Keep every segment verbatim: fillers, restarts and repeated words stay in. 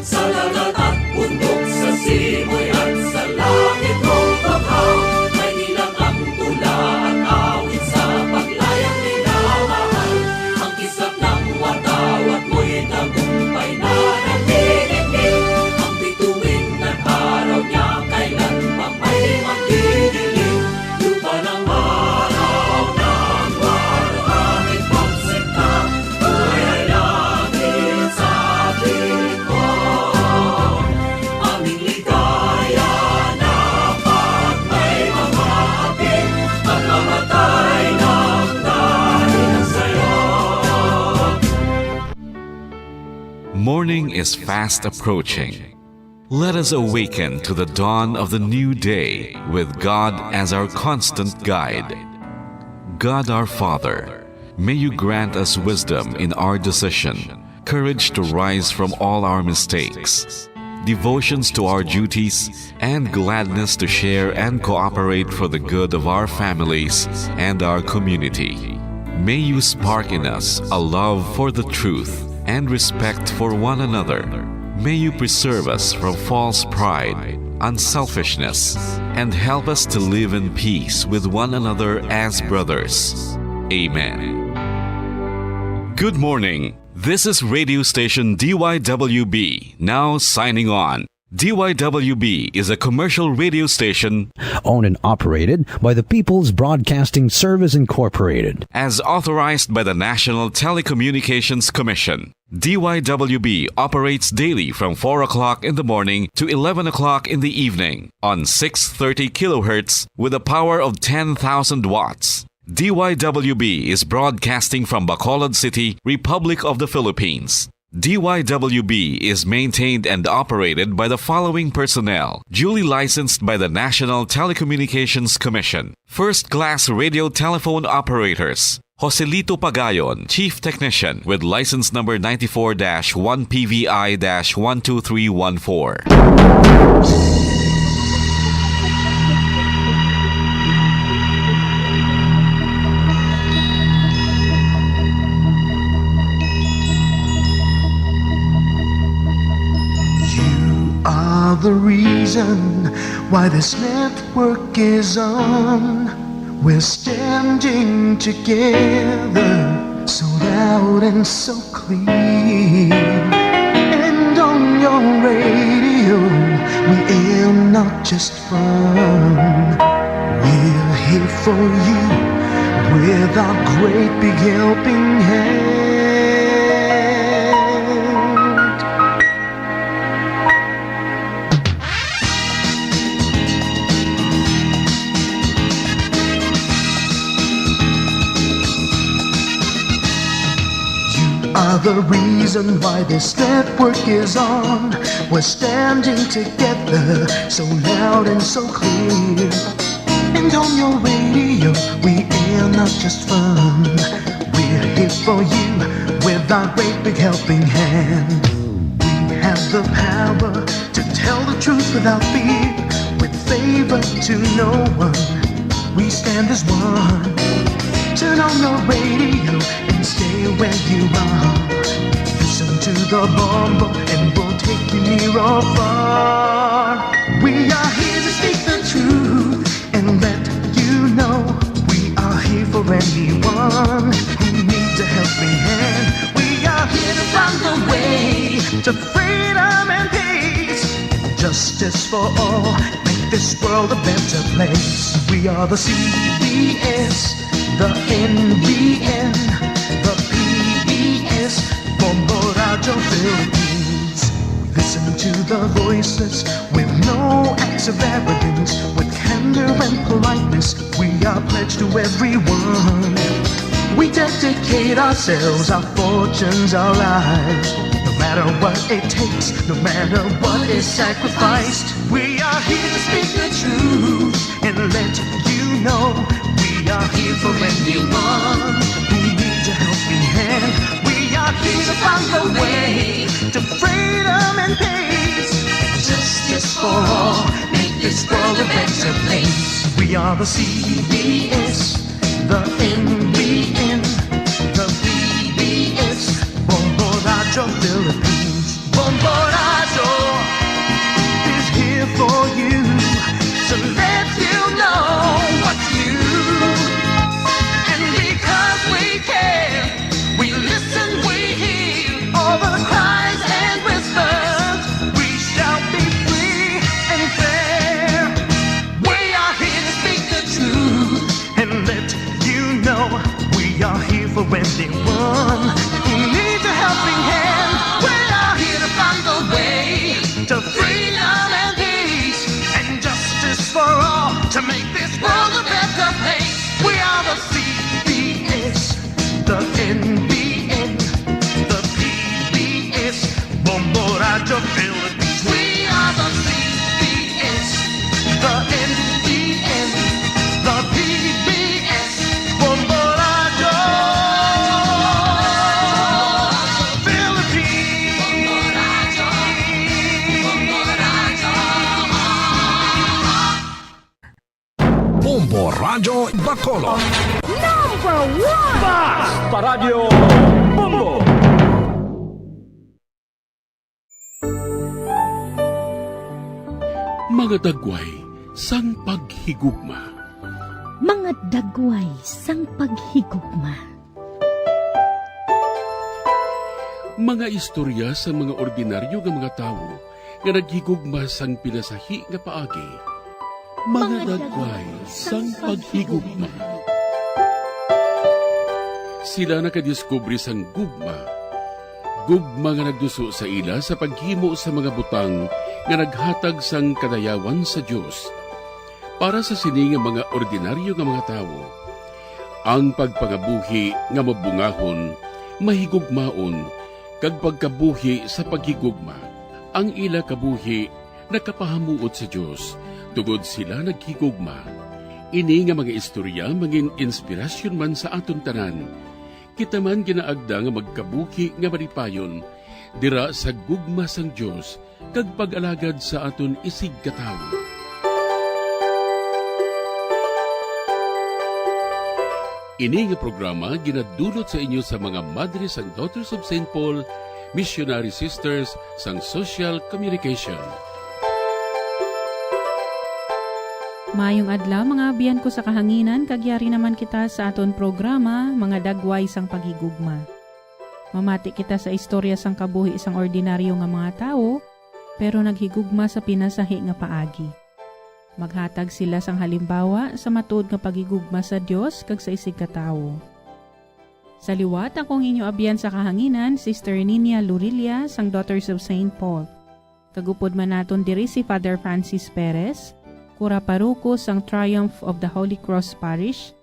Sa dagat at bundok, sa simoy at sa langit, o banghaw, may ilang ang tula at awit sa paglayang minamahal. Ang kislap ng watawat mo'y tagumpay na naniningil. Ang bituin ng araw niya kailan pa may magdidilim. Lupa ng araw ng waluhangin pagsinta, buhay ay langit sa piling ko. Aming ligaya na pag may mga hapit, pagmamatay ng dahil sa'yo. Morning is fast approaching. Let us awaken to the dawn of the new day with God as our constant guide. God our Father, may you grant us wisdom in our decision, courage to rise from all our mistakes, devotions to our duties, and gladness to share and cooperate for the good of our families and our community. May you spark in us a love for the truth and respect for one another. May you preserve us from false pride, unselfishness, and help us to live in peace with one another as brothers. Amen. Good morning. This is radio station D Y W B, now signing on. D Y W B is a commercial radio station owned and operated by the People's Broadcasting Service Incorporated. As authorized by the National Telecommunications Commission. D Y W B operates daily from four o'clock in the morning to eleven o'clock in the evening on six thirty kilohertz with a power of ten thousand watts. D Y W B is broadcasting from Bacolod City, Republic of the Philippines. D Y W B is maintained and operated by the following personnel, duly licensed by the National Telecommunications Commission. First class radio telephone operators, Joselito Pagayon, Chief Technician, with license number ninety-four dash one P V I dash one two three one four. You are the reason why this network is on. We're standing together, so loud and so clear. And on your radio, we aim not just fun. We're here for you with our great big helping hand. You are the reason why this network is on. We're standing together, so loud and so clear. And on your radio, we air not just fun. We're here for you with our great big helping hand. We have the power to tell the truth without fear, with favor to no one. We stand as one. Turn on your radio and stay where you are. Listen to the Bombo and we'll take you near or far. We are here to speak the truth and let you know we are here for anyone who needs a helping hand. We are here to find the way to freedom and peace, justice for all, make this world a better place. We are the C B S, the N B N, the P B S, Bombo Radio Philippines. We listen to the voices with no acts of arrogance, with candor and politeness. We are pledged to everyone. We dedicate ourselves, our fortunes, our lives. No matter what it takes, no matter what is sacrificed, we are here to speak the truth and let you know we are here for anyone who needs a helping hand. We are here to find the way to freedom and peace. Justice for all, make this world a better place. We are the C B S, the N B N, the P B S, Bombo Radio Philippines. Bombo N B N, the P B S, Bombo Radyo Philippines. We are the P B S, the N B N, the P B S, Bombo Radyo Philippines. Bombo Radyo Bacolod. Number one! Basta Radyo Bombo! Mga dagway sang paghigugma. Mga dagway sang paghigugma. Mga istorya sang mga ordinaryo nga mga tawo nga naghigugma sang pinasahi nga paagi. Mga dagway sang paghigugma. Sila nakadiskubre sang gugma. Gugma nga nagduso sa ila sa paghimo sa mga butang nga naghatag sang kadayawan sa Dios para sa sini nga mga ordinaryo nga mga tawo. Ang pagpangabuhi nga mabungahon, mahigugmaon, kag pagkabuhi sa paghigugma. Ang ila kabuhi nakapahamuot sa Dios, tungod sila naghigugma. Ini nga mga istorya mangin inspirasyon man sa aton tanan. Kita man ginaagda nga magkabuhi nga malipayon dira sa gugma sang Dios kag pag-alagad sa aton isigkatawo. Ini nga programa ginadulot sa inyo sa mga Madre sang Daughters of Saint Paul, Missionary Sisters sang Social Communication. Maayong adlaw, mga abyan ko sa kahanginan, kag yari naman kita sa aton programa, Mga Dagway sang Paghigugma. Mamati kita sa istorya sang kabuhi sang ordinaryo nga mga tawo, pero naghigugma sa pinasahi nga paagi. Maghatag sila sang halimbawa sa matuod nga paghigugma sa Dios kag sa isigkatawo. Sa liwat, ako ang inyo abyan sa kahanginan, Sister Ninia Lurilia sang Daughters of Saint Paul. Kag upod man naton diri si Father Francis Perez, kura paroko sang Triumph of the Holy Cross Parish,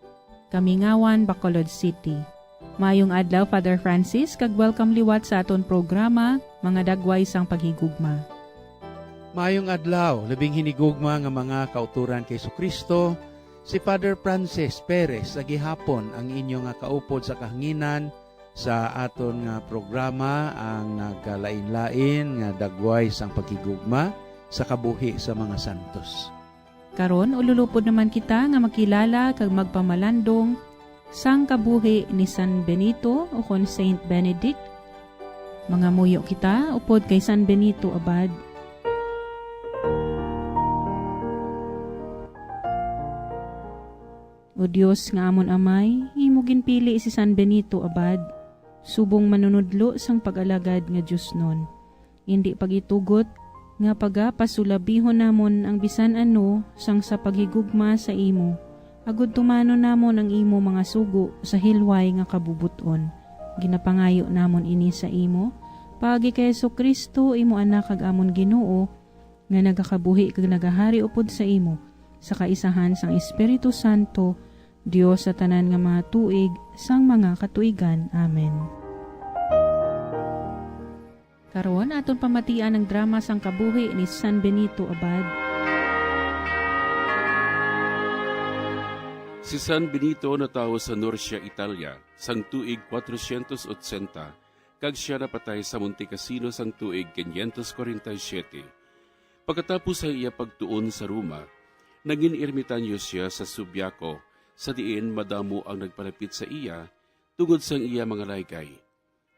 Kamingawan, Bacolod City. Maayong adlaw, Father Francis, kag welcome liwat sa aton programa, Mga Dagway sang Paghigugma. Maayong adlaw, labing hinigugma nga mga kauturan kay Jesucristo, si Father Francis Perez sa gihapon ang inyo nga kaupod sa kahanginan sa aton nga programa, ang nagkalain-lain nga dagway sang paghigugma sa kabuhi sa mga santos. Karon, ululupod naman kita nga makilala kag magpamalandong sang kabuhi ni San Benito ukon Saint Benedict. Mangamuyo kita upod kay San Benito Abad. O Dios nga amon Amay, imo ginpili si San Benito Abad subong manunodlo sang pag-alagad nga diosnon. Indi pag-itugot nga pagapasulabihon namon ang bisan ano sang sa paghigugma sa imo, agud tumanon namon ang imo mga sugo sa hilway nga kabubot-on. Ginapangayo namon ini sa imo paagi kay Jesu-Cristo, imo Anak kag amon Ginoo, nga nagakabuhi kag nagahari upod sa imo, sa kaisahan sang Espiritu Santo, Dios sa tanan nga mga tuig sang mga katuigan. Amen. Karon, aton pamatian ang drama sang kabuhi ni San Benito Abad. Si San Benito natawo sa Norcia, Italia, sang tuig kwatrocientos otsenta, kag sia napatay sa Monte Cassino sang tuig quinientos cuarenta y siete. Pagkatapos sa iya pagtuon sa Roma, nangin ermitanyo sia sa Subiaco, sa diin madamo ang nagpalapit sa iya tungod sang iya mga laygay.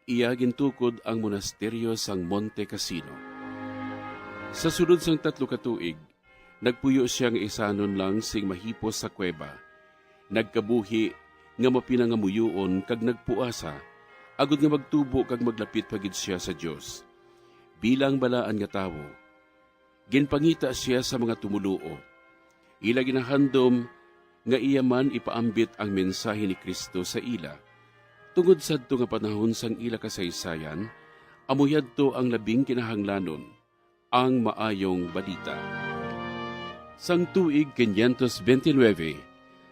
Iya gintukod ang monasteryo sang Monte Cassino. Sa sulod sang tatlo ka tuig, nagpuyo sia nga isanon lang sing mahipos sa kuweba. Nagkabuhi nga mapinangamuyoon kag nagpuasa, agod nga magtubo kag maglapit pa gid sia sa Dios. Bilang balaan nga tawo, ginpangita sia sa mga tumoluo. Ila ginahandom nga iya man ipaambit ang mensahe ni Cristo sa ila, tungod sadto nga panahon sang ila kasaysayan, amo yadto ang labing kinahanglanon, ang Maayong Balita. Sang tuig quinientos veintinueve,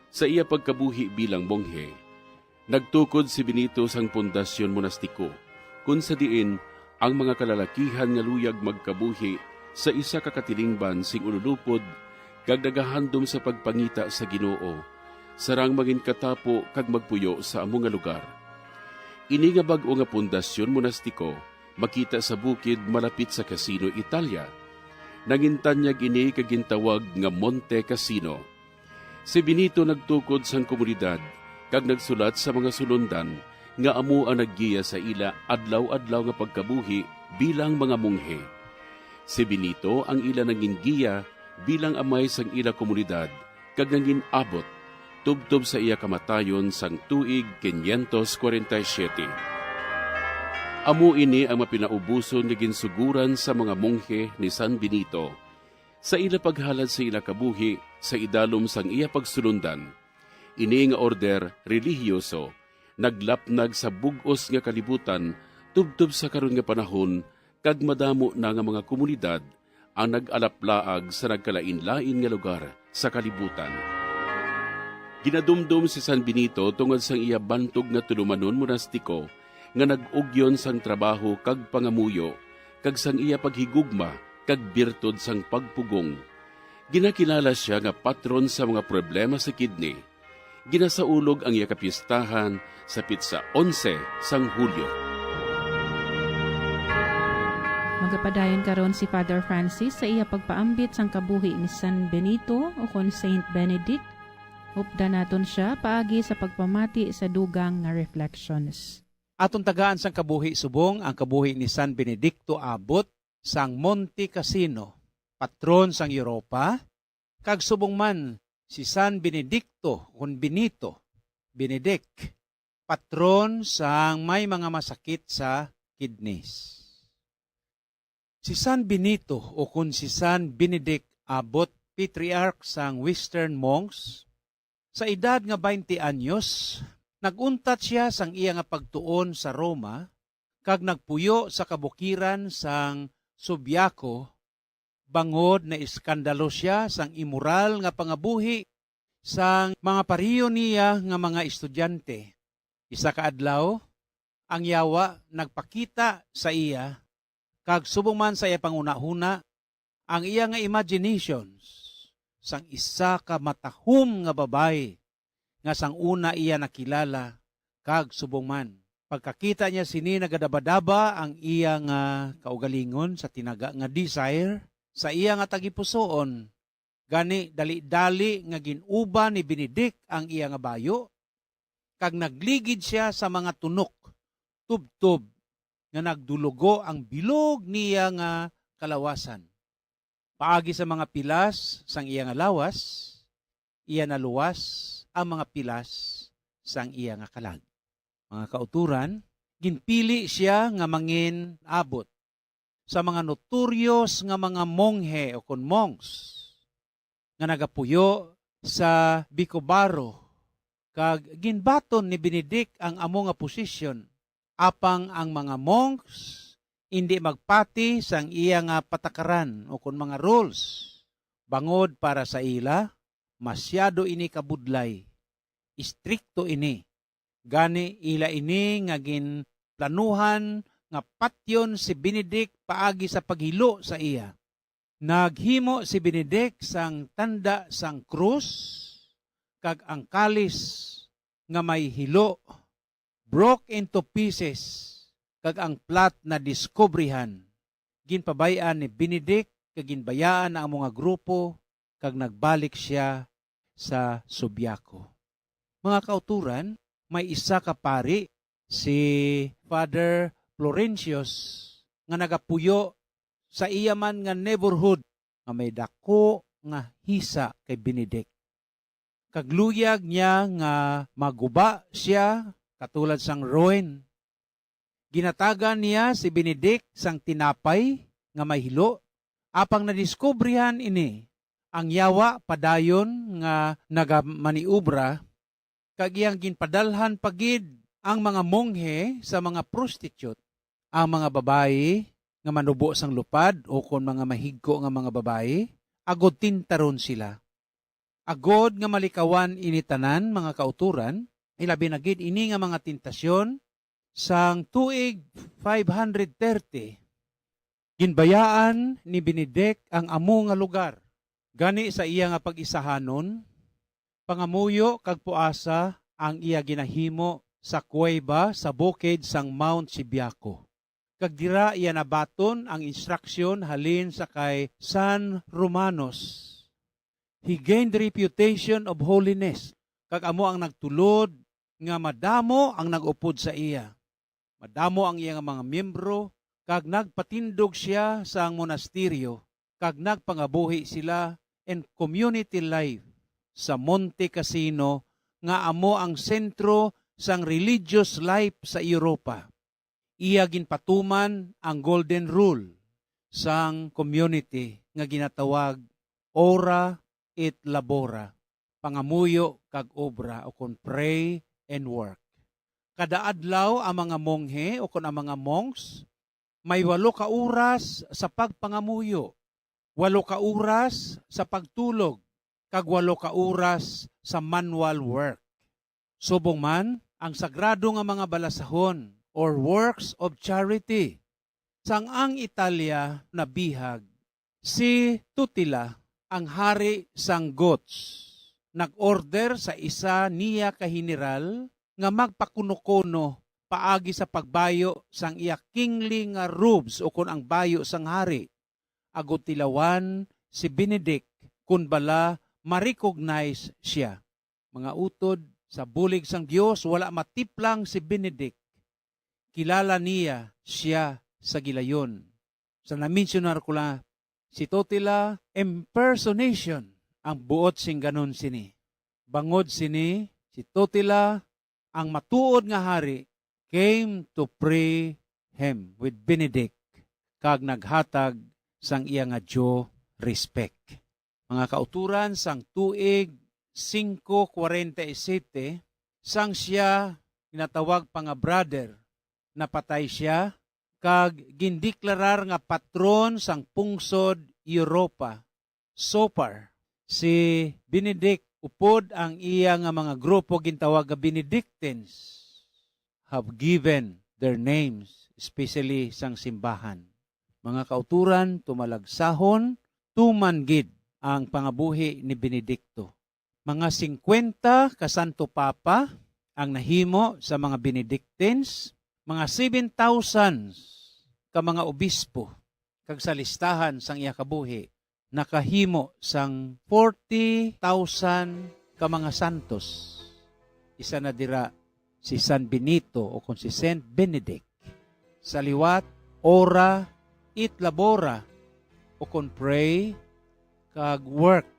sa iya pagkabuhi bilang monghe, Nagtukod si Benito sang pundasyon monastiko, kon sa diin ang mga kalalakihan nga luyag magkabuhi sa isa ka katilingban sing ululupod kag nagahandom sa pagpangita sa Ginoo, sarang mangin katapo kag magpuyo sa amo nga lugar. Ini nga bag-o nga pundasyon monastiko makita sa bukid malapit sa Casino, Italia. Nangintanyag ini kag gintawag nga Monte Casino. Si Benito nagtukod sang komunidad kag nagsulat sa mga sulondan nga amo ang naggiya sa ila adlaw-adlaw nga pagkabuhi bilang mga monghe. Si Benito ang ila nangin giya bilang amay sang ila komunidad kag nangin-abot tubtob sa iya kamatayon sang tuig quinientos cuarenta y siete. Amo ini ang mapinaubuson nga ginsuguran sa mga monghe ni San Benito sa ila paghalad sa ila kabuhi sa idalom sang iya pagsulondan. Ini nga order relihiyoso naglapnag sa bug-os nga kalibutan tubtob sa karon nga panahon, kag madamo na nga mga komunidad ang nag-alaplaag sa nagkalain-lain nga lugar sa kalibutan. Ginadumdom si San Benito tungod sang iya bantog nga tulumanon monastiko nga nag-ugyon sang trabaho kag pangamuyo, kag sang iya paghigugma kag birtud sang pagpugong. Ginakilala sia nga patron sa mga problema sa kidney. Ginasaulog ang iya kapistahan sa pitsa onse sang Hulyo. Magapadayon karon si Father Francis sa iya pagpaambit sang kabuhi ni San Benito, ukon Saint Benedict. Updan naton sia paagi sa pagpamati sa dugang nga reflections. Aton tagaan sang kabuhi subong ang kabuhi ni San Benedicto Abot sang Monte Cassino, patron sang Europa, kag subong man si San Benedicto, kon Benito, Benedict, patron sang may mga masakit sa kidneys. Si San Benito, o kon si San Benedict Abbot, patriarch sang Western monks, sa edad nga twenty anyos, nag-untat sia sang iya nga pagtuon sa Roma kag nagpuyo sa kabukiran sang Subiaco, bangod naiskandalo sia sang imoral nga pangabuhi sang mga pareho niya nga mga estudyante. Isa ka adlaw, ang yawa nagpakita sa iya, kag subong man sa iya panghunahuna, ang iya nga imaginations sang isa ka matahom nga babayi nga sang una iya nakilala, kag subong man, pagkakita niya sini, nagadabadaba ang iya nga kaugalingon sa tinaga nga desire sa iya nga tagipusoon. Gani, dali-dali nga gin-uban ni Benedict ang iya nga bayo, kag nagligid sia sa mga tunok, tubtob nga nagdulugo ang bilog niya nga kalawasan. Paagi sa mga pilas sang iya nga lawas, iya naluwas ang mga pilas sang iya nga kalag. Mga kauturan, ginpili sia nga mangin-abot sa mga notorious nga mga monghe, o kon monks, nga nagapuyo sa Bicobaro, kag ginbaton ni Benedict ang amo nga posisyon. Apang ang mga monks indi magpati sang iya nga patakaran, o kon mga rules, bangod para sa ila, masyado ini kabudlay. Istrikto ini. Gani, ila ini nga ginplanuhan nga patyon si Benedict paagi sa paghilo sa iya. Naghimo si Benedict sang tanda sang krus, kag ang kalis nga may hilo broke into pieces, kag ang plot nadiskubrihan. Ginpabay-an ni Benedict kag ginbayaan ang amo nga grupo, kag nagbalik sia sa Subiaco. Mga kauturan, may isa ka pari, si Father Florentius, nga nagapuyo sa iya man nga neighborhood nga may daku nga hisa kay Benedict. Kag luyag niya nga maguba sia katulad sang ruin. Ginatagan niya si Benedict sang tinapay nga may hilo, apang nadiskubrihan ini, ang yawa padayon nga nagamaniobra, kag iyang ginpadalhan pa gid ang mga monghe sa mga prostitute. Ang mga babayi nga manubo sang lupad, o kon mga mahigko nga mga babayi, agod tintaron sila. Agod nga malikawan ini tanan, mga kauturan, Ilabi na gid ini nga mga tentasyon, sang tuig five hundred thirty, ginbayaan ni Benedict ang amo nga lugar. Gani, sa iya nga pag-isahanon, pangamuyo kag puasa ang iya ginahimo sa kuweba sa bukid sang Mount Subiaco. Kag dira iya nabaton ang instruksyon halin sa kay San Romanos. He gained the reputation of holiness, kag amo ang nagtulod nga madamo ang nag-upod sa iya. Madamo ang iya nga mga miyembro, kag nagpatindog sia sang monasteryo, kag nagpangabuhi sila in community life sa Monte Cassino, nga amo ang sentro sang religious life sa Europa. Iya ginpatuman ang golden rule sang community nga ginatawag ora et labora, pangamuyo kag obra, ukon pray and work. Kada adlaw ang mga monghe ukon ang mga monks may walo ka oras sa pagpangamuyo, walo ka oras sa pagtulog, kag walo ka oras sa manual work. Subong man, ang sagrado nga mga balasahon, or works of charity, sang ang Italia nabihag, si Totila, ang hari sang Goths, nag-order sa isa niya ka general nga magpakunokuno paagi sa pagbayo sang iya kingly nga robes, ukon ang bayo sang hari, agod tilawan si Benedict kon bala ma-recognize sia. Mga utod, sa bulig sang Dios, wala matiplang si Benedict. Kilala niya sia sa gilayon. Sa na-mensionar ko la, si Totila impersonation ang buot sing ganon sini. Bangod sini, si Totila, ang matuod nga hari, came to pray him with Benedict, kag naghatag sang iya nga due respect. Mga kauturan, sang tuig singko kwarenta y siyete, sang sia ginatawag pa nga brother, napatay sia, kag gindeklarar nga patron sang pungsod Europa. So far, si Benedict, upod ang iya nga mga grupo gintawag nga Benedictines, have given their names, especially sang simbahan. Mga kauturan, tumalagsahon, tuman gid ang pangabuhi ni Benedicto. Mga singkwenta ka Santo Papa ang nahimo sa mga Benedictines, mga seven thousand ka mga obispo, kag sa listahan sang iya kabuhi, nakahimo sang forty thousand ka mga santos. Isa na dira si San Benito, o kon si Saint Benedict. Sa liwat, ora et labora, o kon pray kag work,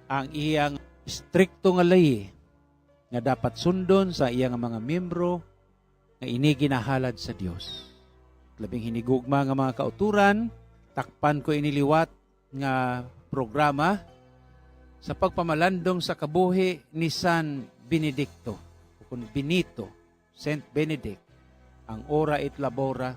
ang iyang estrikto nga ley nga dapat sundon sa iya nga mga miyembro, nga ini ginahalad sa Dios. Labing hinigugma nga mga kauturan, takpan ko ini liwat nga programa sa pagpamalandong sa kabuhi ni San Benedicto, o kon Benito, Saint Benedict, ang ora et labora,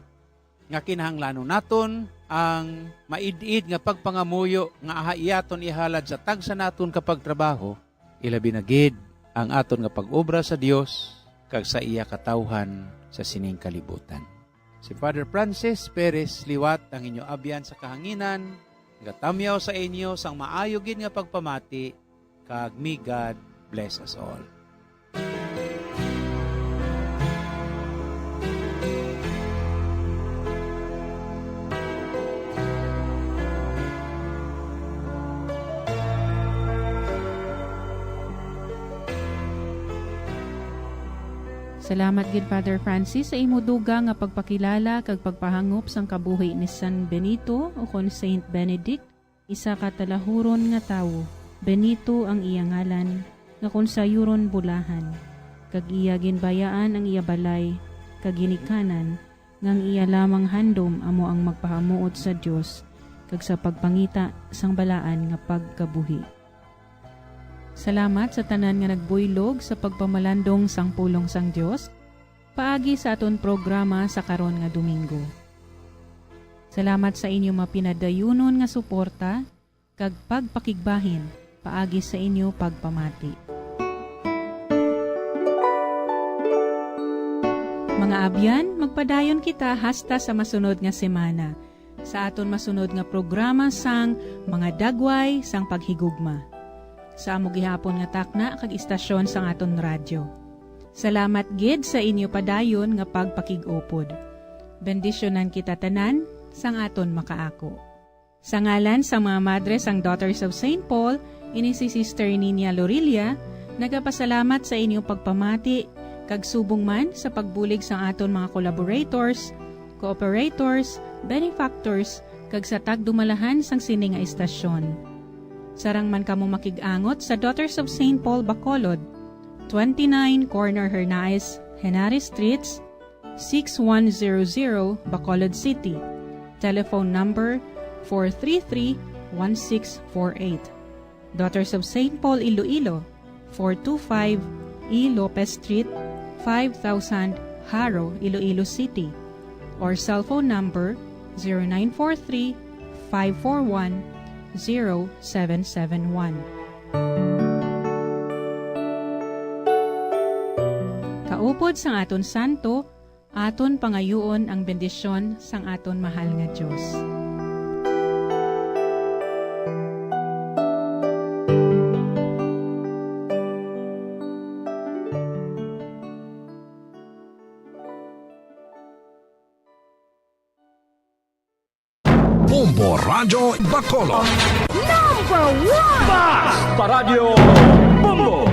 nga kinahanglanon naton ang maid-id nga pagpangamuyo nga aha iyaton ihalad sa tagsa naton ka pagtrabaho, ilabi na gid ang aton nga pag-obra sa Dios kag sa iya katawhan sa sining kalibutan. Si Father Francis Perez liwat ang inyo abyan sa kahanginan, nagatamyaw sa inyo sang maayo gid nga pagpamati, kag may God bless us all. Salamat gid, Father Francis, sa imo dugang nga pagpakilala kag pagpahangop sang kabuhi ni San Benito, ukon Saint Benedict, isa ka talahuron nga tawo. Benito ang iya ngalan, nga kon sayuron bulahan, kag iya ginbayaan ang iya balay kag ginikanan, nga ang iya lamang handom amo ang magpahamuot sa Dios kag sa pagpangita sang balaan nga pagkabuhi. Salamat sa tanan nga nagbuylog sa pagpamalandong sang pulong sang Dios paagi sa aton programa sa karon nga Domingo. Salamat sa inyo mapinadayunon nga suporta kag pagpakigbahin paagi sa inyo pagpamati. Nga abyan, magpadayon kita hasta sa masunod nga semana, sa aton masunod nga programa sang Mga Dagway sang Paghigugma, sa amo gihapon nga takna kag istasyon sang aton radyo. Salamat gid sa inyo padayon nga pagpakig-upod. Bendisyonan kita tanan sang aton makaako. Sa ngalan sang mga madre sang Daughters of Saint Paul, ini si Sister Ninia Lorilla, nagapasalamat sa inyong pagpamati, kag subong man sa pagbulig sang aton mga collaborators, cooperators, benefactors, kag sa tagdumalahan sang sini nga istasyon. Sarang man kamo makig-angot sa Daughters of Saint Paul Bacolod, twenty-nine Corner Hernaez, Henares Streets, six one zero zero, Bacolod City. Telephone number four three three, one six four eight. Daughters of Saint Paul Iloilo, four two five E Lopez Street, five thousand, Jaro, Iloilo City. Or cellphone number zero nine four three, five four one, zero seven seven one. Kaupod sang aton santo, aton pangayuon ang bendisyon sang aton mahal nga Dios. Bombo Radyo Bacolod. Number one! Bas! Paradyo Bombo!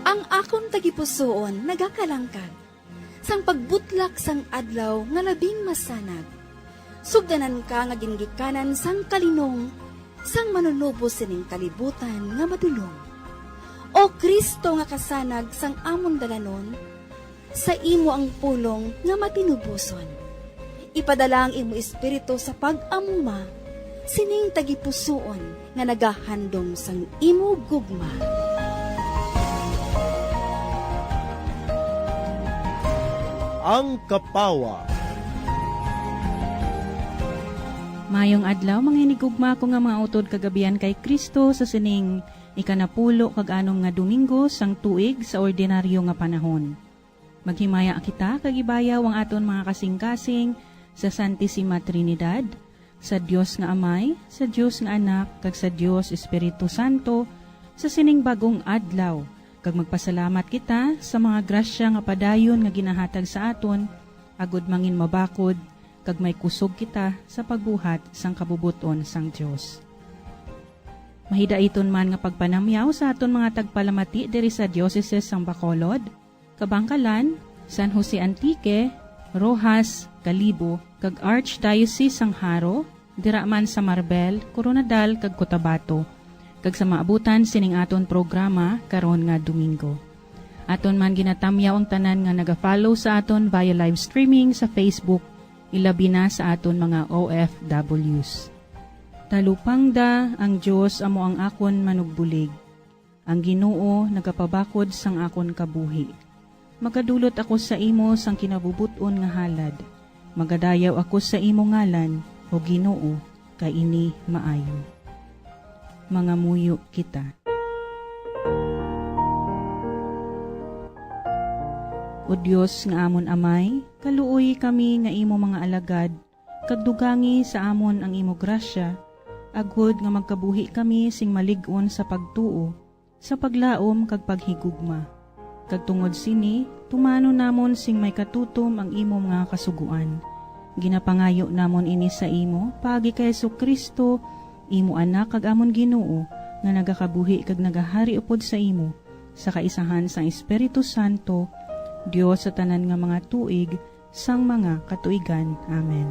Ang akon tagipusoon nagakalangkag sang pagbutlak sang adlaw nga labing masanag. Sugdanan ka nga gingikanan sang kalinong sang Manunubos sining kalibutan nga madulom. O Cristo nga kasanag sang amon dalanon, sa imo ang pulong nga matinuboson. Ipadala ang imo Espiritu sa pag-amuma sining tagipusoon nga nagahandom sang imo gugma. Ang Kapawa. Mayong adlaw, mga hinigugma ko nga mga utod kag abyan kay Cristo, sa sining ikanapulo kag anom nga Domingo sang tuig sa ordinaryo nga panahon. Maghimaya kita kag ibayaw ang aton mga kasingkasing sa Santisima Trinidad, sa Dios nga Amay, sa Dios nga Anak, kag sa Dios Espiritu Santo, sa sining bag-ong adlaw, kag magpasalamat kita sa mga grasya nga padayon nga ginahatag sa aton, agod mangin mabakod kag may kusog kita sa pagbuhat sang kabubot-on sang Dios. Mahidaiton man nga pagpanamyaw sa aton mga tagpalamati diri sa Diocese sang Bacolod, Kabangkalan, San Jose Antique, Roxas, Kalibo, kag Archdiocese sang Jaro, dira man sa Marbel, Koronadal, kag Cotabato, kag sa maabutan sining aton programa karon nga Domingo. Aton man ginatamyaw ang tanan nga naga-follow sa aton via live streaming sa Facebook, ilabi na sa aton mga O F Ws. Talupangda ang Dios amo ang akon manugbulig. Ang Ginoo nagapabakod sang akon kabuhi. Magadulot ako sa imo sang kinabubot-on nga halad. Magadayaw ako sa imo ngalan, O Ginoo, kay ini maayo. Mangamuyo kita. O Dios nga amon Amay, kaluoyi kami nga imo mga alagad, kag dugangi sa amon ang imo grasya, agod nga magkabuhi kami sing malig-on sa pagtuo, sa paglaom kag paghigugma. Kag tungod sini, tumanon namon sing may katutom ang imo mga kasugoan. Ginapangayo namon ini sa imo paagi kay Jesu-Cristo, imo Anak kag amon Ginoo, nga nagakabuhi kag nagahari upod sa imo, sa kaisahan sang Espiritu Santo, Dios sa tanan nga mga tuig, sang mga katuigan. Amen.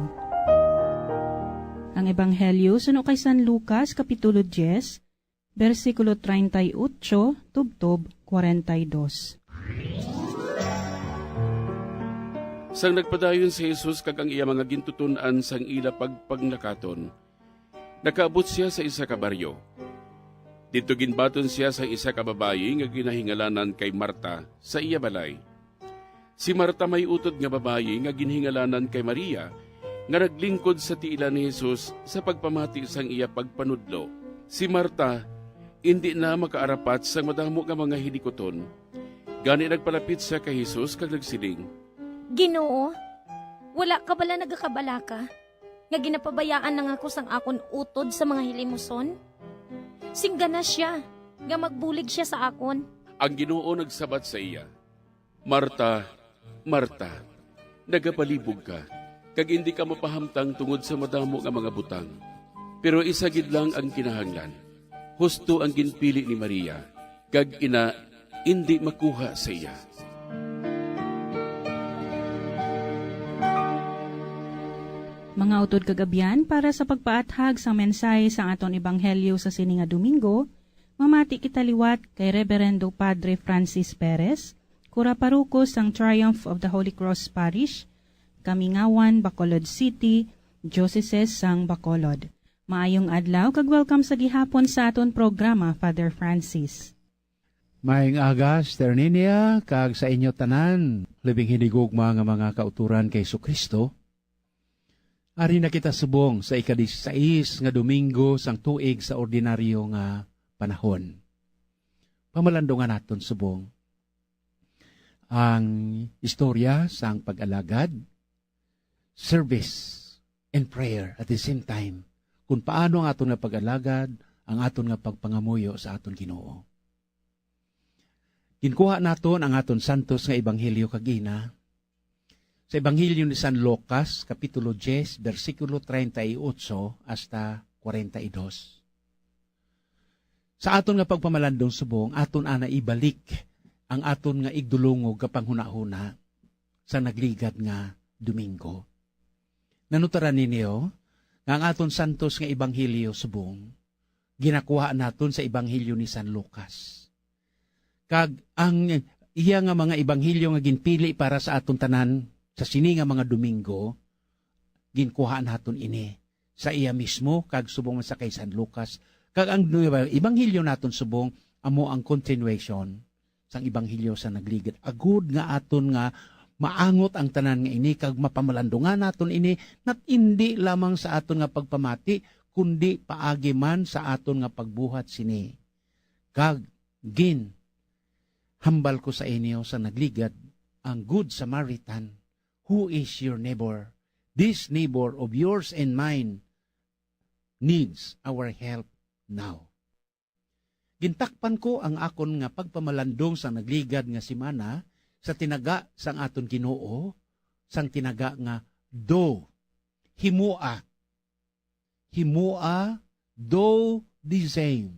Ang Ebanghelyo suno kay San Lucas, Kapitulo diyes, bersikulo treinta y ocho tubtob kwarenta y dos. Sang nagpadayon si Jesus kag ang iya mga gintuton-an sang ila pagpanglakaton, nakaabot sia sa isa ka baryo. Didto ginbaton sia sang isa ka babayi nga ginahingalanan kay Marta sa iya balay. Si Marta may utod nga babayi nga ginhingalanan kay Maria, nga naglingkod sa tiilan ni Jesus sa pagpamati sang iya pagpanudlo. Si Marta indi na makaarapat sang madamo nga mga hilikuton, gani nagpalapit sia kay Jesus kag nagsiling, "Ginoo, wala ka bala nagakabalaka nga ginapabayaan na nga ako sang akon utod sa mga hilimuson? Singgana sia nga magbulig sia sa akon." Ang Ginoo nagsabat sa iya, "Marta, Marta, nagapalibog ka, kag indi ka mapahamtang tungod sa madamo nga mga butang. Pero isa gid lang ang kinahanglan. Husto ang ginpili ni Maria, kag ina indi makuha sa iya." Mga utod kag abyan, para sa pagpaathag sang mensahe sang aton ebanghelyo sa sini nga Domingo, mamati kita liwat kay Reverendo Padre Francis Perez, Kura Paroko sang Triumph of the Holy Cross Parish, Kamingawan, Bacolod City, Diocese sang Bacolod. Maayong adlaw kag welcome sa gihapon sa aton programa, Father Francis. Maayong aga, Sister Ninia, kag sa inyo tanan, labing hinigugma nga mga kauturan kay Jesu-Cristo. Ari na kita subong sa ika-dieciséis nga Domingo sang tuig sa ordinaryo nga panahon. Pamalandungan naton subong ang istorya sang pag-alagad, service, and prayer at the same time, kung paano ang aton nga pag-alagad, ang aton nga pagpangamuyo sa aton Ginoo. Ginkuha naton ang aton santos nga ebanghelyo kagina sa Ebanghelyo ni San Lucas, Kapitulo diyes, bersikulo treinta y ocho hasta cuarenta y dos. Sa aton nga pagpamalandong subong, aton ana ibalik ang aton nga igdulungog nga panghunahuna sa nagligad nga Domingo. Nanutaran ninyo nga ang aton santos nga ebanghelyo subong ginakuha naton sa Ebanghelyo ni San Lucas. Kag ang iya nga mga ebanghelyo nga ginpili para sa aton tanan sa sini nga mga Domingo, ginkuha naton ini sa iya mismo kag subong man sa kay San Lucas. Kag ang ebanghelyo naton subong amo ang continuation sang ebanghelyo sa nagligad, agud nga aton nga maangot ang tanan nga ini kag mapamalandungan naton ini, not indi lamang sa aton nga pagpamati, kundi paagi man sa aton nga pagbuhat sini. Kag gin hambal ko sa inyo sa nagligad, ang Good Samaritan, who is your neighbor. This neighbor of yours and mine needs our help now. Gintakpan ko ang akon nga pagpamalandong sa nagligad nga semana sa tinaga sang aton Ginoo, sang tinaga nga do, himoa. Himoa, do the same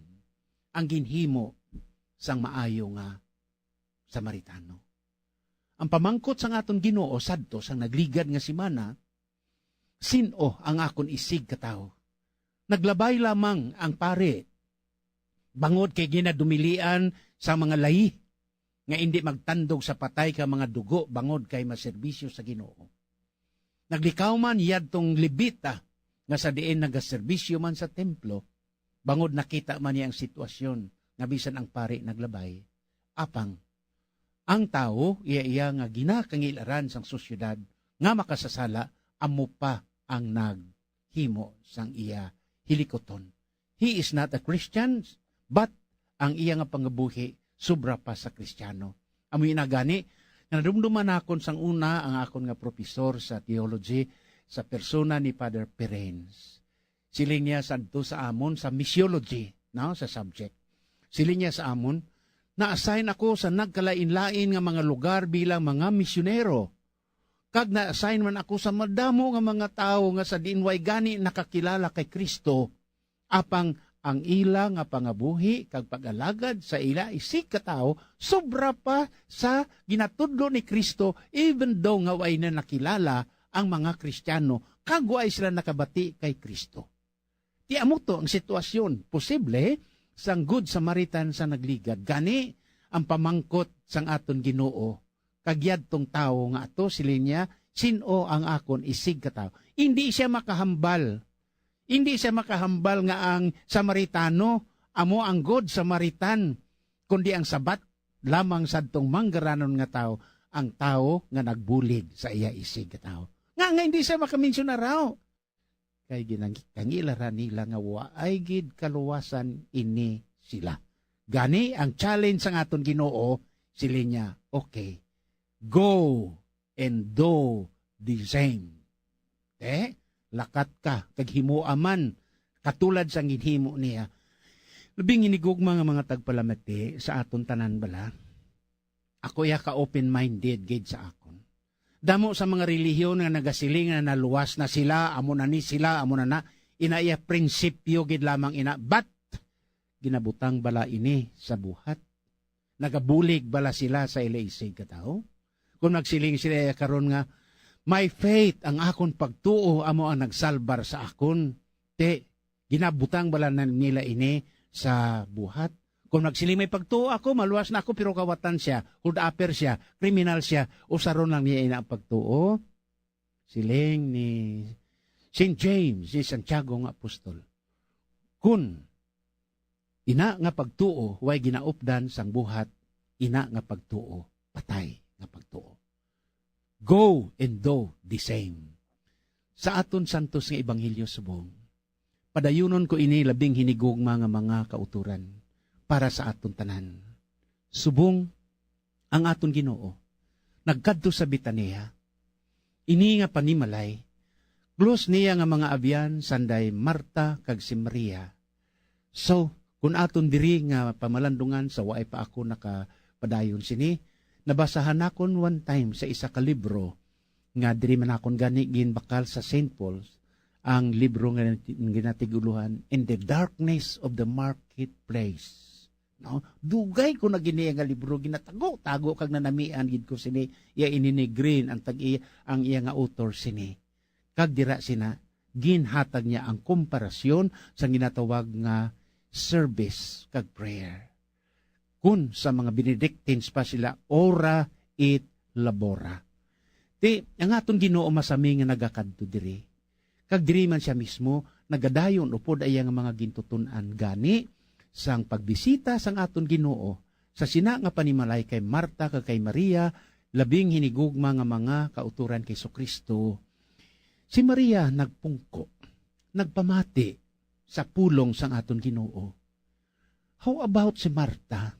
ang ginhimo sang maayo nga Samaritano. Ang pamangkot sang aton Ginoo sadto sang nagligad nga semana, "Sin-o ang akon isig ka tawo?" Naglabay lamang ang pari, bangod kay ginadumilian sa mga layi nga indi magtandog sa patay ka mga dugo bangod kay maserbisyo sa Ginoo. Naglikaw man yadtong Levita nga sa diin nagaserbisyo man sa templo, bangod nakita man niya ang sitwasyon nga bisan ang pari naglabay. Apang ang tawo, iya-iya nga ginakangilaran sang sosyedad nga makasasala, amo pa ang naghimo sang iya hilikuton. He is not a Christian, but ang iya nga pangabuhi sobra pa sa Kristiyano. Amo ina gani nga nadumduman nakon sang una ang akon nga profesor sa theology sa persona ni Father Perens. Siling niya sadto sa amon sa missiology, no, sa subject. Siling niya sa amon, "Na-assign ako sa nagkalain-lain nga mga lugar bilang mga misyonero. Kag na-assign man ako sa madamo nga mga tawo nga sa diin way gani nakakilala kay Cristo. Apang ang ila nga pangabuhi kag pag-alagad sa ila isig ka tawo sobra pa sa ginatudlo ni Cristo, even though nga way na nakilala ang mga Kristiyano kag way sila nakabati kay Cristo." Ti amo to ang sitwasyon posible sang Good Samaritan sa nagligad. Gani, ang pamangkot sang aton Ginoo kag yadtong tawo nga ato, siling niya, "Sin-o ang akon isig ka tawo?" Hindi siya makahambal. Hindi siya makahambal nga ang Samaritano amo ang Good Samaritan, kundi ang sabat lamang sadtong manggaranon nga tawo, ang tawo nga nagbulig sa iya isig ka tawo. Nga, nga hindi siya makamensyona raw. kay ginang-, kangilara nila nga waay gid kaluwasan ini sila. Gani, ang challenge sang aton Ginoo, siling niya, "Okay, go and do the same." Te, lakat ka, kag himoa man, katulad sang ginhimo niya. Labing hinigugma nga mga tagpalamati sa aton tanan bala. Ako iya ka open-minded gid sa akon. Damo sa mga relihiyon nga nagasiling na naluwas na sila, amo na ni sila, amo na na. Ina iya prinsipyo gid lamang ina. But, ginabutang bala ini sa buhat? Nagabulig bala sila sa ila isig ka tawo? Kung nagsiling sila iya karon nga, "My faith, ang akon pagtuo, amo ang nagsalbar sa akon." Ti, ginabutang bala na nila ini sa buhat? Kung nagsiling, "May pagtuo ako, maluwas na ako," pero kawatan siya, hold-upper siya, kriminal siya, usaron lang niya ina ang pagtuo? Siling ni Saint James, si Santiago nga apostol, "Kun ina nga pagtuo way ginaupdan sang buhat, ina nga pagtuo patay nga pagtuo." Go and do the same. Sa aton santos nga ebanghelyo subong, padayunon ko ini labing hinigugma nga mga kautoran para sa aton tanan. Subong ang aton Ginoo nagkadto sa Betania, ini nga panimalay, close niya nga mga abyan sanday Marta kag si Maria. So, kun aton diri nga pamalandungan sa waay pa ako nakapadayon sini, nabasahan nakon one time sa isa ka libro nga diri man nakon gani ginbakal sa Saint Paul's, ang libro nga ginatiguluhan In the Darkness of the Marketplace. No? Dugay ko na gini nga libro, ginatago-tago kag nanamian gid ko sini, iya ini ni Green ang tag ang iya nga author sini. Kag dira sina ginhatag niya ang komparasyon sa ginatawag nga service kag prayer. Kun sa mga Benedictines pa sila, "Ora et labora." Ti, ang aton Ginoo masami nga nagakadto diri. Kag diri man sia mismo nagadayon upod iya nga mga gintuton-an gani sang pagbisita sang aton Ginoo sa sina nga panimalay kay Marta kag kay Maria, labing hinigugma nga mga kautoran kay Jesu-Cristo. Si Maria nagpungko, nagpamati sa pulong sang aton Ginoo. How about si Marta?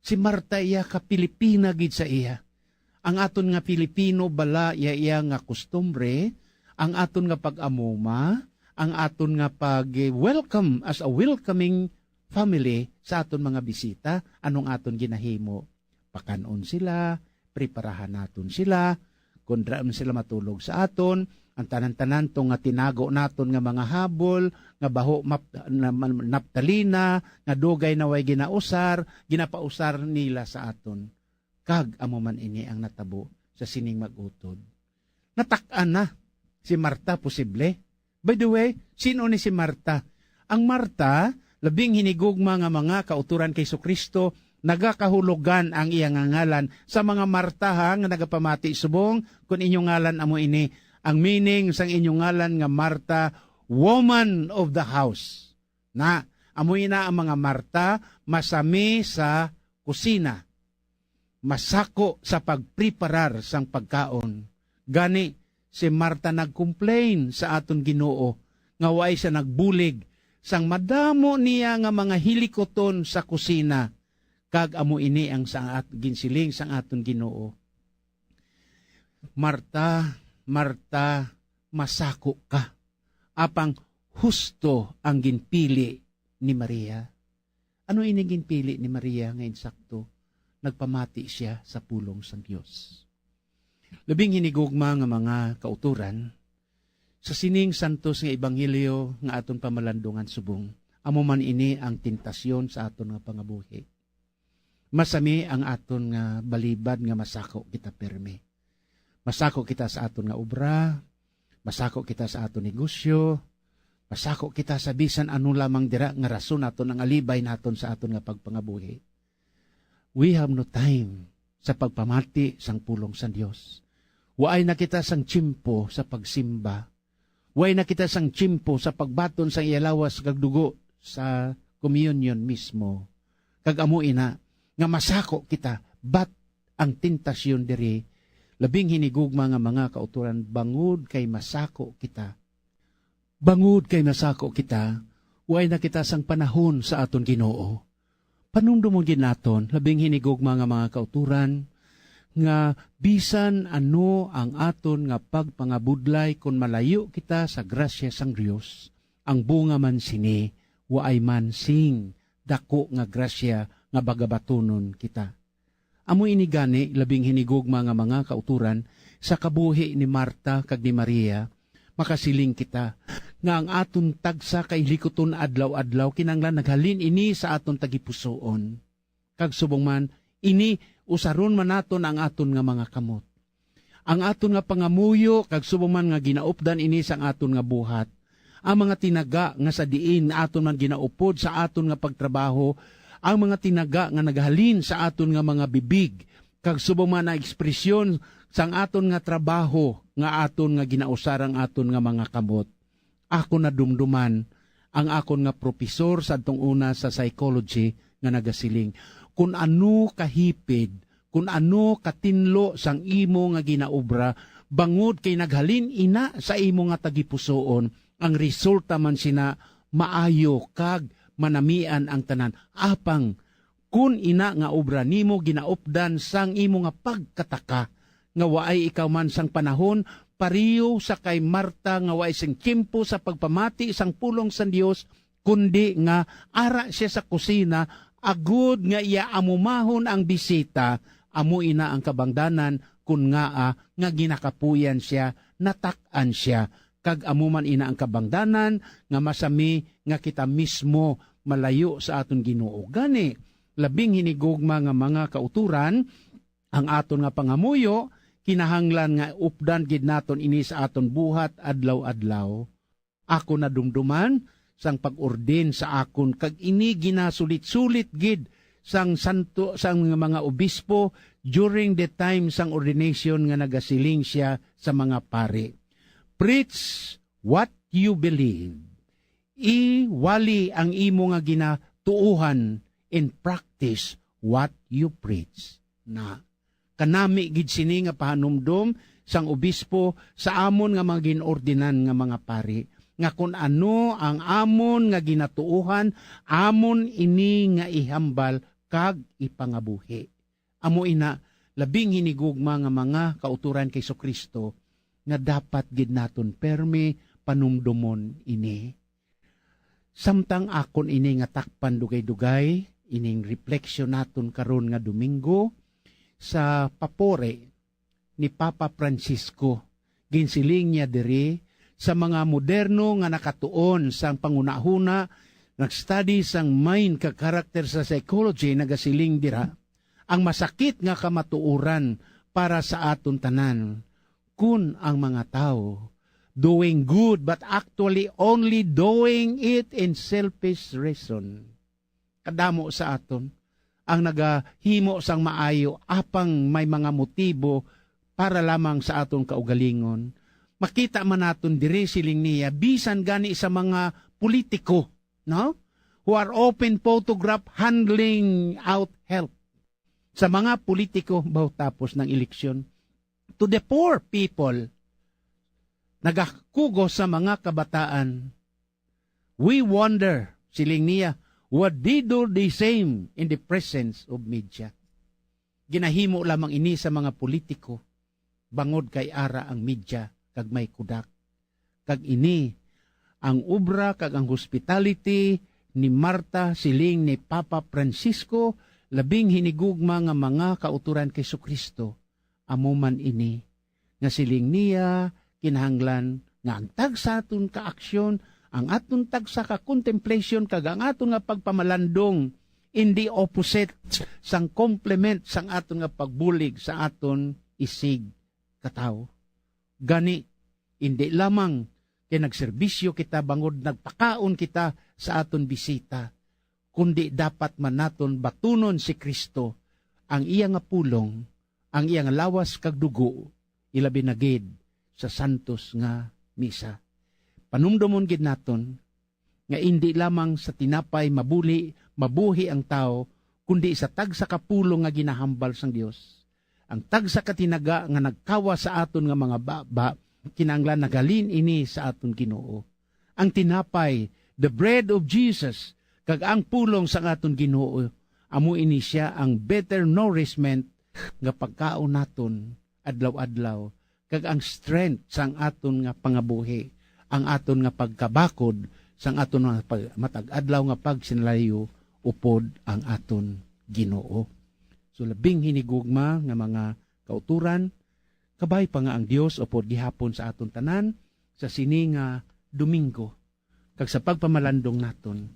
Si Marta iya ka Pilipina gid sa iya. Ang aton nga Pilipino bala iya, iya nga kustumbre, ang aton nga pag-amuma, ang aton nga pag-welcome as a welcoming family sa aton mga bisita, anong aton ginahimo? Pakan-on sila, preparahan naton sila, kon dira man sila matulog sa aton, ang tanan-tanan to nga tinago naton nga mga habol, nga baho map-, na, man-, naptalina, nga dugay na way ginausar, ginapausar nila sa aton. Kag amo man ini ang natabo sa sining mag-utod. Natak-an na si Marta, posible. By the way, sino ni si Marta? Ang Marta, labing hinigugma nga mga kauturan kay Jesu-Cristo, nagakahulogan ang iya nga ngalan sa mga Marta, ha, nga nagapamati subong, kun inyo ngalan amo ini. Ang meaning sang inyo ngalan nga Marta, woman of the house. Na, amo ina ang mga Marta, masami sa kusina, masako sa pagpreparar sang pagkaon. Gani, si Marta nag-complain sa aton Ginoo nga waay siya nagbulig sang madamo niya nga mga hilikoton sa kusina. Kag amo ini ang sa at-, ginsiling sang aton Ginoo, "Marta, Marta, masako ka, apang husto ang ginpili ni Maria." Ano ini ginpili ni Maria nga insakto? Nagpamati siya sa pulong sang Dios. Labing hinigugma nga mga kauturan, sa sining santos nga ebanghelyo nga aton pamalandungan subong, amo man ini ang tentasyon sa aton nga pangabuhi. Masami ang aton nga balibad nga masako kita pirmi. Masako kita sa aton nga obra, masako kita sa aton negosyo, masako kita sa bisan ano lamang dira nga rason naton ang alibay naton sa aton nga pagpangabuhi. We have no time sa pagpamati sang pulong sang Dios. Waay na kita sang tiyempo sa pagsimba. Waay na kita sang tiyempo sa pagbaton sang iya lawas kag dugo sa communion mismo. Kag amo ina nga masako kita, but ang tentasyon diri, labing hinigugma nga mga kauturan, bangod kay masako kita, Bangod kay nasako kita, way na kita sang panahon sa aton Ginoo. Panumdomon gid naton, labing hinigugma nga mga kauturan, nga bisan ano ang aton nga pagpangabudlay, kon malayo kita sa grasya sang Dios, ang bunga man sini, waay man sing dako nga grasya nga bagabatunon kita. Amo ini gani, labing hinigugma nga mga kauturan, sa kabuhi ni Marta kag ni Maria, makasiling kita nga ang aton tagsa ka hilikuton adlaw-adlaw kinahanglan naghalin ini sa aton tagipusoon. Kag subong man ini, usaron man naton ang aton nga mga kamot, ang aton nga pangamuyo, kag subong man nga ginaupdan ini sang aton nga buhat. Ang mga tinaga nga sa diin aton man ginaupod sa aton nga pagtrabaho, ang mga tinaga nga naghalin sa aton nga mga bibig, kag subong man ang ekspresyon sang aton nga trabaho nga aton nga ginausar ang aton nga mga kamot. Ako nadumduman ang akon nga profesor sadtong una sa psychology nga nagasiling, "Kun ano kahipid, kun ano katinlo sang imo nga ginaobra, bangod kay naghalin ina sa imo nga tagipusoon, ang resulta man sina maayo kag manamian ang tanan. Apang kun ina nga obra nimo ginaupdan sang imo nga pagkataka, nga waay ikaw man sang panahon, pareho sa kay Marta nga waay sing tiyempo sa pagpamati sang pulong sang Dios, kundi nga ara sia sa kusina, agud nga iya amumahon ang bisita, amo ina ang kabangdanan kun ngaa nga ginakapuyan sia, natak-an sia, kag amo man ina ang kabangdanan nga masami nga kita mismo malayo sa aton Ginoo. Gani, labing hinigugma nga mga kauturan, ang aton nga pangamuyo, kinahanglan nga updan gid naton ini sa aton buhat adlaw-adlaw. Ako nadumduman sang pag-ordain sa akon, kag ini ginasulit-sulit gid sang santo, sang mga obispo during the time sang ordination, nga nagasiling sia sa mga pari, "Preach what you believe." Iwali ang imo nga ginatuohan and practice what you preach. Na, kanami gid sini nga pahanumdom sang obispo sa amon nga mga gin-ordinan nga mga pari, nga kun ano ang amon nga ginatuohan, amon ini nga ihambal kag ipangabuhi. Amo ina, labing hinigugma nga mga kauturan kay Jesu-Cristo, nga dapat gid naton permi panumdomon ini. Samtang akon ini nga takpan dugay-dugay, ining refleksyon naton karon nga Domingo, sa papuri ni Papa Francisco, ginsiling niya diri, sa mga moderno nga nakatuon sang panghunahuna, nag-study sang mind kag character sa psychology, nagasiling dira, ang masakit nga kamatuoran para sa aton tanan, kun ang mga tawo doing good but actually only doing it in selfish reason. Kadamo sa aton ang nagahimo sang maayo, apang may mga motibo para lamang sa aton kaugalingon. Makita man naton diri, siling niya, bisan gani sa mga politiko, no? Who are often photographed handling out help. Sa mga politiko, baw tapos ng eleksyon, to the poor people, nagakugos sa mga kabataan. We wonder, siling niya, what they do the same in the presence of media. Ginahimo lamang ini sa mga politiko, bangod kay ara ang media kag may kudak. Kag ini ang obra kag ang hospitality ni Marta, siling ni Papa Francisco, labing hinigugma nga mga kauturan kay Jesu-Cristo. Amo man ini nga siling niya, kinahanglan nga ang tagsa aton ka aksyon, ang aton tagsa ka contemplation, kag ang aton nga pagpamalandong indi opposite sang complement sang aton nga pagbulig sa aton isig katawo. Gani, indi lamang kay nagserbisyo kita bangod nagpakaon kita sa aton bisita, kundi dapat man naton batunon si Cristo, ang iya nga pulong, ang iya nga lawas kag dugo, ilabi na gid sa santos nga misa. Panumdomon gid naton nga indi lamang sa tinapay mabuli, mabuhi ang tawo, kundi sa tagsa ka pulong nga ginahambal sang Dios. Ang tagsa ka tinaga nga nagkawas sa aton nga mga baba, kinahanglan naghalin ini sa aton Ginoo. Ang tinapay, the bread of Jesus, kag ang pulong sang aton Ginoo, amo ini sia ang better nourishment nga pagkaon naton adlaw-adlaw, kag ang strength sang aton nga pangabuhi, ang aton nga pagkabakod sang aton nga pag-, matag-adlaw nga pagsinlayo upod ang aton Ginoo. So, labing hinigugma nga mga kauturan, kabay pa nga ang Dios upod gihapon sa aton tanan sa sini nga Domingo, kag sa pagpamalandong naton,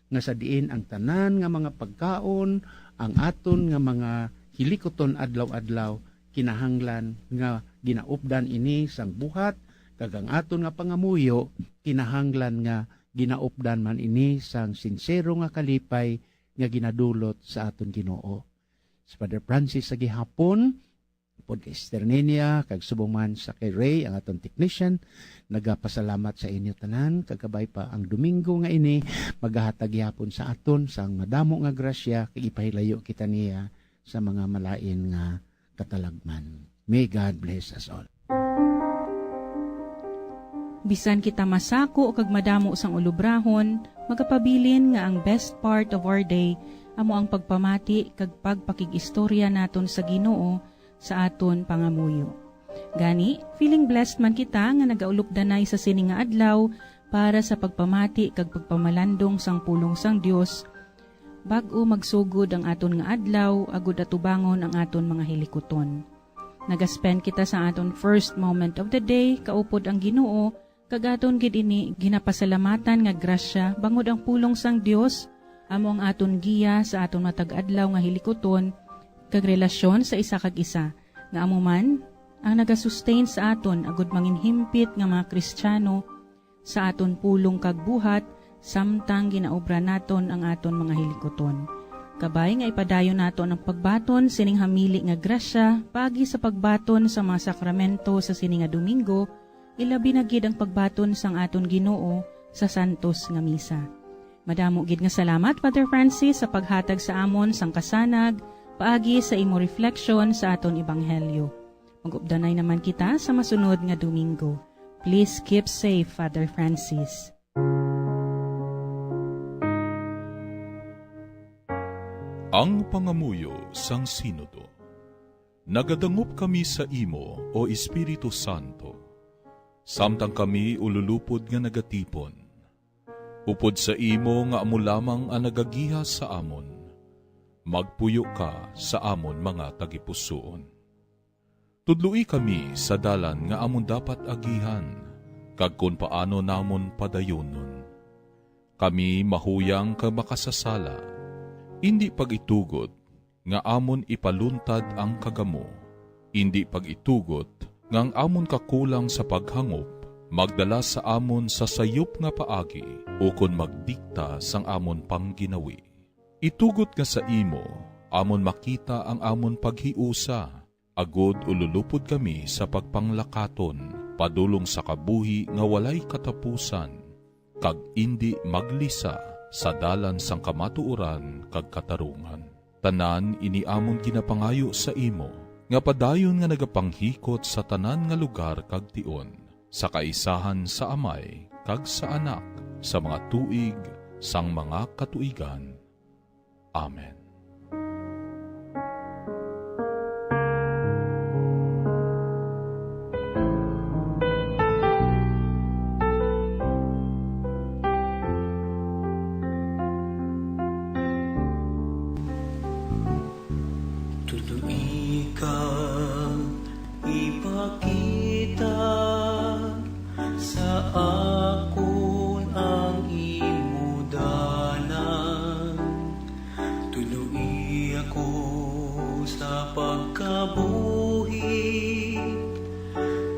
nga sa diin ang tanan nga mga pagkaon, ang aton nga mga hilikuton adlaw-adlaw, kinahanglan nga ginaupdan ini sang buhat, kag ang aton nga pangamuyo, kinahanglan nga ginaupdan man ini sang sinsero nga kalipay nga ginadulot sa aton Ginoo. Si Father Francis sa gihapon, upod kay Sister Ninia, kag subong man sa kay Ray, ang aton technician, nagapasalamat sa inyo tanan, kag kabay pa ang Domingo nga ini, magahatag gihapon sa aton sang madamo nga grasya, kag ipahilayo kita niya sa mga malain nga katalagman. May God bless us all. Bisan kita masako kag madamo sang ulubrahon, magapabilin nga ang best part of our day amo ang pagpamati kag pagpakig-istorya naton sa Ginoo sa aton pangamuyo. Gani, feeling blessed man kita nga nagaulupdanay sa sini nga adlaw para sa pagpamati kag pagpamalandong sang pulong sang Dios, bag-o magsugod ang aton nga adlaw, agud atubangon ang aton mga hilikuton. Nagaspend kita sa aton first moment of the day kaupod ang Ginoo, kag aton gid ini ginapasalamatan nga grasya, bangod ang pulong sang Dios amo ang aton giya sa aton matag-adlaw nga hilikuton kag relasyon sa isa kag isa, nga amo man ang nagasustain sa aton agud manginhimpit nga mga Kristiyano sa aton pulong kag buhat, samtang ginaobra naton ang aton mga hilikuton. Kabay nga ipadayon naton ang pagbaton sining hamili nga grasya paagi sa pagbaton sa mga sakramento sa sini nga Domingo, ilabi na gid ang pagbaton sang aton Ginoo sa santos nga misa. Madamo gid nga salamat, Father Francis, sa paghatag sa amon sang kasanag paagi sa imo refleksyon sa aton ebanghelyo. Mag-updanay naman kita sa masunod nga Domingo. Please keep safe, Father Francis. Ang pangamuyo sang Sinodo. Nagadangop kami sa imo, O Espiritu Santo, samtang kami ululupod nga nagatipon. Upod sa imo nga amo lamang ang nagagiya sa amon, magpuyo ka sa amon mga tagipusoon. Tudloi kami sa dalan nga amon dapat agihan, kag kon paano namon padayonon. Kami mahuyang kag makasasala, indi pag-itugot nga amon ipaluntad ang kagamo, indi pag-itugot nga ang amon kakulang sa paghangop magdala sa amon sa sayop nga paagi ukon magdikta sang amon pangginawi. Itugot nga sa imo amon makita ang amon paghiusa, agod ululupod kami sa pagpanglakaton padulong sa kabuhi nga walay katapusan, kag indi maglisa sa dalan sang kamatuoran kag katarungan. Tanan ini amon ginapangayo sa imo, nga padayon nga nagapanghikot sa tanan nga lugar kag tion, sa kaisahan sa Amay kag sa Anak, sa mga tuig sang mga katuigan. Amen. Tudloi ka, ipakita sa akon ang imo dalan. Tudloi ako sa pagkabuhi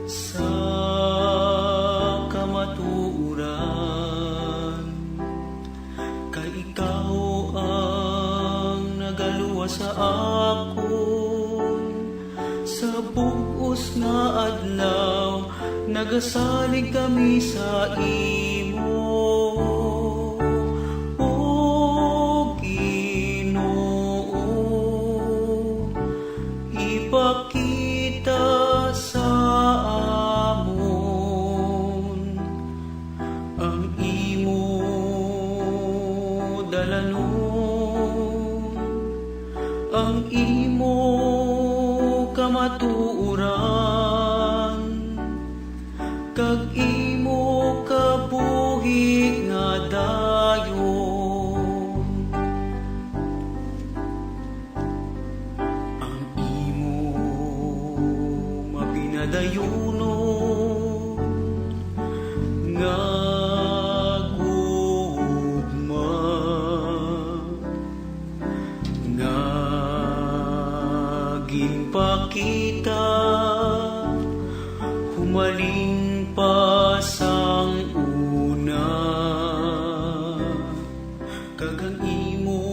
sa kamatuoran. Kay ikaw ang nagaluwas sa akon. Sa bug-os nga adlaw, nagasalig kami sa imo, O Ginoo. Ipakita sa amon ang matuoran, kag imo kabuhi nga dayon. Ang imo mapinadayunon nga gugma nga ginpakita humaling pa sang una, kag ang imo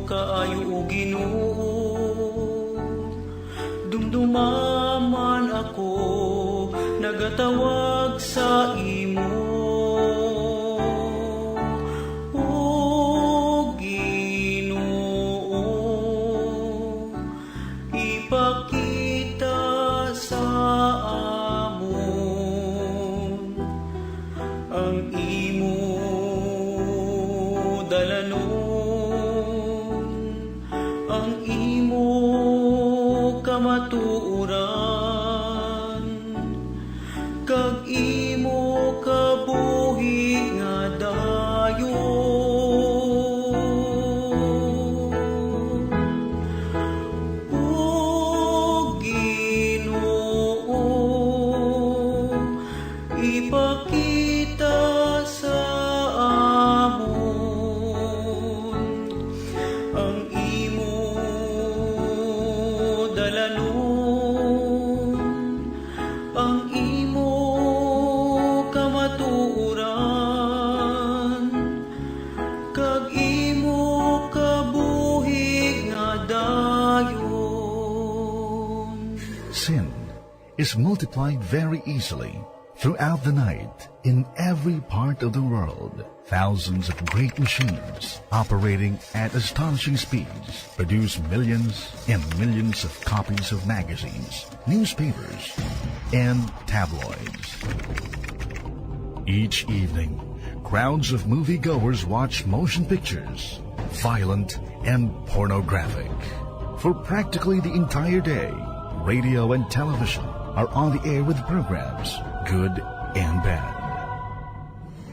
kaayo, O Ginoo, dumduma man ako nagatawag sa imo. O Ginoo, ipakita sa amon ang imo dalanon, ang imo kamatuoran, kag imo kabuhi nga dayon. O Ginoo, ipakita sa amon ang imo dalanon, ang imo kamatuoran, kag imo kabuhi nga dayon. Sin is multiplied very easily throughout the night in every part of the world. Thousands of great machines operating at astonishing speeds produce millions and millions of copies of magazines, newspapers, and tabloids. Each evening, crowds of moviegoers watch motion pictures, violent and pornographic. For practically the entire day, radio and television are on the air with programs, good and bad.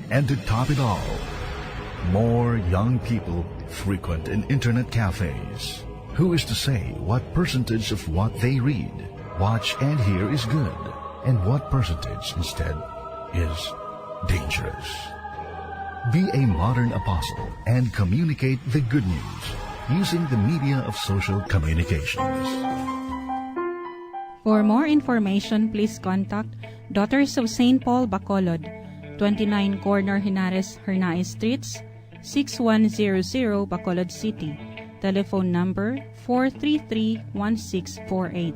And to top it all, more young people frequent in internet cafes. Who is to say what percentage of what they read, watch, and hear is good, and what percentage instead is dangerous? Be a modern apostle and communicate the good news using the media of social communications. For more information, please contact Daughters of Saint Paul Bacolod, twenty-nine Corner Henares Hernaez Streets, six one zero zero, Bacolod City. Telephone number four three three one six four eight,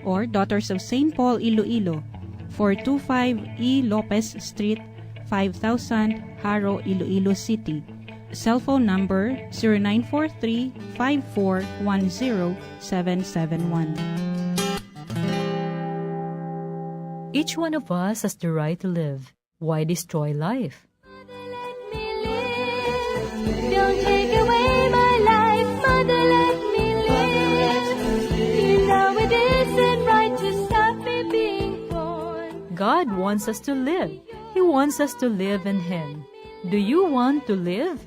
or Daughters of Saint Paul Iloilo, four two five E Lopez Street, five thousand, Jaro, Iloilo City. Cell phone number zero nine four three five four one zero seven seven one. Each one of us has the right to live. Why destroy life? Mother, let me live. Don't take away my life. Mother, let me live. You know it isn't right to stop me being born. God wants us to live. He wants us to live in Him. Do you want to live?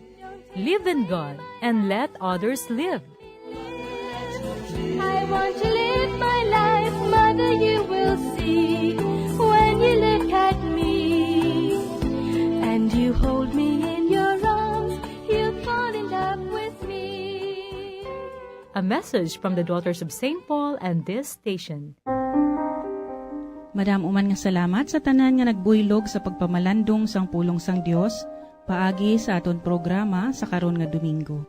Live in God and let others live. I want to live my life, mother, you will see when you look at me. And you hold me in your arms, you fall in love with me. A message from the Daughters of Saint Paul and this station. Madamo man nga salamat sa tanan nga nagbuylog sa pagpamalandong sang pulong sang Dios paagi sa aton programa sa karon nga Domingo.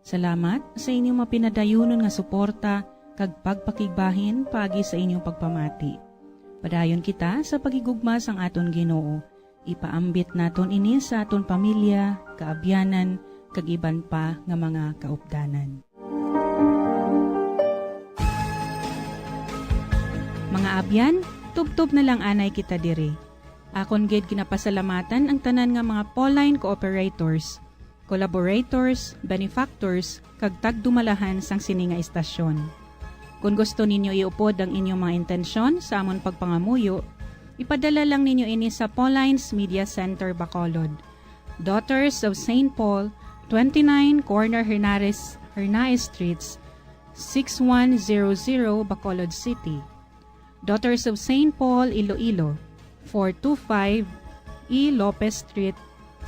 Salamat sa inyong mapinadayunon nga suporta kag pagpakigbahin paagi sa inyong pagpamati. Padayon kita sa paghigugma sang aton Ginoo. Ipaambit naton ini sa aton pamilya, kaabyanan, kag iban pa nga mga kaupdanan. Mga abyan, tubtob na lang anay kita diri. Akon gid ginapasalamatan ang tanan nga mga Pauline cooperators, collaborators, benefactors, kag tagdumalahan sang sini nga istasyon. Kon gusto ninyo iupod ang inyong mga intensyon sa amon pagpangamuyo, ipadala lang ninyo ini sa Pauline's Media Center, Bacolod, Daughters of Saint Paul, twenty-nine Corner Hernares, Hernaez Streets, six one zero zero, Bacolod City. Daughters of Saint Paul, Iloilo, four two five E Lopez Street,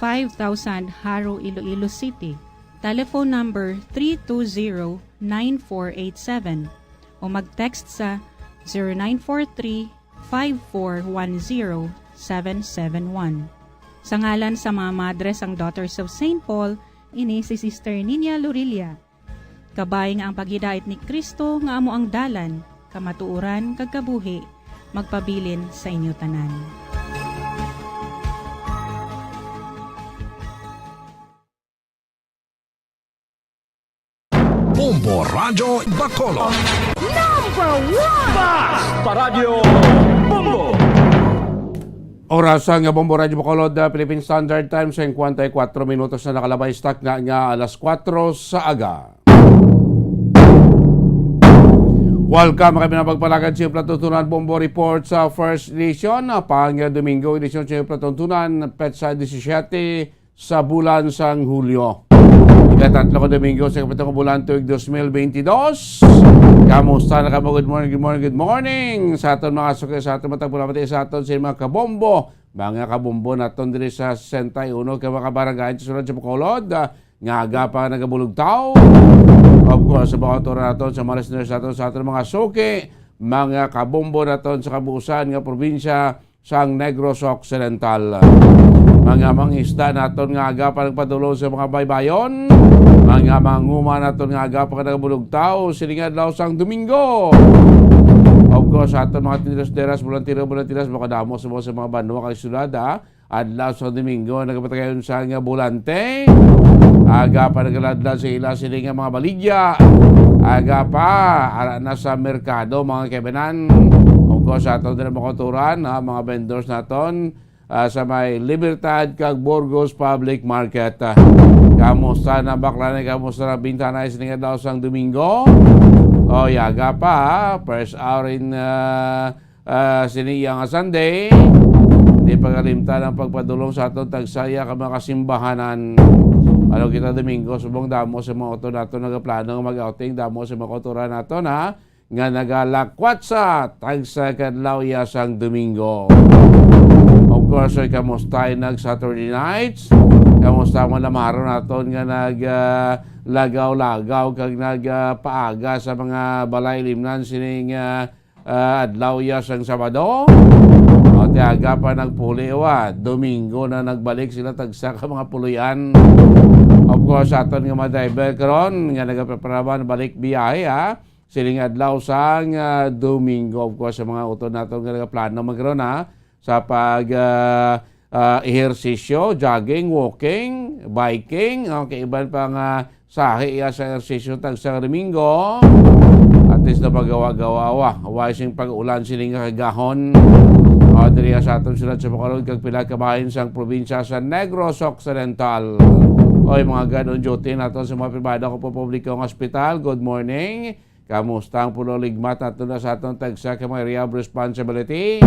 five thousand, Jaro, Iloilo City. Telephone number three two zero nine four eight seven o mag-text sa zero nine four three five four one zero seven seven one. Sa ngalan sa mga madre sang Daughters of Saint Paul, ini si Sister Nina Lorilla. Kabay nga ang paghidait ni Cristo nga amo ang dalan, kamatuoran, kag kabuhi, magpabilin sa inyo tanan. Bombo Radyo Bacolod. Number one! Bas! Paradyo Bombo! Oras nga Bombo Radyo Bacolod, ah, Philippine Standard Time, singkwenta y kuatro minutos na nakalabay sa takna nga alas kuwatro sa aga. Welcome, kami na pagpalagad sa pagpatutunan Bombo Report sa First Edition, ah, pang Domingo edisyon sa pagpatutunan, petsa disisiete sa bulan sang Hulyo. Ikatatlo ka Domingo sa kapitong bulan tuig dos mil bentidós. Kamusta na kamo? Good morning, good morning, good morning. Sa aton mga suki, sa aton matag pulapati, sa aton sa mga kabombo, mga kabombo naton diri sa sesenta y uno ka mga kabarangay sa sulod sa Bacolod, ah, nga aga pa nagabulog taw. Of course, sa mga autora naton, sa mga listeners naton, sa aton mga suki, mga kabombo naton sa kabuusan nga probinsya sang Negros Occidental. Mga mangisda naton nga aga pa nagpadulong sa mga baybayon, mga manguma naton nga aga pa nagabulog taw, sining adlaw sang Domingo. Of course, sa aton mga tinderos-tinderas, bolantero, bolanteras, makadamo sa mga, sa mga banwa kag syudad, ha? Adlaw sa Domingo, nagapatayon sa nga bolante. Aga pa nagaladlad sa ila sini nga mga baligya. Aga pa, ara na sa merkado, mga kaibanan. Of course, sa aton din mga kauturan, ha, mga vendors naton, ah, sa may Libertad kag Burgos Public Market. Ah, kamusta na, bakla na, kamusta na bintana sining adlaw sang Domingo? O, aga pa, ha? First hour in, ah, ah, sini iya nga Sunday. Di pagalimtan ang pagpadulong sa aton tagsaya ka mga kasimbahanan. Ano kita Domingo, subong damo sa mga auto nato nagaplano nga mag-outing, damo sa mga kauturan nato na nga nagalakwat sa tagsa kadlaw iya sang Domingo. Of course, ay kamusta ay nag Saturday nights? Kamusta ang mga lamaro naton nga nag, ah, lagaw-lagaw kag nag, ah, paaga sa mga balay limnan sining, ah, ah, adlaw iya sang Sabado. O, ti aga pa nagpuli, wa. Domingo na nagbalik sila tagsa ka mga puloy-an. Of course, aton nga mga driver karon nga nagapreparaban balik biyahe, ha. Sining adlaw sang, ah, Domingo. Of course, sa mga utod naton nga nagaplano man karon, ha, sa pag, ah, ah, ehersisyo, jogging, walking, biking, o, kay iban pa nga sahi iya sa ehersisyo tagsa ka Domingo. At least na magawa-gawa, wa. Wa sing pag-ulan sini nga kagahon. O, diri sa aton siyudad sa Bacolod kag pila ka bahin sang probinsya sa Negros Occidental. Oy, mga guard on duty naton sa mga pribado kag publiko nga ospital, good morning. Kamusta ang pulo ligmat naton na sa aton tagsa ka mga area of responsibility?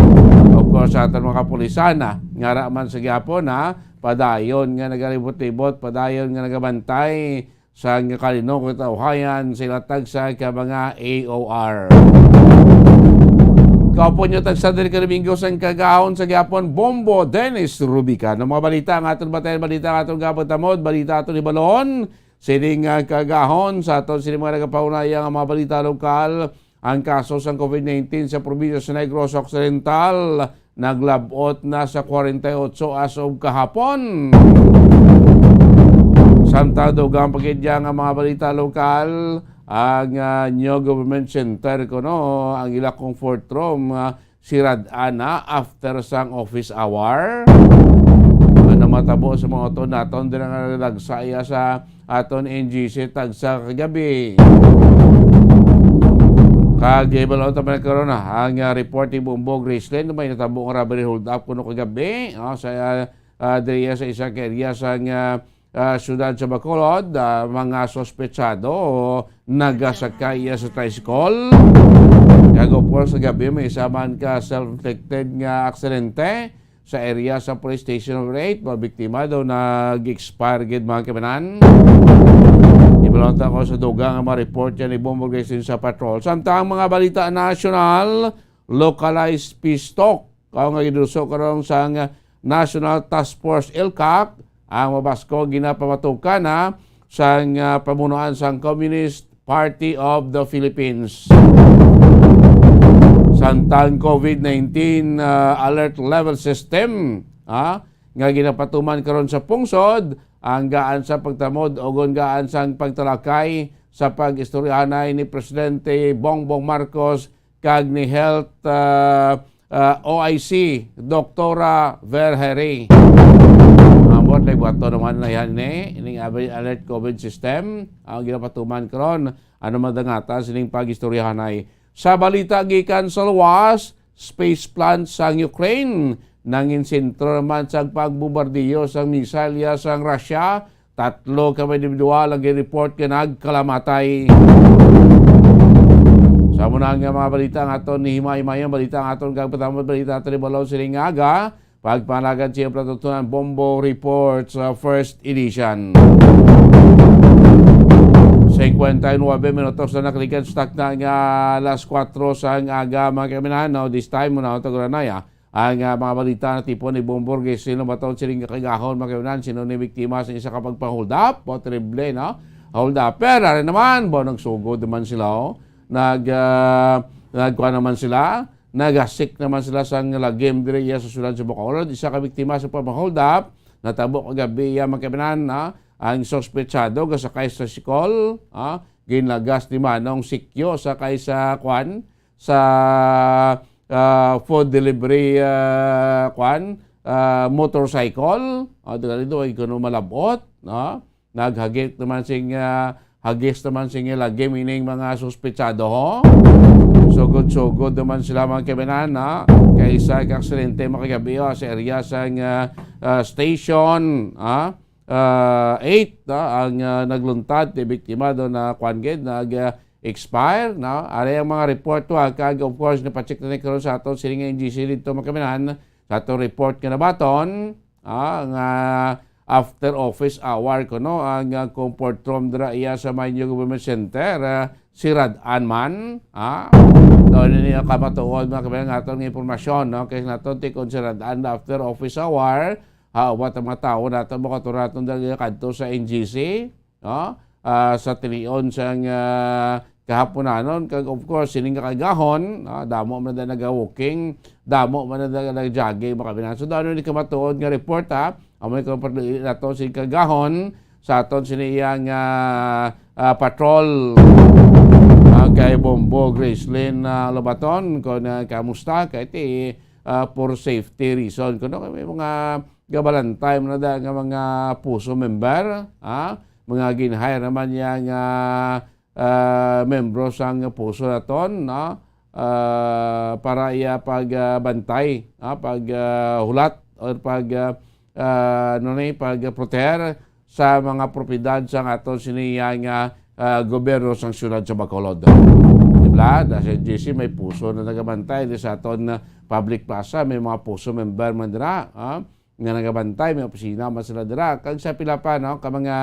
Of course, sa aton mga kapulisan, ah, nga ra man sa gyapon, ha, padayon nga nagalibot-libot, padayon nga nagabantay sa nga kalinog katawhayan sila tagsa ka mga A O R. Kaupo nyo tagsa diri ka Domingo sang kagahon sa gyapon, Bombo Dennis Rubica. Ang mga balita nga aton batayan, balita nga aton gapagtamod, balita aton hibalon. Sining, ah, kagahon sa aton sini mga nagapaunaya nga mga balita lokal, ang kaso sang COVID nineteen sa probinsya sa Negros Occidental naglab-ot na sa kwarenta y otso as of kahapon. Samtang dugang pa gid nga mga balita lokal, ang, ah, New Government Center kuno ang ila comfort room, ah, sirad-an na after sang office hour. Ano matabo sa mga utod naton dira nga nagdagsa iya sa aton N G C tagsa kagabi. Kag ibalon ta man karon, ah, ang, ah, report ni Bombo Gracelyn, may natabo nga robbery hold up kuno kagabi, ah, sa, ah, ah, diri sa isa ka area sa nga ah, siyudad sa Bacolod, ah, mga suspetsado nagasakay iya sa tricycle. Sa gabi, may isa man ka self-inflicted nga aksidente sa area sa Police Station Number eight. Mga biktima daw nag-expire gid, mga kaibigan. Ibalon ta ko sa dugang nga mga report yan ni Bombo Grace sa patrol. Samtang mga balita nasyonal, localized peace talk. Kung nga giduso karon sang National Task Force, ilcac, ang mabasko ginapamatukan na sang, ah, pamunuan sang Communist Party of the Philippines. Samtang COVID nineteen, ah, alert level system, ah, nga ginapatuman karon sa pungsod, ang gaan sa pagtamod o gaan sang pagtalakay sa pag-istoryahanay ni Presidente Bongbong Marcos kag ni Health, ah, ah, O I C, Doktora Verheri. Ambot lay buhaton naman na yan ni ining Alert COVID system ang ginapatuman karon. Ano madangata sining pag-istoryahanay? Sa balita gikan sa luwas, space plant sang Ukraine nangin sentro naman sa pagbombardiyo sang missile ya sang Russia. Tatlo ka mga individual ang gi-report nga nagkalamatay. Sa muna nga mga balita ang aton ni Himay-Himay ang balita ang aton kagpatambal balita aton ni Balon sining aga. Pagpanagan siya Platutunan Bombo Report sa first edition. Cincuenta y nueve minutos na nakalikan sa takna nga alas kuwatro sang aga, mga kaibigan, no? This time, muna ako tagulanaya. Ang, ah, mga balita na tipon ni Bong Borges, sino ba taon siling kakagahon, mga kaibigan, sino ni biktima sa isa ka pagpa-hold up? O, terrible, no? Hold up. Pero, ari naman, bo, nagsugod naman sila, oh. Nag, ah, nagkuha naman sila. Nagasik naman sila sang lagim diri iya sa syudad sa Bacolod. Isa ka biktima sa pagpa-hold up, natabo kagabi iya, mga kaibigan, no? Ang suspetsado gasakay sa sikol, ah, ginlagas ni Manong Sikyo sakay sa kwan, sa, ah, food delivery, ah, kwan, ah, motorcycle. Ah, dali do ay kuno malabot, no? Naghagit naman sing, ah, hagis naman sing lagi mining mga suspetsado, ho. Sugod-sugod naman sila, mga kaibigan, ha? Kay isa ka aksidente makagabi, oh, sa area sang, ah, ah, station, ha? Ah, eight, no? Ang, ah, nagluntad, ti biktima do na kwan gid, nag, ah, expire, no? Ari ang mga report, ha? Kag, of course, napacheck na ni karon sa aton sining N G C dito, mga kaibigan, sa aton report nga nabaton, ah, nga after office hour kuno ang, ah, comfort room dira iya sa Maynyo Government Center, ah, si Rad-an man, ah. Daw ini ang kamatuod, mga kaibigan, nga aton nga impormasyon, no? Kay naton ti kon si Rad-an after office hour, ha, ubat ang mga tawo nato makaturaton dira kadto sa N G C, no? Ah, sa tilion sang, ah, kahaponanon, kag of course, sining kakagahon, ah, damo man na naga-walking, damo man na naga-jogging, mga kaibigan. So, daw ano ni kamatuod nga report, ha? Amo ni kung pagdili nato si kagahon sa aton sini iyang, ah, ah, patrol, ah, kay Bombo Gracelyn, ah, Lobaton, kung, ah, kamusta? Kay ti, ah, for safety reason. Kuno kay may mga gabalantay mo na da nga mga puso member, ha? Mga gin-hire naman niya nga, ah, membro sang puso naton, no? Ah, para iya pag, ah, bantay, ha? Pag, ah, hulat or pag, ah, ah, ano ni, pag protect sa mga propiedad sa aton sini iya nga, ah, gobyerno sang siyudad sa Bacolod. Di ba? Dahil sa N G C may puso na nagabantay di sa aton, ah, public plaza, may mga puso member man dira, ha? Nga nagabantay, may opisina man sila dira. Kag sa pila pa, no, ka mga,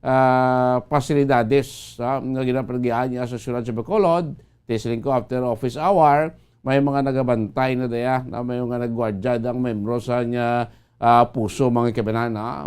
ah, pasilidades, ah, nga ginapalagian niya sa siyudad sa Bacolod, ti siling ko after office hour, may mga nagabantay na daya, na may mga nagwardya dang membro sa niya, ah, puso, mga kaibigan, ha?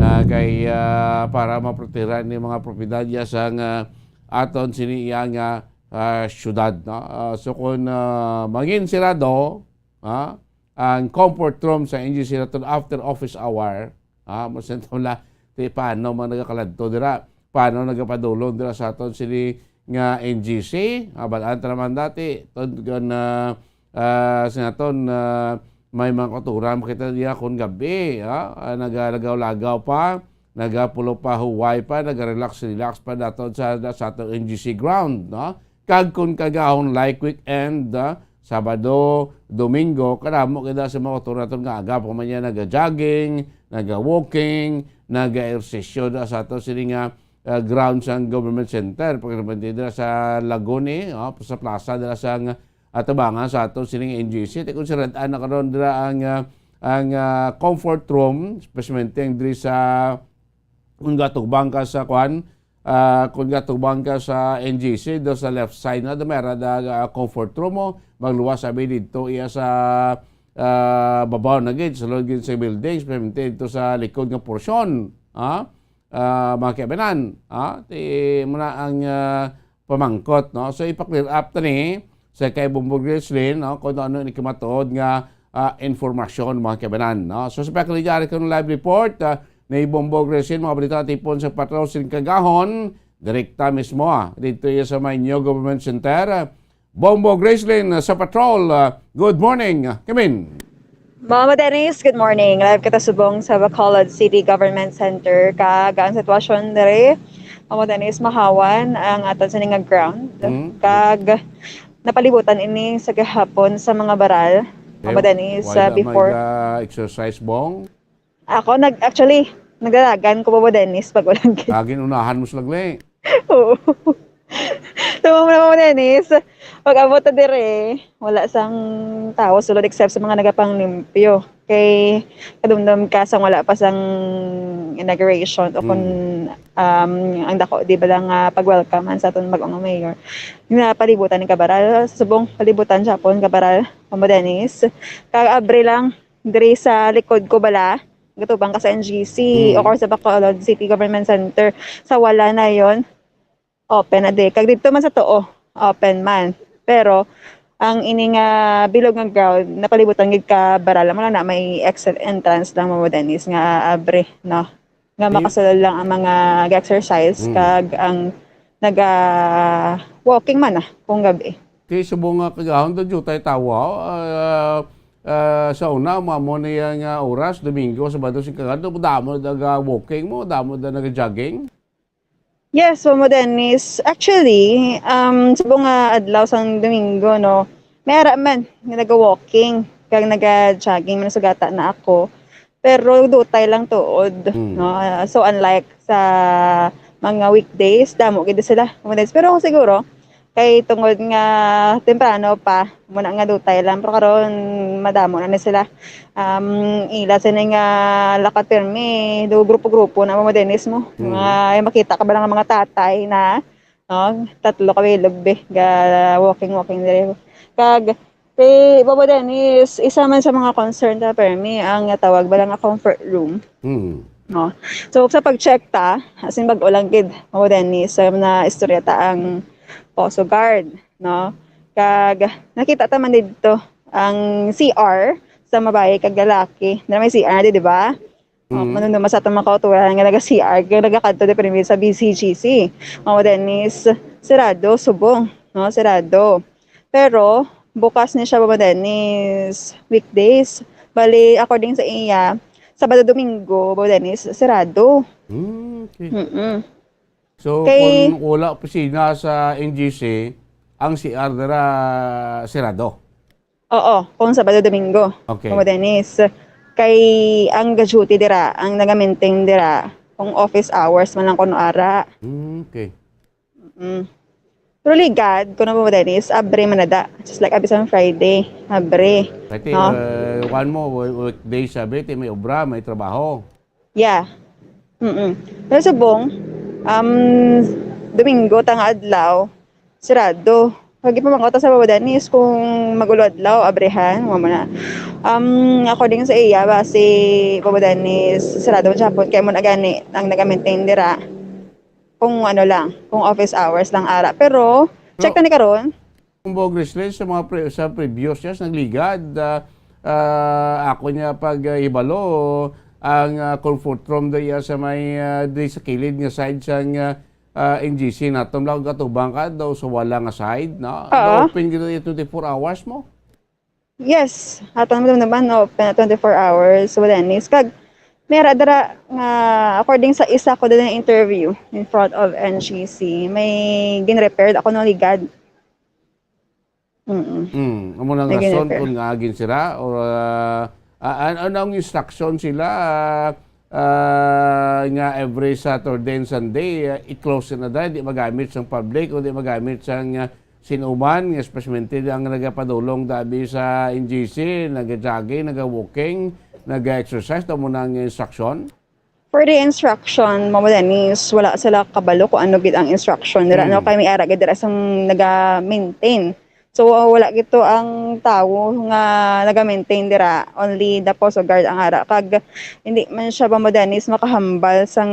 Ah, kay, ah, para maprotehiran ni mga propiedad ya sa nga aton sini iya nga, ah, syudad, no? Ah, so kung, ah, mangin sirado, ha, ang comfort room sa N G C naton after office hour, ha, masentula, ti paano man nagakaladto dira? Paano nagapadulong dira sa aton sini nga N G C? Ah, balaan ta naman dati, tod-, kun, ah, ah, sa naton, ah, may mga kauturan pa kita diya kun gabi, ah, ah, nagalagaw-lagaw pa, nagapulo pa huway pa, naga-relax-relax pa daton sa, sa aton N G C ground, no? Kag kun kagahon like weekend, ah, Sabado, Domingo, kadamo kita sa mga kauturan naton nga aga pa man niya naga-jogging, naga-walking, naga-ehersisyo da sa aton sini nga ah, ground sang government center, pagkabantay dira sa Laguni, oh, sa plaza dira sang atubangan sa ato sining N G C. Te, kung sirad-an na karon dira ang, ah, ang, ah, comfort room, especially ang diri sa, kung gatubang ka sa, kuan, ah, kung gatubang ka sa N G C, do sa left side na, do meron na, ah, comfort room mo, magluwas sabi dito iya sa, ah, babaw na gid, sulod gid sa building, especially dito sa likod nga porsyon, ha? Ah, mga kaibanan, ah, ti, muna ang, ah, pamangkot, no? So, ipa-clear up ta ni sa kay Bongbong Grislin, no? Kung ano ni kimatuod nga, ah, informasyon, mga kaibanan, no? So, sa pagkaligyari ko ng live report, ah, ni Bongbong Grislin, mga balita tipon sa Patrol sin Kagahon, direkta mismo, ah, dito iya sa may New Government Center. Bongbong Grislin, ah, sa Patrol, ah, good morning, ah, Kimin. Mama Dennis, good morning. Live kita subong sa Bacolod City Government Center. Kag ang sitwasyon diri, Mama Dennis, mahawan ang aton sini nga ground. Mm. Kag napalibutan ini sa gahapon sa mga baral. Mama Dennis, wala sa may before ga-exercise, Bong? Ako, nag-, actually, nagdalagan ko, Mama Dennis, pag ulan. Laging unahan mo sila, Gle. Oo. Tama mo na, Mama Dennis. Pag-abot na dire, wala sang tao sulod except sa mga nagapanglimpyo. Kay kadumdom ka sang wala pa sang inauguration o kung, Hmm. um, ang dako, di ba lang, ah, pag-welcome sa aton bag-ong mayor. Nga palibutan ni Kabaral, subong palibutan siya po ni Kabaral, Mama Dennis. Kag-abri lang diri sa likod ko bala, gatubang ka sa N G C, Hmm. o kung sa Bacolod City Government Center, sa wala na yon. Open na di. Kag dito man sa tuo, open man. Pero ang ini nga bilog nga ground, napalibutan gid ka barala mo lang na may exit entrance lang mo, Dennis, nga abre, no? Nga Di- makasulod lang ang mga ga-exercise, Mm. kag ang naga-walking man na kung gabi. Kay subong nga kagahon, do jutay tawo, ah, ah, sa una, mamo niya nga oras, Domingo, Sabado, sin kagahon, damo naga-walking mo, damo na naga-jogging? Yes, Mamo Dennis. Actually, um, subong nga adlaw sang Domingo, no, may ara man nga naga-walking kag naga-jogging man sugata na ako. Pero dutay lang tuod, Mm. no? Ah, so, unlike sa mga weekdays, damo gid sila, Mamo Dennis. Pero siguro, kay tungod nga temprano pa, muna nga dutay lang, pero karon madamo na ni sila. Um, ila sini nga lakat pirmi, do grupo-grupo na mo, Dennis, mo. Mm. Mga, ay, makita ka ba nga mga tatay na, no? Tatlo ka bilog, be, ga walking-walking diri. Kag, si Bobo Dennis, isa man sa mga concern ta, permi, ang tawag ba lang nga comfort room. Mm. No? So, sa pag-check ta, as in, bag-o lang gid, Bobo Dennis, sa na istorya ta ang Poso Guard, no? Kag nakita ta man didto ang C R sa mabayi kag lalaki. Dira may C R di, di ba? Oh, Mm. manunuma sa atong mga kauturan nga naga-C R, nga nagakadto di permi sa B C G C. Mao, Dennis, sirado, subong, no? Sirado. Pero bukas ni siya, Mama Dennis, weekdays. Bali, according sa iya, Sabado, Domingo, Mama Dennis, sirado. Mm, okay. Mm-mm. So, Kay kung wala opisina sa N G C, ang C R dira sirado? Oo, kung Sabado, Domingo. Okay. Mama Dennis, kay ang ga-duty dira, ang naga-maintain dira, kung office hours man lang kuno ara. Mm, okay. Mm. Pero ligad, kuno, Mama Dennis, abre man na da. Just like abi sa Friday, abre. Pati, No? uh, one mo, we-, weekday sabi, ti may obra, may trabaho. Yeah. Mm-mm. Pero subong, um, Domingo, tanga adlaw, sirado. Lagi pa makauta sa Baba Danis kung magulo adlaw, abrehan, mo na. Um, according sa iya, ba, si Baba Danis, sirado man siya hapon, kaya mo na gani ang nag-maintain dira. Kung ano lang, kung office hours lang ara. Pero, check Pero, na ni karon. Kung Bog Reslen, sa mga pre-, sa previous years, nagligad, ah, ah, ako niya pag, ah, hibalo, ang, ah, comfort room diya sa may, ah, di sa kilid nga side sang, ah, ah, N G C naton lang katubang ka daw sa wala nga side, no? Oo. Open gid yung twenty-four hours mo? Yes, aton mo naman open na twenty-four hours, wala ni. Kag, mera dara nga, according sa isa ko din interview in front of N G C, may gin-repaired ako no ligad. Mm-mm. Mm, amo nang Naging rason repair. Kung nga ginsira or, ah, ah, an-, ano ang instruction sila, ah, ah, nga every Saturday and Sunday, ah, i-close na da, di magamit sang public o di magamit sang, ah, sinuman, nga especially ang nagapadulong dabi sa N G C, naga-jogging, naga-walking, naga-exercise, daw mo na ang instruction? For the instruction, Mama Denise, wala sila kabalo kung ano gid ang instruction dira, no? Mm. Kay may ara gid dira sang naga-maintain. So, wala gid to ang tawo nga naga-maintain dira, only the Poso Guard ang ara. Kag hindi man siya, Mama Denise, makahambal sang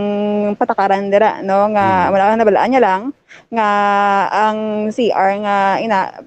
patakaran dira, no? Nga Mm. wala, nabalaan niya lang nga ang C R nga ina,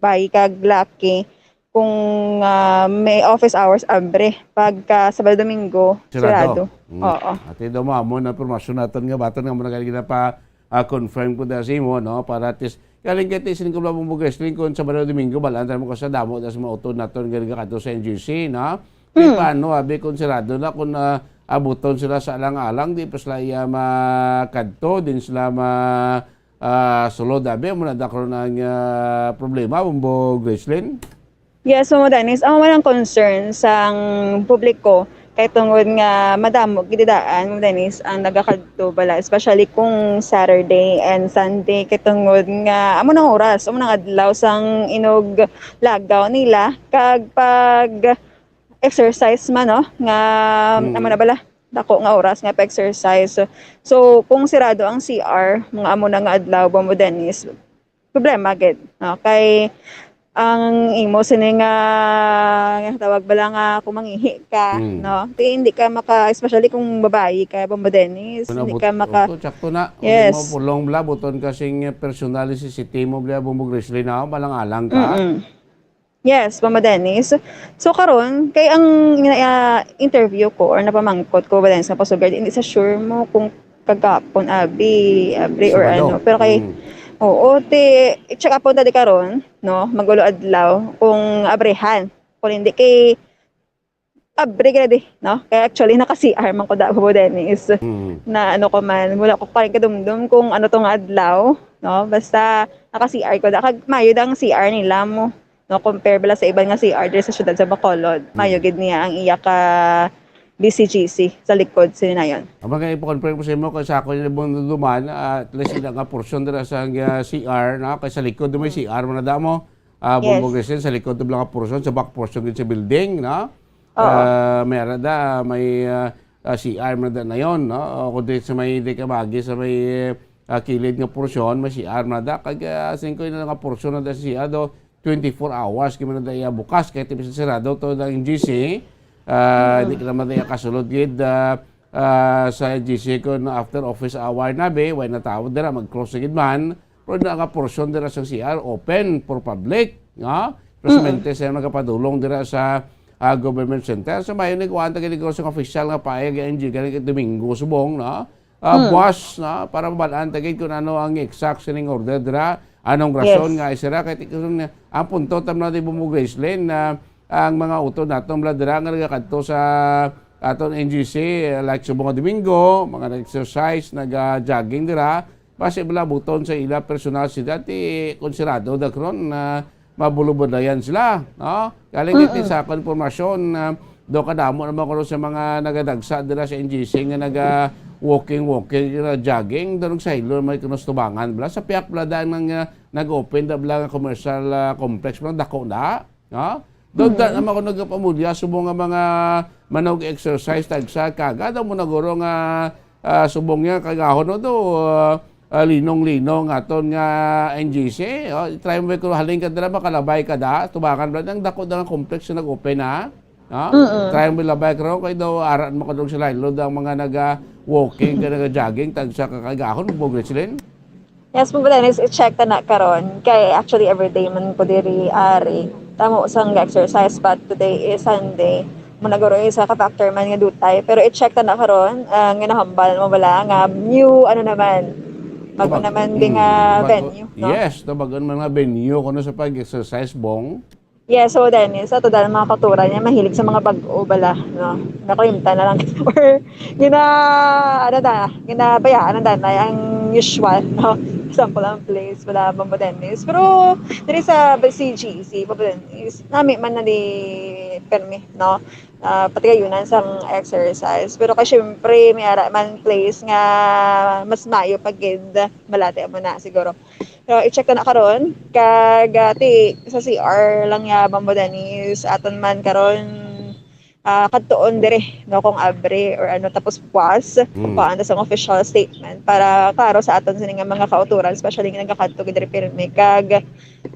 bay kag laki, kung, ah, may office hours, abre. Pagka Sabado, Domingo, Sirado. Sirado. Mm. Oo. Ati daw mo, amo na impormasyon naton nga baton nga mo na gani ginapa, ah, confirm ko da sa imo, no? Para at least, galing kay ti sining kabla mong wrestling kung Sabado, Domingo, balaan tayo mo ka sa damo, tas mga utod naton galing ka kadto sa N G C, no? Kaya Hmm. paano, abi, kung sirado na, kung, ah, abuton sila sa alang-alang, di pa sila iya makadto, din sila ma-, ah, sulod, abi, mo na dakron ang, ah, problema, Bumbo Gracelyn? Yes, Ma'am Dennis. Amo man ang concern sang publiko kay tungod nga madamo gid daan, Ma'am Dennis, ang nagakadto bala, especially kung Saturday and Sunday, kay tungod nga amo nang oras, amo nang adlaw sang inog lagaw nila, kag pag exercise man, no, nga Mm. amo na bala, dako nga oras nga pa-exercise. So, kung sirado ang C R, mga amo na nga adlaw, Bumbo Dennis, problema gid, no? Kay ang imo sini nga, nga tawag bala nga kung mangihi ka, Mm. no? Di, hindi ka maka, especially kung babayi ka, Bumbo Dennis, Ano, hindi but-, ka maka-, oto, sakto na. Yes. Hindi mo pulong bala, buton ka sing personal necessity mo bala, Bumbo Grizzly na, malang-alang ka. Mm-mm. Yes, Mama Dennis. So, karon, kay ang, ah, interview ko or napamangkot ko, Mama Dennis, nga pa-Poso Guard, hindi sa sure mo kung kagapon, abi, abre or Sabado. Ano. Pero kay, Mm. oo, ti, i-check up ta di karon, no? Mag-ulo adlaw, kung abrehan. Kung hindi kay, abre ka na di, no? Kaya actually, naka-C R man ko da, Mama Dennis. Mm. Na ano ko man, wala ko pa rin kadumdum kung ano to nga adlaw, no? Basta, naka-C R ko da. Kag mayo da ang C R nila mo. No, compare bala sa iban nga C R diri sa siyudad sa Bacolod, Mm. mayo gid niya ang iya ka B C G C sa likod sini nayon. Ang mga ipa-confirm ko sa imo, kay sa ako yung nabunduduman, ah, at least ila nga portion dira sa, ah, C R, no? Kay sa likod may Mm. C R man na damo. Ah, Yes. Bumbo Grizzly, sa likod bala nga portion, sa back portion gid sa building, no? Oo. Ah, may ara da, may, ah, ah, C R man da na yon, no? O, kundi sa may di ka magi, sa may, ah, kilid nga portion, may C R man da. Kag, ah, singko na nga portion na da sa C R do, twenty-four hours, kaya man da iya bukas, kaya tipis sirado to ng N G C. Ah, Mm. di ka naman da iya kasulod gid, ah, ah, sa N G C kung after office hour na, be, way na tao dira, mag-close na gid man. Pero na nga portion dira sa C R, open for public, no? Pero Mm. sa mente sa nagapadulong dira sa, ah, government center. Sa mayo ni kuwan, tagaligaw sa official nga paayag ang N G C, galing kay Domingo subong, no? Ah, Mm. buwas, no? Para mabalaan ta gid kung ano ang exact sining order dira, anong rason Yes. nga isira, kay tikon nga, ang punto tam na di Bumbo Gracelyn na ang mga utod naton bala dira nga nagakadto sa aton N G C, like subong nga Domingo, mga nag-exercise, nag-jogging dira, basi bala buton sa ila personal sila, ti konsiderado da karon na mabulubadayan sila, no? Galing iti Mm-mm. sa akon impormasyon, ah, do kadamo naman kuno sa mga nagadagsa dira sa N G C nga naga-walking, walking, nga jogging, do nagsaylo naman kuno sa tubangan bala. Sa piyak bala daan nga nag-open da bala nga commercial, ah, complex, bala dako na, no? Do da Mm. naman kuno nagapamulya subong nga mga manog exercise tagsa kaga, daw mo na guro nga ah, subong niya, kagahon, no, do, ah, ah, linong-linong aton nga N G C, oh, i-try mo, kung halin ka dira, makalabay ka da, tubangan bala, ang dako da nga complex na nag-open, ha? Ha? Mm-mm. Try mo labay ka ron, kay daw, aran mo kadong sila, load ang mga naga-walking, ka naga-jogging, tagsa ka kagahon, Bumbo Gracelyn. Yes, Bumbo Dennis, i-check ta na karon. Kay actually, everyday man ko diri, ari. Tamo sang exercise, but today is Sunday. Mo naguro isa ka factor man nga dutay. Pero i-check ta na karon, ah, nga nahambal mo bala nga new, ano naman, bago Bag-, naman din mm, nga bago, venue, no? Yes, to bago naman nga venue kuno sa pag-exercise, Bong. Yes, so Dennis, sa total mga kautoran niya, mahilig sa mga bag-o bala, no? Nakalimtan na lang. Or, gina, ano na, ginabayaan na danay ang usual, no? Example ang place, wala Bumbo Dennis. Pero, diri sa C G C, Bumbo Dennis, nami man na di permi, no? ah, patigayunan sang exercise. Pero kay syempre, may ara man place nga mas maayo pa gid, balati mo na siguro. Pero i-check ko na karon, kag, ah, ti, sa C R lang ya, Bombo Dennis, aton man karon, ah, kadtuon dire, no, kung abre or ano, tapos buwas, Mm. kuhaan ta sang official statement para klaro sa aton sini nga mga kauturan, especially nga nagakadto gid dire pirmi, kag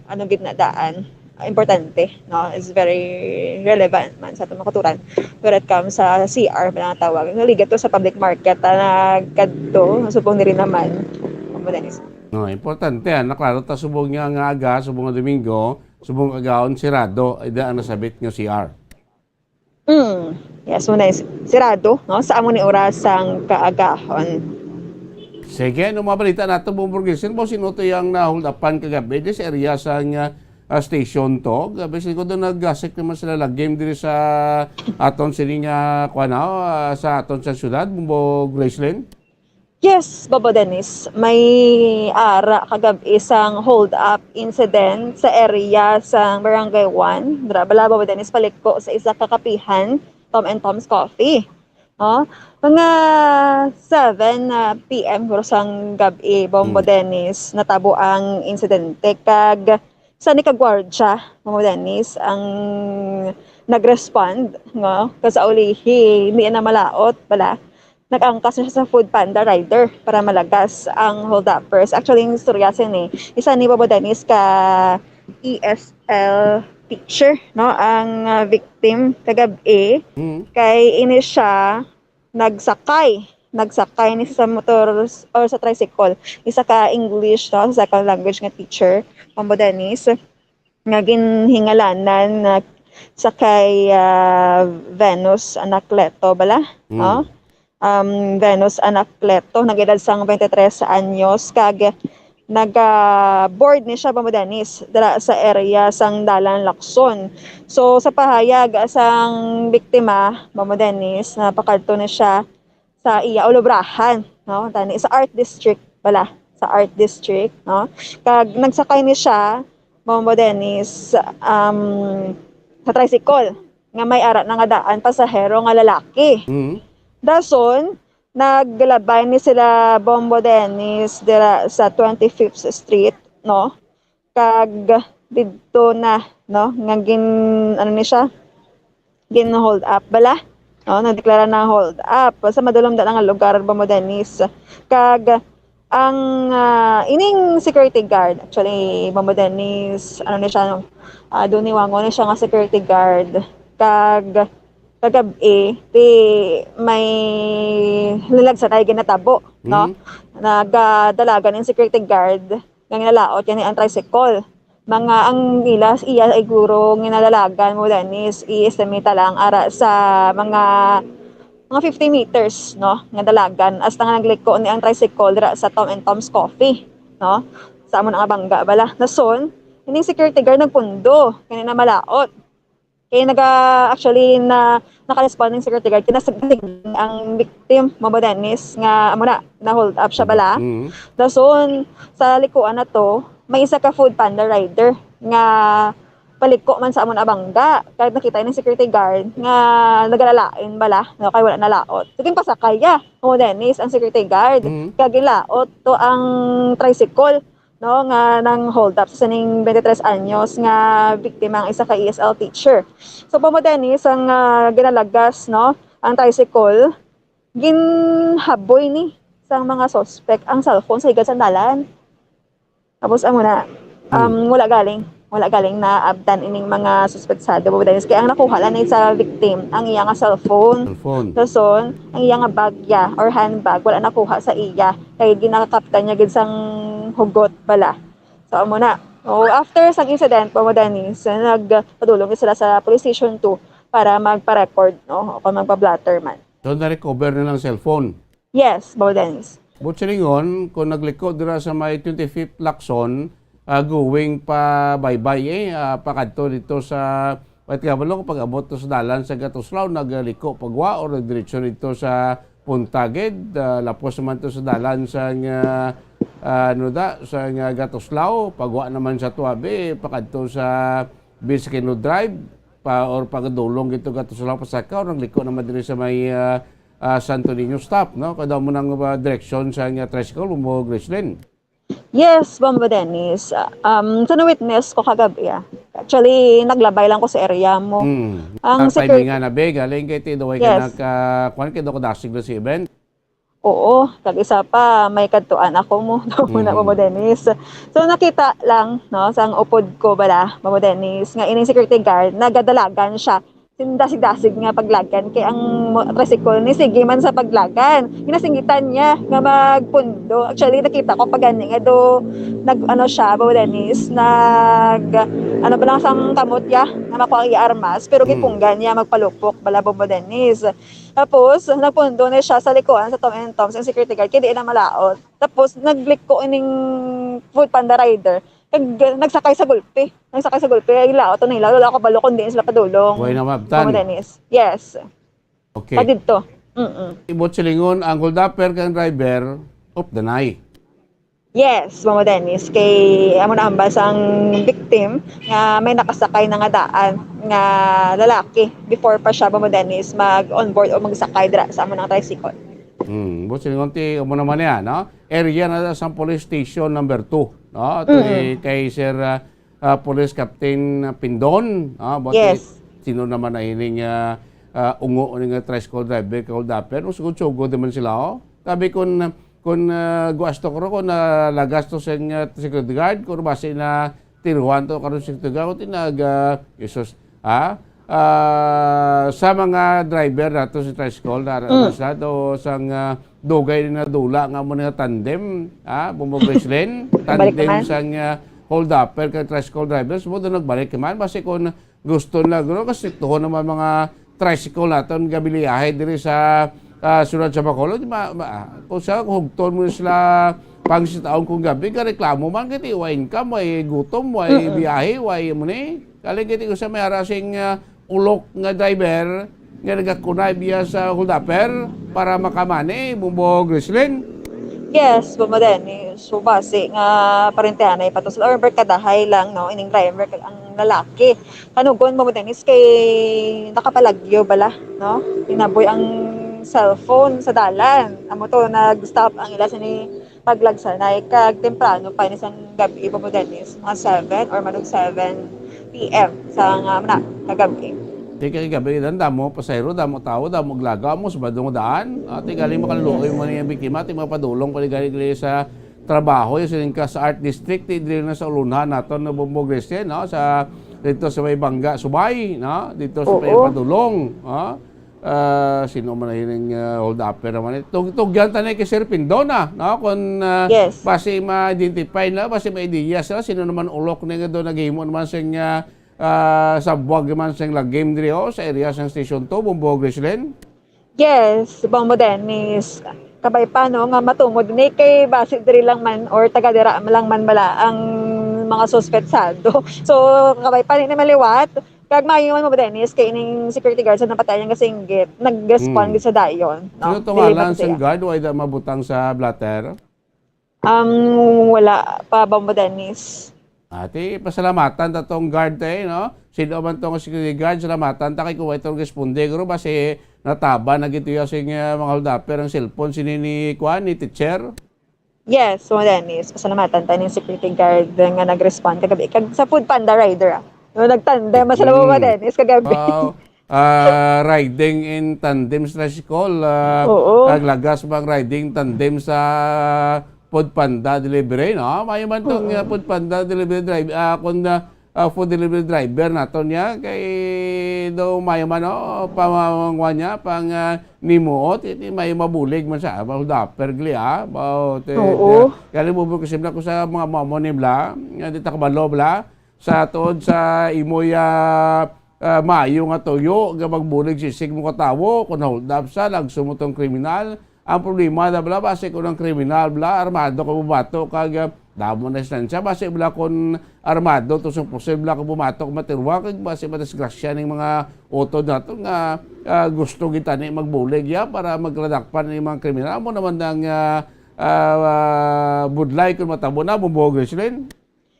ano gid na daan, importante, no, is very relevant man sa aton mga kauturan when it comes sa C R, mga tawag. Naligat to sa public market, ah, nagkadto, subong diri naman. Bombo Dennis. No, importante, ah, naklaro ta subong nga, nga aga, subong nga Domingo, subong kagahon, sirado, ay da ang nasabit nga C R. Mm. Yes, muna is sirado, no, sa amo ni oras sang kaagahon. Sige, ano mga balita nato, Bombo Burgilson? Bo, sino to yung na-hold upan kagabi? Di sa area sa nga, ah, station to. Gabi, siguro doon nag-gasik naman sila lagim diri sa aton sini nga, kuha na, ah, sa aton sa syudad, Bombo Gracelyn? Yes, Bobo Dennis, may ara kagab isang hold-up incident sa area sa Barangay one. Dira bala, Bobo Dennis, paliko sa isa ka kapihan, Tom and Tom's Coffee. No? Mga seven ah, P M guro sang gab-i, Bombo Hmm. Dennis, natabo ang insidente. Kag sa ni kagwardya, Bombo Dennis, ang nag-respond, no? Kag sa ulihi, hindi na malaot pala. Nag-angkas na siya sa Food Panda rider para malagas ang hold-uppers. Actually, yung istorya sini, isa ni Bobo Dennis ka E S L teacher, no? Ang ah, victim kagab-i, Hmm. kay ini siya nagsakay. Nagsakay ni sa motor s- or sa tricycle. Isa ka English, no? Sa second language nga teacher, Bombo Dennis, nga ginhingalanan na sa kay ah, Venus Anacleto bala, Hmm. no? Um, Venus Anacleto, nag-edad sang twenty-three anyos, kag naga-board ni siya, Bombo Dennis, dira sa area sang Dalan Lacson. So, sa pahayag sang biktima, Bombo Dennis, napakadto ni siya sa iya ulubrahan, no? Tani, sa Art District pala, sa Art District, no? Kag nagsakay ni siya, Bombo Dennis, um, sa tricycle nga may ara na nga daan pasahero nga lalaki. Hmm. Dason, naglabay ni sila Bombo Dennis dira sa twenty-fifth Street, no? Kag didto na, no, nga gin, ano ni siya, gin hold up bala, no? Nadeklara na hold up sa madulom da nga lugar, Bombo Dennis. Kag ang ah, ining security guard, actually, Bombo Dennis, ano ni siya, no? Ah, duniwango ni siya nga security guard. Kag kagab-i, di may nilagsanay ginatabo, no? Hmm. Nagadalagan ang security guard nga ginalaot yan ang tricycle. Mga ang ila, iya ay guro nga nadalagan, Bombo Dennis, i-estimate lang ara sa mga mga fifty meters, no, nga dalagan, hasta nga nagliko ni ang tricycle dira sa Tom and Tom's Coffee, no? Sa amo na nga bangga bala. Nason, ining security guard nagpundo, kani na malaot. Kay naga, actually, na, nakarespond ang security guard, kinasagdig ang victim, Bombo Dennis, nga amo na, na-hold up siya bala. Mm. Dason, sa likuan na to, may isa ka Food Panda rider nga paliko man sa amo na bangga. Kag nakita ni security guard nga nagalalain bala, no, kay wala nalaot. So, ginpasakay ya, Bombo Dennis, ang security guard. Mm. Kag gilaot to ang tricycle, no, nga nang-hold up sa sining twenty-three anyos nga biktima, ang isa ka E S L teacher. So, Bombo Dennis, ang ah, ginalagas, no, ang tricycle, ginhaboy ni sang mga suspect ang cellphone sa higad sang dalan. Tapos amo na, um, Hmm. wala galing, wala galing naabtan ining mga suspetsado, Bombo Dennis. Kaya ang nakuha lang ni sa victim, ang iya nga cellphone. Cellphone. Dason, ang iya nga bag ya, or handbag, wala nakuha sa iya. Kay ginakaptan niya gid sang hugot bala. So, amo na. O, after sang incident, Bombo Dennis, nagpadulong sila sa police station two para magpa-record, no? O kung magpa-blotter man. So, na-recover na lang cellphone. Yes, Bombo Dennis. But silingon, kung nagliko dira sa may twenty-fifth Lacson, ah, going pa Baybay, eh, ah, pakadto dito sa, wait nga, balo, pag-abot to sa dalan sa Gatuslaw, nagliko pagwa or nagdiretso dito sa Punta gid, ah, lapos naman to sa dalan sa nga, ah, ano da, sa nga Gatuslaw, pagwa naman sa Tuabe, pakadto sa Bisqueno Drive. pa, or pagadulong gito gato sa Pasaka, or nagliko naman diri sa may, ah, ah, Santo Niño stop, no? Kada mo nang, ah, direksyon sa nga tricycle, mo, Gracelyn. Yes, Bombo Dennis. Um, sa na-witness ko kagabi, ah. Actually, naglabay lang ko sa area mo. Mm. Ang Ang security- timing nga na, be, galing kay ti, daw ay Yes. ka nag, ah, kuwan kay daw kadasig na si event. Oo, kag isa pa, may kadtuan ako mo. Muna, Mm. Bombo Dennis. So, nakita lang, no, sang upod ko bala, Bombo Dennis, nga ining security guard, nagadalagan siya. Sin dasig-dasig nga paglagan, kay ang mo-, tricycle ni sige man sa paglagan. Ginasinggitan niya nga magpundo. Actually, nakita ko pa gani nga do, nag, ano siya, Bombo Dennis, nag, ano ba lang sang kamot ya, nga makuha ang iya armas, pero Mm. gipunggan niya magpalupok bala, Bombo Dennis. Tapos, nagpundo na siya sa likuan sa Tom and Tom, sa security guard, kay di na malaot. Tapos, nagliko ining Food Panda rider, kag nagsakay sa gulpi. Nagsakay sa gulpi, ay laot na nila, wala ko balo kung diin sila padulong. Buhay na mabtan. Mama Dennis. Yes. Okay. Kadidto. Mm-mm. Ibot silingon, ang holdupper kang driver, of the night. Yes, Mama Dennis. Kay amo na ambal sang victim nga may nakasakay na nga daan nga lalaki before pa siya, Mama Dennis, mag-onboard o magsakay dira sa amo nang tricycle. Hmm, buot silingon ti, amo naman niya, no? Area na sa police station number two, no? Ito Mm. ni kay Sir, ah, ah, Police Captain Pindon, no? Buot Yes. Sino naman na ining, ah, ah, ungo ning, ah, tricycle driver kag holdupper? Usugod-sugod naman sila, oh. Sabi kun, kun, ah, guasto ko ro, kun, ah, lagas to sa, ah, security guard, kun basi na tiruhan to karon sa security guard, kun tinag, ah, Jesus, ha? Ah, sa mga driver nato sa tricycle na Mm. sa to sang, ah, dugay na dula nga mo nga tandem, ha? Bumbo Gracelyn, Balik tandem naman. sang, ah, holdupper kag tricycle drivers mo do nagbalik man basi kun gusto nila guro kasi tuhon naman mga tricycle naton gabiliyahe diri sa, ah, siyudad sa Bacolod, ma, ma, kung sa hugton mo sila pang sitaon kung gabi, gareklamo man kiti, wa income, way gutom, way Mm-mm. biyahe, way mo ni. Kaling kiti usa may ara sing, ah, ulok nga driver nga nagakunay biya sa holdupper para makamani, Bumbo Gracelyn. Yes, Mama Dennis. So, basi nga parentehanay pa to sila or barkadahay lang, no? Ining driver kag ang lalaki. Kanugon, Mama Dennis, kay nakapalagyo bala, no? Inaboy ang cellphone sa dalan. Amo to, nag-stop ang ila sini paglagsanay kag temprano pa ini sang gabi, Mama Dennis, mga seven or manug seven P M sa nga na kagabi. Di kay gabi dan damo pasahero, damo tawo, damo glaga mo sa badong daan. Ati galing makaluluoy mo ni ang biktima, ti mapadulong pa ni galing sa trabaho, yung sining ka sa Art District, ti diri na sa ulunhan naton na Bumbo Gracelyn, no? Sa dito sa may Bangga, Subay, no? Dito sa Oo. may padulong, no? Ah, sino man na hining, ah, hold upper naman? Tug tugyan ta na kay Sir Pindon, ah, no? Kung, ah, Yes. basi ma-identify na, basi may ideya sila, sino naman ulok na nga doon naghimo naman sing, ah, ah, sa buwag naman sing lagim diri, oh, sa area sang Station two, Bumbo Gracelyn? Yes, Bombo Dennis. Kabay pa, no, nga matungod ni kay basi diri lang man or taga dira lang man bala ang mga suspetsado. So, kabay pa ni na maliwat. Kag maayo man, Bombo Dennis, kay ining security guard sa napatayan nga singgit, nag-respond Hmm. gid sa dayon, no? Sino to Dili ngalan man sang siya. guard? Wala mabutang sa blotter? Um, wala pa, Bombo Dennis. Ati, pasalamatan ta tong guard, eh, no? Sino man tong security guard, salamatan ta kay kung ito responde, guro, basi nataban na gito yung sing, eh, mga hold upper ang cellphone, sini ni, kuan, ni teacher? Yes, Bombo Dennis. Pasalamatan ta ning security guard nga nag-respond kagabi. Kag sa Food Panda rider, ah. No, nagtandem man sila, Mm. Bombo Dennis, kagabi. Wow. Ah, riding in tandem sa tricycle. Ah, Oo. Naglagas bang riding tandem sa Food Panda delivery, no? May man tong, Oo. ah, Food Panda delivery driver, ah, kung, ah, ah, food delivery driver naton niya, kay daw may man, no? Pamangwa niya, pang, ah, nimuot, iti may mabulig man sa, ah, hold upper gali, ah. Bao, te, Oo. te, kaya mo kasi na ko sa mga mamo ni bla, nga di ta kabalo bla, sa tuod sa imo ya, ah, maayo nga tuyo nga magbulig sisig mo ka tawo, kung hold up sa, lagso mo tong kriminal. Ang problema na bala, basi kung ang kriminal bala, armado ka bubato kag, ah, damo na distansya, basi bala kung armado to sa pusil bala ka bumato kag matirwa, kag basi madisgrasya ning mga utod nato nga, ah, gusto gitani magbulig ya para magladakpan ning mga kriminal. Amo naman ang, ah, ah, budlay kung matabo na, Bumbo Gracelyn.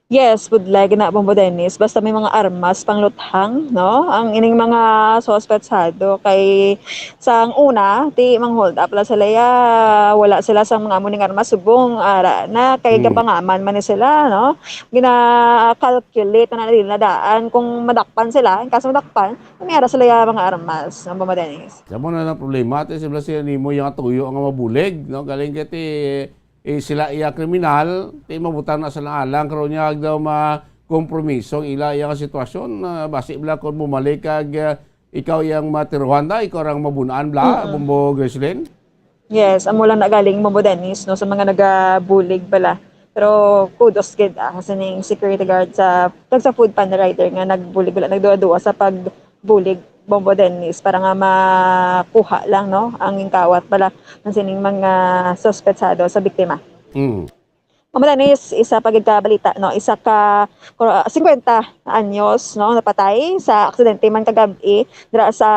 Yes, budlay gina, Bombo Dennis. Basta may mga armas pangluthang, no? Ang ining mga suspetsado kay sang una, ti mang hold up la sila ya, wala sila sang mga amo ning armas, subong ara na kay Mm. gapangaman man ni sila, no? Gina-calculate na nila daan kung madakpan sila. In case madakpan, may ara sila ya mga armas, no, Bombo Dennis? Sa mo na lang problema, ti sila sila nimo yung tuyo nga mabulig, no? Galing kay ti, eh, sila iya kriminal, ti mabutang na sa alang karon niya daw ma kompromiso ang ila iya nga sitwasyon, ah, basi bala kung bumalik kag, ah, ikaw iyang matiruhan da, ikaw rang mabunaan bala, Mm-mm. Bombo Gracelyn? Yes, amo lang na galing, Bombo Dennis, no, sa mga nagabulig bala. Pero kudos gid, ah, sa ning security guard sa, kag sa food panda rider nga nagbulig bala, nagduwa-duwa sa pagbulig, Bombo Dennis, para nga makuha lang, no, ang gingkawat bala ng sining mga suspetsado sa biktima. Mm. Bombo Dennis, isa pa gid ka balita, no, isa ka, ah, singkwenta anyos, no, napatay sa aksidente man kagab-i dira sa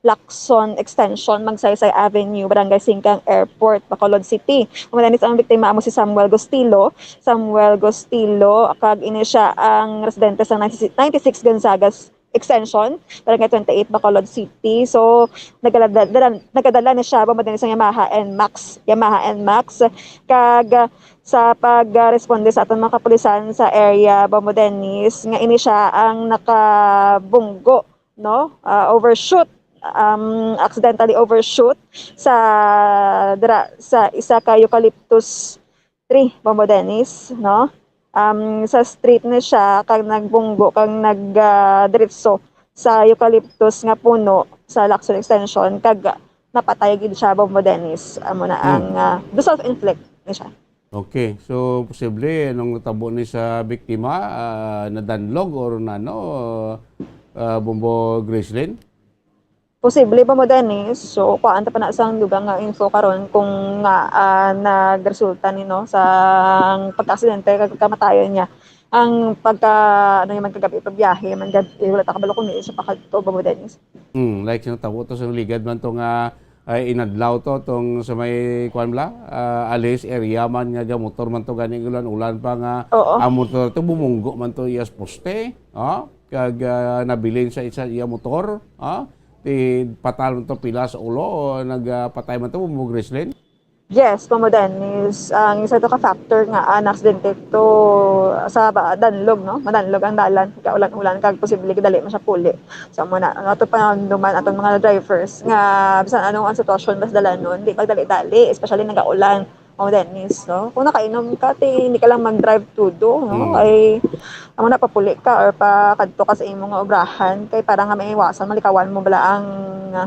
Lacson Extension, Magsaysay Avenue, Barangay Singkang, Airport, Bacolod City. Bombo Dennis, ang biktima amo si Samuel Gustilo. Samuel Gustilo, kag ini siya ang residente sa ninety-six Gonzaga Extension, Barangay twenty-eight, Bacolod City. So, nagdala, dala, nagdala ni siya, Bombo Dennis, ang Yamaha N max, Yamaha N max. Kag, ah, sa pagresponde sa aton mga kapulisan sa area, Bombo Dennis, nga ini siya ang nakabunggo, no? Ah, overshoot, um, accidentally overshoot sa, dira, sa isa ka eucalyptus tree, Bombo Dennis, no? Um, sa street na siya, kag nagbunggo, kag nag, ah, diretso sa eucalyptus nga puno sa Lacson Extension, kag napatay gid siya, Bombo Dennis. Amo na Hmm. ang, ah, do self-inflict ni siya. Okay. So, posible, anong natabo ni sa biktima? Ah, nadanlog or nano, ah, Bombo Gracelyn? Posible, Bombo Dennis. So, kuhaan ta pa na sang dugang nga info karon kung nga, ah, nagresulta ni, no, sa pagkaaksidente kag kamatayon niya. Ang pagka, ano, yung magkagabi pagbiyahe, man gab-, eh, wala ta kabalo kung niya siya pakadto, Bombo Dennis. Hmm, like, sino tabo to sa ligad man to nga, ay, inadlaw to, tong sa may, kuwan bala, ah, Alice area man nga gamotor man to, gani ulan-ulan pa nga, Oo. Ang motor to, bumunggo man to iyas poste, oh, kag, ah, nabilin sa isa iya motor, oh, ti patal man to pila sa ulo, o nagpatay man to, Bombo Gracelyn? Yes, Bombo Dennis, ang isa to ka factor nga ang aksidente to sa ba, danlog, no? Madanlog ang dalan, kaulan-ulan, kag posible dali man siya puli. So, amo na, ang ato pa naman, atong mga drivers, nga bisan anong ang sitwasyon, basta dalanon, di magdali-dali, especially nagaulan, Bombo Dennis, no? Kung nakainom ka, ti, hindi ka lang mag-drive todo, no? Hmm. Ay, amo na, papuli ka or pakadto ka sa imo nga obrahan, kay para nga maiwasan, malikawan mo bala ang, ah,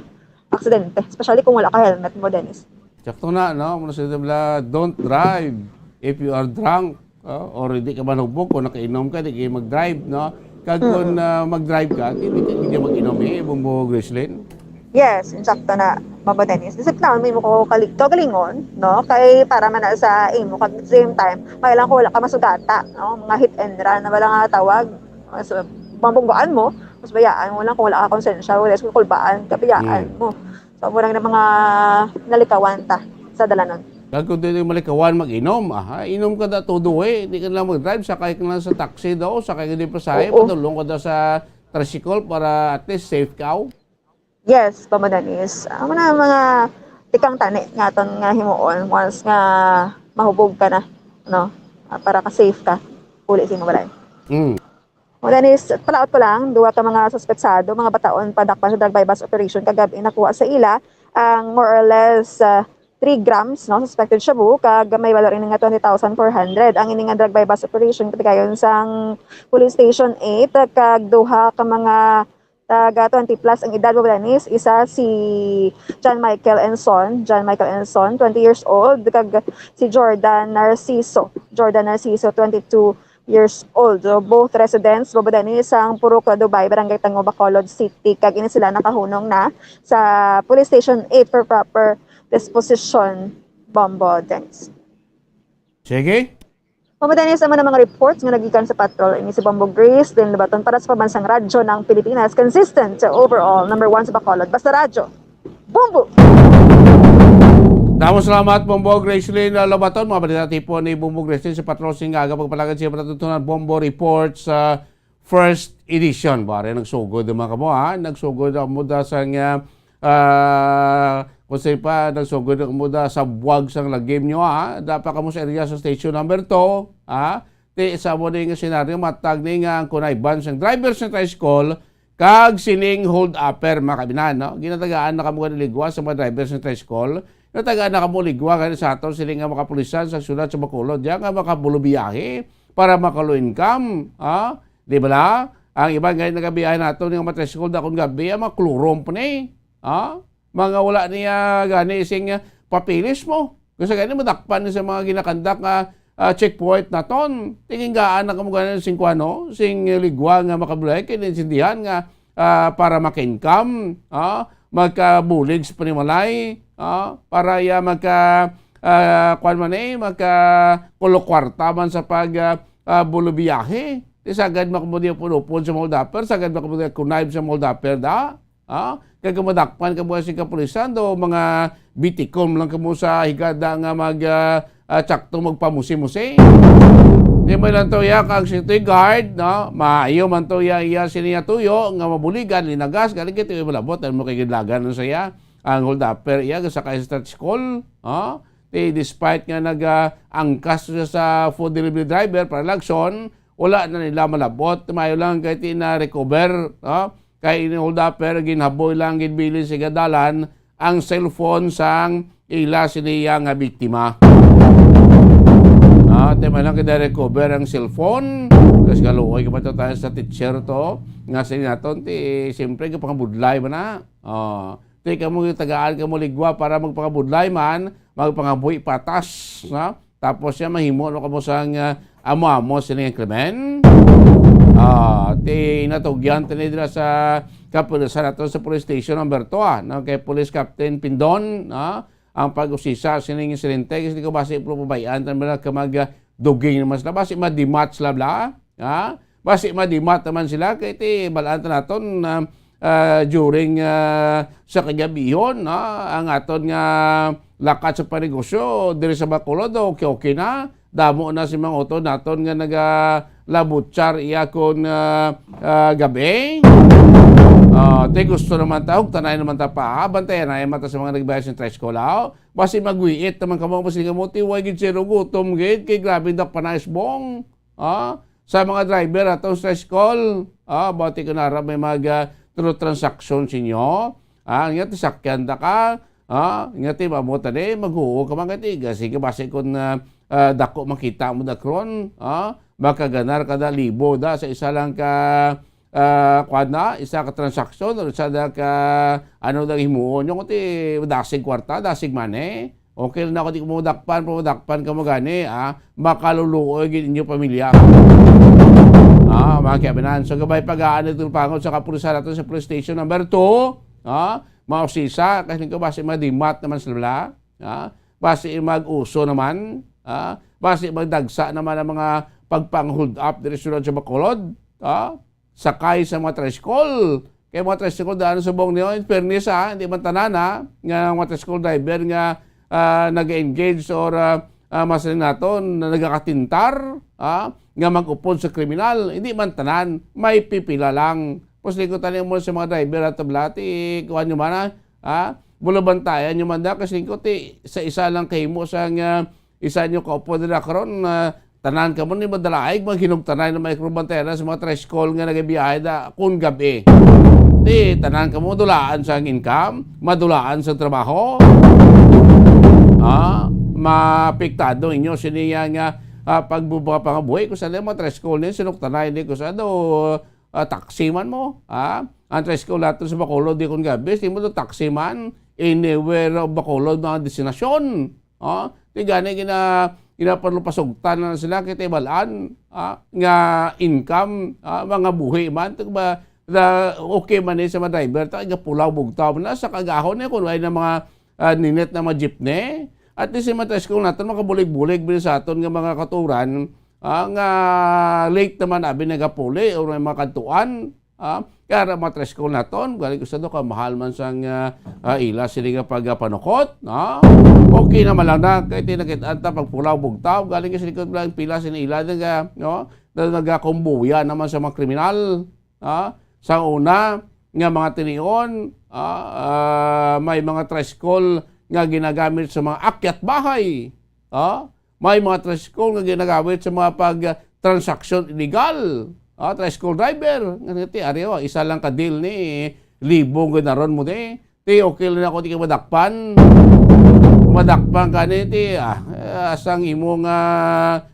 aksidente, especially kung wala ka helmet, Bombo Dennis. Sakto na, no? Muna sila bala, "Don't drive if you are drunk," oh, or hindi ka man hubog kung nakainom ka, di kayo mag-drive, no? Kag kung, Mm-mm. ah, mag-drive ka, hindi ka, hindi ka mag-inom eh, Bombo Gracelyn. Yes, insakto na, Bombo Dennis. Isip na, may mo ko kalig-, kagalingon, no? Kay para man na sa imo, kag at the same time, may lang ko wala ka masugata, no? Mga hit and run, na wala nga tawag. Mas, mabunggaan mo, mas bayaan mo lang kung wala ka konsensya, wala sa kulbaan, kabayaan Mm. mo. So, murang na mga nalikawan ta sa dalanon. Kag kung di malikawan mag-inom, ah, inom ka da todo eh. Di ka na mag-drive, sakay ka na sa taxi daw, sakay ka di pasahe, Oo. Padulong ka da sa tricycle para at least safe ka, oh. Yes, Bombo Dennis. Amo na mga tikang tani nga aton nga himuon once nga mahubog ka na, no? Ah, para ka safe ka. Uli sa imo balay. Mm. Bombo Dennis, palaot ko lang, duha ka mga suspetsado, mga bataon, padakpan sa drug buy-bust operation kagab-i nakuha sa ila ang more or less, ah, three grams, no, suspected shabu, kag may balor ini nga twenty thousand four hundred. Ang ini nga drug buy-bust operation, patigayon sang Police Station eight, kag duha ka mga taga twenty plus ang edad, Bombo Dennis. Isa si John Michael Enson, John Michael Enson, twenty years old, kag si Jordan Narciso, Jordan Narciso, twenty-two years old. So, both residents, Bombo Dennis, sang Purok Dubai, Barangay Tango, Bacolod City. Kag ini sila nakahunong na sa Police Station eight for proper disposition, Bombo Dennis. Sige. Bombo Dennis, amo na mga reports nga nagikan sa patrol. Ini si Bombo Grace, din Lubaton para sa Pambansang Radyo ng Pilipinas. Consistent to overall, number one sa Bacolod. Basta Radyo. Bombo! Tamo salamat, Bombo Gracelyn, uh, Lobaton. Mga balita tipon ni Bombo Gracelyn sa patrol sing aga. Pagpalagad siya matatuntunan Bombo Report sa first edition. Bari nagsugod naman kamo, ha? Nagsugod ang muda sa nga, ah, kung sa'yo pa, nagsugod ang muda sa buwag sang lagim nyo, ha? Dapat kamo sa area sa station number two, ha? Ti sa mo ni nga senaryo, matag ni nga ang kunayban sang driver sa tricycle kag sining hold-upper, mga kabinan, no? Ginatagaan na kamo gani ligwa sa mga driver sa tricycle. Ginatagaan na kamo ligwa gani sa aton sini nga mga kapulisan sa siyudad sa Bacolod, diya nga makabulubiyahe para makalo-income, ha? Di ba la? Ang iban gani nagabiyahe nato nga mga tricycle, dakon gabi, ang mga klurong pa ni, ha? Mga wala niya gani sing, ah, papilis mo. Kasi gani madakpan ni sa mga ginakandak nga, ah, checkpoint naton. Tingin gaan na kamo gani sing kuwano, sing ligwa nga makabulay, kay naintindihan nga, ah, para maka-income, ah, magkabulig sa panimalay, ah, para iya magka, ah, kuwan man eh, magka kulo kwarta man sa pag, ah, ah, bulubiyahe. Di sagad makamudi ang punupon sa mga hold-upper, sagad makamudi ang connive sa mga hold-upper, da? Ha? Kay kung madakpan kamo sing kapulisan, do mga bitikom lang kamo sa higada nga mag, ah, ah, tsakto magpamusi-musi. Di man lang to iya kag si Toy Guard, no? Maayo man to iya, iya sini nga tuyo nga mabuligan, linagas, galing kay tuyo malabot, ano mo kay gidlagan sa iya? Ang hold-upper iya, gasakay sa tricycle, ha? Di, despite nga nag, ah, angkas siya sa food delivery driver para lagson, wala na nila malabot. Maayo lang kay ti na-recover, no? Kay ini hold-upper, ginhaboy lang, ginbilin sa dalan ang cellphone sang ila siniya nga biktima. Ah, tema lang kada recover ang cellphone. Kasi kaluoy ka pa to tayo sa teacher to. Nga sini naton, ti, siyempre, kapangabudlay man na. Oh, ti, kamo yung tagaan, kamo ligwa para magpangabudlay man, magpangabuhi patas, no? Tapos siya mahimo no kamo sang, ah, amo-amo sini nga krimen. Ah, ti natugyan tani dira sa kapulisan nato sa police station number two, ah, no, kay Police Captain Pindon, ah, ang pag-usisa sining insidente kasi di ko basi po pabayaan tan mga ka mag, ah, duging naman sila basi madimat sila bla, ha? Basi madimat naman sila kay ti balaan ta naton na, ah, during, ah, sa kagabihon, no, ang aton nga lakat sa panegosyo diri sa Bacolod, okay, okay na. Damo na si mga utod naton nga nagalabutsar iya kon, ah, ah, gabi. Ah, ti gusto naman ta, hugtanay naman ta pa, bantayan na yung mata sa mga nagbayad sa tricycle, aw. Basi magwiit naman kamo, basi kamo, ti, way gid zero gutom gid, kay grabe dak panais bong. Ah, sa mga driver ato sa tricycle, ah, bati ko na ra may mag, ah, through transaction sa inyo. Ah, nga ti sakyan ta ka, ah, nga ti mamo tani, maghuo ka man kay ti, kasi ka basi kun, ah, ah, dako makita mo dakron, ah, makaganar ka da libo da sa isa lang ka, ah, kuwan na, isa ka transaksyon, o isa da ka, ano da himuon nyo, ti dasig kwarta, dasig money. Okay lang ako, di ko madakpan, pero madakpan ka mo gani, ah, makaluluoy gid inyo pamilya. Ah, mga kiabinan. So, gabay pag-aan ito pangon sa kapulisan nato sa police station number two, ah, mausisa, kasi ko basi madimat naman sila, ah, basi mag-uso naman, ah, basi magdagsa naman ang mga pagpang-hold up diri sa sulod sa Bacolod, ah, sakay sa mga tricycle. Kay mga tricycle daan subong niyo, in fairness, ha, hindi man tanan, ha, nga mga tricycle driver nga, ah, nag-engage or, ah, ah, mas rin nato, na nagakatintar, ha, nga mag-upod sa kriminal. Hindi man tanan, may pipila lang. Tapos lingkod tani mo sa mga driver at tablati, kuha nyo man, ha, ha? Bulabantayan nyo man da, kasi lingkod, ti, sa isa lang kahimo sa nga, isa nyo kaupod nila karon, ah, tanan kamo ni madalaig, mga hinugtanay na may kurbantayan sa mga tricycle nga nagabiyahe da kun gabi. Ti, tanan kamo dulaan sa income, madulaan sa trabaho. Ah, mapiktado inyo siniya nga, ah, pagbubuka pangabuhi. Kung sa mga tricycle ni, sinuktanay ni, kung sa do, ah, taxi man mo, ah. Ang tricycle nato sa Bacolod, di kun gabi, di mo to taxi man, anywhere of Bacolod, mga destinasyon. Ah, ti gani gina-, ginapanlupasugtan na sila kay tibalaan, ah, nga income, ah, mga buhi man, ti ba, na okay man ni sa mga driver, ta, gapulaw bugtaw na sa kagahon ni, kung way na mga, ah, ninit na mga jeepney. At least, si Matres, kung naton makabulig-bulig, bili sa aton nga mga katuran, ah, nga late naman, abi nagapuli, o may mga kadtuan, Ah, kaya ra mga tricycle naton, galing ko sa do, kamahal man sang, ah, ah, ila sini nga pagpanukot, no? Okay naman lang na, kay tinakit-an ta pagpulaw bugtaw, galing sa likod lang pila sini ila nga, no? Na nagakumbuya naman sa mga kriminal, ah, sa una nga mga tinion, ah, ah, may mga tricycle nga ginagamit sa mga akyat bahay, ah, may mga tricycle nga ginagamit sa mga pag, ah, transaksyon illegal, ah, tricycle driver. Nga ti, ari, oh, isa lang ka deal ni, libong ginaron mo ni. Ti, okay lang ako, di ka madakpan. Madakpan ka ni, ti, ah, eh, asang imo nga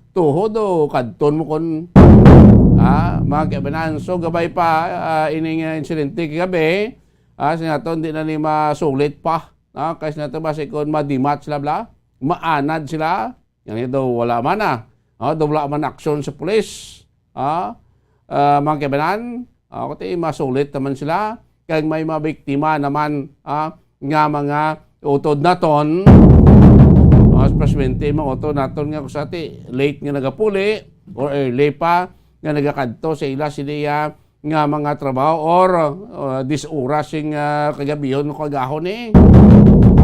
tuhod, o kadton mo kon, ah, mga kabanan. So, gabay pa, ah, ining, ah, insidente kagabi, ah, sa naton, di na ni masulit pa. Ah, kay sa nato, basi kon madimat sila, bla, maanad sila, yan ito, wala man na. Ah, daw wala man aksyon sa pulis. Ah, ah, mga kabanan, ah, kuti masulit naman sila. Kag may mga biktima naman, ah, nga mga utod naton. Ah, especially mga utod naton nga kusati, late nga nagapuli or early pa nga nagakadto sa ila sila nga mga trabaho or, uh, dis oras sing, uh, kagabihon o kagahon ni.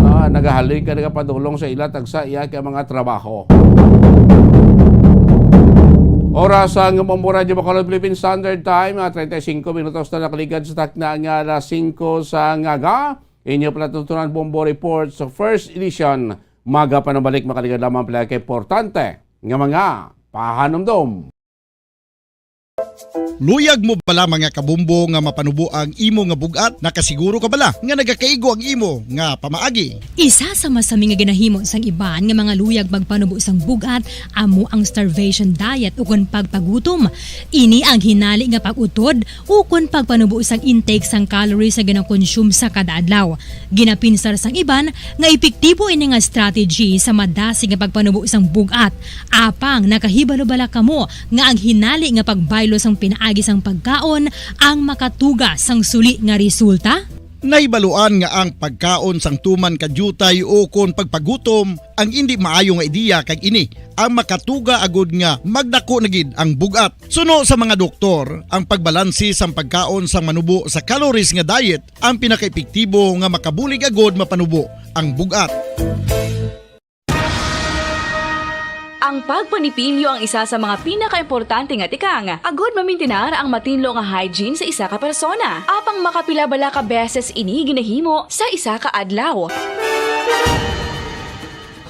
Ah, nagahalin ka, nagapadulong sa ila tagsa iya ka mga trabaho. Oras ang Bombo Radyo Bacolod Philippine Standard Time, ah, treinta y cinco minutos na nakaligad sa takna nga alas singko sa ngaga. Inyo pala tutunan Bombo Report sa first edition. Maga pa nabalik, makaligad lamang pala kay importante nga mga pahanumdom. Luyag mo bala, mga kabombo, nga mapanubo ang imo nga bug-at? Nakasiguro ka bala nga nagakaigo ang imo nga pamaagi? Isa sa masami nga ginahimo sang iban nga mga luyag magpanubo sang bug-at amo ang starvation diet ukon pagpagutom. Ini ang hinali nga pag-utod ukon pagpanubo sang intake sang calories nga ginakonsume sa kada adlaw. Ginapinsar sang iban nga epektibo ini nga strategy sa madasig nga pagpanubo sang bug-at. Apang nakahibalo bala kamo nga ang hinali nga pagbaylo sang pinaagi sang pagkaon ang makatuga sang suli nga resulta? Nahibaluan nga ang pagkaon sang tuman ka diutay ukon pagpagutom ang indi maayo nga ideya, kag ini ang makatuga agud nga magdako na gid ang bug-at. Suno sa mga doktor, ang pagbalansi sang pagkaon sang manubo sa calories nga diet ang pinakaepektibo nga makabulig agud mapanubo ang bug-at. Ang pagpanipilyo ang isa sa mga pinakaimportante nga tikang agud mamintinar ang matinlo nga hygiene sa isa ka persona. Apang makapila bala ka beses ini ginahimo sa isa ka adlaw?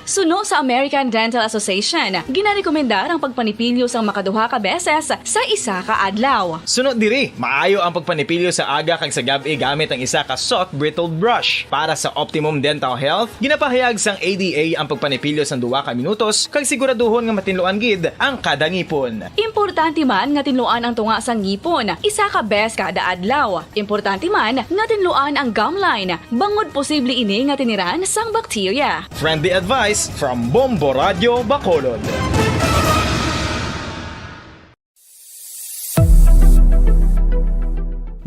Suno sa American Dental Association, ginarekomendar ang pagpanipilyo sang makaduha ka beses sa isa ka adlaw. Suno diri, maayo ang pagpanipilyo sa aga kag sa gab-i gamit ang isa ka soft bristled brush. Para sa optimum dental health, ginapahayag sang A D A ang pagpanipilyo sang duha ka minutos kag siguraduhon nga matinluan gid ang kada ngipon. Importante man nga tinluan ang tunga sang ngipon isa ka bes kada adlaw. Importante man nga tinluan ang gum line, bangod posible ini nga tiniran sang bakterya. Friendly advice from Bombo Radyo Bacolod.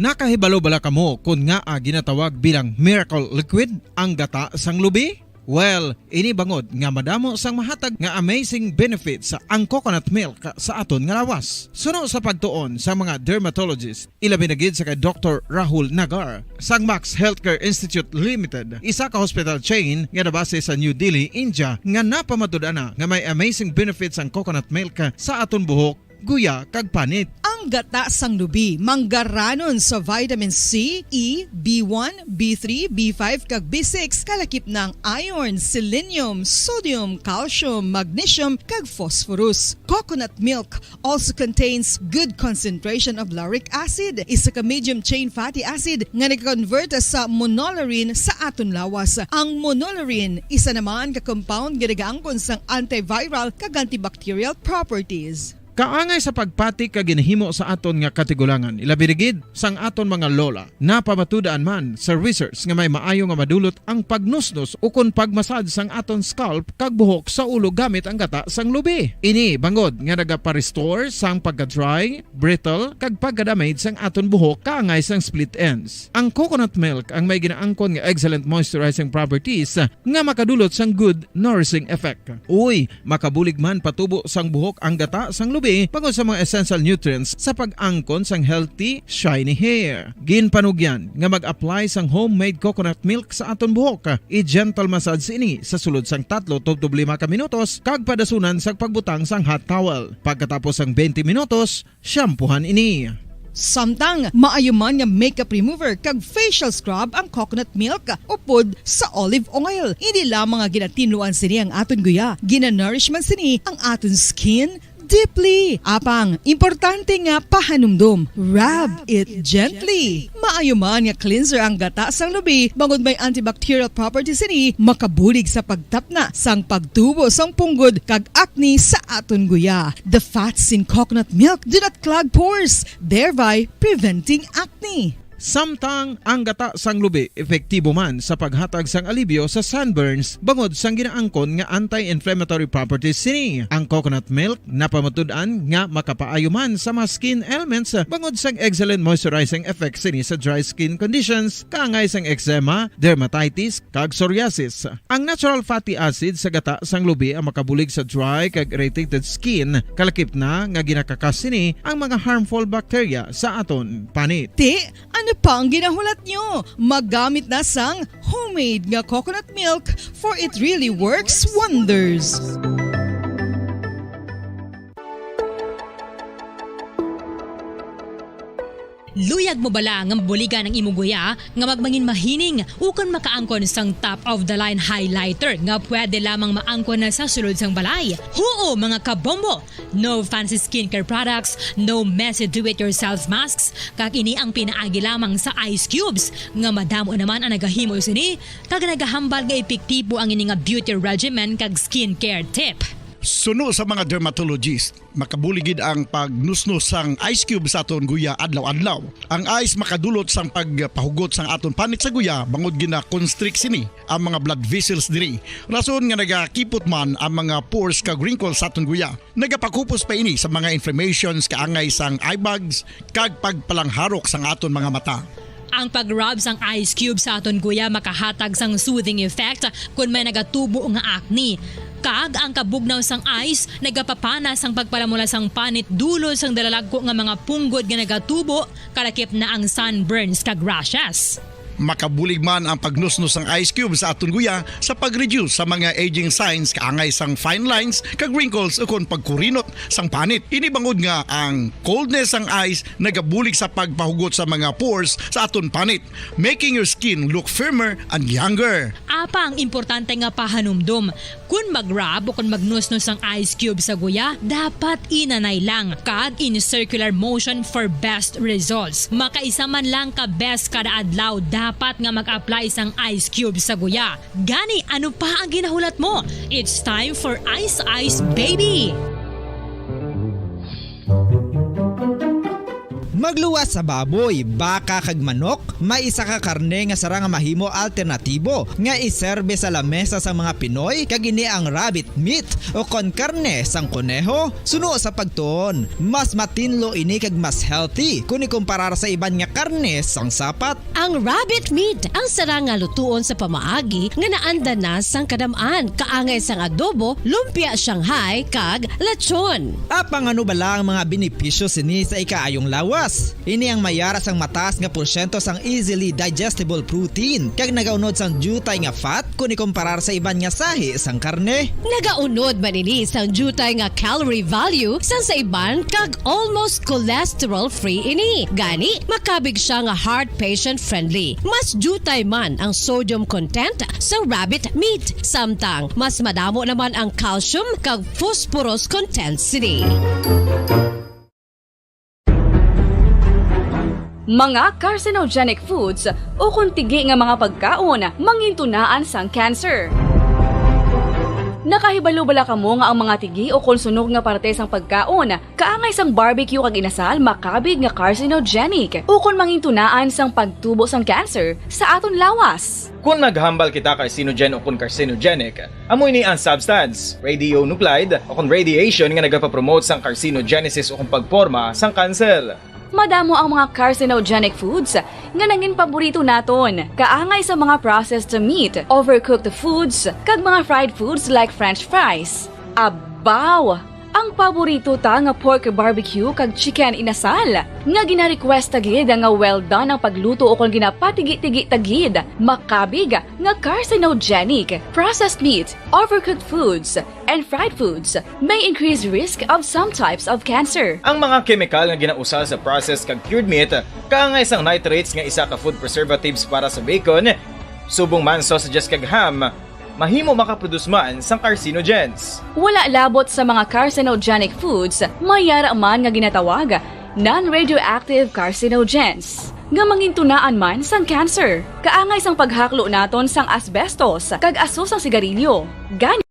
Nakahibalo bala kamo kon ngaa ginatawag bilang miracle liquid ang gata sang lubi? Well, ini bangod nga madamo sang mahatag nga amazing benefits ang coconut milk sa aton nga lawas. Suno sa pagtuon sa mga dermatologist, ilabi na gid sa kay Doktor Rahul Nagar sang Max Healthcare Institute Limited, isa ka hospital chain nga nabase sa New Delhi, India, nga napamatud-an na nga may amazing benefits ang coconut milk sa aton buhok, guya, kag panit. Ang gata sang lubi manggaranon sa vitamin C, E, B one, B three, B five, kag B six, kalakip na ang iron, selenium, sodium, calcium, magnesium, kag phosphorus. Coconut milk also contains good concentration of lauric acid, isa ka medium chain fatty acid nga nag-convert sa monolaurin sa aton lawas. Ang monolaurin, isa naman ka compound nga nagaangkon sang antiviral kag antibacterial properties. Kaangay sa pagpati ka ginahimo sa aton nga katigulangan, ilabi na gid sang aton mga lola. Napamatud-an man sa research nga may maayo nga madulot ang pagnusnos ukon pagmasad sang aton scalp kag buhok sa ulo gamit ang gata sang lubi. Ini bangod nga nagapa-restore sang pagka-dry, brittle, kag pagka-damage sang aton buhok kaangay sang split ends. Ang coconut milk ang may ginaangkon nga excellent moisturizing properties nga makadulot sang good nourishing effect. Uy, makabulig man patubo sang buhok ang gata sang lubi. bangod sa mga essential nutrients sa pag-angkon sang healthy, shiny hair. Ginpanugyan nga mag-apply sang homemade coconut milk sa aton buhok. I-gentle massage ini sa sulod sang tatlo tubtob lima ka minutos kag padasunan sang pagbutang sang hot towel. Pagkatapos sang twenty minutos, shampoohan ini. Samtang maayo man nga makeup remover kag facial scrub ang coconut milk upod sa olive oil, hindi lamang nga ginatinluan sini ang aton guya, ginanourish man sini ang aton skin deeply. Apang, importante nga pahanumdom, rub it gently. Maayo man nga cleanser ang gata sang lubi, bangod may antibacterial properties sini, makabulig sa pagtapna sang pagtubo sang punggod kag acne sa aton guya. The fats in coconut milk do not clog pores, thereby preventing acne. Samtang ang gata sang lubi epektibo man sa paghatag sang alibyo sa sunburns bangod sang ginaangkon nga anti-inflammatory properties sini. Ang coconut milk napamatud-an nga makapaayo man sa mga skin ailments bangod sang excellent moisturizing effect sini sa dry skin conditions, kaangay sang eczema, dermatitis, kag psoriasis. Ang natural fatty acid sa gata sang lubi ang makabulig sa dry kag irritated skin, kalakip na nga ginakakas sini ang mga harmful bacteria sa aton panit. Ti, ano pa ang ginahulat nyo? Maggamit na sang homemade nga coconut milk, for it really works wonders. Luyag mo bala nga mabuligan ang imo guya nga magmangin mahining ukon makaangkon sang top of the line highlighter nga pwede lamang maangkon na sa sulod sang balay? Huo, mga kabombo! No fancy skincare products, no messy do-it-yourself masks, kag ini ang pinaagi lamang sa ice cubes, nga madamo naman ang nagahimo sini, kag nagahambal nga epektibo ang ini nga beauty regimen kag skincare tip. Suno sa mga dermatologist, makabulig gid ang pagnusnos sang ice cube sa aton guya adlaw-adlaw. Ang ice makadulot sang pagpahugot sang aton panit sa guya, bangod gina-constrict sini ang mga blood vessels diri, rason nga nagakipot man ang mga pores kag wrinkles sa aton guya. Nagapakupos pa ini sa mga inflammations kaangay sang eye bags kag pagpalangharok sang aton mga mata. Ang pag-rub sang ice cube sa aton guya makahatag sang soothing effect kon may nagatubo nga acne. Kag ang kabugnaw sang ice nagapapana sang pagpalamula sang panit dulod sang dalalagko nga mga punggod nga nagatubo, kalakip na ang sunburns kag rashes. Makabulig man ang pagnusnos sang ice cube sa aton guya sa pag-reduce sa mga aging signs kaangay sang fine lines kag wrinkles ukon pagkurinot sang panit. Ini bangod nga ang coldness sang ice nagabulig sa pagpahugot sa mga pores sa aton panit, making your skin look firmer and younger. Apang importante nga pahanumdom, kon mag-rub o kon magnusnos ang ice cube sa guya, dapat inanay lang kag in circular motion for best results. Makaisa man lang ka beses kada adlaw dapat nga mag-apply sang ice cube sa guya. Gani, ano pa ang ginahulat mo? It's time for Ice Ice Baby! Magluwas sa baboy, baka kag manok, may isa ka karne nga sarang nga mahimo alternatibo nga iserbe sa lamesa sang mga Pinoy, kag ini ang rabbit meat o kon karne sang koneho. Suno sa pagtuon, mas matinlo ini kag mas healthy kon ikumparar sa iban nga karne sang sapat. Ang rabbit meat ang sarang nga lutuon sa pamaagi nga naandan na sang kadam-an, kaangay sang adobo, lumpia Shanghai, kag lechon. Apang ano bala ang mga benepisyo sini sa ikaayong lawas? Ini ang mayara sang mataas nga porsyento sang easily digestible protein, kag nagaunod sang diutay nga fat kon ikumparar sa iban nga sahi sang karne. Nagaunod man ini sang diutay nga calorie value sang sa iban, kag almost cholesterol-free ini. Gani, makabig siya nga heart patient-friendly. Mas diutay man ang sodium content sa rabbit meat, samtang mas madamo naman ang calcium kag phosphorus content sini. Mga carcinogenic foods ukon tigi nga mga pagkaon mangintunaan sang cancer. Nakahibalo bala kamo nga ang mga tigi ukon sunog nga parte sang pagkaon kaangay sang barbecue kag inasal makabig nga carcinogenic ukon mangintunaan sang pagtubo sang cancer sa aton lawas? Kon maghambal kita carcinogen ukon carcinogenic, amo ini ang substance, radionuclide, ukon radiation nga nagapapromote sang carcinogenesis ukon pagporma sang kanser. Madamo ang mga carcinogenic foods nga nangin paborito naton, kaangay sa mga processed meat, overcooked foods, kag mga fried foods like French fries. Abaw! Ang paborito ta nga pork barbecue kag chicken inasal, nga gina-request ta gid nga well done ang pagluto ukon ginapatigi-tigi ta gid, makabig nga carcinogenic. Processed meat, overcooked foods, and fried foods may increase risk of some types of cancer. Ang mga kemikal nga ginausar sa processed kag cured meat kaangay sang nitrates nga isa ka food preservatives para sa bacon, subong man sausages kag ham, mahimo makaproduce man sang carcinogens. Wala labot sa mga carcinogenic foods, may yara man nga ginatawag non-radioactive carcinogens, nga mangintunaan man sang cancer. Kaangay sang paghaklo naton sang asbestos kag aso sang sigarilyo. Gani,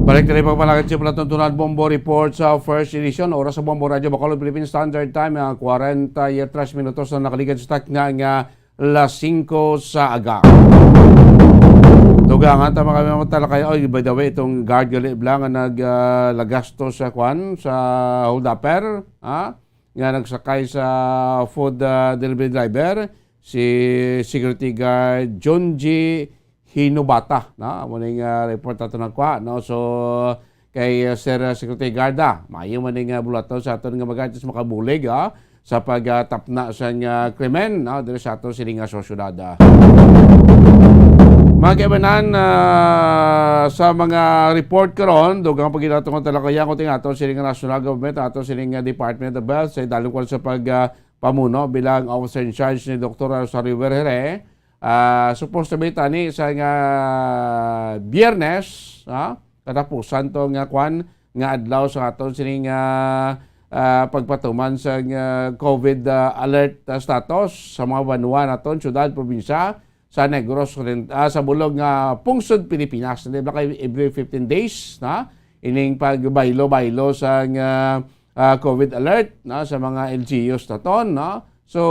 Balik tayo pagpalakad sa palatuntunan Bombo Report sa First Edition. Oras sa Bombo Radyo Bacolod Philippine Standard Time, ang kwarenta y tres minutos na nakaligad sa takna nga las singko sa aga. Dugangan ta mga mga talakay. Oy, by the way, itong guard gali bla nga nag ah, lagasto sa kwan, sa hold-upper, ha? Nga nagsakay sa food ah, delivery driver, si security guard Junji Hinobata, no? Amo ning ah, report ato nagkuha, no? So, kay ah, Sir ah, Security Guard, ah, maayo man ning ah, bulaton sa aton nga mag-artist makabulig, ah, sa pagtapna sang ah, krimen, no? Diri sa aton sini nga sosyedad, ah. Mga kaibanan, ah, sa mga report karon, dugang pagkita tungod talakayan ko ting aton sini nga national government, aton sini nga Department of Health, sa idalom ko sa pag ah, pamuno bilang officer in charge ni Doktor Rosario Vergere, ah, supposed to be tani sa nga Biyernes, ha? Katapusan to nga kwan nga adlaw sa aton sining ah, ah, pagpatuman sa nga COVID ah, alert ah, status sa mga banwa naton, syudad, probinsya sa Negros Orient-, ah, sa bulog nga pungsod Pilipinas. Di ba kay every fifteen days, na ining pagbaylo-baylo sa nga ah, COVID alert, no, sa mga L G Us naton, no? So,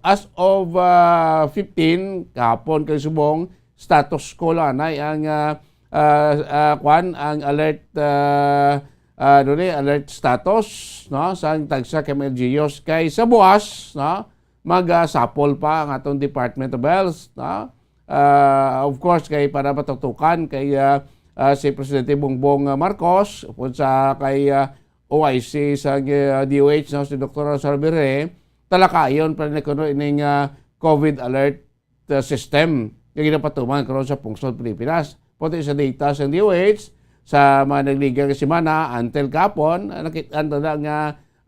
as of ah, fifteen, kahapon kay subong, status quo lang anay ang ah, ah, ah, kwan, ang alert ah, ah, ano ni, alert status, no, sa tagsa ka mga L G Us. Kay sa buwas, no, magasapol pa ang atong Department of Health, no? Ah, of course, kay para matutukan kay ah, ah, si Presidente Bongbong ah, Marcos upod sa kay ah, O I C sa ah, D O H, no, si Doktor Salvire, talakayon pa rin kuno ining ah, COVID alert ah, system nga ginapatuman karon sa pungsod Pilipinas. Pati sa data sa D O H, sa mga nagligang nga semana, until kapon, ah, nakit-an na nga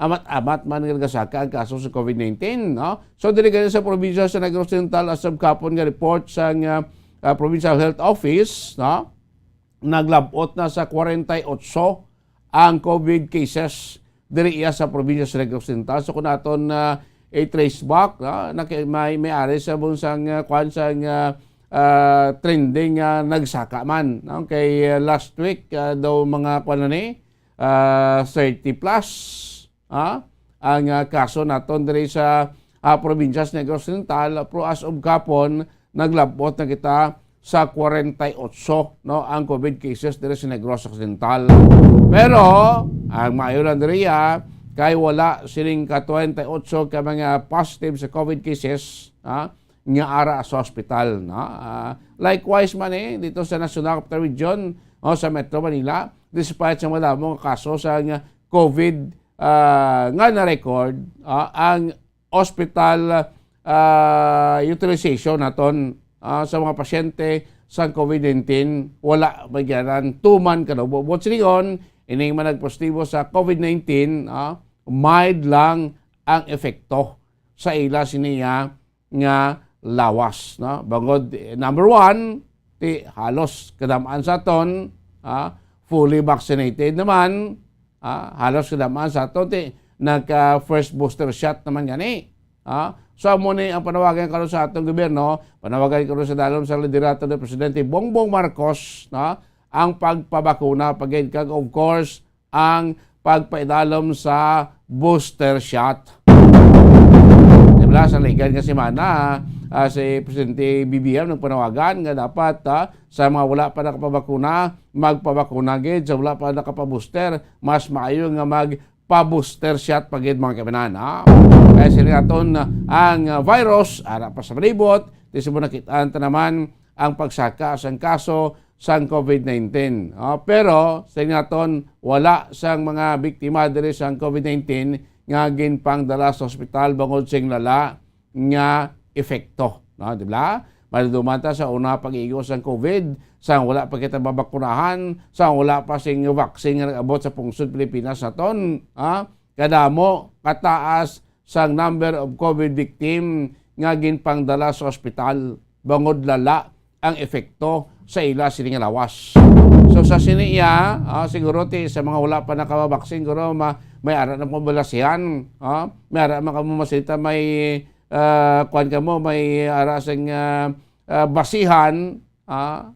amat-amat man nga nagasaka ang kaso sa COVID nineteen, no? So, diri gani sa probinsya sa Negros Oriental, as of kapon nga report sa nga, ah, Provincial Health Office, no? Naglab-ot na sa kwarenta y otso ang COVID cases diri iya sa probinsya sa Negros Oriental. So, kung aton na i-trace back, no? Naki-, may, may ari sa bunsang, ah, kwan sa nga, ah, trending nga nagsaka man, no? Kay, ah, last week, ah, daw mga kwan na ni, ah, thirty plus, ha? Ang ah, kaso naton diri sa ah, probinsya sa Negros Oriental, pero as of kapon, naglab-ot na kita sa kwarenta y otso, no, ang COVID cases diri sa Negros Occidental. Pero ang maayo lang diri, ah, kay wala sining ka twenty-eight ka mga positive sa COVID cases, ha, nga ara sa ospital, no? Ah, likewise man eh, dito sa National Capital Region, o sa Metro Manila, despite sa madamo nga kaso sa nga COVID ah, nga na-record, ah, ang hospital ah, utilization naton, ah, sa mga pasyente sa COVID nineteen, wala magyanan tuman kanubo. Buot silingon, ining mga nagpositibo sa COVID nineteen, ah, mild lang ang epekto sa ila siniya nga lawas, no? Bangod, eh, number one, ti halos kadam-an sa aton, ah, fully vaccinated naman, ah, halos kadam-an sa aton ti nagka first booster shot naman gani. Ah, so amo ni ang panawagan karon sa atong gobyerno, panawagan karon sa dalom sa liderato ni Presidente Bongbong Marcos, no? Ang pagpabakuna pagid kag, of course, ang pagpaidalom sa booster shot. Di ba, sa ligad nga semana, ah, si Presidente B B M nagpanawagan nga dapat, ah, sa mga wala pa nakapabakuna, magpabakuna gid. Sa wala pa nakapabooster, mas maayo nga magpa-booster shot pa gid, mga kaibanan, ha? Kay sini naton, ah, ang, ah, virus ara pa sa palibot, di sa mo nakit-an ta naman ang pagsaka sang kaso sang COVID nineteen. Ah, pero sa naton, wala sang mga biktima diri sang COVID nineteen nga ginpangdala sa ospital bangod sing lala nga epekto, no? Di ba? Maduman ta sa una pag-igo sang COVID, sa wala pa kita mabakunahan, sa wala pa sing vaccine nga nag-abot sa pungsod Pilipinas naton, ha? Kadamo, kataas sang number of COVID victim nga ginpangdala sa ospital bangod lala ang epekto sa ila sini nga lawas. So sa sini iya, ah, siguro ti sa mga wala pa nakababaksin, siguro ma-, may ara na po balasihan, ah, may ara man kamo masita may, ah, kuwan kamo, may ara sing, ah, ah, basihan, ah,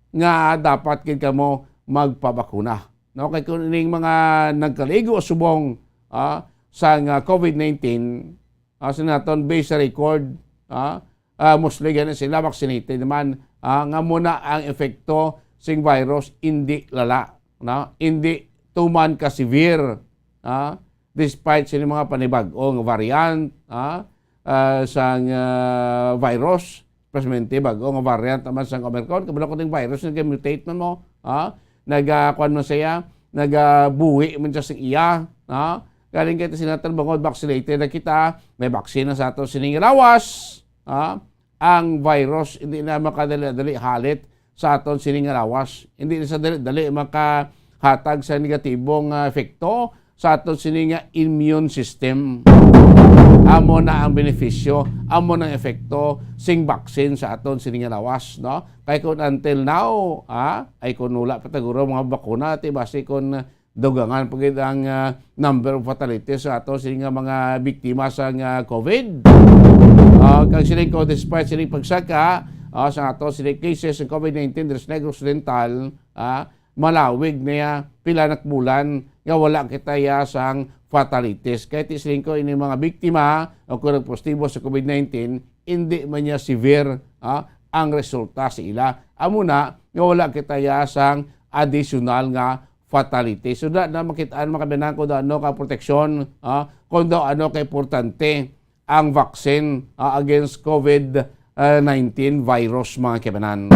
nga dapat gid kamo magpabakuna. No, kay kung ining mga nagkaligo subong, ah, sang, ah, COVID nineteen, ah, sa naton based sa record, ah, ah, mostly gani sila vaccinated naman, ah, nga muna ang epekto sing virus indi lala, no? Indi tuman ka severe, ah, despite sini mga panibag-o nga variant, ah, ah, sang, ah, virus, especially bag-o nga variant naman sang Omicron, kabalo ko ning virus nag-mutate man mo, ah, nag, ah, kuwan man siya, nagabuhi man siya sa iya, ah, galing kay sinaton bangod vaccinated na kita, may vaccine na sa ato sining lawas, ah, ang virus hindi na makadali-dali halit sa aton sini nga lawas. Hindi na sa dali-dali makahatag sa negatibong, ah, epekto sa aton sini nga immune system. Amo na ang benepisyo, amo na ang epekto sing vaccine sa aton sini nga lawas, no? Kay kung until now, ah, ay kung wala pa taguro mga bakuna, ti basi kung dugangan pa gid ang, ah, number of fatalities sa ato sini nga mga biktima sa nga COVID. Ah, kag sini ko, despite sini pagsaka, ah, sa ato sini cases ng COVID nineteen diri sa Negros Oriental, ah, malawig niya pila na bulan nga wala kita ya sang fatalities. Kay ti siling ko ini mga biktima o kung nagpositibo sa COVID nineteen, hindi man niya severe, ah, ang resulta sa ila. Amo na nga wala kita ya sang additional nga fatalities. So, da na makit-an, mga kabanan, kung ano ka proteksyon, ah, kung daw ano ka importante ang vaccine, ah, against COVID, ah, nineteen virus, mga kabanan.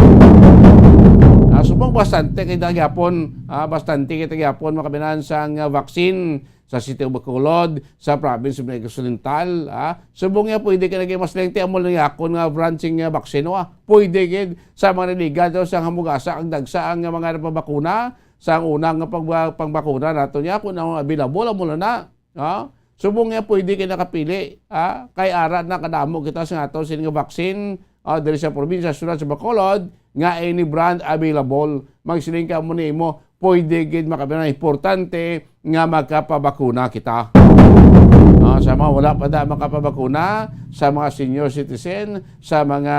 Ah, subong bastante kita gyapon, ah, bastante kita gyapon, mga kabanan, sang, ah, vaccine sa City of Bacolod, sa province of Negros Oriental, ah. Subong niya pwede ka naging mas lengte, amo lang akon nga branching nga vaccine, ah. Pwede gid sa mga naligan daw sa hamugasa ang dagsa ang mga napabakuna, sa unang nga pagba-, pangbakuna nato niya, kung ang available, amo lang na. Ha? Subong nga pwede kay nakapili, ha? Kay ara na kadamo kita sa ato sini nga vaccine, ah, diri sa probinsya, syudad sa Bacolod, nga any brand available. Magsiling ka mo nimo, pwede gid makabina, importante nga makapabakuna kita. Ah, sa mga wala pa da makapabakuna, sa mga senior citizen, sa mga,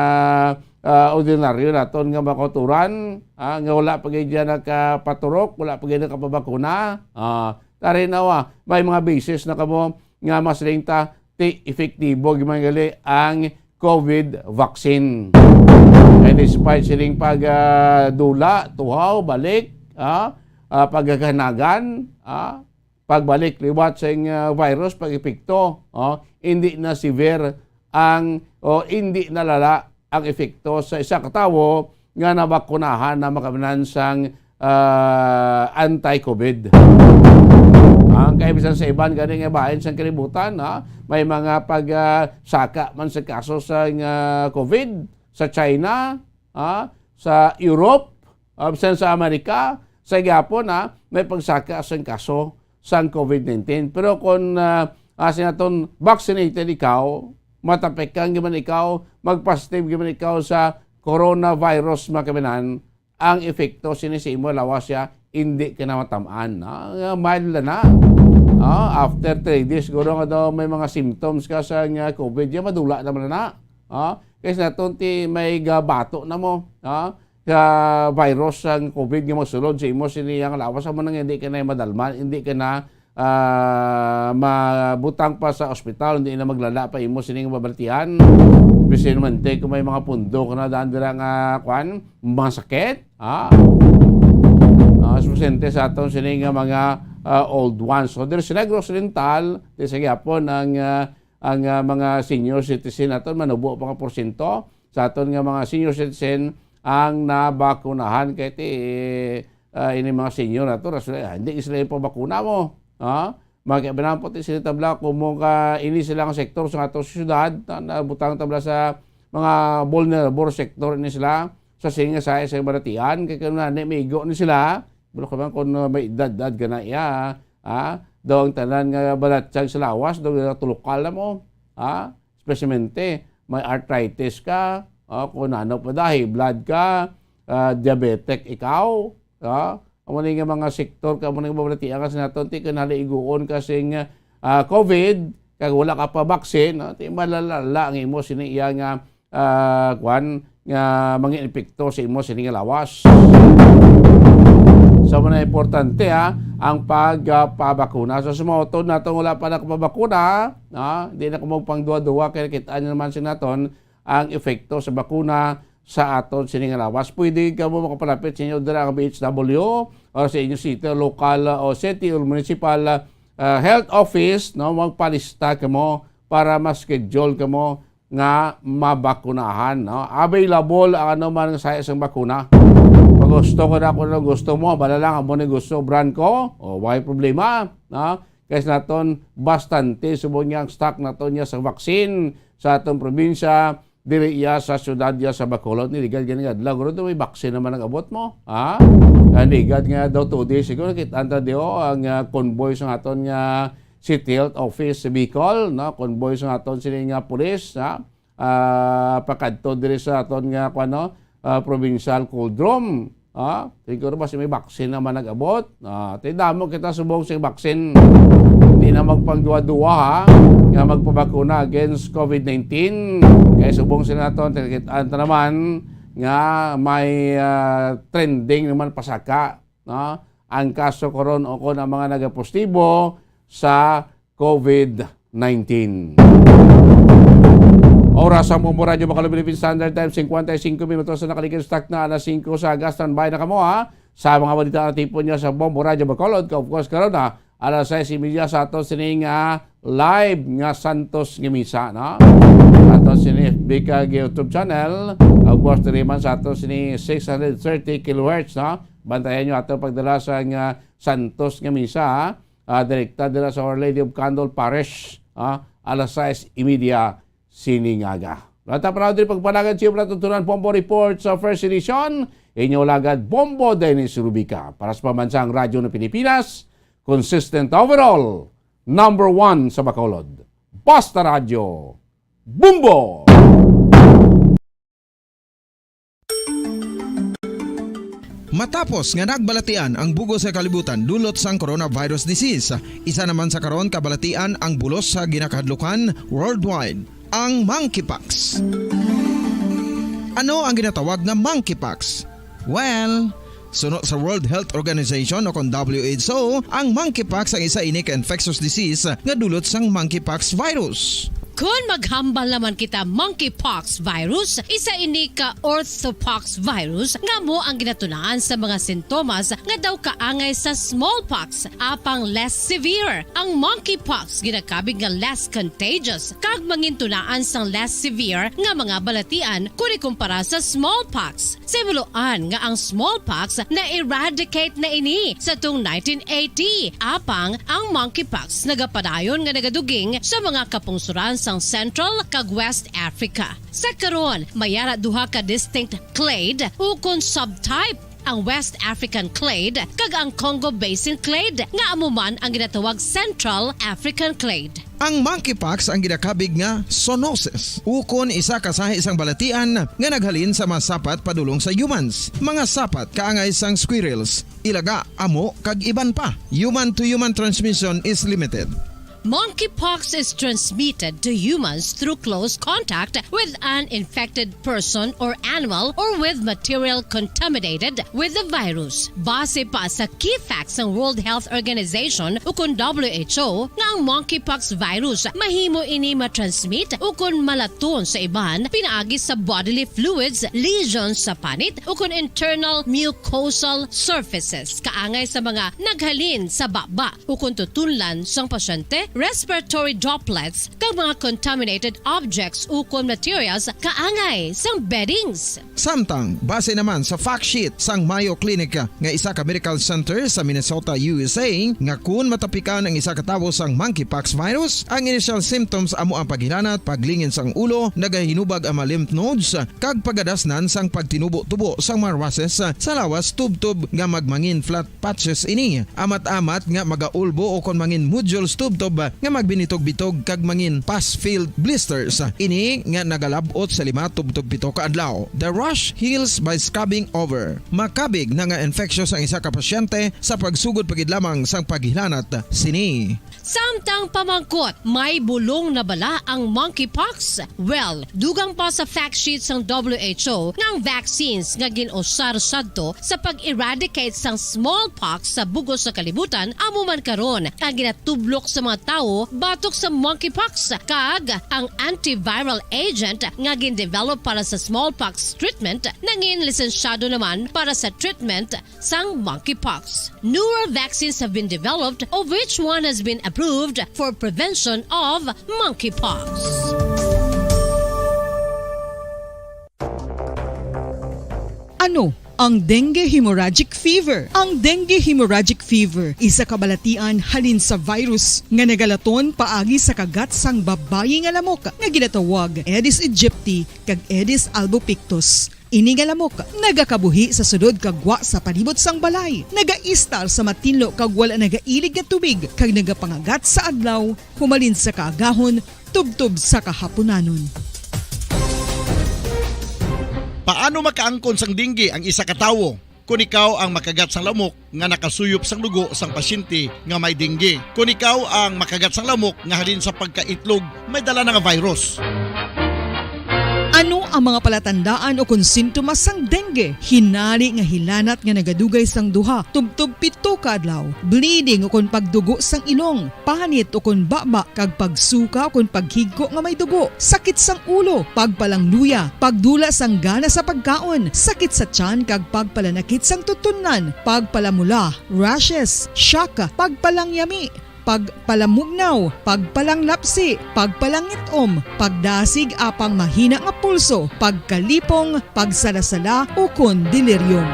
ah, ordinaryo naton nga mga kauturan, ah, nga wala pa gid dyan nakapaturok, wala pa gid nakapabakuna, ah, Tarinawa, may mga basis na kamo nga mas ringta ti epektibo gid man gali ang COVID vaccine. Kay despite sining pag, ah, dula, tuhaw, balik, ah, ah, pagkahanagan, ah, pagbalik liwat sa, ah, virus, pag-epekto, ah, hindi na severe ang, o hindi nalala ang epekto sa isa ka tawo nga nabakunahan na makabnan sang, ah, anti-COVID. Ang kaibisan sa iban gani nga bahin sang kalibutan, ha, may mga pag, ah, saka man sa kaso sa, ah, COVID sa China, ha, sa Europe, ah, bisan sa Amerika, sa gihapon, ha, may pagsaka sang kaso sang COVID nineteen. Pero kung, ah, ah, sinaton vaccinated ikaw, matapik ka, giman ikaw, mag-positive giman ikaw sa coronavirus, mga kabanan, ang epekto sini sa imo lawas siya, hindi ka na matam-an, ha? Nga mild na na. Ah, after three days, siguro nga daw may mga symptoms ka sa nga COVID, ya madula naman na na. Ah, kay sa naton ti may gabato na mo, ah, sa virus sang COVID nga masulod sa imo sini ang lawas, amo na nga hindi ka na madalman, hindi ka na, ah, mabutang pa sa ospital, hindi na maglala pa imo sining mabaltian. Bisan man te kung may mga pundo ka na daan dira nga, kwan, masakit, ah. Ah, espesiyalmente sa aton sini nga mga, ah, old ones. So, diri sa Negros Oriental, di sa gihapon ang, ah, ang, ah, mga senior citizen naton, manubo pa nga porsyento sa aton nga mga senior citizen ang nabakunahan kay ti, ah, ini mga senior nato, rason, ah, hindi sila ipabakuna mo. Ha? Magkabinampo ti sila tabla kung mo ka ini sila nga sektor sa ato syudad, na, nabutang tabla sa mga vulnerable sector ini sila sa singa sa sa balatian, kay kung nani maigo ni sila, wala ko man kung, uh, may edad-edad ka na iya, ha? Daw ang tanan nga balatsag sa lawas, daw nga tulukal na mo, ha? Espesyemente, may arthritis ka, o kung ano pa da, high blood ka, ah, diabetic ikaw, ha? Amo ni nga mga sektor ka, amo ni nga mabalatian ka sa naton, ti ka naliiguon ka sing, ah, COVID, kag wala ka pa vaccine, no? Ti malalala ang imo sini iya nga, ah, kwan, nga mga epekto sa imo sini nga lawas. So, man importante, ha, ang pagpabakuna. So, sa mga utod nato wala pa nakapabakuna, ha, di na ko magpangduwa-duwa kay nakit-an naman sa naton ang epekto sa bakuna sa aton sini nga lawas. Pwede kamo makapalapit sa inyo dira ang B H W o sa inyo city, local, o city or municipal, ah, health office, no? Magpalista kamo para ma-schedule kamo nga mabakunahan, no? Available ang ano man nga size sang bakuna. Pag gusto ko na, kung ano gusto mo, bala lang, amo ni gusto, brand ko, o, way problema, no? Kay sa naton, bastante subong niya ang stock naton niya sa vaccine sa aton probinsya, diri iya sa syudad iya sa Bacolod. Niligad gani nga adlaw, guro, may vaccine naman nag-abot mo, ha? Niligad nga daw two days ago, nakita ta di, oh, ang, ah, convoy sa aton nga City Health Office sa Bicol, no? Convoy sa aton sini nga pulis, ha? Ah, pakadto diri sa aton nga, kuwan, no? Ah, provincial cold room. Ah, siguro basi may vaccine naman nag-abot. Ah, ti damo kita subong sing vaccine. Hindi na magpangduwa-duwa, ha, nga magpabakuna against COVID nineteen. Kay subong sila naton, nakit-an ta naman nga may, ah, trending naman pasaka, no? Ang kaso karon o kon ang mga nagapositibo sa COVID nineteen. Oras sa Bombo Radyo Bacolod Philippine Standard Time, singkwenta y singko minutos na nakaligid sa takna, alas singko sa aga. Standby na kamo, ha, sa mga balita na tipon niya sa Bombo Radyo Bacolod. Of course, karon na, alas sais y media sa aton sining, ah, live nga Santos nga Misa, no? Aton sini F B kag YouTube channel. Of course, diri man sa aton sini six hundred thirty kilohertz, no? Bantayan nyo ato pagdala sa nga Santos nga Misa, ha? Ah, direkta dira sa Our Lady of Condol Parish, ah, alas sais y media sining aga. Wala ta panahon diri pagpanagan sa iyo, palatuntunan, Bombo Report sa First Edition. Inyo lagad, Bombo Dennis Rubica. Para sa Pambansang Radyo ng Pilipinas, consistent overall, number one sa Bacolod. Basta Radyo, Bombo! Matapos nga nagbalatian ang bug-os nga kalibutan dulot sang coronavirus disease, isa naman sa karon kabalatian ang bulos sa ginakahadlukan worldwide, ang monkeypox. Ano ang ginatawag nga monkeypox? Well, suno sa World Health Organization o kon W H O, ang monkeypox ang isa ini ka infectious disease nga dulot sang monkeypox virus. Kon maghambal naman kita monkeypox virus, isa ini ka orthopox virus nga amo ang ginatunaan sa mga sintomas nga daw kaangay sa smallpox, apang less severe. Ang monkeypox ginakabig nga less contagious kag mangintunaan sang less severe nga mga balatian kon ikumpara sa smallpox. Sa himuloan nga ang smallpox na-eradicate na ini sa tong nineteen eighty, apang ang monkeypox nagapadayon nga nagaduging sa mga kapungsoran sang Central kag West Africa. Sa karon, may ara duha ka distinct clade ukon subtype, ang West African clade kag ang Congo Basin clade, nga amo man ang ginatawag Central African clade. Ang monkeypox ang ginakabig nga zoonosis, ukon isa ka sahi sang balatian nga naghalin sa mga sapat padulong sa humans, mga sapat kaangay sang squirrels, ilaga, amo, kag iban pa. Human-to-human transmission is limited. Monkeypox is transmitted to humans through close contact with an infected person or animal or with material contaminated with the virus. Base pa sa key facts sang World Health Organization ukon W H O nga ang monkeypox virus mahimo ini matransmit ukon malaton sa iban pinaagi sa bodily fluids, lesions sa panit ukon internal mucosal surfaces kaangay sa mga naghalin sa baba ukon tutunlan sang pasyente respiratory droplets, kag mga contaminated objects ukon materials kaangay sang beddings. Samtang, base naman sa fact sheet sang Mayo Clinic nga isa ka medical center sa Minnesota, U S A, nga kun matapikan ang isa ka tawo sang monkeypox virus, ang initial symptoms amo ang paghilanat, paglingin sang ulo, nagahinubag ang mga lymph nodes, kag pagadasnan sang pagtinubo-tubo sang mga rashes sa lawas tubtob nga magmangin flat patches ini. Amat-amat nga magaulbo o kon mangin nodules tubtob nga magbinitog-bitog kag mangin pus-filled blisters. Ini nga nagalab-ot sa lima tubtob pito ka adlaw. The rash heals by scrubbing over. Makabig na nga infectious ang isa ka pasyente sa pagsugod pa gid lamang sang paghilanat sini. Samtang pamangkot, may bulong na bala ang monkeypox? Well, dugang pa sa fact sheet sang W H O nga ang vaccines nga gin-usar sadto sa pag-eradicate sang smallpox sa bug-os nga kalibutan amo man karon ang ginatublok sa mga tawo batok sa monkeypox, kag ang antiviral agent nga gin-develop para sa smallpox treatment nangin lisensyado naman para sa treatment sang monkeypox. Newer vaccines have been developed, of which one has been approved for prevention of monkeypox. Ano ang dengue hemorrhagic fever? Ang dengue hemorrhagic fever isa ka balatian halin sa virus nga nagalaton paagi sa kagat sang babayi nga lamok nga ginatawag Aedes aegypti kag Aedes albopictus. Ini nga lamok nagakabuhi sa sulod kag gwa sa palibot sang balay, nagaistar sa matinlo kag wala nagailig nga tubig, kag nagapangagat sa adlaw humalin sa kaagahon tubtob sa kahapunanon. Paano makaangkon sang dengue ang isa ka tawo? Kon ikaw ang makagat sang lamok nga nakasuyop sang dugo sang pasyente nga may dengue. Kon ikaw ang makagat sang lamok nga halin sa pagkaitlog may dala na nga virus. Ano ang mga palatandaan o kon sintomas sang dengue? Hinari nga hilanat nga nagadugay sang duha tubtob pito ka adlaw, bleeding o kon pagdugo sang ilong, panit o kon baba, kag pagsuka o kon paghigko nga may dugo, sakit sang ulo, pagpalangluya, pagdula sang gana sa pagkaon, sakit sa tiyan kag pagpalanakit sang tutunlan, pagpalamula, rashes, shock, pagpalangyami, pagpalamugnaw, pagpalanglapsi, pagpalangit-om, pagdasig apang mahina nga pulso, pagkalipong, pagsalasala, ukon delirium.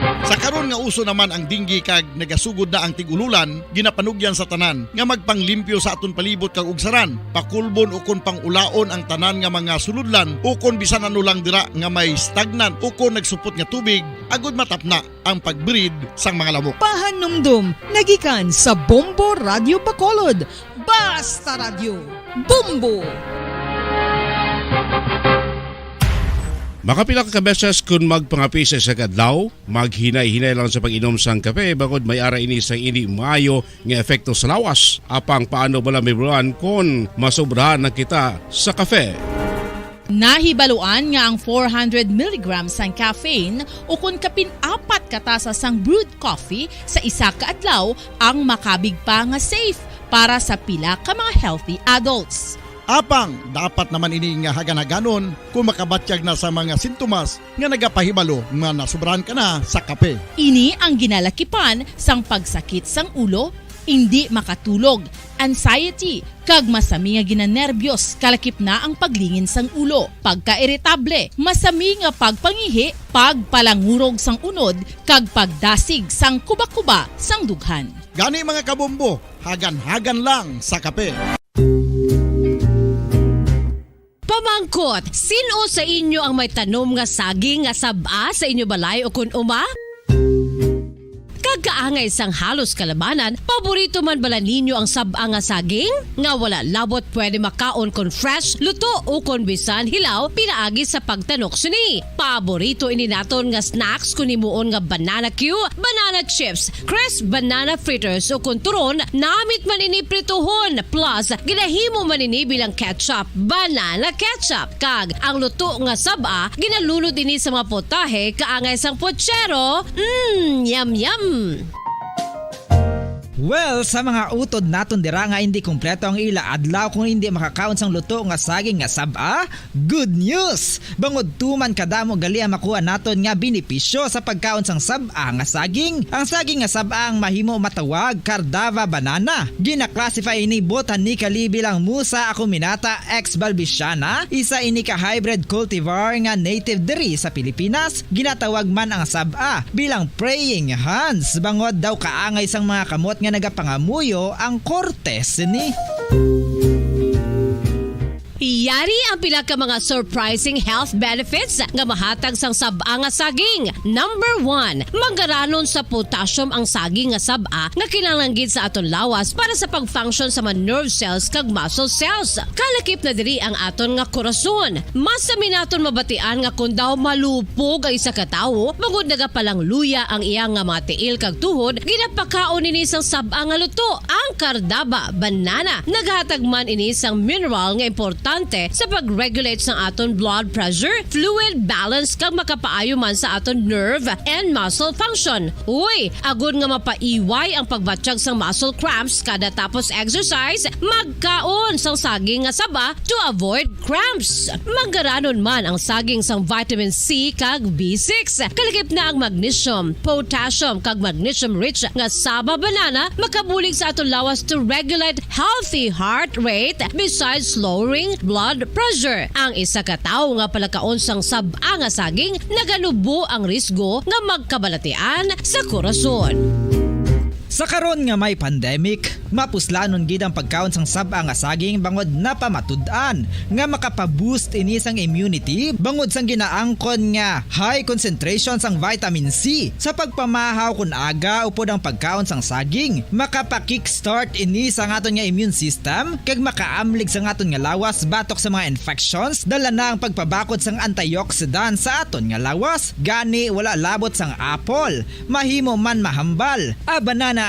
Sa karon nga uso naman ang dengue kag nagasugod na ang tig-ululan, ginapanugyan sa tanan nga magpanglimpyo sa aton palibot kag ugsaran, pakulbon ukon pang-ulaon ang tanan nga mga sulodlan ukon bisan ano lang dira nga may stagnant ukon nagsupot nga tubig, agod matapna ang pag-breed sang mga lamok. Pahanumdom nagikan sa Bombo Radio Bacolod. Basta Radyo, Bombo! Makapila ka beses kon magpangape sa isa ka adlaw, maghinay-hinay lang sa pag-inom sang kape, bangod may ara ini sang indi maayo nga epekto sa lawas. Apang paano bala mahibaluan kon masobrahan na kita sa kape? Nahibaluan nga ang four hundred milligrams sang caffeine ukon kapin apat ka tasa sang brewed coffee sa isa ka adlaw ang makabig pa nga safe para sa pila ka mga healthy adults. Apang dapat naman ini nga hagan-haganon kon makabatyag na sa mga sintomas nga nagapahibalo nga nasobrahan ka na sa kape. Ini ang ginalakipan sang pagsakit sang ulo, indi makatulog, anxiety, kag masami nga ginanerbyos, kalakip na ang paglingin sang ulo, pagkairitable, masami nga pagpangihi, pagpalangurog sang unod, kag pagdasig sang kubakuba sang dughan. Gani, mga kabombo, hagan-hagan lang sa kape. Pamangkot, sin-o sa inyo ang may tanom nga saging nga sab-a sa inyo balay o kon uma? Kag kaangay sang halos kalabanan, paborito man bala ninyo ang sab-a nga saging? Nga wala labot pwede makaon kon fresh, luto, o kon bisan hilaw, pinaagi sa pagtanok sini. Paborito ini naton nga snacks kon himuon nga banana cue, banana chips, crisp banana fritters, o kon turon, namit man ini prituhon, plus ginahimo man ini bilang ketchup, banana ketchup, kag ang luto nga sab-a ginalunod ini sa mga potahe kaangay sang pochero. Mm, yum, yum. Well, sa mga utod naton dira nga hindi kompleto ang ila adlaw kung hindi makakaon sang luto nga saging nga sab-a, good news! Bangod tuman kadamo gali ang makuha naton nga benepisyo sa pagkaon sang sab-a nga saging. Ang saging nga sab-a ang mahimo matawag Cardava banana. Gina-classify ini botanically bilang Musa acuminata ex balbisiana, isa ini ka hybrid cultivar nga native diri sa Pilipinas. Ginatawag man ang sab-a bilang praying hands, bangod daw kaangay sang mga kamot nga nagapangamuyo ang korte sini. Yari ang pila ka mga surprising health benefits nga mahatag sang sab-a nga saging. Number one, manggaranon sa potassium ang saging nga sab-a nga kinahanglan gid sa aton lawas para sa pag-function sa mga nerve cells kag muscle cells. Kalakip na diri ang aton nga korason. Mas sami naton mabatian nga kon daw malupog ang isa ka tawo, bangod nagapalangluya ang iya nga mga tiil kag tuhod, ginapakaon ini sang sab-a nga luto, ang Cardava banana. Naghatag man ini sang mineral nga importante sa pag-regulate sang aton blood pressure, fluid balance, kag makapaayo man sa aton nerve and muscle function. Uy, agod nga mapaiway ang pagbatyag sang muscle cramps kada tapos exercise, magkaon sang saging nga saba to avoid cramps. Manggaranon man ang saging sang vitamin C kag B six. Kalakip na ang magnesium, potassium, kag magnesium-rich nga saba banana makabulig sa aton lawas to regulate healthy heart rate besides lowering blood pressure. Ang isa ka tawo nga palakaon sang sab-a nga saging naganubo ang risgo nga magkabalatian sa korason. Sa karon nga may pandemic, mapuslanon gid ang pagkaon sang sab-a nga saging bangod napamatud-an nga makapa-boost ini sang immunity bangod sang ginaangkon nga high concentration sang vitamin C. Sa pagpamahaw kon aga upod ang pagkaon sang saging, makapa-kickstart ini sa aton nga immune system kag makaamlig sa aton nga lawas batok sa mga infections, dala na ang pagpabakod sang antioxidant sa aton nga lawas. Gani, wala labot sang apple, mahimo man mahambal. A banana.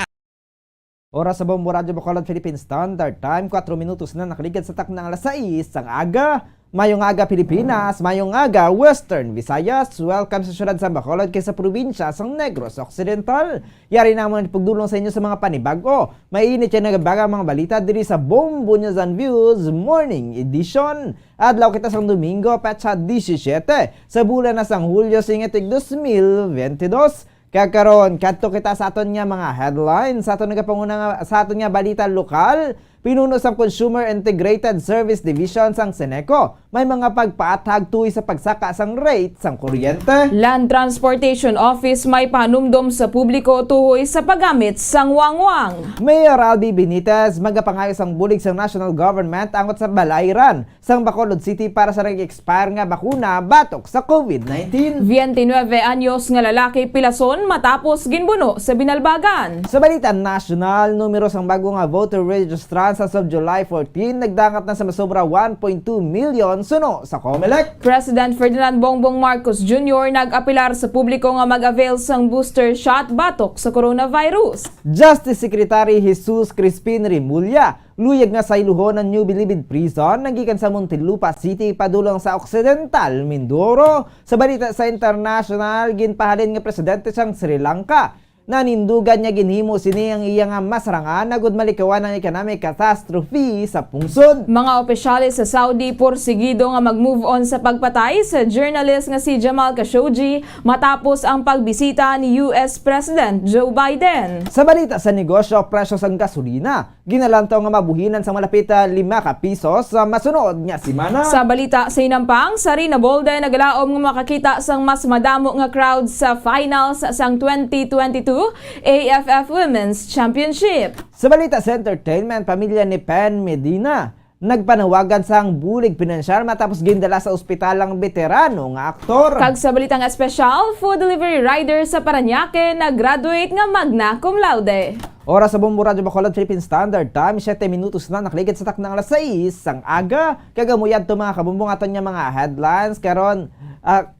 Oras sa Bombo Radyo Bacolod Philippine Standard Time, kuwatro minutos na nakaligad sa takna nga alas sais sang aga. Mayong aga, Pilipinas. Mayong aga, Western Visayas. Welcome sa siyudad sa Bacolod kag sa probinsya sang Negros Occidental. Yari namon pagdulong sa inyo sa mga panibag-o, mainit kag nagabagang mga balita diri sa Bombo News and Views Morning Edition. Adlaw kita sang Domingo, petsa disisiete sa bulan na sang Hulyo, singit tig dos mil benti dos. Kag karon, kadto kita sa aton nga mga headlines. Sa aton nagapanguna nga, sa aton nga balita lokal, pinuno sang Consumer Integrated Service Division sang CENECO may mga pagpaathag tuhoy sa pagsaka sang rate sang kuryente. Land Transportation Office may panumdom sa publiko tuhoy sa paggamit sang wangwang. Mayor Albi Benitez magapangayo sang bulig sang national government angot sa balayran sang Bacolod City para sa nag-expire nga bakuna batok sa COVID nineteen. Twenty-nine anyos nga lalaki pilason matapos ginbuno sa Binalbagan. Sa balita nasyonal, numero sang bago nga voter registrants as of July fourteen nagdangat na sa masobra one point two million suno sa Comelec. President Ferdinand Bongbong Marcos Junior nag-apelar sa publiko nga mag-avail sang booster shot batok sa coronavirus. Justice Secretary Jesus Crispin Remulla luyag nga sayluhon ang New Bilibid Prison nga gikan sa Muntinlupa City padulong sa Occidental Mindoro. Sa balita sa international, ginpahalin nga presidente sang Sri Lanka. Nanindugan niya ginhimo sini ang iya nga masrangan agud malikawan ang economic catastrophe sa pungsod. Mga opisyales sa Saudi porsigido nga mag-move on sa pagpatay sa journalist nga si Jamal Khashoggi matapos ang pagbisita ni U S President Joe Biden. Sa balita sa negosyo, presyo sang gasolina ginalantaw nga mabuhinan sang malapit, ah, lima ka pisos sa masunod nga semana. Sa balita sa hinampang, Sarina Bolde nagalaom nga makakita sang mas madamo nga crowd sa finals sang twenty twenty-two A F F Women's Championship. Sa balita sa entertainment, pamilya ni Pen Medina nagpanawagan sang bulig pinansyal matapos gindala sa ospital ang beterano nga aktor. Kag sa balitang espesyal, food delivery rider sa Parañaque nag-graduate nga magna cum laude. Oras sa Bombo Radyo Bacolod Philippine Standard Time, siyete minutos na nakaligid sa takna nga alas sais sang aga. Kag amo yadto, mga kabumbong, aton nga mga headlines karon. Ah,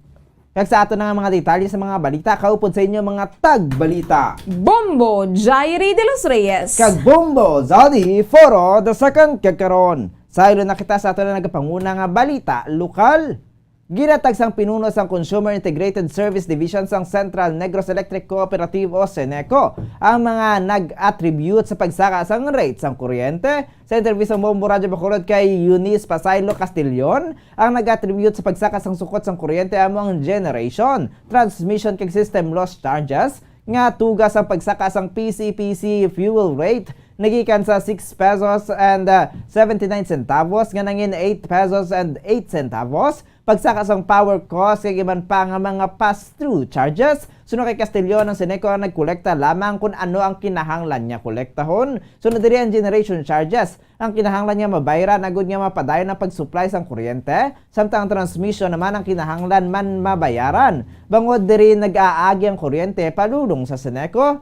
kag sa aton nga mga detalye sa mga balita, kaupod sa inyo mga tagbalita, Bombo Jairi de los Reyes kag Bombo Zodi Foro the second. Kag karon, saylo na kita sa aton nga nagapanguna nga balita lokal. Ginatag sang pinuno sang Consumer Integrated Service Division sang Central Negros Electric Cooperative o CENECO ang mga nag-attribute sa pagsaka sang rate sang kuryente. Sa interview sang Bombo Radyo Bacolod kay Eunice Pasaylo Castillon, ang nag-attribute sa pagsaka sang sukot sang kuryente amo ang generation, transmission kag system loss charges nga tuga sang pagsaka sang P C P C fuel rate nagikan sa six pesos and, ah, seventy-nine centavos nga nangin eight pesos and eight centavos. Pagsaka sang power cost kag iban pa nga mga pass-through charges. Suno kay Castillon, ang CENECO ang nagkolekta lamang kun ano ang kinahanglan niya kolektahon. Sunod diri ang generation charges. Ang kinahanglan niya mabayran agud nga mapadayon ang pag-supply sang kuryente, samtang ang transmission naman ang kinahanglan man mabayaran, bangod diri nag-aagi ang kuryente padulong sa CENECO.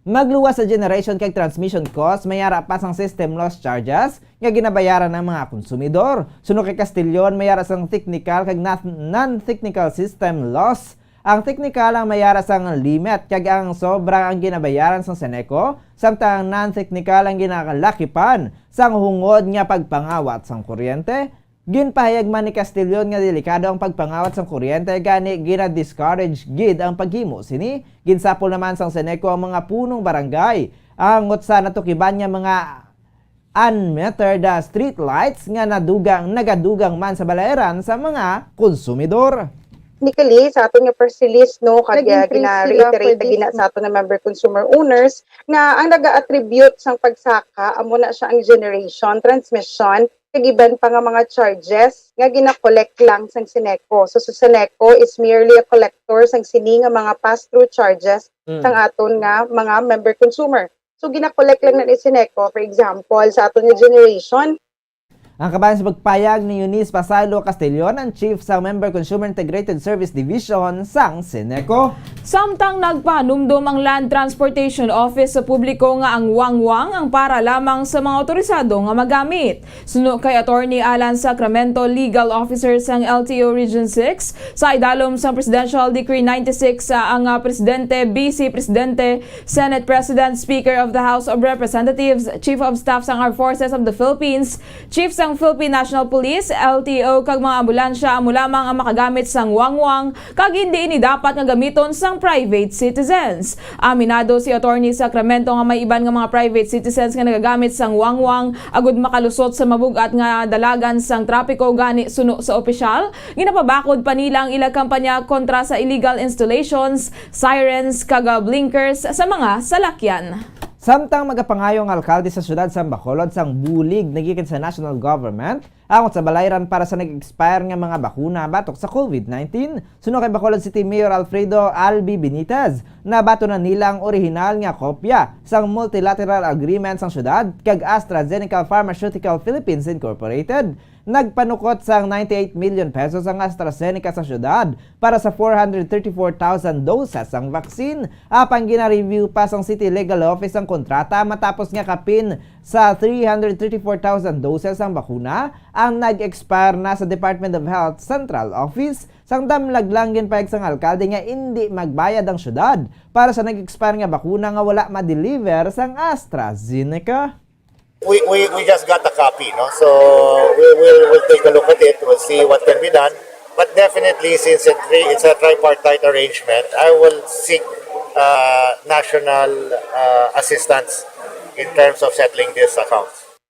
Magluwas sa generation kag transmission cost, may ara pa sang system loss charges nga ginabayaran ng mga konsumidor. Suno kay Castillon, may ara sang technical kag na-, non-technical system loss. Ang technical ang may ara sang limit kag ang sobra ang ginabayaran sang CENECO, samtang ang non-technical ang ginalakipan sang hungod nga pagpangawat sang kuryente. Ginpahayag man ni Castillon nga delikado ang pagpangawat sang kuryente, gani gina-discourage gid ang paghimo sini. Ginsapol naman sang CENECO ang mga punong barangay angot sa natukiban nga mga unmetered, ah, street lights nga nadugang, nagadugang man sa balayran sa mga konsumidor. Technically, sa aton nga press release, no, kag, ah, gina-reiterate gina sa aton nga member consumer owners nga ang naga-attribute sang pagsaka amo na siya ang generation, transmission, kag iban pa nga mga charges nga gina-collect lang sang CENECO. So, sa CENECO is merely a collector sang sini nga mga pass-through charges sang aton nga mga member consumer. So, gina-collect lang na ni CENECO, for example, sa aton nga generation. Ang kabahin sa pagpayag ni Eunice Pasaylo Castillon, ang chief sa Member Consumer Integrated Service Division sang CENECO. Samtang nagpahanumdom ang Land Transportation Office sa publiko nga ang wangwang ang para lamang sa mga awtorisado nga magamit. Suno kay Attorney Alan Sacramento, Legal Officer sang L T O Region six, sa idalom sang Presidential Decree ninety-six, ah, ang, ah, Presidente, Vice Presidente, Senate President, Speaker of the House of Representatives, Chief of Staff sang Armed Forces of the Philippines, Chief sang Philippine National Police, L T O, kag mga ambulansya amo lamang ang makagamit sang wangwang, kag hindi ini dapat nga gamiton sang private citizens. Aminado si Attorney Sacramento nga may iban nga mga private citizens nga nagagamit sang wangwang agud makalusot sa mabug-at nga dalagan sang trapiko, gani suno sa opisyal, ginapabakod pa nila ang ila kampanya kontra sa illegal installations, sirens, kag, ah, blinkers sa mga salakyan. Samtang magapangayo ang alkalde sa siyudad sang Bacolod sang bulig nagikan sa national government angot sa balayran para sa nag-expire nga mga bakuna batok sa COVID nineteen. Suno kay Bacolod City Mayor Alfredo Albi Benitez, nabaton na nila ang orihinal nga kopya sang multilateral agreement sang siyudad kag AstraZeneca Pharmaceutical Philippines Incorporated. Nagpanukot sang ninety-eight million pesos ang AstraZeneca sa siyudad para sa four hundred thirty-four thousand doses sang vaccine. Apang gina-review pa sang City Legal Office ang kontrata matapos nga kapin sa three hundred thirty-four thousand doses ang bakuna ang nag-expire na sa Department of Health Central Office. Sang damlag lang, ginpahayag sang alkalde nga indi magbayad ang siyudad para sa nag-expire nga bakuna nga wala ma-deliver sang AstraZeneca. We, we, we just got a copy, no? So we will, we'll take a look at it. We'll see what can be done. But definitely, since it, it's a tripartite arrangement, I will seek, uh, national, uh, assistance in terms of settling these accounts.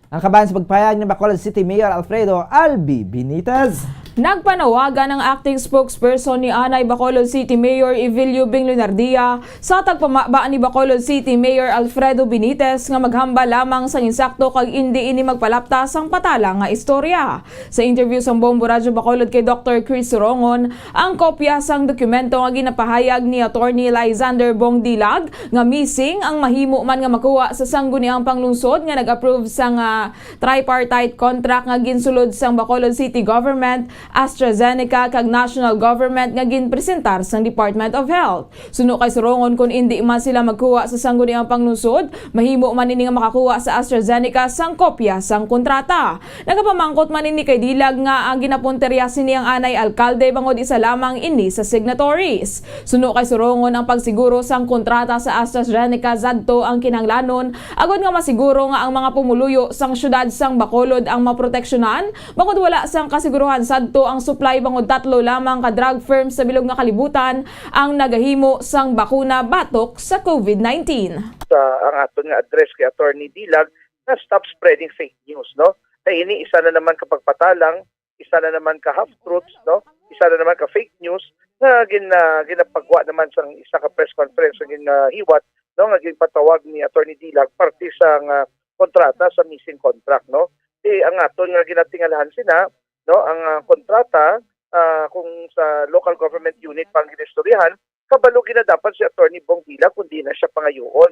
Ang kabahin sa pagpayag ni Bacolod City Mayor Alfredo Albi Benitez. Nagpanawagan ang acting spokesperson ni anay Bacolod City Mayor Evilio Bing Lunardia sa tagpamaba ni Bacolod City Mayor Alfredo Benitez nga maghambal lamang sang insakto kag indi ini magpalapta sang patala nga istorya. Sa interview sang Bombo Radyo Bacolod kay Doctor Chris Rongon, ang kopya sang dokumento nga ginapahayag ni Attorney Lysander Bong Dilag nga missing ang mahimo man nga makuha sa sangguniang panglungsod nga nag-approve sang, ah, tripartite contract nga ginsulod sang Bacolod City Government AstraZeneca kag national government nga ginpresentar sang Department of Health. Suno kay Sorongon, kon indi man sila magkuha sa sangguniang panglungsod, mahimo man ini nga makakuha sa AstraZeneca sang kopya sang kontrata. Nagapamangkot man ini kay Dilag nga ang ginapunterya sini ang anay alkalde bangod isa lamang ini sa signatories. Suno kay Sorongon, ang pagsiguro sang kontrata sa AstraZeneca sadto ang kinahanglanon agod nga masiguro nga ang mga pumuluyo sang siyudad sang Bacolod ang maproteksyonan bangod wala sang kasiguruhan sadto ang supply bangod tatlo lamang ka drug firms sa bilog nga kalibutan ang nagahimo sang bakuna batok sa COVID nineteen. Sa ang aton nga address kay Attorney Dilag nga stop spreading fake news, no? Kay ini isa na naman ka pagpatalang, isa na naman ka half truths, no? Isa na naman ka fake news nga gin-, ah, ginapagwa naman sang isa ka press conference nga ginahiwat, no, nga ginpatawag ni Attorney Dilag parte sa nga kontrata sa missing contract, no? Di ang aton nga ginatingalahan sina, no, ang, ah, kontrata, ah, kung sa local government unit pa ang ginistoryahan, kabalo gid na dapat si Attorney Bong Dilag kung di na siya pangayuon.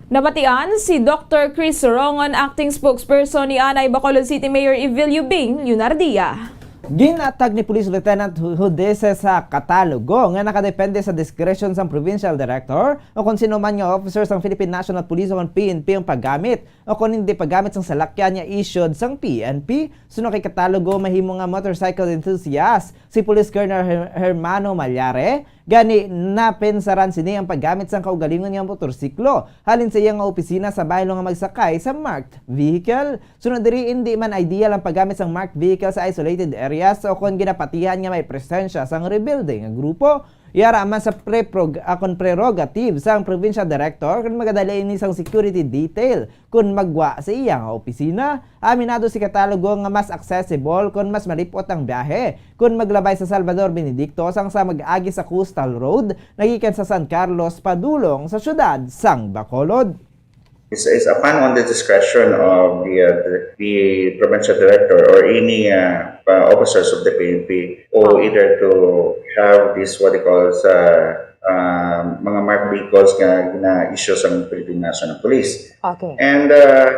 Nabatian si Doctor Chris Sorongon, acting spokesperson ni anay Bacolod City Mayor Evilio Bing Leonardia. Ginatag ni Police Lieutenant Hu-, Hudese sa katalogo nga nakadepende sa diskresyon sang provincial director o kon sino man nga officer sang Philippine National Police o kon P N P ang paggamit o kon hindi paggamit sang salakyan nga issued sang P N P. Suno kay katalogo, mahimo nga motorcycle enthusiast si Police Colonel Her-, Hermano Malyare. Gani, napensaran sini ang paggamit sang kaugalingon nga motorsiklo halin sa iya nga opisina sa baylo nga magsakay sa marked vehicle. Sunod diri, indi man ideal ang paggamit sang marked vehicle sa isolated areas o kon ginapatihan nga may presensya sang rebelde nga grupo. Yara man sa pre-prog-, ah, kon prerogative sang provincial director kon magadala ini sang security detail kon magwa sa iya nga opisina. Aminado si katalogo nga mas accessible kon mas malipot ang biyahe kon maglabay sa Salvador Benedicto sang sa mag-agi sa Coastal Road nagikan sa San Carlos padulong sa siyudad sang Bacolod. Is, is upon on the discretion of the, uh, the, the provincial director or any, uh, uh, officers of the P N P, or Oh. either to have this, what they call, sa, uh, mga marked vehicles nga na-issue sa Philippine National Police. Okay. And, uh,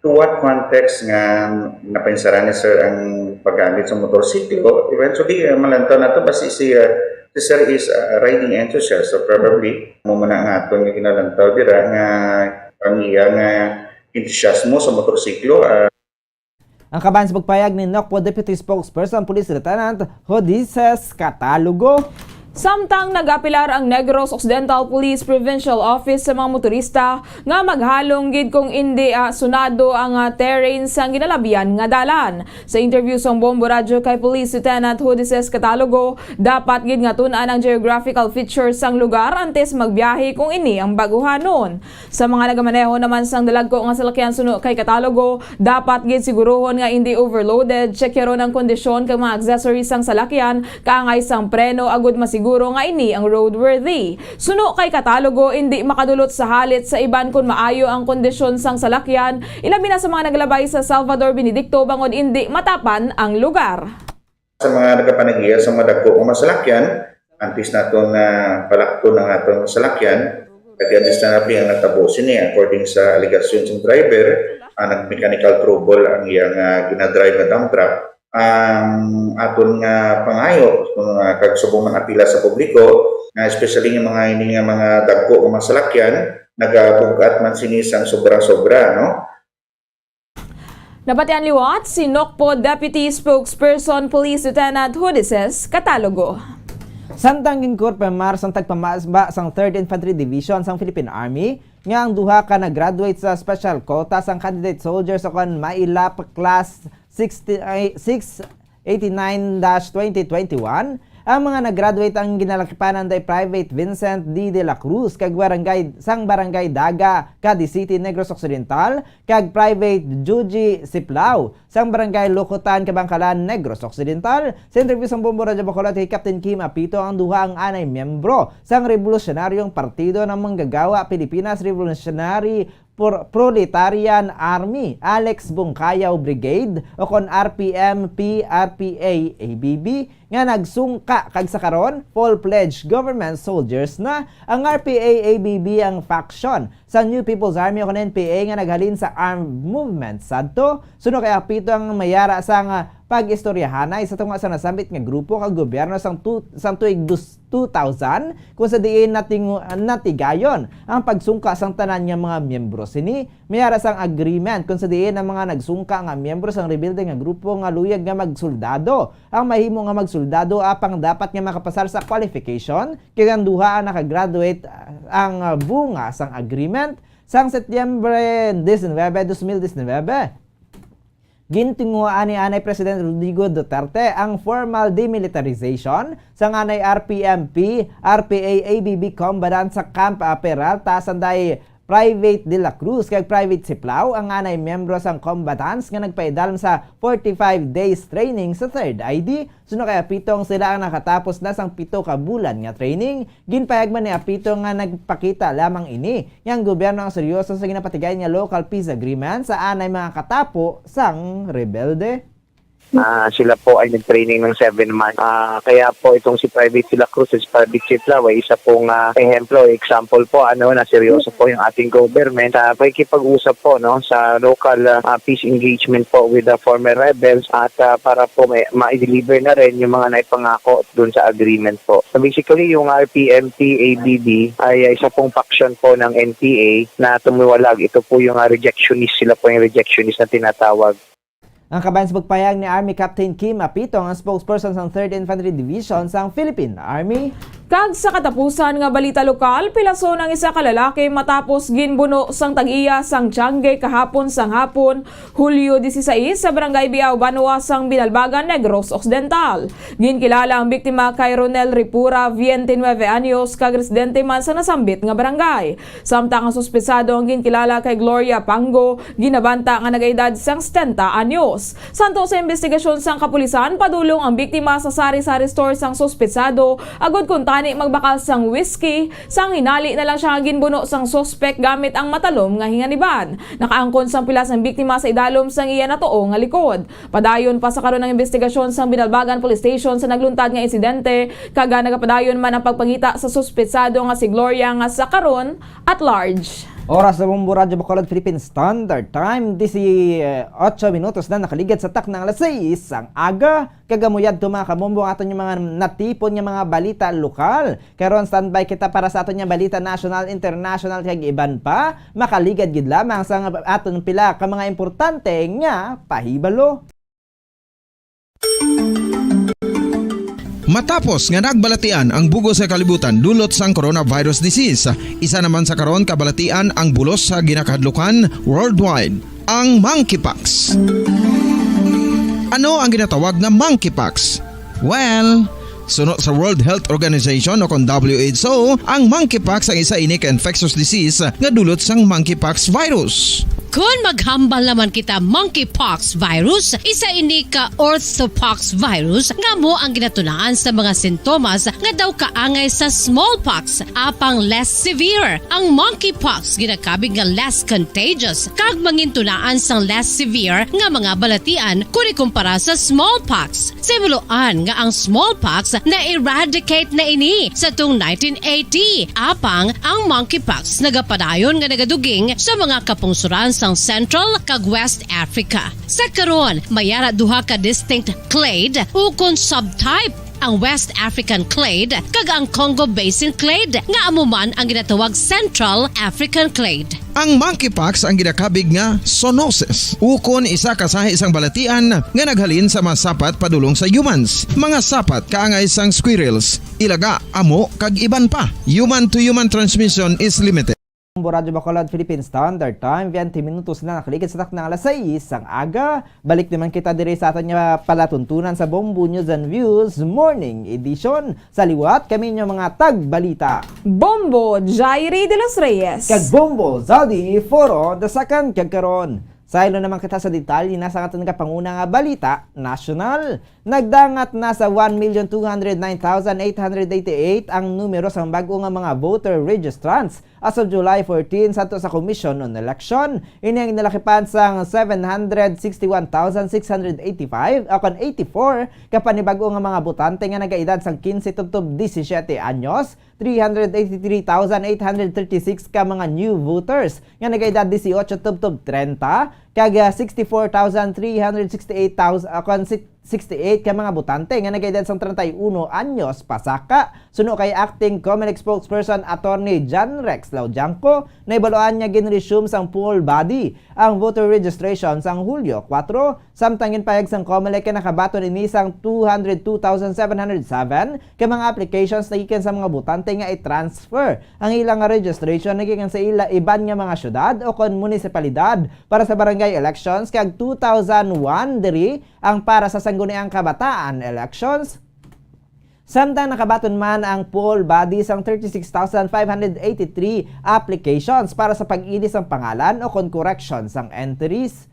to what context nga napensaran ni sir ang paggamit sa motorsiklo? Eventually, uh, malantaw nato basi si, uh, si sir is, uh, riding enthusiast, so probably mo man ang aton nga ginalantaw dira nga ang iya nga entusiasmo sa motorsiklo, ah. Ang kabahin sa pagpayag ni Nocpo Deputy Spokesperson Police Lieutenant Hodises Catalogo. Samtang nag-apelar ang Negros Occidental Police Provincial Office sa mga motorista nga maghalong gid kung indi, ah, sunado ang, ah, terrain sang ginalabian nga dalan. Sa interview sang Bombo Radyo kay Police Lieutenant Hodises Catalogo, dapat gid nga tun-an ang geographical features sang lugar antes magbiyahe kung ini ang baguhanon. Sa mga nagamaneho naman sang dalagko nga salakyan suno kay Catalogo, dapat gid siguruhon nga indi overloaded, checkyaron ang kondisyon kag mga accessories sang salakyan, kaangay sang preno agud masiguro nga ini ang roadworthy. Suno kay Catalogo, indi makadulot sa halit sa iban kon maayo ang kondisyon sang salakyan, ilabi na sa mga naglabay sa Salvador Benedicto bangod indi matapan ang lugar. Sa mga nagapanagiya sa mga dagko nga mga salakyan, antes naton na palakton ang aton salakyan, kay additional fee ang natabo sini, according sa alegasyon sa driver, ah, nag-mechanical trouble ang iyang, ah, ginadrive nga dump truck. Ang aton nga pangayo, kung, ah, kag subong man apila sa publiko, nga especially nga mga ini nga mga dagko nga mga salakyan, nagabug-at man sini sang sobra-sobra, no? Nabatian liwat si Nocpo Deputy Spokesperson Police Lieutenant Hodises Catalogo. Samtang ginkumpirmar sang tagpamasba sang Third Infantry Division sang Philippine Army nga ang duha ka nag-graduate sa special quota sang candidate soldiers o kon MAILAP class sixty, ay, six eighty-nine dash twenty twenty-one, ang mga nag-graduate ang ginalakipanan day Private Vincent D. De La Cruz kag barangay, sang Barangay Daga, Cadiz City, Negros Occidental, kag Private Juji Siplao sang Barangay Lukutan, Kabangkalan, Negros Occidental. Sa interview sang Bombo Radyo Bacolod kay Captain Kim Apito, ang duha ang anay miyembro sang Revolusyonaryong Partido ng Manggagawa, Pilipinas Revolutionary Pro-, Proletarian Army, Alex Bungkayaw Brigade, o kon R P M P R P A A B B, nga nagsungka kag sa karon, full-fledged government soldiers na. Ang R P A A B B ang faction sa New People's Army o kon N P A nga naghalin sa armed movement sadto. Suno kay Apito, ang mayara sang, ah, Pag-istoryahanay sa tunga sa nasambit nga grupo kag gobyerno sang tu-, sang tuig dus-, two thousand, kung sa diin natingu-, natigayon ang pagsungka sang tanan nga mga miyembro sini, may ara sang agreement kung sa diin ang mga nagsungka nga miyembro sang rebelde nga grupo nga luyag nga magsoldado ang mahimo nga magsoldado, apang dapat nga makapasar sa qualification, kag ang duha ang nakagraduate. Ang bunga sang agreement sang Setyembre diecinuebe, dos mil diecinuebe. Gintinguha ni anay President Rodrigo Duterte ang formal demilitarization sang anay R P M P, R P A A B B combatant sa Camp, ah, Peralta, sanday Private de la Cruz kag Private Siplao ang anay miyembro sang combatants nga nagpaidalom sa forty-five days training sa Third I D. Suno kay Apitong, sila ang nakatapos na sang pito ka bulan nga training. Ginpahayag man ni Apitong nga nagpakita lamang ini nga ang gobyerno ang seryoso sa ginapatigayon nga local peace agreement sa anay mga katapo sang rebelde. Ah, sila po ay nag-training ng seven months. Ah, kaya po itong si Private de la Cruz, si Private Siplao ay isa pong, ah, ehemplo, example po, ano, na seryoso po yung ating government sa pakikipag-usap po, no, sa local, ah, ah, peace engagement po with the former rebels at, ah, para po may, ma-deliver na rin yung mga naipangako dun sa agreement po. So basically, yung R P M P A B B ay isa pong faction po ng N P A na tumiwalag. Ito po yung, ah, rejectionist, sila po yung rejectionist na tinatawag. Ang kabayan sa pagpahayag ni Army Captain Kim Apitong, ang spokesperson sang Third Infantry Division sang Philippine Army. Kag sa katapusan nga balita lokal, pilason ang isa ka lalaki matapos ginbuno sang tag-iya sang tiyangge kahapon sang hapon, Hulyo dieciséis, sa Barangay Biao, Banwa sang Binalbagan, Negros Occidental. Ginkilala ang biktima kay Ronel Ripura, twenty-nine anyos, kag residente man sa nasambit nga barangay. Samtang ang suspetsado ang ginkilala kay Gloria Pango, ginabanta nga nagaedad sang setenta anyos. Santo sa imbestigasyon sang kapulisan, padulong ang biktima sa sari-sari store sang suspetsado, agod kuntani magbakal sang whisky, sang hinali na lang siya nga ginbuno sang suspek gamit ang matalom nga hinganiban. Nakaangkon sang pilas ang biktima sa idalom sang iya natuo nga likod. Padayon pa sa karon ang imbestigasyon sang Binalbagan Police Station sa nagluntad nga insidente, kag nagapadayon man ang pagpangita sa suspetsado nga si Gloria nga sa karon at large. Oras sa Bombo Radyo Bacolod Philippine Standard Time, dieciocho minutos na nakaligad sa takna nga alas sais sang aga. Kag amo yadto, mga kabombo, ang aton nga mga natipon nga mga balita lokal. Karon, standby kita para sa aton nga balita national, international, kag iban pa. Makaligad gid lamang sa nga aton pila ka mga importante nga pahibalo. Matapos nga nagbalatian ang bug-os nga kalibutan dulot sang coronavirus disease, isa naman sa karon kabalatian ang bulos sa ginakahadlukan worldwide, ang monkeypox. Ano ang ginatawag nga monkeypox? Well, suno sa World Health Organization o kon W H O, ang monkeypox ang isa ini ka infectious disease nga dulot sang monkeypox virus. Kon maghambal naman kita, monkeypox virus, isa ini ka orthopox virus nga amo ang ginatunaan sa mga sintomas nga daw kaangay sa smallpox, apang less severe. Ang monkeypox ginakabig nga less contagious kag mangintunaan sang less severe nga mga balatian kon ikumpara sa smallpox. Simuloan nga ang smallpox na-eradicate na ini sa tung nineteen eighty, apang ang monkeypox nagapadayon nga nagaduging sa mga kapungsoran sang Central kag West Africa. Sa karon, may ara duha ka distinct clade ukon subtype, ang West African clade kag ang Congo Basin clade, nga amo man ang ginatawag Central African clade. Ang monkeypox ang ginakabig nga zoonosis, ukon isa ka sahi sang balatian nga naghalin sa mga sapat padulong sa humans, mga sapat kaangay sang squirrels, ilaga, amo, kag iban pa. Human to human transmission is limited. Bombo Radyo Bacolod Philippine Standard Time, twenty minutos na nakaligid sa takna nga alas sais sang aga. Balik naman kita diri sa aton nga palatuntunan sa Bombo News and Views Morning Edition. Sa liwat, kami inyo mga tagbalita, Bombo Jairi de los Reyes kag Bombo Zaldi Foro the second. Kag karon, saylo naman kita sa detalye na sa aton nga panguna nga balita nasyonal. Nagdangat na sa one million two hundred nine thousand eight hundred eighty-eight ang numero sang bag-o nga mga voter registrants as of July fourteen, sadto sa Commission on Election. Ini ang nalakipan sang seven hundred sixty-one thousand six hundred eighty-five, o kon eighty-four, ka panibag-o nga mga botante nga nagaedad sang quince tubtob disisiete anyos, three hundred eighty-three thousand eight hundred thirty-six ka mga new voters nga nagaedad dieciocho tubtob treinta, kag, ah, sixty-four thousand three hundred sixty-eight thousand, ah, kon si-, sixty-eight ka mga botante nga nagaedad sang treinta y uno anyos pasaka. Suno kay Acting Comelec Spokesperson Attorney John Rex Laudiangco, nahibaluan nga gin-resume sang poll body ang voter registration sang Hulyo kuwatro, samtang ginpahayag sang Comelec nga nakabaton ini sang two hundred two thousand seven hundred seven ka mga applications nagikan sa mga botante nga i-transfer ang ila nga registration nagikan sa ila iban nga mga syudad o kon munisipalidad para sa barangay elections, kag two thousand one diri ang para sa Sangguniang Kabataan elections. Samtang nakabaton man ang poll body sang thirty-six thousand five hundred eighty-three applications para sa pag-edit sang pangalan o kon correction sang entries.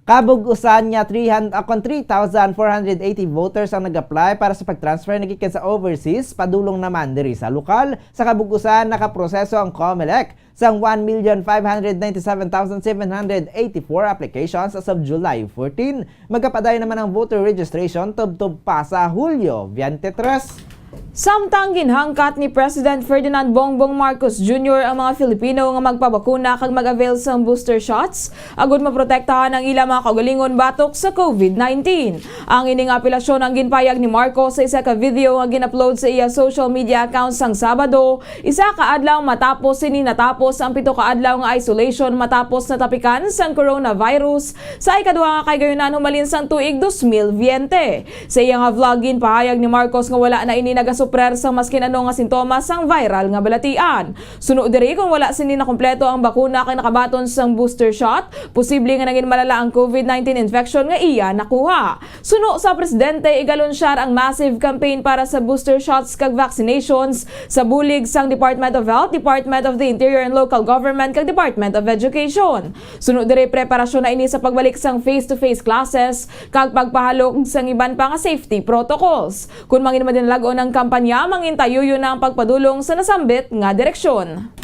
Kabug-usan nga three hundred, ah, kon three thousand four hundred eighty voters ang nag-apply para sa pag-transfer nagikan sa overseas padulong naman diri sa lokal. Sa kabug-usan, nakaproseso ang Comelec sang one million five hundred ninety-seven thousand seven hundred eighty-four applications as of July fourteen. Magapadayon naman ang voter registration tubtob pa sa Hulyo twenty-three. Samtang ginhangkat ni President Ferdinand Bongbong Marcos Junior ang mga Filipino nga magpabakuna kag mag-avail sang booster shots agud maprotektahan ang ila mga kaugalingon batok sa COVID nineteen. Ang ini nga apelasyon ang ginpahayag ni Marcos sa isa ka video nga gin-upload sa iya social media account sang Sabado, isa ka adlaw matapos sini natapos ang pito ka adlaw nga isolation matapos natapikan sang coronavirus sa ikaduha nga kahigayunan humalin sang tuig dos mil veinte. Sa iya nga vlog, ginpahayag ni Marcos nga wala na ini nagasuprer sang maskin ano nga sintomas sang viral nga balatian. Suno diri, kon wala sini nakumpleto ang bakuna kag nakabaton sang booster shot, posible nga nangin malala ang COVID nineteen infection nga iya nakuha. Suno sa presidente, igalunsyar ang massive campaign para sa booster shots kag vaccinations sa bulig sang Department of Health, Department of the Interior and Local Government, kag Department of Education. Suno diri, preparasyon na ini sa pagbalik sang face-to-face classes kag pagpahalog sang iban pa nga safety protocols. Kon mangin madinalag-on ang kampanya, mangin tayuyo na ang pagpadulong sa nasambit nga direksyon.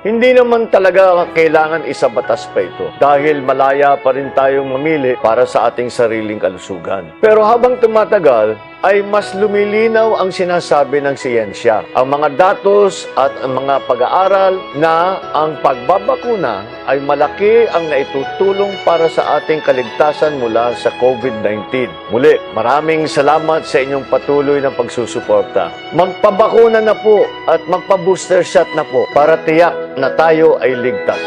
Hindi naman talaga kailangan isabatas pa ito dahil malaya pa rin tayong mamili para sa ating sariling kalusugan. Pero habang tumatagal, ay mas lumilinaw ang sinasabi ng siyensya, ang mga datos at ang mga pag-aaral na ang pagbabakuna ay malaki ang naitutulong para sa ating kaligtasan mula sa COVID nineteen. Muli, maraming salamat sa inyong patuloy na pagsusuporta. Magpabakuna na po at magpa-booster shot na po para tiyak na tayo ay ligtas.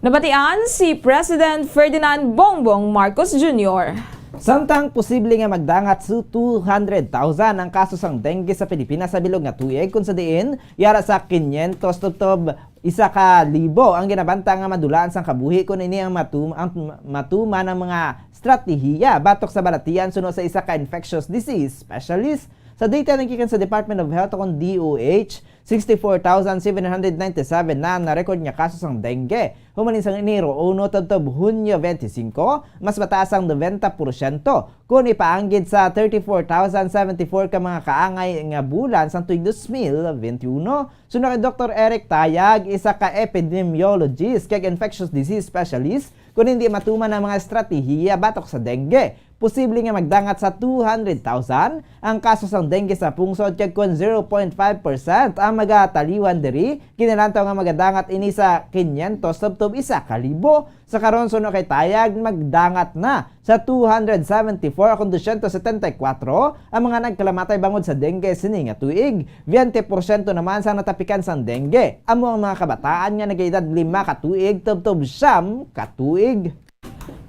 Nabatian si President Ferdinand Bongbong Marcos Junior. Samtang posible nga magdangat sa two hundred thousand ang kaso sang dengue sa Pilipinas sa bilog nga tuig, kung sa diin yara sa kinyentos tubtob isa ka libo ang ginabanta nga madulaan sang kabuhi, kung ini ang matum-, ang matuman ang mga estratehiya batok sa balatian suno sa isa ka infectious disease specialist. Sa data nagikan sa Department of Health o kon D O H, sixty-four thousand seven hundred ninety-seven na ang na-record nga kaso sang dengue. Human sang Enero uno tubtob Hunyo twenty-five, mas mataas ang nobenta porsyento kon ipaanggid sa thirty-four thousand seventy-four ka mga kaangay nga bulan sang tuig dos mil twenty-one. Suno kay Doktor Eric Tayag, isa ka epidemiologist kag infectious disease specialist, kon hindi matuman ang mga estratehiya batok sa dengue, posible nga magdangat sa two hundred thousand ang kaso sang dengue sa pungsod, kag kon zero point five percent ang magataliwan diri, kinilantaw nga magadangat ini sa kinyentos tubtob isa ka libo. Sa karon, suno kay Tayag, magdangat na sa two hundred seventy-four kon dosyentos setenta y kuwatro ang mga nagkalamatay bangod sa dengue sini nga tuig. Veinte porsyento naman sang natapikan sang dengue amo ang mga kabataan nga nagaedad lima ka tuig tubtob siyam ka tuig.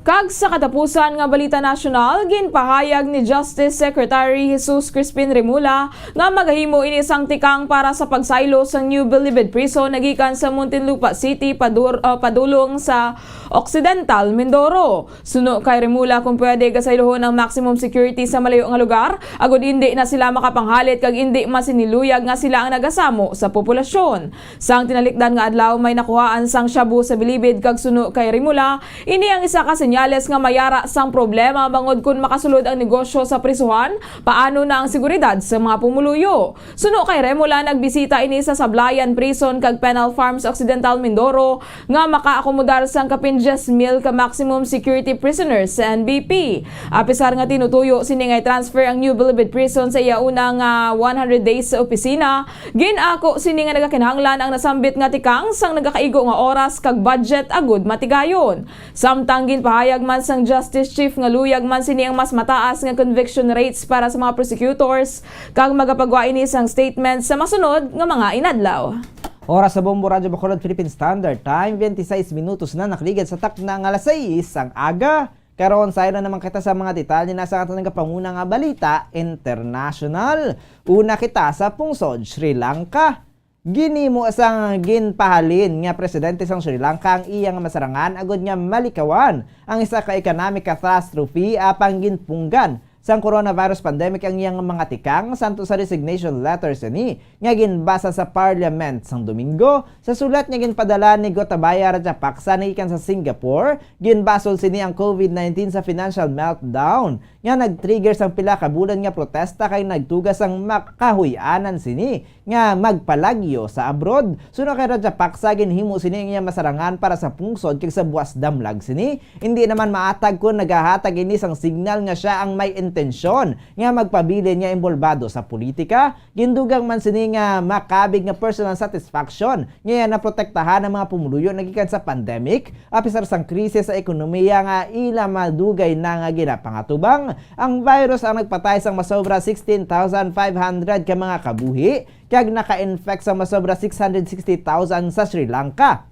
Kag sa katapusan nga balita nasyonal, ginpahayag ni Justice Secretary Jesus Crispin Remulla nga magahimo ini sang tikang para sa pagsaylo sa New Bilibid Prison nagikan sa Muntinlupa City padur-, ah, padulong sa Occidental Mindoro. Suno kay Remulla, kung pwede, gasaylohon ang maximum security sa malayo nga lugar, agud indi na sila makapanghalit kag indi masiniluyag nga sila ang nagasamo sa populasyon. Sang tinalikdan nga adlaw, may nakuhaan sang shabu sa bilibid kag suno kay Remulla, ini ang isa ka senyales nga may ara sang problema bangod kon makasulod ang negosyo sa prisuhan, paano na ang seguridad sa mga pumuluyo? Suno kay Remola, nagbisita ini sa Sablayan Prison kag Penal Farms Occidental Mindoro nga makaakomodar sang kapin diyes mil ka maximum security prisoners sa N B P. Apisar nga tinutuyo sini nga i-transfer ang New Bilibid Prison sa iya una nga one hundred days sa opisina, gin-ako sini nga nagakinahanglan ang nasambit nga tikang sang nagakaigo nga oras kag budget agud matigayon. Samtang ginpahayag man sang Justice Chief nga luyag man sini ang mas mataas nga conviction rates para sa mga prosecutors, kag magapagwa ini sang statement sa masunod nga mga inadlaw. Oras sa Bombo Radyo Bacolod Philippine Standard Time, twenty-six minutos na nakaligad sa takna nga alas sais sang aga. Karon, sayran naman kita sa mga detalye na sa aton nagapanguna nga balita international. Una kita sa pungsod Sri Lanka. Ginhimo sang ginpahalin nga presidente sang Sri Lanka ang iya nga masarangan agud nga malikawan ang isa ka economic catastrophe apang ginpunggan sang coronavirus pandemic ang iyang mga tikang santos sa resignation letter sini nga ginbasa sa parliament sang Domingo. Sa sulat nga ginpadala ni Gotabaya Rajapaksa nagikan sa Singapore, ginbasol sini ang covid nineteen sa financial meltdown nga nag-trigger sang pila ka bulan nga protesta kay nagtuga sang makahuy-anan sini nga magpalagyo sa abroad. Suno kay Rajapaksa, ginhimo sini ang iya masarangan para sa pungsod kag sa buas damlag sini. Indi naman maatag kon nagahatag ini sang signal nga sia ang may intensyon nga magpabilin nga imbolbado sa politika. Gindugang man sini nga makabig nga personal satisfaction nga iya naprotektahan ang mga pumuluyo nagikan sa pandemic. Apisar sang krisis sa ekonomiya nga ila madugay na nga ginapangatubang, ang virus ang nagpatay sang masobra sixteen thousand five hundred ka mga kabuhi kag naka-infect sang masobra six hundred sixty thousand sa Sri Lanka,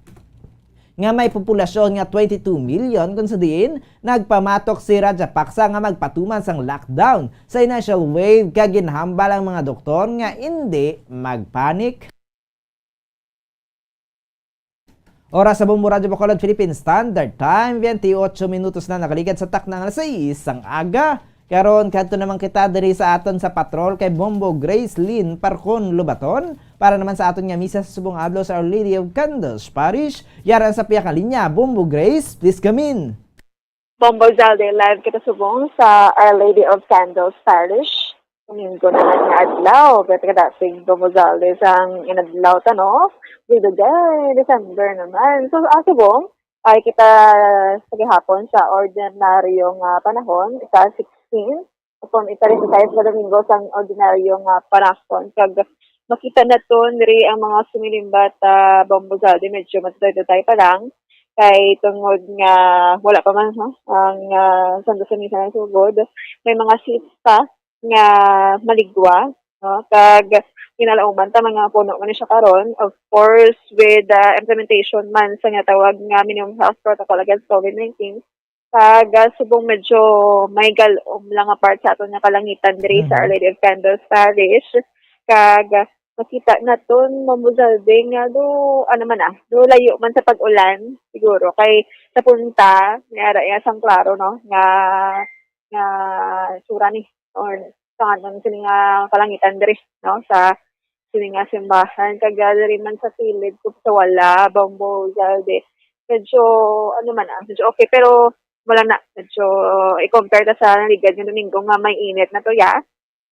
nga may populasyon nga twenty-two million, kung sa diin nagpamatok si Rajapaksa nga magpatuman sang lockdown sa initial wave, kag ginhambal ang mga doktor nga indi magpanik. Oras sa Bombo Radyo Bacolod Philippine Standard Time, twenty-eight minutos na nakaligad sa takna nga alas sais sang aga. Karon, kadto naman kita diri sa aton sa patrol kay Bombo Grace Lynn Parcon Lobaton para naman sa aton nga misa sa subong adlaw sa Our Lady of Candles Parish. Yara sa pihak nga linya, Bombo Grace, please come in. Bombo Zalde, live kita subong sa Our Lady of Candles Parish. Domingo naman nga adlaw, pero kadapig Bombo Zalde sang inadlaw ta, no? With the day, December naman. So, ah, subong, ay kita sa gihapon sa ordinaryo nga panahon, sa sixteen, upon ita rin sa Domingo sang ordinaryo nga panahon. Kag makita naton diri ang mga sumilimbat, ah, Bombo Zalde, medyo matutay-tutay pa lang. Kay tungod nga wala pa man, no, ang, ah, Santa Misa nga sugod, may mga seats pa nga maligwa, no? Kag kinalauman ta, mga puno man ni siya karon. Of course, with the implementation man sa nga tawag nga minimum health protocol against covid nineteen, kag, ah, subong medyo may galom lang nga part sa aton nga kalangitan diri sa Our Mhm. Lady of Candles Parish. Kag, ah, makita naton, Ma'am Buzalde, nga do, ano man, ah, do layo man sa pag-ulan, siguro. Kay sa punta, may ara iya sang klaro, no, nga, nga sura ni, or sa aton sini nga kalangitan diri, no, sa sini nga simbahan. Kag, ah, diri man sa kilid ko sa wala, Bombo Zalde, medyo, ano man, ah, medyo okay, pero wala na, medyo i-compare ta sa naligad nga Domingo nga may init na to, ya.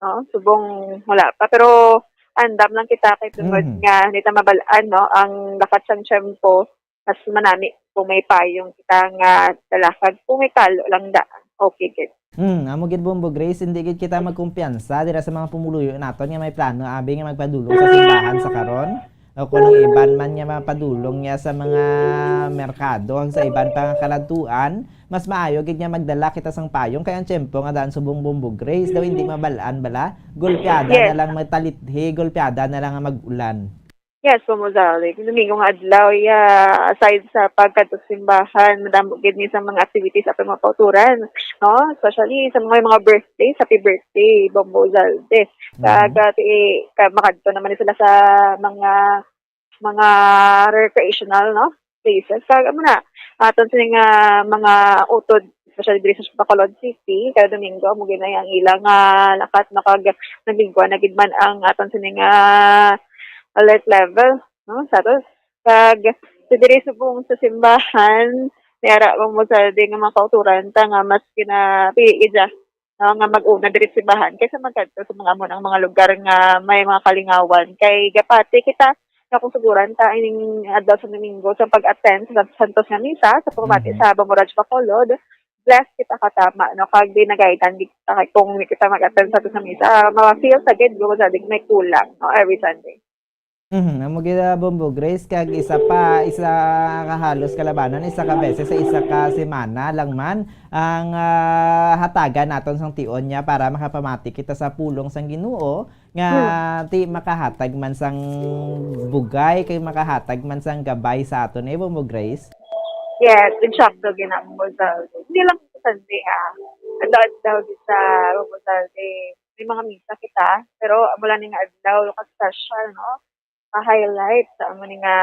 No? Subong wala pa. Pero andam lang kita kay tungod Mhm. nga hindi ta mabal-an, no, ang lakat sang tiyempo, mas manami kung may payong kita nga dala kag kung may kalo lang daan. Okay gid. Hmm, amo gid, Bombo Grace, hindi gid kita magkumpiyansa dira sa mga pumuluyo naton nga may plano abi nga magpadulong sa simbahan sa karon. O kung ang iban man nga mapadulong niya sa mga merkado, ang sa iban pa nga kaladtuan, mas maayo gid nga magdala kita sang payong, kay ang tiyempo nga daan subong, Bombo Grace, daw hindi mabal-an bala. Golpeada Yes. na lang magtalithi, golpeada na lang ang mag-ulan. Yes, Bombo Zalde. Domingo nga adlaw, ya, aside sa pagkadto sa simbahan, madamo gid ni sa mga activities sa mga kauturan, no? Especially sa mga, mga birthday, happy birthday, Bombo Zalde. Mhm. Kag, ah, ti-, ka-, makadto naman sila sa mga, mga recreational, no, places. Kag, amo na, aton sini nga mga utod, especially diri sa Bacolod City, kada Domingo, amo gid na ang ilang, ah, lakat, no, kag nagligwa na gid man ang aton sini nga alert level, no, sa aton. Kag, sa diri subong sa simbahan, May ara, Bong Mozalde, nga mga kauturan ta nga mas ginapili dya, no, nga mag-una diri sa simbahan kaysa magkadto sa mga amo nang mga lugar nga may mga kalingawan. Kay gapati kita nga kung suguran ta ining adlaw sa Domingo sa pag-attend sa Santos nga Misa sa pamati, mhm, sa Bamburaj Bacolod, blessed kita katama, no? Kag di nagaitan kita kay kung di kita mag-attend sa Santos nga Misa, ma-feel sa gid mo sa may kulang, no? Every Sunday. Mhm, amo gid, ah, Bombo Grace, kag isa pa, isa ka halos kalabanan, isa ka beses sa isa ka semana lang man ang, ah, hatagan naton sang tion niya para makapamati kita sa pulong sang Ginoo nga, hmm, ti makahatag man sang bugay kay makahatag man sang gabay sa aton, eh, Bombo Grace? Yes, insakto ginambo sa hindi lang sa Sunday, ha. Adlaw-adlaw gid sa Bombo Sunday. May mga misa kita, pero amo lang ni nga adlaw ka special, no? Ka-highlight sa amo ni nga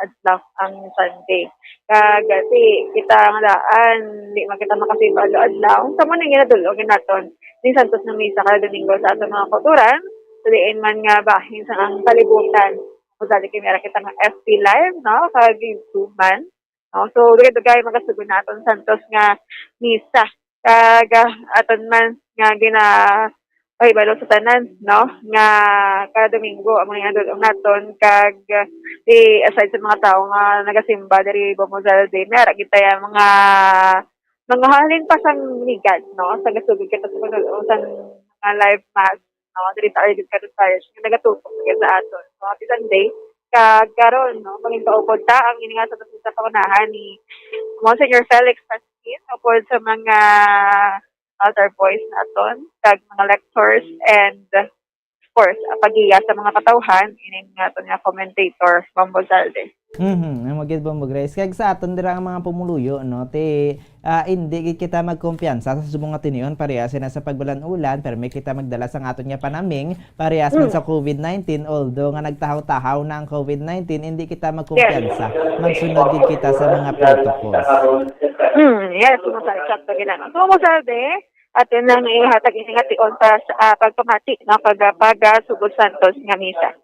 adlaw ang Sunday. Kag, ah, ti kita nga daan, di man kita makasimba adlaw-adlaw. Sa mo ni nga nadul-ong naton ni Santos nga Misa kada Domingo sa aton mga kauturan, sa diin man nga bahin sa ang kalibutan. Kung dali kay meron kita nga F B Live, no? Kag YouTube man. No? So, dugay-dugay magasugon na aton Santos nga Misa. Kag, ah, aton man nga gina-, pahibalo sa tanan, no? Nga kada Domingo, amo nga dul-ong naton, kag, ah, di, aside sa mga tawo nga nagasimba diri Bombo Zalde, may ara kita ya mga, mga halin pa sang ligad, no? Sa gasugod kita sa pagdul-ong sang mga live mass, no? Diri sa Argid Catholic Parish, nga nagatutok sa aton. So, happy Sunday. Kag karon, no, maging kaupod ta ang ini nga sa, sa pangunahan ni Monsignor Felix Pasquin, upod sa mga altar boys naton, kag mga lectors, and of course, ang paggiya sa mga katawhan, ining nga aton nga commentator, Bombo Zalde. Mhm, ang magid, Bombo Grace. Kag sa aton dira nga mga pumuluyo, no, ti, ah, indi gid kita magkumpiyansa sa subong nga tinion, parehas na sa pagbulan-ulan, pero may kita magdala sa aton nga panaming, parehas man, mm, sa covid nineteen, although nga nagtahaw-tahaw na ang covid nineteen, hindi kita magkumpiyansa. Yes. Magsunod gid kita sa mga protocols. Mm, yes, masakit sa ginano. So, mo sabi, atin lang ihatag ini nga tion pa sa, ah, pagpamati, no, pag, ah, pag, ah, Sugod Santos nga misa.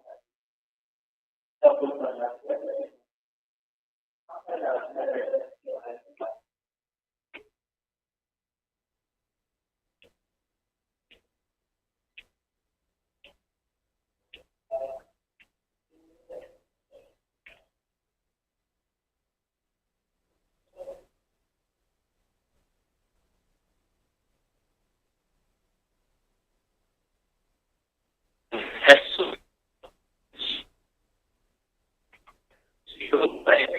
Jesus.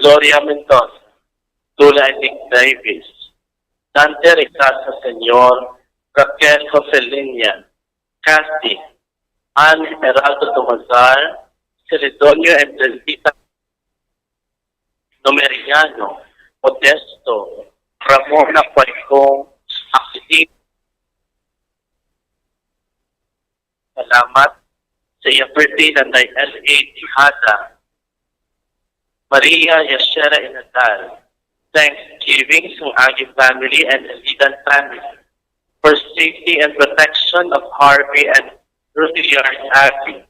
Gloria Mendoza, Tula Nick Davis, Dante Ricasa Senior, Raquel Joselinia, Cassie, Ann Heraldo Tomazar, Celedonio and Delvita Numeriano, Modesto, Ramona Cualcong, Acting. Salamat sa iya birthday, Nanay L A Tejada, Maria Yashera Inadal. Thanksgiving sa Agi family and Elidan family for safety and protection of Harvey and Rutilliard Agi.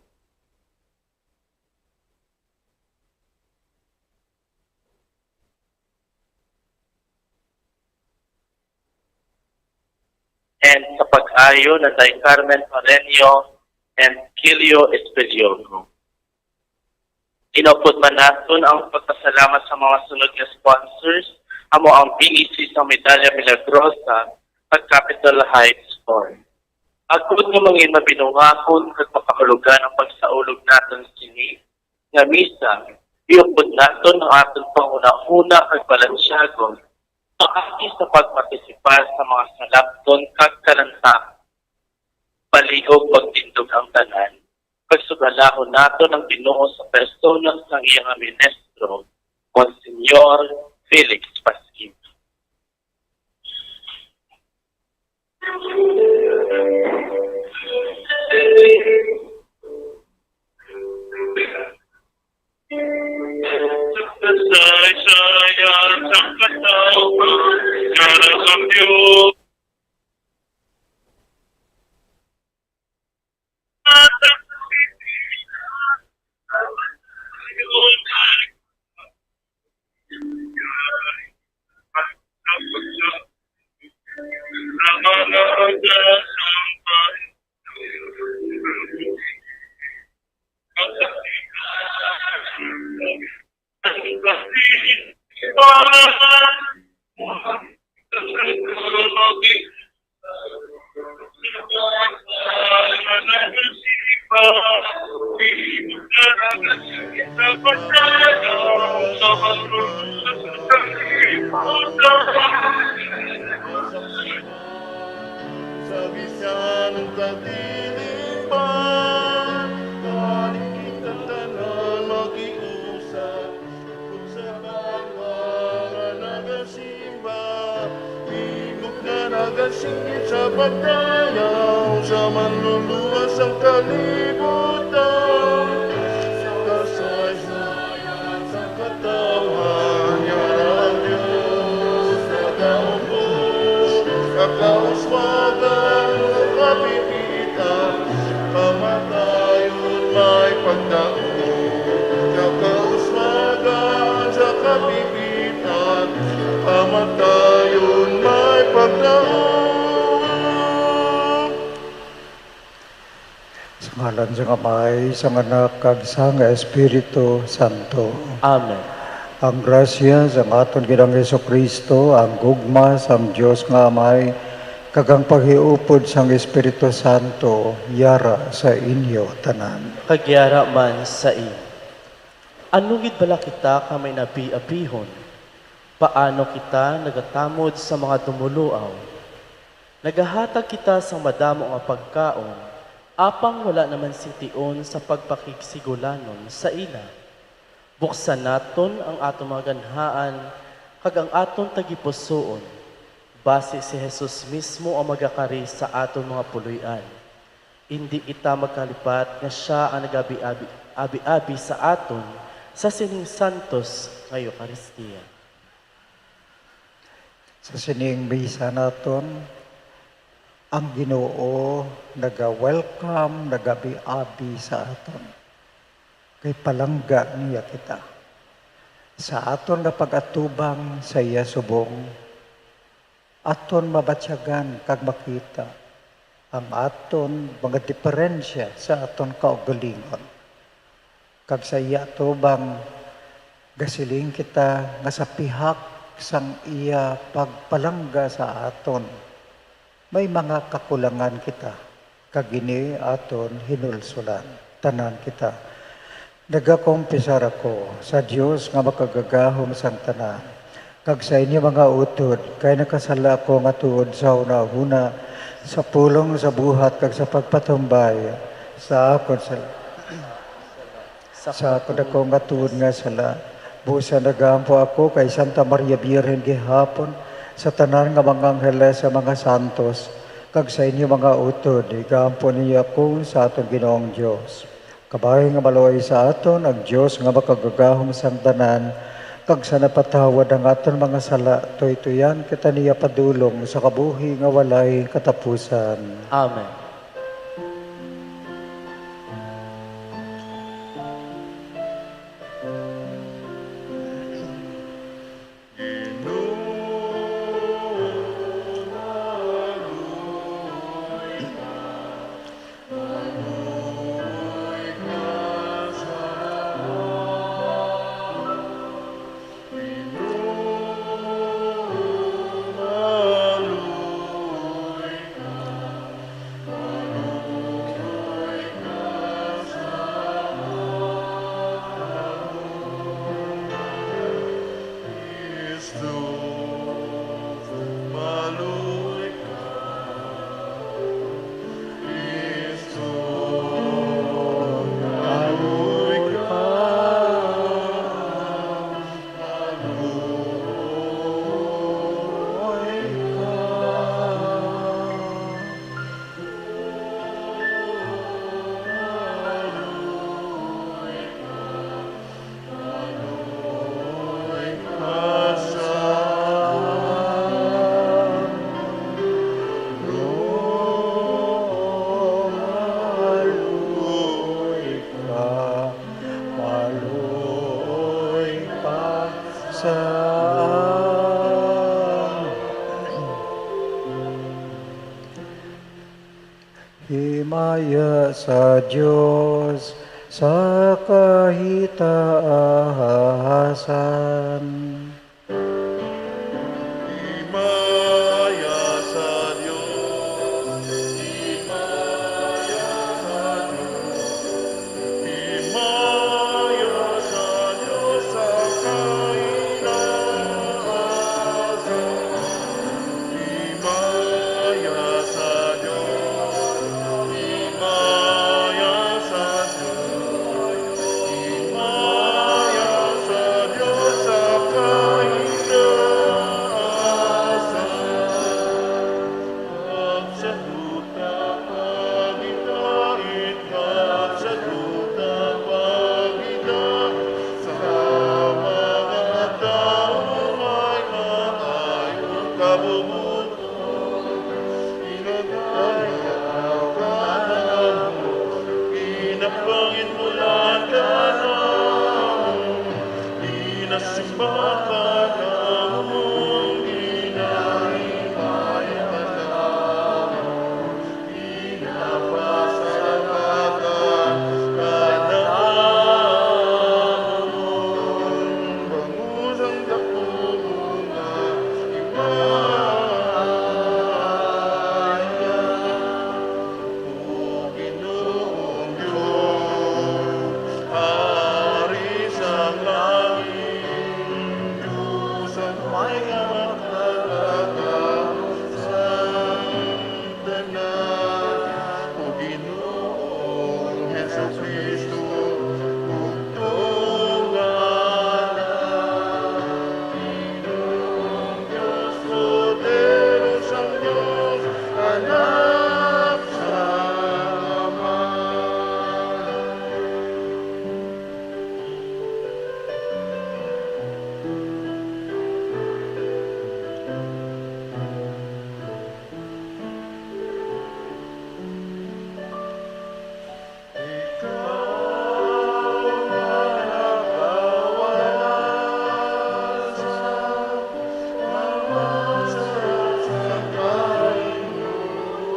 And sa pag-ayo, Nanay Carmen Pareño and Kilio Espeliogo. Inupod man naton ang pagpasalamat sa mga sunod nga sponsors, amo ang B E C sa Medalla Milagrosa at Capitol Heights Fund. Agod nga mangin mabinungahon kag mapahulugan ang pagsaulog naton sini nga misa, iupod naton ang aton panghunahuna kag balansyagon paagi sa pagpartisipar sa mga salapton kag kalantagan. Palihog magtindog ang tanan, pagsugalahon naton ang Ginoo sa persona sang iya nga ministro, Monsignor Felix Pasquin. Sa bisan ang katilingban, gani kita tanan maghiusa. Kung sa banwa nga nagasimba, tingog nga nagasinggit sa pagdayaw sa manluluwas sang kalibutan. Sa kasaysayan sa katawhan, yara ang Dios nagaubos, sa kauswagan, sa kapipitan, kamatayon may pagdaog. Sa kauswagan, sa kapipitan, kamatayon may pagdaog. Sa ngalan sang Amay, sang Anak, kag sang Espiritu Santo. Amen. Ang grasya sang aton Ginoong Jesu-Cristo, ang gugma sang Dios nga Amay, kag ang paghiupod sang Espiritu Santo yara sa inyo tanan. Kag yara man sa imo. Ano gid bala kita ka may nabi-abihon? Paano kita nagatamod sa mga dumuluaw? Nagahatag kita sang madamo nga pagkaon, apang wala naman sing tion sa pagpakigsigulanon sa ila. Buksan naton ang aton mga ganhaan kag ang aton tagipusoon, basi si Jesus mismo ang magakari sa aton mga puloy-an. Indi kita magkalipat nga sia ang nagabi-abi, abi-abi sa aton sa sining santos nga Eukaristia. Sa sining misa naton, ang Ginoo naga-welcome, nagabi-abi sa aton. Kay palangga niya kita. Sa aton nga pag-atubang sa iya subong, aton mabatyagan kag makita ang aton mga diperensya sa aton kaugalingon. Kag sa iya atubang, gasiling kita nga sa pihak sang iya pagpalangga sa aton, may mga kakulangan kita, kag ini aton hinulsolan. Tanan kita. Nagakumpisar ako sa Dios nga Makagagahom sang tanan, kag sa inyo mga utod, kay nakasala ako nga tuod sa hunahuna, sa pulong, sa buhat, kag sa pagpatumbay sa akon sala. Sa akon ako nga tuod nga sala, busa nagaampo ako kay Santa Maria Birhen gihapon, sa tanan nga mga anghel, sa mga santos, kag sa inyo mga utod, igaampo ninyo ako sa aton Ginoong Dios. Kabay nga maluoy sa aton ang Dios nga Makagagahom sang tanan, kag sa napatawad ang aton mga sala, tuytuyan kita niya padulong sa kabuhi nga walay katapusan. Amen. Himaya sa Dios sa kahitaasan. Himaya sa Dios, himaya sa Dios, himaya sa Dios sa kahitaasan. Himaya sa Dios, himaya sa Dios, himaya sa Dios sa kahitaasan. Pagsaluta, pagidait, pagsaluta, pagidait sa mga tawo may maayo nga kabubut-on. Ginagalaw ka namon, ginapangin mo lang ka namon, ginasimba ka namon, ginahimaya ka namon, ginapasalamatan ka namon. Bangod sang daku nga himaya. O Ginoong Dios, Hari sang langit, Dios ang may kamakalakan sang tanan. O Ginoong Jesucristo, bugtong nga Anak, Ginoong Dios, Kordero sang Dios, Anak sang Ama. Ikaw ang nagawala sa mga sarap sa kaingon.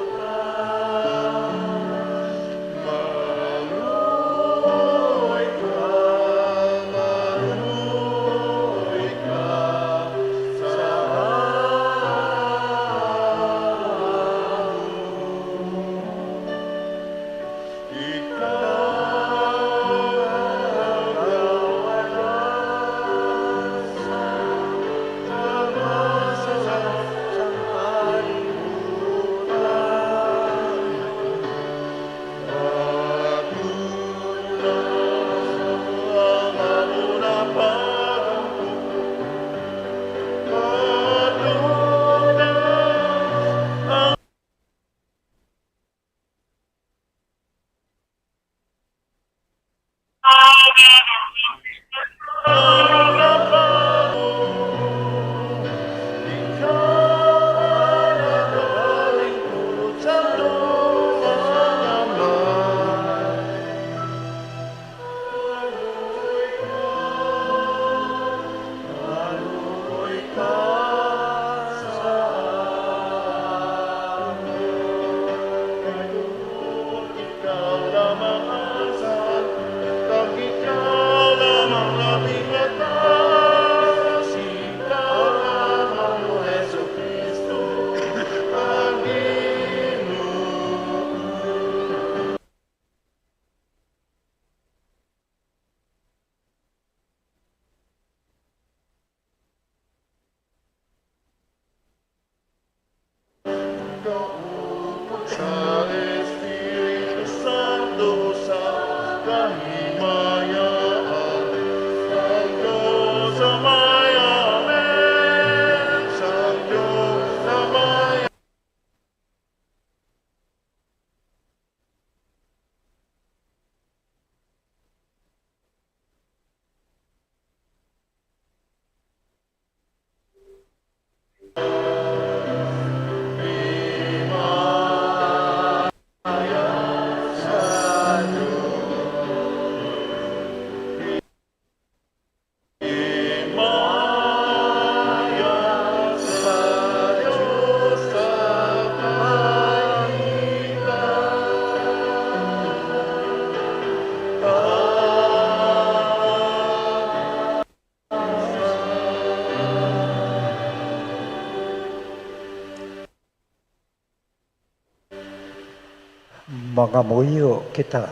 Mangamuyo kita.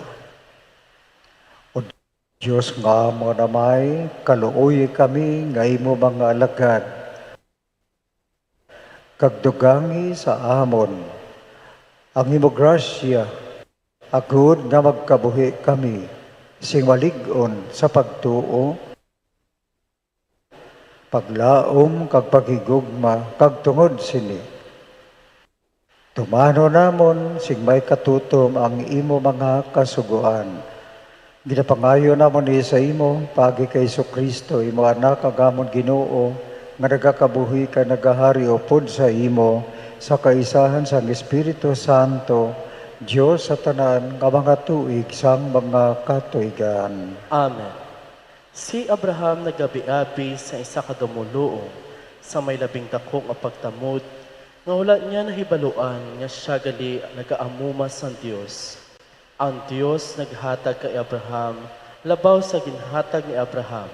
O Dios nga amon Amay, kaluoyi kami nga imo mga alagad, kag dugangi sa amon ang imo grasya, agod nga magkabuhi kami sing malig-on sa pagtuo, paglaom kag paghigugma, kag tungod sini, tumanon namon sing may katutom ang imo mga kasugoan. Ginapangayo namon ni sa imo, paagi kay Jesu-Cristo, imo Anak, kag amon Ginoo, nga nagakabuhi kag nagahari upod sa imo, sa kaisahan sang Espiritu Santo, Dios sa tanan nga mga tuig sang mga katuigan. Amen. Si Abraham nagabiabi sa isa ka dumoluong sa may labing dako nga pagtamod, nga wala niya nahibaluan nga sia gali nagaamuma sang Dios. Ang Dios naghatag kay Abraham labaw sa ginhatag ni Abraham,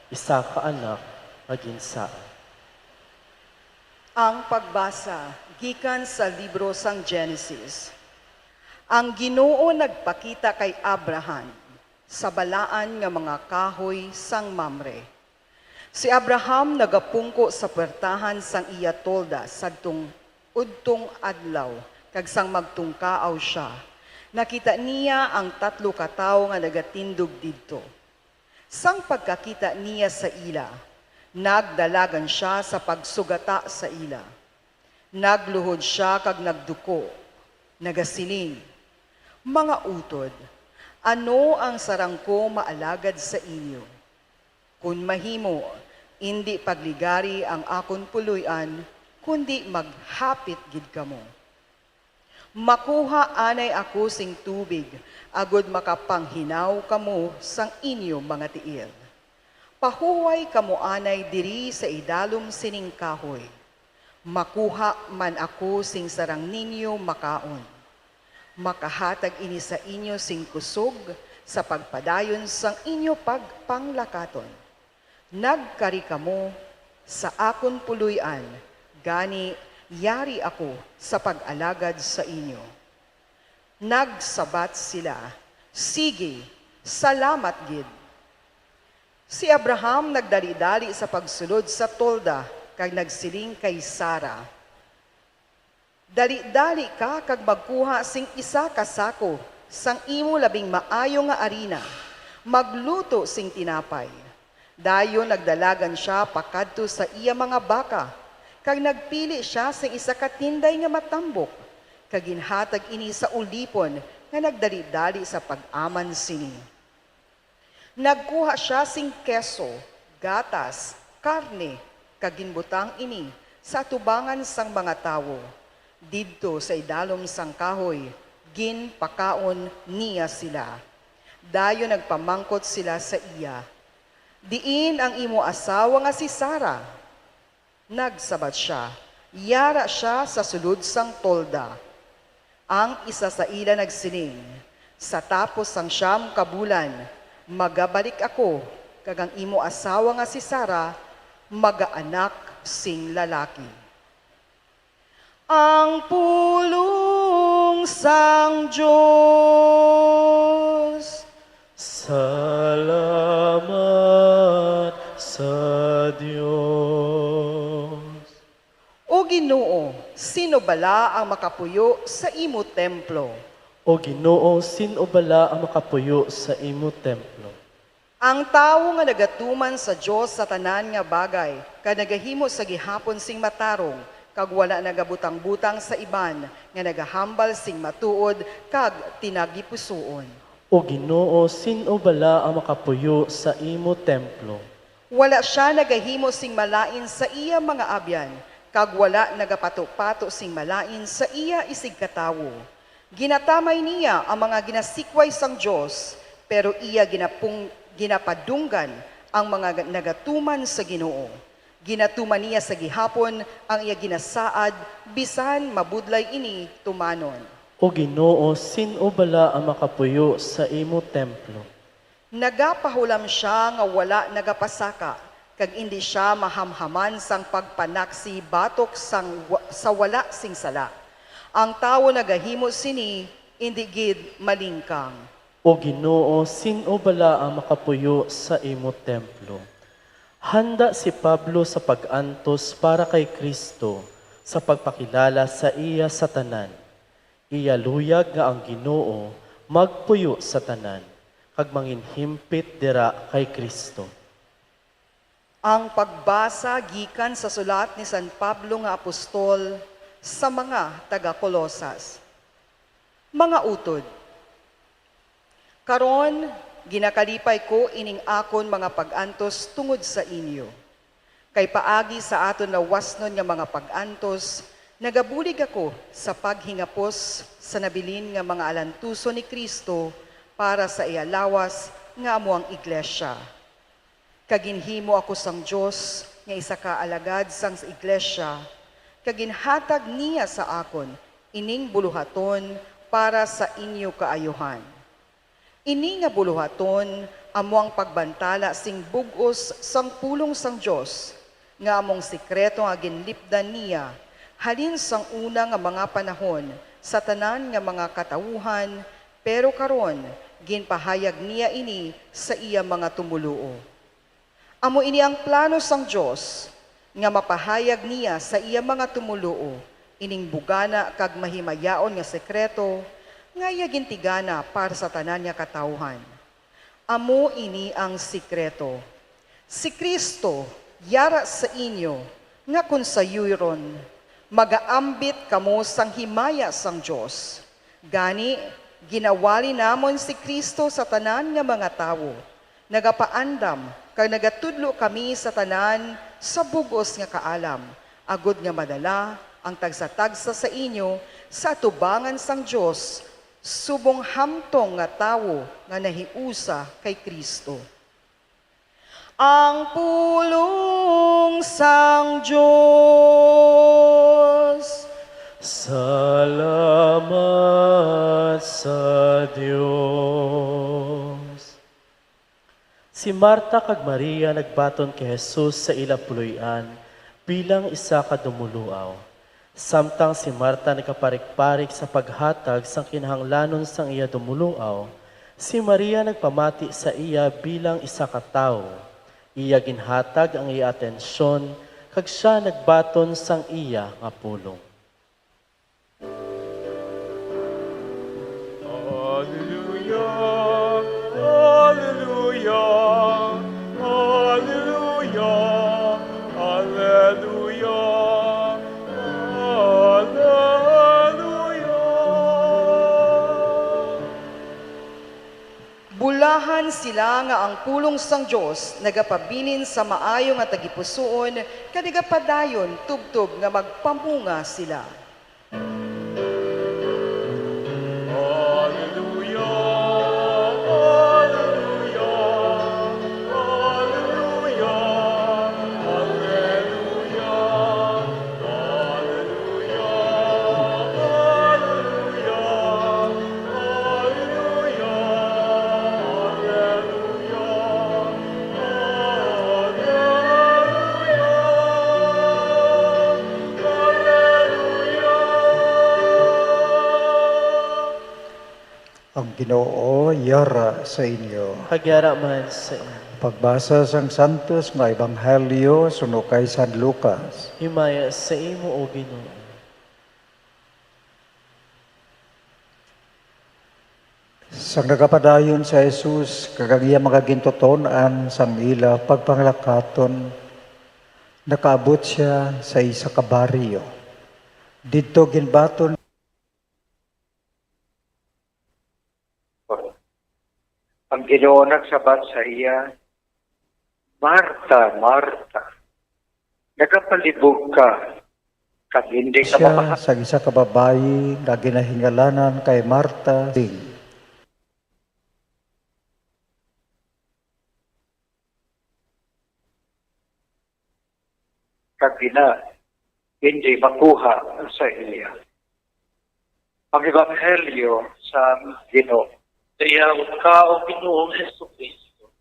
isa ka anak nga ginsaad. Ang pagbasa gikan sa libro sang Genesis. Ang Ginoo nagpakita kay Abraham sa balaan nga mga kahoy sang Mamre. Si Abraham nagapungko sa puwertahan sang iya tolda sadtong udtong adlaw, kag sang magtungkaaw sia, nakita niya ang tatlo ka tawo nga nagatindog didto. Sang pagkakita niya sa ila, nagdalagan sia sa pagsugata sa ila. Nagluhod sia kag nagduko, nagasiling, "Mga utod, ano ang sarang ko maalagad sa inyo? Kon mahimo, indi pagligari ang akon puloy-an, kundi maghapit gid kamo. Makuha anay ako sing tubig, agod makapanghinaw kamo sang inyo mga tiil. Pahuway kamo anay diri sa idalom sining kahoy. Makuha man ako sing sarang ninyo makaon. Makahatag ini sa inyo sing kusog sa pagpadayon sang inyo pagpanglakaton. Nagkari kamo sa akon puloy-an, gani yari ako sa pag-alagad sa inyo." Nagsabat sila, "Sige, salamat gid." Si Abraham nagdalidali sa pagsulod sa tolda kag nagsiling kay Sara, "Dalidali ka kag magkuha sing isa ka sako sang imo labing maayo nga arina, magluto sing tinapay." Dayon nagdalagan sia pakadto sa iya mga baka, kag nagpili sia sing isa ka tinday nga matambok, kag ginhatag ini sa ulipon nga nagdalidali sa pag-aman sini. Nagkuha sia sing keso, gatas, karne, kag ginbutang ini sa atubangan sang mga tawo. Didto sa idalom sang kahoy, ginpakaon niya sila. Dayon nagpamangkot sila sa iya, "Diin ang imo asawa nga si Sara?" Nagsabat sia, "Yara sia sa sulod sang tolda." Ang isa sa ila nagsiling, "Sa tapos sang siyam ka bulan, magabalik ako, kag ang imo asawa nga si Sara magaanak sing lalaki." Ang pulong sang Dios. Salamat sa Dios. O Ginoo, sino bala ang makapuyo sa imo templo? O Ginoo, sin-o bala ang makapuyo sa imo templo? Ang tawo nga nagatuman sa Dios sa tanan nga bagay, kag nagahimo sa gihapon sing matarong, kag wala nagabutang-butang sa iban, nga nagahambal sing matuod kag tinagipusoon. O Ginoo, sin-o bala ang makapuyo sa imo templo? Wala sia nagahimo sing malain sa iya mga abyan, kag wala nagapato-pato sing malain sa iya isigkatawo. Ginatamay niya ang mga ginasikway sang Dios, pero iya ginapung-, ginapadunggan ang mga nagatuman sa Ginoo. Ginatuman niya sa gihapon ang iya ginasaad, bisan mabudlay ini tumanon. O Ginoo, sin-o bala ang makapuyo sa imo templo? Nagapahulam sia nga wala nagapasaka, kag indi sia mahamhaman sang pagpanaksi batok sang wa-, sa wala sing sala. Ang tawo nagahimo sini Indi gid malingkang. O Ginoo, sin-o bala ang makapuyo sa imo templo? Handa si Pablo sa pag-antos para kay Cristo sa pagpakilala sa iya sa tanan. Iya luyag nga ang Ginoo magpuyo sa tanan kag manginhimpit dira kay Cristo. Ang pagbasa gikan sa sulat ni San Pablo nga apostol sa mga taga-Colosas. Mga utod, karon, ginakalipay ko ining akon mga pag-antos tungod sa inyo. Kay paagi sa aton lawasnon nga mga pag-antos, nagabulig ako sa paghingapos sa nabilin nga mga alantuson ni Cristo para sa iya lawas nga amo ang iglesia. Kag ginhimo ako sang Dios nga isa ka alagad sang iglesia, kag ginhatag niya sa akon ining buluhaton para sa inyo kaayuhan. Ini nga buluhaton amo ang pagbantala sing bug-os sang pulong sang Dios, nga among sikreto nga ginlipdan niya halin sang una nga mga panahon sa tanan nga mga katawuhan, pero karon ginpahayag niya ini sa iya mga tumoluo. Amo ini ang plano sang Dios, nga mapahayag niya sa iya mga tumoluo ining bugana kag mahimayaon nga sekreto, nga iya gintigana para sa tanan nga katawuhan. Amo ini ang sekreto: si Cristo yara sa inyo, nga kon sayuron, magaambit kamo sang himaya sang Dios. Gani, ginawali namon si Cristo sa tanan nga mga tawo, nagapaandam kag nagatudlo kami sa tanan sa bug-os nga kaalam, agod nga madala ang tagsa-tagsa sa inyo sa atubangan sang Dios, subong hamtong nga tawo nga nahiusa kay Cristo. Ang pulong sang Dios. Salamat sa Dios. Si Marta kag Maria nagbaton kay Jesus sa ila puloy-an bilang isa ka dumuluaw. Samtang si Marta nagaparikparik sa paghatag sang kinahanglanon sang iya dumuluaw, si Maria nagpamati sa iya bilang isa ka tawo. Iya ginhatag ang iya atensyon, kag sia nagbaton sang iya nga pulong. Alleluia, alleluia, alleluia, alleluia, alleluia. Bulahan sila nga ang pulong sang Dios nagapabilin sa maayo nga tagipusoon kag nagapadayon tubtob nga magpamunga sila. Alleluia, alleluia, alleluia, alleluia, alleluia, alleluia, alleluia, alleluia, alleluia, alleluia. Ang Ginoo yara sa inyo. Kag yara man sa inyo. Pagbasa sang Santos nga Ebanghelyo suno kay San Lucas. Himaya sa imo, O Ginoo. Sang nagapadayon si Jesus kag ang iya mga gintuton-an sang ila pagpanglakaton, nakaabot sia sa isa ka baryo. Didto ginbaton Ang Ginoo nagsabat sa iya, "Marta, Marta, nagapalibog ka, kag hindi ka siya mamaha-" sa isa ka babayi nga ginahingalanan kay Marta, sing. Kag ina, hindi makuha sa iya. Ang Ebanghelyo sa Ginoo. Dayaw ka, O Ginoong Jesucristo.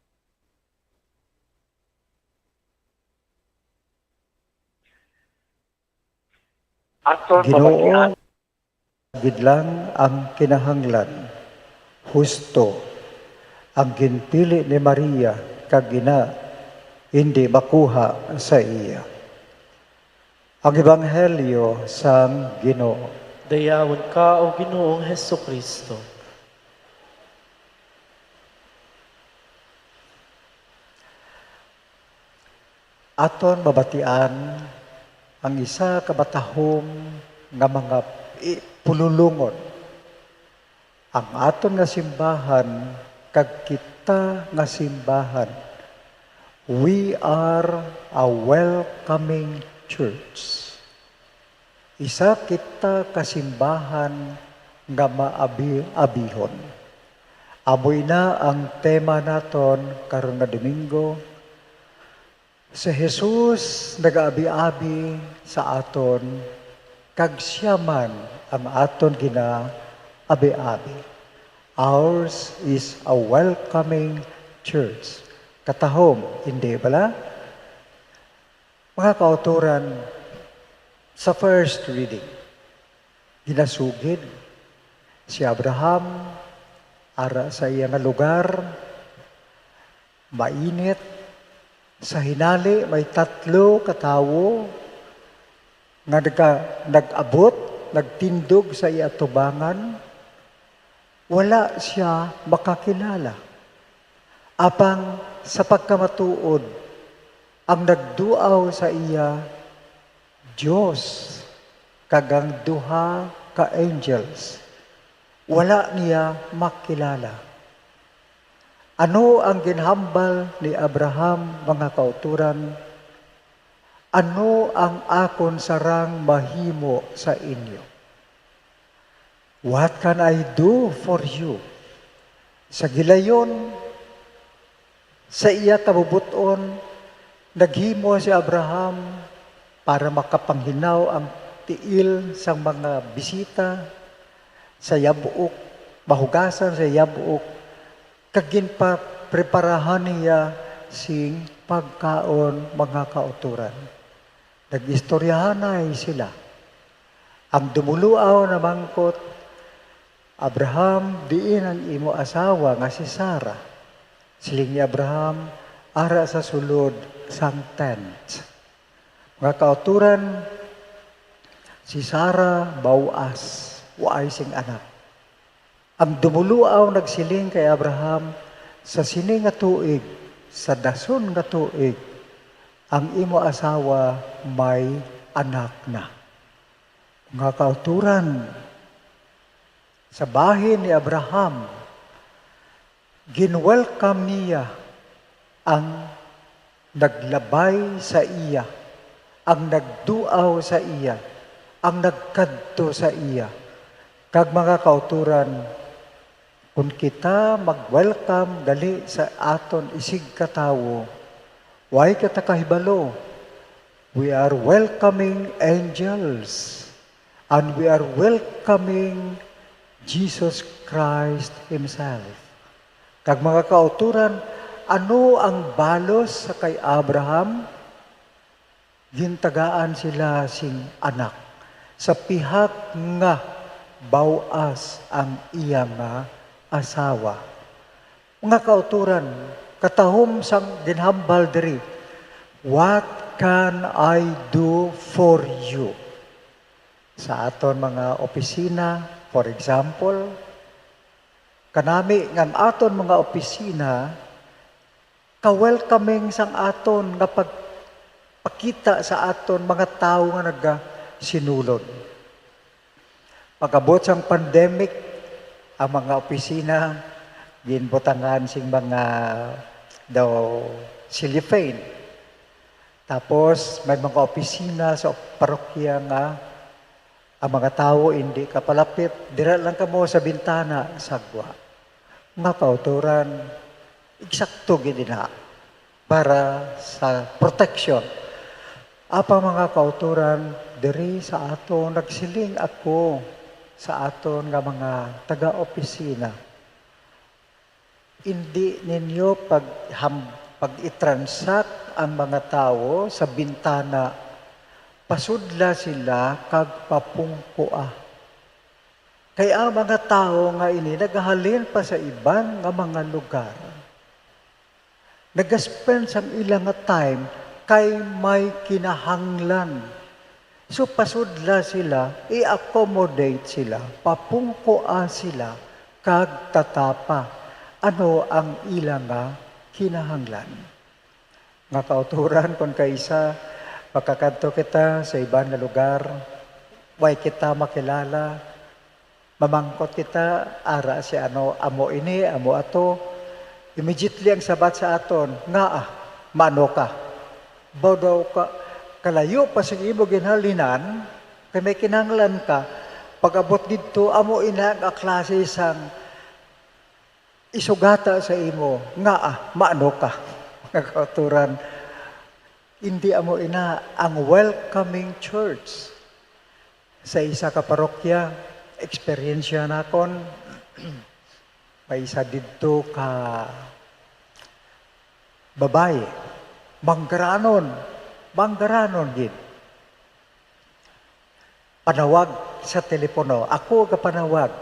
Aton Ginoo, pamatian. gid lang ang kinahanglan, husto, ang ginpili ni Maria, kag ina, hindi makuha sa iya. Ang Ebanghelyo sang Ginoo. Dayawon ka, O Ginoong Jesu-Cristo. Aton mabatian ang isa ka matahom nga mga i-, pululongon. Ang aton nga simbahan kag kita nga simbahan, we are a welcoming church. Isa kita ka simbahan nga maabi-abihon. Amo ina ang tema naton karon nga Domingo. Si Jesus nagaabi-abi sa aton, kag sia man ang aton ginaabi-abi. Ours is a welcoming church. Katahom, hindi bala? Mga kauturan, sa first reading, ginasugid si Abraham ara sa iya nga lugar, mainit. Sa hinali, may tatlo ka tawo nga nagka-, nag-abot, nagtindog sa iya atubangan. Wala sia makakilala. Apang sa pagkamatuod, ang nagduaw sa iya, Dios, kag ang duha ka angels. Wala niya makilala. Ano ang ginhambal ni Abraham, mga kauturan? Ano ang akon sarang mahimo sa inyo? What can I do for you? Sa gilayon, sa iya kabubot-on, naghimo si Abraham para makapanghinaw ang tiil sang mga bisita sa yab-ok, mahugasan sa yab-ok, kag ginpapreparahan niya sing pagkaon, mga kauturan. Nag-istoryahanay sila. Ang dumuluaw namangkot, "Abraham, diin ang imo asawa nga si Sara?" Siling ni Abraham, "Ara sa sulod sang tent." Mga kauturan, si Sara baw-as, waay sing anak. Ang dumuluaw nagsiling kay Abraham, "Sa sini nga tuig, sa dason nga tuig, ang imo asawa may anak na." Mga kauturan, sa bahin ni Abraham, gin-welcome niya ang naglabay sa iya, ang nagduaw sa iya, ang nagkadto sa iya. Kag, mga kauturan, kon kita mag-welcome gali sa aton isigkatawo, way kita kahibalo, we are welcoming angels. And we are welcoming Jesus Christ Himself. Kag, mga kauturan, ano ang balos sa kay Abraham? Gintagaan sila sing anak, sa pihak nga baw-as ang iya nga asawa. Mga kauturan, katahom sang ginhambal diri, "What can I do for you?" Sa aton mga opisina, for example, kanami nga ang aton mga opisina ka-welcoming sang aton nga pagpakita sa aton mga tawo nga nagasinulod. Pag-abot sang pandemic, ang mga opisina ginbutangan sing mga daw cellophane. Tapos may mga opisina sa parokya nga ang mga tawo indi kapalapit, dira lang kamo sa bintana, sagwa. Mga kauturan, eksakto gid ina para sa protection. Apang, mga kauturan, diri sa aton, nagsiling ako sa aton nga mga taga-opisina, indi ninyo pagham-, pag-itransak ang mga tawo sa bintana, pasudla sila kag papungkoa. Kay ang mga tawo nga ini nagahalin pa sa iban nga mga lugar, nagaspend sang ila nga time kay may kinahanglan. So, pasudla sila, i-accommodate sila, papungkoa sila, kag tatapa ano ang ila nga kinahanglan. Nga kauturan, kon kaisa, makakadto kita sa iban nga lugar, way kita makilala, mamangkot kita, ara si ano, amo ini, amo ato. Immediately ang sabat sa aton, "Ngaa, maano ka? Baw daw ka, kalayo pa sing imo ginhalinan, kay may kinahanglan ka, pag-abot didto, amo ina nga klase sang isugata sa imo, ngaa, maano ka?" Mga kauturan, hindi amo ina ang welcoming church. Sa isa ka parokya, eksperyensya nakon, may isa didto ka babayi, manggaranon, manggaranon gid. Panawag sa telepono. Ako gapanawag.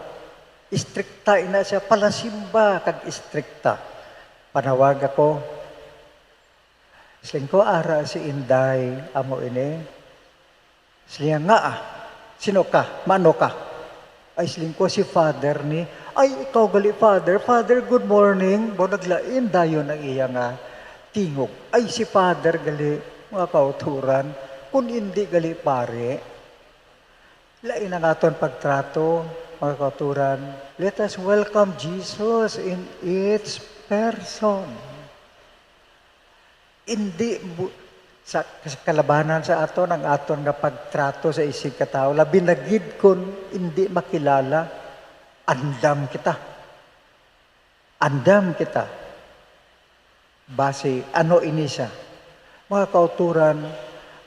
Istrikta ina siya, palasimba kag istrikta. Panawag ako. Siling ko, "Ara si Inday, amo ini." Siling niya, "Ngaa, sino ka? Maano ka?" Ay, siling ko, "Si Father ni." "Ay, ikaw gali, Father. Father, good morning." Baw naglain dayon ang iya nga tingog. "Ay, si Father gali, mga kauturan. Kung hindi gali, pare." Lain ang aton pagtrato, mga kauturan. Let us welcome Jesus in each person. Hindi bu-, sa, sa kalabanan sa aton ang aton nga pagtrato sa isig ka tawo, labi na gid kon hindi makilala, andam kita. Andam kita. Basi, ano ini siya? Mga kauturan,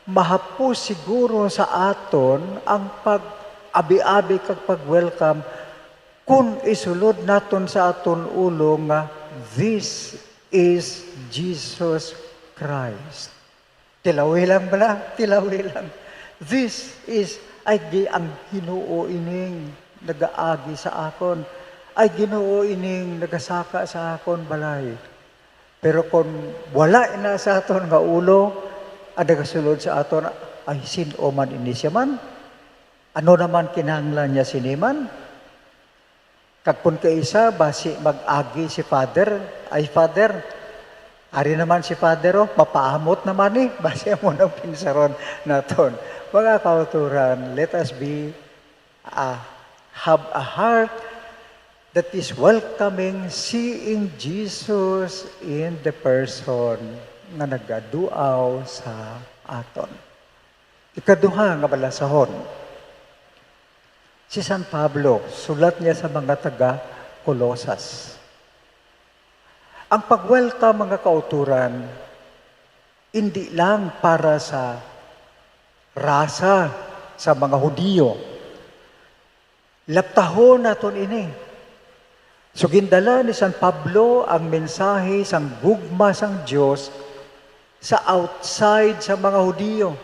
mahapos siguro sa aton ang pag-abi-abi kag pag-welcome kun isulod naton sa aton ulo nga, "This is Jesus Christ." Tilawi lang bala, tilawi lang. This is, ay, di ang Ginoo ining nagaagi sa akon. Ay, Ginoo ining nagasaka sa akon balay. Pero kung wala na sa aton nga ulo, ang nagasulod sa aton, ay, sin-o man ini siya man? Ano naman kinahanglan niya sini man? Kag kun kaisa, basi mag-agi si Father, "Ay, Father, ari naman si Father, oh, mapaamot naman ni." Basi amo nang pinsaron naton. Mga kauturan, let us be, ah, have a heart that is welcoming, seeing Jesus in the person nga nagaduaw sa aton. Ikaduha nga balasahon, si San Pablo, sulat niya sa mga taga Colosas. Ang pag-welcome, mga kauturan, hindi lang para sa rasa sa mga Hudiyo. Laptahon naton ini. So, gindala ni San Pablo ang mensahe sang gugma sang Dios sa outside sa mga Hudiyo,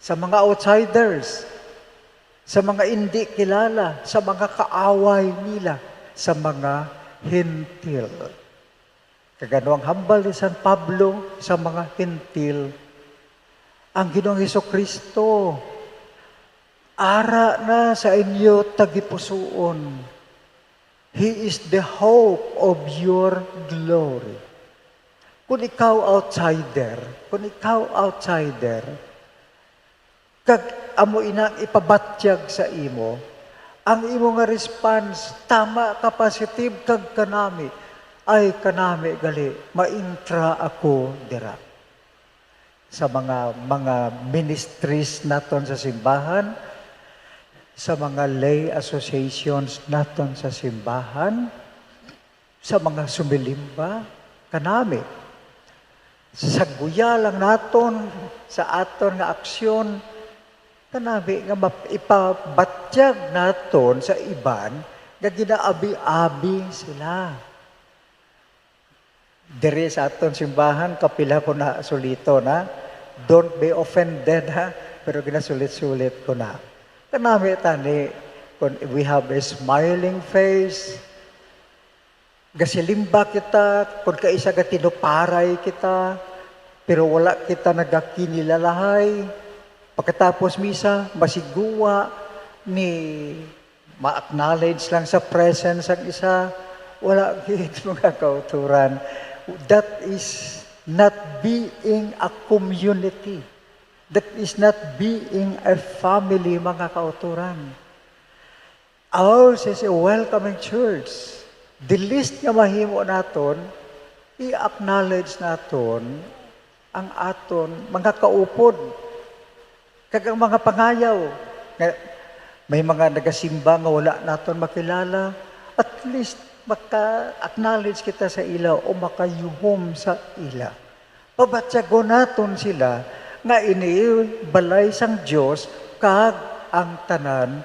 sa mga outsiders, sa mga indi kilala, sa mga kaaway nila, sa mga Hentil. Kag ano ang hambal ni San Pablo sa mga Hentil? Ang Ginoong Jesu-Cristo ara na sa inyo tagipusoon. He is the hope of your glory. Kung ikaw outsider, kung ikaw outsider, kag amo ina ang ipabatyag sa imo, ang imo nga response, tama ka, positive kag kanami, ay, kanami gali, maintra ako dira. Sa mga, mga ministries naton sa simbahan, sa mga lay associations naton sa simbahan, sa mga sumilimba, kanami. Sa saguya lang naton, sa aton nga aksyon, kanami nga map-, ipabatyag naton sa iban nga ginaabi-abi sila. Diri sa aton simbahan, kapila ko na sulito na. Don't be offended, ha? Pero ginasulit-sulit ko na. Kanami tani, Kung we have a smiling face, gasilimba kita, kung kaisa gatinuparay kita, pero wala kita nagakinilalahay. Pagkatapos misa, masigwa ni ma-acknowledge lang sa presence ang isa, wala gid, mga kauturan. That is not being a community. That is not being a family, mga kauturan. Ours is a welcoming church. The least nga mahimo naton, i-acknowledge naton ang aton mga kaupod kag ang mga pangayaw. Nga may mga nagasimba nga wala naton makilala, at least maka-acknowledge kita sa ila o makayuhom sa ila. Pabatyagon naton sila nga ini balay sang Dios kag ang tanan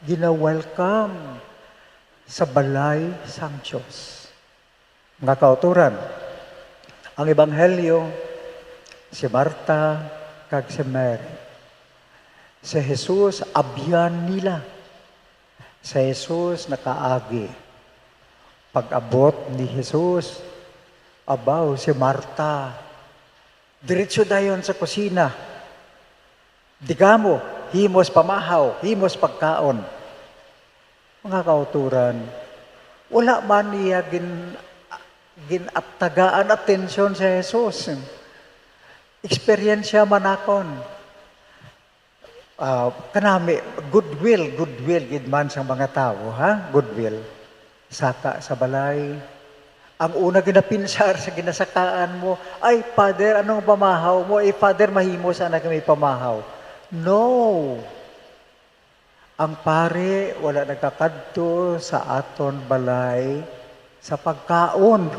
gina-welcome sa balay sang Dios. Mga kauturan, ang Ebanghelyo, si Marta kag si Mary. Si Jesus abyan nila. Si Jesus nakaagi. Pag-abot ni Jesus, abaw, si Marta, diretso dayon sa kusina. Digamo, himos pamahaw, himos pagkaon. Mga kauturan, wala man niya gin-, ginatagaan atensyon si Jesus. Eksperyensya man akon. Ah, kanami, goodwill, goodwill gid man sang mga tawo, ha? Goodwill. Saka sa balay, ang una ginapinsar sa ginasakaan mo, "Ay, Father, anong pamahaw mo? Eh, Father, mahimo sana kami pamahaw." No. Ang pari wala nagakadto sa aton balay sa pagkaon.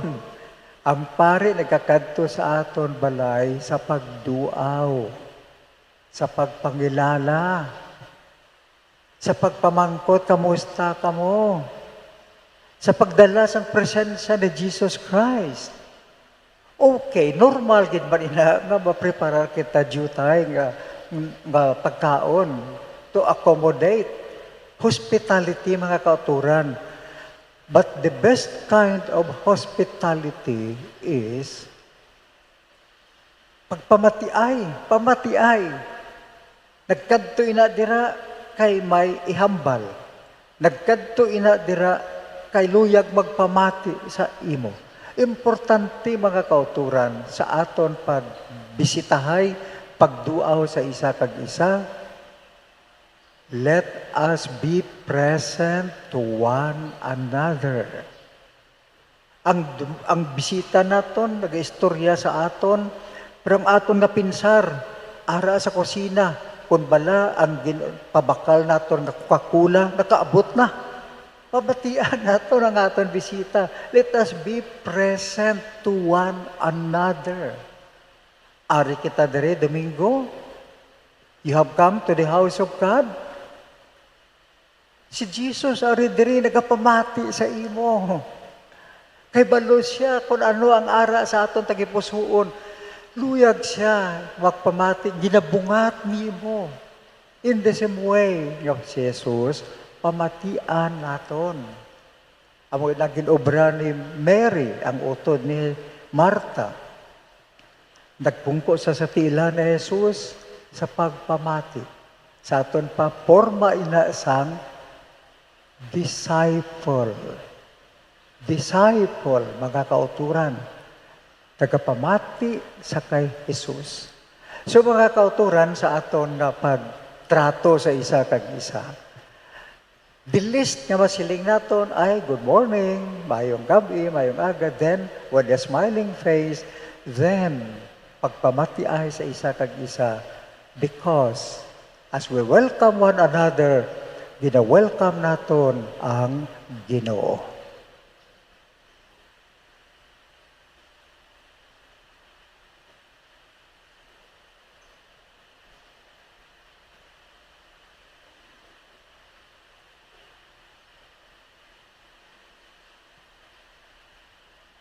Ang pari nagakadto sa aton balay sa pagduaw, sa pagpangilala, sa pagpamangkot, "Kamusta kamo?" Sa pagdala sang presensya ni Jesus Christ. Okay, normal gid man ina nga mapreparar kita diutay nga, nga pagkaon to accommodate hospitality, mga kauturan. But the best kind of hospitality is pagpamatiay, pamatiay. Nagkadto ina dira kay may ihambal. Nagkadto ina dira kay luyag magpamati sa imo. Importante, mga kauturan, sa aton pagbisitahay, pagduaw sa isa kag isa. Let us be present to one another. Ang, ang bisita naton nagaistorya sa aton, pero ang aton nga pinsar ara sa kusina, kun bala ang gin-, pabakal naton nga Coca-Cola nakaabot na. Pabatian naton ang aton bisita. Let us be present to one another. Ari kita diri Domingo. You have come to the house of God. Si Jesus ari diri nagapamati sa imo. Kay balo siya kung ano ang ara sa aton tagipusoon. Luyag siya magpamati, ginabungat nimo. In the same way, nga si Jesus, pamatian naton. Amo na ginobra ni Mary, ang utod ni Marta. Nagpungko sa, sa tiilan ni Jesus sa pagpamati. Sa aton pa, porma ina sang disciple. Disciple, mga kauturan, nagapamati sa kay Jesus. So, mga kauturan, sa aton nga pagtrato sa isa kag isa, the least nga masiling naton ay, "Good morning, mayong gab-i, mayong aga," then, with a smiling face, then, pagpamatiay sa isa kag isa, because as we welcome one another, gina-welcome naton ang Ginoo.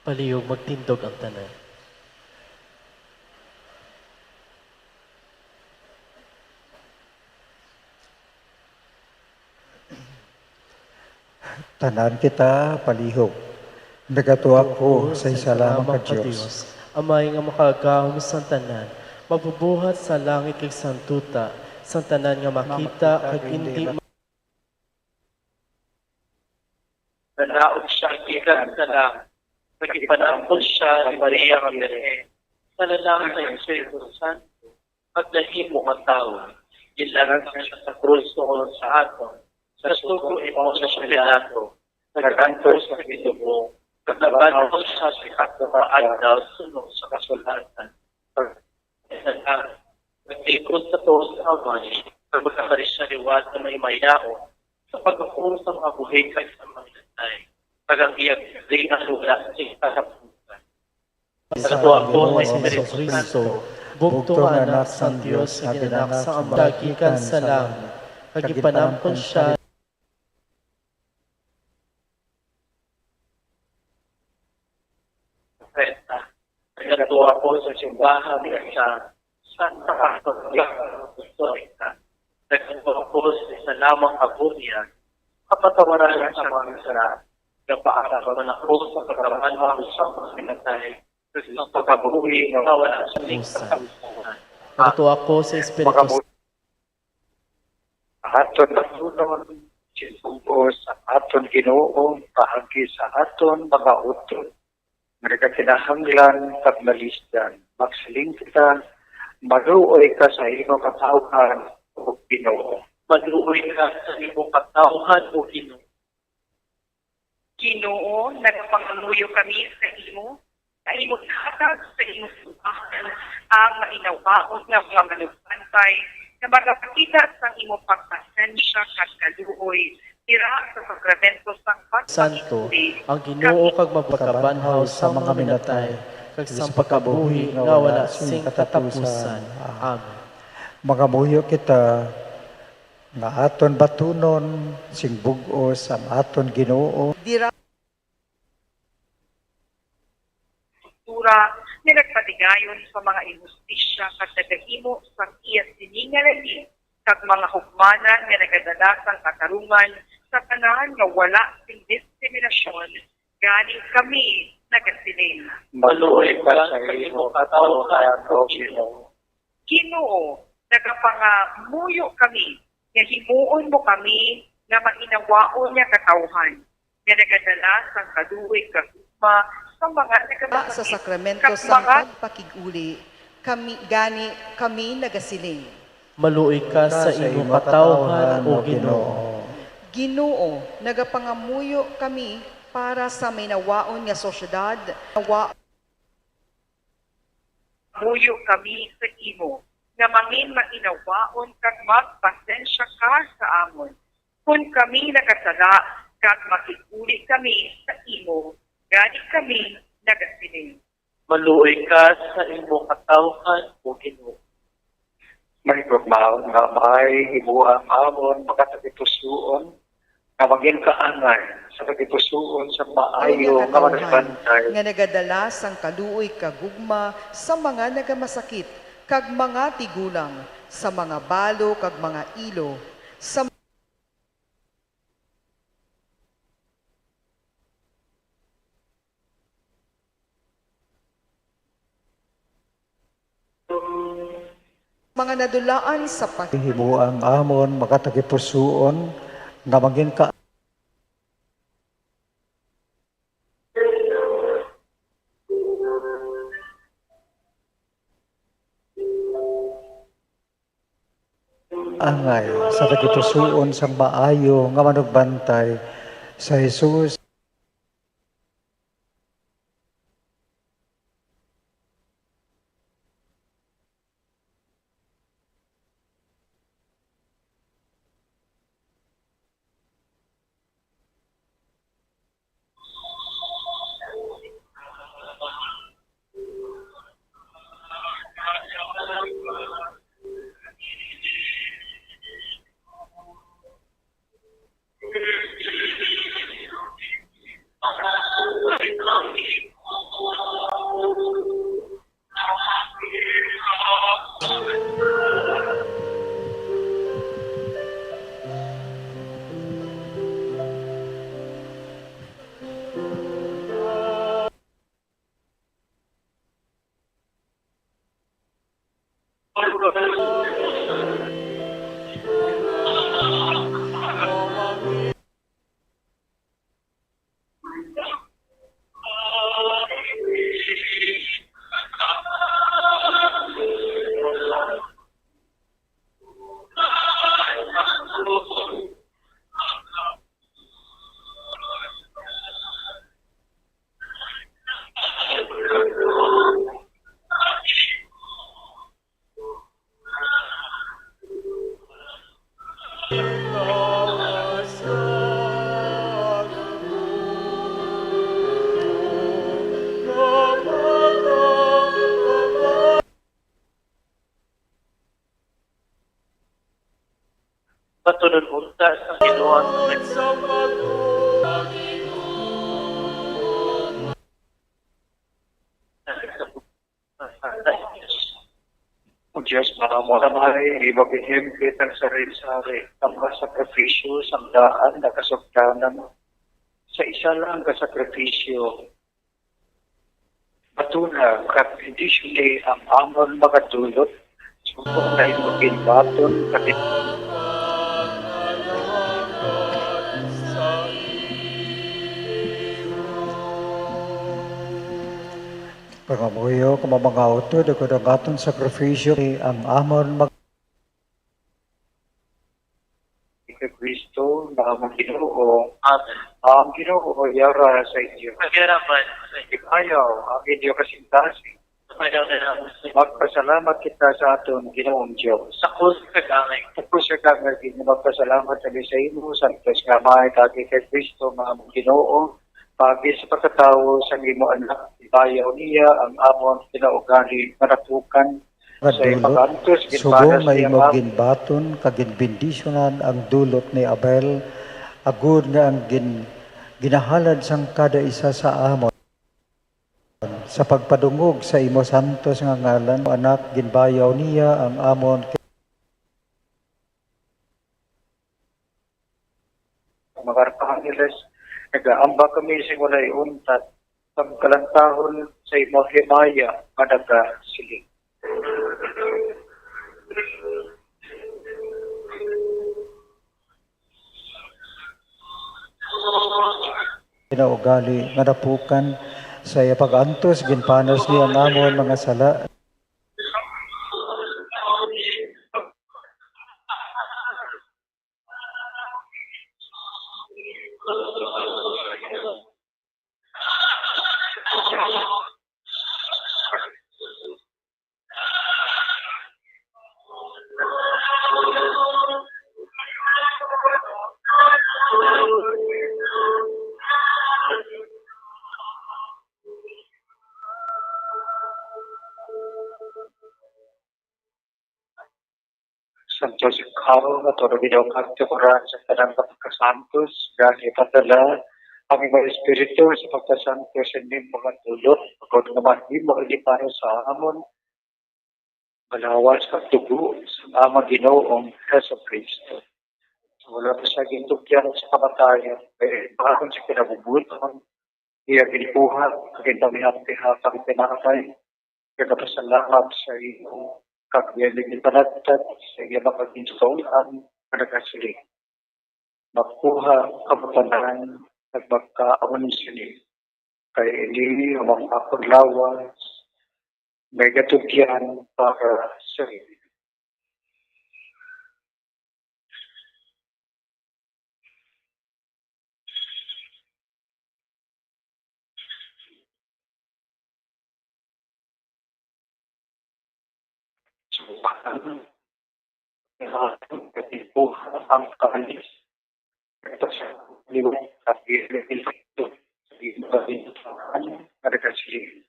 Palihog, magtindog ang tanan. Tanan kita palihog. Nagatuo ako sa isa lamang ka Dios, Amay nga makagahom sang tanan, magbubuhat sa langit kag sang tuta, sang tanan nga makita kag indi ma- Nanaog siya gikan sa langit, kag ginpanampun siya ni Maria nga Birhen, sa lalang sang Espiritu Santo, kag nahimo nga tawo. Ginlagan siya sa krus tungod sa aton, sa sugo ni Poncio Pilato, nag-antos sa Ginoo, kag nabanhaw siya sa ikatlo nga adlaw suno sa kasulatan. Nagtikod sa tuo sa Amay, kag magkakari siya liwat nga may mayaon, sa paghukom sa mga buhi kag sa mga patay, kag ang iya kabuhi wala sing katapusan. Nagatuo ako nga si Jesu-Cristo, bugtong nga Anak sang Dios nga gin-anak sang Amay gikan sa langit, kag ginpanampun siya. Profeta. Nagatuo ako sa simbahan nga isa, Santa Katolika. Nagatuo ako sa isa lamang ka buhi, kapatawaran sa mga sala. Nagapaakig man ako sa pagkabanhaw sa mga pinatay, kag sa pagkabuhi nga wala sing katapusan. Nagatuo ako sa Espiritu Santo. Aton batunon sing bug-os ang aton Ginoo paagi sa aton mga utod nga nagakinahanglan kag malisdan. Magsiling kita, maluoy ka sa imo katawhan, O Ginoo. Maluoy ka sa imo katawhan, O Ginoo. Ginoo, nagapangamuyo kami sa imo, sa imo hatag sa imo simbahan ang mainawaon nga mga manugbantay nga magapakita sang imo pagpasensya kag kaluoy dira sa sakramento sang Santo, pagpakiguli, ang Ginoo kag magpakabanhaw sa mga minatay, kag sa pagkabuhi nga wala sing katapusan. Amen. Mangamuyo kita nga aton batunon sing bug-os ang aton Ginoo. Dira struktura nga nagpatigayon sa mga inhustisya kag nagahimo sang iya sini nga lalim kag mga hukmanan nga nagadala sang katarungan sa tanan nga wala sing diskriminasyon. Gani kami nagasiling, maluoy ka sa imo katawhan, O Ginoo. Ginoo, nagapangamuyo kami nga himuon mo kami nga mainawaon nga katawhan, nga nagadala sang kaluoy kag gugma sa mga nagama-, sa sakramento sang pagpakig-uli, kami, gani kami nagasiling, maluoy ka sa imo katawhan, O Ginoo. Ginoo, nagapangamuyo kami para sa mainawaon nga sosyedad, nawa-, Muyo kami sa imo nga mangin mainawaon kag magpasensya ka sa amon kon kami nakasala, kag makig-uli kami sa imo, gani kami nagasiling, maluoy ka sa imo katawhan, O Ginoo. Mahigugmaon nga Amay, himoa ang amon mga tagipusoon nga mangin kaangay sa tagipusoon sang maayo nga manugtantay, nga nagadala sang kaluoy kag gugma sa mga nagamasakit kag mga tigulang, sa mga balo kag mga ilo, sa mga nadulaan sa pag- Himoa ang amon mga tagipusoon nga mangin ka- angay sa tagipusoon sang maayo nga manugbantay sa Jesus. Sa Ginoo ang O Diyos, maamo amay, imo ginhimpit ang sari-sari nga mga sakripisyo sang daan nga kasugtanan sa isa lang ka sakripisyo. Batuna kag bendisyoni ang amon mga dulot, subong nga imo ginbaton kag Pangamuyo kamo mga utod, agod ang aton sakrifisyo, ang amon mag- Kay Kristo nga among Ginoo. Amen. Ang Ginoo yara sa inyo. Magyara man sa inyo. Ayaw ang inyo kasing-kasing. Ayaw na lang. Magpasalamat kita sa aton Ginoong Dios. Sa kusog kag angay. Sa kusog kag angay, magpasalamat kami sa imo, Santos nga Amay, kag kay Kristo nga among Ginoo. Paagi sa pagkatawo sang imo Anak, ibayaw niya ang amon kinaugali nga natukan. Nga sa dulot, pag-antos, subong nga imo ginbaton kag ginbendisyonan ang dulot ni Abel, agod nga ang gin-, ginahalad sang kada isa sa amon. Sa pagpadungog sa imo santos nga ngalan, Anak, ginbayaw niya ang amon. Mga arkangeles, nagaamba kami sing walay untat, kag kalantahon sa imo himaya nga nagasiling. Kinaugali nga napukan sa iya pag-antos, ginpanas niya ang amon mga sala. Santos ikaw nga tulo ginaw kag tukuran sa tanan nga pagkasantos, gani padala ang imong Espiritu sa pagkasantos sa ining mga dulot, agod nga mahimo ini para sa amon nga lawas kag dugo sa amon Ginoong Jesu-Cristo. Wala pa siya gintugyan sa kamatayon, kay bakon sa kinabubuton, iya ginkuha, kag ginpamihat-pihat ang tinapay, nagapasalamat sa imo, kag iya ginpanagtad sa iya mga ginsuloy-an nga nagasiling, "Magkuha kamo tanan kag magkaon sini, kay ini ang akon lawas nga igatugyan para sa inyo." Subahan ang kalis. Ito sa liwat at ginagawa ito sa ginagawa ito nga nagasiling,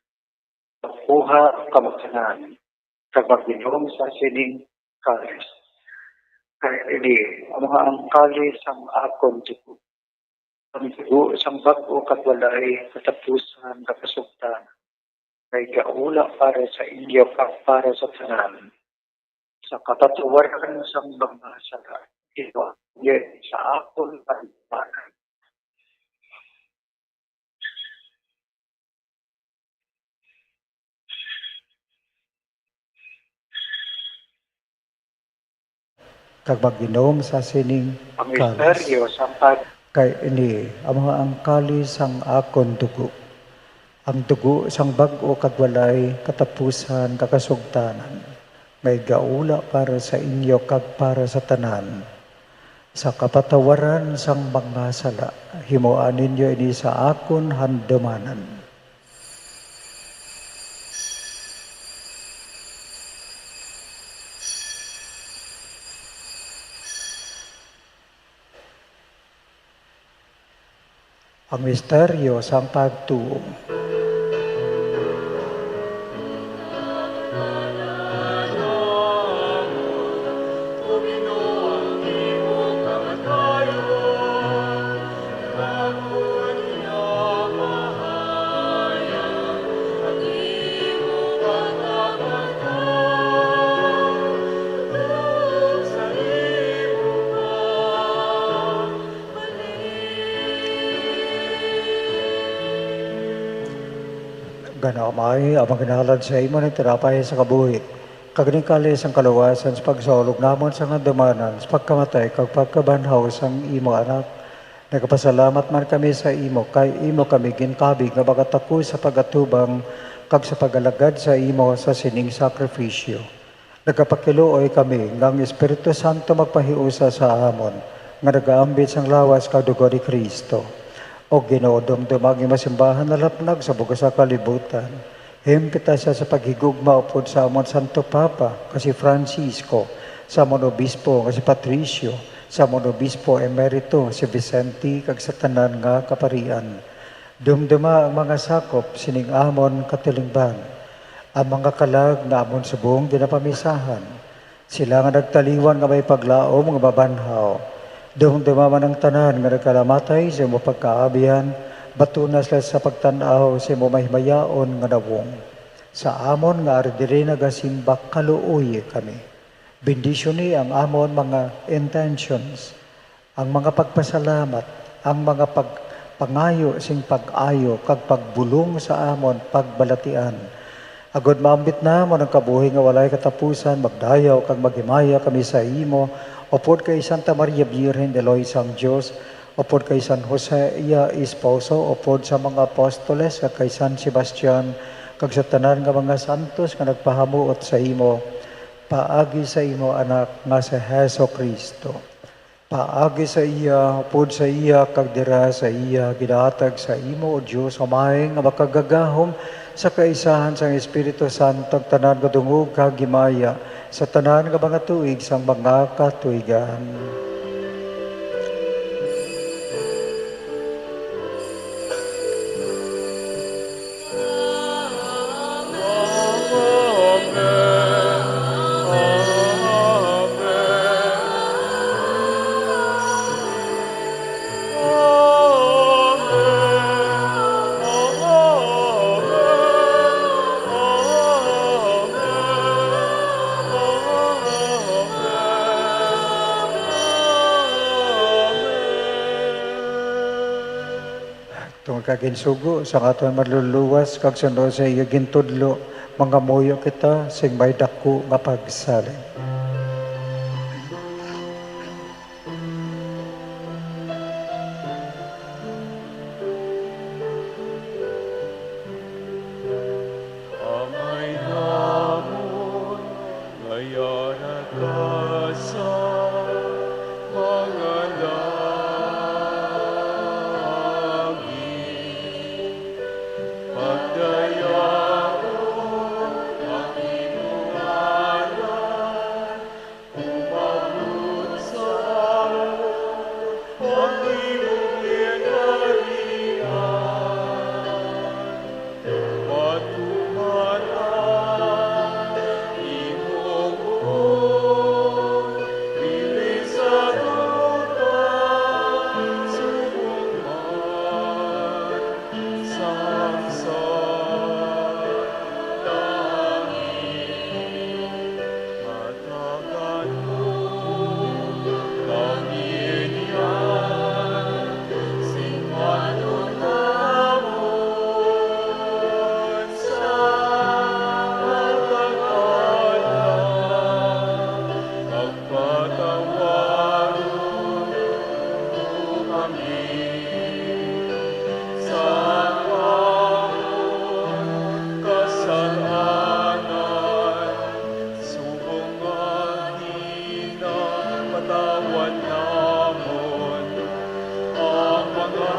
"Magkuha kamo tanan, kag mag-inom sa sining kalis. Kay ini ang mga angkalis sang akon dugo, ang dugo sang bag-o kag walay katapusan nga kasugtanan, nga igaula para sa inyo kag para sa tanan, sa kapatawaran sang mga sala. Ito ang sa akon pagbakan." Kag mag-inom sa sining kalis. Ang misteryo sang pag- Kay ini ang mga angkalis sang akon dugo, ang dugo sang bag-o kag walay katapusan nga kasugtanan, nga igaula para sa inyo kag para sa tanan, sa kapatawaran sang mga sala. Himoa ninyo ini sa akon handumanan. Ang misteryo sang pagtuo. Gani, Amay, amang ginhalad sa imo ning tinapay sa kabuhi, kag ning kalis sang kaluwasan sa pagsaulog namon sa handumanan, sa pagkamatay kag pagkabanhaw sang imo Anak, nagapasalamat man kami sa imo, kay imo kami ginkabig nga makataku sa pag-atubang kag sa pag-alagad sa imo sa sining sakrifisyo. Nagapakiluoy kami nga ang Espiritu Santo magpahiusa sa amon nga nagaambit sang lawas kag dugo ni Cristo. O Ginoo, dumduma ang imo simbahan nalapnag sa bug-os nga kalibutan. Himpita sia sa paghigugma upod sa amon Santo Papa nga si Francisco, sa amon Obispo nga si Patricio, sa amon Obispo Emerito si Vicente, kag sa tanan nga kaparian. Dumduma ang mga sakop sining amon katilingban, ang mga kalag nga amon subong ginapamisahan. Sila nga nagtaliwan nga may paglaom nga mabanhaw. Dumduma man ang tanan nga nagkalamatay sa imo pagkaabihan, batuna sila sa pagtan-aw sa imo mahimayaon nga nawong. Sa amon nga ari diri nagasimba, kaluoyi kami. Bendisyoni ang amon mga intentions, ang mga pagpasalamat, ang mga pagpangayo sing pag-ayo kag pagbulong sa amon pagbalatian, agod maambit namon ang kabuhi nga walay katapusan, magdayaw kag maghimaya kami sa imo, upod kay Santa Maria Birhen, Iloy sang Dios, upod kay San Jose, iya esposo, upod sa mga apostoles, kag kay San Sebastian, kag sa tanan nga mga santos nga nagpahamuot sa imo, paagi sa imo Anak nga si Jesu-Cristo. Paagi sa iya, upod sa iya, kag dira sa iya, ginahatag sa imo, O Dios Amay, nga makagagahom sa kaisahan sang Espiritu Santo, ang tanan nga dungog kag himaya sa tanan nga mga tuig sang mga katuigan. Tungod kag ginsugo sang aton Manluluwas kag suno sa iya gintudlo, mangamuyo kita sing may daku nga pagsalig. Amay namon nga yara ka sa mga langit, pagdayawon ang imo ngalan, umabot sa amon ang imo ginharian. Matupad ang imo buot, diri sa duta, subong man sang sa langit. Matakanon kami niyan sing panon namon sa pagkakadlaw. Patawaron mo kami sa amon kasalanan, subong nga ginapatawad namon ang mga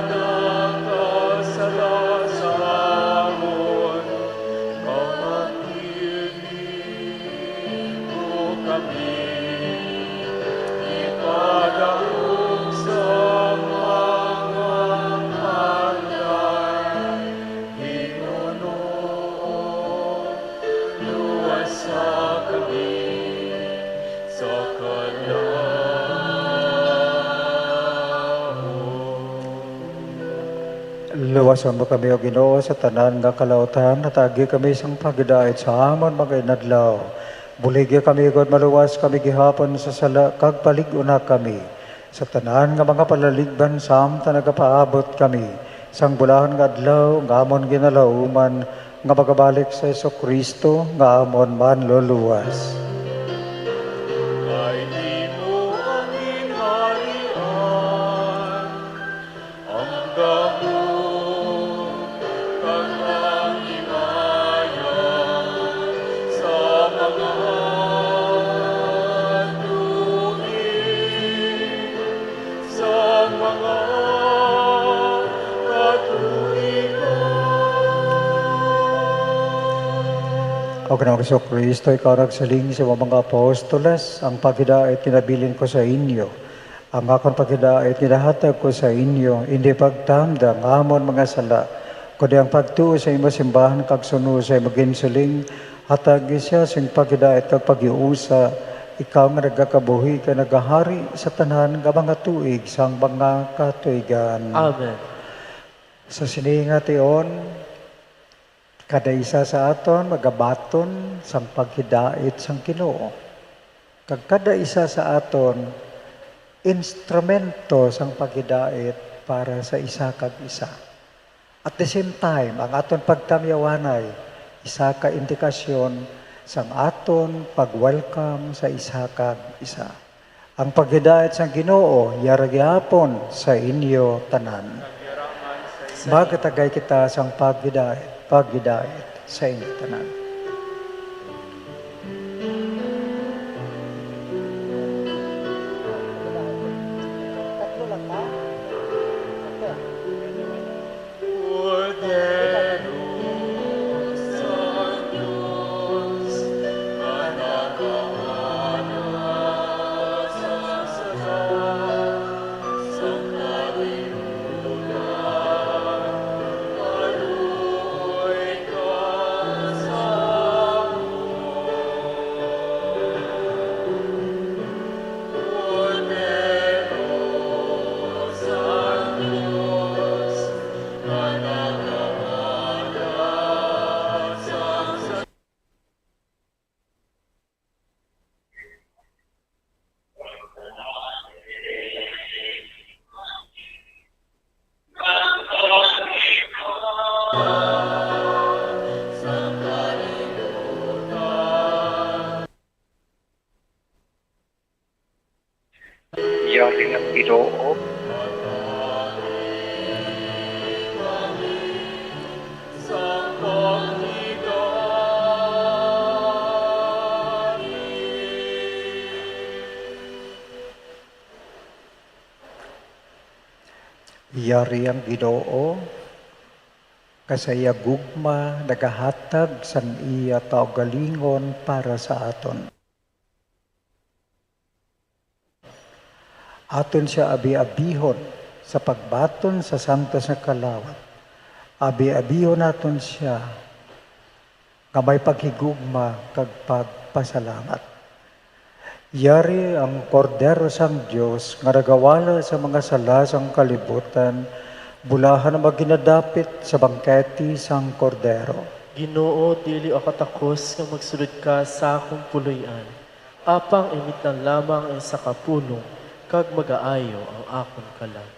nakasala sa amon. Kapag Mo kami ipadaog sa mga patay, Ginoo, luwasa kami sa kalaut. Luwason mo kami, O Ginoo, sa tanan nga kalautan, hatagi kami sang paghidait sa amon mga inadlaw. Buligi kami, agod maluwas kami gihapon sa sala, kag palig-una kami sa tanan nga mga palaligban, samtang nagapaabot kami Sang bulahan nga adlaw nga amon ginalauman nga magabalik sa Jesu-Cristo nga amon Manluluwas. Kay imo ang ginharian, ang gahom, kag ang himaya sa mga tuig, sa mga katuigan. O Ginoong Jesu-Cristo, ikaw nagsiling sa mga apostoles, "Ang paghidait ginabilin ko sa inyo, ang akon paghidait ginahatag ko sa inyo, indi pagtamda nga amon mga sala, kundi ang pagtuo sa imo simbahan kag suno sa imo ginsiling, hatagi siya sing paghidait kag paghiusa, ikaw nga nagakabuhi kag nagahari sa tanan nga mga tuig sang mga katuigan." Amen. Sa sini nga tion, kada isa sa aton magabaton sang paghidait sang Ginoo, kag kada isa sa aton instrumento sang paghidait para sa isa kag isa. At the same time, ang aton pagtamyawanay isa ka indikasyon sang aton pag-welcome sa isa kag isa. Ang paghidait sang Ginoo yara gihapon sa inyo tanan. Magkatagay kita sang paghidait, paghidait sa inyo tanan. Tatlo lang, ha? Tatlo. Kordero sa Dios, nga nagahanap sa sala sang kalibutan, kaluoy ka sa amon. Yari ang Ginoo. Yari ang Ginoo, nga sa iya gugma nagahatag sang iya kaugalingon para sa aton. Aton sia abi-abihon sa pagbaton sa santos nga kalawat. Abi-abihon naton sia nga may paghigugma kag pagpasalamat. Yari ang Kordero sang Dios nga nagawala sa mga sala sang kalibutan, bulahan ang mga ginadapit sa bangkete sang Kordero. Ginoo, dili ako takos nga magsulod ka sa akon puloy-an, apang imit lang lamang ang isa ka pulong, kag magaayo ang akon kalag.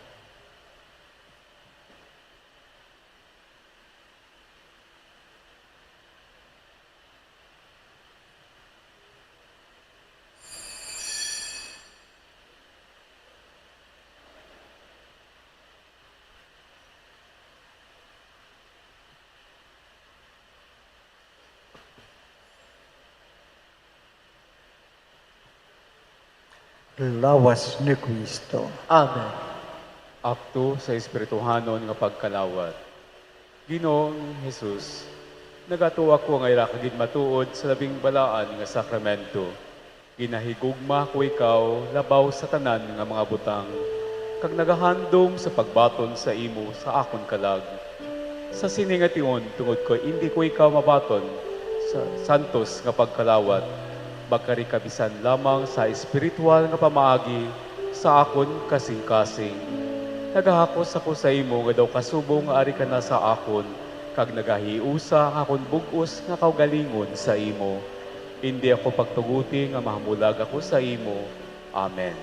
Lawas ni Cristo. Amen. Akto sa espirituhanon nga pagkalawat. Ginoong Jesus, nagatuo ako nga ira ka gid matuod sa labing balaan nga sakramento. Ginahigugma ko ikaw labaw sa tanan nga mga butang, kag nagahandom sa pagbaton sa imo sa akon kalag. Sa sini nga tion, tungod ko indi ko ikaw mabaton sa santos nga pagkalawat, magkari ka bisan lamang sa espiritual nga pamaagi sa akon kasingkasing. Nagahakos ako sa imo nga daw kasubong nga ari ka na sa akon, kag nagahiusa ang akon bug-os nga kaugalingon sa imo. Indi ako pagtuguti nga mahamulag ako sa imo. Amen.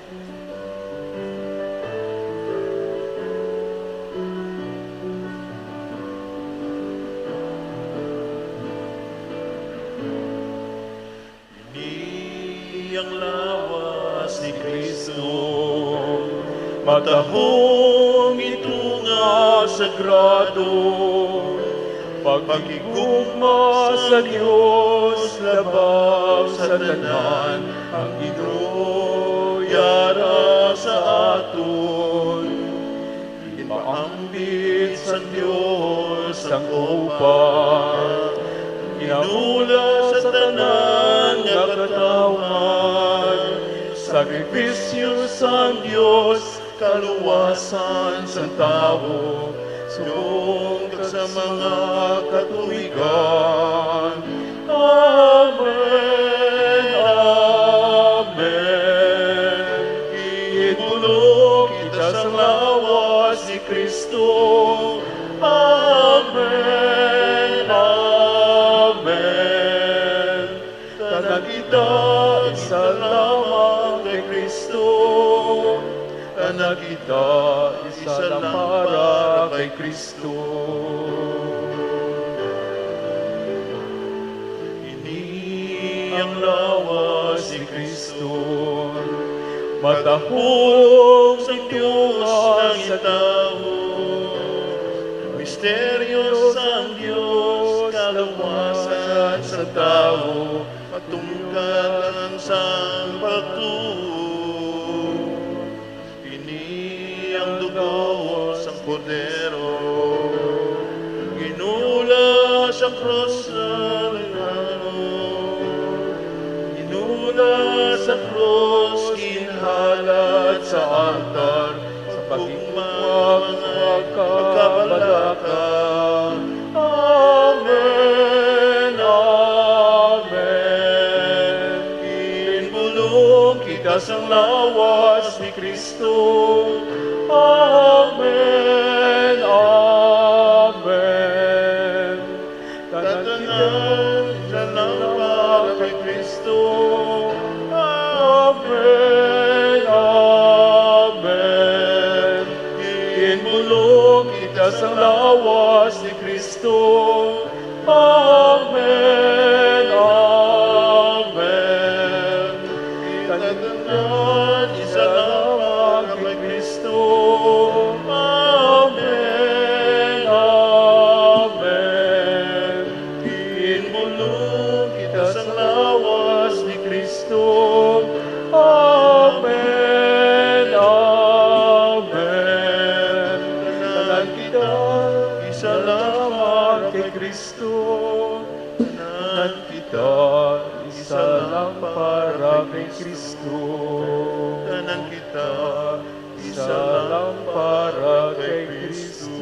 Ang lawas ni Cristo, matahong ito nga sagrado, pagpakigugma sa Dios labaw sa tanan, ang Ginoo yara sa aton. Ginpaambit sang Dios ang upa, ginula sa tanan nga katawhan, sakripisyo sang Dios, kaluwasan sang tawo, subong kag sa mga katuigan. Amen, amen. Ihinbulong kita sang lawas ni Cristo. Amen, amen. Tanan kita isa lamang kay Cristo. Tanan kita isa lamang para kay Cristo. Ini ang lawas ni Cristo, matahong sang Dios nangin tawo. Misteryo sang Dios, kaluwasan sang tawo, matungkad sang pagtuo. Ini ang dugo sang Kordero, ginula sa krus sa regalo, ginula sa krus, ginhalad sa altar, sa pagkabalakan. Amen, amen. Ginbulong kita sang lawas ni Cristo. Amen, amen. Tanan kita isa lamang para kay Cristo. Amen, amen. Ginbulong kita sang lawas ni Cristo. Amen, amen. Tanan isa lamang kay Cristo. Amen, amen. Ginbulong kita sang lawas ni Cristo. Amen, amen. Tanan kita isa lamang kay Cristo. Tanan kita isa lang para kay Cristo. Tanan kita isa lang para kay Cristo.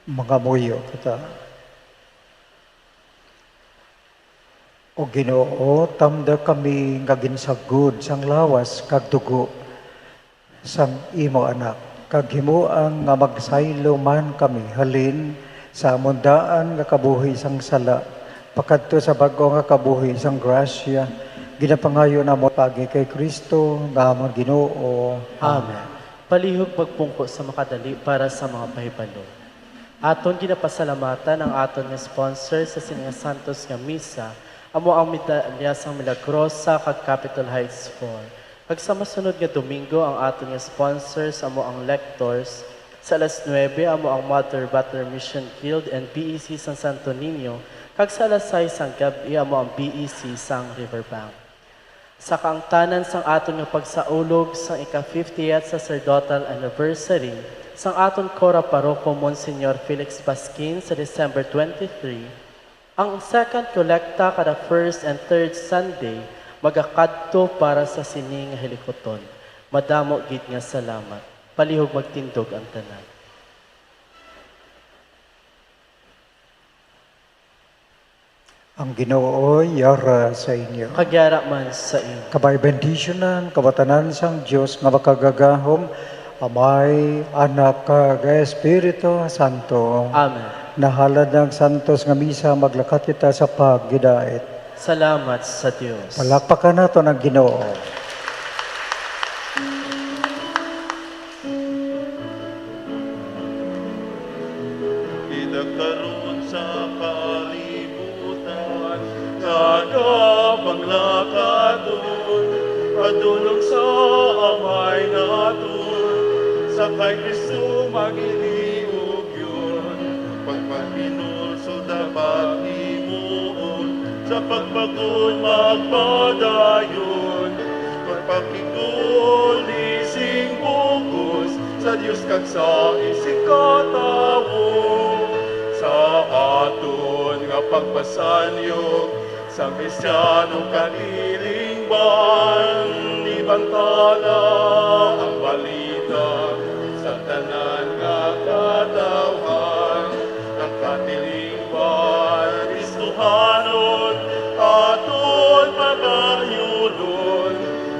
Mangamuyo kita. O Ginoo, tamda kami nga ginsagod sang lawas kag dugo sang imo Anak, kag himoa nga magsaylo man kami halin sa amon daan nga kabuhi sang sala pakadto sa bag-o nga kabuhi sang grasya, ginapangayo namon paagi kay Cristo nga amon Ginoo. Amen. Palihog magpungko sa makadali para sa mga pahibalo. Aton ginapasalamatan ang aton nga sponsor sa sini nga santos nga misa, amo ang Medalya sang Milagrosa kag Capitol Heights four. Kag sa masunod nga Domingo, ang aton nga sponsors amo ang lectors. Sa alas nuebe, amo ang Mother Butler Mission Guild and B E C sang Santo Niño, kag sa alas sais sang gab-i, amo ang B E C sang Riverbank. Sa kaangtanan sang aton nga pagsaulog sang ika-fiftieth sacerdotal anniversary sang aton Cora Paroko Monsignor Felix Basquin sa December twenty-three, Ang second kolekta kada first and third Sunday magakadto para sa sini nga hilikuton. Madamo gid nga salamat. Palihog magtindog ang tanan. Ang Ginoo yara sa inyo. Kag yara man sa inyo. Kabay bendisyonan, kabatanan sang Dios nga makagagahom, Amay, Anak, kag Espiritu Santo. Amen. Nahalad na ang santos nga misa, maglakat kita sa paghidait. Salamat sa Dios. Palakpakan naton ang Ginoo. Kita karon sa kalibutan, nagapanglakaton, padulong sa Amay naton, sa kay Cristo maghiliog yun. Pagpahinulsol dapat himuon, sa pagpakon magpadayon, pagpakiguli sing bug-os sa Dios kag sa isig katawo. Sa aton nga pagpasanyog sa Kristiyanong katilingban, ibantala ang balita sa tanan nga katawhan. Ang katilingban Kristohanon aton pagayunon,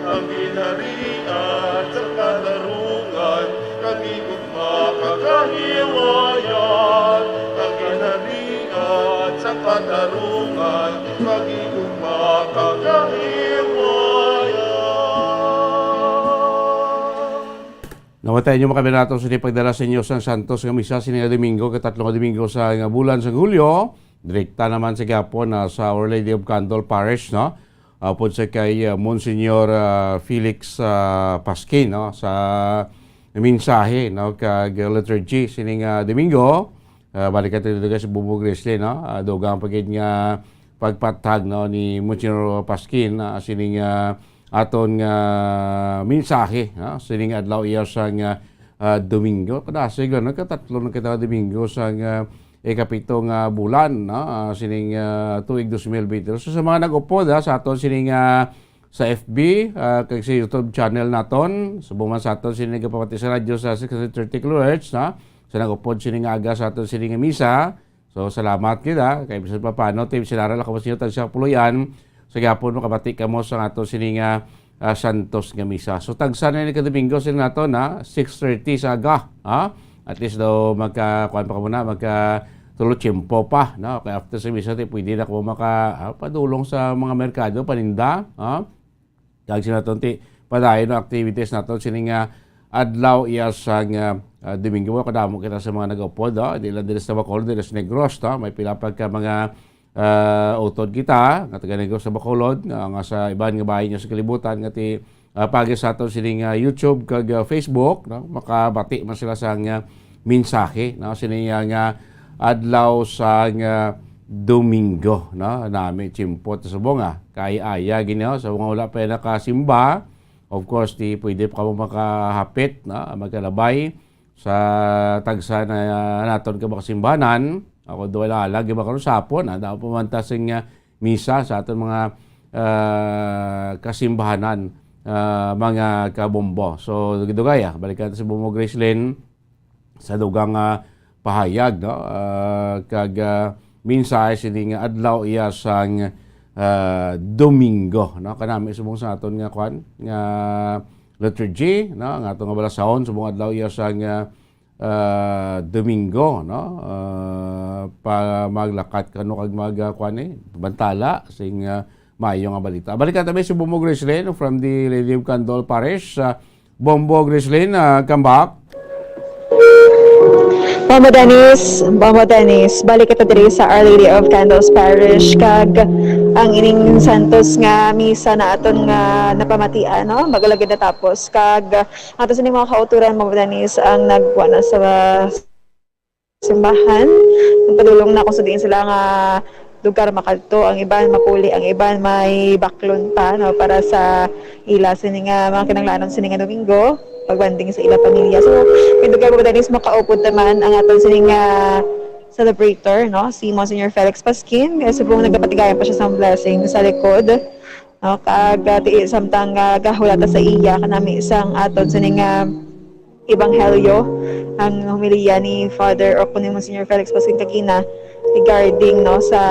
ang ginharian sa katarungan, kag gugma kag kahiwayan. Ang ginharian sa katarungan, kag gugma kag kahiwayan. Namati ninyo, mga kabinato, sa pagdala sa inyo sang santos nga misa sini nga Domingo, ikatlo nga Domingo sa nga bulan sa Hulyo. Direkta naman sa gihapon na sa Our Lady of Candle Parish, no? Upod sa kay, uh, Monsignor, uh, Felix, uh, Pasquin, no? Sa mensahe, no? Kag liturgy sining, uh, Domingo. Uh, balikan tayo dito, guys, sa Bubo Grizzly, no? Uh, dugang pa gid nga pagpatag, no, ni Monsignor Pasquin, uh, sining, uh, aton nga mensahe, no? Sining adlaw iya sang, uh, uh, Domingo. Kadasig lang, no? Katatlo na kita Domingo sang, uh, ikapito nga bulan, no? Ah, sining, ah, tuig dos mil bente. So, sa mga nag-upod, ha, sa aton sining, ah, sa F B, ah, kag sa YouTube channel naton, subong man sa aton sining nagapamati sa radyo sa six thirty kilohertz, ha? Sa nag-upod sining aga sa aton sining misa. So, salamat gid, ha. Kay bisan pa paano, Team Sinara, lakabas ninyo tag sa puloy-an. Sa gihapon, makabati kamo sa aton sining, ah, ah, santos nga misa. So, tagsa na ni ka Domingo sila nato na six thirty sa aga, ha? At least daw magka, kuwan pa ka muna, magka tulo tiyempo pa, no? Kaya after sa misa, ti pwede na ko maka, ah, padulong sa mga merkado, paninda, ha? Kag sila naton ti padayon ang activities naton sini nga adlaw iya sang, ah, ah, Domingo. Kadamo kita sa mga nag-upod, ha? Di lang diri sa Bacolod, diri sa Negros, ha? May pila pa ka mga ah, utod kita nga taga Negros sa Bacolod, nga, nga sa iban nga bahin niya sa kalibutan nga ti, ah, pagi sa aton sining, ah, YouTube kag, ah, Facebook, no? Makabati man sila sa nga mensahe, no? Sini nga, nga adlaw sa nga Domingo, no? Nami chimpot sa bunga. Kay aya gini, no? Sa mga wala pa nakasimba, of course, ti pwede pa kamo makahapit, no? Magkalabay sa tagsa na naton ka mga simbahanan. Ako, duway lang alag, iba karon sa hapon, ah, daw pumunta sing, ah, misa sa aton mga, ah, kasimbahanan, ah, mga kabombo. So, dugay-dugay, ah, balikan ta si Bombo Gracelyn sa dugang, ah, pahayag, no? Ah, kag, ah, mensahe sini nga adlaw iya sang, ah, Domingo, no? Kanami subong sa aton nga kwan, nga liturgy, no? Ang aton nga balasahon subong adlaw iya sang, ah, ah, Domingo, no? Ah, pa maglakat kano kag mag, ah, kwan, eh, bantala sing, ah, maayo nga balita. Balikan ta si Bombo Gracelyn from the Lady of Candle Parish. Ah, Bombo Gracelyn, ah, come back. Bombo Dennis, Bombo Dennis, balik kita diri sa Our Lady of Candles Parish, kag ang ining santos nga misa na aton nga napamatian, no? Magalagid natapos, kag ato sini mga kauturan, Bombo Dennis, ang nagkuha na sa simbahan. Nagpadulong na kung sa diin sila nga lugar makadto. Ang iban mapuli, ang iban may baklon pa, no, para sa ila sini nga mga kinahanglanon sini nga Domingo, pagbanding sa ila pamilya. So, may lugar, Bombo Dennis, makaupod naman ang aton sini nga celebrator, no, si Monsignor Felix Pasquin, kay subong nagapatigayon pa siya sang blessing sa likod, no, kag, ah, ti-, samtang, ah, gahulata sa iya kanami sang aton sini nga ebanghelyo, ang homilya ni Father o kuno ni Monsignor Felix Pasquin kagina regarding, no, sa,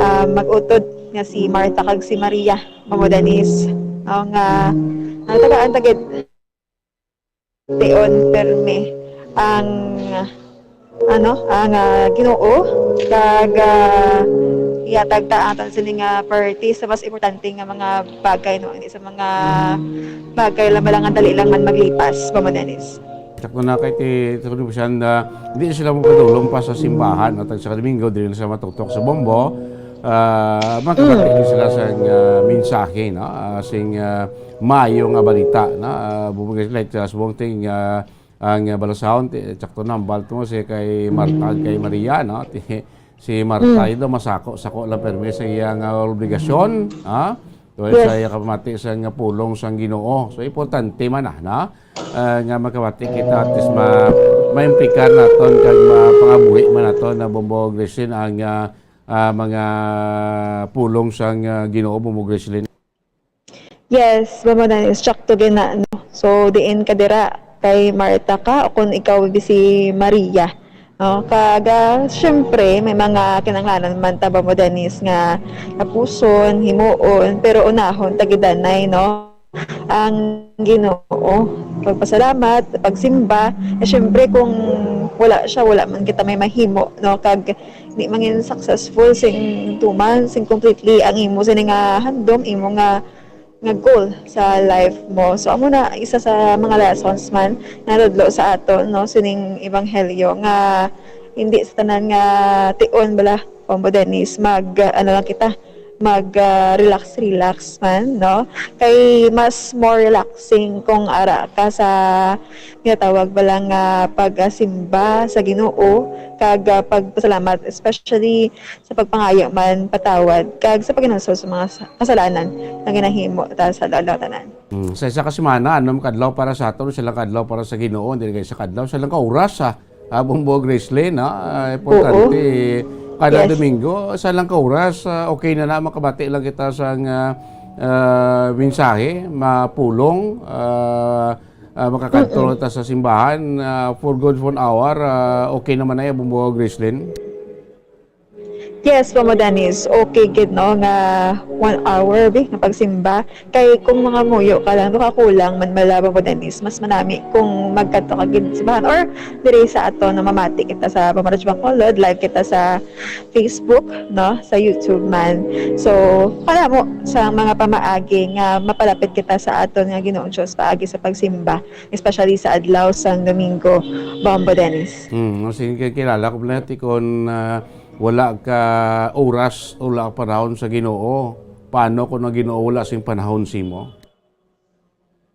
ah, mag-utod nga si Martha kag si Maria, Mamo Denise, no, nga natagaan ta gid tion permi ang, ano, ang, ah, Ginoo, kag, ah, ihatag ta ang aton sini nga priority sa mas importante nga mga bagay, no, hindi sa mga bagay lang, lang nga dali lang man maglipas, Mamo Denise. Sakto na kay ti, ti, ti, siya na, di sila magpadulong pa sa simbahan, no? Tag sa Domingo, dili na sila matutok sa bombo. Ah, makabati Mm. sila sa, ah, mensahe, no? Ah, sing, ah, maayo nga balita, no? Ah, bumagay sila, ah, subong ting, ah, ang, ah, balasahon, ti, sakto na, ang balto mo, si kay Martha, kay Maria, no? Ti, si Martha, Mm. ito, masako, sako lang permi sa iyang, ah, obligasyon, ha? Tuway Yes. sa iya kapamati sa nga pulong sang Ginoo. So, importante man na, na, ah, nga makabati kita at least ma-, maimplikar naton kag mapangabuhi man naton na Bombo Grislin ang, ah, ah, mga pulong sang, ah, Ginoo, Bombo Grislin. Yes, Bombo Dennis, sakto gid na, no? So, diin ka dira, kay Martha ka, o kung ikaw, si Maria. No? Kag, ah, syempre, may mga kinahanglanon man ta, Bombo Dennis, nga tapuson, himuon, pero unahon ta gid anay, no? Ang Ginoo. Pagpasalamat, pagsimba, eh, syempre, kung wala siya, wala man kita may mahimo, no? Kag di man gid successful sing tuman, sing completely ang imo sini nga handom, imo nga, nga goal sa life mo. So, amo na isa sa mga lessons man natudlo sa aton, no, sining ebanghelyo nga hindi sa tanan nga tion bala, Bombo Dennis, mag, ah, ano lang kita, mag, ah, relax, relax man, no? Kay mas more relaxing kung ara ka sa ginatawag bala nga pagsimba sa Ginoo kag, ah, pagpasalamat, especially sa pagpangayo man patawad kag sa paghinulsol sa mga sa-, kasalanan nga ginahimo ta sa adlaw tanan. Hmm, sa isa ka semana, anom ka adlaw para sa aton, isa lang ka adlaw para sa Ginoo, dili kay isa ka adlaw, isa lang ka oras, ah, ah, Bombo Gracelyn, no? Ah, importante, Oo. kada Yes. Domingo, isa lang ka oras, ah, okay na na, makabati lang kita sa nga, ah, mensahe, mapulong, ah, ah, makakanto Mm-mm. ta sa simbahan, ah, for good one hour, ah, okay naman na yan, Bombo Gracelyn? Yes, Bombo Dennis, okay gid, no, nga one hour, bi, nga pagsimba. Kay kung mangamuyo ka lang, duha kulang man bala, Bombo Dennis, mas manami kung magkadto ka gid sa simbahan or diri sa ato, no, mamati kita sa Bombo Radyo Bacolod, live kita sa Facebook, no, sa YouTube man. So, kanamo sa mga pamaagi nga mapalapit kita sa aton nga Ginoong Dios paagi sa pagsimba, especially sa adlaw sang Domingo, Bombo Dennis. Hmm, no, sige, kilala ko pala ti kon, ah, wala ka oras, wala ka panahon sa Ginoo. Paano kung ang Ginoo wala sing panahon simo?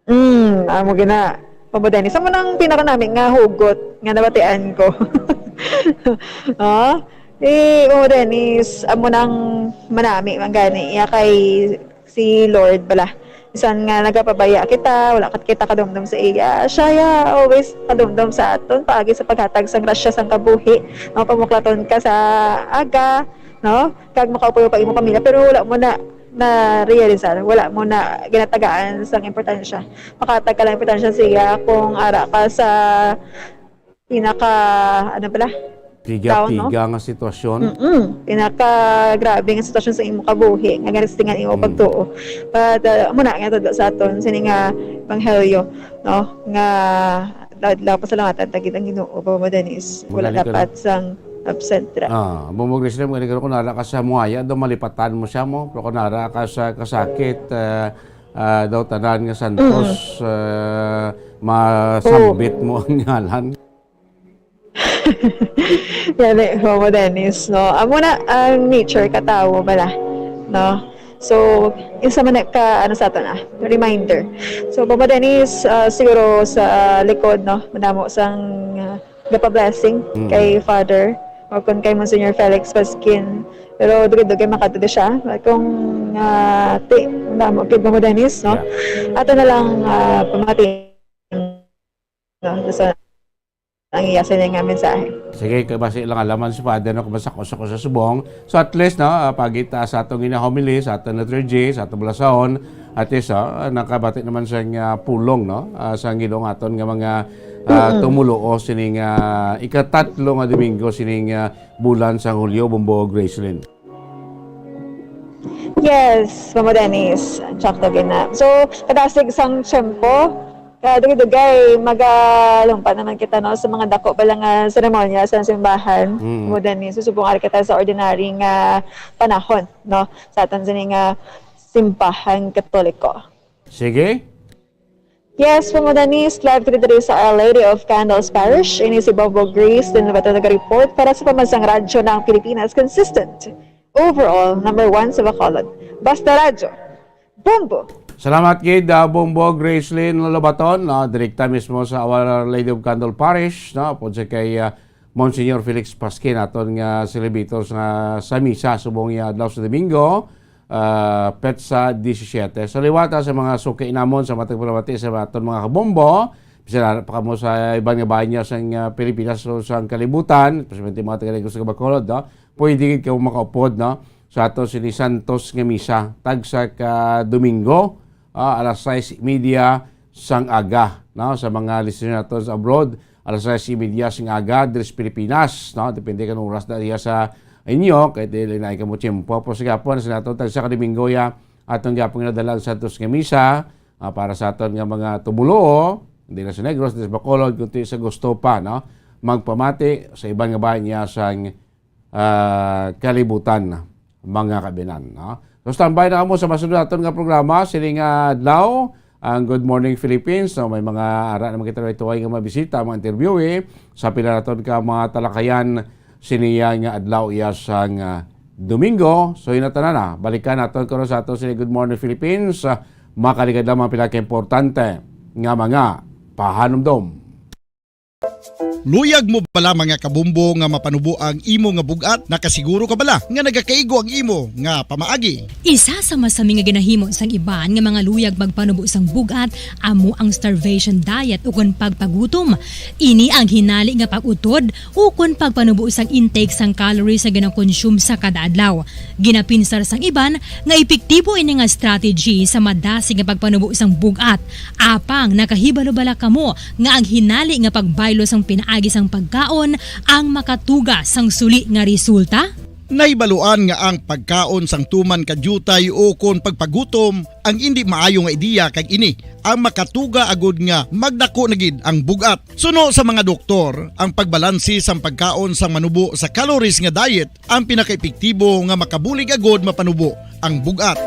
Mm, amo gina. Bombo Dennis, amo nang pinakanami nga hugot nga nabatian ko. Oh, eh, Bombo Dennis, amo nang manami man gani. Iya kay si Lord bala. Bisan nga nagapabaya kita, wala kat-, kita kadumdom sa iya. Siya ya always kadumdom sa aton, paagi sa paghatag sang grasya sang kabuhi. No, pamuklaton ka sa aga, no? Kag makaupo pa imo pamilya, pero wala mo na na-realisar, wala mo na ginatagaan sang importansya. Makatag ka lang importansya siya kung ara ka sa pinaka, ano pala? Piga, Down, no? Piga nga sitwasyon. Mm-mm. Pinaka grabe nga sitwasyon sa imong kabuhi, nga ginastingan imong Mm. pagtuo. But, uh, amo na nga tudlo sa aton, sini nga ebanghelyo, no? Nga, la-, la-, pasalamatan ta gid ang Ginoo, Bombo Dennis. Wala Magaling ka dapat na. Sang absent ra. Ah, Bombo Gracelyn, magaling ka na kung nara ka sa Muaya, daw malipatan mo siya mo. Pero kung nara ka sa kasakit, ah, ah, daw tanan nga santos, Mm-mm. ah, masambit Oo. Mo ang ngalan. Yan eh, Bombo Dennis, no? Amo na ang nature ka tawo bala, no? So, isa man na ka, ano sa ato na, reminder. So, Bombo Dennis, ah, siguro sa likod, no? Madamo sang, ah, gapa-blessing Mm. kay Father o kung kay Monsignor Felix Pasquin. Pero dugay-dugay makadto siya. Kung, ah, ti-, madamo gid, Bombo Dennis, no? Yeah. Ato na lang, ah, pamati, no? Sa ang iya sini nga mensahe. Sige, kay basi lang alaman si Father, no, kung masako-sako sa subong. So, at least, no, ah, pagita sa atong ina homily, sa atong liturgy, sa atong balasaon, at least, ah, nakabati naman sa nga pulong, no, ah, sa Ginoo nga aton nga mga, ah, Mm-mm. tumuluo sining, ah, ikatatlo nga Domingo sining, ah, bulan sa Hulyo, Bombo Gracelyn. Yes, Mamo Dennis, sakto gina. So, kadasig sang tiyempo, kadugay-dugay, magalumpa naman kita, no, sa mga dako pa lang nga seremonya sa simbahan. Mm. Mamo Dennis, so, subong ari kita sa ordinary nga panahon, no, sa aton sini nga simbahan Katoliko. Sige. Yes, Mamo Dennis, live kita diri sa Our Lady of Candles Parish. Ini si Bombo Grace, din ba ito nag-report para sa Pambansang Radyo ng Pilipinas, consistent. Overall, number one sa Bacolod. Basta Radyo. Bombo! Salamat gid, ah, Bombo Gracelyn Lobaton, no? Direkta mismo sa Our Lady of Candle Parish, no? Upod sa kay, ah, Monsignor Felix Pasquin, aton nga celebrator sa, sa misa subong niya adlaw sa Domingo, ah, petsa disisyete. So, liwat, ah, sa mga suki namon sa matag palamati sa aton mga kabombo, bisan pa kamo sa iban nga bahin niya sa, ah, Pilipinas o sa kalibutan, especially mga taga Negros ug Bacolod, no? Pwede gid kamo makaupod, no, sa ato sini Santos nga misa, tagsa ka Domingo, ah, alas sais y media sang aga, no? Sa mga listener nato sa abroad, alas sais y media sang aga, diri sa Pilipinas, no? Depende kung oras na diya sa inyo, kay dili na kamo tiyempo. Pero sa gihapon, sa nato, tagsa ka Domingo, ya, atong gihapon ginadala ang Santos nga misa, ah, para sa aton nga mga tumuluo, hindi na sa Negros, hindi sa Bacolod, kundi sa gusto pa, no? Magpamati sa iban nga bahin niya sang, ah, kalibutan, mga kabinan, no? So, standby na kamo sa masunod naton nga programa, sining nga adlaw, ang Good Morning Philippines. So, may mga ara naman kita ituway nga mabisita, mga interviewee, sa pila naton ka mga talakayan, siniya nga adlaw iya sang, ah, Domingo. So, yun na tanan na. Balikan naton karon sa aton sini Good Morning Philippines. Ah, makaligad lang mga pila ka importante nga mga pahanumdom. Luyag mo bala, mga kabombo, nga mapanubo ang imo nga bug-at? Nakasiguro ka bala nga nagakaigo ang imo nga pamaagi? Isa sa masami nga ginahimo sang iban nga mga luyag magpanubo sang bug-at amo ang starvation diet ukon pagpagutom. Ini ang hinali nga pag-utod ukon pagpanubo sang intake sang calories nga ginakonsume sa kada adlaw. Ginapinsar sang iban nga epektibo ini nga strategy sa madasig nga pagpanubo sang bug-at. Apang nakahibalo bala kamo nga ang hinali nga pagbaylo sang pinaagi sang pagkaon ang makatuga sang suli nga resulta? Nahibaluan nga ang pagkaon sang tuman ka diutay ukon pagpagutom ang indi maayo nga ideya, kag ini ang makatuga agud nga magdako na gid ang bug-at. Suno sa mga doktor, ang pagbalanse sang pagkaon sang manubo sa calories nga diet ang pinakaepektibo nga makabulig agud mapanubo ang bug-at.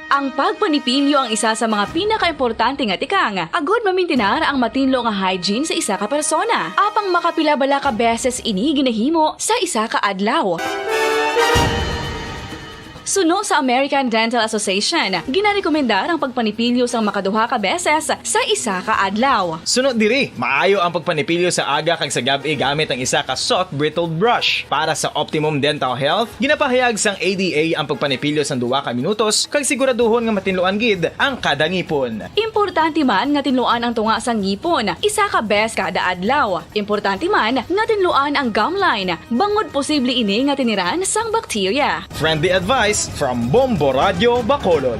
Ang pagpanipilyo ang isa sa mga pinakaimportante nga tikang agud mamintinar ang matinlo nga hygiene sa isa ka persona. Apang makapila bala ka beses ini ginahimo sa isa ka adlaw? Suno sa American Dental Association, ginarekomendar ang pagpanipilyo sang makaduha ka beses sa isa ka adlaw. Suno diri, maayo ang pagpanipilyo sa aga kag sa gab-i gamit ang isa ka soft bristled brush. Para sa optimum dental health, ginapahayag sang A D A ang pagpanipilyo sang duha ka minutos kag siguraduhon nga matinluan gid ang kada ngipon. Importante man nga tinluan ang tunga sang ngipon isa ka bes kada adlaw. Importante man nga tinluan ang gum line, bangod posible ini nga tiniran sang bakterya. Friendly advice from Bombo Radyo Bacolod.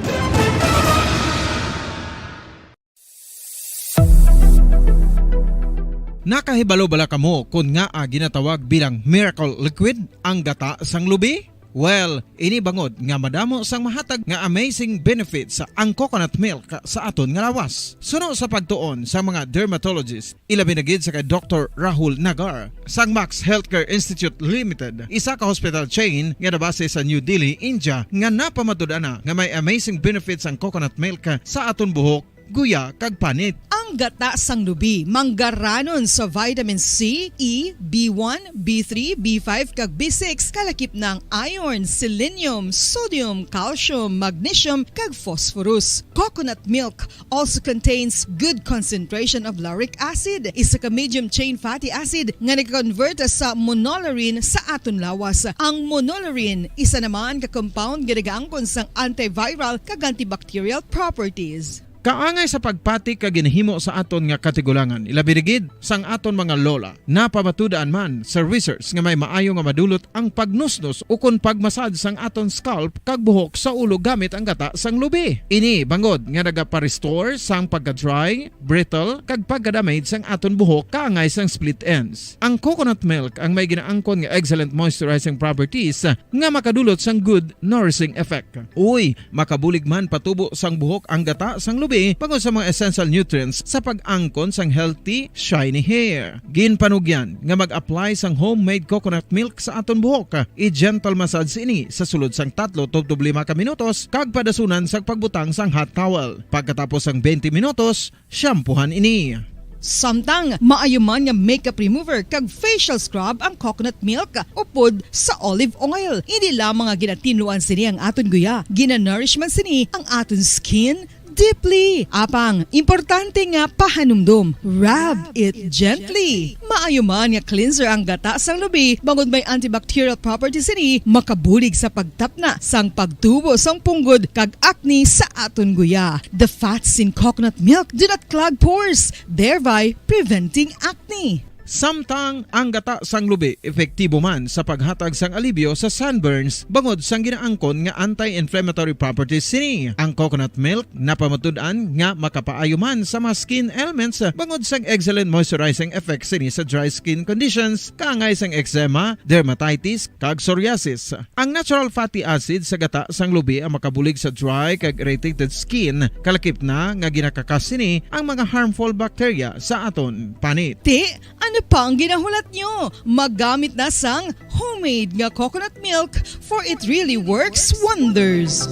Nakahibalo bala kamo kon ngaa ginatawag bilang miracle liquid ang gata sang lubi? Well, ini bangod nga madamo sang mahatag nga amazing benefits ang coconut milk sa aton nga lawas. Suno sa pagtuon sa mga dermatologist, ilabi na gid sa kay Doktor Rahul Nagar sang Max Healthcare Institute Limited, isa ka hospital chain nga nabase sa New Delhi, India, nga napamatud-an na nga may amazing benefits ang coconut milk sa aton buhok, guya, kag panit. Ang gata sang lubi manggaranon sa vitamin C, E, B one, B three, B five, kag B six, kalakip na ang iron, selenium, sodium, calcium, magnesium, kag phosphorus. Coconut milk also contains good concentration of lauric acid, isa ka medium chain fatty acid nga nag-convert sa monolaurin sa aton lawas. Ang monolaurin, isa naman ka compound nga nagaangkon sang antiviral kag antibacterial properties. Kaangay sa pagpati kag ginahimo sa aton nga katigulangan, ilabi na gid sang aton mga lola. Napamatud-an man sa research nga may maayo nga madulot ang pagnusnos ukon pagmasad sang aton scalp kag buhok sa ulo gamit ang gata sang lubi. Ini bangod nga nagapa-restore sang pagka-dry, brittle, kag pagka-damage sang aton buhok kaangay sang split ends. Ang coconut milk ang may ginaangkon nga excellent moisturizing properties nga makadulot sang good nourishing effect. Uy, makabulig man patubo sang buhok ang gata sang lubi bangod sa mga essential nutrients sa pag-angkon sang healthy, shiny hair. Ginpanugyan nga mag-apply sang homemade coconut milk sa aton buhok. I-gentle massage ini sa sulod sang tatlo tubtob lima ka minutos kag padasunan sang pagbutang sang hot towel. Pagkatapos sang twenty minutos, shampoohan ini. Samtang maayo man nga makeup remover kag facial scrub ang coconut milk upod sa olive oil, indi lamang nga ginatinluan sini ang aton guya, ginanourish man sini ang aton skin deeply. Apang, importante nga pahanumdom, rub it gently. Maayo man nga cleanser ang gata sang lubi bangod may antibacterial properties sini, makabulig sa pagtapna sang pagtubo sang punggod kag acne sa aton guya. The fats in coconut milk do not clog pores, thereby preventing acne. Samtang ang gata sang lubi epektibo man sa paghatag sang alibyo sa sunburns bangod sang ginaangkon nga anti-inflammatory properties sini. Ang coconut milk napamatud-an nga makapaayo man sa mga skin ailments bangod sang excellent moisturizing effect sini sa dry skin conditions kaangay sang eczema, dermatitis, kag psoriasis. Ang natural fatty acid sa gata sang lubi ang makabulig sa dry kag irritated skin, kalakip na nga ginakakas sini ang mga harmful bacteria sa aton panit. Ti, ano pa ang ginahulat nyo? Magamit na sang homemade nga coconut milk, for it really works wonders.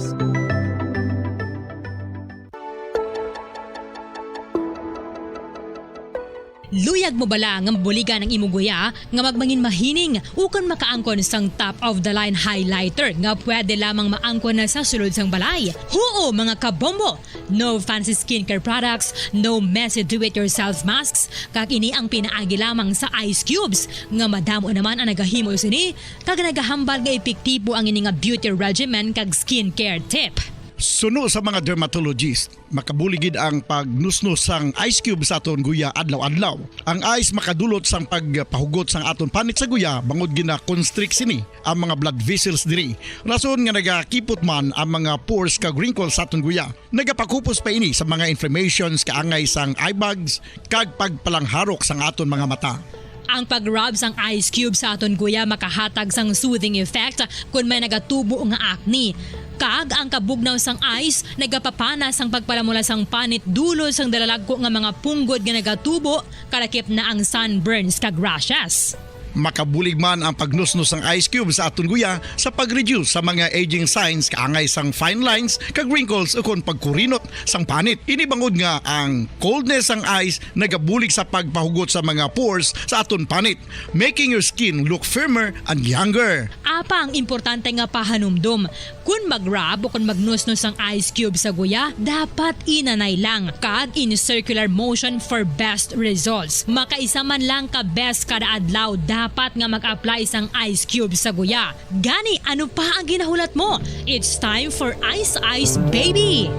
Luyag mo bala nga mabuligan ang imo guya nga magmangin mahining ukon makaangkon sang top of the line highlighter nga pwede lamang maangkon na sa sulod sang balay? Huo, mga kabombo! No fancy skincare products, no messy do-it-yourself masks, kag ini ang pinaagi lamang sa ice cubes nga madamo naman ang nagahimo sini kag nagahambal nga epektibo ang ini nga beauty regimen kag skincare tip. Suno sa mga dermatologist, makabulig gid ang pagnusnos sang ice cube sa aton guya adlaw-adlaw. Ang ice makadulot sang pagpahugot sang aton panit sa guya bangod gina-constrict sini ang mga blood vessels diri. Rason nga nagakipot man ang mga pores kag wrinkles sa aton guya. Nagapakupos pa ini sa mga inflammations kaangay sang eye bags kag pagpalangharok sang aton mga mata. Ang pag-rub sang ice cube sa aton guya makahatag sang soothing effect kon may nagatubo nga acne. Kag ang kabugnaw sang ice nagapapana sang pagpalamula sang panit dulod sang dalalagko nga mga punggod nga nagatubo, kalakip na ang sunburns kag rashes. Makabulig man ang pagnusnos sang ice cube sa aton guya sa pag-reduce sa mga aging signs kaangay sang fine lines kag wrinkles ukon pagkurinot sang panit. Ini bangod nga ang coldness sang ice nagabulig sa pagpahugot sa mga pores sa aton panit, making your skin look firmer and younger. Apang importante nga pahanumdom, kon mag-rub o kon magnusnos ang ice cube sa guya, dapat inanay lang kag in circular motion for best results. Makaisa man lang ka beses kada adlaw dapat nga mag-apply sang ice cube sa guya. Gani, ano pa ang ginahulat mo? It's time for Ice Ice Baby!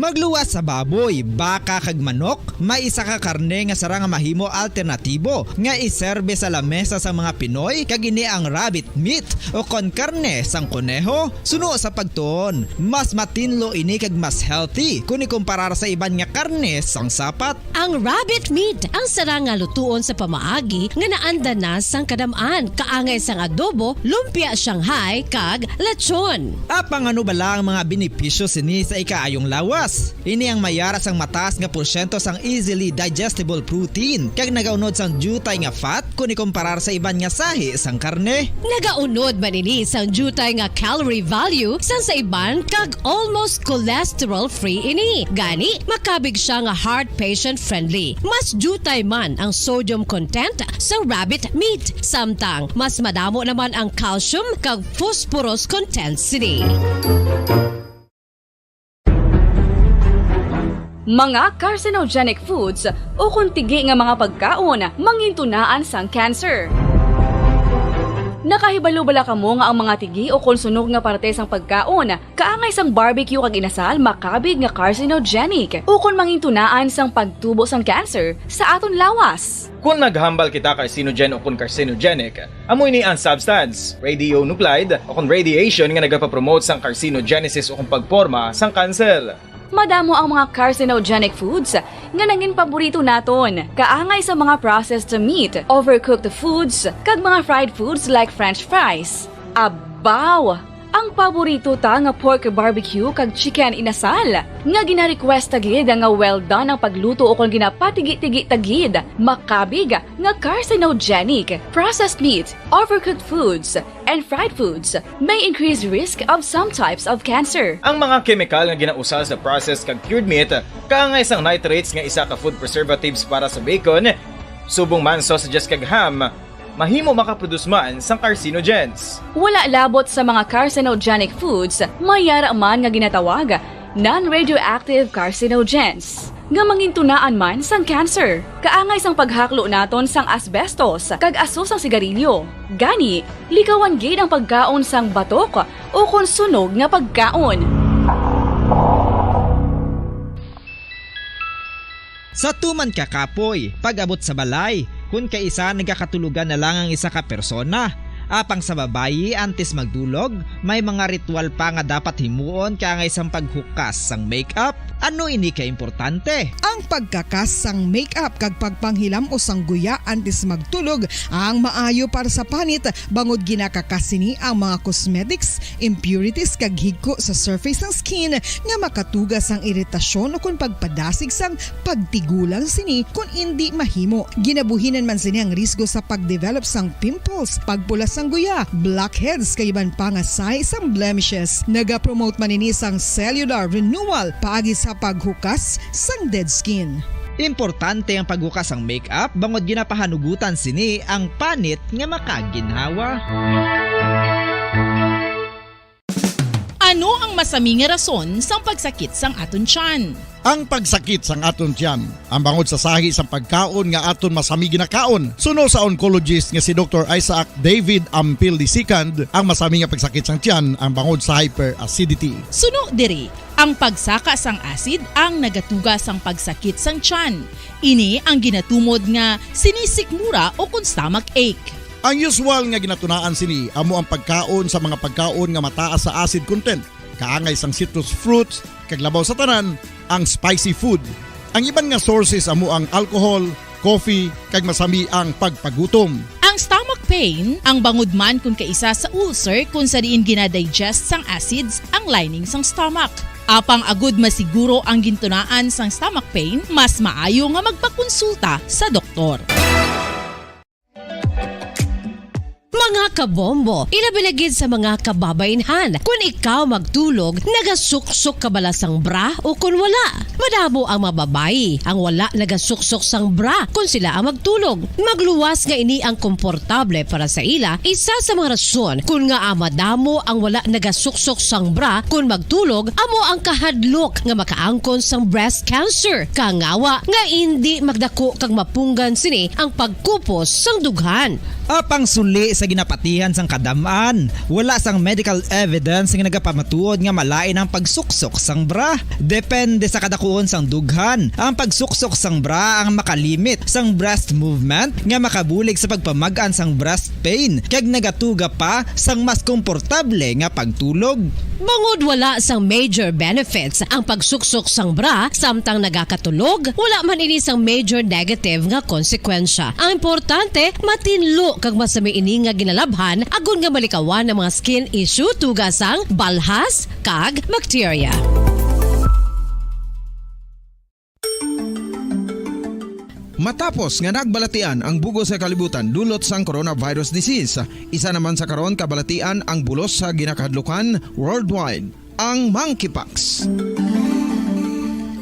Magluwas sa baboy, baka, kag manok, may isa ka karne nga sarang nga mahimo alternatibo nga iserbe sa lamesa sang mga Pinoy, kag ini ang rabbit meat, o kon karne sang koneho. Suno sa pagtuon, mas matinlo ini kag mas healthy kon ikumparar sa iban nga karne sang sapat. Ang rabbit meat ang sarang nga lutuon sa pamaagi nga naanda na sang kadam-an, kaangay sang adobo, lumpia Shanghai, kag lechon. Apang ano bala ang mga benepisyo sini sa ikaayong lawas? Ini ang may ara sang mataas nga porsyento sang easily digestible protein, kag nagaunod sang diutay nga fat kon ikumparar sa iban nga sahi sang karne. Nagaunod man ini sang diutay nga calorie value sang sa iban, kag almost cholesterol-free ini. Gani, makabig sia nga heart patient-friendly. Mas diutay man ang sodium content sa rabbit meat, samtang mas madamo naman ang calcium kag phosphorus content sini. Mga carcinogenic foods ukon tigi nga mga pagkaon mangintunaan sang cancer. Nakahibalo bala kamo nga ang mga tigi o kon sunog nga parte sang pagkaon kaangay sang barbecue kag inasal makabig nga carcinogenic o kon mangintunaan sang pagtubo sang cancer sa aton lawas? Kon naghambal kita carcinogen o kon carcinogenic, amo ini ang substance, radionuclide o kon radiation nga nagapapromote sang carcinogenesis o kon pagporma sang kanser. Madamo ang mga carcinogenic foods nga nangin paborito naton, kaangay sa mga processed meat, overcooked foods, kag mga fried foods like French fries. Abaw! Ang paborito ta nga pork barbecue kag chicken inasal, nga gina-request ta gid nga well done ang pagluto o kon ginapatigi-tigi ta gid, makabig nga carcinogenic. Processed meat, overcooked foods, and fried foods may increase risk of some types of cancer. Ang mga kemikal nga ginausal sa processed kag cured meat, kaangay sang nitrates nga isa ka food preservatives para sa bacon, subong man sausages kag ham, mahimo makaproduce man sang carcinogens. Wala labot sa mga carcinogenic foods, may yara man nga ginatawag non-radioactive carcinogens nga mangintunaan man sang cancer, kaangay sang paghaklo naton sang asbestos kag aso sang sigarilyo. Gani, likawan gid ang pagkaon sang batok o kon sunog nga pagkaon. Sa tuman ka kapoy, pag-abot sa balay, kun kaisa nagakatulogan na lang ang isa ka persona. Apang sa babayi, antes magdulog, may mga ritual pa nga dapat himuon kaangay sang paghukas sang makeup. Ano ini ka importante? Ang pagkakas sang makeup kag pagpanghilam-os sang guya antes magtulog ang maayo para sa panit, bangod ginakakas sini ang mga cosmetics, impurities, kag higko sa surface sang skin nga makatuga sang iritasyon ukon pagpadasig sang pagtigulang sini kon indi mahimo. Ginabuhinan man sini ang risgo sa pag-develop sang pimples, pagpula sang guya, blackheads, kag iban pa nga sahi sang blemishes. Nagapromote man ini sang cellular renewal paagi sa paghukas sang dead skin. Importante ang paghukas sang makeup bangod ginapahanugutan sini ang panit nga makaginhawa. Ano ang masami nga rason sang pagsakit sang aton tiyan? Ang pagsakit sang aton tiyan, ang bangod sa sahi sang pagkaon nga aton masami ginakaon, suno sa oncologist nga si Doktor Isaac David Ampil the second, ang masami nga pagsakit sang tiyan ang bangod sa hyperacidity. Suno diri, ang pagsaka sang acid ang nagatuga sang pagsakit sang tiyan. Ini ang ginatumod nga sinisikmura o kon stomach ache. Ang usual nga ginatunaan sini amo ang pagkaon sa mga pagkaon nga mataas sa acid content, kaangay sang citrus fruits, kag labaw sa tanan, ang spicy food. Ang iban nga sources amo ang alcohol, coffee, kag masami ang pagpagutom. Ang stomach pain, ang bangod man kon kaisa sa ulcer kon sa diin ginadigest sang acids ang lining sang stomach. Apang agud masiguro ang gintunaan sang stomach pain, mas maayo nga magpakonsulta sa doktor. Mga kabombo, ilabi na gid sa mga kababainhan, kun ikaw magtulog, nagasuksok ka bala sang bra o kun wala? Madamo ang mga babayi ang wala nagasuksok sang bra kun sila ang magtulog. Magluwas nga ini ang komportable para sa ila, isa sa mga rason kun ngaa madamo ang wala nagasuksok sang bra kun magtulog amo ang kahadlok nga makaangkon sang breast cancer, kangawa nga indi magdako kag mapunggan sini ang pagkupos sang dughan. Apang suli sa ginapatihan sang kadam-an, wala sang medical evidence nga nagapamatuod nga malain ang pagsuksok sang bra. Depende sa kadakuon sang dughan, ang pagsuksok sang bra ang makalimit sang breast movement nga makabulig sa pagpamag-an sang breast pain kag nagatuga pa sang mas komportable nga pagtulog. Bangod wala sang major benefits ang pagsuksok sang bra samtang nagakatulog, wala man ini sang major negative nga konsekwensya. Ang importante, matinlo kag masami ini nga ginalabhan agod nga malikawan ang mga skin issue tuga sang balhas kag bacteria. Matapos nga nagbalatian ang bug-os nga kalibutan dulot sang coronavirus disease, isa naman sa karon kabalatian ang bulos sa ginakahadlukan worldwide, ang monkeypox.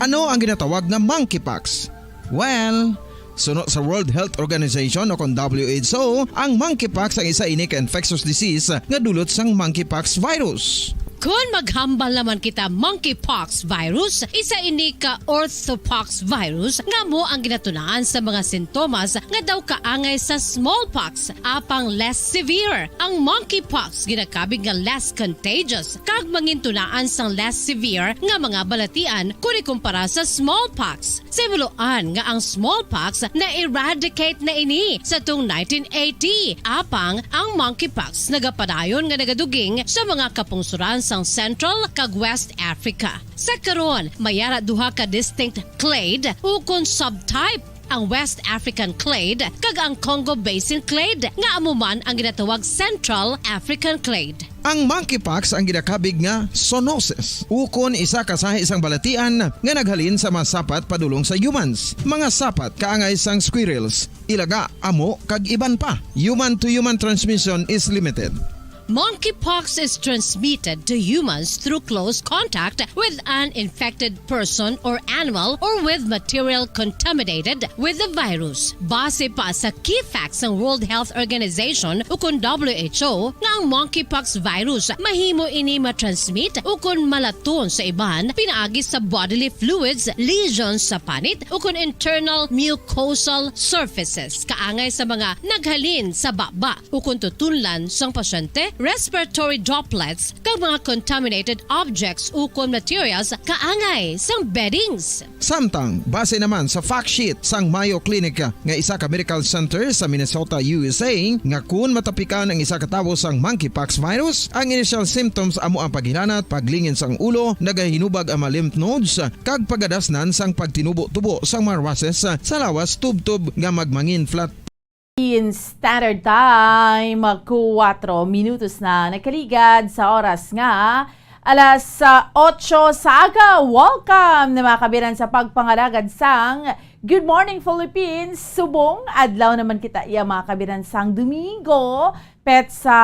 Ano ang ginatawag nga monkeypox? Well, suno sa World Health Organization o kon W H O, ang monkeypox ang isa ini ka infectious disease nga dulot sang monkeypox virus. Kon maghambal naman kita monkeypox virus, isa ini ka orthopox virus nga amo ang ginatunaan sa mga sintomas nga daw kaangay sa smallpox, apang less severe. Ang monkeypox ginakabig nga less contagious kag mangintunaan sang less severe nga mga balatian kon ikumpara sa smallpox. Simuloan nga ang smallpox na-eradicate na ini sa tung nineteen eighty, apang ang monkeypox nagapadayon nga nagaduging sa mga kapungsuran sang Central kag West Africa. Sa karon, may ara duha ka distinct clade ukon subtype, ang West African clade kag ang Congo Basin clade, nga amo man ang ginatawag Central African clade. Ang monkeypox ang ginakabig nga zoonosis, ukon isa ka sahi sang balatian nga naghalin sa mga sapat padulong sa humans, mga sapat kaangay sang squirrels, ilaga, amo, kag iban pa. Human-to-human transmission is limited. Monkeypox is transmitted to humans through close contact with an infected person or animal or with material contaminated with the virus. Base pa sa key facts sang World Health Organization ukon W H O, nga ang monkeypox virus mahimo ini matransmit ukon malaton sa iban pinaagi sa bodily fluids, lesions sa panit, ukon internal mucosal surfaces kaangay sa mga naghalin sa baba ukon tutunlan sang pasyente, respiratory droplets, kag mga contaminated objects ukon materials kaangay sang beddings. Samtang, base naman sa fact sheet sang Mayo Clinic nga isa ka medical center sa Minnesota, U S A, nga kun matapikan ang isa ka tawo sang monkeypox virus, ang initial symptoms amo ang paghilanat, paglingin sang ulo, nagahinubag ang mga lymph nodes, kag pagadasnan sang pagtinubo-tubo sang mga rashes sa lawas tubtob nga magmangin flat. In Standard Time, kuwatro minutos na nakaligad sa oras nga alas, ah, otso sa aga. Welcome na mga kabiran sa pagpangalagad sang Good Morning Philippines. Subong adlaw naman kita iya mga kabiran sang Domingo. Petsa,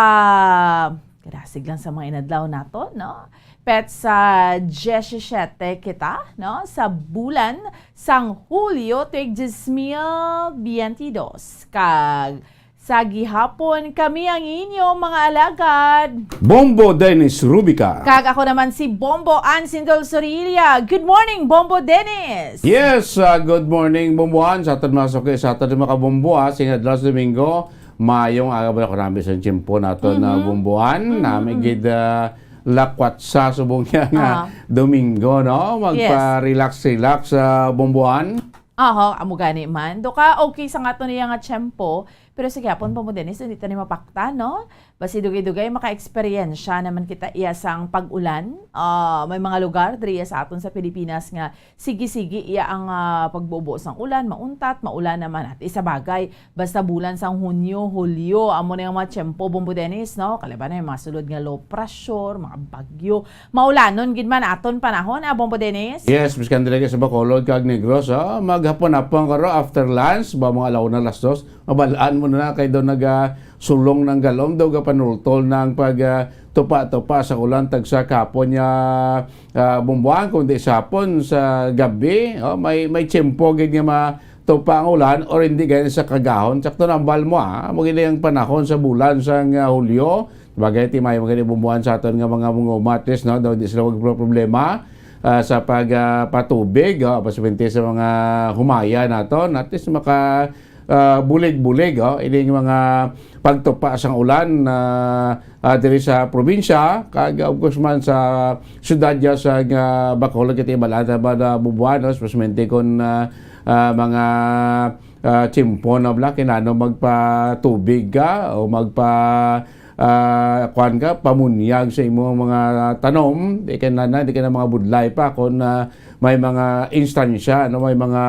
kadasig lang sa mga inadlaw nato, no? Petsa diyesisiyete kita, no? Sa bulan sang Hulyo, tuig dos mil biyente dos. Kag sa gihapon, kami ang inyo mga alagad. Bombo Dennis Rubica. Kag ako naman si Bombo Ann Sindol Sorilla. Good morning, Bombo Dennis. Yes, ah, good morning, Bombo Ann. Sa aton mga suki, sa aton mga kabombo, ah, sa adlaw sa Domingo, maayong aga ba ko namin sa tiyempo nato na Mhm. Bombo Ann. Mhm, Nami mhm. gid, ah, lakwat sa subong niya nga Ah. Domingo, no? Yes. Magpa-relax-relax sa Bombo Ann. Aha, amo gani man. Do ka, okay sa nga to niya nga tiyempo, pero sige, hapon pa mo, Dennis, hindi ta ni mapakta, no? Basi dugay-dugay, maka-eksperyensya naman kita iya sang pag-ulan. Ah, may mga lugar diri sa aton sa Pilipinas nga sige-sige iya ang, ah, pagbubo sang ulan, mauntat, maulan naman. At isa bagay, basta bulan sang Hunyo, Hulyo, amo na yung mga tiyempo, Bombo Dennis, no? Kalaban na yung mga sulod nga low pressure, mga bagyo, maulanon gid man aton panahon, ah, Bombo Dennis? Yes, miskan diri sa Bacolod kag Negros, ah, maghapon-hapon karo after lunch, ba mga alauna, alas dos, mabalaan mo na kay daw naga sulong ng galom daw gapanultol ng pag, ah, tupa-tupa sa ulan tagsa kapon niya, ah, Bombo Ann, kundi sa hapon, sa gabi, oh, may, may tiyempo gid nga ma-, tupa ang ulan or hindi gani sa kagahon. Sakto na ambal mo, ah. Amo gid ang panahon sa bulan sang, ah, Hulyo. Bagay, ti may mga ibubuan sa aton nga mga manguma, at least, no, daw di sila magproblema, ah, sa pag, ah, patubig, oh, paswerte sa mga humaya naton. At least maka, ah, bulig-bulig, oh, ining mga pagtupa sang ulan, ah, ah, diri sa probinsya, kag, of course man, sa syudad ya sa nga Bacolod, kay ti balada ba na bubuan, no? Especially kon, ah, ah, mga, ah, tiyempo na bala, kinano magpatubig ka o magpa, ah, kuwan ka, pamunyag sa imong mga tanom, di ka na, na, di ka na mga budlay pa kung, ah, may mga instansya, no? May mga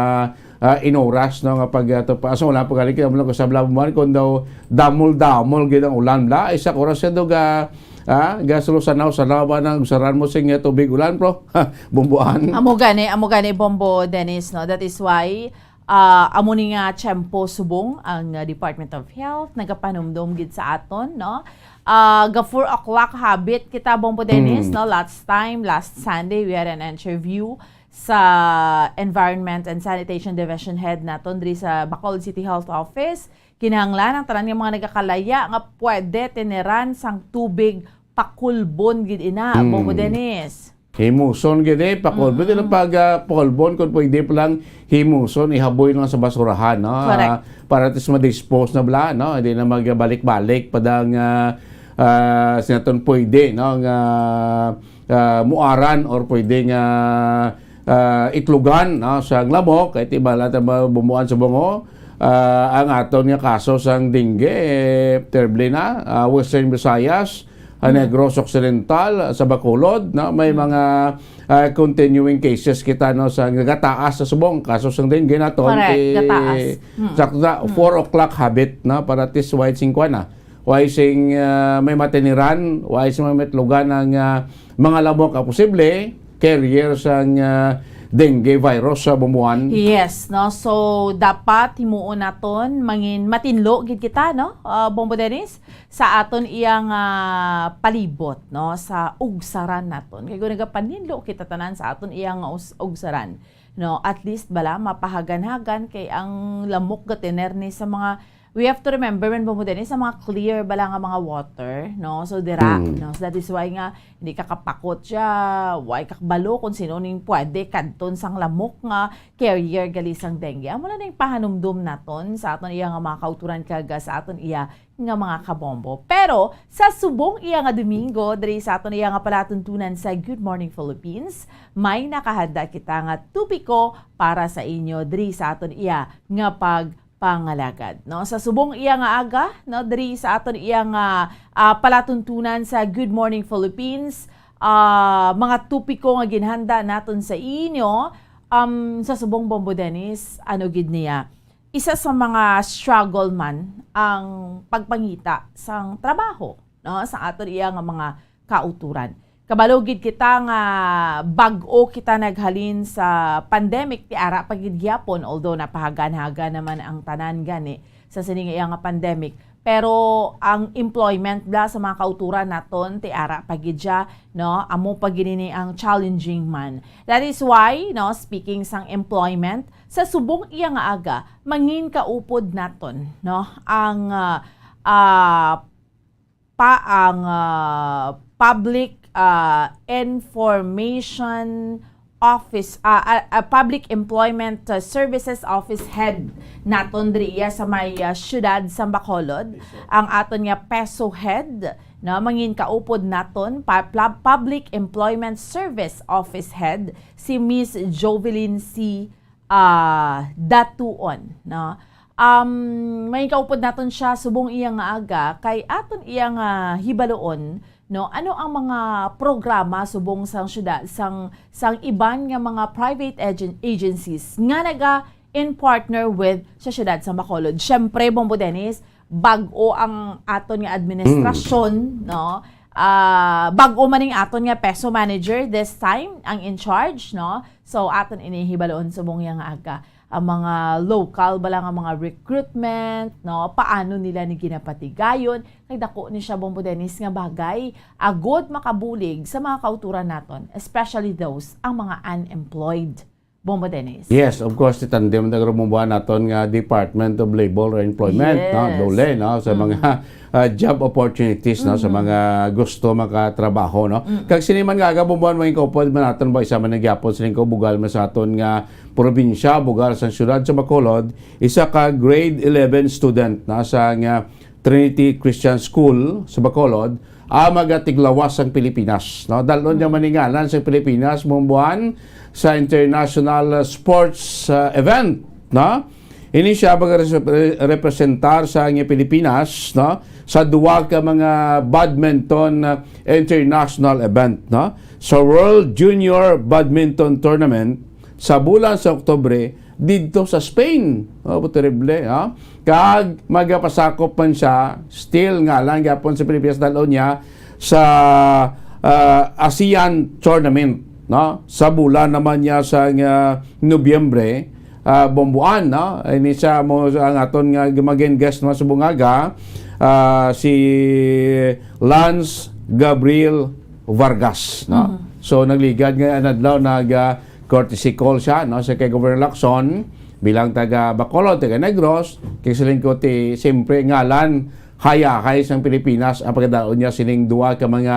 ah, in oras, no, nga pag, ah, tupa. So, wala pa gali, kita mo lang kasabla mo man, kung daw damol-damol gid ang ulan, bla. Isa ka oras siya daw ga, ah, ga sulusan-sanaw ba nang usaran mo sing, ah, tubig ulan, bro? Bumbuan. Amo gani, amo gani, Bombo Dennis, no? That is why, ah, amo ni nga tiyempo subong ang, ah, Department of Health nagapanumdom gid sa aton, no? Ah, ga four o'clock habit kita, Bombo Dennis, Mm. no? Last time, last Sunday, we had an interview sa Environment and Sanitation Division Head naton diri sa Bacolod City Health Office. Kinahanglan ang tanan nga mga nagakalaya nga pwede tiniran sang tubig pakulbon gid ina, Mm. Bongo Dennis. Himuson gid eh, pakulbon. Mm. Di lang pag, ah, pakulbon, kung pwede pa lang himuson, ihaboy lang sa basurahan, no? Correct. Ah, para at least ma-dispose na bala, no? Hindi na magbalik-balik pa dang, ah, ah, sinaton pwede, no? Nga, ah, muaran or pwede nga, ah, itlugan, no? Sa lamok, kay ti bala ta ma-, bumuan sa bungo. Ah, ang aton nga kaso sang dengue, eh, terrible na. Ah, Western Visayas, ah, Mm. Negros Occidental, sa Bacolod, no? May Mm. mga, ah, continuing cases kita, no, sa nagataas sa subong kaso sang dengue naton. Correct, ti gataas. Mm. Sakto na, Mm. four o'clock habit, no, para at least wide sing kuan na. Wide sing, ah, may matiniran, wide sing may matlugan ang, ah, mga lamok nga posible carrier sang, ah, dengue virus sa bumuan. Yes, no? So, dapat himuon naton mangin matinlo gid kita, no? Ah, Bombo Dennis, sa aton iyang, ah, palibot, no? Sa ugsaran naton. Kay kung nagapaninlo kita tanan sa aton iyang us-, ugsaran, no? At least bala, mapahagan-hagan kay ang lamok gatener ni sa mga, we have to remember, man, Bombo Dennis, sa mga clear bala nga mga water, no? So, dira, Mm. no? So, that is why nga, hindi ka kapakot siya, why ka kabalo kung sino ning pwede kadton sang lamok nga carrier gali sang dengue. Amo na ning pahanumdom naton sa aton iya nga mga kauturan kag sa aton iya nga mga kabombo. Pero sa subong iya nga Domingo, diri sa aton iya nga palatuntunan sa Good Morning Philippines, may nakahanda kita nga topiko para sa inyo diri sa aton iya nga pagpangalagad, no? Sa subong iya nga aga, no, diri sa aton iya nga, ah, palatuntunan sa Good Morning Philippines, ah, mga topiko nga ginhanda naton sa inyo, um, sa subong, Bombo Dennis, ano gid niya, isa sa mga struggle man ang pagpangita sang trabaho, no, sa aton iya nga mga kauturan. Kabalo gid kita nga bag-o kita naghalin sa pandemic, ti ara pa gid gyapon, although napahagan-hagan naman ang tanan gani sa sini nga iya nga pandemic. Pero ang employment bala sa mga kauturan naton, ti ara pa gid siya, no? Amo pa gid ini ang challenging man. That is why, no, speaking sang employment, sa subong iya nga aga, mangin kaupod naton, no, ang, ah, ah, pa ang, ah, public, ah, information office, ah, ah, ah, public employment, ah, services office head naton diri iya sa may, ah, siyudad sa Bacolod, Yes, sir. ang aton nga peso head, no, mangin kaupod naton pa, pla-, public employment service office head, si Miss Jovelyn C, ah, Datuon, no? Um, may kaupod naton siya subong iya nga aga, kay aton iya nga hibaluon, no, ano ang mga programa subong sang syudad, sang, sang iban nga mga private agen-, agencies nga naga in partner with sa syudad sa Bacolod. Syempre, Bombo Dennis, bag-o ang aton nga administrasyon, Mm. no? Ah, bag-o man ning aton nga peso manager this time, ang in charge, no? So, aton ini hibaluon subong iya nga aga ang mga local bala nga mga recruitment, no? Paano nila ni ginapatigayon? Kay dako ni siya, Bombo Dennis, nga bagay, agod makabulig sa mga kauturan naton, especially those ang mga unemployed. Bombo Dennis. Yes, of course, ti tandem na rumumbuan naton nga Department of Labor and Employment, no? Yes. DOLE, no? Sa Mm. mga, ah, job opportunities, no? Sa Mm. mga gusto makatrabaho, no? Mm. Kag sini man nga aga, Bombo, may kaupod man naton ba, isa man ang gyapon sa lingkod bugal man sa aton nga probinsya, bugal sa siyudad sa Bacolod, isa ka grade eleven student, no? Sa nga Trinity Christian School sa Bacolod, ang magatiglawas sang Pilipinas, no? Dalon niya man ni ngalan sa Pilipinas, Bombo, sa international, uh, sports, uh, event, no? Ini siya magarepresentar sa nga Pilipinas, no? Sa duwa ka mga badminton, uh, international event, no? Sa World Junior Badminton Tournament sa bulan sa Oktubre, didto sa Spain. Oh, terrible, ha? Kag magapasakop man siya, still nga lang gyapon sa Pilipinas, dalon niya sa, ah, ASEAN Tournament, no? Sa bulan naman niya sa nga Nobyembre, ah, Bombo, no? Ini siya mo ang aton nga magin guest naman sa bungaga, ah, si Lance Gabriel Vargas, no? Mhm. So, nagligad nga ang adlaw, nag, ah, courtesy call siya, no, sa kay Governor Lacson bilang taga Bacolod, taga Negros, kay siling ko ti, siyempre, ngalan hayahay sang Pilipinas ang pagkadaon niya sining duha ka mga,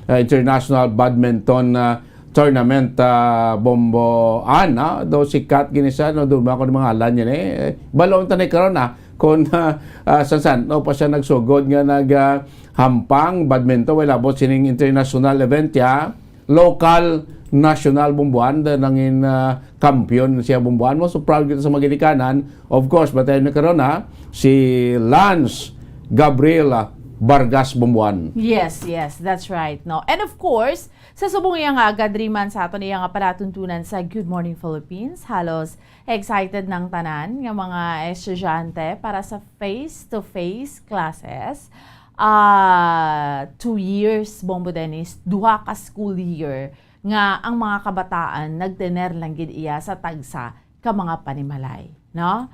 ah, international badminton, ah, tournament, ah, Bombo An, ah. Daw sikat gini siya, no? Duman ko ni mga ngalan niya, eh. Balon ta ni karon, ah, kung, ah, ah, san-san, no, pa siya nagsugod nga nag, ah, hampang badminton, wala abot sining international event ya. Local, national, Bombo An, da nangin, ah, kampiyon siya, Bombo An. Mo, so proud kita sa mga ginikanan. Of course, batayan na karon, ha, si Lance Gabriel, ah, Vargas, Bombo An. Yes, yes, that's right, no. And of course, sa subong iya nga aga, diri man sa aton iya nga palatuntunan sa Good Morning Philippines, halos excited ng tanan nga mga estudyante para sa face-to-face classes. Ah, two years, Bombo Dennis, duha ka school year nga ang mga kabataan nagtener lang gid iya sa tagsa ka mga panimalay, no?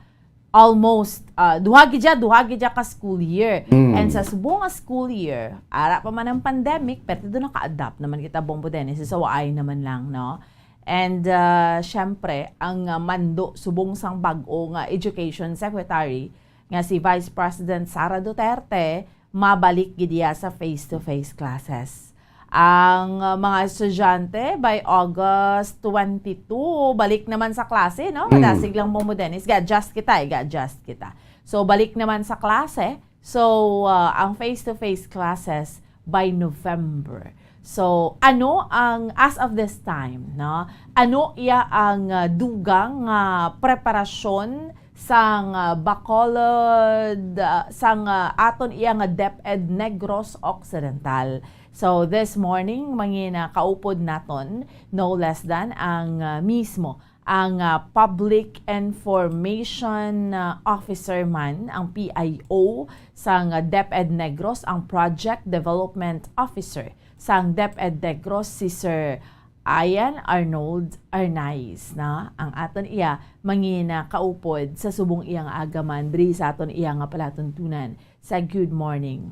Almost, ah, duha gid siya, duha gid siya ka school year. Mm. And sa subong nga school year, ara pa man ang pandemic, pero do naka-adapt naman kita, Bombo Dennis, sa waay naman lang, no? And, ah, syempre, ang, ah, mando subong sang bag-o nga education secretary nga si Vice President Sara Duterte, mabalik gid iya sa face-to-face classes. Ang, uh, mga estudyante, by August twenty-two, balik naman sa klase, no? Mm. Madasig lang mo, mo, Dennis. Ga-adjust kita, eh, ga-adjust kita. So, balik naman sa klase. So, uh, ang face-to-face classes by November. So, ano ang, as of this time, no? Ano iya ang, uh, dugang nga preparasyon sang, ah, Bacolod, ah, sang, ah, aton iya nga DepEd Negros Occidental. So, this morning, mangina kaupod naton, no less than ang, ah, mismo, ang, ah, Public Information, ah, Officer man, ang P I O sang, ah, DepEd Negros, ang Project Development Officer sang DepEd Negros, si Sir Ian Arnold Arnaiz, na ang aton iya mangina kaupod sa subong iya nga agaman diri sa aton iya nga palatuntunan sa Good Morning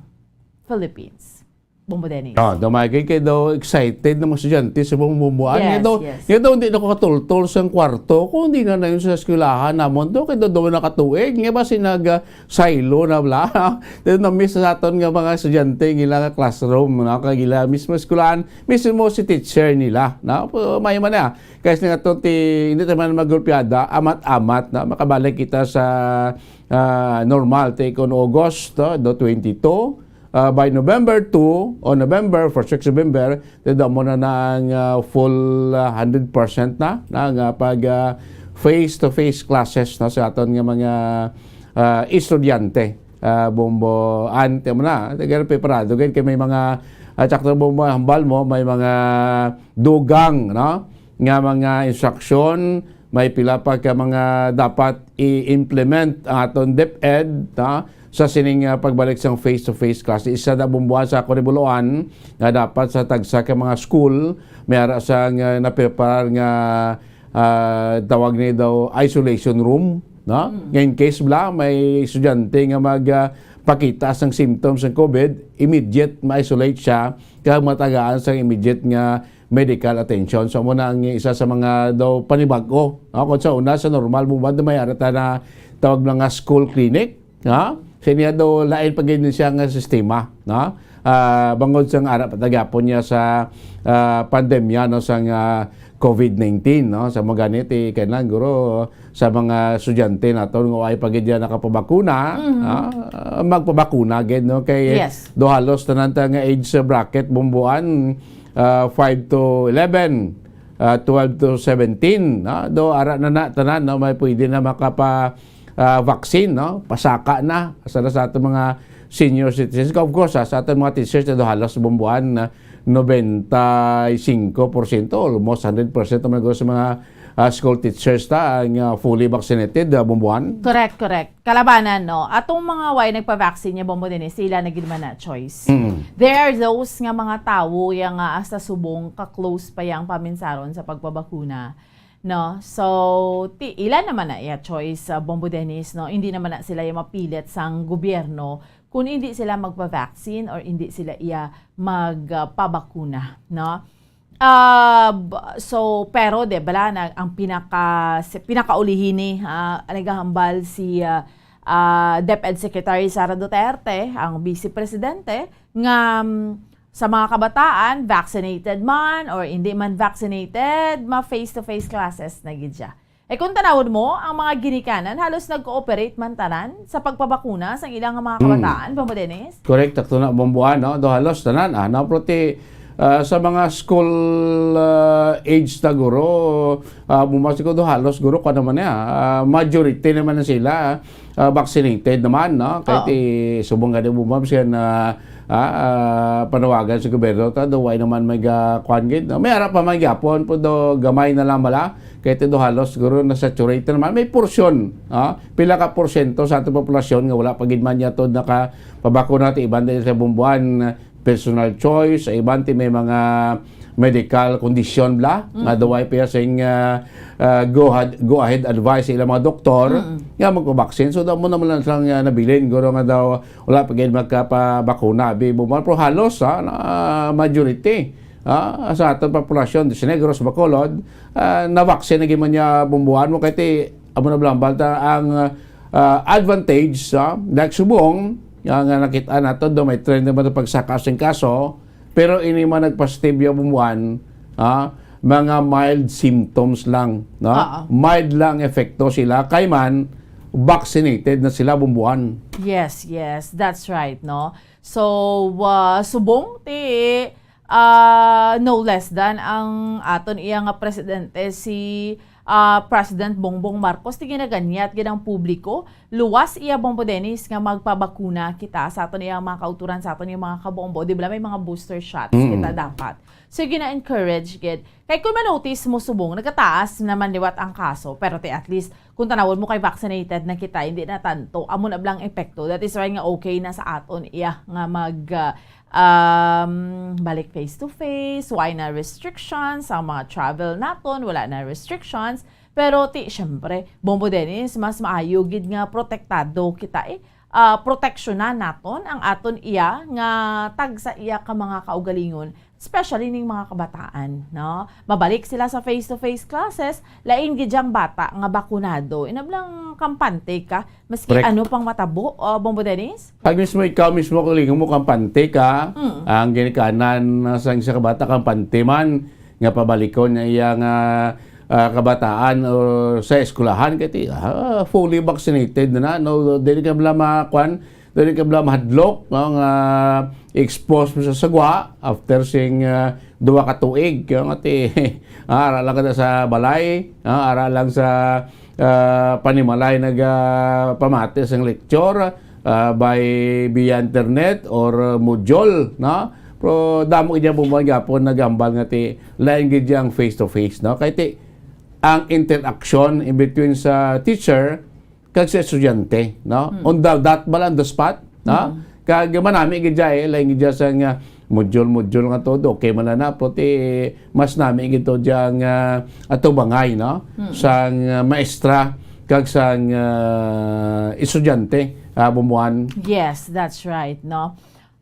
Philippines. Bombo Dennis. Ah, damay kay, kay daw excited na mga estudyante sa Bomboan. Yes, nga daw, yes. Nga daw hindi na ko katultol sa kwarto, kung hindi na na yun sa eskwelahan namon to, kay daw daw nakatuig, nga ba si nag, ah, silo na bla. Then na-miss sa aton nga mga estudyante, ang ila nga classroom, no? Kag ila mismo eskwelahan, mismo si teacher nila, no? Pu-, may man na. Kaya nga to, ti, hindi naman magulpiada, amat-amat, no? Makabalik kita sa, ah, normal, ti, kung August, no? Do twenty-two, ah, by November two, o November, first week November, ti, do mo na na ang, ah, full, ah, hundred percent na, na nga pag, ah, face-to-face classes, no? Sa aton nga mga, ah, estudyante. Ah, Bombo An, ti mo na, tagal preparado gid kay may mga, ah, sakto, Bombo, hambal mo, may mga dugang, no, nga mga instruction, may pila pa ka mga dapat i-implement ang aton DepEd, no, sa sining, ah, pagbalik sang face-to-face class. Isa na, Bombo An, sa ako ni Buluan nga dapat sa tagsa ka mga school may ara sa nga napreparar nga, ah, tawag ni daw isolation room, no? Mm. Nga in case bala may estudyante nga mag, ah, pakita sang symptoms ng COVID, immediate ma-isolate siya, kag matagaan sang immediate nga medical attention. So, amo na ang isa sa mga daw panibag-o, no? Kung sa una, sa normal mo ba, may ara ta na tawag mga school clinic, no? Sa niya daw, lain pa gid siya nga sistema, no? Ah, bangod sa nga ara pa ta gyapon niya sa, ah, pandemya, no, sa nga COVID nineteen, no? Sa mga ganit, eh, kailangan, guro, sa mga estudyante naton nga ay pa gid niya nakapabakuna, Mhm. ah, magpabakuna gid, no? Kay Yes. do halos tanan ta nga age bracket, Bombo An, ah, five to eleven, ah, twelve to seventeen, no? Do ara na na tanan, no? May pwede na makapa, ah, vaccine, no? Pasaka na sa, sa aton mga senior citizens. Of course, ah, sa aton mga teachers, do halos, Bombo An, na ninety-five percent, almost hundred percent naman guro sa mga, ah, school teachers ta ang, ah, fully vaccinated, ah, Bombo An. Correct, correct. Kalabanan, no? Atong mga way nagpa-vaccine niya, Bombo Dennis, sila na gid man na choice. Mm. There are those nga mga tawo yang, ah, sa subong ka-close pa yang paminsaron sa pagpabakuna, no? So, ti-, ila naman na iya choice, ah, Bombo Dennis, no? Hindi naman na sila yung mapilit sang gobyerno kung hindi sila magpa-vaccine or hindi sila iya mag, ah, pabakuna, no? Ah, b-, so, pero, di bala, na, ang pinaka, si, pinakaulihi ni, ha, nagahambal si, ah, ah, DepEd Secretary Sara Duterte, ang Vice Presidente, nga, mm, sa mga kabataan, vaccinated man or hindi man vaccinated, ma-face-to-face classes na gid siya. E kung tanawon mo, ang mga ginikanan halos nag-cooperate man tanan sa pagpabakuna sang ilang mga Hmm. kabataan, Bombo Dennis? Correct, sakto na, Bombo Ann, no? Do halos tanan, ah, no? Pero ti, ah, sa mga school, ah, age na guro, ah, bumasi ko do halos guro, kwan naman niya, ah, majority naman na sila, ah, vaccinated naman, no? Kahit Oo. i-, subong nga di mo, ma'am, siya na, ah, ah, panawagan sa gobyerno, ta, do, why naman may ga-, kwan gid, no? May ara pa man gyapon, pero do, gamay na lang bala. Kay ti do halos siguro na-saturate na naman. May porsyon, ah, pila ka porsyento sa ating populasyon nga wala pa gid man niya to nakapabakuna, ti iban din sa Bombo Ann, personal choice, sa iban ti may mga medical condition bla, nga Mm. daw ay pa sing, ah, ah, go ahead, go ahead advice sa ilang mga doktor Mm. nga magpabaksin. So, daw mo naman lang silang, ah, nabilin, guro nga daw wala pa gid magkapabakuna, abi, Bombo Ann. Pero halos, ah, na, majority, ah, sa ating populasyon, sa Negros, Bacolod, ah, nabaksin na gid man niya, Bombo Ann, mo kay ti, amo na, Blambal, ta ang, ah, advantage, ah, like subong, ah, nga nakita nato, do may trend naman ang pagsaka sing kaso, pero ini man nagpositive ya, Bombo Ann, ah, mga mild symptoms lang, no? Oo. Mild lang epekto sila, kay man, vaccinated na sila, Bombo Ann. Yes, yes, that's right, no? So, ah, subong ti, ah, no less than ang aton iya nga presidente, si, ah, President Bongbong Marcos, ti ginaganyat gid ang publiko. Luwas iya, Bombo Dennis, nga magpabakuna kita sa aton iya mga kauturan, sa aton iya mga kabombo. Di ba, may mga booster shots Mm. kita dapat. So, gina-encourage gid. Kay kung ma-notice mo, subong, nagataas naman liwat ang kaso, pero ti at least, kung tanawon mo kay vaccinated na kita, hindi na tanto, amo na blang epekto. That is why nga okay na sa aton iya nga mag, ah, um, balik face to face, why na restrictions, ang mga travel naton, wala na restrictions. Pero ti, syempre, Bombo Dennis, mas maayo gid nga protektado kita eh. Ah, proteksyonan naton ang aton iya nga tagsa iya ka mga kaugalingon, especially ning mga kabataan, no? Mabalik sila sa face-to-face classes, lain gid yang bata nga bakunado. Inablang kampante ka, maski Correct. ano pang matabo, uh, Bombo Dennis? Pag mismo ikaw mismo, kaugalingon mo, kampante ka, Mm. ang ginikanan sang isa ka bata, kampante man, nga pabalikon niya iya nga, ah, kabataan o sa eskwelahan, kay ti, ah, fully vaccinated na, no? Dili ka bala ma-, kwan, dili ka bala mahadlok, no, nga expose mo sa sagwa after sing, ah, duha ka tuig, kaya nga ti, ah, ara lang ka sa balay, ah, ara lang sa, ah, panimalay nagapamati sang lecture, ah, by via internet or, ah, module, no? Pero damo gid yang bumuhay gapon nagambal nga ti lain gid yang face to face, no? Kay ti ang interaction in between sa teacher kag sa estudyante, no? Mm. On the dot ba lang, the spot, no? Mm. Kag manami gid ya, eh, lain gid ya sa nga module-module nga todo, okay man na, pero ti mas nami gid to diyang, ah, atubangay, no? Mm. Sang, ah, maestra kag sang, ah, estudyante, ah, Bombo Ann. Yes, that's right, no?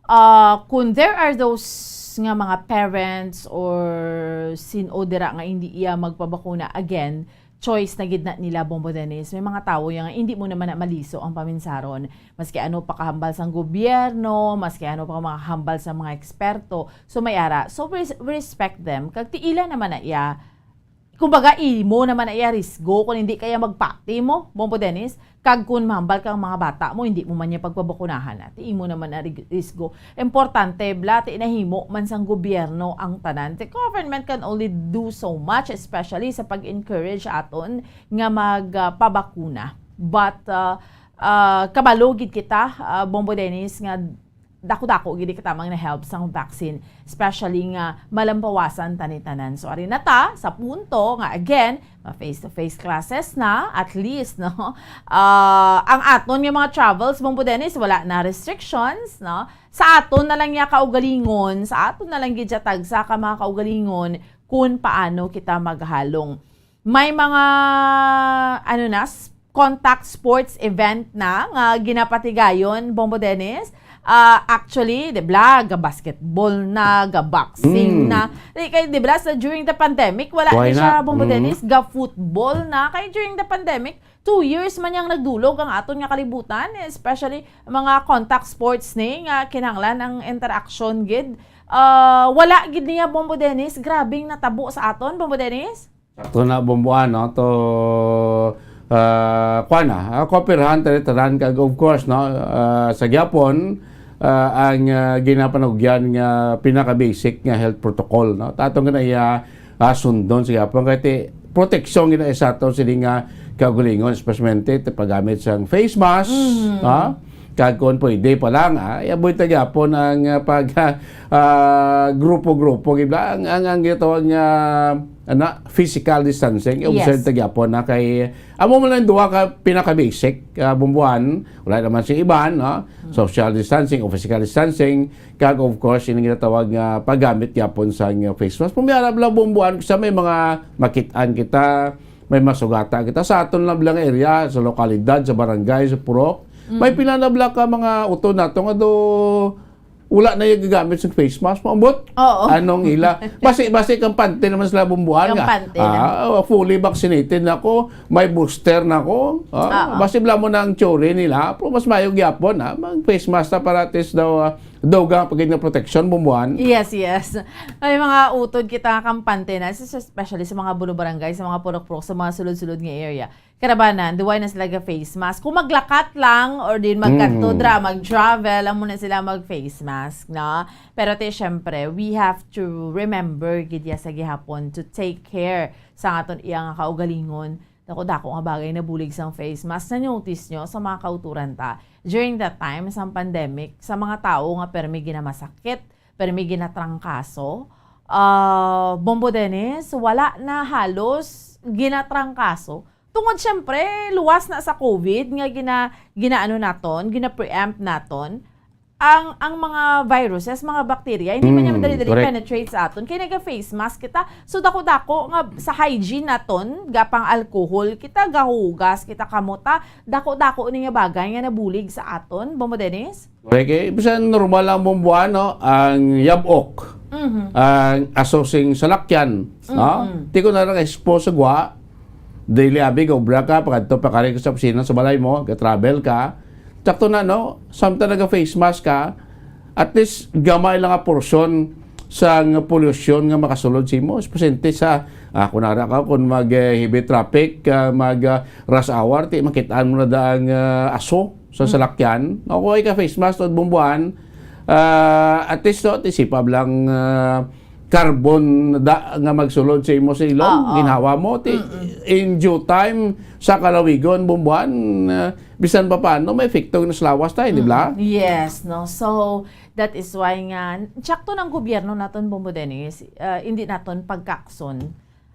Ah, kung there are those nga mga parents or sin-o dira nga hindi iya magpabakuna, again, choice na gid na nila, Bombo Dennis. May mga tawo yang hindi mo naman na maliso ang paminsaron. Maski ano pa kahambal sang gobyerno, maski ano pa mga hambal sa mga eksperto. So, may ara. So, we res-, we respect them. Kag ti ila naman na iya, kumbaga, imo naman na iya risgo kung hindi kaya magpati mo, Bombo Dennis. Kag kung mahambal kang mga bata mo, hindi mo man niya pagpabakunahan, ati imo naman na rig-, risgo. Importante, bla, ti nahimo man sang gobyerno ang tanan. The government can only do so much, especially sa pag-encourage aton nga mag, ah, pabakuna. But, ah, ah, kabalo gid kita, ah, Bombo Dennis, nga dako-dako gid kita mang na-help sang vaccine, especially nga malampawasan tani tanan. So, ari na ta sa punto nga, again, ma-face-to-face classes na, at least, no? Ah, ang aton nga mga travels, Bombo Dennis, wala na restrictions, no? Sa aton na lang niya kaugalingon, sa aton na lang gid siya tagsa ka mga kaugalingon kung paano kita maghalong. May mga, ano na, s-, contact sports event na nga ginapatigayon, Bombo Dennis. Ah, actually, di ba, ga-basketball na, ga-boxing Mm. na. Di, kay, di ba, sa, during the pandemic, wala Why na siya, not? Bombo Mm. Dennis, ga-football na. Kay during the pandemic, two years man yang nagdulog ang aton nga kalibutan, especially mga contact sports ni nga kinahanglan ang interaction gid. Ah, wala gid niya, Bombo Dennis, grabing natabo sa aton, Bombo Dennis. Sakto na, Bomboan, no? To, ah, kuwan na, ah, kooperahan tayo tanan kag, of course, no, ah, sa gyapon, ah, ang, ah, ginapanugyan nga pinaka-basic nga health protocol, no? Tatong gina iya, ah, sundon sa gyapon kay ti proteksyon gina sa ato sini nga kaugalingon, especially ti paggamit sang face mask, Mhm. ha? Kag kung pwede pa lang, ah, i-avoid ta gyapon ang, ah, pag, ah, grupo-grupo, gid ba? Ang, ang, ang gitawag nga, ano, physical distancing, i-observe Yes. ta gyapon na kay, amo man lang duha ka pinaka-basic, ah, Bomboan, wala naman si iban, no? Mm. Social distancing o physical distancing, kag of course, yung ginatawag nga paggamit gyapon sa, ah, face mask. Pumiara lang, Bomboan, sa may mga makit-an kita, may masugata kita. Sa aton lang bilang area, sa lokalidad, sa barangay, sa purok, may Mm. pila na bala ka mga utod nato nga do, wala na yung gagamit sa face mask. Maabot? Oo. Anong ila? Basi, basi kampante naman sila, Bomboan nga. Kampante na. Ah, fully vaccinated na ko, may booster na ko. Ah, Oo. basi bala mo na ang theory nila, pero mas mayo gyapon, ah, mag face mask ta para at least daw, ah, daw ga pagid nga protection, Bomboan. Yes, yes. May mga utod kita nga kampante na, especially sa mga bulo barangay, sa mga purok-purok, sa mga sulod-sulod nga area. Karabanan, duway na sila ga face mask. Kung maglakat lang or din magkadto Mm. dra, mag-travel, amo na sila mag face mask, no? Pero te, syempre, we have to remember gid ya sa gihapon to take care sa aton iya nga kaugalingon. Dako-dako nga bagay nabulig sang face mask. Na-notice nyo sa mga kauturan ta, during that time, sang pandemic, sa mga tawo nga permi ginamasakit, permi ginatrangkaso, ah, Bombo Dennis, wala na halos ginatrangkaso. Tungod, syempre, luwas na sa covid nga gina-, ginaano naton, gina-preempt naton, ang, ang mga viruses, mga bakterya, hindi man niya Mm, madali-dali correct. penetrate sa aton. Kaya naga-face mask kita. So, dako-dako nga sa hygiene naton, gapang alcohol kita, gahugas kita, kamot ta, dako-dako ni nga bagay nga nabulig sa aton. Bombo Dennis? Correct, eh. Bisan normal lang, Bomboan, no? Ang yab-ok, Mhm. ang aso sing salakyan, no? Mm-mm. Ti ko na lang expose sa gwa, daily abi, obra ka, pagkadto pa kari ka sa opisina, sa balay mo, ga-travel ka. Sakto na, no? Samtang naga-face mask ka, at least gamay lang nga porsyon sang polusyon nga makasulod sa imo. Espesente sa, ah, kung nara ka, kung mag, eh, heavy traffic, ah, mag, ah, rush hour, ti makit-an mo na da ang, ah, aso sa Mm. salakyan. O kung ay ka face mask, tod Bomboan, ah, at least, no, ti sipab lang, ah, carbon da nga magsulod sa imo sa ilong, Oo. ginhawa mo, ti Mm-mm. in due time, sa kalawigon, Bomboan, ah, bisan pa paano, may epekto na sa lawas tayo, di ba? Mm-mm. Yes, no? So, that is why nga, tsakto ng gobyerno naton, Bombo Dennis, ah, hindi naton pagkakson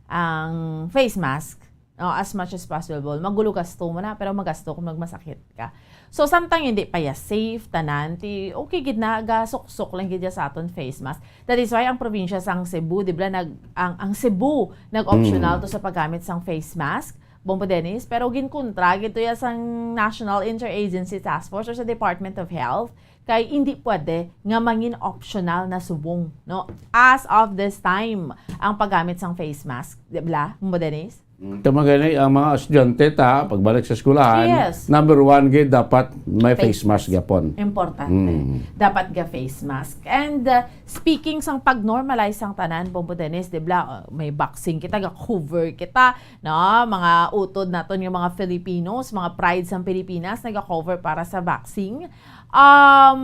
ang face mask. Oh, as much as possible. Magulo gasto mo na, pero magasto kung magmasakit ka. So, samtang hindi pa ya safe, tanan, ti, okay gid na, gasuksok lang gid ya sa aton face mask. That is why ang probinsya sang Cebu, di ba, nag, ang, ang Cebu, nag-optional Mm. to sa paggamit sang face mask, Bombo Dennis, pero ginkontra gid to ya sang National Interagency Task Force or sa Department of Health, kay hindi pwede nga mangin optional na subong, no? As of this time, ang paggamit sang face mask, di ba, Bombo Dennis? Mm. Tama gani, ang mga estudyante ta, pagbalik sa eskwelahan, Yes. number one gid, dapat may Face face mask mask. gyapon. Importante. Mm. Dapat ga face mask. And, uh, speaking sang pag-normalize sang tanan, Bombo Dennis, di ba, uh, may boxing kita, ga-cover kita, no? Mga utod naton yung mga Filipinos, mga pride sang Pilipinas, naga-cover para sa boxing. Um,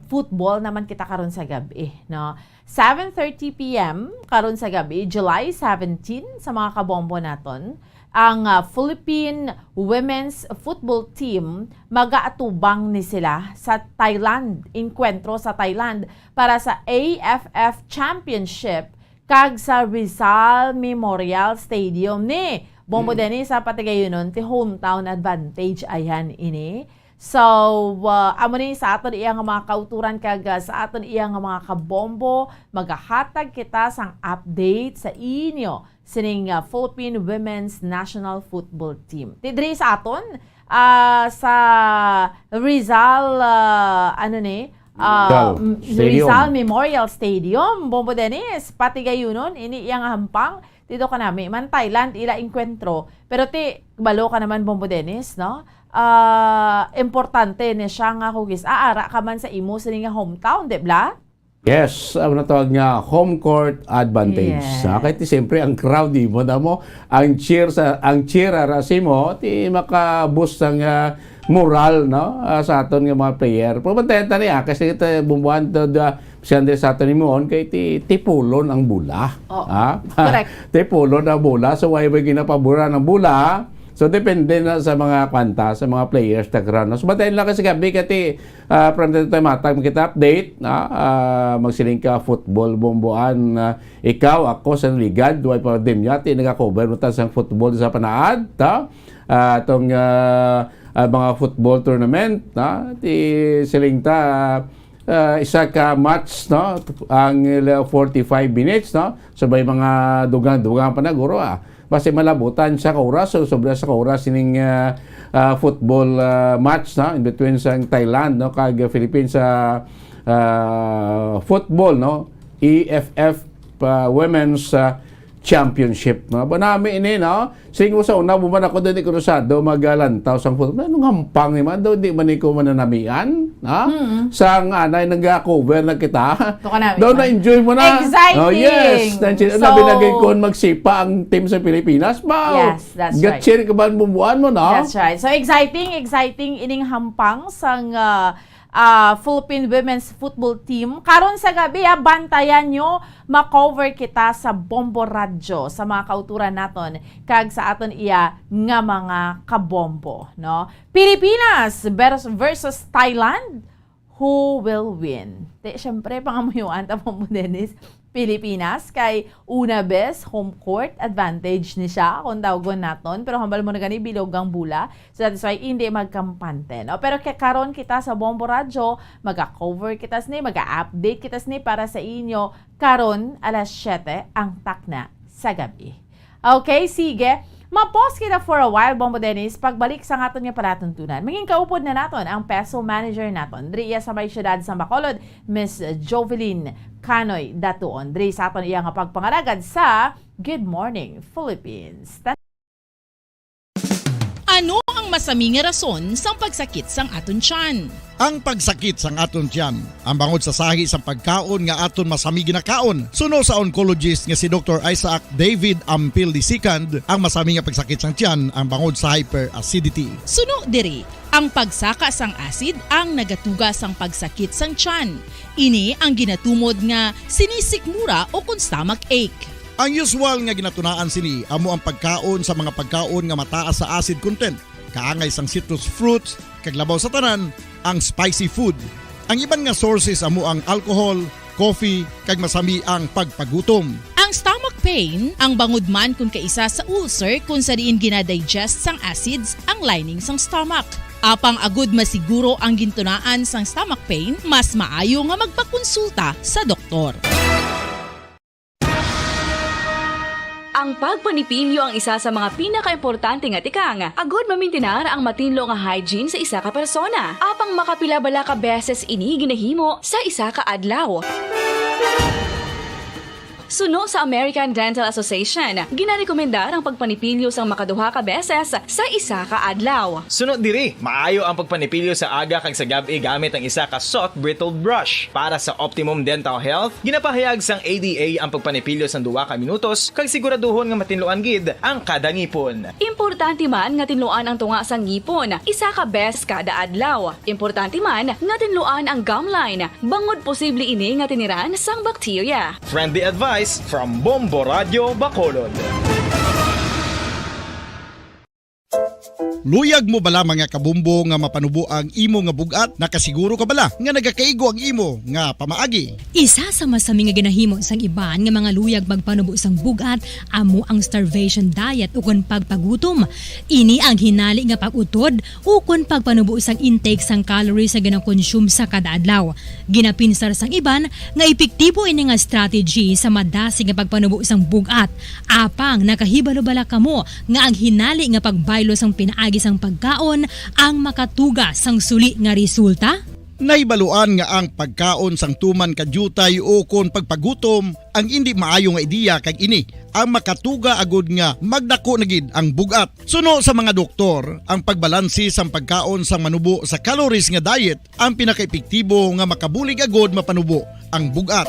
football naman kita karon sa gabi, no? Seven thirty p m karon sa gabi, July seventeen, sa mga kabombo naton, ang, ah, Philippine women's football team magaatubang ni sila sa Thailand, enkwentro sa Thailand para sa A F F Championship kag sa Rizal Memorial Stadium ni Bombo Mm. Dennis sa Patigayunon, ti hometown advantage ayan ini. So, uh, amo ni sa aton iya nga mga kauturan kag, uh, sa aton iya nga mga kabombo, magahatag kita sang update sa inyo sining, uh, Philippine Women's National Football Team. Ti diri sa aton, ah, sa Rizal, ah, ano ni? Ah, Rizal m-, Stadium. Rizal Memorial Stadium, Bombo Dennis, pati gayunon, ini iyang hampang, dito ka nami, man Thailand, ila engkwentro. Pero ti, balo ka naman, Bombo Dennis, no? Ah, importante ni siya nga kugis, aara ka man sa imo sini nga hometown, di bla? Yes, ang natawag nga home court advantage. Yes. Ah, kay ti siyempre ang crowd, di mo na mo, ang cheer sa, ang cheer ara sa imo, ti maka-boost ang, ah, moral, no? Ah, sa aton nga mga player. Pero bantayan ta ni, ah, kasi kita bumbuhan to, da, si Andres sa aton himuon, kay ti, tipulon ang bola. Oh, ah? Correct. Tipulon ang bola. So, why ba ginapaboran ang bola? So, depende na sa mga kwanta, sa mga players na ground. So, bantayan lang kasi gabi, kati, ah, from time to time, matag makita update, no? Ah, magsiling ka, football, bomboan, ah, ikaw, ako, sa ligad, way pa din yati, nagakover mo ta sang football sa panaad, ta? Ah, atong, ah, ah, mga football tournament, no? Ti siling ta, ah, isa ka match, no? Ang, ah, forty-five minutes, no? So, may mga dugang-dugang pa na, guro, ah. Basi malabutan sa ka oras, so sobra sa ka oras ining, ah, ah, football, ah, match, no? In between sa Thailand, no? Kag Philippines sa, ah, football, no? E F F, ah, Women's, ah, Championship, no? Ba nami ini, no? Sing mo sa una, buman ako din krusado magalantaw sang football. Anong hampang ni man? Daw di man ikaw mananamian, ha? Mm. Sang anay nag-cover na kita. Tuka nami Daw man. Na-enjoy mo na. Exciting. Oh, yes. Nansi-, So, labi na gid kung magsipa ang team sa Pilipinas, ba? Yes, that's right. Ga-cheer ka ba ang bumbuan mo, no? That's right. So, exciting, exciting ining hampang sang, ah, ah, Philippine Women's Football Team. Karon sa gabi, ah, bantayan nyo, ma-cover kita sa Bombo Radyo, sa mga kauturan naton, kag sa aton iya nga mga kabombo, no? Pilipinas vers-, versus Thailand, who will win? Te, syempre, pangamuyuan ta, Bombo Dennis. Pilipinas, kay una bes, home court advantage ni siya, kung tawgon naton. Pero hambal mo na gani, bilog ang bola. So, that is why hindi magkampante, no? Pero kay karon kita sa Bombo Radyo, maga-cover kita sini, maga-update kita sini para sa inyo karon alas siyete ang takna sa gabi. Okay, sige. Ma-pause kita for a while, Bombo Dennis. Pagbalik sa aton nga palatuntunan, mangin kaupod na naton ang peso manager naton diri iya sa may siyudad sa Bacolod, Miss Jovelyn Canoy Datuon. Diri sa aton iya nga pagpangalagad sa Good Morning, Philippines. Ano ang masami nga rason sang pagsakit sang aton tiyan? Ang pagsakit sang aton tiyan, ang bangod sa sahi sang pagkaon nga aton masami ginakaon. Suno sa oncologist nga si Doktor Isaac David Ampil the second, ang masami nga pagsakit sang tiyan ang bangod sa hyperacidity. Suno diri, ang pagsaka sang acid ang nagatuga sang pagsakit sang tiyan. Ini ang ginatumod nga sinisikmura o kon stomach ache. Ang usual nga ginatunaan sini amo ang pagkaon sa mga pagkaon nga mataas sa acid content, kaangay sang citrus fruits, kag labaw sa tanan, ang spicy food. Ang iban nga sources amo ang alcohol, coffee, kag masami ang pagpagutom. Ang stomach pain, ang bangod man kon kaisa sa ulcer, kon sa diin ginadigest sang acids ang lining sang stomach. Apang agud masiguro ang gintunaan sang stomach pain, mas maayo nga magpakonsulta sa doktor. Ang pagpanipilyo ang isa sa mga pinakaimportante nga tikang agud mamintinar ang matinlo nga hygiene sa isa ka persona. Apang makapila bala ka beses ini ginahimo sa isa ka adlaw? Suno sa American Dental Association, ginarekomendar ang pagpanipilyo sang makaduha ka beses sa isa ka adlaw. Suno diri, maayo ang pagpanipilyo sa aga kag sa gab-i gamit ang isa ka soft bristle brush. Para sa optimum dental health, ginapahayag sang A D A ang pagpanipilyo sang duha ka minutos kag siguraduhon nga matinluan gid ang kada ngipon. Importante man nga tinluan ang tunga sang ngipon isa ka beses kada adlaw. Importante man nga tinluan ang gum line, bangod posible ini nga tiniran sang bakterya. Friendly advice from Bombo Radyo Bacolod. Luyag mo bala, mga kabombo, nga mapanubo ang imo nga bug-at? Nakasiguro ka bala nga nagakaigo ang imo nga pamaagi? Isa sa masami nga ginahimo sang iban nga mga luyag magpanubo sang bug-at amo ang starvation diet ukon pagpagutom. Ini ang hinali nga pag-utod ukon pagpanubo sang intake sang calories nga ginakonsume sa kada adlaw. Ginapinsar sang iban nga epektibo ini nga strategy sa madasig nga pagpanubo sang bug-at. Apang nakahibalo bala kamo nga ang hinali nga pagbaylo sang Pinaagi sang pagkaon ang makatuga sang suli nga resulta? Nahibaluan nga ang pagkaon sang tuman ka diutay ukon pagpagutom ang indi maayo nga ideya, kag ini ang makatuga agud nga magdako na gid ang bug-at. Suno sa mga doktor, ang pagbalanse sang pagkaon sang manubo sa calories nga diet ang pinakaepektibo nga makabulig agud mapanubo ang bug-at.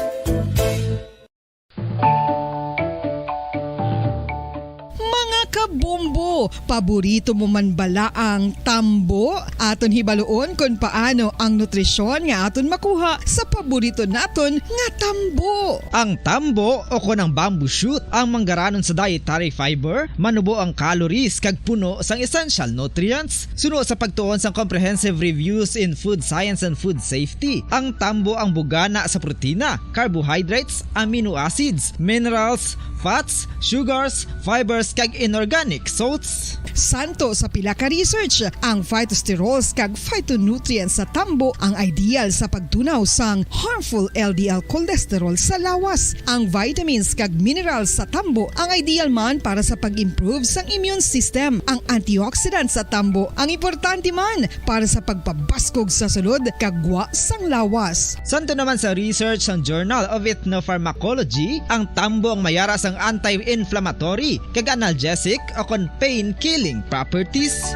Mga kabombo, paborito mo man bala ang tambo? Aton hibaluon kon paano ang nutrisyon nga aton makuha sa paborito naton nga tambo. Ang tambo o kon ang bamboo shoot ang manggaranon sa dietary fiber, manubo ang calories kag puno sang essential nutrients. Suno sa pagtuon sang Comprehensive Reviews in Food Science and Food Safety, ang tambo ang bugana sa protina, carbohydrates, amino acids, minerals, fats, sugars, fibers, kag inorganic salts. Santo sa pila ka research, ang phytosterols kag phytonutrients sa tambo ang ideal sa pagtunaw sang harmful L D L cholesterol sa lawas. Ang vitamins kag minerals sa tambo ang ideal man para sa pag-improve sang immune system. Ang antioxidants sa tambo ang importante man para sa pagpabaskog sa sulod kag gwa sang lawas. Santo naman sa research sang Journal of Ethnopharmacology, ang tambo ang mayara sang anti-inflammatory kag analgesic o kon pain-killing properties.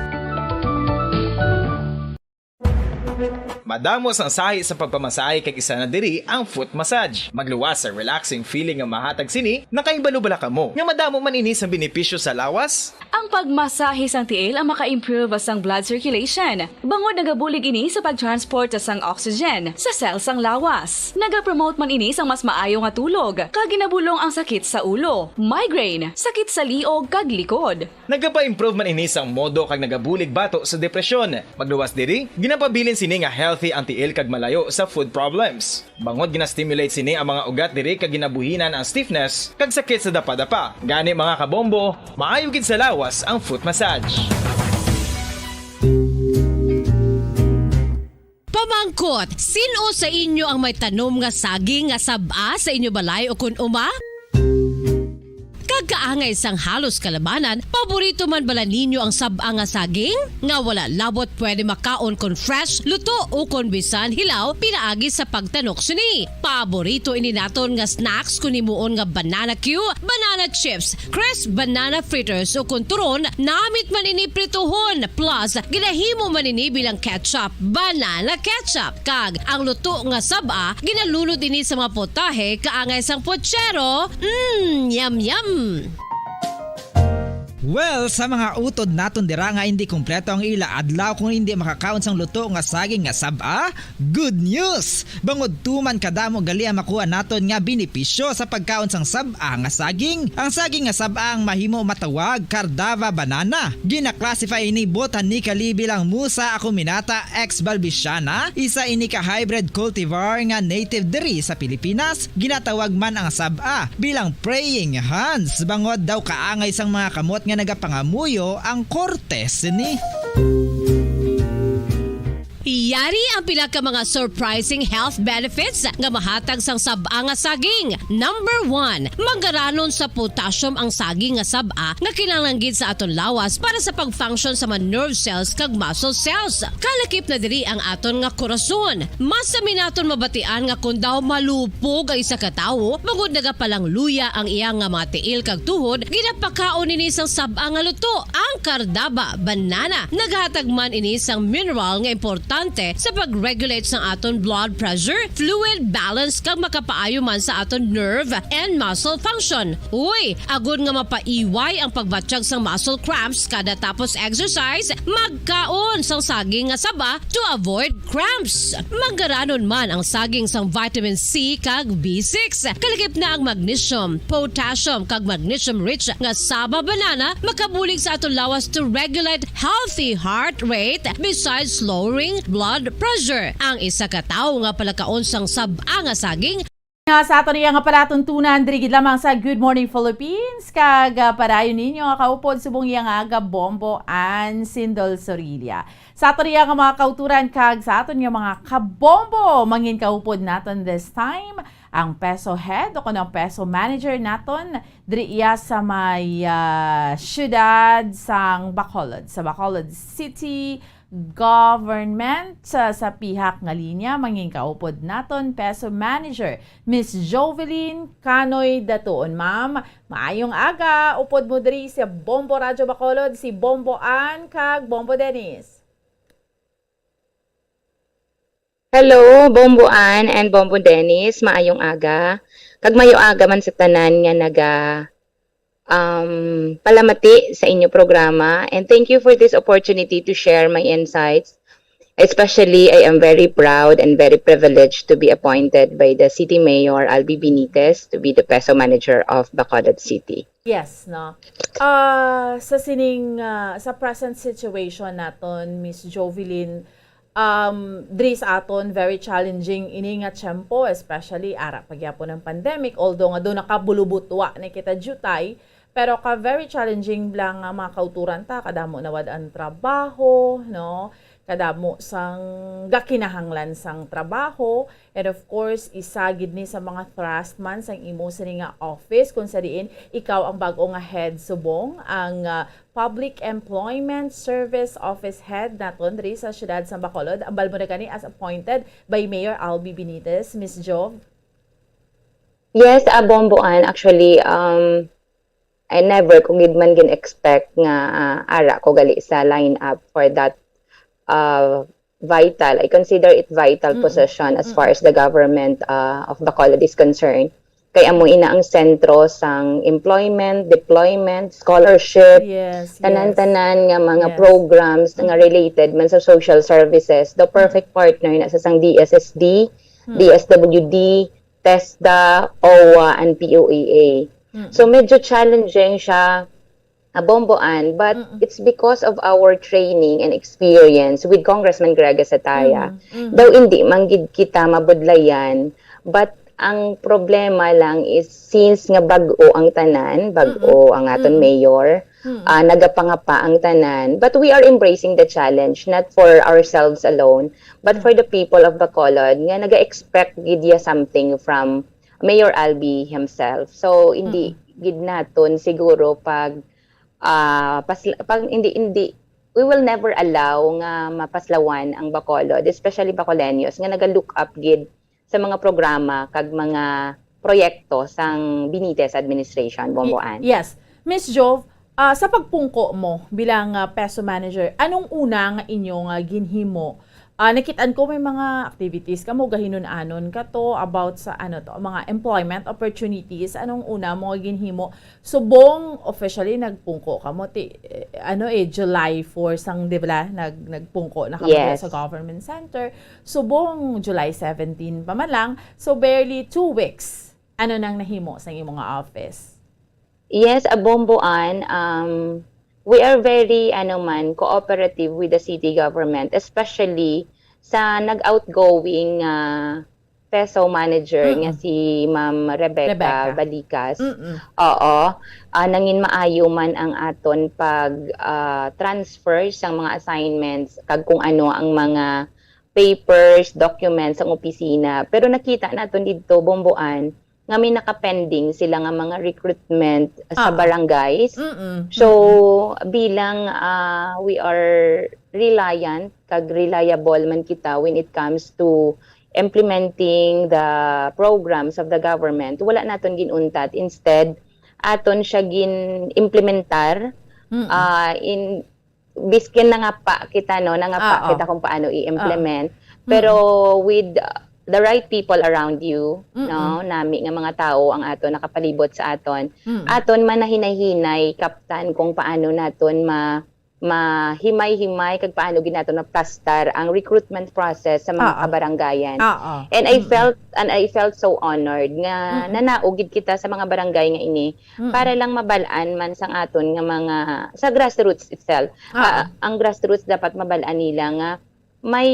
Madamo sang sahi sa pagpamasahe, kag isa na diri ang foot massage. Magluwas sa relaxing feeling nga mahatag sini. Nakahibalo bala kamo nga madamo man ini sang benepisyo sa lawas? Ang pagmasahe sang tiil ang maka-improve sang blood circulation, bangod nagabulig ini sa pag-transport sang oxygen sa cell sang lawas. Nagapromote man ini sang mas maayo nga tulog, kag ginabulong ang sakit sa ulo, migraine, sakit sa liog, kag likod. Nagapa-improve man ini sang modo kag nagabulig bato sa depresyon. Magluwas diri, ginapabilin sini nga healthy ang tiil kag malayo sa foot problems. Bangod gina-stimulate sini ang mga ugat diri kag ginabuhinan ang stiffness kag sakit sa dapadapa. Gani, mga kabombo, maayo gid sa lawas ang foot massage. Pamangkot, sin-o sa inyo ang may tanom nga saging nga sab-a sa inyo balay ukon uma? Kag kaangay sang halos kalabanan, paborito man bala ninyo ang sab-a nga saging? Nga wala labot pwede makaon kon fresh, luto, ukon bisan hilaw, pinaagi sa pagtanok sini. Paborito ini naton nga snacks kon himuon nga banana cue, banana chips, crisp banana fritters, ukon turon, namit man ini prituhon, plus ginahimo man ini bilang ketchup, banana ketchup. Kag ang luto nga sab-a, ginalunod ini sa mga putahe kaangay sang puchero. Mm, yum, yum! Well, sa mga utod naton dira nga indi kompleto ang ila adlaw kung indi makakaon sang luto nga saging nga sab-a, good news! Bangod tuman kadamo gali ang makuha naton nga benepisyo sa pagkaon sang sab-a nga saging. Ang saging nga sab-a ang mahimo matawag Cardava banana. Gina-classify ini botanically bilang Musa acuminata ex balbisiana, isa ini ka hybrid cultivar nga native diri sa Pilipinas. Ginatawag man ang sab-a bilang praying hands, bangod daw kaangay sang mga kamot nga nagapangamuyo ang korte sini. Yari ang pila ka mga surprising health benefits nga mahatag sang sab-a nga saging. Number one, manggaranon sa potassium ang saging nga sab-a nga kinahanglan gid sa aton lawas para sa pag-function sa mga nerve cells kag muscle cells. Kalakip na diri ang aton nga korason. Mas sami naton mabatian nga kon daw malupog ang isa ka tawo, bangod nagapalangluya ang iya nga mga tiil kag tuhod, ginapakaon ini sang sab-a nga luto, ang Cardaba banana. Naghatag man ini sang mineral nga importante sa pag-regulate sang aton blood pressure, fluid balance, kag makapaayo man sa aton nerve and muscle function. Uy, agod nga mapaiway ang pagbatyag sang muscle cramps kada tapos exercise, magkaon sang saging nga saba to avoid cramps. Manggaranon man ang saging sang vitamin C kag B six. Kalakip na ang magnesium, potassium, kag magnesium-rich nga saba banana makabulig sa aton lawas to regulate healthy heart rate besides lowering blood pressure. Ang isa ka tawo nga palakaon sang sab-a nga saging Nga sa aton iya nga palatuntunan, diri gid lamang sa Good Morning Philippines, kag, ah, padayon ninyo nga kaupod subong iya nga aga Bombo and Sindol Sorilla. Sa aton iya nga mga kauturan kag sa aton nga mga kabombo, mangin kaupod naton this time Ang PESO head o kuno ang PESO manager naton diri iya sa may, ah, siyudad sang Bacolod, sa Bacolod City Government. Sa, sa pihak nga linya, mangin kaupod naton PESO manager, Miss Jovelyn Canoy Datuon. Ma'am, maayong aga. Upod mo diri sa Bombo Radyo Bacolod, si Bombo Ann kag Bombo Dennis. Hello, Bombo Ann and Bombo Dennis. Maayong aga. Kag mayo aga man sa tanan nga naga, um, palamati sa inyo programa. And thank you for this opportunity to share my insights. Especially, I am very proud and very privileged to be appointed by the City Mayor Albi Benitez to be the PESO manager of Bacolod City. Yes, no. Ah, sa sining, ah, sa present situation naton, Miss Jovelyn, um, diri sa aton, very challenging ini nga tiyempo, especially ara pa gyapon ang pandemic, although nga do nakabulubutwa na kita diutay, pero ka very challenging lang nga mga kauturan ta, kadamo nawad ang trabaho, no? Kadamo sang gakinahanglan sang trabaho, and of course, isa gid ni sa mga thrust man sang imo sini nga office, kung sa diin ikaw ang bag-o nga head subong, ang, ah, Public Employment Service Office Head naton diri sa siyudad sa Bacolod. Ambal mo na gani as appointed by Mayor Albi Benitez, Miss Jov? Yes, ah, Bombo Ann. Actually, um, I never ko gid man gin-expect nga, ah, ara ko gali sa lineup for that, ah, vital, I consider it vital Mm-mm. position as Mm-mm. far as the government, ah, of Bacolod is concerned. Kay amo ina ang sentro sang employment, deployment, scholarship, Yes, yes. tanan-tanan nga mga Yes. programs nga Mm. related man sa social services. The Mm. perfect partner na sa sang D S S D, Mm. D S W D, TESDA, OWWA, and P O A A. Mm. So, medyo challenging siya, ah, Bombo Ann, but Mm-mm. it's because of our training and experience with Congressman Greg Gatitaya. Mm, mm. Daw hindi man gid kita mabudlayan, but ang problema lang is since nga bag-o ang tanan, bag-o Mm-mm. ang aton Mm-mm. mayor, Mm. ah, nagapangapa ang tanan. But we are embracing the challenge, not for ourselves alone, but Mm. for the people of Bacolod, nga naga-expect gid ya something from Mayor Albi himself. So, hindi Mm. gid naton siguro pag, ah, pasl-, pag hindi, hindi, we will never allow nga mapaslawan ang Bacolod, especially Bacoleños, nga naga-look up gid sa mga programa kag mga proyekto sang Benitez administration, Bombo Ann. Y-, yes. Miss Jov, ah, sa pagpungko mo bilang, ah, PESO manager, anong una nga inyo nga ginhimo? Ah, nakit-an ko may mga activities kamo, gahinun-anon ka to about sa, ano to, mga employment opportunities. Anong una mo nga ginhimo? Subong officially nagpungko kamo ti, eh, ano, eh, July four sang, di ba, nag-, nagpungko na kamo diha Yes. sa government center. Subong July seventeen pa man lang. So, barely two weeks. Ano nang nahimo sa imo nga office? Yes, ah, Bombo Ann, um, we are very, ano man, cooperative with the city government, especially sa nag-outgoing, ah, PESO manager nga Mm-mm. si Ma'am Rebecca Rebecca. Balicas. Mm-mm. Oo. Ah, nangin maayo man ang aton pag, ah, transfer sang mga assignments kag kung ano ang mga papers, documents sang opisina. Pero nakita naton didto, Bombo Ann, nga may naka-pending sila nga mga recruitment sa Ah. barangays. Mm-mm. So, Mm-mm. bilang, ah, we are reliant kag reliable man kita when it comes to implementing the programs of the government, wala naton gin-untat. Instead, aton siya gin-implementar, Mm-mm. ah, in, biskin nangapa kita, no? Nangapa Oo. kita kung paano i-implement. Oo. Pero Mm-mm. with, uh, the right people around you, Mm-mm. no? Nami nga mga tawo ang aton nakapalibot sa aton. Mm-mm. Aton manahinay-hinay kaptan kung paano naton ma-, mahimay-himay kag paano gid naton maplastar ang recruitment process sa mga Oo. kabarangayan. Oo. And I Mm-mm. felt, and I felt so honored nga Mm-mm. nanao gid kita sa mga barangay nga ini Mm. para lang mabal-an man sang aton nga mga, sa grassroots itself. Ah. Ah, ang grassroots dapat mabal-an nila nga may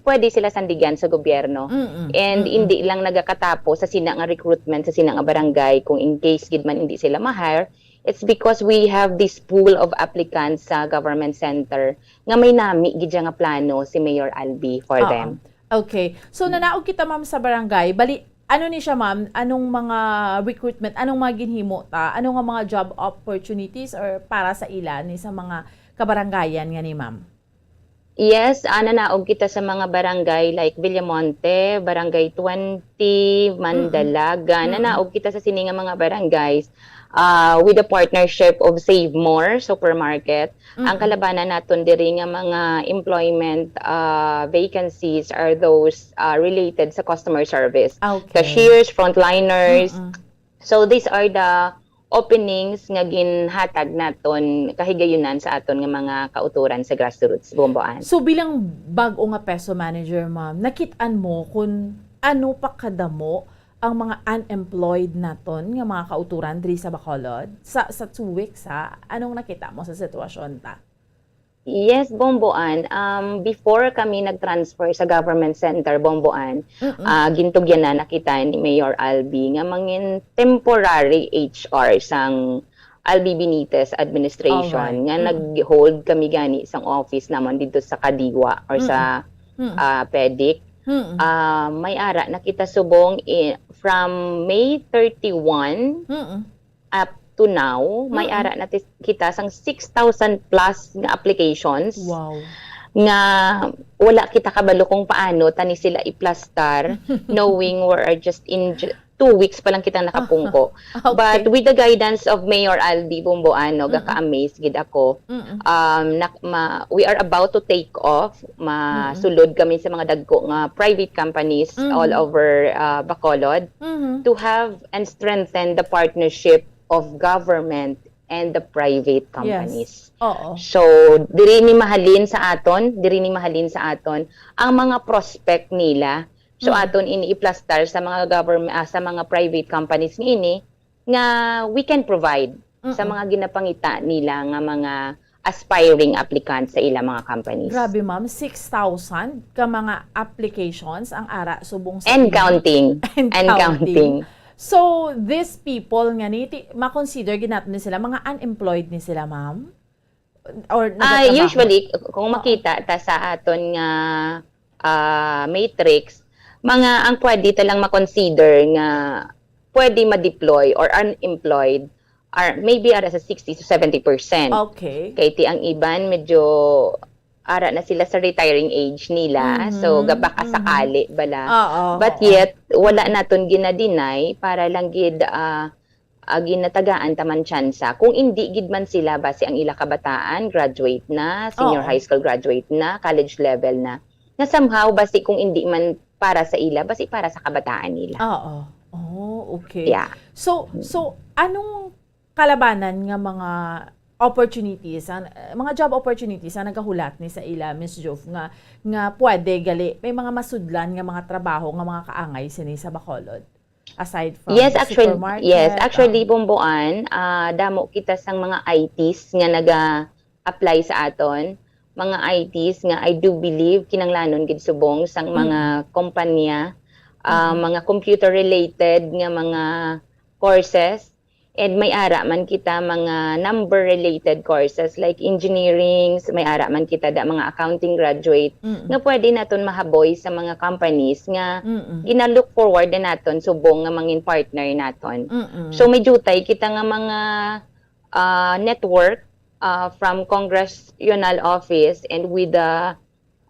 pwede sila sandigan sa gobyerno. Mm-mm. And Mm-mm. hindi lang nagakatapo sa sina nga recruitment, sa sina nga barangay, kung in case gid man hindi sila ma-hire, it's because we have this pool of applicants sa government center nga may nami gid siya nga plano si Mayor Albi for Oo. them. Okay. So, nanaog kita, ma'am, sa barangay. Bali, Ano ni siya, ma'am? Anong mga recruitment? Anong mga ginhimo ta? Ano nga mga job opportunities or para sa ila ni sa mga kabarangayan nga ni, ma'am? Yes, ah, nanaog kita sa mga barangay like Villamonte, Barangay twenty, Mandalaga. Mm-mm. Nanaog kita sa sini nga mga barangays, ah, with the partnership of Save More Supermarket. Ang Mm-mm. kalabanan naton diri nga mga employment, ah, vacancies are those, ah, related sa customer service. Ah, okay. Cashiers, frontliners. Mm-mm. So these are the openings nga ginhatag naton kahigayunan sa aton nga mga kautoran sa grassroots, Bomboan. So, bilang bag-o nga peso manager, ma'am, nakit-an mo kung ano pa kadamo ang mga unemployed naton nga mga kautoran diri sa Bacolod sa, sa two weeks, ha? Anong nakita mo sa sitwasyon ta? Yes, Bomboan. Um, before kami nag-transfer sa government center, Bomboan, Mm-mm. ah, gintugyanan na kita ni Mayor Albi nga mangin temporary H R sang Albi Benitez administration. Alright. Nga Mm. nag-hold kami gani sang office naman dito sa Kadiwa or sa, Mm-mm. Mm. ah, pedic. Mm-mm. Ah, may ara na kita subong i-, from May thirty-one Mm-mm. up to now, may Mm-mm. ara na tis-, kita sang six thousand plus nga applications Wow. nga wala kita kabalo kung paano tani sila iplastar, knowing we are just in ju-, two weeks pa lang kitang nakapungko. Okay. But with the guidance of Mayor Albi Bomboan, no, Mm-mm. gaka-amaze gid ako. Mm-mm. Um, nak-, ma-, we are about to take off. Mm-mm. Masulod kami sa mga dagko nga private companies Mm-hmm. all over, uh, Bacolod Mm-hmm. to have and strengthen the partnership of government and the private Yes. companies. Oo. So, diri ni mahalin sa aton, diri ni mahalin sa aton ang mga prospect nila. So, Mm. aton ini iplastar sa mga government, ah, sa mga private companies niini nga we can provide sa Mm-mm. mga ginapangita nila nga mga aspiring applicants sa ilang mga companies. Grabe, ma'am, six thousand ka mga applications ang ara subong sa And imo. counting. And And counting. counting. So, these people nga ni, ti-, ma-consider gid naton ni sila, mga unemployed ni sila, ma'am? Or Ah, nagatrabaho? usually, k-, kung Oo. makita ta sa aton nga, ah, matrix, mga ang pwede ta lang ma-consider nga pwede ma-deploy or unemployed are maybe ara sa sixty to seventy percent. Okay. Kay ti ang iban medyo ara na sila sa retiring age nila. So, Mhm. ga-, baka Mhm. sakali bala. Oo, But oo. yet, wala Mm. naton gina-deny para lang gid, ah, ah, ginatagaan ta man tsansa. Kung indi gid man sila, basi ang ila kabataan, graduate na, senior Oo. high school graduate na, college level na, na somehow, basi kung indi man para sa ila, basi para sa kabataan nila. Oo. Oh, okay. Yeah. So, Mm. so, anong kalabanan nga mga opportunities, ang, eh, mga job opportunities ang nagahulat ni sa ila, Miss Jove, nga, nga pwede gali, may mga masudlan nga mga trabaho nga mga kaangay sini sa Bacolod? Aside from Yes, actually, supermarket, yes. Actually, ah. Bomboan, ah, damo kita sang mga I Ts nga naga-apply sa aton. Mga I Ts nga I do believe kinanglanon gid subong sang mga Mm. kompanya, ah, Mm. mga computer-related nga mga courses. And may ara man kita mga number-related courses like engineering, may ara man kita da mga accounting graduate Mm. nga pwede naton mahaboy sa mga companies nga Mm-mm. gina-look forward na naton subong nga mangin partner naton. Mm-mm. So, may jutay kita nga mga, ah, network, ah, from congressional office and with the,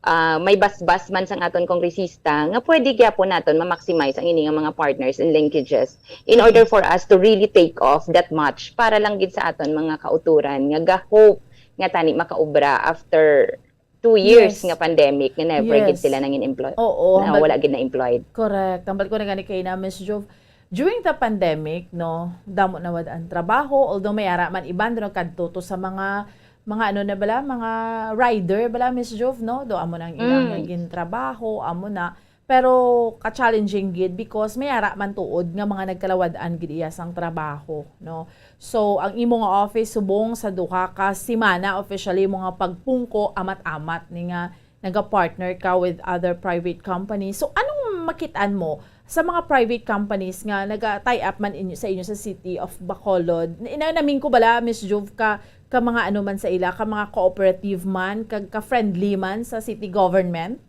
ah, may basbas man sang aton kongresista nga pwede gyapon naton ma-maximize ang ini nga mga partners and linkages in Mm. order for us to really take off that much para lang gid sa aton mga kautoran nga ga-hope nga tani makaobra after two years Yes. nga pandemic nga never gid Yes. sila nangin employ-, Oo, na hambal-, wala gid na-employed. Correct. Hambal ko na gani kay na, Miss Jove, during the pandemic, no, damo na wad ang trabaho, although may ara man iban, no, kadto to sa mga, mga ano na bala, mga rider bala, Miss Jove, no? Do amo nang ilang Mm. naging trabaho, amo na. Pero ka-challenging gid because may ara man tuod nga mga nagkalawad-an gid iya sang trabaho, no? So, ang imo nga office subong sa duha ka semana, officially mo nga pagpungko, amat-amat ni nga naga-partner ka with other private companies. So, anong makit-an mo sa mga private companies nga naga-tie up man inyo, sa inyo sa City of Bacolod? Na, na, namin ko bala, Miss Jove, ka, ka mga ano man sa ila, ka mga cooperative man, ka, ka friendly man sa city government?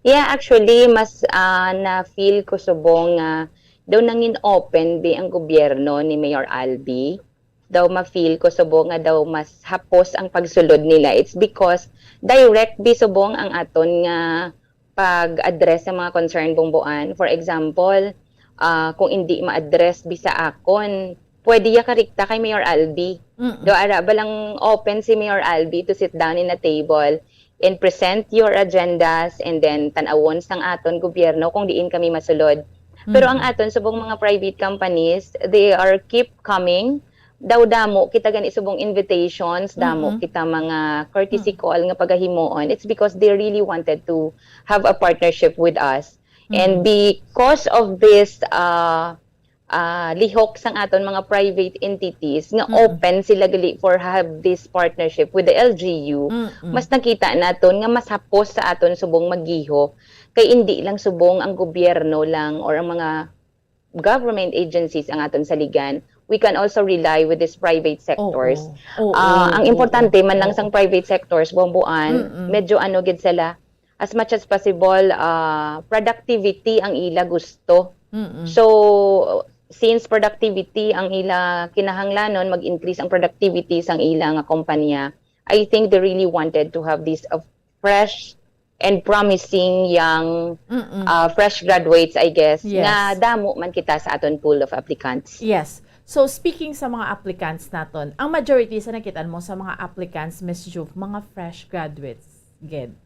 Yeah, actually, mas, ah, na-feel ko subong nga daw nangin open bi ang gobyerno ni Mayor Albi. Daw ma-feel ko subong nga daw mas hapos ang pagsulod nila. It's because direct bi subong ang aton nga pag-address sa mga concern, Bongboan. For example, ah, kung indi ma-address bi sa akon, pwede ya karikta kay Mayor Albi. Mm-mm. Do ara ba lang open si Mayor Albi to sit down in a table and present your agendas, and then tan-awon sang aton gobyerno kung diin kami masulod. Pero ang Mm. aton subong mga private companies, they are keep coming. Daw damo kita gani subong invitations, damo Mm-mm. kita mga courtesy Mm. call nga pagahimuon. It's because they really wanted to have a partnership with us. And Mm. because of this, uh, ah, lihok sang aton mga private entities nga Mm-mm. open sila gali for have this partnership with the L G U, Mm-mm. mas nakita naton nga mas hapos sa aton subong maggiho. Kay indi lang subong ang gobyerno lang or ang mga government agencies ang aton saligan. We can also rely with these private sectors. Oo. Oo. Ah, ang Oo. importante man lang Oo. sang private sectors, Bongboan, Mm-mm. medyo ano gid sila, as much as possible, ah, productivity ang ila gusto. Mm-mm. So, since productivity ang ila kinahanglanon, mag-increase ang productivity sang ila nga kompanya, I think they really wanted to have this, uh, fresh and promising young, Mm-mm. uh, fresh graduates, I guess, Yes. nga damo man kita sa aton pool of applicants. Yes. So, speaking sa mga applicants naton, ang majority sa nakita mo sa mga applicants, Miss Juve, mga fresh graduates, gid?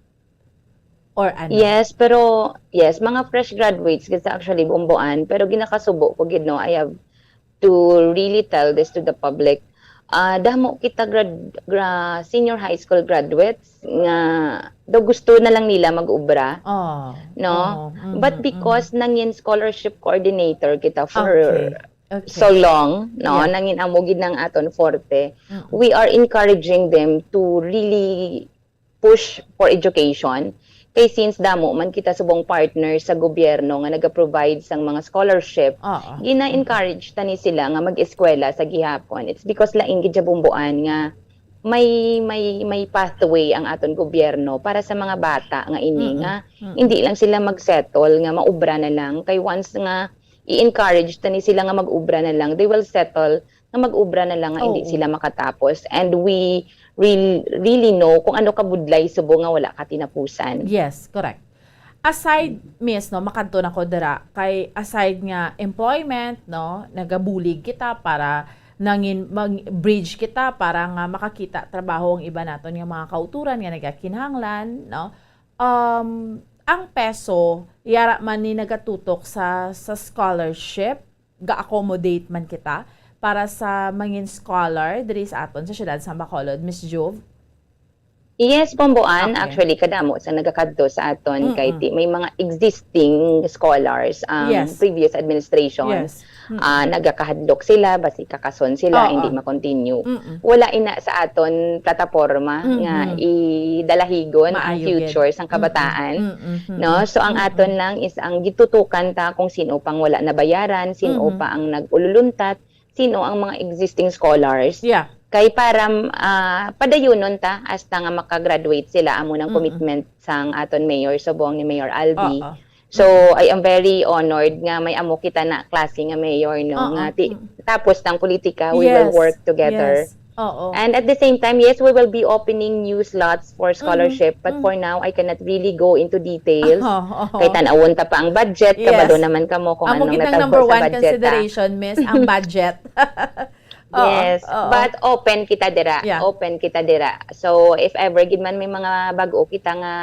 Or ano? Yes, pero, yes, mga fresh graduates gid sa actually, Bongboan, pero ginakasubo ko gid, no, I have to really tell this to the public. Ah, damo kita grad-, gra-, senior high school graduates nga daw gusto na lang nila mag-obra, Oh, no? oh, But mhm, because mhm. nangin scholarship coordinator kita for Okay, okay. so long, no? Yeah. Nangin amo gid nang aton forte. Mm. We are encouraging them to really push for education. Kay since damo man kita subong partner sa gobyerno nga naga-provide sang mga scholarship, Oo. gina-encourage ta ni sila nga mag-eskwela sa gihapon. It's because lain gid siya, Bongboan, nga may, may, may pathway ang aton gobyerno para sa mga bata nga ini Mm-mm. nga Mm-mm. hindi lang sila mag-settle nga maubra na lang. Kay once nga i-encourage ta ni sila nga mag-ubra na lang, they will settle nga mag-ubra na lang nga hindi Oo. sila makatapos. And we real-, really know kung ano kabudlay subong nga wala katinapusan. Yes, correct. Aside, Miss, no, makadto na ko dira, kay aside nga employment, no, nagabulig kita para nangin-, mag-, bridge kita para nga makakita trabaho ang iba naton nga mga kauturan nga nagakinahanglan, no? Um, ang peso, yara man ni nagatutok sa, sa scholarship, ga-accommodate man kita para sa mangin scholar diri sa aton sa siyudad sa Bacolod, Miss Juve? Yes, Bongboan. Okay. Actually, kadamo sa nagakadto sa aton kay Mm-mm. ti-, may mga existing scholars ang Yes. previous administration, Yes. Mm-mm. ah, nagakahadlok sila, basi kakason sila, Oo. hindi ma-continue. Mm-mm. Wala ina sa aton plataporma nga Mm-hmm. idalahigon ang Maayo gid. future sang Mm-mm. kabataan, Mm-mm. no? So, ang Mm-mm. aton lang is ang gitutukan ta kung sino pang wala nabayaran, sino Mm-hmm. pa ang nag-ululuntat, sino ang mga existing scholars. Yeah. Kay para, ah, padayunon ta hasta nga maka-graduate sila, amo nang Mm-mm. commitment sang aton mayor subong ni Mayor Albi. Oo. So, I am very honored nga may amo kita na klase nga mayor, no, Oo. nga ti-, Mm. tapos ng politika, we will Yes. work together. Yes. Oo. And at the same time, yes, we will be opening new slots for Mm-hmm. scholarship, but Mm. for now, I cannot really go into details. Oo, oo. Kay tan-awon ta pa ang budget, Yes. kabalo naman kamo kung Amo anong gid ang natawag number sa one budget, ah. consideration, Miss, ang budget. Oo, Yes, oo. but open kita dira. Yeah. Open kita dira. So, if ever gid man may mga bag-o kita nga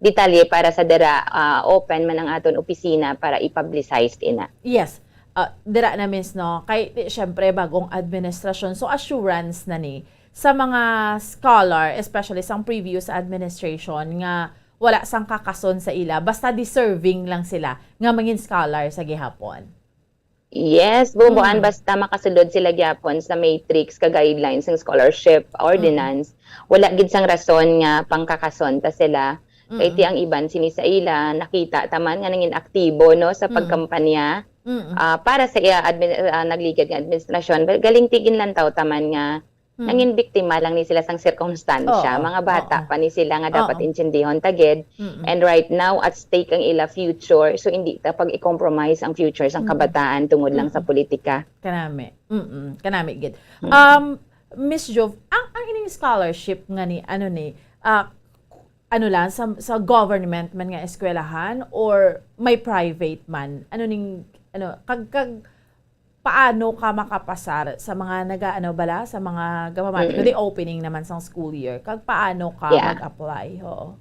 detalye para sa dira, ah, open man ang aton opisina para i-publicize ina. Yes. Ah, dira na, Miss, no? Kay, di, syempre, bagong administrasyon. So, assurance na ni sa mga scholar, especially sang previous administration, nga wala sang kakason sa ila. Basta deserving lang sila nga mangin scholar sa gihapon. Yes, Bongboan, Mm. basta makasulod sila gyapon sa matrix ka guidelines ng scholarship ordinance, Mm. wala gid sang rason nga pangkakason ta sila. Kay Mm. ti ang iban sini sa ila, nakita ta man nga nangin aktibo, no, sa Mm. pagkampanya, Mm. ah, para sa iya admin-, ah, nagligad nga administrasyon. But galing ti ginlantaw ta man nga Mm. Nangin biktima lang ni sila sang sirkumstansya. Oo, Mga bata oo. pa ni sila nga dapat Oo. intindihon ta gid. Mm-mm. And right now, at stake ang ila future. So, hindi ta pag-i-compromise ang future sang Mm. kabataan tungod lang sa Mm-mm. politika. Kanami. Mm-mm. Kanami gid. Mm. Um, Miss Jov, ang, ang ining scholarship nga ni, ano ni, ah, ano lang, sa, sa government man nga eskwelahan or may private man? Ano ning, ano, kag, kag paano ka makapasar sa mga naga-, ano bala, sa mga gamamati? Mm. Kundi opening naman sang school year. Kag paano ka Yeah. mag-apply? Oo.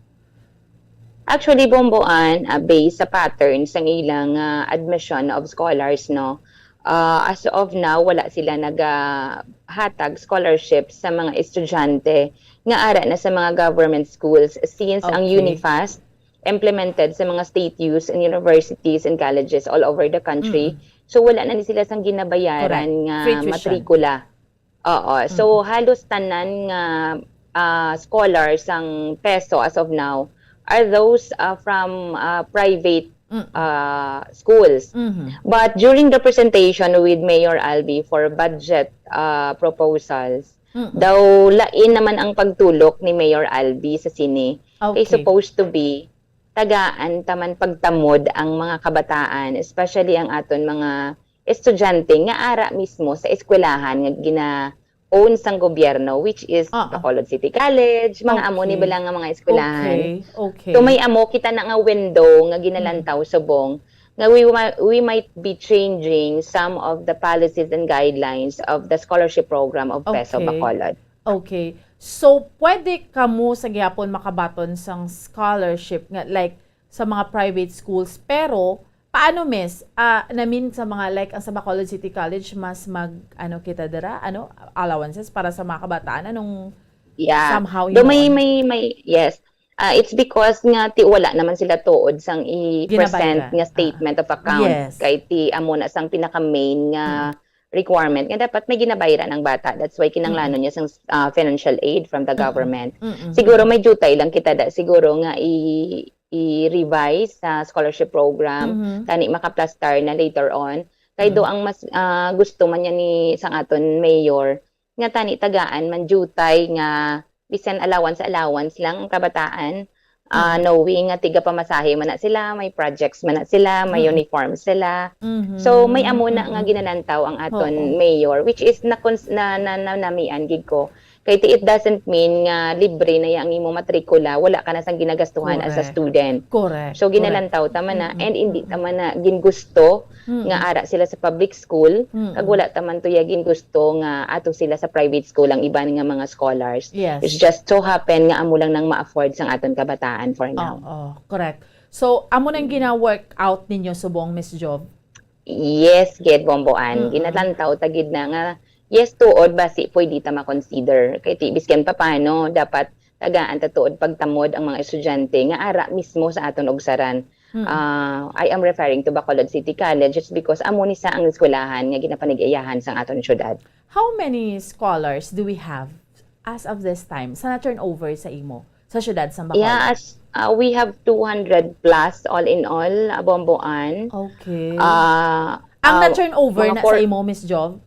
Actually, Bomboan, ah, based sa pattern sang ilang, ah, admission of scholars, no? Ah, as of now, wala sila nagahatag scholarship sa mga estudyante nga ara na sa mga government schools since ang Okay. UNIFAST implemented sa mga state U S and universities and colleges all over the country. Mm-mm. So, wala na ni sila sang ginabayaran Correct. nga Free tuition. matrikula. Oo. So, Mm. halos tanan nga, ah, scholars sang PESO as of now are those, ah, from, ah, private, Mm. ah, schools. Mhm. But during the presentation with Mayor Albi for budget, ah, proposals, Mm. daw lain naman ang pagtulok ni Mayor Albi sa sini. Kay Okay. supposed to be, tagaan ta man pagtamod ang mga kabataan, especially ang aton mga estudyante nga ara mismo sa eskwelahan nga gina-own sang gobyerno, which is Oo. Bacolod City College, mga amo ni Okay. bala nga mga eskwelahan. Okay, okay. So, may amo kita na nga window nga ginalantaw Mm. subong nga we, wa-, we might be changing some of the policies and guidelines of the scholarship program of PESO Okay. Bacolod. Okay. So, pwede kamo sa gihapon makabaton sang scholarship nga, like, sa mga private schools, pero paano, miss? Ah, I mean, sa mga, like, ang sa Bacolod City College, mas mag, ano, kita dira, ano, allowances para sa mga kabataan? Anong Yeah. somehow Though may, hinuon? may, may, yes. Ah, it's because nga ti wala naman sila tuod sang i-present Ginabayad. nga Ah. statement of account. Yes. Kay ti amo na sang pinaka-main nga Mm. requirement nga dapat may ginabayran ang bata. That's why kinahanglanon Mm. niya sang, ah, financial aid from the Mm-mm. government. Mm-mm. Siguro may jutay lang kita da, siguro nga i-, i-revise sa scholarship program, Mhm. tani makaplastar na later on. Kay do Mm. ang mas, ah, gusto man niya ni sang aton mayor, nga tani tagaan man jutay nga bisan allowance-allowance lang ang kabataan, ah, Mm. knowing nga tigapamasahe man na sila, may projects man na sila, may Mm. uniform sila. Mhm. So, may amo na nga Mm. ginalantaw ang aton Oo. mayor, which is na, na, na, na, namian gid ko. Kay ti, it doesn't mean nga libre na ya ang imo matrikula, wala ka na sang ginagastuhan as a Correct. student. Correct. So, Correct. ginalantaw ta man na, Mm-mm. and hindi ta Mm-mm. man na gingusto Mm. nga ara sila sa public school, Mm. kag wala ta man tuya gingusto nga ato sila sa private school ang iban nga mga scholars. Yes. It's just so happen nga amo lang nang ma-afford sang aton kabataan for now. Oo, correct. So, amo nang Mm. gina-work out ninyo subong, Miss Jov? Yes, gid, Bomboan. Mm-mm. Ginalantaw ta gid na nga, yes, tuod, basi pwede ta ma-consider. Kay ti, biskan pa paano, dapat tagaan ta tuod pagtamod ang mga estudyante nga ara mismo sa aton ugsaran. Mm. Ah, I am referring to Bacolod City College. It's because amo ni sa ang eskwelahan nga ginapanag-iyahan sang aton syudad. How many scholars do we have as of this time sa na-turnover sa imo, sa syudad sa Bacolod? Yeah, as, ah, we have two hundred plus all in all, ah, Bomboan. Okay. Ah, Ang ah, na-turnover mga na four sa imo, Miss Jov?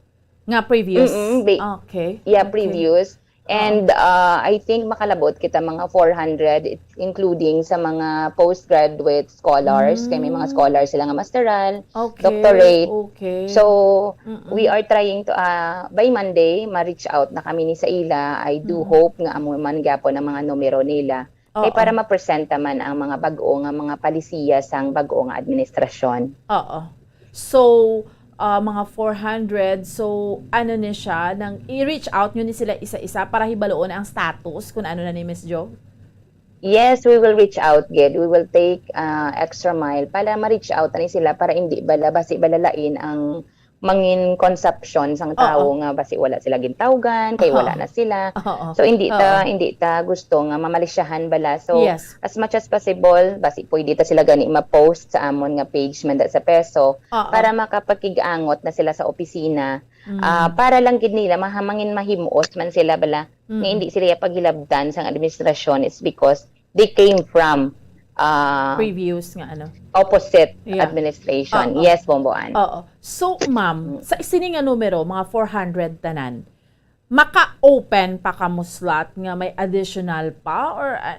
Nga previous? Mm-mm, ba-, Okay. yeah, Okay. previous. Oo. And, uh, I think makalabot kita mga four hundred, it-, including sa mga postgraduate scholars, kay may mga Mm. scholars sila nga masteral, Okay, doctorate. okay. So, Mm-mm. we are trying to, uh, by Monday, ma-reach out na kami ni sa ila. I do Mm. hope nga amo man gyapon ang mga numero nila. Kay Oo. para ma-presenta man ang mga bag-o nga mga palisiya sang bag-o nga administrasyon. Oo. So, ah, mga four hundred. So, ano ni siya, nang i-reach out nyo ni sila isa-isa para hibaloon ang status kung ano na ni Miss Jo? Yes, we will reach out, gid. We will take, ah, extra mile para ma-reach out ani sila, para hindi bala, basi bala lain ang mangin conception sang Oo. tawo nga basi wala sila gintawgan, kay Oo. wala na sila. Oo. So, hindi ta, Oo. hindi ta gusto nga mamalisyahan bala. So, Yes. as much as possible, basi pwede ta sila gani ma-post sa amon nga page, Manda sa Peso, Oo. para makapakig-angot na sila sa opisina. Mm. Ah, para lang gid nila mahamangin mahimuos man sila bala, nga Mm. hindi sila paghilabdan sang administrasyon, it's because they came from, ah, Previous nga ano. opposite Yeah. administration. Oo. Yes, Bomboan. Oo. So, ma'am, Mm. sa sini nga numero, mga four hundred tanan, maka-open pa kamo slot nga may additional pa, or, ah,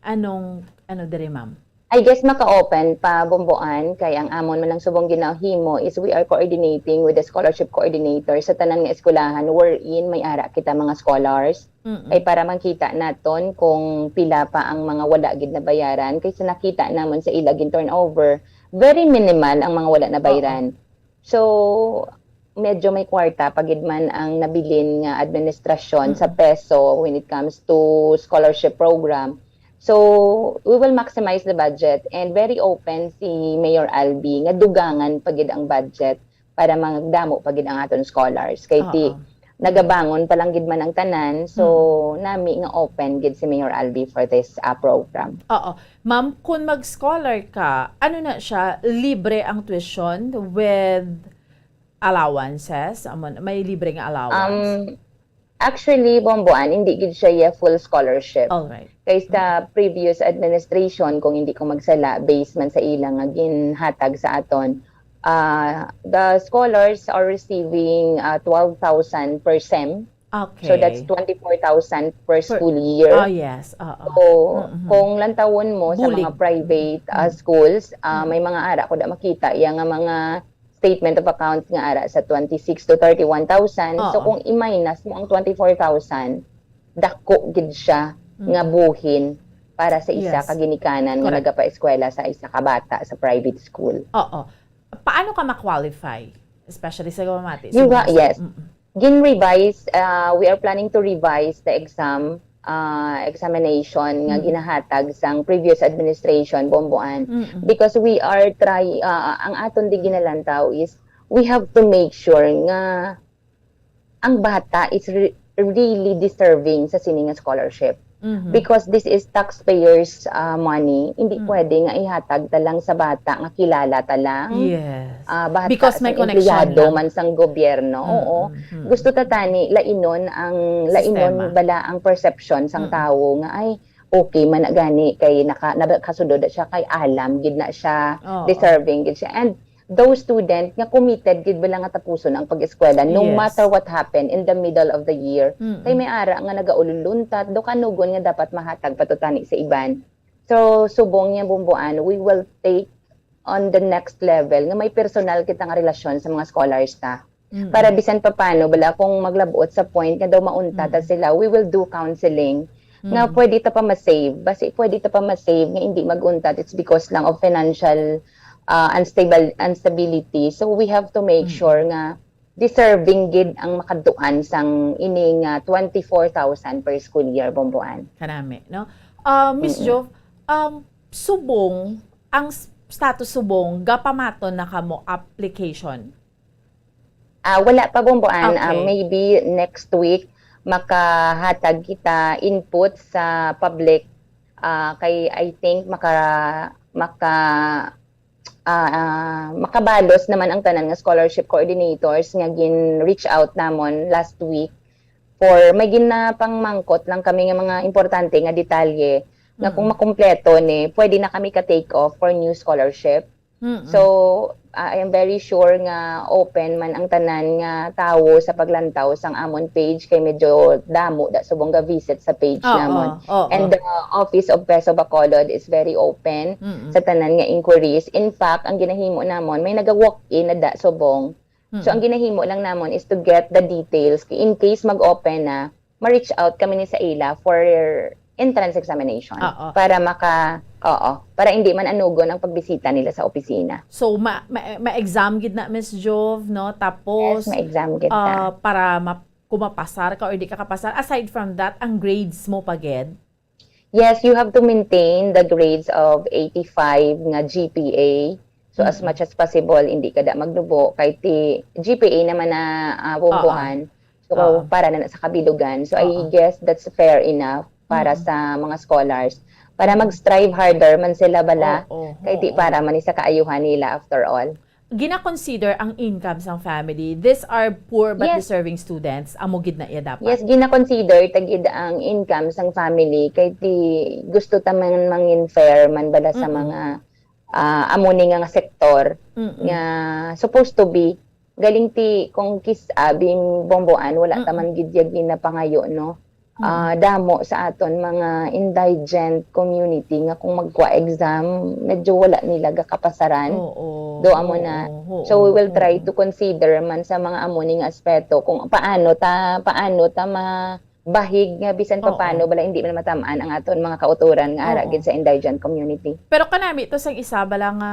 anong, ano diri, ma'am? I guess maka-open pa, Bomboan, kay ang amon man lang subong ginahimo is we are coordinating with the scholarship coordinator sa tanan nga eskwelahan wherein may ara kita mga scholars. Mm-mm. Kay para makita naton kung pila pa ang mga wala gid nabayaran, kay sa nakita namon sa ila gin turnover, very minimal ang mga wala nabayaran. So, medyo may kwarta pa gid man ang nabilin nga administrasyon sa Mm. peso when it comes to scholarship program. So, we will maximize the budget, and very open si Mayor Albi nga dugangan pa gid ang budget para magdamo pa gid ang aton scholars. Kay ti Oo. nagabangon pa lang gid man ang tanan, so nami nga open gid si Mayor Albi for this, ah, program. Oo. Ma'am, kung mag-scholar ka, ano na siya, libre ang tuition with allowances? Amo na, may libre nga allowance? Um, actually, Bomboan, hindi gid siya iya full scholarship. All right. Kay sa previous administration, kung hindi ko magsala, based man sa ila nga ginhatag sa aton, ah, the scholars are receiving, ah, twelve thousand per sem. Okay. So that's twenty-four thousand per Per- school year. Oh, yes. Oo. So, Mm-mm. kung lantawon mo sa Bulig. mga private ah, Mm. schools, ah, Mm. may mga ara ko da makita iya nga mga statement of accounts nga ara sa twenty-six to thirty-one thousand. So, Oo. kung i-minus mo ang twenty-four thousand, dako gid siya Mm. nga buhin para sa isa Yes. ka ginikanan nga Correct. nagapaeskwela sa isa ka bata sa private school. Oo. Paano ka ma-qualify? Especially sa pamati. Yung nga, yes. Mm-mm. Gin-revise, ah, we are planning to revise the exam, ah, examination nga Mm. ginahatag sang previous administration, Bomboan. Mm-mm. Because we are try, ah, ang aton di ginalantaw is we have to make sure nga ang bata is re- really deserving sa sini nga scholarship. Mhm. Because this is taxpayers ah, money, hindi Mm. pwede nga ihatag ta lang sa bata nga kilala ta lang. Yes. Ah, bata Because may sang connection empleyado lang. man sang gobyerno. Mm, Oo. mm, mm. Gusto ta tani lainon ang lainon Sistema. bala ang perception sang Mm. tawo nga ay okay man na gani kay naka nakasulod na siya kay alam gid na siya, Oo. deserving gid siya. And those student nga committed gid bala nga tapuson ang pag-eskwela no Yes. matter what happened in the middle of the year. Mm-mm. Kay may ara nga nagaulunluntat, do kanugon nga dapat mahatag pa to tani sa iban. So, subong niya, Bomboan, we will take on the next level nga may personal kita nga relasyon sa mga scholars ta. Mm-mm. Para bisan pa paano, bala kung maglabot sa point nga daw maunta ta Mm. sila, we will do counseling nga Mm. pwede ta pa ma-save. Basi pwede ta pa ma-save nga hindi mag-untat, it's because lang of financial ah, unstable, instability. So we have to make Mm. sure nga deserving gid ang makadtuan sang ining ah, twenty-four thousand per school year, Bomboan. Kanami, no? Ah, Miss Mm-mm. Jov, um, subong, ang s- status subong, gapamaton na kamo application? Ah, wala pa, Bomboan. Ah, Okay. maybe next week makahatag kita input sa public. Ah, kay I think maka maka ah, ah, makabalos naman ang tanan nga scholarship coordinators nga gin-reach out namon last week for may ginapangmangkot lang kami nga mga importante nga detalye nga kung Mm. makumpleto ni, pwede na kami ka-take off for new scholarship. Mm-mm. So, ah, I am very sure nga open man ang tanan nga tawo sa paglantaw sang amon page kay medyo damo da subong ga-visit sa page Oo, namon. oo. And the Office of Peso Bacolod is very open Mm-mm. sa tanan nga inquiries. In fact, ang ginahimo namon, may naga-walk-in na da subong. So, Mm-mm. ang ginahimo lang namon is to get the details. In case mag-open na, ma-reach out kami ni sa ila for entrance examination. Oo. Para maka, oo, para hindi man anugon ang pagbisita nila sa opisina. So, ma- ma- ma-exam gid na, Miss Jov, no? Tapos, Yes, ma-exam gid ah, ta. para ma- kung mapasar ka or di ka kapasar, aside from that, ang grades mo pa gid? Yes, you have to maintain the grades of eighty-five nga G P A. So, as Mm-mm. much as possible, hindi ka da magnubo. Kay ti G P A naman na ah, Oo. bumbuhan. So, Oo. para na, na sa kabilugan. So, I Oo. guess that's fair enough para Mm-mm. sa mga scholars. Para mag-strive harder man sila bala. Oo, Kay ti oo. para man ni sa kaayuhan nila after all. Gina-consider ang income sang family. These are poor but Yes. deserving students. Amo gid na iya dapat. Yes, gina-consider ta gid ang income sang family kay ti gusto ta man mangin fair man bala sa Mm-mm. mga ah, amo ni nga, nga sektor Mm-mm. nga supposed to be Galing ti kung kis-a, Bing Bomboan, wala ta Mm. man gid ya ginapangayo, no? Mm. Ah, damo sa aton mga indigent community nga kung magkuha exam, medyo wala nila gakapasaran. Oo, Do amo na. oo, So, we will try oo. to consider man sa mga amo ning aspeto kung paano ta, paano ta ma-, bahig nga bisan Oo. papaano bala hindi man matam-an ang aton mga kautoran nga ara Oo. gid sa indigent community. Pero kanami to sang isa bala nga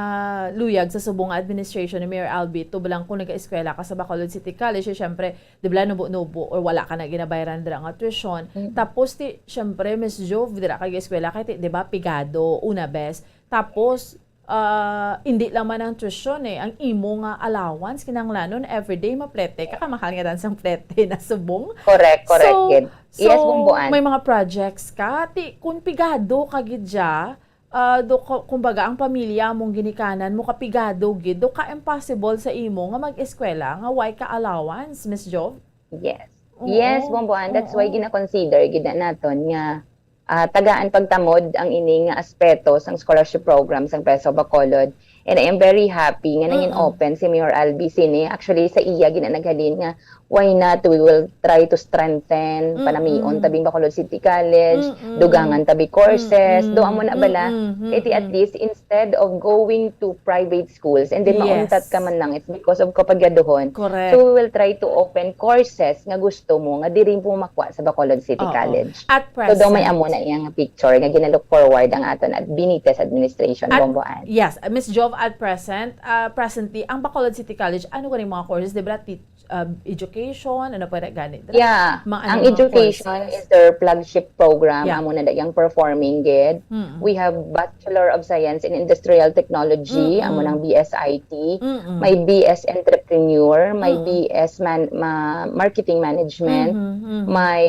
luyag sa subong nga administration ni Mayor Albee to, balang kung nag-eskwela ka sa Bacolod City College, eh, syempre, di ba, nubo-nubo or wala ka na ginabayaran dira nga tuition. Mm. Tapos ti, syempre, Miss Jove, dira ka eskwela kay ti, di ba, pigado, una bes. Tapos, ah, hindi lang man ang tuition eh, ang imo nga allowance, kinahanglanon everyday maplete ka, kamahal nga dan sang plete na subong. Correct, correct, So, gid. Yes, so, Bomboan. may mga projects ka, ti, kung pigado ka gid dya, ah, do, ku-, kumbaga, ang pamilya mong ginikanan mo kapigado gid, do ka impossible sa imo nga mag-eskwela nga way ka allowance, Miss Jove? Yes. Oo. Yes, Bomboan. That's why Oo. gina-consider gid na naton nga, ah, tagaan pagtamod ang ini nga aspeto sang scholarship program sang PESO Bacolod. And I am very happy nga nangin Mm-mm. open si Mayor Albee sini. Actually, sa iya gid na naghalin nga, why not, we will try to strengthen, Mm-mm. panamion ta bing Bacolod City College, Mm-mm. dugangan ta bi courses, Mm-mm. do amo na bala. Mm-mm. Kay ti at Mm-mm. least, instead of going to private schools and then Yes. mauntat ka man lang, it's because of kapagyaduhon. Correct. So, we will try to open courses nga gusto mo, nga diri mo makuha sa Bacolod City Oo. College. At So, daw may present. amo na iyang picture nga ginalook forward ang aton at Benitez administration, At, Bomboan. yes, uh, Miss Jove, at present, uh, presently, ang Bacolod City College, ano gani mga courses? Di ba, teach-, uh, education? Ano pa na gani? Dra-, Yeah. mga ano Ang mga education courses? is their flagship program. Yeah. Amo na da yang performing gid. Mm-mm. We have Bachelor of Science in Industrial Technology, Mm-mm. amo nang B S I T. Mm-mm. May B S Entrepreneur, may Mm-mm. B S man-, ma-, Marketing Management, Mm-hmm, mm-hmm. may,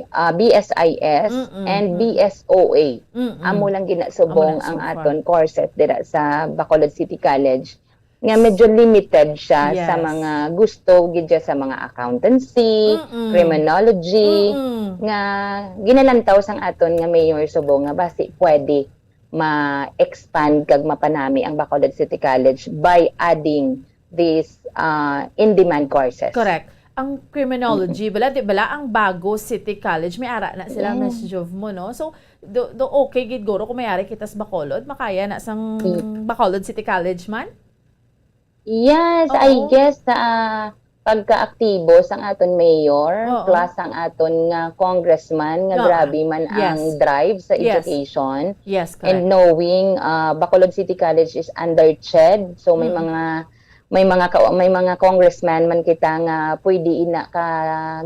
ah, B S I S, Mm-mm, and mm. B S O A. Mm-mm. Amo lang gid na subong Amo na ang so far. aton courses dira sa Bacolod City College, nga medyo limited siya sa Yes. mga gusto gid siya sa mga accountancy, Mm-mm. criminology, Mm-mm. nga ginalantaw sang aton nga mayor subong nga basi pwede ma-expand kag mapanami ang Bacolod City College by adding this, ah, in-demand courses. Correct. Ang criminology, Mm-mm. bala, di bala, ang bago City College, may ara na sila, Yes. Miss Jove mo, no? So, do, do okay gid guro kung may ari kita sa Bacolod, makaya na sang Mm. Bacolod City College man? Yes, I Oo. guess sa, ah, pagkaaktibo sang aton mayor, Oo. plus ang aton nga congressman nga Oo. grabe man Yes. ang drive sa Yes. education. Yes, And correct. knowing, ah, Bacolod City College is under CHED, so may Mm. mga, may mga ka-, may mga congressman man kita nga pwede ina ka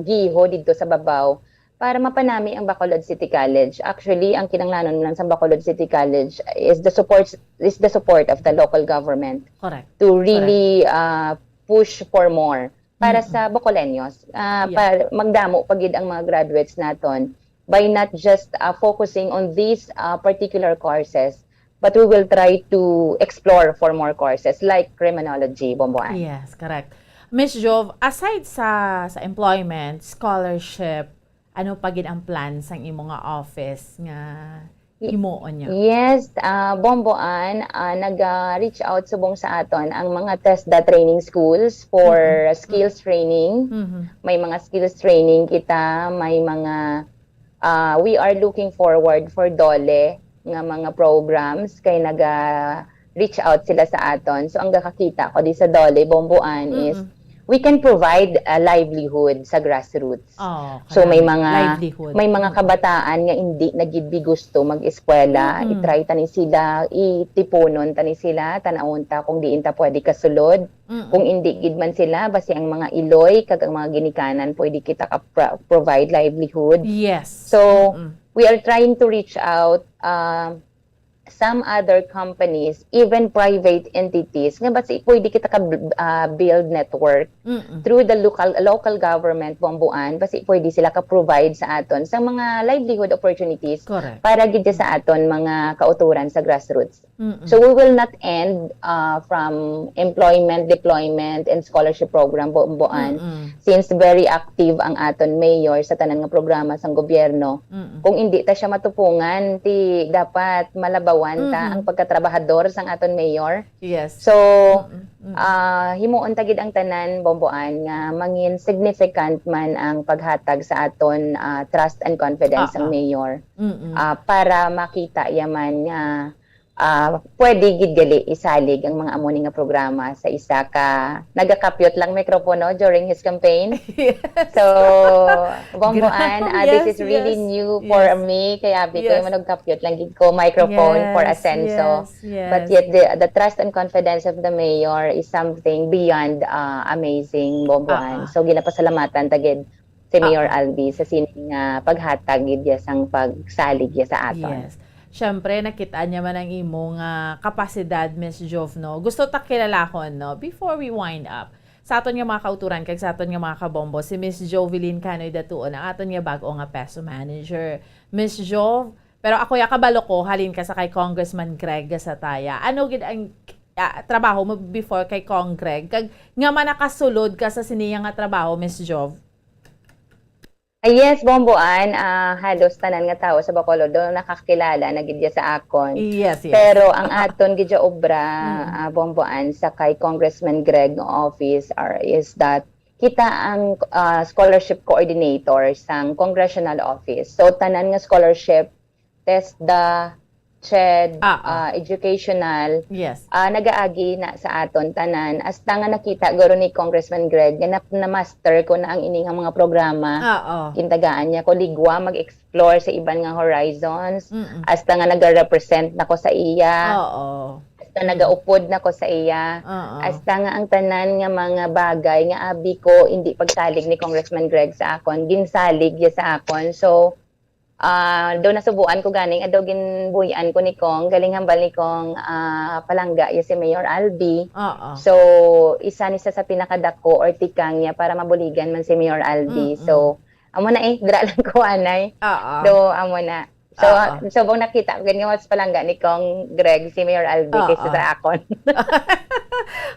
giho didto sa babaw para mapanami ang Bacolod City College. Actually, ang kinahanglanon lang sa Bacolod City College is the support, is the support of the local government Correct. to Correct. really, ah, push for more para Mm-mm. sa Bacoleños. Ah, Yeah. para magdamo pa gid ang mga graduates naton by not just, ah, focusing on these, ah, particular courses, but we will try to explore for more courses like criminology, Bomboan. Yes, correct. Miss Jove, aside sa, sa employment, scholarship, ano pa gid ang plan sang imo nga office nga Y-, himuon niyo? yes, ah, Bomboan, ah, naga-reach out subong sa aton ang mga TESDA training schools for Mm-mm. skills training. Mm-hmm. May mga skills training kita, may mga, ah, we are looking forward for DOLE nga mga programs kay naga-reach out sila sa aton. So, ang gakakita ko di sa DOLE, Bomboan, is Mm-mm. we can provide a livelihood sa grassroots. Oh, So, may kanami. mga, Livelihood. may mga Mm. kabataan nga hindi na gid bi gusto mag-eskwela, Mm-mm. i-try ta ni sila, itipunon ta ni sila, tan-awon ta kung diin ta pwede kasulod. Mm-mm. Kung hindi gid man sila, basi ang mga iloy kag ang mga ginikanan pwede kita ka pro-, provide livelihood. Yes. So, Mm-mm. we are trying to reach out, ah, some other companies, even private entities, nga basi pwede kita ka, ah, build network Mm-mm. through the local, local government, Bomboan, basi pwede sila ka-provide sa aton sa mga livelihood opportunities Correct. para gid sa aton mga kautoran sa grassroots. Mm-mm. So we will not end, ah, from employment, deployment, and scholarship program, Bomboan, Mm-mm. since very active ang aton mayor sa tanan nga programa sang gobyerno. Mm-mm. Kung hindi ta siya matupungan, ti dapat malabaw ta Mhm. ang pagkatrabahador sang aton mayor. Yes. So, Mm-mm. Mm-mm. ah, himuon ta gid ang tanan, Bomboan, nga mangin significant man ang paghatag sa aton, ah, trust and confidence Ah, sang ah. mayor, Mm-mm. ah, para makita yaman nga, ah, pwede gid gali isalig ang mga amo ni nga programa sa isa ka nagakapyot lang mikropono during his campaign. Yes. So, Bomboan, Gra-, ah, this yes, is really yes. new for Yes. me. Kay abi ko Yes. yung manugkapyot lang gid ko microphone for Yes, Asenso. yes, But yes. yet, the, the trust and confidence of the mayor is something beyond, ah, amazing, Bomboan. Ah, ah. So, ginapasalamatan ta gid si Mayor Ah, ah. Albi sa sining, ah, paghatag gid ya sang pagsalig ya sa aton. Yes. Siyempre, nakita niya man ang imo nga kapasidad, Miss Jov, no? Gusto ta kilalahon, no? Before we wind up, sa aton nga mga kauturan kag sa aton nga mga kabombo, si Miss Jovelyn Canoy Datuon, ang aton nga bag-o nga peso manager. Miss Jov, pero ako ya kabalo ko, halin ka sa kay Congressman Greg Gasataya. Ano gid ang, ah, trabaho mo before kay Cong Greg? Kag nga man nakasulod ka sa siniya nga trabaho, Miss Jov? Ah, yes, Bomboan, ah, halos tanan nga tawo sa Bacolod do nakakilala na gid ya sa akon. Yes, yes. Pero ang aton gid ya obra, Mm. ah, Bomboan, sa kay Congressman Greg nga office are, is that kita ang, ah, scholarship coordinator sang congressional office. So, tanan nga scholarship, TESDA, CHED, Ah, ah. ah, educational, Yes. ah, nagaagi na sa aton tanan. Hasta nga nakita guro ni Congressman Greg nga nap-, na-master ko na ang ini nga mga programa. Ah, oh. Gintagaan niya ko ligwa mag-explore sa iban nga horizons. Mm-mm. Hasta nga nagarepresent na ko sa iya. Oo. Hasta Mm. nagaupod na ko sa iya. Oo. Hasta nga ang tanan nga mga bagay nga abi ko hindi pagsalig ni Congressman Greg sa akon, ginsalig niya sa akon. So, ah, daw nasubuan ko ganing, ah, daw ginbuy-an ko ni Cong, galing hambal ni Cong, ah, palangga ya si Mayor Albi. Oo. So, isa ni sa, sa pinakadako or tikang niya para mabuligan man si Mayor Albi. Mm-mm. So, amo na eh, dira lang ko anay. Oo. So, amo na. So, Oo. so, bang nakita ko gani mas palangga ni Cong Greg si Mayor Albi Oo. kaysa sa akon.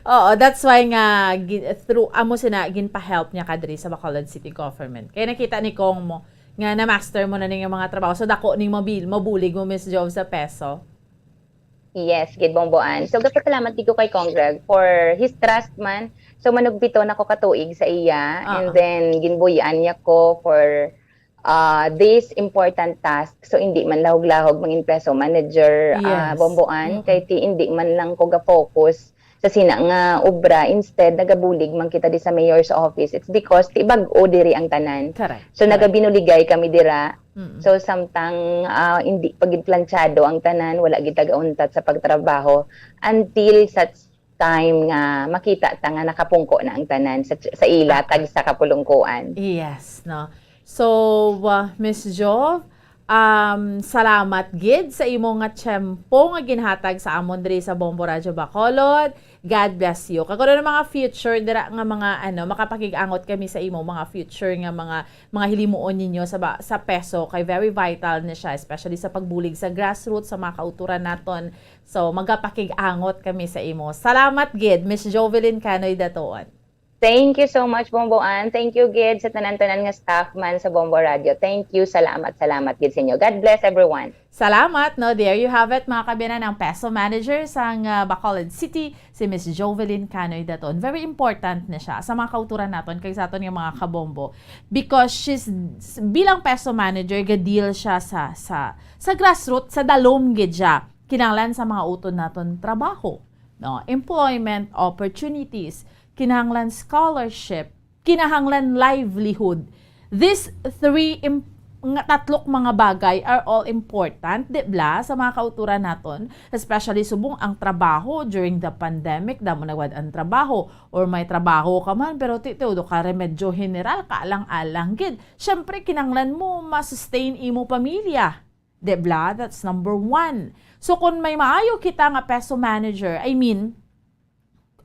Oo, that's why nga gi-, through, amo sina, ginpa-help niya ka diri sa Bacolod City Government. Kaya nakita ni Cong mo, nga na-master mo na ning mga trabaho. So, dako ning mabil-, mabulig mo, Miss Jov, sa peso? Yes, gid, Bomboan. So, gapasalamat gid ko kay Cong Greg for his trust man. So, manugpito na ko ka tuig sa iya. Ah, And ah. then, ginbuy-an niya ko for, ah, this important task. So, hindi man lahog-lahog mangin peso manager, ah, Yes. Bomboan. Mm-mm. Kay ti, hindi man lang ko ga-focus sa sina nga obra, instead nagabulig man kita di sa mayor's office. It's because ti bag-o diri ang tanan. Correct. So, Correct. nagabinuligay kami dira. Mm. So, samtang, ah, hindi pa gid plantsado ang tanan, wala gid tagauntat sa pagtrabaho until such time nga makita ta nga nakapungko na ang tanan sa, sa ila Ah. tag sa kapulungkuan. Yes, no. So, uh, Miss Jo, um, salamat gid sa imo nga tiyempo nga ginhatag sa amon diri sa Bombo Radyo Bacolod. God bless you. Kag ano mga future dira nga mga, ano, makapakig-angot kami sa imo mga future nga mga, mga hilimuon ninyo sa ba-, sa peso, kay very vital na siya, especially sa pagbulig sa grassroots, sa mga kauturan naton. So, magapakig-angot kami sa imo. Salamat gid, Miss Jovelyn Canoy Datuon. Thank you so much, Bombo Ann. Thank you gid sa tanan-tanan nga staff man sa Bombo Radio. Thank you. Salamat, salamat gid sa inyo. God bless everyone. Salamat, no? There you have it, mga kabiyanan, ang peso manager sang, ah, Bacolod City, si Miss Jovelyn Canoy Daton. Very important na siya sa mga kauturan naton kag sa aton nga mga kabombo, because she's, bilang peso manager, ga-deal siya sa, sa, sa grassroots, sa dalom gid siya. Kinahanglan sa mga utod naton trabaho, no? Employment opportunities, kinahanglan scholarship, kinahanglan livelihood. These three im-, nga tatlok mga bagay are all important, di bala, sa mga kauturan naton, especially subong ang trabaho during the pandemic, damo nagwad ang trabaho, or may trabaho ka man, pero ti-, ti-, do ka remedyo general, kaalang-alang gid. Siyempre, kinahanglan mo ma-sustain imo pamilya. Di bala? That's number one. So, kung may maayo kita nga peso manager, I mean,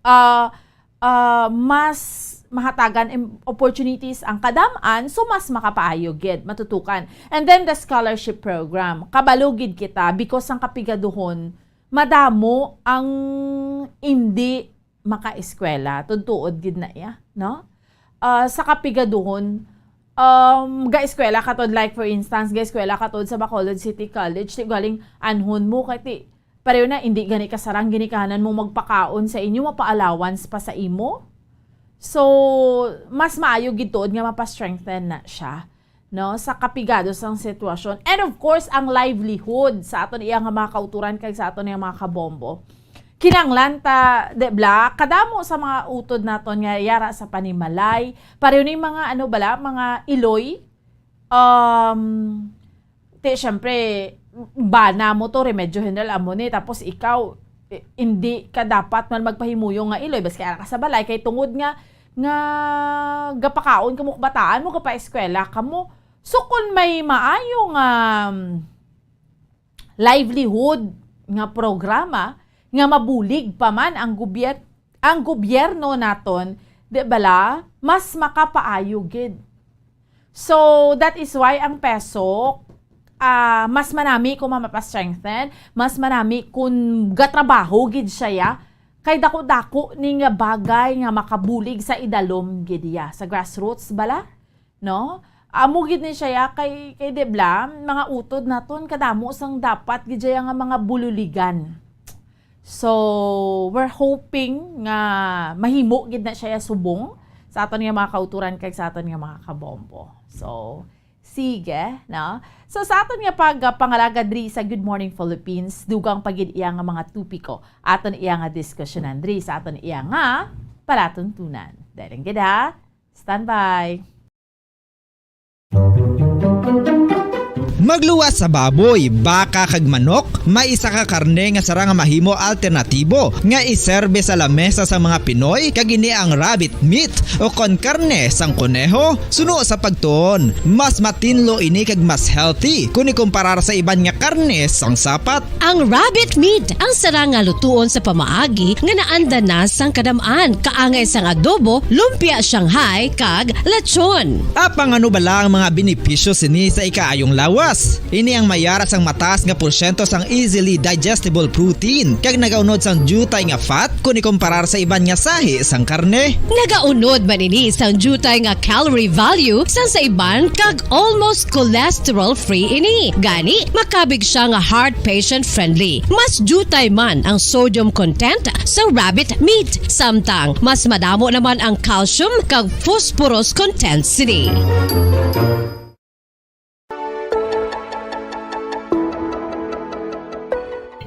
ah, ah, mas mahatagan im-, opportunities ang kadam-an, so mas makapaayo gid, matutukan. And then the scholarship program. Kabalo gid kita because ang kapigaduhon, madamo ang indi makaeskwela. Tuod-tuod gid na iya, no? Ah, sa kapigaduhon, um, ga-eskwela ka tod, like, for instance, ga-eskwela ka tod sa Bacolod City College, ti galing anhon mo kay ti, pareho na, hindi gani kasarang ginikanan mo magpakaon sa inyo, mapa-allowance pa sa imo. So, mas maayo gid tuod nga mapa-strengthen na siya, no, sa kapigado sang sitwasyon. And of course, ang livelihood sa aton iya nga mga kauturan kag sa aton iya mga kabombo. Kinanglan ta, di bala, kadamo sa mga utod naton nga yara sa panimalay, pareho ni mga, ano bala, mga iloy, um, ti, syempre, bana mo to, Remedyo General amo ni, tapos ikaw, i-, hindi ka dapat man magpahimuyong nga iloy, basi ara ka sa balay, kay tungod nga, nga gapakaon kamo, kabataan mo, gapa-eskwela kamo. So, kung may maayo nga, um, livelihood nga programa nga mabulig pa man ang gobyet-, ang gobyerno naton, di bala, mas makapaayo gid. So, that is why ang PESOK, ah, mas manami kung mapa-strengthen, mas manami kung gatrabaho gid siya, ya. Kay dako-dako ni nga bagay nga makabulig sa idalom gid, ya, sa grassroots bala, no? Amo gid ni siya, ya, kay, kay di bala, mga utod naton kadamo sang dapat gid siya nga mga bululigan. So, we're hoping nga mahimo gid na siya subong sa aton nga mga kauturan kag sa aton nga mga kabombo. So, sige, no? So, sa aton nga pagpangalaga diri sa Good Morning Philippines, dugang pa gid iya nga mga topiko aton iya nga diskusyonan diri sa aton iya nga palatuntunan. Dali lang gid, ha? Standby. Magluwas sa baboy, baka kag manok, may isa ka karne nga sarang nga mahimo alternatibo nga iserbe sa lamesa sa mga Pinoy, kag ini ang rabbit meat o kon karne sang koneho. Suno sa pagtuon, mas matinlo ini kag mas healthy kon ikumparar sa iban nga karne sang sapat. Ang rabbit meat ang sarang nga lutuon sa pamaagi nga naandan na sang kadam-an, kaangay sang adobo, lumpia Shanghai, kag lechon. Apang ano bala ang mga benepisyo sini sa ikaayong lawas? Ini ang may ara sang mataas nga porsyento sang easily digestible protein, kag nagaunod sang diutay nga fat kon ikumparar sa iban nga sahi sang karne. Nagaunod man ini sang diutay nga calorie value sang sa iban, kag almost cholesterol-free ini. Gani, makabig siya nga heart patient-friendly. Mas diutay man ang sodium content sa rabbit meat, samtang mas madamo naman ang calcium kag phosphorus content sini.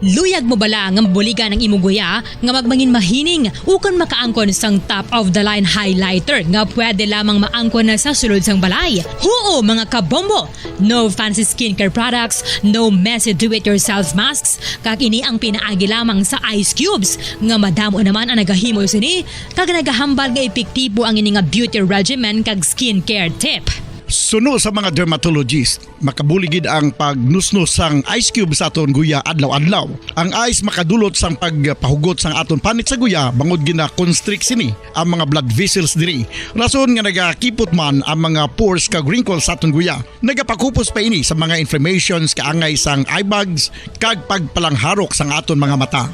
Luyag mo bala nga mabuligan ang imo guya nga magmangin mahining ukon makaangkon sang top of the line highlighter nga pwede lamang maangkon na sa sulod sang balay? Huo, mga kabombo! No fancy skincare products, no messy do-it-yourself masks, kag ini ang pinaagi lamang sa ice cubes nga madamo naman ang nagahimo sini kag nagahambal nga epektibo ang ini nga beauty regimen kag skincare tip. Suno sa mga dermatologist, makabulig gid ang pagnusnos sang ice cube sa aton guya adlaw-adlaw. Ang ice makadulot sang pagpahugot sang aton panit sa guya bangod gina-constrict sini ang mga blood vessels diri. Rason nga nagakipot man ang mga pores kag wrinkles sa aton guya. Nagapakupos pa ini sa mga inflammations kaangay sang eye bags kag pagpalangharok sang aton mga mata.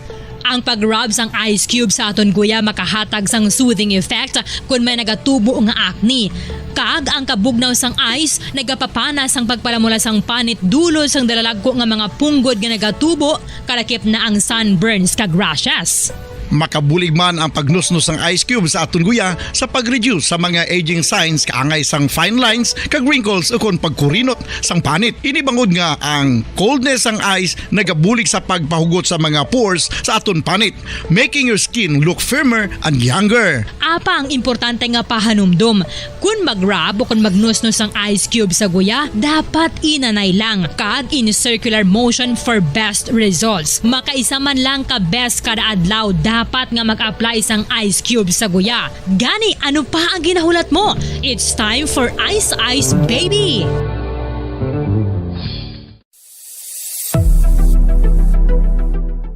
Ang pag-rub sang ice cube sa aton guya makahatag sang soothing effect kon may nagatubo nga acne. Kag ang kabugnaw sang ice nagapapana sang pagpalamula sang panit dulot sang dalalagko nga mga punggod nga nagatubo, kalakip na ang sunburns kag rashes. Makabulig man ang pagnusnos sang ice cube sa aton guya sa pag-reduce sa mga aging signs kaangay sang fine lines kag wrinkles ukon pagkurinot sang panit. Ini bangod nga ang coldness sang ice nagabulig sa pagpahugot sa mga pores sa aton panit, making your skin look firmer and younger. Apang importante nga pahanumdom, kon mag-rub o kon magnusnos ang ice cube sa guya, dapat inanay lang kag in circular motion for best results. Makaisa man lang ka beses kada adlaw dapat nga mag-apply sang ice cube sa guya. Gani, ano pa ang ginahulat mo? It's time for Ice Ice Baby!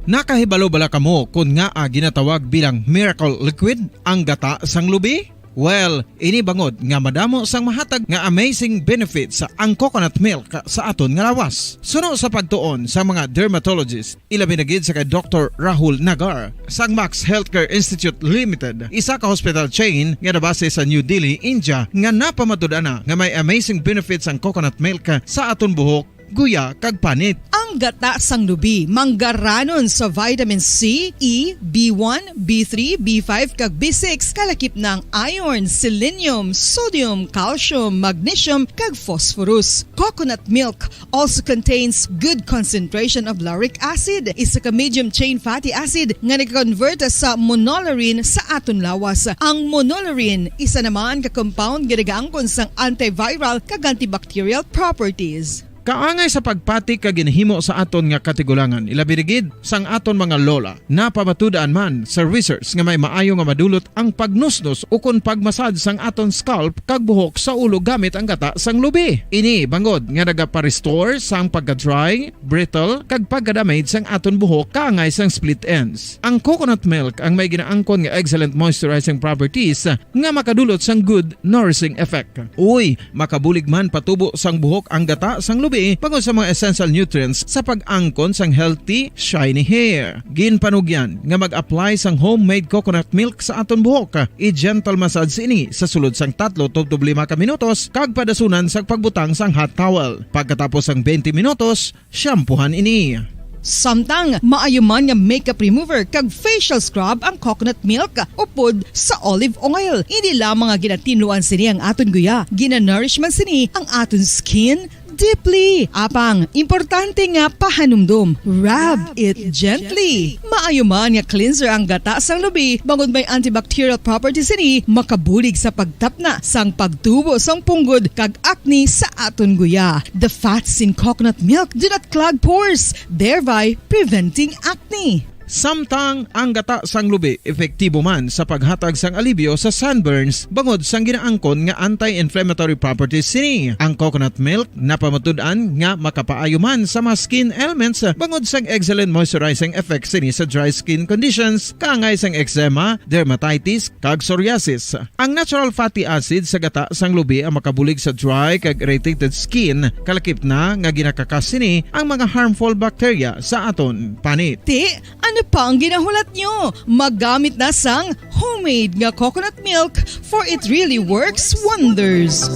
Nakahibalo bala kamo kon ngaa ginatawag bilang miracle liquid ang gata sang lubi? Well, ini bangod nga madamo sang mahatag nga amazing benefits ang coconut milk sa aton nga lawas. Suno sa pagtuon sa mga dermatologist, ilabi na gid sa kay Doktor Rahul Nagar sang Max Healthcare Institute Limited, isa ka hospital chain nga nabase sa New Delhi, India, nga napamatud-an na nga may amazing benefits ang coconut milk sa aton buhok, guya, kag panit. Ang gata sang lubi manggaranon sa vitamin C, E, B one, B three, B five, kag B six, kalakip na ang iron, selenium, sodium, calcium, magnesium, kag phosphorus. Coconut milk also contains good concentration of lauric acid, isa ka medium chain fatty acid nga nag-convert sa monolaurin sa aton lawas. Ang monolaurin isa naman ka compound nga nagaangkon sang antiviral kag antibacterial properties. Kaangay sa pagpati ka ginhimo sa aton nga katigulangan, ilabi na gid sang aton mga lola. Napamatud-an man sa research nga may maayo nga madulot ang pagnusnos ukon pagmasad sang aton scalp kag buhok sa ulo gamit ang gata sang lubi. Ini bangod nga nagapa-restore sang pagka-dry, brittle, kag pagka-damage sang aton buhok kaangay sang split ends. Ang coconut milk ang may ginaangkon nga excellent moisturizing properties nga makadulot sang good nourishing effect. Uy, makabulig man patubo sang buhok ang gata sang lubi bangod sa mga essential nutrients sa pag-angkon sang healthy, shiny hair. Ginpanugyan nga mag-apply sang homemade coconut milk sa aton buhok. I-gentle massage ini sa sulod sang tatlo tubtob lima ka minutos kag padasunan sang pagbutang sang hot towel. Pagkatapos sang twenty minutos, shampoohan ini. Samtang maayo man nga makeup remover kag facial scrub ang coconut milk upod sa olive oil, hindi lamang nga ginatinluan sini ang aton guya, ginanourish man sini ang aton skin deeply. Apang, importante nga pahanumdom, rub it gently. Maayo man nga cleanser ang gata sang lubi, bangod may antibacterial properties sini, makabulig sa pagtapna sang pagtubo sang punggod kag acne sa aton guya. The fats in coconut milk do not clog pores, thereby preventing acne. Samtang ang gata sang lubi epektibo man sa paghatag sang alibyo sa sunburns bangod sang ginaangkon nga anti-inflammatory properties sini. Ang coconut milk napamatud-an nga makapaayo man sa mga skin ailments bangod sang excellent moisturizing effects sini sa dry skin conditions, kaangay sang eczema, dermatitis, kag psoriasis. Ang natural fatty acid sa gata sang lubi ang makabulig sa dry kag irritated skin, kalakip na nga ginakakas sini ang mga harmful bacteria sa aton panit. Ti, ano pa ang ginahulat nyo? Maggamit na sang homemade nga coconut milk, for it really works wonders.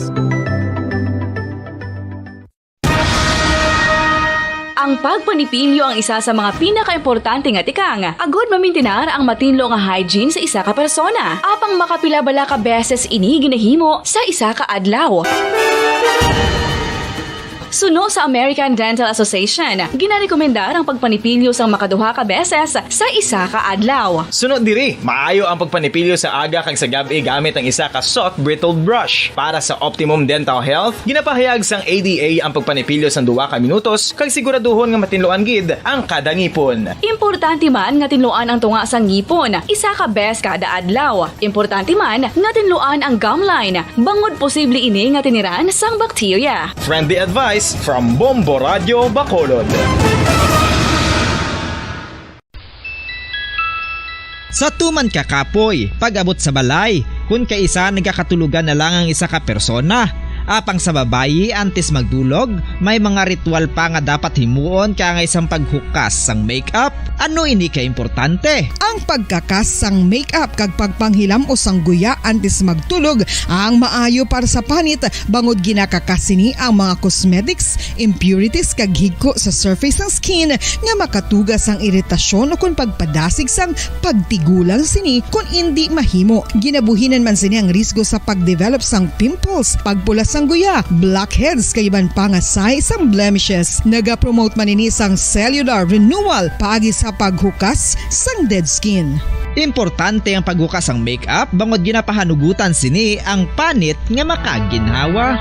Ang pagpanipilyo ang isa sa mga pinakaimportante nga tikang agud mamintinar ang matinlo nga hygiene sa isa ka persona. Apang makapila bala ka beses ini ginahimo sa isa ka adlaw? Suno sa American Dental Association, ginarekomendar ang pagpanipilyo sang makaduha ka beses sa isa ka adlaw. Suno diri, maayo ang pagpanipilyo sa aga kag sa gab-i gamit ang isa ka soft bristled brush. Para sa optimum dental health, ginapahayag sang A D A ang pagpanipilyo sang duha ka minutos kag siguraduhon nga matinluan gid ang kada ngipon. Importante man nga tinluan ang tunga sang ngipon isa ka beses kada adlaw. Importante man nga tinluan ang gum line, bangod posible ini nga tiniran sang bakterya. Friendly advice from Bombo Radio Bacolod. Sa tuman ka kapoy, pag-abot sa balay, kun kaisa nagakatulogan na lang ang isa ka persona. Apang sa babayi, antes magdulog, may mga ritual pa nga dapat himuon kaangay sang paghukas sang makeup. Ano ini ka importante? Ang pagkakas sang makeup kag pagpanghilam-os sang guya antes magtulog ang maayo para sa panit, bangod ginakakas sini ang mga cosmetics, impurities, kag higko sa surface sang skin nga makatuga sang iritasyon ukon pagpadasig sang pagtigulang sini kon indi mahimo. Ginabuhinan man sini ang risgo sa pagdevelop sang pimples, pagpula sang guya, blackheads, kag iban pa nga sahi sang blemishes. Nagapromote man ini sang cellular renewal paagi sa paghukas sang dead skin. Importante ang paghukas sang makeup bangod ginapahanugutan sini ang panit nga makaginhawa.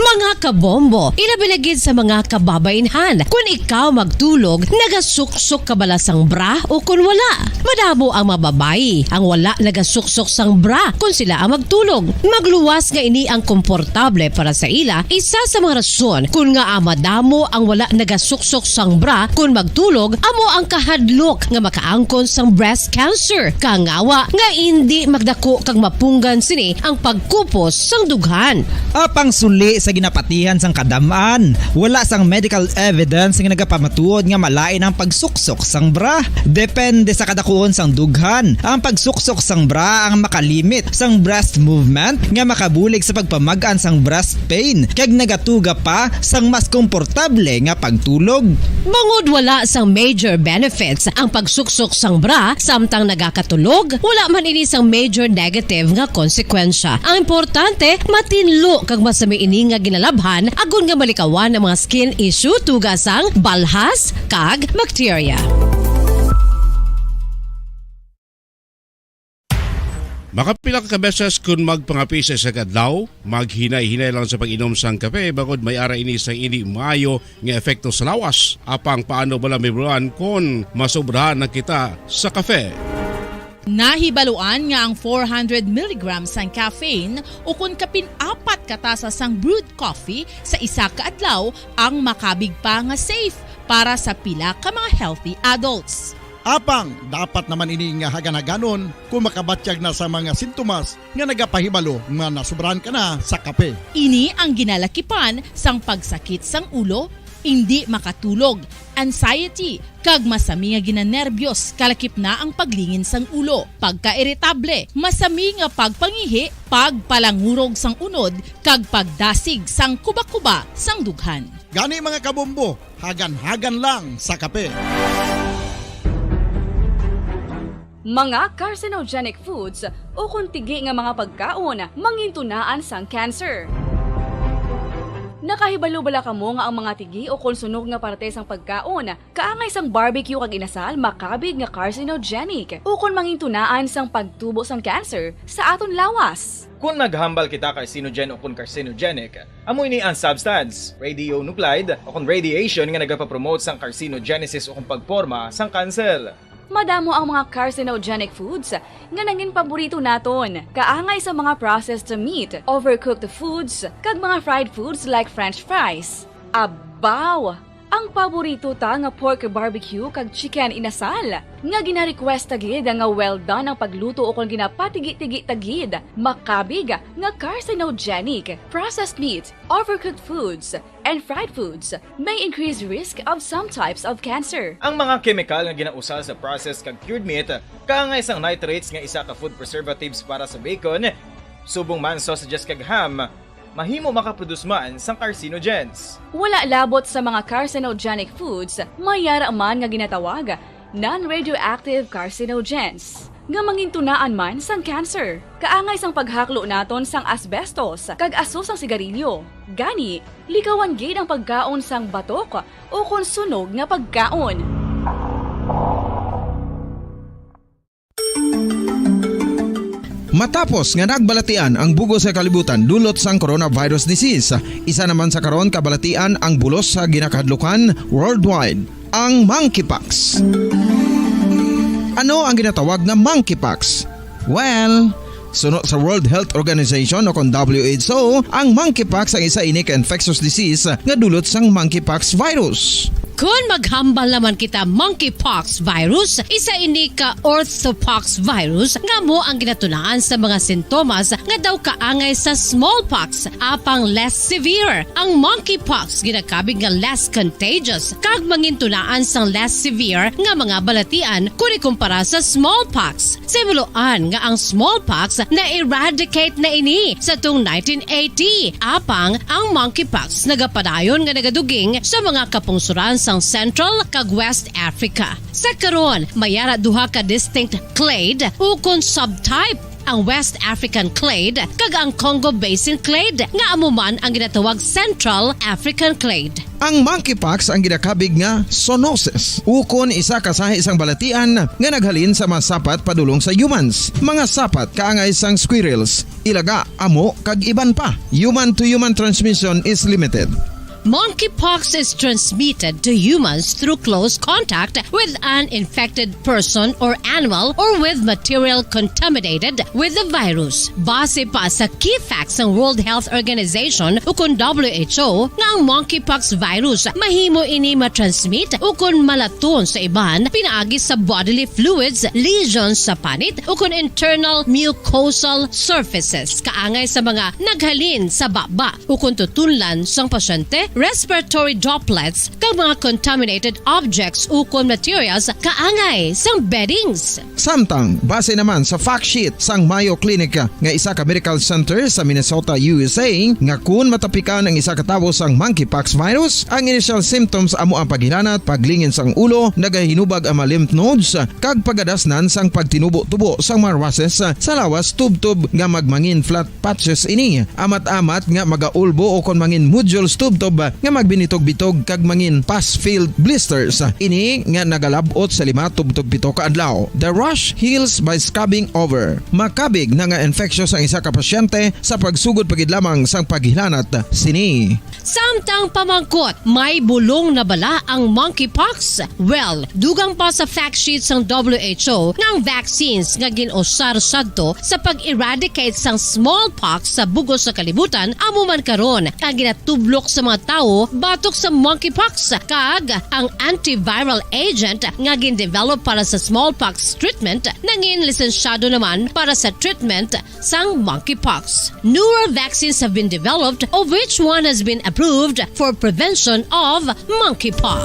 Mga Mga kabombo, ilabi na gid sa mga kababaynhan. Kun ikaw magtulog, nagasuksok ka bala sang bra o kun wala? Madamo ang mga babayi ang wala nagasuksok sang bra kun sila ang magtulog. Magluwas nga ini ang komportable para sa ila. Isa sa mga rason kun ngaa madamo ang wala nagasuksok sang bra kun magtulog amo ang kahadlok nga makaangkon sang breast cancer. Kangawa nga indi magdako kag mapunggan sini ang pagkupos sang dughan. Apang suli sa ginapatihan sang kadam-an, wala sang medical evidence nga nagapamatuod nga malain ang pagsuksok sang bra. Depende sa kadakuon sang dughan, ang pagsuksok sang bra ang makalimit sang breast movement nga makabulig sa pagpamag-an sang breast pain kag nagatuga pa sang mas komportable nga pagtulog. Bangod wala sang major benefits ang pagsuksok sang bra samtang nagakatulog, wala man ini sang major negative nga konsekwensya. Ang importante, matinlo kag masami ini nga ginalabhan agod nga malikawan ang mga skin issue tuga sang balhas kag bakterya. Makapila ka beses kun magpangape sa isa ka adlaw, maghinay-hinay lang sa pag-inom sang kape, bangod may ara ini sang indi maayo nga epekto sa lawas. Apang paano bala mahibaluan kon masobrahan na kita sa kape? Nahibaluan nga ang four hundred milligrams sang caffeine ukon kapin apat ka tasa sang brewed coffee sa isa ka adlaw ang makabig pa nga safe para sa pila ka mga healthy adults. Apang dapat naman ini nga hagan-haganon kon makabatyag na sa mga sintomas nga nagapahibalo nga nasobrahan ka na sa kape. Ini ang ginalakipan sang pagsakit sang ulo, indi makatulog, anxiety, kag masami nga ginanerbyos, kalakip na ang paglingin sang ulo, pagkairitable, masami nga pagpangihi, pagpalangurog sang unod, kag pagdasig sang kubakuba sang dughan. Gani, mga kabombo, hagan-hagan lang sa kape. Mga carcinogenic foods ukon tigi nga mga pagkaon mangintunaan sang cancer. Nakahibalo bala kamo nga ang mga tigi ukon sunog nga parte sang pagkaon, kaangay sang barbecue kag inasal, makabig nga carcinogenic ukon mangintunaan sang pagtubo sang cancer sa aton lawas? Kon maghambal kita carcinogen ukon carcinogenic, amo ini ang substance, radionuclide, ukon radiation nga nagapapromote sang carcinogenesis ukon pagporma sang kanser. Madamo ang mga carcinogenic foods nga nangin paborito naton, kaangay sa mga processed meat, overcooked foods, kag mga fried foods like French fries. Abaw! Ang paborito ta nga pork barbecue kag chicken inasal, nga gina-request ta gid nga well done ang pagluto ukon ginapatigi-tigi ta gid, makabig nga carcinogenic. Processed meat, overcooked foods, and fried foods may increase risk of some types of cancer. Ang mga kemikal nga ginausal sa processed kag cured meat, kaangay sang nitrates nga isa ka food preservatives para sa bacon, subong man sausages kag ham, mahimo makaproduce man sang carcinogens. Wala labot sa mga carcinogenic foods, may yara man nga ginatawag non-radioactive carcinogens, nga mangintunaan man sang cancer. Kaangay sang paghaklo naton sang asbestos kag aso sang sigarilyo. Gani, likawan gid ang pagkaon sang batok ukon sunog nga pagkaon. Matapos nga nagbalatian ang bug-os nga kalibutan dulot sang coronavirus disease, isa naman sa karon kabalatian ang bulos sa ginakahadlukan worldwide, ang monkeypox. Ano ang ginatawag nga monkeypox? Well, suno sa World Health Organization o kon W H O, ang monkeypox ang isa ini ka infectious disease nga dulot sang monkeypox virus. Kon maghambal naman kita, monkeypox virus, isa ini ka orthopox virus nga amo ang ginatunaan sa mga sintomas nga daw kaangay sa smallpox, apang less severe. Ang monkeypox ginakabig nga less contagious kag mangintunaan sang less severe nga mga balatian kon ikumpara sa smallpox. Sa hibaluan nga ang smallpox na-eradicate na ini sa tung nineteen eighty, apang ang monkeypox nagapadayon nga nagaduging sa mga kapungsoran sang Central kag West Africa. Sa karon, may ara duha ka distinct clade ukon subtype, ang West African clade kag ang Congo Basin clade, nga amo man ang ginatawag Central African clade. Ang monkeypox ang ginakabig nga zoonosis, ukon isa ka sahi sang balatian nga naghalin sa mga sapat padulong sa humans. Mga sapat kaangay sang squirrels, ilaga, amo, kag iban pa. Human-to-human transmission is limited. Monkeypox is transmitted to humans through close contact with an infected person or animal or with material contaminated with the virus. Base pa sa key facts sang World Health Organization ukon W H O nga ang monkeypox virus mahimo ini matransmit ukon malaton sa iban pinaagi sa bodily fluids, lesions sa panit ukon internal mucosal surfaces kaangay sa mga naghalin sa baba ukon tutunlan sang pasyente, respiratory droplets, kag mga contaminated objects ukon materials kaangay sang beddings. Samtang, base naman sa fact sheet sang Mayo Clinic nga isa ka medical center sa Minnesota, U S A, nga kun matapikan ang isa ka tawo sang monkeypox virus, ang initial symptoms amo ang paghilanat, paglingin sang ulo, nagahinubag ang mga lymph nodes, kag pagadasnan sang pagtinubo-tubo sang mga rushes sa lawas tubtob nga magmangin flat patches ini. Amat-amat nga magaulbo ukon mangin nodules tubtob nga magbinitog-bitog kag mangin pus-filled blisters. Ini nga nagalab-ot sa lima tubtob pito ka adlaw. The rash heals by scabbing over. Makabig na nga infectious ang isa ka pasyente sa pagsugod pa gid lamang sang paghilanat sini. Samtang pamangkot, may bulong na bala ang monkeypox? Well, dugang pa sa fact sheet sang W H O nga ang vaccines nga gin-usar sadto sa pag-eradicate sang smallpox sa bug-os nga kalibutan amo man karon ang ginatublok sa mga tawo batok sa monkeypox, kag ang antiviral agent nga gin-develop para sa smallpox treatment nangin lisensyado naman para sa treatment sang monkeypox. Newer vaccines have been developed, of which one has been approved for prevention of monkeypox.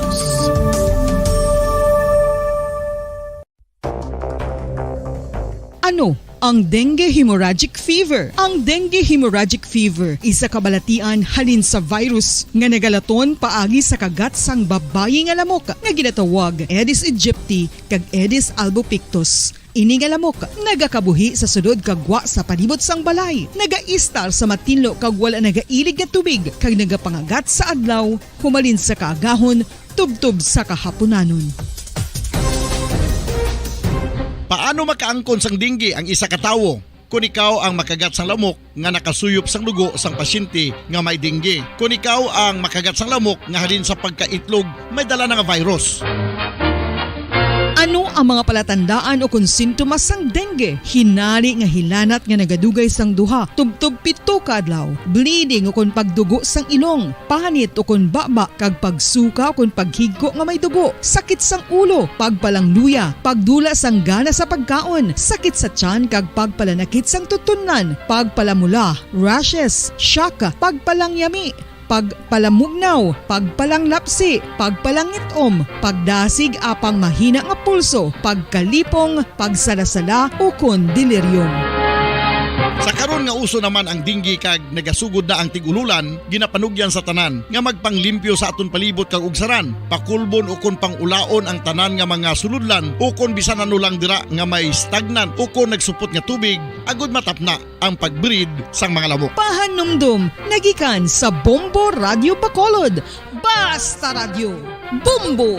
Ano ang dengue hemorrhagic fever? Ang dengue hemorrhagic fever isa ka balatian halin sa virus nga nagalaton paagi sa kagat sang babayi nga lamok nga ginatawag Aedes aegypti kag Aedes albopictus. Ini nga lamok nagakabuhi sa sulod kag gwa sa palibot sang balay, nagaistar sa matinlo kag wala nagailig nga tubig, kag nagapangagat sa adlaw humalin sa kaagahon tubtob sa kahapunanon. Paano makaangkon sang dengue ang isa ka tawo? Kon ikaw ang makagat sang lamok, nga nakasuyop sang dugo sang pasyente nga may dengue. Kon ikaw ang makagat sang lamok nga halin sa pagkaitlog may dala na nga virus. Ano ang mga palatandaan ukon sintomas sang dengue? Hinari nga hilanat nga nagadugay sang duha tubtob pito ka adlaw, bleeding ukon pagdugo sang ilong, panit ukon baba, kag pagsuka ukon paghigko nga may dugo, sakit sang ulo, pagpalangluya, pagdula sang gana sa pagkaon, sakit sa tiyan kag pagpalanakit sang tutunlan, pagpalamula, rashes, shock, pagpalangyami, pagpalamugnaw, pagpalanglapsi, pagpalangit-om, pagdasig apang mahina nga pulso, pagkalipong, pagsalasala, ukon delirium. Sa karon nga uso naman ang dengue kag nagasugod na ang tig-ululan, ginapanugyan sa tanan nga magpanglimpyo sa aton palibot kag ugsaran, pakulbon ukon pang-ulaon ang tanan nga mga sulodlan ukon bisan ano lang dira nga may stagnant ukon nagsupot nga tubig, agod matapna ang pag-breed sang mga lamok. Pahanumdom nga gikan sa Bombo Radyo Bacolod. Basta Radyo, Bombo!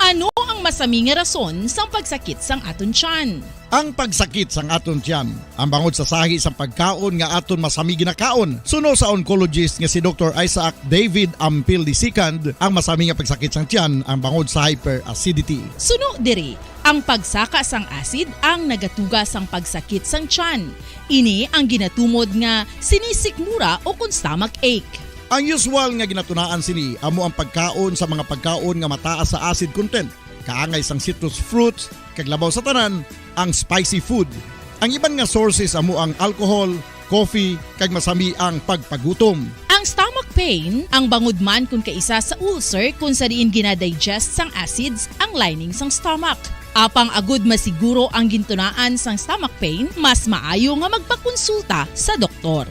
Ano ang masami nga rason sang pagsakit sang aton tiyan? Ang pagsakit sang aton tiyan, ang bangod sa sahi sang pagkaon nga aton masami ginakaon. Suno sa oncologist nga si Doktor Isaac David Ampil the second, ang masami nga pagsakit sang tiyan ang bangod sa hyperacidity. Suno diri, ang pagsaka sang acid ang nagatuga sang pagsakit sang tiyan. Ini ang ginatumod nga sinisikmura ukon stomach ache. Ang usual nga ginatunaan sini amo ang pagkaon sa mga pagkaon nga mataas sa acid content, kaangay sang citrus fruits, kag labaw sa tanan, ang spicy food. Ang iban nga sources amo ang alcohol, coffee, kag masami ang pagpagutom. Ang stomach pain, ang bangod man kon kaisa sa ulcer kon sa diin gina-digest sang acids ang lining sang stomach. Apang agud masiguro ang gintunaan sang stomach pain, mas maayo nga magpakonsulta sa doktor.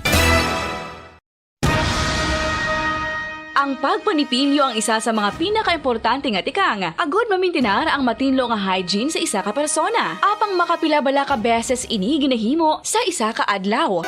Ang pagpanipilyo ang isa sa mga pinakaimportante nga tikang agud mamintinar ang matinlo nga hygiene sa isa ka persona. Apang makapila bala ka beses ini ginahimo sa isa ka adlaw?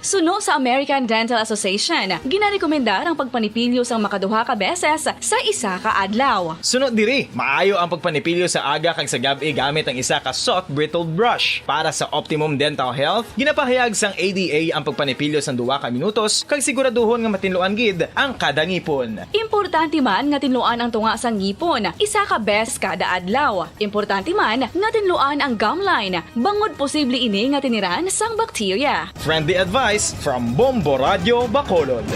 Suno sa American Dental Association, ginarekomendar ang pagpanipilyo sang makaduha ka beses sa isa ka adlaw. Suno diri, maayo ang pagpanipilyo sa aga kag sa gab-i gamit ang isa ka soft bristled brush. Para sa optimum dental health, ginapahayag sang A D A ang pagpanipilyo sang duha ka minutos kag siguraduhon nga matinluan gid ang kada ngipon. Importante man nga tinluan ang tunga sang ngipon isa ka bes kada adlaw. Importante man nga tinluan ang gum line, bangod posible ini nga tiniran sang bakterya. Friendly advice from Bombo Radio Bacolod.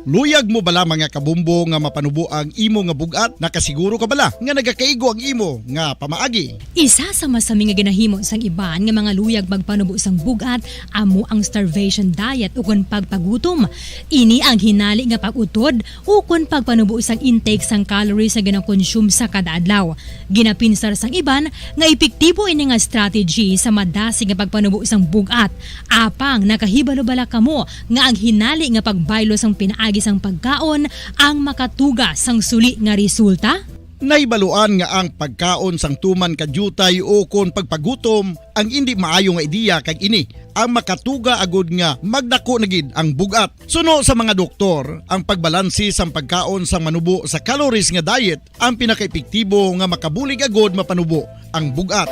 Luyag mo bala, mga kabombo, nga mapanubo ang imo nga bug-at? Nakasiguro ka bala nga nagakaigo ang imo nga pamaagi? Isa sa masami nga ginahimo sang iban nga mga luyag magpanubo sang bug-at amo ang starvation diet ukon pagpagutom. Ini ang hinali nga pag-utod ukon pagpanubo sang intake sang calories nga ginakonsume sa kada adlaw. Ginapinsar sang iban nga epektibo ini nga strategy sa madasig nga pagpanubo sang bug-at. Apang nakahibalo bala kamo nga ang hinali nga pagbaylo sang pinaagi sang pagkaon ang makatuga sang suli nga resulta? Nahibaluan nga ang pagkaon sang tuman ka diutay ukon pagpagutom ang indi maayo nga ideya, kag ini ang makatuga agud nga magdako na gid ang bug-at. Suno sa mga doktor, ang pagbalanse sang pagkaon sang manubo sa calories nga diet ang pinakaepektibo nga makabulig agud mapanubo ang bug-at.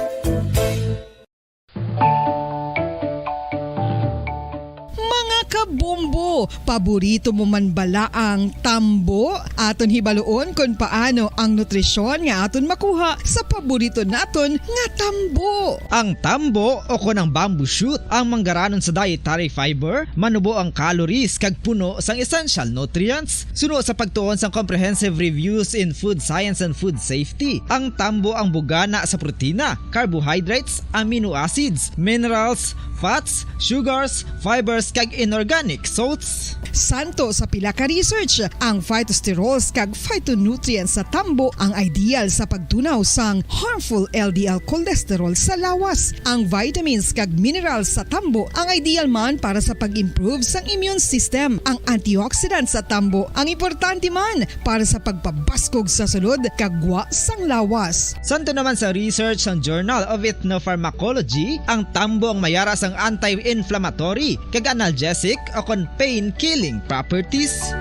Mga kabombo, paborito mo man bala ang tambo? Aton hibaluon kon paano ang nutrisyon nga aton makuha sa paborito naton nga tambo. Ang tambo o kon ang bamboo shoot, ang manggaranon sa dietary fiber, manubo ang calories kag puno sang essential nutrients. Suno sa pagtuon sang Comprehensive Reviews in Food Science and Food Safety, ang tambo ang bugana sa protina, carbohydrates, amino acids, minerals, fats, sugars, fibers, kag inorganic salts. Santo sa pila ka research, ang phytosterols kag phytonutrients sa tambo ang ideal sa pagtunaw sang harmful L D L cholesterol sa lawas. Ang vitamins kag minerals sa tambo ang ideal man para sa pag-improve sang immune system. Ang antioxidant sa tambo ang importante man para sa pagpabaskog sa sulod kag gwa sang lawas. Santo naman sa research sang Journal of Ethnopharmacology, ang tambo ang mayara sang anti-inflammatory kag analgesic o kon pain-killing properties.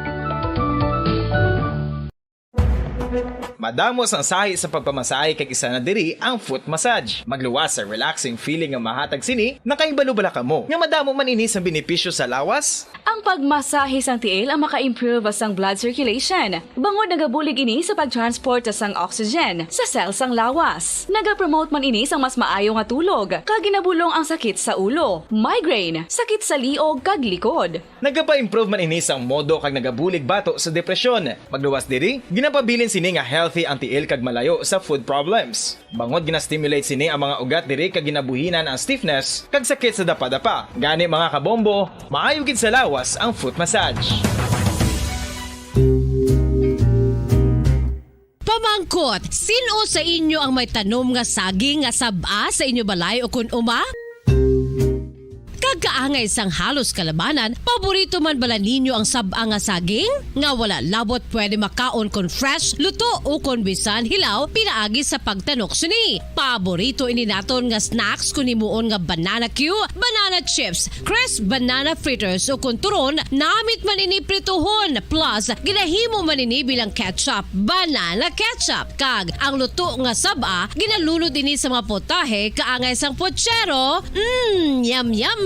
Madamo sang sahi sa pagpamasahe, kag isa na diri ang foot massage. Magluwas sa relaxing feeling nga mahatag sini. Nakahibalo bala kamo nga madamo man ini sang benepisyo sa lawas? Ang pagmasahe sang tiil ang maka-improve sang blood circulation, bangod nagabulig ini sa pag-transport sang oxygen sa cell sang lawas. Nagapromote man ini sang mas maayo nga tulog, kag ginabulong ang sakit sa ulo, migraine, sakit sa liog kag likod. Nagapa-improve man ini sang modo kag nagabulig bato sa depresyon. Magluwas diri, ginapabilin sini nga healthy ang tiil kag malayo sa foot problems. Bangod gina-stimulate sini ang mga ugat diri kag ginabuhinan ang stiffness kag sakit sa dapadapa. Gani, mga kabombo, maayo gid sa lawas ang foot massage. Pamangkot, sin-o sa inyo ang may tanom nga saging nga sab-a sa inyo balay ukon uma? Kag kaangay sang halos kalabanan, paborito man bala ninyo ang sab-a nga saging? Nga wala labot pwede makaon kon fresh, luto, ukon bisan hilaw pinaagi sa pagtanok sini. Paborito ini naton nga snacks kon himuon nga banana cue, banana chips, crisp banana fritters, ukon turon, namit man ini prituhon, plus ginahimo man ini bilang ketchup, banana ketchup. Kag ang luto nga sab-a ginalunod ini sa mga putahe kaangay sang puchero. Mm, yum, yum.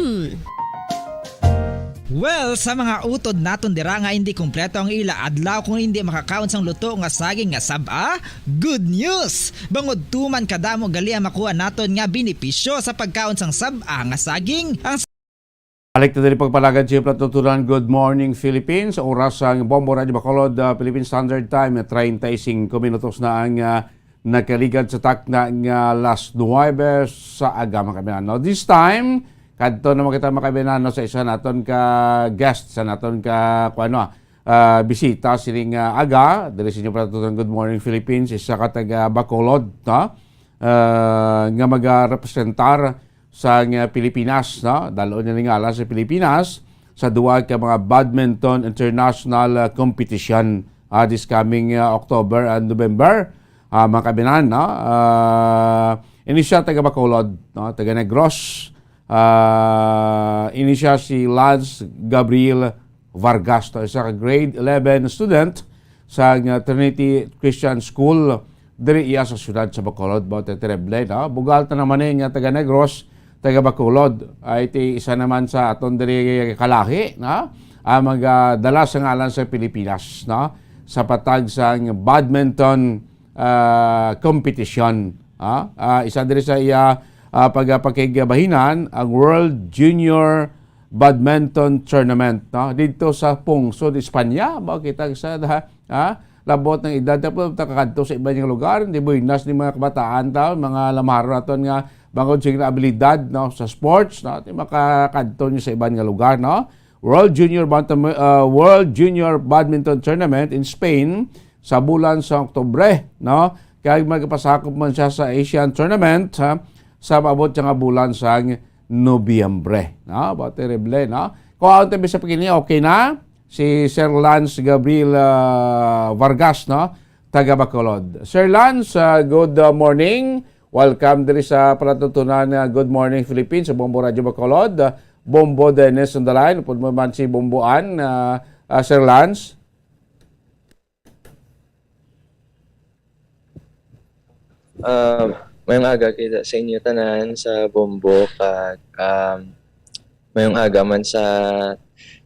Well, sa mga utod naton dira nga indi kompleto ang ila adlaw kung indi makakaon sang luto nga saging nga sab-a, good news! Bangod tuman kadamo gali ang makuha naton nga benepisyo sa pagkaon sang sab-a nga saging. Ang Balik ta diri pagpalagad sa iyong palatuntunan. Good morning, Philippines. Oras sang Bombo Radio Bacolod, ah, Philippine Standard Time, treinta y cinco minutos na ang, ah, nagkaligad sa takna nga las nuwebe sa aga, mga kaibigan, no? This time, kadto naman kita, mga kaibigan, no, sa isa naton ka guest, sa naton ka, kuwan, no, ah, bisita sining, ah, aga, diri sa inyong palatuntunan, Good Morning Philippines, isa ka taga Bacolod, no? Ah, nga magarepresentar sang, ah, Pilipinas, no? Dal-on niya ni ngalan sa Pilipinas sa duwa ka mga badminton international, ah, competition, ah, this coming, ah, October and November. Ah, mga kaabyanan, no? Ah, ini siya taga Bacolod, no? Taga Negros. Ah, ini siya si Lance Gabriel Vargas, no? Isa ka grade eleven student sa, ah, Trinity Christian School diri iya sa siyudad sa Bacolod. Mao ti terrible, no? Bugal ta naman ni nga taga Negros, taga Bacolod. Ay, ti isa naman sa aton diri kalahi, no? Ang magadala sa ngalan sa Pilipinas, no? Sa patag sang badminton, ah, competition, ah. Ah, isa diri sa iya, ah, pagpakigbahinan ang World Junior Badminton Tournament, no? Didto sa pungsod Espanya, mao kita sa, ha? Labot ng edad, tapos nakakadto sa iban nga lugar, di buenas ni mga kabataan ta, mga lamaro naton nga bangod sa ilang abilidad, no, sa sports, no, di makakadto niyo sa iban nga lugar, no? World Junior Bantam-, uh, World Junior Badminton Tournament in Spain sa bulan sa Oktubre, no? Kag magpasakop man siya sa Asian Tournament, ha, sa maabot siya nga bulan sa Nobyembre, no? Ba, terrible, no? Kuhaon tabi sa pagkini, okay na? Si Sir Lance Gabriel, ah, Vargas, no? Taga Bacolod. Sir Lance, ah, good, ah, morning. Welcome diri sa palatuntunan nga Good Morning Philippines sa Bombo Radio Bacolod. Ah, Bombo Dennis on the line. Upod mo man si Bomboan, ah, ah, Sir Lance. Ah, mayong aga kita sa inyo tanan sa Bombo, kag, um, mayong aga man sa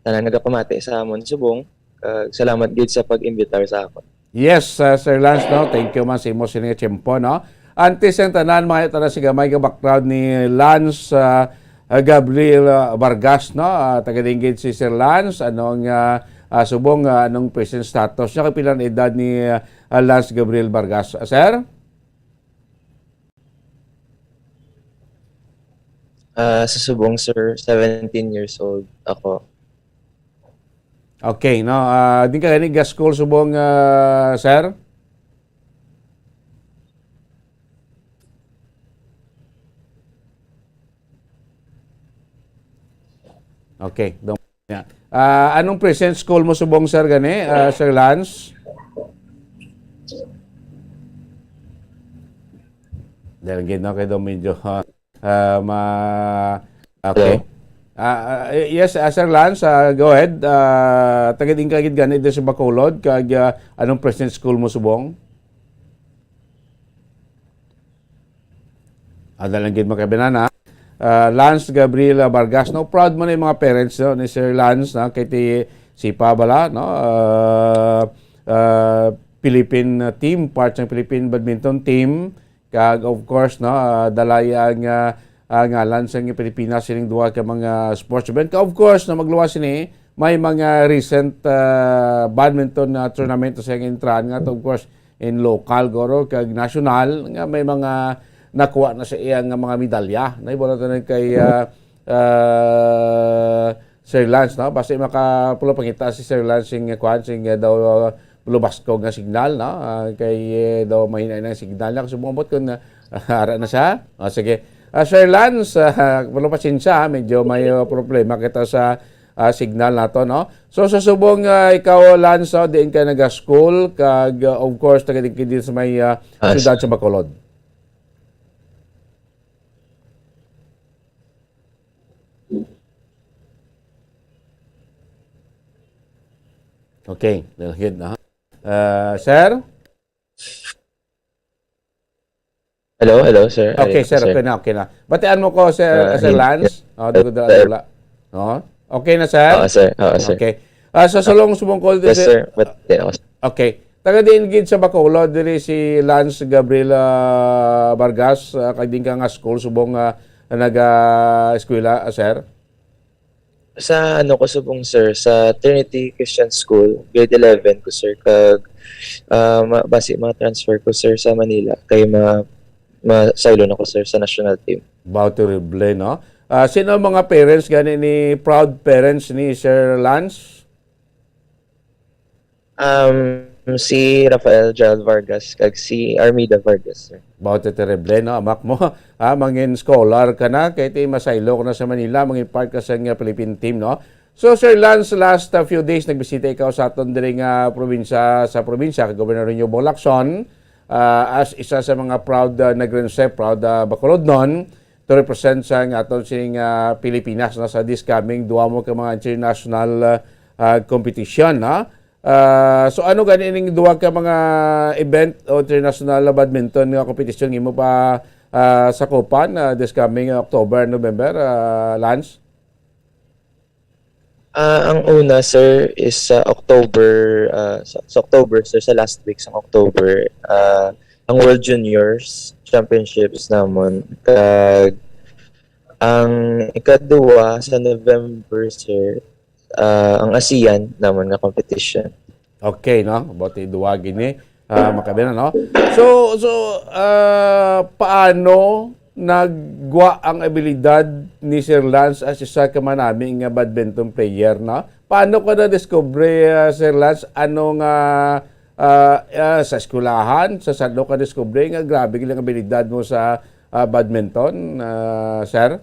tanan nagapamati sa amon subong, kag salamat gid sa pag-imbitar sa akon. Yes, uh, Sir Lance, no? Thank you man sa imo sini nga tiyempo, no? Antes ang tanan, maayo ta na sa gamay nga background ni Lance, uh, uh, Gabriel, uh, Vargas, no? Uh, taga Dinggid si Sir Lance, anong, uh, uh, subong, uh, anong present status niya? Kapila na edad ni, uh, uh, Lance Gabriel Vargas, uh, sir? Ah, sa subong, sir, seventeen years old ako. Okay, no? Ah, din ka gani ga-school subong, ah, sir? Okay, dong. Yeah. Ah, anong present school mo subong, sir, gani? Ah, Sir Lance? Dahil gid, no, kay daw medyo, ah, ah, ma-, okay. Hello? Ah, ah, yes, ah, Sir Lance, ah, go ahead. Ah, taga diin ka gid gani diri sa Bacolod, kag, ah, anong present school mo subong? Ada lang gid, mga kaabyanan, ha? Ah, Lance Gabriel Vargas, no? Proud man ang mga parents, no, ni Sir Lance, no? Kay ti, si pa bala, no? Ah, ah, Philippine team, part sa Philippine badminton team. Kag, of course, no, ah, dala iya ang, ah, ah, ngalan sa Pilipinas sining duha ka mga sports event. Kag, of course, no, magluwas sini, may mga recent, ah, badminton, ah, tournament sa iyang entrahan nga, of course, in local, guro, kag national, nga may mga nakuha na sa iya nga mga medalya. Nahibalo tanan kay, ah, ah, Sir Lance, no? Basta makapulo pangita si Sir Lance sing, kuan, sing, eh, daw, ah, lubaskog nga signal, no? Ah, kay, eh, daw mahina na ang signal niya. Kasi umabot kung, ah, ara na siya. O, sige. Ah, Sir Lance, ah, pulo pasensya, ha? Medyo may, ah, problema kita sa, ah, signal nato, no? So, sa subong, ah, ikaw, Lance, oh, diin ka naga-school, kag, ah, of course, taga din sa may, ah, Ah, s- siyudad sa Bacolod. Okay, nalagid na. Ah, sir? Hello, hello, sir. Ari Okay, ako, sir, sir. Okay na, okay na. Batian mo ko, sir, Ah, Sir hin-, Lance? Oh, di ko dala, sir. Dala. No? Okay na, sir? Oo, sir. Oo, sir. Okay. Ah, sa sulong subong ko, Yes, sir. But, yeah, okay. Okay. Taga diin gid sa Bacolod, diri si Lance Gabriel, ah, Vargas, ah, kag diin ka nga school subong, ah, naga-eskwela, ah, sir? Sa ano ko subong, sir, sa Trinity Christian School, grade eleven ko, sir, kag, ah, ma-, basi ma-transfer ko, sir, sa Manila, kay ma-, ma-, saylo na ko, sir, sa national team. Wow, terrible, no? Ah, sino ang mga parents gani ni, proud parents ni Sir Lance? Um, si Rafael Gerald Vargas kag si Armida Vargas, sir. Baw ti terrible, no, amak mo. Ah, mangin scholar ka na, kay ti masaylo ka na sa Manila, mangin part ka sa nga Philippine team, no? So, Sir Lance, last, ah, few days, nagbisita ikaw sa aton diri nga probinsya, sa probinsya, kay Governor Renew Bong Lacson, ah, as isa sa mga proud, ah, Negrense, proud, ah, Bacolodnon, to represent sa nga aton sining, ah, Pilipinas, no, sa this coming duwa mo ka mga international, ah, ah, competition, no? Ah, so ano gani ining duha ka mga event o international badminton nga competition nga imo pa, ah, sakupan, ah, this coming October, November, ah, Lance? Ah, ang una, sir, is sa October, ah, sa, sa October, sir, sa last week sa October, ah, ang World Juniors Championships namon. Kag ang ikaduha sa November, sir, ah, ang ASEAN namon nga competition. Okay, no? Buti duwa gini, ah, makabina, no? So, so, ah, paano nagwa ang abilidad ni Sir Lance as isa ka manami nga badminton player, no? Paano ka na-discover, ah, Sir Lance? Ano nga, ah, ah, sa eskwelahan, sa saan ka discover nga grabe lang abilidad mo sa, ah, badminton, ah, sir?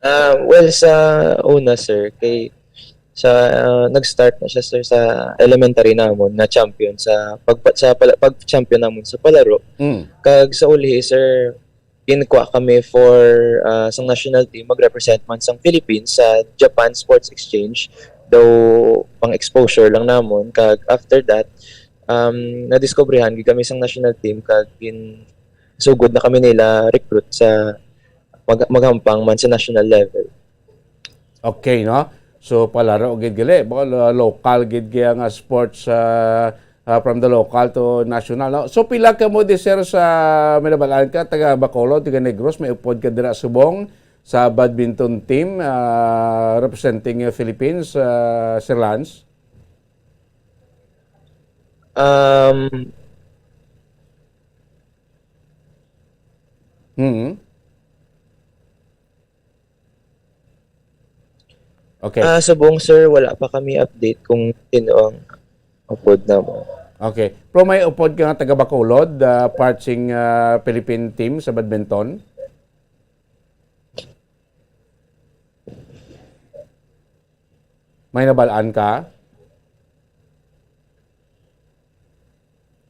Ah, well, sa una, sir, kay sa, ah, nag-start na siya, sir, sa elementary namon nga champion sa pagpa-, sa pala-, pag-champion namon sa palaro. Mm. Kag sa ulhi, sir, ginkuha kami for, ah, sang national team, mag-represent man sang Philippines sa Japan Sports Exchange. Though, pang exposure lang namon. Kag after that, um, nadiskubrihan gid kami sang national team, kag gin-, sugod na kami nila recruit sa mag-, maghampang man sa national level. Okay, no? So, palaro gid gali, baka lo-, local gid kaya nga sports, ah, ah, from the local to national, no? So, pila ka mo di, sir, sa may nabalaan ka, taga Bacolod, taga Negros, may upod ka dira subong sa badminton team, ah, representing, uh, Philippines, ah, Sir Lance? Um, Mm. Okay. Ah, subong, sir, wala pa kami update kung sino ang upod namo. Okay. Pero may upod ka nga taga Bacolod, ah, part sing, ah, Philippine team sa badminton? May nabalaan ka?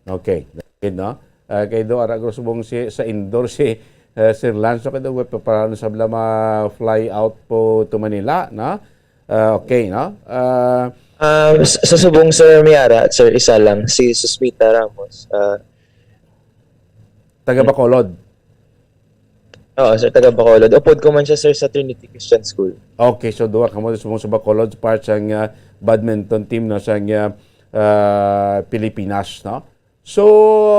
Okay. David, no? Ah, kay do, ara, gusto mong si, sa indoor si, eh, Sir Lance, okay, do, wait, para sa bala ma-fly out po to Manila, no? Ah, okay, no? Ah, Ah, sa, sa subong, sir, may ara, sir, isa lang, si Susmita Ramos. Ah, taga Bacolod. Oo, sir, taga Bacolod. Upod ko man siya, sir, sa Trinity Christian School. Okay, so duha kamo sa mga sa Bacolod, part sang, ah, badminton team, no, sang, ah, ah, Pilipinas, no? So,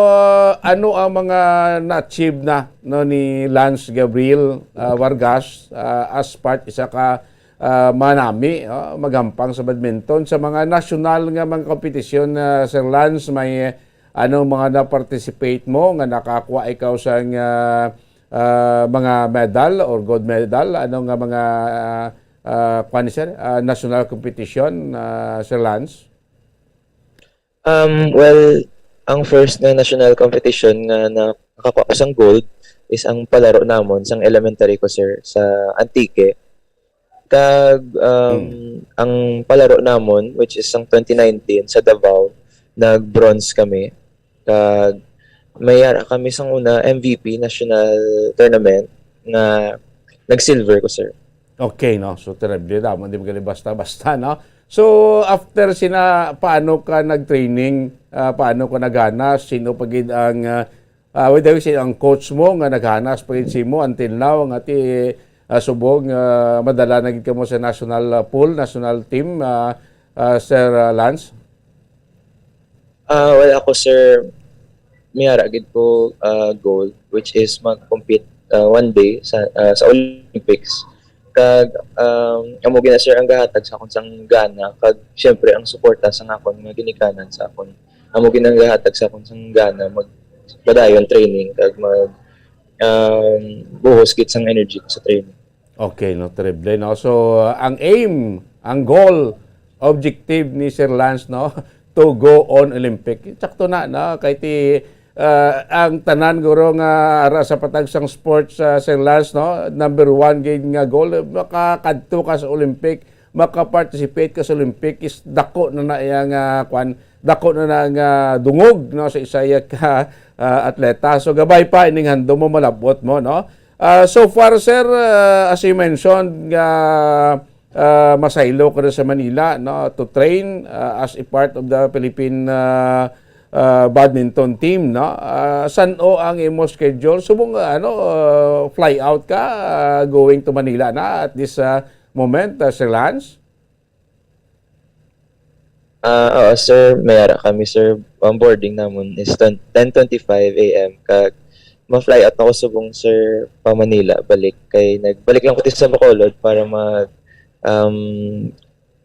ah, ano ang mga na-achieve na, no, ni Lance Gabriel, ah, Vargas, ah, as part isa ka, ah, manami, oh, magampang sa badminton sa mga nasyonal nga mga kompetisyon, ah, Sir Lance, may ano mga na-participate mo nga nakakuha ikaw sang, ah, ah, mga medal or gold medal? Ano nga mga, ah, ah, kwan, sir? Ah, national competition, ah, Sir Lance? Um, well, ang first nga national competition nga nakakuha ko sang gold is ang palaro namon sang elementary ko, sir, sa Antique. Kag, um, Mm. ang palaro namon, which is ang twenty nineteen sa Davao, nag-bronze kami. Kag may ara kami sang una M V P national tournament nga nag-silver ko, sir. Okay, no? So, terrible, damo, di magaling basta-basta, no? So, after sina, paano ka nag-training? Ah, paano ka naghanas? Sino pa gid ang, ah, Ah, with the, si ang coach mo nga naghanas pa gid simo until now nga ti, ah, subong, ah, madala na gid kamo sa national, ah, pool, national team, ah, ah, Sir, ah, Lance? Ah, well, ako, sir, may ara gid ko, ah, goal, which is mag-compete, ah, one day sa, ah, sa Olympics. Kag, um, amo gina, sir, ang gahatag sa akon sang gana, kag syempre ang suporta sa akon nga ginikanan sa akon. Amo gid ang gahatag sa akon sang gana magpadayon training kag mag, um, buhos gid sang energy ko sa training. Okay, no, terrible, no? So, uh, ang aim, ang goal, objective ni Sir Lance, no, to go on Olympic. Sakto na, no, kay ti, ah, ang tanan guro nga ara sa patag sang sports, ah, Sir Lance, no, number one gid nga goal, makakadto ka sa Olympic, maka-participate ka sa Olympic, is dako na na iya nga, kwan, dako na na nga dungog, no, sa isa iya ka, ah, atleta. So, gabay pa ining handom mo, malabot mo, no? Ah, so far, sir, ah, as you mentioned, nga, ah, masaylo ka na sa Manila, no, to train, ah, as a part of the Philippine, ah, ah, badminton team, no? Ah, san-o ang imo schedule? Subong, ah, ano, ah, fly out ka, ah, going to Manila na at this, ah, moment, ah, Sir Lance? Ah, oo, sir. May ara kami, sir. Ang boarding namon is ten twenty-five A M. Kag ma-fly out na ko subong, sir, pa Manila, balik. Kay nagbalik lang ko ti sa Bacolod para mag, um,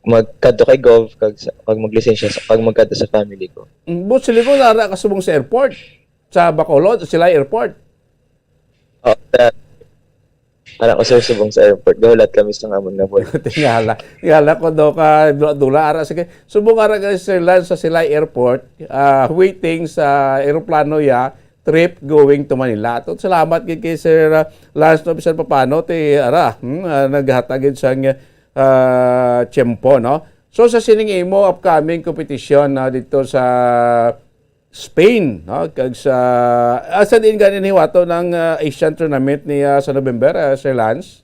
magkadto kay Gov, kag sa, kag maglisensya, sa, kag magkadto sa family ko. Mm, but sila ko, ara ka subong sa airport, sa Bacolod, o sila airport? Oh, sir. Ara ko, sir, subong sa airport. Gahulat kami sa amon nga boy. Tingala. Tingala ko daw ka dula-dula. Ara, sige. Subong ara ka, Sir Lance, sa Silay Airport, ah, waiting sa eroplano ya, trip going to Manila. Ato, salamat gid kay Sir, ah, Lance, no, bisan papano, ti, ara, hmm, ah, naghatag gid sang, ah, tiyempo, no? So, sa sining imo upcoming competition, ah, dito sa Spain, no? Kag sa, asa din gani hiwato ng, ah, Asian Tournament ni, ah, sa November, ah, Sir Lance?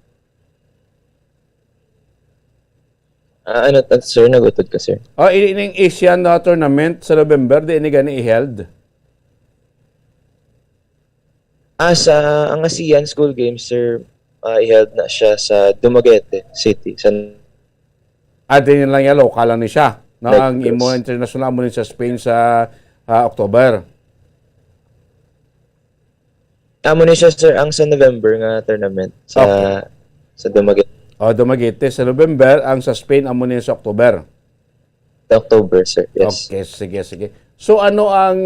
Ah, ano ta, sir? Nagutod ka, sir? Oh, ini ning Asian, ah, Tournament sa November, di ini gani i-held? Ah, sa, ang Asian School Games, sir, ah, i-held na siya sa Dumaguete City, sa Ah, din lang yan, local lang ni siya. No? Ang Negros. Imo international mo ni sa Spain sa, ah, October. Amo ni siya, sir, ang sa November nga tournament sa, Okay. sa Dumaguete. Oh, Dumaguete sa November, ang sa Spain amo ni sa October. October, sir. Yes. Okay, sige, sige. So, ano ang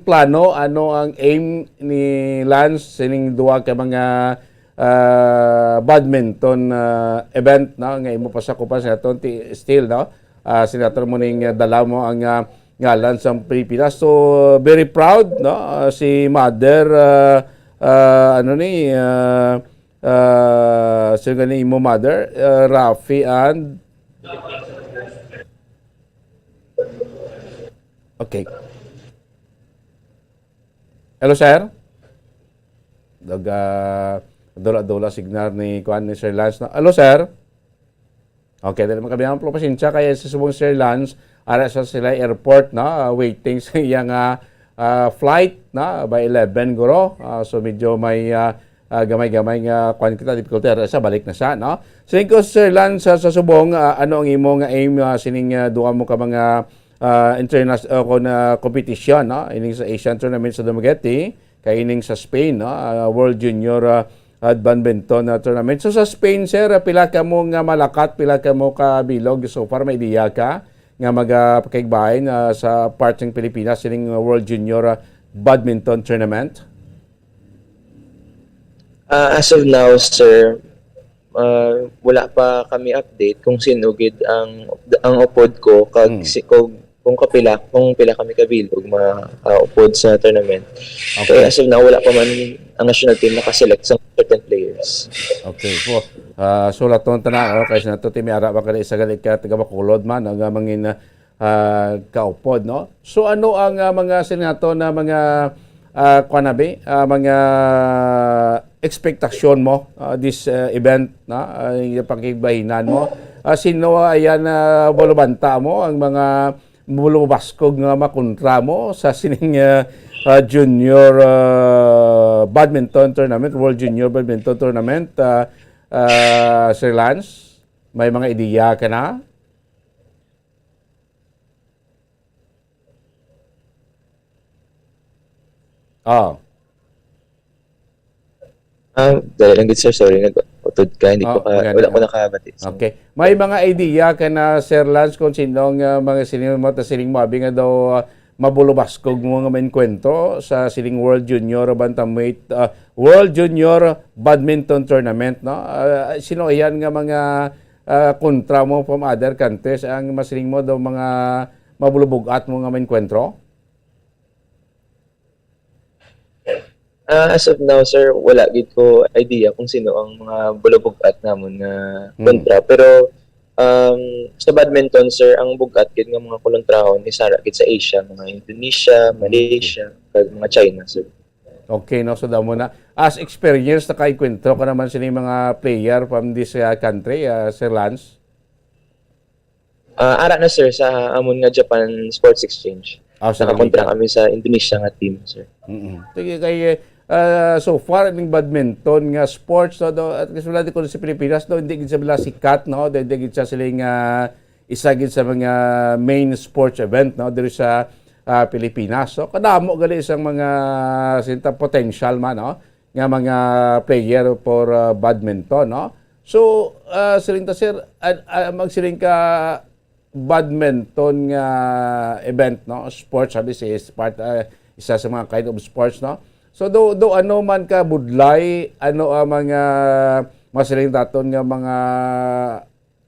plano, ano ang aim ni Lance sining duha ka mga, ah, badminton, ah, event, no, nga imo pasakupan sa aton ti-, still, no? Ah, sinato mo ning, ah, dala mo ang, ah, ngalan sa Pilipinas. So, very proud, no? Ah, si mother, ah, ah, ano ni, ah, ah, sino gani imo mother? Ah, Rafi and Okay. Hello, sir? Daga, dula-dula signal ni, kuan, ni Sir Lance, no? Hello, sir? Okay, dali, magkabilang po, pasensya kaya sa subong Sir Lance, ara sa sila airport, no? Ah, waiting sa iyang, ah, ah, flight, no? By eleven, guro. Ah, so, medyo may, ah, ah, gamay-gamay nga, kuan kita, difficulty, ara sa balik na siya, no? So, ko, Sir Lance, sa, sa subong, ah, ano ang imo nga aim, ah, sining, ah, duha mo ka mga, ah, internas-, ah, kon, ah, competition, no? Ining sa Asian Tournament sa Dumaguete, kay ining sa Spain, no? Ah, World Junior, ah, at Badminton, ah, Tournament. So, sa Spain, sir, ah, pila ka mo nga malakat, pila ka mo ka bilog so far, may ideya ka nga magapakigbahin, ah, sa part sang Pilipinas, sining World Junior, ah, Badminton Tournament? Ah, as of now, sir, ah, wala pa kami update kung sino gid ang, ang upod ko kag Hmm. si, kung, kung kapila, kung pila kami kabilog ma-, ah, upod sa tournament. Okay. Kaya as of now, wala pa man ang national team nakaselect sa certain players. Okay. So, ah, sulaton ta na, oh, kay sa nato, ti may ara ba ka isa gali ka taga Bacolod man, nga mangin, ah, kaupod, no? So, ano ang, ah, mga sinato na mga, ah, kuwan na bi, ah, mga ekspektasyon mo, ah, this, ah, event, na, ah, yung pakigbahinan mo? Ah, sino, ah, yan, ah, bulubanta mo, ang mga bulubaskog nga makontra mo sa sining, ah, ah, junior, ah, badminton tournament, World Junior Badminton Tournament, ah, ah, Sir Lance? May mga ideya ka na? Oh. Ah, dali lang gid, sir. Sorry, nag-utod ka. Hindi ko Oh, ka, maganda. Wala ko nakabati, sir. Okay. May mga idea ka na, Sir Lance, kung sino nga mga sino mo ta sining mabi nga daw, ah, mabulubaskog mo nga mainkwentro sa sining World Junior Bantamweight, ah, World Junior Badminton Tournament, no? Ah, sino yan nga mga, ah, kontra mo from other countries, ang masiling mo daw mga mabulubog-at mo nga maengkwentro? Ah, as of now, sir, wala gid ko idea kung sino ang mga bulubog-at namon nga Hmm. kontra. Pero, um, sa badminton, sir, ang bug-at gid nga mga kulontrahon is ara gid sa Asia, mga Indonesia, Hmm. Malaysia, kag mga China, sir. Okay, no? So, damo na. As experience, nakaengkwentro ka naman sini mga player from this, ah, country, ah, Sir Lance? Ah, ara na, sir, sa amon nga Japan Sports Exchange. Ah, sa Nakakontra Amerika. kami sa Indonesia nga team, sir. Mm-mm. Sige, kay, ah, so far, ning badminton nga sports, no, do, at least wala di ko sa Pilipinas, no, hindi gid siya sila sikat, no, hindi gid siya sila nga isa gid sa mga main sports event, no, diri sa, ah, Pilipinas. So, kadamo gali isang mga sinta potential man, no, nga mga player for, ah, badminton, no. So, ah, siling ta, sir, ah, ah, magsiling ka badminton nga event, no? Sports, sabi si sport, ah, isa sa mga kind of sports, no? So, do, do ano man ka budlay, ano ang mga masiling daton nga mga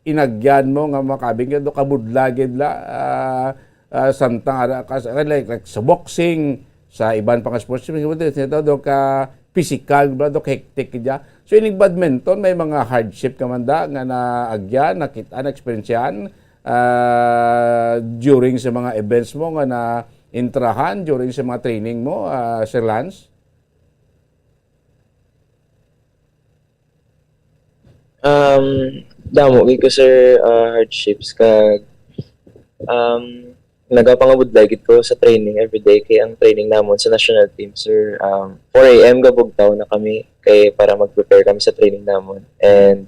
inagyan mo nga makabing ka, do ka budlay gid la, ah, ah, samtang ara ka sa, like, like sa boxing, sa iban pa nga sports, do ka physical, bla, do ka hectic gid ya. So, ining badminton, may mga hardship ka man da nga naagyan, nakit-an, na-eksperyensyahan, ah, during sa mga events mo nga na-intrahan, during sa mga training mo, ah, Sir Lance? Um, damo gid ko, sir, ah, hardships kag, um, nagapangabudlay gid ko sa training everyday kay ang training namon sa national team, sir, um, four a m gabugtaw na kami kay para mag-prepare kami sa training namon. And,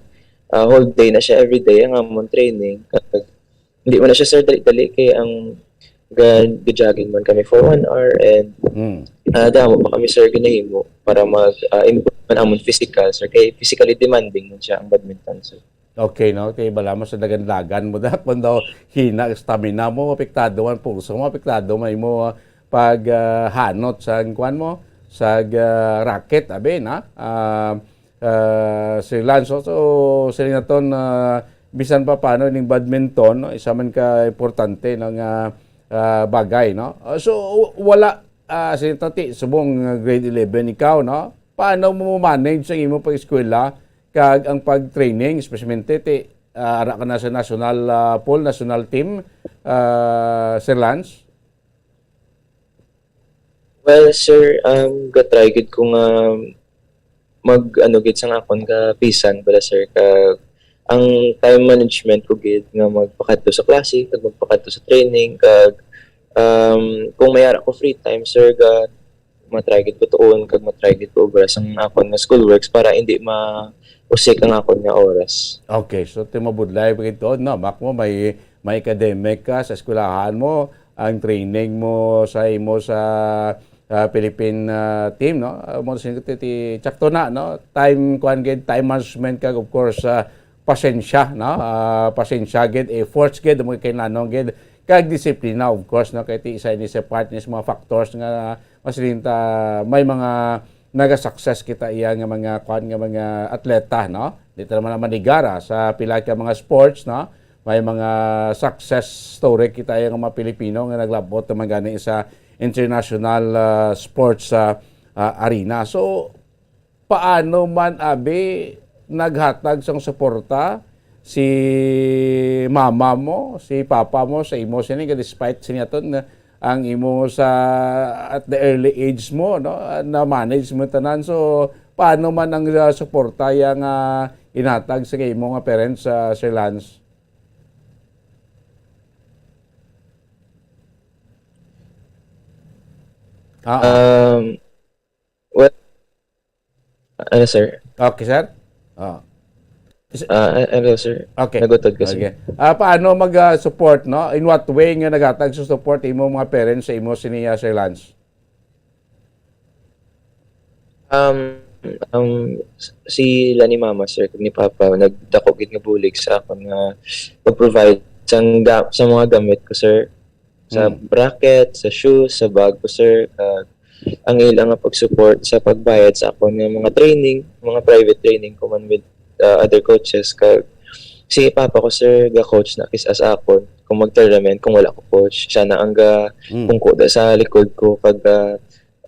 ah, whole day na siya everyday ang amon training. Kag hindi man na siya, sir, dali-dali kay ang ga-, ga-jogging man kami for one hour and, Mm. ah, damo pa kami, sir, ginahimo para mag, ah, improve man amon physical, sir, kay physically demanding man siya ang badminton, sir. Okay, no? Kay bala mo sa dagan-dagan mo, da, kung daw hina ang stamina mo, apektado man pulso mo, apektado man imo, ah, pag, ah, hanot sa kuan mo, sa, ah, racket, abi, na? Ah, ah, Sir Lance, so, so, sila naton, ah, bisan pa paano ning badminton, no? Isa man ka importante nga, ah, bagay, no? Ah, so, w-, wala, ah, sila naton, ti, subong, ah, grade eleven ikaw, no? Paano mo manage ang imong pag-eskwela kag ang pag-training, especially ti, ah, ara ka na sa national, ah, pool, national team, ah, Sir Lance? Well, sir, um, ga-try gid ko nga mag, ano, gid sang akon kapisan bala, sir, kag ang time management ko gid nga magpakadto sa klase kag magpakadto sa training kag, um, kung may ara ko free time, sir, ga, ma-try gid ko tuon kag ma-try gid ko obra sang akon nga schoolworks para indi mausik ang akon nga oras. Okay, so ti mabudlay pa gid tuod, no? Mak mo may, may academic ka sa eskwelahan mo, ang training mo sa imo sa, ah, Philippine, ah, team, no? Ah, mo sin ti, ti tsakto na, no? Time, kuan gid, time management kag, of course, ah, pasensya, no? Ah, pasensya gid, efforts gid, mo kailangan gid, kag disiplina, of course, no? Kay ti isa ini sa part ni sa mga factors nga masiling ta may mga naga-success kita iya nga mga, kuan, nga mga atleta, no? Di ta naman manigara sa pila ka mga sports, no? May mga success story kita iya nga mga Pilipino nga naglabot naman gani sa international, ah, sports, ah, ah, arena. So, paano man, abi, naghatag sang suporta si mama mo, si papa mo sa imo sini, nga despite sini aton nga ang imo sa, at the early age mo, no, na-manage mo tanan. So, paano man ang, ah, suporta ya nga inhatag sa imo nga parents, ah, Sir Lance? Ah, ah. Um, well, ano, sir? Okay, sir? Ah. Is- Ah, a-, ano, sir? Okay. Nagutod ko, sir. Okay. Ah, paano mag, ah, support, no? In what way nga naghatag sa support imo mga parents sa imo sini, ah, Sir Lance? Um, um, s-, sila ni mama, sir, kag ni papa, nagdako gid nga bulig sa akon nga pag-provide sang ga-, sa mga gamit ko, sir. Sa Mm. bracket, sa shoes, sa bag ko, sir, kag ang ila nga pag-support sa pagbayad sa akon nga mga training, mga private training ko man with, uh, other coaches, kag Si papa ko, sir, ga-coach na kis-, as akon. Kung mag-tournament, kung wala ko coach, siya na ang ga-, Mm. kung kuda sa likod ko, kag, ah,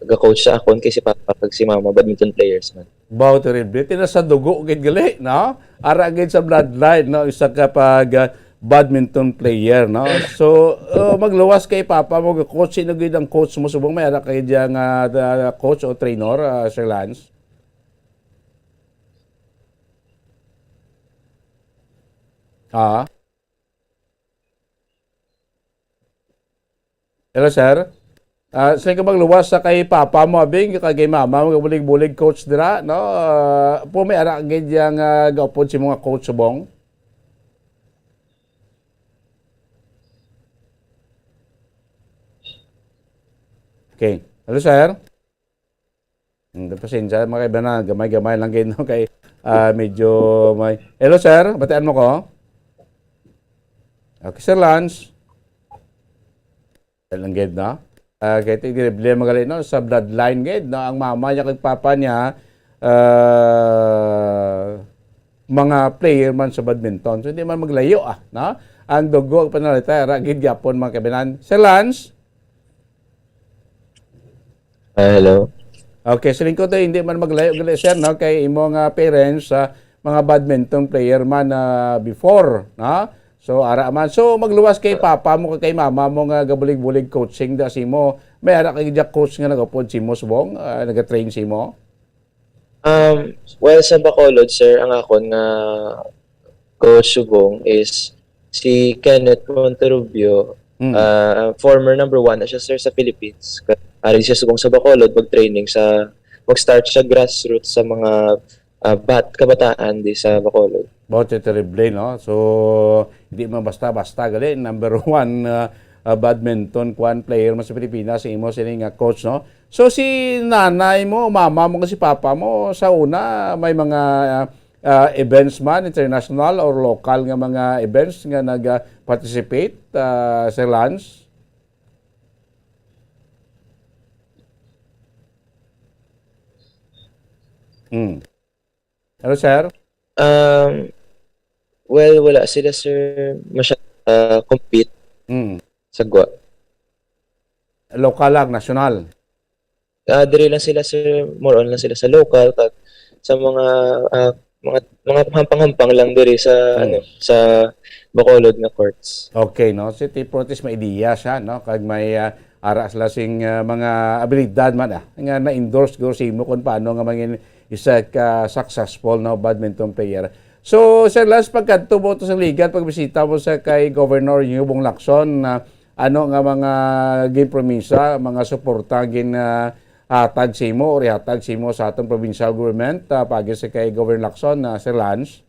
ga-coach sa akon kay si papa kag si mama, badminton players man. Baw, terrible. Tina sa dugo, gid gali, no? Ara gid sa bloodline, no? Isa ka pag, ah, badminton player, no? So, uh, magluwas kay papa mo, ga-coach, sino gid ang coach mo subong? May ara kay diyang, ah, da-, coach o trainer, ah, Sir Lance? Ah. Hello, sir. Ah, sa ka magluwas sa kay papa mo, abing, kay mama mo, bulig-bulig coach dira, no? Ah, po may ara gid yang, ah, gaupod si mga coach subong. Okay. Hello, sir. Hmm, pasensya, mga kaibanan, gamay-gamay lang gid, no? Kay, ah, medyo may, hello, sir, batian mo ko? Okay, Sir Lance. Lang gid, no? Ah, kay ti problema gali, no, sa bloodline gid, no? Ang mama niya kag papa niya, ah, mga player man sa badminton. So, hindi man maglayo, ah, no? Ang dugo, ang panalita, ra gid gyapon, mga kaibanan. Sir Lance? Ah, hello. Okay, sa lingkod ay hindi man maglayo gali, sir, no? Kay imo nga parents, ah, mga badminton player man, ah, before, no? So, ara man. So, magluwas kay papa mo, kay mama mo nga gabulig-bulig coaching da si mo. May ara kay dya coach nga nagapod si mo subong, ah, nagatrain si mo? Um, well, sa Bacolod, sir, ang akon nga coach subong is si Kenneth Monterrubio, Mm. ah, former number one na siya, sir, sa Philippines. Ari siya subong sa Bacolod, mag-training sa, mag-start siya grassroots sa mga, ah, bat-, kabataan di sa Bacolod. Bote terrible, no? So, di man basta-basta gali, number one, ah, ah, badminton kwan player man sa Pilipinas, si imo sini nga coach, no? So, si nanay mo, mama mo, si papa mo, sa una, may mga, ah, ah, events man, international or local nga mga events nga nag, ah, participate, ah, Sir Lance? Hmm. Hello, sir? Um, well, wala sila, sir, masyado, ah, compete Hmm. sa gwa. Local lang, national? Ah, diri lang sila, sir, more on lang sila sa local, kag sa mga, ah, mga, mga hampang-hampang lang diri sa, Hmm. ano, sa Bacolod nga courts. Okay, no? Si T P Ortiz may ideya siya, no? Kag may, ah, ara sila sing, ah, mga abilidad man, ah, nga na-endorse ko sa imo kung paano nga mangin isa ka successful, no, badminton player. So, Sir Lance, pagkadto mo to sa liga, pagbisita mo sa kay Governor Yubong Lacson, na ano nga mga ginpromisya, mga suporta gin, ah, hatag sa imo or ihatag sa imo sa atong provincial government, ah, pagi sa kay Governor Lacson, ah, Sir Lance?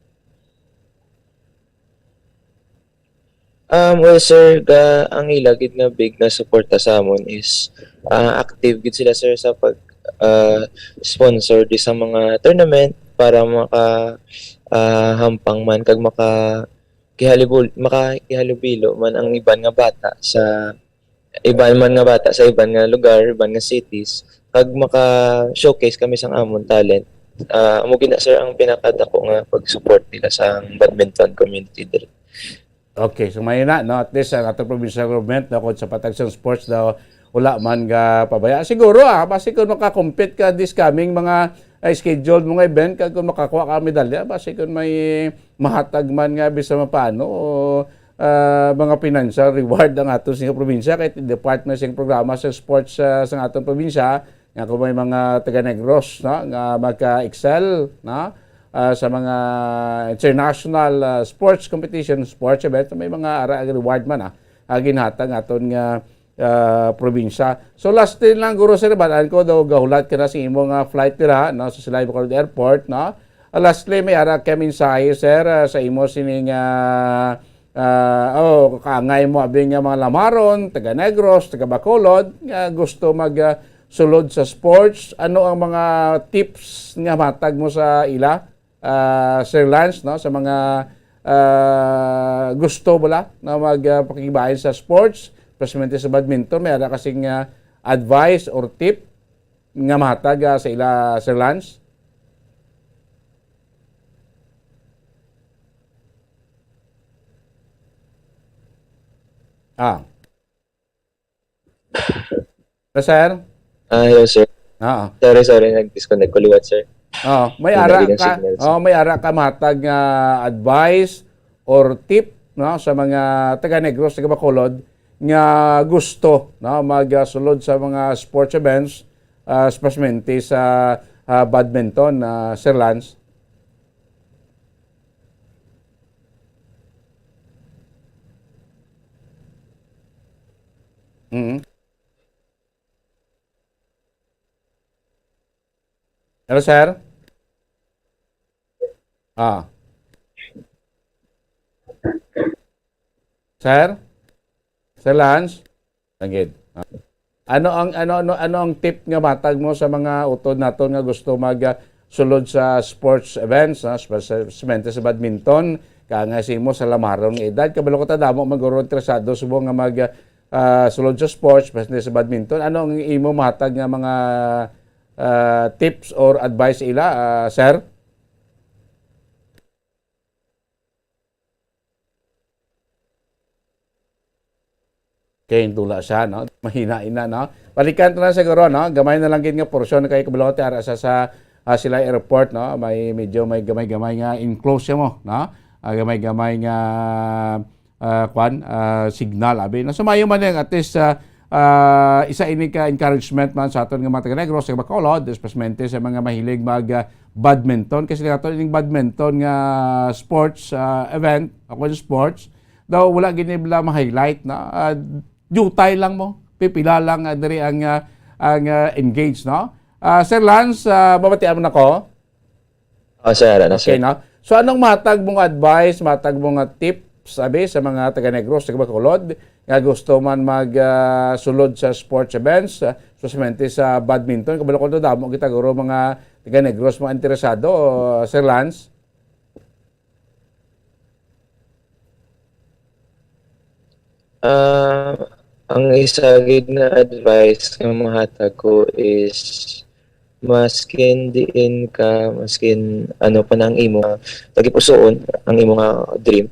Um, well, sir, ga-, ang ila gid nga big nga suporta sa amon is, ah, active gid sila, sir, sa pag, ah, sponsor di sa mga tournament para maka, ah, hampang man kag maka kihalibul-, makakihalubilo man ang iban nga bata sa iban man nga bata sa iban nga lugar, iban nga cities, kag maka-showcase kami sang amon talent. Ah, amo gid na, sir, ang pinakadako nga pag-support nila sa badminton community diri. Okay, so may na, no? At least ang atong provincial government, no, kung sa patag sa sports daw, wala man nga pabaya. Siguro, ah, basi kung makakompete ka this coming mga, ah, scheduled mo nga event, kag kung makakuha ka medalya, basi kung may mahatag man nga bisan mapano, ah, mga financial reward ang ato sa probinsya, kay department sing programa sa sports, ah, sa atong probinsya, nga kung may mga taga Negros, no, nga magka-excel, no, ah, sa mga international, ah, sports competition, sports event, may mga ara reward man, ah, ah, ginhatag aton nga, ah, probinsya. So, last thing lang, guro, sir, balaan ko daw gahulat ka na sa imo nga flight dira, no, sa Silay Bacolod Airport, no? Ah, lastly, may ara ka mensahe, sir, ah, sa imo sining, ah, ah, oh, kaangay mo abi nga mga lamaron, taga Negros, taga Bacolod, nga gusto mag, ah, sulod sa sports. Ano ang mga tips nga matag mo sa ila, ah, Sir Lance, no, sa mga, ah, gusto bala na mag, ah, pakigbahin sa sports, especially sa badminton? May ara kasing, ah, advice or tip nga matag, ah, sa ila, Sir Lance? Ah. Hello, sir? Ah, hello, sir. Oo. Sorry, sorry, nag-disconnect ko liwat, sir. Oo, may Wala ara din ang ka, signal, sir. Oo, may ara ka matag nga advice or tip, no, sa mga taga Negros, taga Bacolod nga gusto, no, magsulod sa mga sports events, ah, especially sa, ah, badminton, ah, Sir Lance? Mm. Hello, sir? Ah. Sir? Sir Lance? Langgit. Ah. Ano ang, ano, ano, ano ang tip nga matag mo sa mga utod naton nga gusto mag, ah, sulod sa sports events, no? Especialmente sa badminton, kaya nga sa imo sa lamaron nga edad, kabalo ko ta damo man guro interesado subong nga mag, ah, sulod sa sports, especially sa badminton. Ano ang imo matag nga mga, ah, tips or advice ila, ah, sir? Kay dula siya, no? Mahina ina, no? Balikan ta na siguro, no? Gamay na lang gid nga porsyon kay kabalo ko ti ara sa, sa, ah, Silay Airport, no? May medyo may gamay-gamay nga enclose siya mo, no? Ah, gamay-gamay nga, ah, kwan, ah, signal, abi. No? So, maayo man yan, at least, ah, ah, isa ini ka encouragement man sa aton nga mga taga-Negros, sa Bacolod, especially sa mga mahilig mag, ah, badminton. Kasi nato ining badminton nga sports, ah, event, ako yung sports, daw wala gid nila ma-highlight, no? Ah, diutay lang mo. Pipila lang, ah, diri ang, ah, ang, ah, engage, no? Ah, Sir Lance, ah, mabatian mo na ko? Oh, sir, ano, Okay, sir? no? So, anong matag mong advice, matag mong, ah, tips, sabi, sa mga taga Negros, taga Bacolod, nga gusto man mag, ah, sulod sa sports events, ah, especially sa badminton? Kabalo ko, damo kita, guro, mga taga Negros, mga interesado, ah, Sir Lance? Ah, ang isa gid nga advice nga mahatag ko is, maskin diin ka, maskin ano pa na ang imo nga tagipusoon, ang imo nga dream,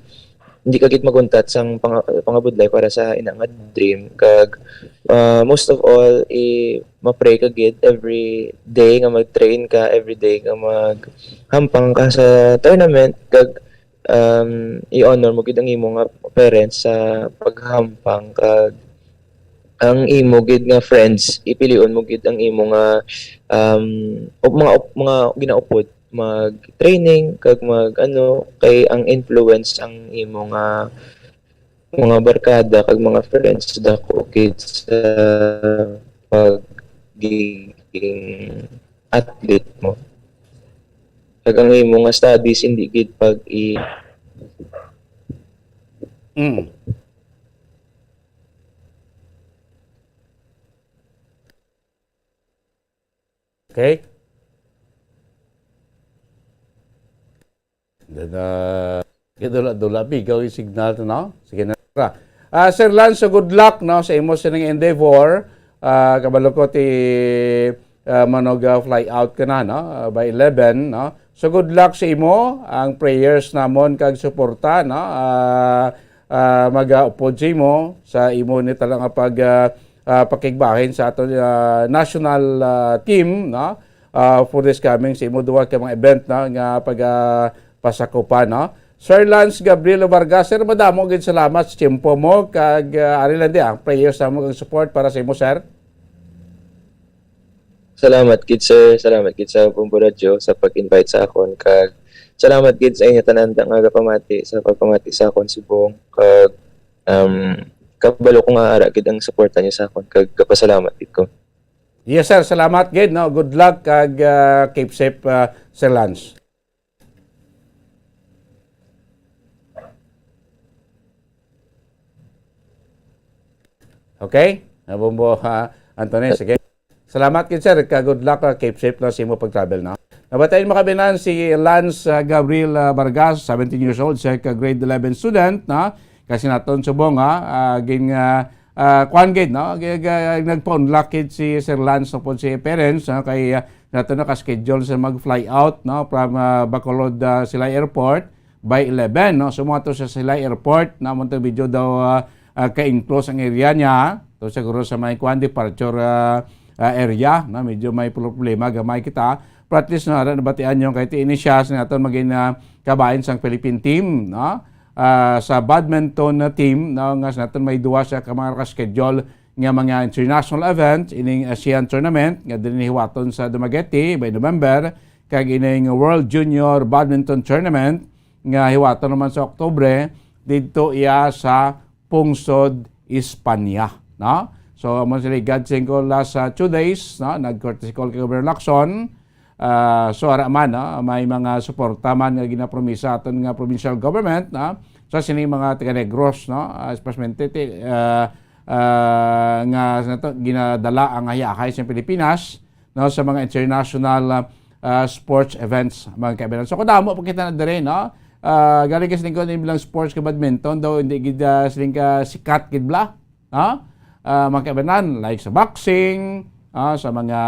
hindi ka gid maguntat sang panga-, pangabudlay para sa ina nga dream. Kag, ah, most of all, i-, ma-pray ka gid every day nga mag-train ka, every day nga maghampang ka sa tournament, kag um, i-honor mo gid ang imo nga parents sa paghampang, kag ang imo gid nga friends, ipilion mo gid ang imo nga, um, op-, mga op-, mga ginaupod, mag-training kag mag-ano, kay ang influence ang imo nga mga barkada kag mga friends dako gid sa pagiging athlete mo. Kag ang imo nga studies, hindi gid pag i- Mm. Okay? Then, ah, kay dula-dula, bigaw yung signal to, no? Sige na, ra. Ah, Sir Lance, so good luck, no, sa imo sining endeavor. Ah, kabalo ko ti, ah, manog, ah, fly out ka na, no? Ah, by eleven, no? So good luck sa imo. Ang prayers namon kag suporta, no? Ah, ah, magaupod sa imo, sa imo ni talaga pag, ah, ah, pakigbahin sa aton, ah, national, ah, team, no? Ah, for this coming sa imo duha ka mga event, no, nga pag, ah, pasakupan, no? Sir Lance Gabriel Vargas, sir, madamo gid salamat sa tiyempo mo kag, ah, ari lang di ang prayers sa mo kag support para sa imo, sir. Salamat gid, sir. Salamat gid sa Bombo Radyo sa pag-invite sa akon, kag salamat gid sa inyo tanan nga gapamati sa pagpamati sa akon subong, kag, um, kabalo ko nga ara gid ang suporta niyo sa akon, kag gapasalamat gid ko. Yes, sir. Salamat gid, no? Good luck kag, ah, keep safe, ah, Sir Lance. Okay? Nabumbo, ha, Anthony? Sige. Salamat gid, sir. Ka good luck, ah, keep safe lang sa imo pag-travel, no? Nabatian mo kami na si Lance, ah, Gabriel, ah, Vargas, seventeen years old, sir, ka grade eleven student, no? Kasi naton subong, ha, ah, gin, ah, ah, kuan gid, no? Gi-, gi-, nagpa-unlock gid si Sir Lance upod si parents, no? Kay, ah, nato na ka-schedule sa mag-fly out, no? From, ah, Bacolod, ah, Silay Airport by eleven, no? So, mga to sa Silay Airport, na mo to video daw, ah, ah, ka-enclose ang area niya. To siguro sa may kuan, departure, ah, ah, area, no? Medyo may pro-, problema gamay kita. Pero at least, no, ara nabatian niyo kay ti ini siya sa aton magin, ah, kabahin sang Philippine team, no? Ah, sa badminton na team, no, nga sa aton may duwa siya ka mga schedule nga mga international event, ining ASEAN tournament nga dinhi hiwaton sa Dumaguete by November, kag ining World Junior Badminton Tournament nga hiwaton naman sa Oktubre didto iya sa pungsod Espanya, no? So, amo sila, God singko last, ah, two days, no? Nag-courtesy call kay Governor Lacson. Ah, so, ara man, no? May mga suporta man nga ginapromisa aton nga provincial government, no? Sa sini mga taga Negros, no? Ah, especially ti, ah, ah, nga sa to, ginadala ang hayahay sa Pilipinas, no, sa mga international, ah, ah, sports events, mga kaibigan. So, kadamo pa kita na dire, no? Ah, galing ka sa lingkod, yung bilang sports ka badminton, daw hindi gid, ah, siling ka sikat gid bla, no? Ah, mga kaibigan, like sa boxing, ah, sa mga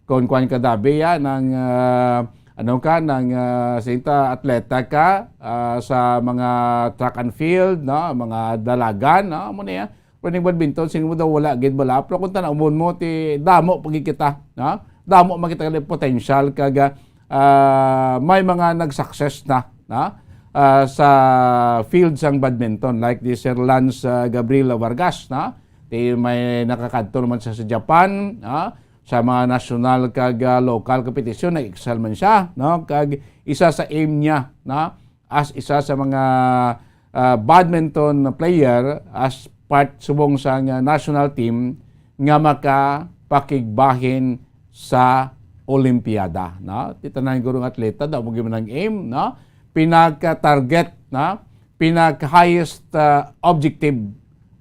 kuan-kuan ka dabi, ah, ng, ah, ano ka, ng, ah, sinta atleta ka, ah, sa mga track and field, no? Mga dalagan, no? Amo na yan. Pero ning badminton, sino mo daw wala gid bala? Pero kung tanawon mo, ti damo pa gid kita, no? Damo man kita gid potential kag, ah, may mga nag-success na, no? Ah, sa field sang badminton, like ni Sir Lance, ah, Gabriel Vargas, no? Ti may nakakadto naman siya sa Japan, no? Sa mga national kag, ah, local competition, nag-excel man siya, no? Kag isa sa aim niya, no? As isa sa mga, ah, badminton player, as part subong sang national team nga makapakigbahin sa Olimpiada, no? Ti tanan guro nga atleta, daw mo gyud man ang aim, no? Pinaka-target, no? Pinaka-highest, ah, objective,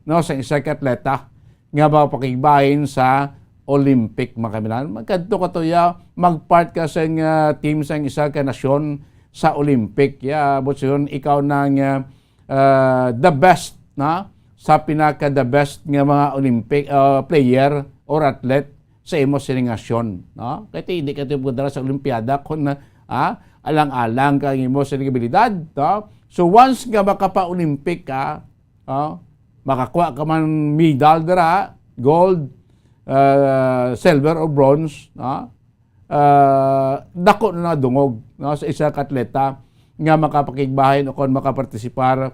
no, sa isa ka atleta nga makapakigbahin sa Olympic, mga kaibigan. Magkadto ka tuya, mag-part ka sa, ah, team sa isa ka nasyon sa Olympic. Ya, but yun, ikaw na nga, ah, the best, na? Sa pinaka the best nga mga Olympic, ah, player or athlete sa imo sining nasyon, no? Kay ti, hindi ka tuyo pagdala sa Olimpiada kung, ah, alang-alang ka ang imo sining abilidad, no? So, once nga makapa-Olympic ka, ah, makakuha ka man medal dira, gold, ah, silver or bronze, no? Ah, dako na nadungog, no, sa isa ka atleta nga makapakigbahin o kon makapartisipar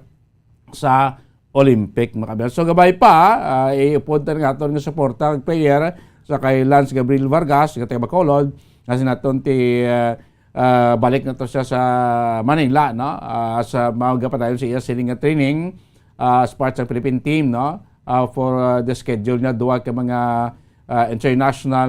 sa Olympic, mga kabayan. So, gabay pa, ah, iupod ta nga aton nga suporta ang player sa kay Lance Gabriel Vargas, nga taga Bacolod, nga sinaton ti, ah, ah, balik na to siya sa Manila, no? Ah, sa magapadayon sa iya sining nga training, ah, as part sa Philippine team, no? Ah, for, ah, the schedule niya, duwa ka mga, ah, international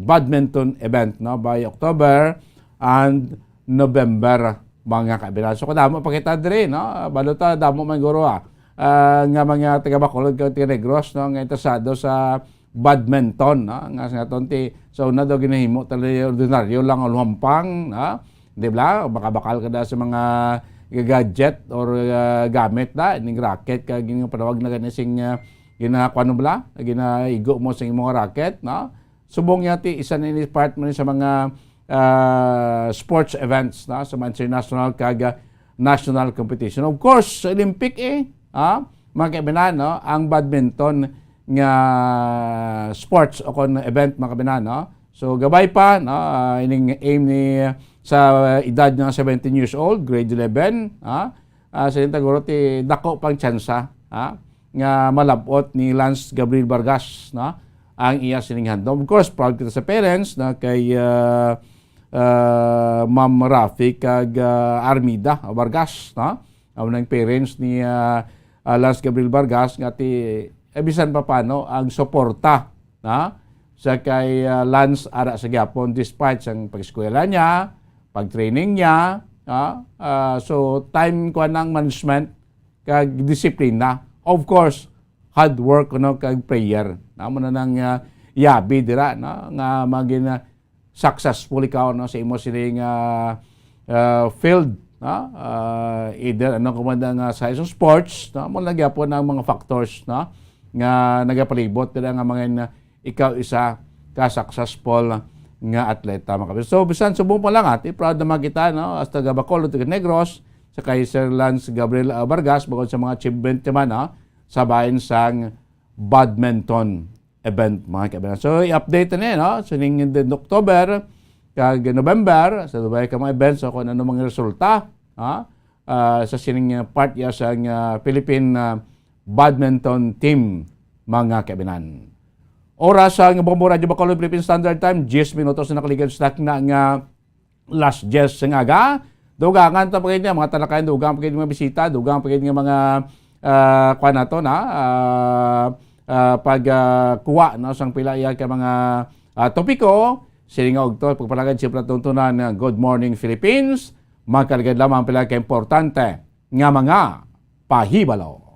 badminton event, no? By October and November, mga kabilan. So, kadamo pa kita diri, no? Balo ta, damo man guro, ah, ah, nga mga taga Bacolod, taga Negros, no? Nga interesado sa badminton, no? Nga sa aton ti, sa una daw ginahimo talaga ordinaryo lang ang luhampang, no? Di ba? Makabakal ka na sa mga gadget or, ah, gamit na, ning racket ka, gini nga panawag na gani sing, ah, gina-, kuwan mo bala? Ginaigo mo sa imong racket, no? Subong niya ti, isa na ini part mo ni sa mga, ah, sports events, no? Sa mga international kag, ah, national competition. Of course, sa Olympic, eh, ha? Mga kaibigan, no? Ang badminton nga sports o kon event, mga kaibigan, no? So, gabay pa, no? Ah, ining aim ni, sa edad nga seventeen years old, grade eleven, ha? Ah, sa inyo, taguro ti dako pang tsansa, ha? Nga malab-ot ni Lance Gabriel Vargas, no? Ang iya sining handom. Of course, proud kita sa parents, no? Kay, ah, ah, Ma'am Rafi kag, ah, Armida Vargas, no? Amo nang parents ni, ah, ah, Lance Gabriel Vargas nga ti, eh, bisan pa paano ang suporta, no? Sa kay, ah, Lance ara sa gyapon despite sang pag-eskwela niya, pag-training niya, no? Ah, so time ko nang management kag disiplina. Of course, hard work, no, kag prayer. Amo na nang, ah, yabi dira, no, nga magin, ah, successful ikaw, no, sa imo sining, ah, ah, field, no? Ah, either ano ka man nga sa isang sports, no? Amo lang gyapon ang mga factors, no, nga nagapalibot dira nga mga na ikaw isa ka successful nga atleta, mga kabis. So, bisan subong pa lang, ati, proud naman kita, no? As taga Bacolod, taga Negros, sa kay Sir Lance Gabriel, ah, Vargas, bukod sa mga achievement naman, no? sa bahin sang badminton event, mga kaibigan. So, i-update na, no? Sining din October kag November, sa Dubai ka mga events, o kung ano mga resulta, ha? Ah, sa sining, ah, part ya sa, ah, Philippine, ah, badminton team, mga kaibigan. Oras ang Bombo Radyo Bacolod, Philippine Standard Time, diyes minutos na nakaligad sa takna nga alas diyes nga aga. Dugangan ta pa gid nga mga talakayan, dugang pa gid nga bisita, dugang pa gid nga mga, ah, kuwan nato na, ah, ah, pag, ah, kuha, no, sang pila iya ka mga, ah, topiko. Sini nga ugto, pagpalagad siyempre tuntunan nga Good Morning Philippines, magkaligad lamang pila ka importante nga mga pahibalo.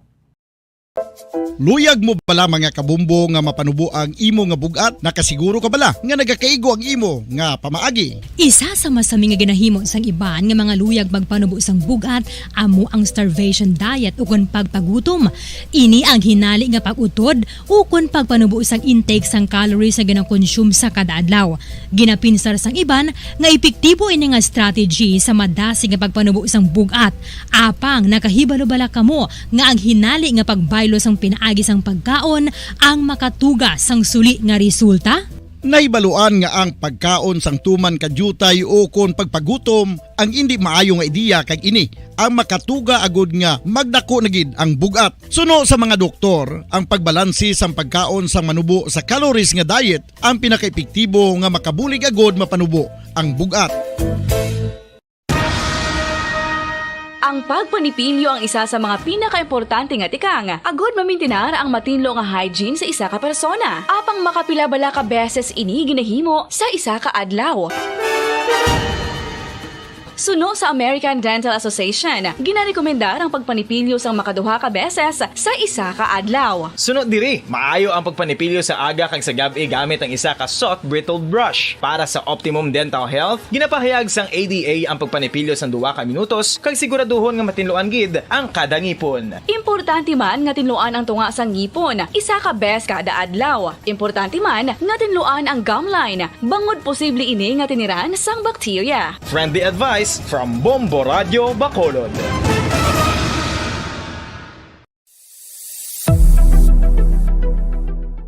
Luyag mo bala, mga kabombo, nga mapanubo ang imo nga bug-at? Nakasiguro ka bala nga nagakaigo ang imo nga pamaagi? Isa sa masami nga ginahimo sang iban nga mga luyag magpanubo sang bug-at amo ang starvation diet ukon pagpagutom. Ini ang hinali nga pag-utod ukon pagpanubo sang intake sang calories nga ginakonsume sa kada adlaw. Ginapinsar sang iban nga epektibo ini nga strategy sa madasig nga pagpanubo sang bug-at. Apang nakahibalo bala kamo nga ang hinali nga pagbaylo sang pinaagi sang pagkaon ang makatuga sang suli nga resulta? Nahibaluan nga ang pagkaon sang tuman ka diutay ukon pagpagutom ang indi maayo nga ideya, kag ini ang makatuga agud nga magdako na gid ang bug-at. Suno sa mga doktor, ang pagbalanse sang pagkaon sang manubo sa calories nga diet ang pinakaepektibo nga makabulig agud mapanubo ang bug-at. Ang pagpanipilyo ang isa sa mga pinakaimportante nga tikang agud mamintinar ang matinlo nga hygiene sa isa ka persona. Apang makapila bala ka beses ini ginahimo sa isa ka adlaw? Suno sa American Dental Association, ginarekomendar ang pagpanipilyo sang makaduha ka beses sa isa ka adlaw. Suno diri, maayo ang pagpanipilyo sa aga kag sa gab-i gamit ang isa ka soft bristled brush. Para sa optimum dental health, ginapahayag sang A D A ang pagpanipilyo sang duha ka minutos kag siguraduhon nga matinluan gid ang kada ngipon. Importante man nga tinluan ang tunga sang ngipon isa ka bes kada adlaw. Importante man nga tinluan ang gum line, bangod posible ini nga tiniran sang bakterya. Friendly advice from Bombo Radyo Bacolod.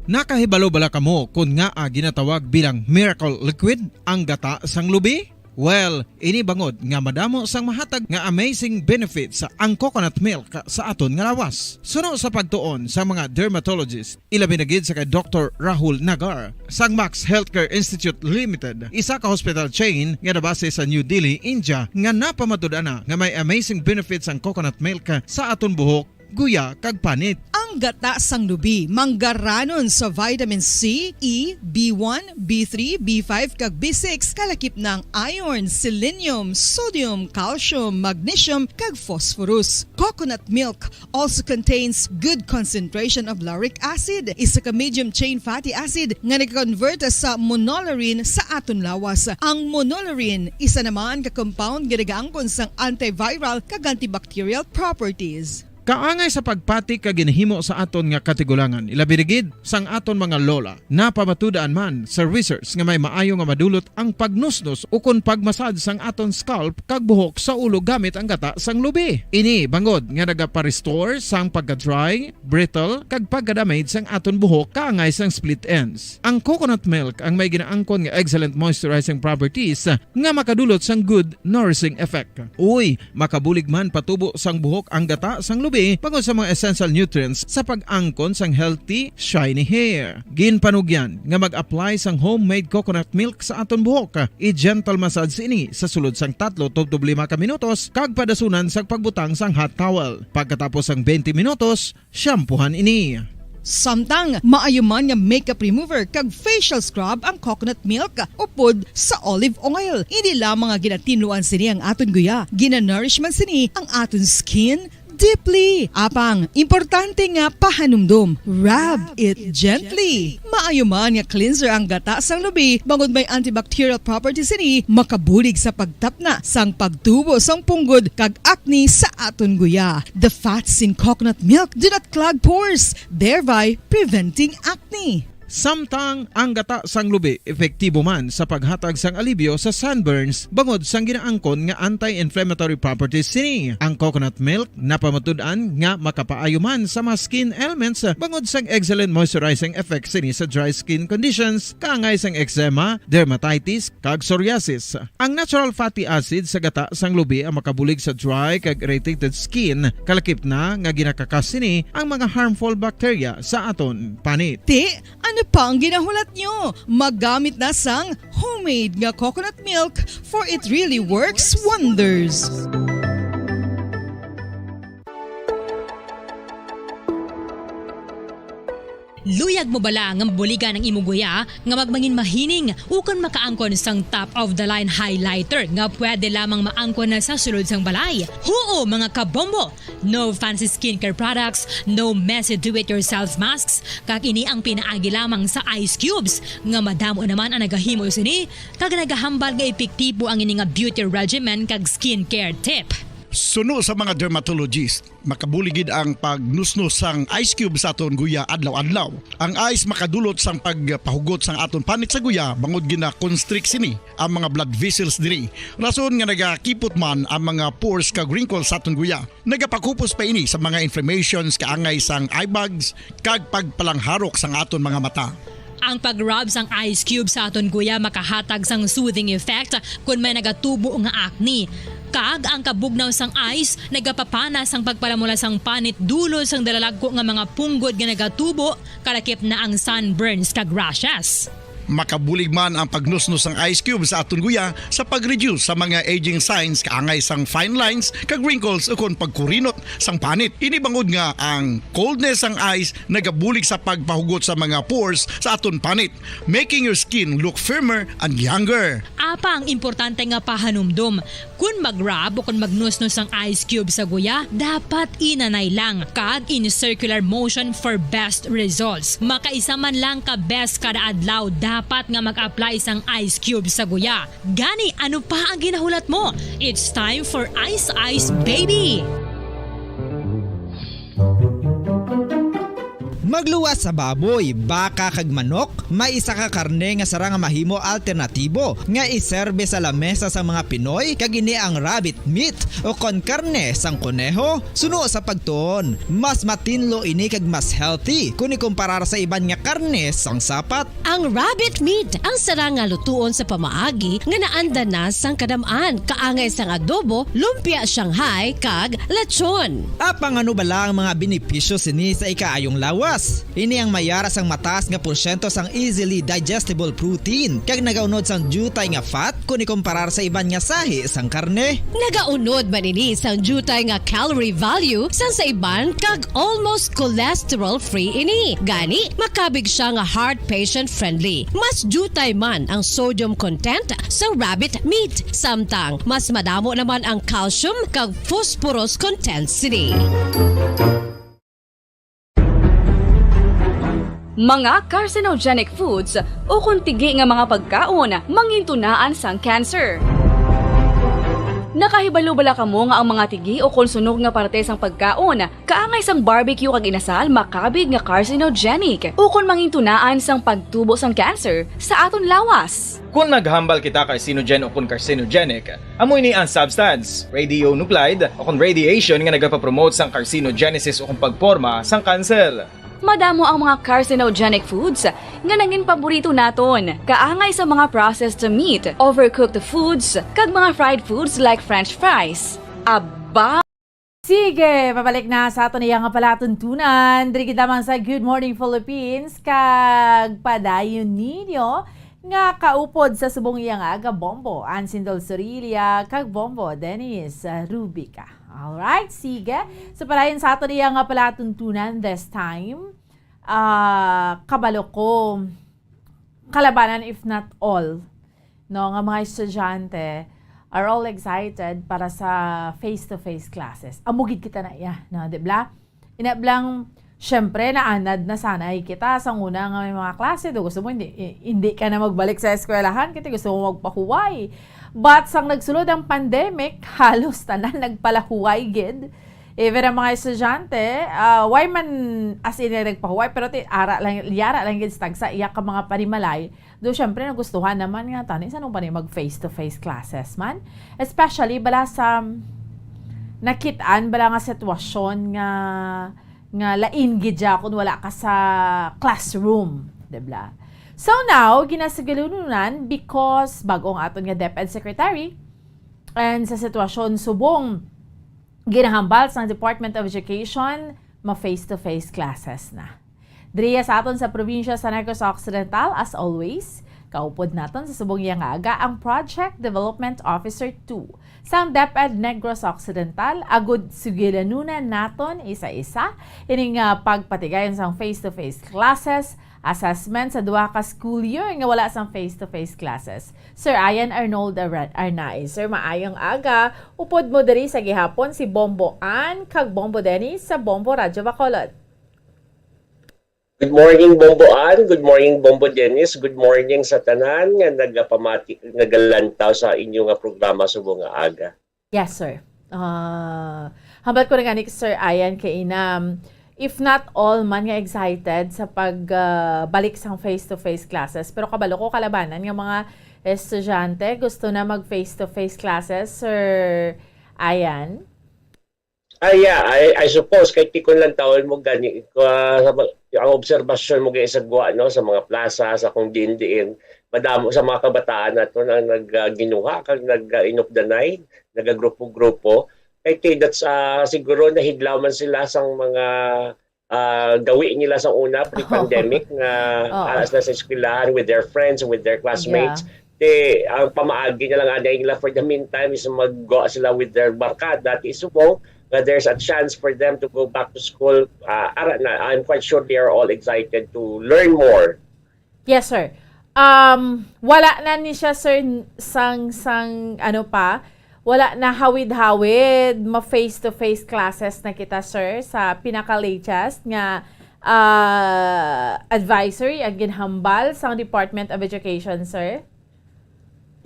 Nakahibalo bala kamo kon ngaa ginatawag bilang miracle liquid ang gata sang lubi? Well, ini bangod nga madamo sang mahatag nga amazing benefits ang coconut milk sa aton nga lawas. Suno sa pagtuon sa mga dermatologist, ilabi na gid sa kay Doktor Rahul Nagar sang Max Healthcare Institute Limited, isa ka hospital chain nga nabase sa New Delhi, India, nga napamatud-an na nga may amazing benefits ang coconut milk sa aton buhok, guya, kag panit. Ang gata sang lubi manggaranon sa vitamin C, E, B one, B three, B five, kag B six, kalakip na ang iron, selenium, sodium, calcium, magnesium, kag phosphorus. Coconut milk also contains good concentration of lauric acid, isa ka medium chain fatty acid nga nag-convert sa monolaurin sa aton lawas. Ang monolaurin isa naman ka compound nga nagaangkon sang antiviral kag antibacterial properties. Kaangay sa pagpati ka ginahimo sa aton nga katigulangan, ilabi na gid sang aton mga lola. Napamatud-an man sa research nga may maayo nga madulot ang pagnusnos ukon pagmasad sang aton scalp kag buhok sa ulo gamit ang gata sang lubi. Ini bangod nga nagapa-restore sang pagka-dry, brittle, kag pagka-damage sang aton buhok kaangay sang split ends. Ang coconut milk ang may ginaangkon nga excellent moisturizing properties nga makadulot sang good nourishing effect. Uy, makabulig man patubo sang buhok ang gata sang lubi bangod sa mga essential nutrients sa pag-angkon sang healthy, shiny hair. Ginpanugyan nga mag-apply sang homemade coconut milk sa aton buhok. I-gentle massage ini sa sulod sang tatlo tubtob lima ka minutos kag padasunan sang pagbutang sang hot towel. Pagkatapos sang twenty minutos, shampoohan ini. Samtang maayo man nga makeup remover kag facial scrub ang coconut milk upod sa olive oil. Hindi lamang nga ginatinluan sini ang aton guya, ginanourish man sini ang aton skin deeply. Apang, importante nga pahanumdom, rub it gently. Maayo man nga cleanser ang gata sang lubi, bangod may antibacterial properties sini, makabulig sa pagtapna sang pagtubo sang punggod kag acne sa aton guya. The fats in coconut milk do not clog pores, thereby preventing acne. Samtang ang gata sang lubi epektibo man sa paghatag sang alibyo sa sunburns bangod sang ginaangkon nga anti-inflammatory properties sini. Ang coconut milk napamatud-an nga makapaayo man sa mga skin ailments bangod sang excellent moisturizing effect sini sa dry skin conditions kaangay sang eczema, dermatitis, kag psoriasis. Ang natural fatty acid sa gata sang lubi ang makabulig sa dry kag irritated skin, kalakip na nga ginakakas sini ang mga harmful bacteria sa aton panit. Ti, ano pa ang ginahulat nyo? Maggamit na sang homemade nga coconut milk, for it really works wonders. Luyag mo bala nga mabuligan ang imo guya nga magmangin mahining ukon makaangkon sang top of the line highlighter nga pwede lamang maangkon na sa sulod sang balay? Huo, mga kabombo! No fancy skincare products, no messy do-it-yourself masks, kag ini ang pinaagi lamang sa ice cubes, nga madamo naman ang nagahimo sini, kag nagahambal nga epektibo ang ini nga beauty regimen kag skincare tip. Suno sa mga dermatologist, makabulig gid ang pagnusnos sang ice cube sa aton guya adlaw-adlaw. Ang ice makadulot sang pagpahugot sang aton panit sa guya bangod gina-constrict sini ang mga blood vessels diri. Rason nga nagakipot man ang mga pores kag wrinkles sa aton guya. Nagapakupos pa ini sa mga inflammations kaangay sang eye bags kag pagpalangharok sang aton mga mata. Ang pag-rub sang ice cube sa aton guya makahatag sang soothing effect kon may nagatubo nga acne. Kag ang kabugnaw sang ice nagapapana sang pagpalamula sang panit dulot sang dalalagko nga mga punggod nga nagatubo, kalakip na ang sunburns kag rashes. Makabulig man ang pagnusnos sang ice cube sa aton guya sa pag-reduce sa mga aging signs kaangay sang fine lines kag wrinkles ukon pagkurinot sang panit. Ini bangod nga ang coldness sang ice nagabulig sa pagpahugot sa mga pores sa aton panit, making your skin look firmer and younger. Apa ang importante nga pahanumdom, kon mag-rub o kon magnusnos ang ice cube sa guya, dapat inanay lang kag in circular motion for best results. Makaisa man lang ka beses kada adlaw dapat nga mag-apply sang ice cube sa guya. Gani, ano pa ang ginahulat mo? It's time for Ice Ice Baby! Magluwas sa baboy, baka kag manok, may isa ka karne nga sarang nga mahimo alternatibo nga iserbe sa lamesa sang mga Pinoy, kag ini ang rabbit meat o kon karne sang koneho. Suno sa pagtuon, mas matinlo ini kag mas healthy kon ikumparar sa iban nga karne sang sapat. Ang rabbit meat ang sarang nga lutuon sa pamaagi nga naandan na sang kadam-an, kaangay sang adobo, lumpia Shanghai, kag lechon. Apang ano bala ang mga benepisyo sini sa ikaayong lawas? Ini ang may ara sang mataas nga porsyento sang easily digestible protein, kag nagaunod sang diutay nga fat kon ikumparar sa iban nga sahi sang karne. Nagaunod man ini sang diutay nga calorie value sang sa iban, kag almost cholesterol-free ini. Gani, makabig siya nga heart patient-friendly. Mas diutay man ang sodium content sa rabbit meat, samtang mas madamo naman ang calcium kag phosphorus content sini. Mga carcinogenic foods ukon tigi nga mga pagkaon mangintunaan sang cancer. Nakahibalo bala kamo nga ang mga tigi ukon sunog nga parte sang pagkaon kaangay sang barbecue kag inasal makabig nga carcinogenic ukon mangintunaan sang pagtubo sang cancer sa aton lawas? Kon maghambal kita carcinogen ukon carcinogenic, amo ini ang substance, radionuclide, ukon radiation nga nagapapromote sang carcinogenesis ukon pagporma sang kanser. Madamo ang mga carcinogenic foods nga nangin paborito naton, kaangay sa mga processed meat, overcooked foods, kag mga fried foods like French fries. Aba! Sige, pabalik na sa aton iya nga palatuntunan. Diri gid lamang sa Good Morning Philippines, kag padayon ninyo nga kaupod sa subong iya nga agabombo, Ansin Dol Sorilla, kag Bombo Dennis Rubica. Alright, sige. So, padayon sa aton iya nga palatuntunan this time. Ah, kabalo ko, kalabanan, if not all, no, nga mga estudyante are all excited para sa face-to-face classes. Amo gid kita na iya, no, di bala? Ina blang, syempre, naanad na sanay kita sa una nga may mga klase. Do gusto mo, hindi, i-, hindi ka na magbalik sa eskwelahan, kay gusto mo magpahuway. But sang nagsulod ang pandemic, halos tanan nagpalahuway gid. Even ang mga estudyante, ah, why man as in nagpahuway, pero ti-, ara lang, yara lang gid sa tagsa iya ka mga panimalay. Do, syempre, nagustuhan naman nga, tani, sa nung pa ni mag face-to-face classes man? Especially, bala sa nakit-an, bala nga sitwasyon nga, nga lain gid siya kung wala ka sa classroom, di ba? So now, ginasigalunan because bago ang aton nga DepEd Secretary, and sa sitwasyon subong ginahambal sang Department of Education, ma face-to-face classes na. Diriya sa aton sa probinsya sa Negros Occidental, as always, kaupod naton sa subong iya nga aga ang Project Development Officer two sang DepEd Negros Occidental, agud sugilanunan naton isa-isa ini nga pagpatigayon sang face-to-face classes, assessment sa duha ka school year nga wala sang face-to-face classes. Sir Ian Arnold Arra-, Arnaiz. Sir, maayong aga. Upod mo diri sa gihapon si Bombo Ann kag Bombo Dennis sa Bombo Radyo Bacolod. Good morning, Bombo Ann. Good morning, Bombo Dennis. Good morning sa tanan nga nagapamati, nagalantaw sa inyo nga programa subong nga aga. Yes, sir. Ah, hambal ko na gani, Sir Ian, kay ina, if not all man nga excited sa pag, ah, balik sang face-to-face classes. Pero kabalo ko kalabanan nga mga estudyante gusto na mag face-to-face classes, Sir Ian. Ah, yeah, I, I suppose, kay tikon lang taon mo gani, ah, sa ma-, ang obserbasyon mo gani sa gwa, no, sa mga plaza, sa kung diin-diin, madamo sa mga kabataan nato na nag, ah, ginuha kag nag, ah, inupdanay, nagagrupo-grupo. Kay ti-, that's, ah, siguro nahidlaw man sila sang mga, ah, gawi nila sa una, pre-pandemic, nga Oo. ara sila sa eskwelahan with their friends, with their classmates. Yeah. Ti, ang pamaagi na lang anay nila for the meantime is magwa sila with their barkada, ti subong nga there's a chance for them to go back to school. Ah, ara na, I'm quite sure they are all excited to learn more. Yes, sir. Um, wala na ni siya, sir, n-, sang, sang, ano pa, wala na hawid-hawid, ma face-to-face classes na kita, sir, sa pinaka-latest nga, ah, advisory ang ginhambal sang Department of Education, sir?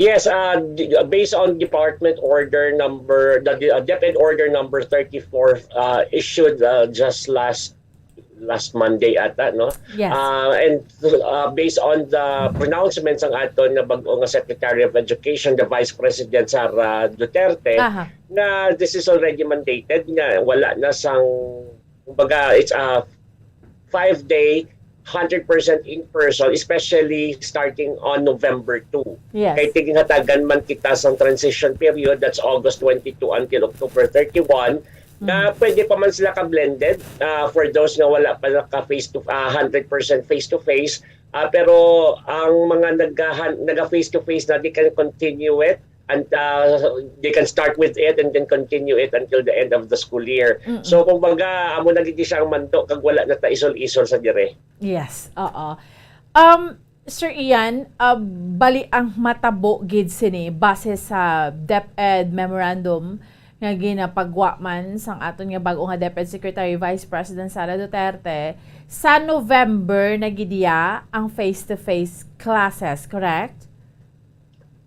Yes, uh, d-, uh, based on Department Order number, the, the, uh, DepEd Order number thirty-four, uh, issued, uh, just last, last Monday ata, no? Yes. Uh, and, uh, based on the pronouncement sang aton nga bag-o nga Secretary of Education, the Vice President Sara Duterte, Aha. na this is already mandated, nga wala na sang, kumbaga, it's a five-day, hundred percent in person, especially starting on November two. Yes. Kay ti ginhatagan man kita sang transition period, that's August twenty-two until October thirty-one, na Mm. pwede pa man sila ka-blended, ah, for those nga wala pa naka face to, ah, hundred percent face to face. Ah, pero ang mga naghahan-, naga face to face na, they can continue it and, ah, they can start with it and then continue it until the end of the school year. Mm-mm. So, kumbaga, amo na gid siya ang mando kag wala na ta isol-isol sa dire. Yes, oo. Um, Sir Ian, uh, bali ang matabo gid sini base sa DepEd memorandum nga ginapagwa man sang aton nga bag-o nga DepEd Secretary Vice President Sara Duterte, sa November na gid iya ang face-to-face classes, correct?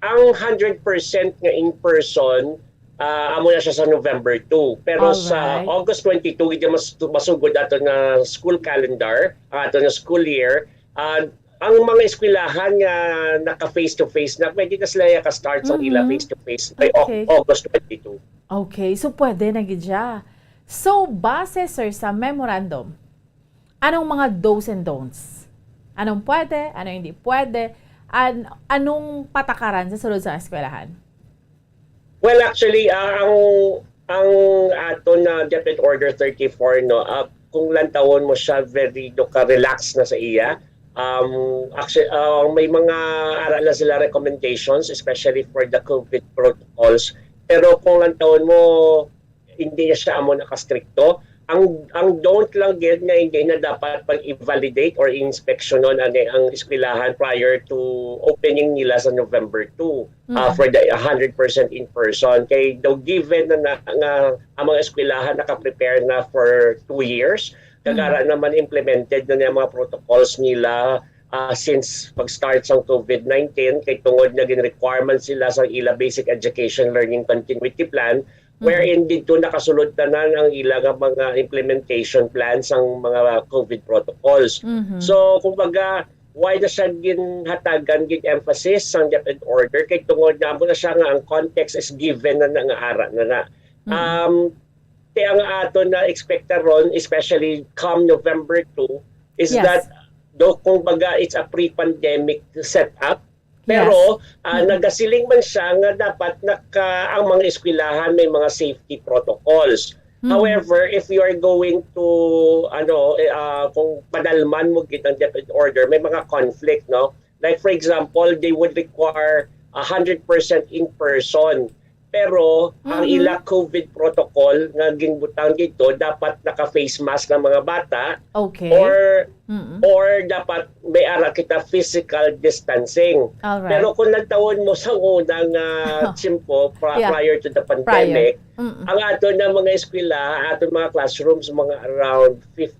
Ang hundred percent nga in person, ah, amo na siya sa November two. Pero sa Alright. August twenty-two, gid mas, masugod ato nga school calendar, ang ato nga school year, ah, ang mga eskwelahan nga naka face to face na, pwede na sila ka-start sa ila Mhm. face to face by Au-, Okay. August twenty-two. Okay, so pwede na gid siya. So, base, sir, sa memorandum, anong mga do's and don'ts? Anong pwede? Anong hindi pwede? An-, anong patakaran sa sulod sa eskwelahan? Well, actually, ah, ang, ang aton na DepEd Order thirty-four, no, ah, kung lantawon mo siya, very, no, ka-relax na sa iya. Um, actually, ah, may mga ara lang sila recommendations, especially for the COVID protocols. Pero kung lantawon mo, hindi na siya amo nakastrikto. Ang, ang don't lang gid nga hindi na dapat pag-i-validate or inspeksyonon ani ang eskwelahan prior to opening nila sa November two, ah, Mm. for the hundred percent in person. Kay daw given na, na nga ang mga eskwelahan naka-prepare na for two years, kag Mm. ara naman implemented na niya mga protocols nila, ah, since pag-start sang COVID nineteen, kay tungod nga gin-requirement sila sa ila basic education learning continuity plan, wherein didto nakasulod tanan ang ila nga mga implementation plans sang mga COVID protocols. Mhm. So, kumbaga, why na siya ginhatagan gid emphasis sang DepEd order? Kay tungod nga amo na siya nga ang context is given na, na nga ara na na. Mm. Um, ti ang aton na ekspekta ron, especially come November two, is Yes. that do, kumbaga, it's a pre-pandemic setup. Pero, Yes. ah, Mm. nagasiling man siya nga dapat naka, ang mga eskwelahan may mga safety protocols. Mm. However, if you are going to, ano, eh, ah, kung padalman mo gid ang DepEd order, may mga conflict, no? Like, for example, they would require a hundred percent in person. Pero ang Mm-hmm. ila COVID protocol nga ginbutang dito, dapat naka-face mask ang mga bata Okay. or Mm-mm. or dapat may ara kita physical distancing. Alright. Pero kung nagtawon mo sa unang, ah, tiyempo, pra-, Yeah. prior to the Prior. pandemic, Mm-mm. ang ato na mga eskwela, ato mga classrooms, mga around fifty,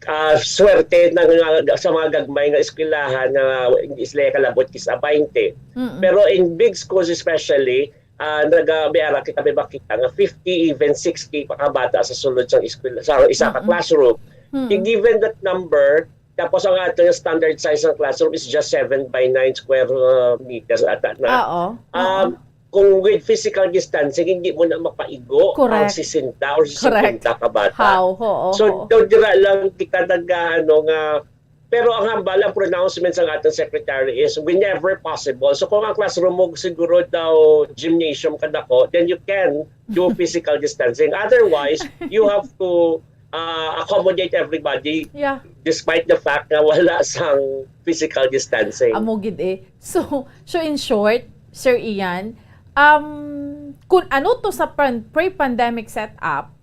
ah, swerte na nga sa mga gagmay nga eskwelahan nga hindi sila kalabot kis a twenty. Mm-mm. Pero in big schools especially, ah, naga-, may ara kita, may makita nga fifty, even sixty pa ka bata sa sulod sang eskwela, sa isa ka Mm-mm. classroom. Mm-mm. Given that number, tapos ang ato nga standard size ng classroom is just seven by nine square, uh, meters ata na. Oo. Um, Oo. kung with physical distancing, hindi mo na mapaigo ang Correct. sesenta or Correct. sesenta ka bata. How? Oo, So, oo. daw dira lang kita nag-, ano, nga, pero ang hambal, ang pronouncement sang aton secretary is whenever possible. So, kung ang classroom mo siguro daw gymnasium kadako, then you can do physical distancing. Otherwise, you have to, uh, accommodate everybody Yeah. despite the fact na wala sang physical distancing. Amo gid eh. So, so in short, Sir Ian, um, kung ano to sa pan-, pre-pandemic setup,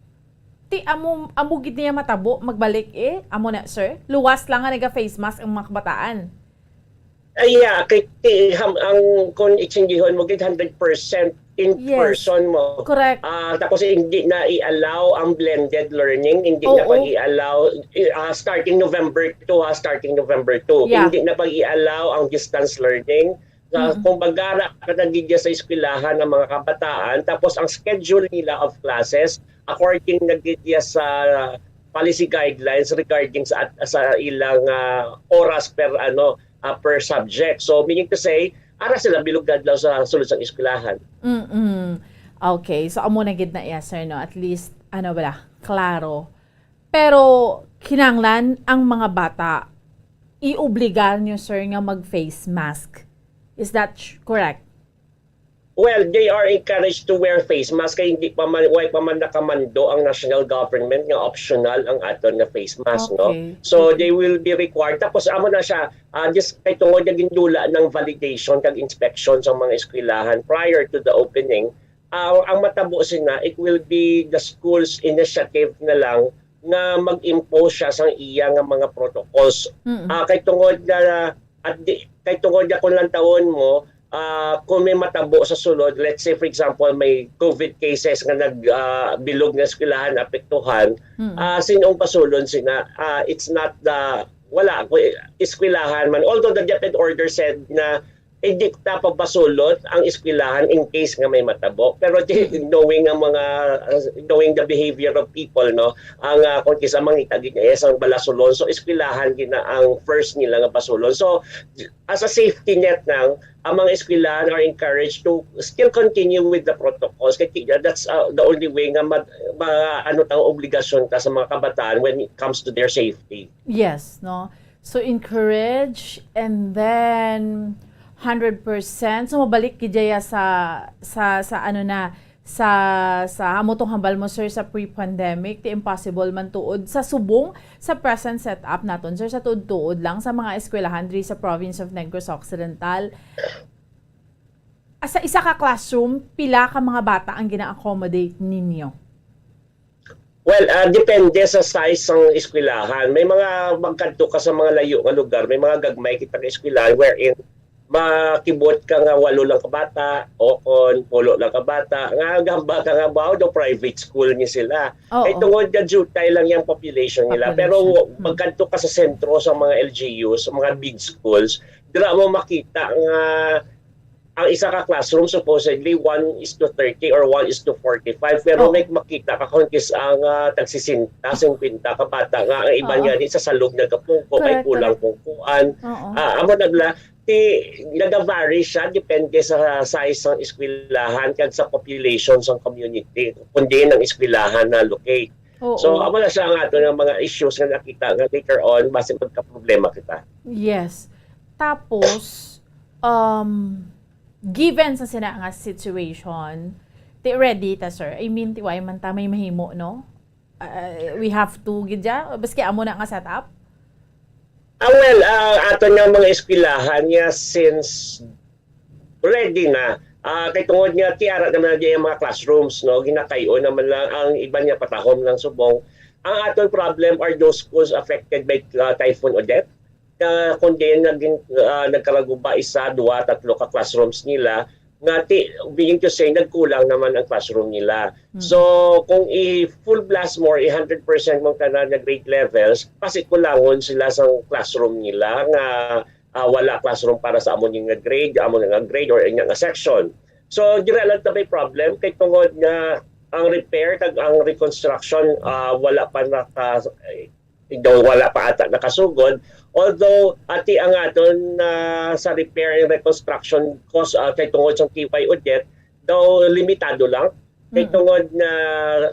ti amo, amo gid niya matabo magbalik eh. Amo na, sir. Luwas lang nga naga-face mask ang mga kabataan. Ay, yeah, kay, ti, ham-, ang kung itsingihon mo gid hundred percent in Yes. person mo. Correct. Ah, tapos hindi na i-allow ang blended learning, hindi na Oo. pag-i-allow, i-, ah, starting November two, ha, starting November two. Yeah. Hindi na pag-i-allow ang distance learning. Sa, Mm. kumbaga, ra ka na gid sa eskwelahan ng mga kabataan, tapos ang schedule nila of classes according na gid sa policy guidelines regarding sa, sa ilang, ah, oras per, ano, ah, per subject. So, meaning to say, ara sila bilog adlaw sa sulod sang eskwelahan. Mm-mm. Okay, so amo na gid na iya, sir, no? At least, ano bala, klaro. Pero kinahanglan ang mga bata iobligar nyo, sir, nga mag-face mask. Is that sh-, correct? Well, they are encouraged to wear face mask kay hindi pa man, way pa man nakamando ang national government nga optional ang aton nga face mask, no? Okay. So, Okay. they will be required. Tapos, amo na siya, ah, just kay tungod nga gindula ng validation kag inspection sa mga eskwelahan prior to the opening, ah, ang matabo sina, it will be the school's initiative na lang nga mag-impose siya sang iya nga mga protocols. Mm. Ah, kay tungod nga, at di, kay tungod nga kung lantawon mo, ah, kung may matabo sa sulod, let's say, for example, may COVID cases nga nag, ah, bilog nga eskwelahan, apektuhan, Mm. ah, sin-ong basulon sina? Ah, it's not the, wala, kung eskwelahan man. Although the DepEd order said na hindi ta pabasulon ang eskwelahan in case nga may matabo. Pero di, Mm. knowing ang mga, uh, knowing the behavior of people, no, ang, uh, kung kisa mangita gid niya, isang balasulon. So, eskwelahan gid na ang first nila nga basulon. So, as a safety net nang, ang mga eskwelahan are encouraged to still continue with the protocols. Kay ti-, that's, uh, the only way nga mag, ma-, ano tang obligasyon ta sa mga kabataan when it comes to their safety. Yes, no? So, encourage, and then hundred percent. So, mabalik gid ya sa, sa, sa ano na, sa, sa amo tong hambal mo, sir, sa pre-pandemic, ti impossible man tuod sa subong sa present setup naton, sir, sa tuod-tuod lang sa mga eskwelahan diri sa province of Negros Occidental. Sa isa ka classroom, pila ka mga bata ang gina-accommodate ninyo? Well, ah, depende sa size sang eskwelahan. May mga magkadto ka sa mga layo nga lugar, may mga gagmay kita nga eskwelahan wherein makibot ka nga walo lang ka bata o kon pulo lang ka bata, nga gahambal ka nga, "Wow, daw private school ni sila." Oo. Kay tungod nga jutay lang yang population nila. Pero Population. wa-, Mm. magkadto ka sa sentro sa mga L G Us, mga big schools, dira mo makita nga ang isa ka classroom supposedly one is to thirty or one is to forty-five, pero Oo. may makita ka kung kis ang ah, tag sixty, fifty ka bata nga ang iba Oo. niya di sa salog nagapungko, may Correct, kulang correct. pungkuan. Oo. Ah, amo na bala, ti nagavary siya depende sa size sang eskwelahan kag sa population sang community kung diin ang eskwelahan na locate. Oo. So, amo na siya ang ato nga mga issues nga nakita nga later on basi magkaproblema kita. Yes. Tapos, um, given sa sina nga situation, ti ready ta, sir. I mean, ti way man ta may mahimo, no? Uh, we have to, gid ya, baski amo na nga setup. Ah, well, ah, ato nga mga eskwelahan niya since ready na. Ah, kay tungod nga tiara naman na ang mga classrooms, no, ginakay-on naman lang ang iban niya patahom lang subong. Ang aton problem are those schools affected by ah, Typhoon Odette. Nga kung diin naging ah, nagkalaguba isa, duha, tatlo ka classrooms nila, nga ti, meaning to say, nagkulang naman ang classroom nila. Mm. So, kung i-full blast mo, i-hundred percent mong tanan nga grade levels, kasi kulangon sila sa classroom nila nga ah, wala classroom para sa amo nga grade, amo nga grade or inya nga section. So, dira lang ta may problem kay tungod nga ang repair kag ang reconstruction ah, wala pa naka daw wala pa ata nakasugod. Although ati ang aton ah, sa repair and reconstruction cost ah, kay tungod sa T Y Odette daw limitado lang. Kay Mm. tungod nga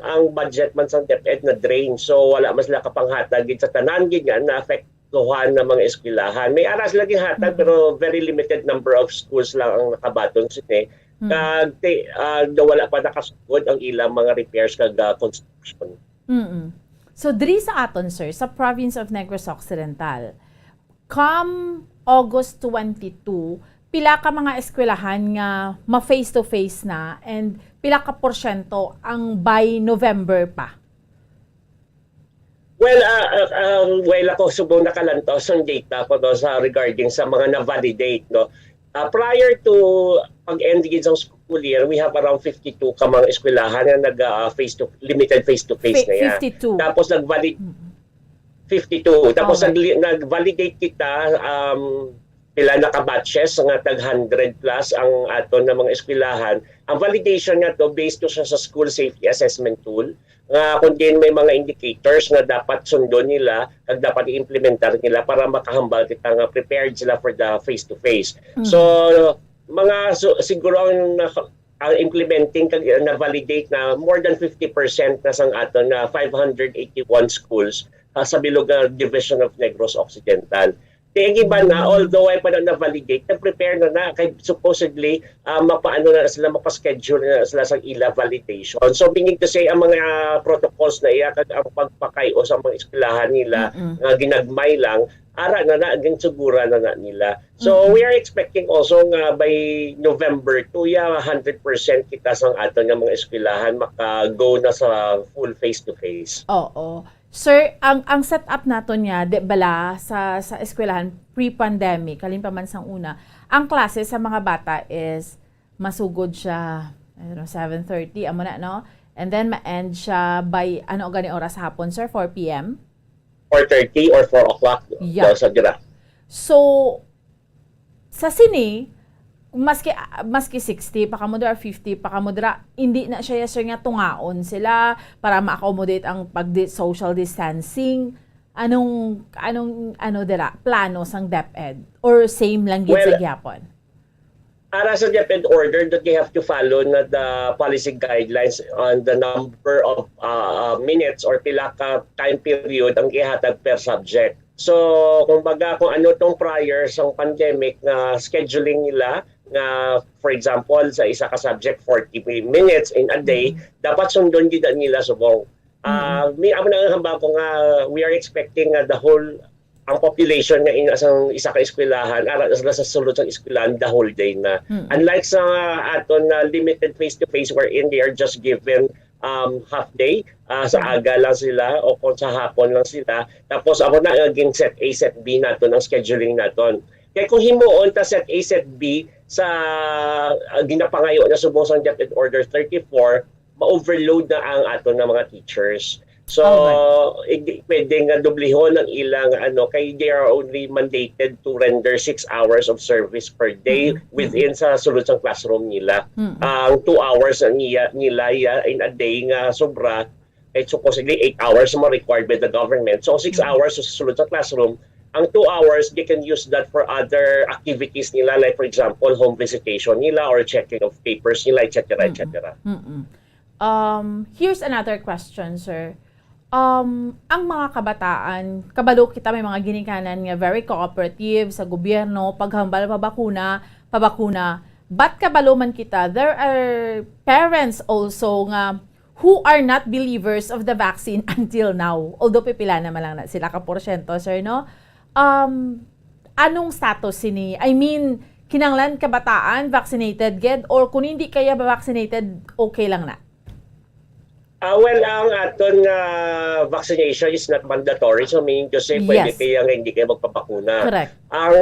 ang budget man sang DepEd na drain, so wala man sila kapanghatag gid sa tanan gid nga naapektuhan na mga eskwelahan. May ara sila gihatag Mm. pero very limited number of schools lang ang nakabaton sini. Mm. Kag ti, ah, daw wala pa nakasugod ang ilang mga repairs kag ah, construction. Mm. So, diri sa aton, sir, sa province of Negros Occidental, come August twenty-two, pila ka mga eskwelahan nga ma-face-to-face na and pila ka porsyento ang by November pa? Well, ah, ah, ah, well, ako subong nakalantaw sa data ko no, sa regarding sa mga na-validate, no. Ah, prior to pag-end gid sa school year, we have around fifty-two ka mga eskwelahan nga nag ah, face to limited face to face Fi- na yan. fifty-two. Tapos nag-valid Mm. fifty-two. Tapos Okay. nagli- nag-validate kita um pila na ka batches nga tag hundred plus ang aton na mga eskwelahan. Ang validation nga to based to siya sa school safety assessment tool nga kung diin may mga indicators nga dapat sundon nila kag dapat i-implementar nila para makahambal kita nga prepared sila for the face to face. Mm. So mga so, siguro ang naka- ang implementing kag na-validate na more than fifty percent na sang aton na five hundred eighty-one schools ah, sa bilog nga Division of Negros Occidental. Kaya ang iba na, Mm. although ay pa na na-validate, nag-prepare na na. Kay supposedly, ah, mapaano na sila, mapaschedule na sila sa ila validation. So, meaning to say, ang mga protocols na iya, kag ang pagpakayo sa mga eskwelahan nila, Mm-mm. nga ginagmay lang, ara na na, ginsugura na na nila. So, Mm-mm. we are expecting also nga by November two, ya, hundred percent kita sang aton nga mga eskwelahan maka-go na sa full face-to-face. Oo. Sir, ang ang setup naton niya, di bala, sa sa eskwelahan pre-pandemic, halin pa man sang una, ang klase sa mga bata is masugod siya, I don't know, seven thirty, amo na, no? And then ma-end siya by, ano gani oras hapon, sir? Four P M? Four thirty or four o'clock Yeah. daw sa dira. So, sa sini, maski maski sixty pa kamo dira, fifty pa kamo dira, hindi na siya, sir, nga tungaon sila para ma-accommodate ang pag social distancing. Anong anong ano dira plano sang DepEd, or same lang gid sa Well, gihapon? Ara sa DepEd order that they have to follow na the policy guidelines on the number of uh, uh, minutes or pila ka time period ang ihatag per subject. So, kumbaga, kung ano tong prior sa pandemic nga scheduling nila, nga, for example, sa isa ka subject, forty minutes in a day, Mhm. dapat sundon gid nila subong. Ah, Mhm. may amo na ang hambal ko nga we are expecting nga the whole ang population nga in asang isa ka eskwelahan, ara na sila sa sulod sa eskwelahan the whole day na. Mhm. Unlike sa aton na limited face-to-face wherein they are just given um, half day, ah, sa Mhm. aga lang sila o kung sa hapon lang sila. Tapos amo na naging set A, set B naton ang scheduling naton. Kaya kung himuon ta set A, set B sa ah, ginapangayo na subong sa DepEd Order thirty-four, ma-overload na ang aton nga mga teachers. So, hindi pwede nga dublihon ang ilang ano, kay they are only mandated to render six hours of service per day within sa sulod sang classroom nila. Ang two hours ang iya, nila iya in a day nga sobra, kay supposedly eight hours mo required by the government. So, six hours sa sulod sa classroom, ang two hours, they can use that for other activities nila, like for example, home visitation nila or checking of papers nila, et cetera, et cetera. Mm-mm. Um, here's another question, sir. Um, ang mga kabataan, kabalo kita may mga ginikanan nga very cooperative sa gobyerno, paghambal pabakuna, pabakuna. But kabalo man kita, there are parents also nga who are not believers of the vaccine until now. Although pipila naman lang na sila ka porsyento, sir, no? Um, anong status sini? I mean, kinanglan kabataan vaccinated gid, or kung hindi kaya ba vaccinated, okay lang na? Ah, well, ang aton nga vaccination is not mandatory. So, meaning to say, pwede Yes. kaya nga hindi kayo magpabakuna. Correct. Ang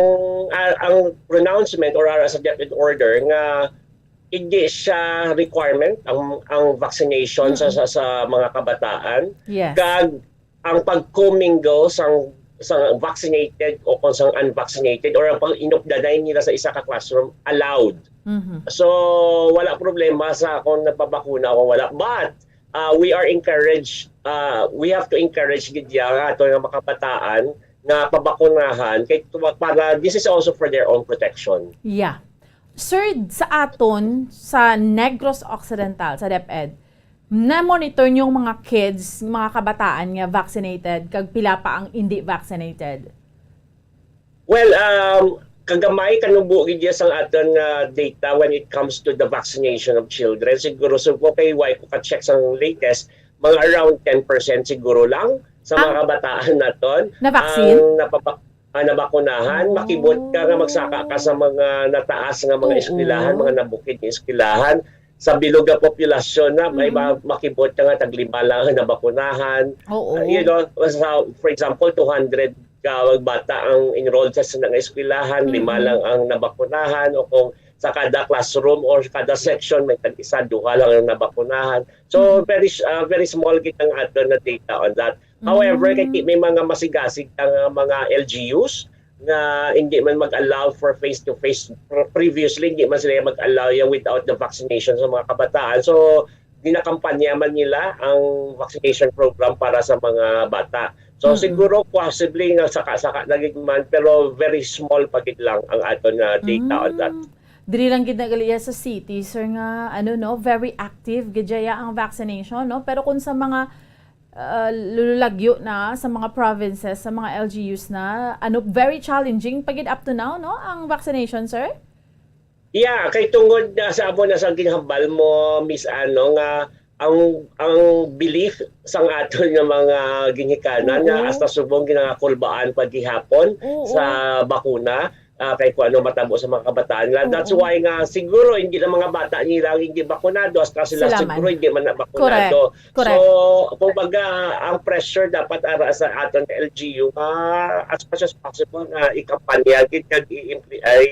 ah, ang pronouncement or ara sa DepEd order nga hindi siya requirement ang ang vaccination sa, sa sa mga kabataan. Yes. Kag ang pag-commingle sang sang vaccinated o kung sang unvaccinated or ang pag-inukdanay nila sa isa ka classroom allowed. Mhm. So, wala problema sa kung nagpabakuna o wala. But, uh, we are encouraged, uh, we have to encourage gid ya nga ato nga makabataan nga pabakunahan kay tuwa- para this is also for their own protection. Yeah. Sir, sa aton, sa Negros Occidental, sa DepEd, na-monitor niyo ang mga kids, mga kabataan nga vaccinated, kag pila pa ang hindi vaccinated? Well, um, kagamay kanubo gid ya sang aton nga data when it comes to the vaccination of children. Siguro so ko kay why ko ka-check sang latest, mga around ten percent siguro lang sa mga Ang kabataan naton Na-vaccine? ang napapa- ah, nabakunahan. Oh. Makibot ka nga magsaka ka sa mga nataas nga mga Oo. eskwelahan, mga nabukid nga eskwelahan. Sa bilog nga populasyon na, may Mm. ma- makibot ka nga taglima lang ang nabakunahan. Oo. Uh, you know, sa, for example, two hundred ka bata ang enrolled sa sinang eskwelahan, lima Mm-mm. lang ang nabakunahan, o kung sa kada classroom or kada section may tag-isa, duha lang ang nabakunahan. So, Mm-hmm. very s- ah, very small gid ang aton na data on that. However, kay Mm. ti- may mga masigasig ang ah, mga L G Us nga hindi man mag-allow for face-to-face. Pre- Previously, hindi man sila mag-allow ya without the vaccination sa mga kabataan. So, ginakampanya man nila ang vaccination program para sa mga bata. So, Mm-mm. siguro possibly nga saka-saka na gid man, pero very small pa gid lang ang aton nga data on that. Mm. Diri lang gid na gali ya sa city, sir, nga ano, no, very active gid ya ang vaccination, no? Pero kung sa mga ah, lulagyo na sa mga provinces, sa mga L G Us na, ano, very challenging pa gid up to now, no, ang vaccination, sir? Yeah, kay tungod na sa amo na sa ginhambal mo, Miss Ano, nga ang ang belief sang aton nga mga ginikanan nga Oo. hasta subong ginangakulbaan pa gihapon Oo. sa bakuna, ah, kay kung ano matabo sa mga kabataan nila. That's Oo. Why nga siguro hindi lang mga bata nila ang hindi bakunado, hasta sila Sila man. Siguro hindi man na bakunado. Correct. So, kumbaga, ang pressure dapat ara sa aton L G U nga as much as possible nga ikampanya gid kag i-impli- ay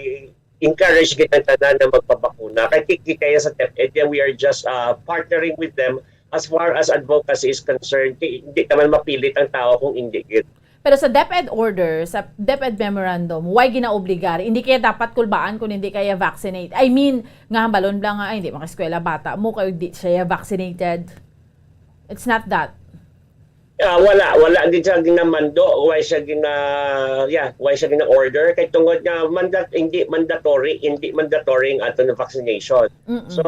encourage gid ang tanan na magpabakuna. Kay kikita ya sa DepEd, we are just uh, partnering with them as far as advocacy is concerned. Kay hindi naman mapilit ang tao kung hindi gid. Pero sa DepEd order, sa DepEd memorandum, why ginaobligar? Hindi kaya dapat kulbaan kung hindi kaya vaccinate? I mean, nga hambalon lang nga, ay, hindi makaeskwela bata mo kay di siya vaccinated. It's not that. Ah, wala, wala gid siya ginamando, why siya gina yeah, why siya gina-order kay tungod nga mandat hindi mandatory, hindi mandatory ang ato na vaccination. Mm-mm. So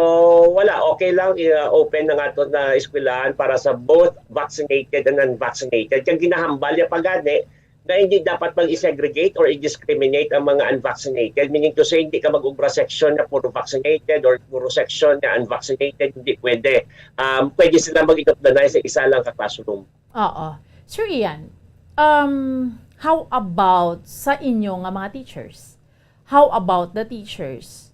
wala, okay lang i- uh, open ang ato na eskwelahan para sa both vaccinated and unvaccinated. Kag ginahambal ya pa gani nga hindi dapat pag i-segregate or i-discriminate ang mga unvaccinated, meaning to say hindi ka mag-ubra section na puro vaccinated or puro section na unvaccinated, hindi pwede. Um, pwede sila mag-inukdanay sa isa lang ka classroom. Oo. Sir Ian, um, how about sa inyo nga mga teachers? How about the teachers?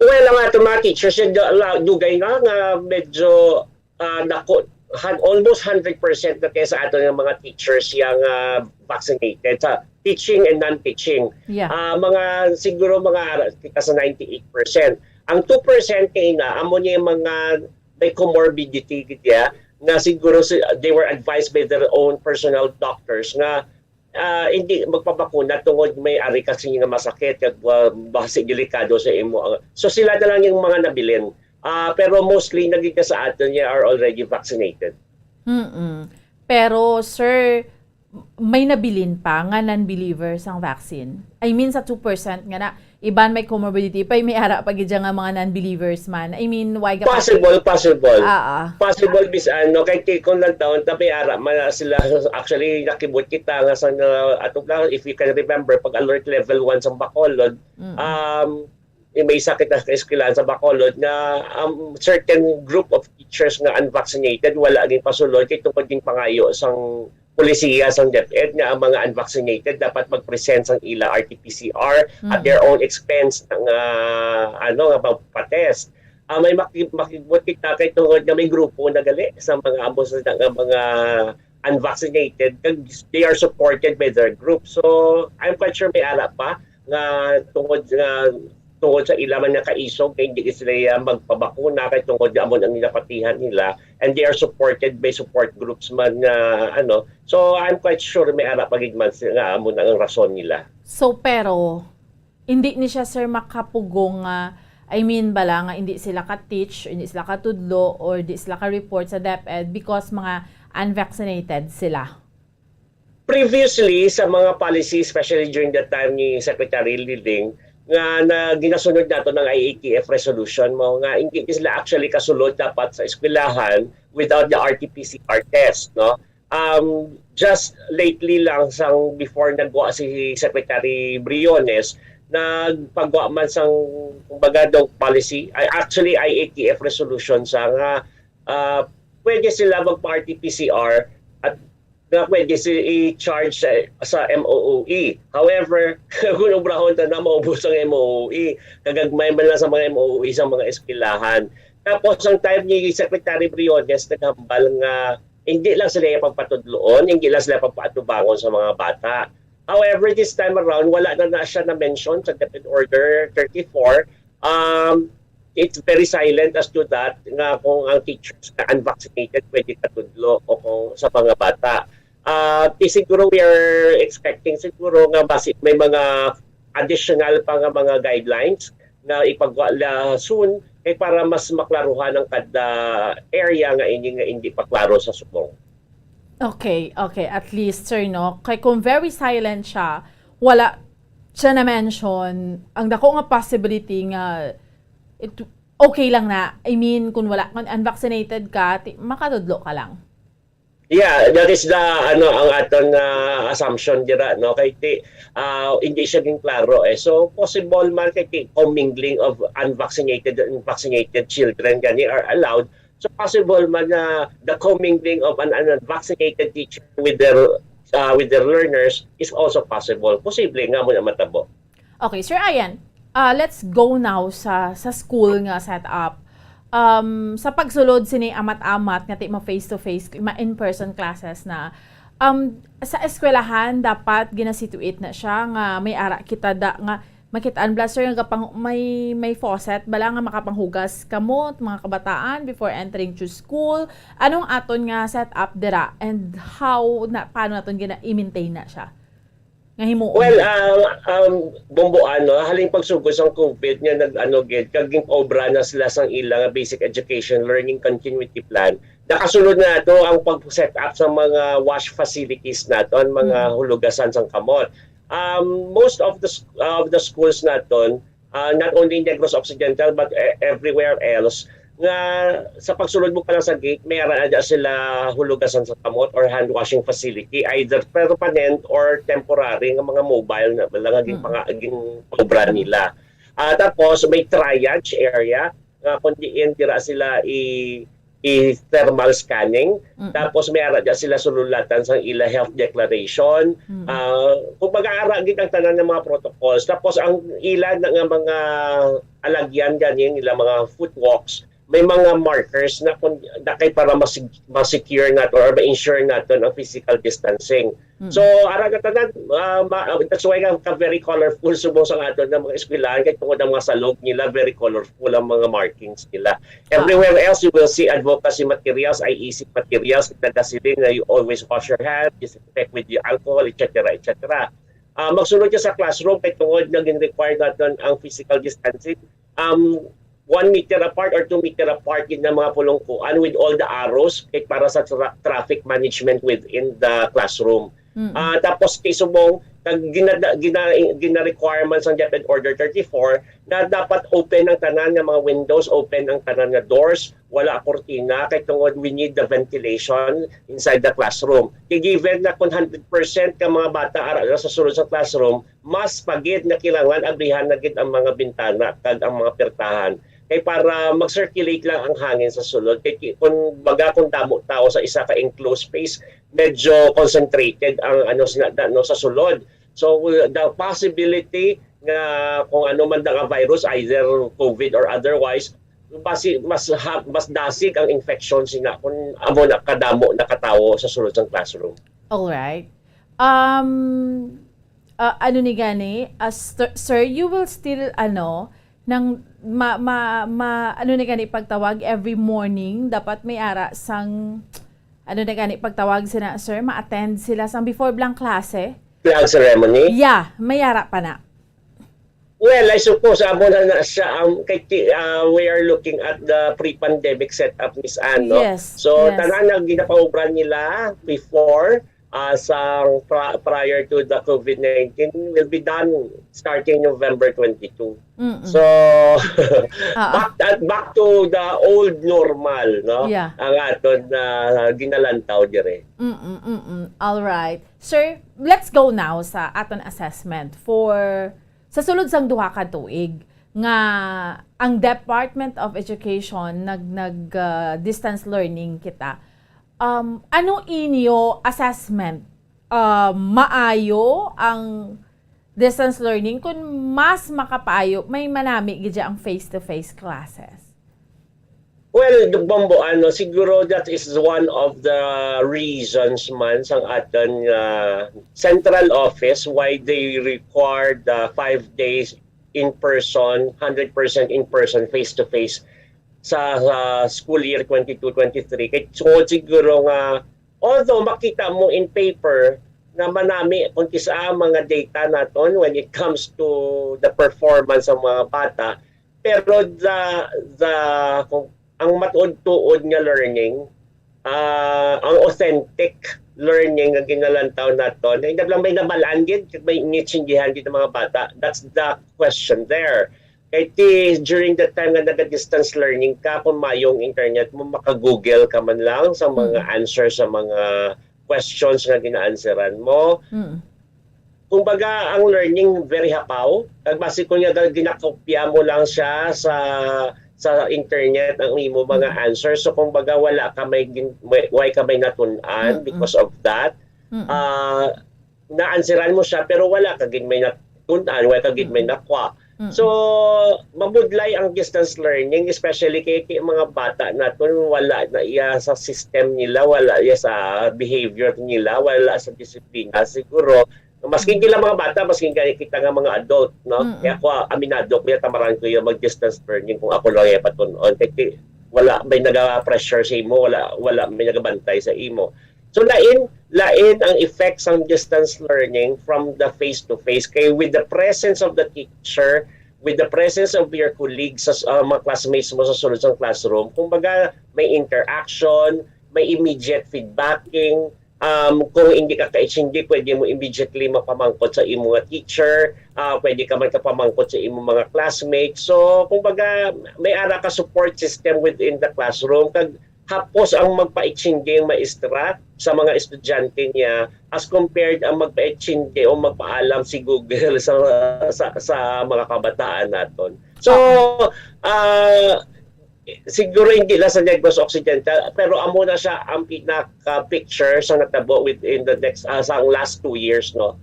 Well, ang ato mga teachers, yung da- la- dugay nga nga medyo ah, dako, han, almost hundred percent na kaya sa ato ng mga teachers yang ah, vaccinated sa teaching and non-teaching. Yeah. Ah, mga siguro mga ara- kita sa ninety-eight percent. Ang two percent kay na amo niya yung mga may comorbidity gid ya. nga siguro si, they were advised by their own personal doctors nga ah, hindi magpabakuna tungod may ari ka sini nga masakit kag, ah, basi delikado sa imo. So sila na lang yung mga nabilin. Ah, pero mostly naging sa aton niya are already vaccinated. Mm-mm. Pero sir, may nabilin pa nga non-believers ang vaccine? I mean sa two percent nga na iban may comorbidity pa may ara pa gid nga mga non-believers man. I mean, why ga Possible, possible. Ah, ah. Possible bis ano kay ti- kung nagtaon ta may ara man na sila, actually nakibot kita nga sa nga atong lang, if you can remember, pag alert level one sa Bacolod, Mm. um eh, may sakit na sa eskwelahan sa Bacolod nga um, certain group of teachers nga unvaccinated wala gin pasulod kay tungod gin pangayo sang polisiya sang DepEd nga ang mga unvaccinated dapat mag-present sang ila R T P C R at Mm. their own expense nga ano nga pagpa-test. Ah, may maki- makigbuot kita kay tungod nga may grupo na gali sa mga amo sa nga mga unvaccinated kag they are supported by their group. So I'm quite sure may ara pa nga tungod nga tungod sa ila man nga kaisog kay hindi sila magpabakuna kay tungod nga amo ang ginapatihan nila, and they are supported by support groups man nga ano. So I'm quite sure may ara pa gid man sila nga amo na ang rason nila. So pero hindi ni siya sir makapugong nga, I mean bala nga hindi sila ka-teach, hindi sila katudlo or di sila ka-report sa DepEd because mga unvaccinated sila. Previously sa mga policy, especially during the time ni Secretary Liling, nga na ginasunod nato ng I A T F resolution mo nga hindi sila actually kasulod dapat sa eskwelahan without the R T P C R test, no? Um, just lately lang sang before nagwa si Secretary Briones, nagpagwa man sang kumbaga daw policy, ay actually I A T F resolution sa nga ah, pwede sila magpa-R T P C R at nga pwede si i-charge sa, sa M O O E. However, kung obrahon ta na maubos ang M O O E, kagagmay man lang sa mga M O O E sa mga eskwelahan. Tapos ang time ni Secretary Briones naghambal nga hindi lang sila ipagpatudloon, hindi lang sila pagpaatubangon sa mga bata. However, this time around, wala na, na siya na-mention sa DepEd Order thirty-four. Um, it's very silent as to that nga kung ang teachers na unvaccinated pwede katudlo o kung sa mga bata. Ah, di siguro we are expecting siguro nga basi may mga additional pa nga mga guidelines na ipagwa la soon kay para mas maklaruhan ang kada area nga ini nga hindi pa klaro sa subong. Okay, okay. At least, sir, no? Kay kung very silent siya, wala siya na-mention, ang dako nga possibility nga it, okay lang na. I mean, kung wala, kung unvaccinated ka, ti, makatudlo ka lang. Yeah, that is the ano ang aton nga assumption dira, no? Kay ti, ah, hindi siya gin klaro eh. So possible man kay ti commingling of unvaccinated and vaccinated children gani are allowed. So possible man na the commingling of an, an unvaccinated teacher with their uh, with their learners is also possible. Posible nga mo na matabo. Okay, Sir Ian, uh, let's go now sa sa school nga setup. Um, sa pagsulod sini amat-amat nga ti ma face to face, ma in person classes na, um, sa eskwelahan dapat ginasituate na siya nga may ara kita da nga makit-an bla sir nga pang, may may faucet bala nga makapanghugas kamo mga kabataan before entering to school. Anong aton nga setup dira and how na paano naton gina-maintain na siya? Nga himuon. Well, uh, um, Bomboan, no? Haling pagsugod sang COVID nga nag-ano gid, kag gin-obra na sila sang ila nga basic education learning continuity plan. Nakasulod na to ang pag-set up sa mga wash facilities naton, mga Mm. hulugasan sang kamot. Um, most of the s- of the schools naton, uh, not only in Negros Occidental but e- everywhere else, nga sa pagsulod mo pa lang sa gate, may ara na sila hulugasan sa kamot or hand washing facility, either permanent or temporary nga mga mobile na lang ang Mm. mga gin-obra nila. Ah, tapos may triage area nga kung diin dira sila i i-thermal scanning. Mm. Tapos may ara dyan sila sululatan sa ila health declaration. Mm. Ah, kumbaga ara gid ang tanan ng mga protocols. Tapos ang ila na nga mga alagyan ganin nila mga foot walks, may mga markers na kung dakay para masig- ma-secure nato or ma-ensure nato ang physical distancing. So, ara nga tanan, ah, ma- that's why nga ka very colorful subong sa aton nga mga eskwelahan kay tungod ang mga salog nila, very colorful ang mga markings nila. Everywhere else, you will see advocacy materials, I E C materials, nagasiling na you always wash your hands, disinfect with the alcohol, et cetera, et cetera. Ah, magsulod ka sa classroom kay tungod nga gin-require naton ang physical distancing. Um, one meter apart or two meter apart gid na mga pulungkuan with all the arrows kay para sa tra- traffic management within the classroom. Ah, tapos kay subong kag ginada- gina- gina-requirements ang DepEd Order thirty-four na dapat open ang tanan nga mga windows, open ang tanan nga doors, wala kurtina kay tungod we need the ventilation inside the classroom. Kay given na kung hundred percent ka mga bata ara sa sulod sa classroom, mas pagid na kinahanglan abrihan na gid ang mga bintana kag ang mga pertahan kay para mag-circulate lang ang hangin sa sulod. Kay ki- kung baga kung damo tao sa isa ka enclosed space, medyo concentrated ang ano sina da- no, sa sulod. So the possibility nga kung ano man da nga virus, either COVID or otherwise, basi mas ha- mas dasig ang infection sina kung amo na kadamo nakatawo sa sulod sang classroom. All right. Um, uh, ano ni gani? Uh, sir, sir, you will still, ano, nang ma, ma, ma, ano ni gani pagtawag every morning, dapat may ara sang, ano ni gani pagtawag sina, sir, ma-attend sila sang before blank klase? Flag ceremony? Yeah, may ara pa na. Well, I suppose amo na na siya ang kay ti- ah, we are looking at the pre-pandemic setup, Miss Anne, no? Yes, So yes. Tanan ang ginapaubran nila before, ah, sa pra- prior to the COVID nineteen will be done starting November twenty-two. Mm-mm. So Ah, back at back to the old normal, no? Yeah. Ang aton na ginalantaw dire. Mm-mm, mm-mm. All right. Sir, let's go now sa aton assessment for sa sulod sang duha ka tuig nga ang Department of Education nag nag uh, distance learning kita. Um, ano inyo assessment? Uh, maayo ang distance learning? Kung mas makapaayo, may manami gid ang face-to-face classes? Well, the Bombo, ano, siguro that is one of the reasons man sang aton uh, central office why they require the five days in person, hundred percent in person, face to face sa, sa school year twenty-two twenty-three. Kay so, siguro nga although makita mo in paper na manami kung kisa ang mga data naton when it comes to the performance ng mga bata, pero the the kung ang matuod-tuod nga learning, ah, ang authentic learning nga ginalantaw naton, hindi lang may nabalaan gid, may initsindihan gid ang mga bata. That's the question there. Kay ti, during the time nga naga-distance learning ka, kung mayong internet mo, maka-Google ka man lang sa mga answer sa mga questions nga gina-answeran mo. Mm. Kumbaga, ang learning very hapaw. Kag basi kung nga ginakopya mo lang siya sa sa internet ang imo mga answers. So kumbaga wala ka may gin- may, why ka may natun-an Mm-mm. because of that. Mm-mm. Ah, na-answeran mo siya pero wala ka gid may natun-an, wala ka gid may nakwa. Mm-mm. So mabudlay ang distance learning, especially kay, kay mga bata naton wala na iya sa system nila, wala iya sa behavior nila, wala sa disiplina siguro. Maski hindi lang mga bata, maski gani kita nga mga adult, no? Mm-mm. Kaya ako, aminado ko, yata marang ko yung mag-distance learning kung ako lang yung patun-on. Kasi wala may naga-pressure sa imo, wala wala may nagabantay sa imo. So lain lain ang effects ng distance learning from the face to face. Kay with the presence of the teacher, with the presence of your colleagues sa uh, mga classmates mo sa sulod sa classroom, kumbaga may interaction, may immediate feedbacking, um, kung hindi ka ka-H N D, pwede mo immediately mapamangkot sa imo nga teacher, ah, pwede ka man kapamangkot sa imo mga classmates. So, kumbaga, may ara ka support system within the classroom. Kag hapos ang magpa-H N D ang maestra sa mga estudyante niya as compared ang magpa-H N D o magpaalam si Google sa sa, sa mga kabataan naton. So, ah, siguro hindi lang sa Negros Occidental, pero amo na siya ang pinaka-picture sa natabo within the next, ah, sa last two years, no?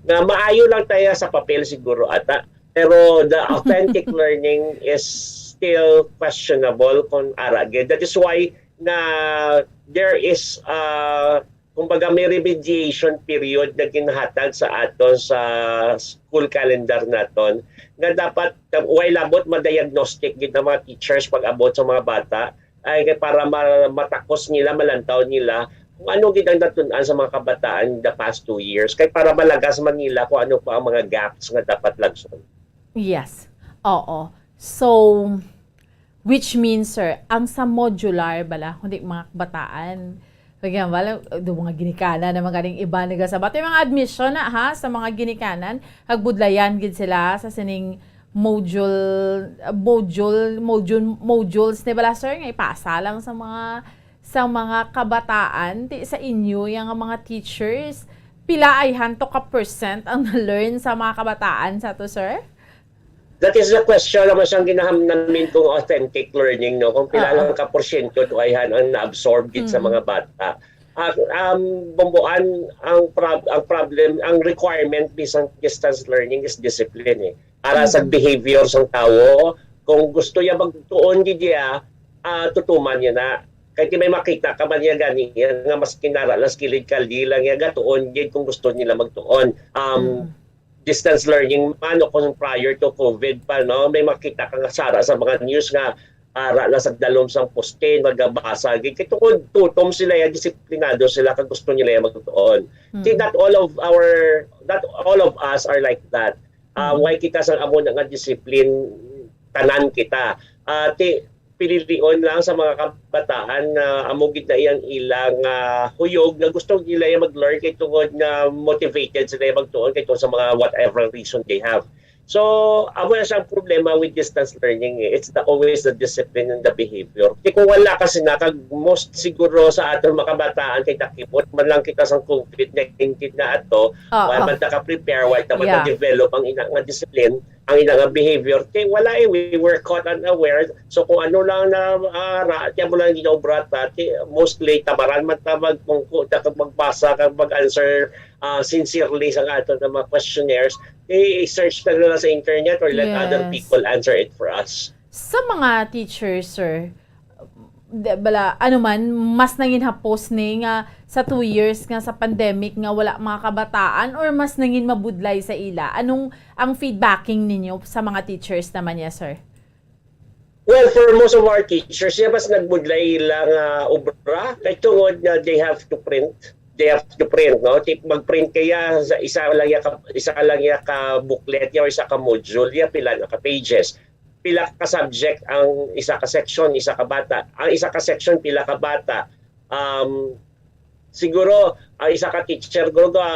Na maayo lang tayo sa papel siguro ata, pero the authentic learning is still questionable kung ara gid. That is why na there is, uh, kumbaga, may remediation period na ginhatag sa aton sa school calendar naton, nga dapat, uh, way labot ma-diagnostic gid ang mga teachers pag abot sa mga bata, ay kay para ma-, matakos nila, malantaw nila kung ano gid ang natun-an sa mga kabataan in the past two years, kay para malagas man nila kung ano pa ang mga gaps nga dapat lagson. Yes. Oo. So, which means, sir, ang sa modular bala, kundi mga kabataan, kaya wala, do mga ginikanan na mga galing iba nagasabat. Yung mga admission na ha, sa mga ginikanan, hagbudlayan gid sila sa sining module, module, module, modules ni bala, sir, nga ipasa lang sa mga sa mga kabataan, ti sa inyo, yung mga teachers, pila ayhan to ka percent ang na-learn sa mga kabataan sa to, sir? That is the question naman siyang ginahamnamin kung authentic learning, no? Kung pila Oo. lang ka porsyento to ayhan ang na-absorb gid sa Mm. mga bata. Ah, um, bumbuan ang prob-, ang problem, ang requirement bisan distance learning is discipline eh. Para sa Mm. behavior sang tawo, kung gusto niya magtuon gid niya, ah, tutuman niya na. Kay ti may makita ka man niya gani nga mas kinara lang sa kilid kaldi lang niya gatuon gid kung gusto nila magtuon. Um, Mm. distance learning man o kung prior to COVID pa, no, may makita ka nga sara sa mga news nga ara lang sa dalom sang poste, nagabasa gid. Kay tungod tutom sila, ya, disiplinado sila kag gusto nila ya magtuon. Ti Mm. not all of our, not all of us are like that. Ah, Mm. way kita sa amo na nga discipline, tanan kita. Ah, ti pililion lang sa mga kabataan nga amo gid na iyang ilang, ah, huyog nga gusto nila ya mag-learn kay tungod nga motivated sila ya magtuon kay tungod sa mga whatever reason they have. So, amo na siyang problema with distance learning eh. It's the, always the discipline and the behavior. Kay kung wala kasi na, kag most siguro sa aton mga kabataan, kay takipot man lang kita sa COVID nineteen na ato, Oo. wala man ta ka-prepare, wala ta man Yeah. na-develop ang ina nga discipline, ang ina nga behavior. Kay wala eh, we were caught unaware. So kung ano lang na, ah, ra, kaya mo lang ginaobra ta, kay mostly tabaran man ta mag, kung, kung, ta-, magbasa kag mag-answer, ah, sincerely sa aton nga mga questionnaires, i-search na lang sa internet or let other Yes. people answer it for us. Sa mga teachers, sir, di, bala, ano man, mas nangin hapos ni nga sa two years nga sa pandemic nga wala mga kabataan or mas nangin mabudlay sa ila? Anong ang feedbacking ninyo sa mga teachers naman niya, sir? Well, for most of our teachers, siya mas nagbudlay ila nga obra kay tungod nga they have to print. They have to print, no? Ti-, mag-print kaya sa isa lang ya ka, isa lang ya ka booklet ya o isa ka module ya, pila na ka pages, pila ka subject ang isa ka section, isa ka bata. Ang isa ka section, pila ka bata. Um, siguro ang isa ka teacher guro ga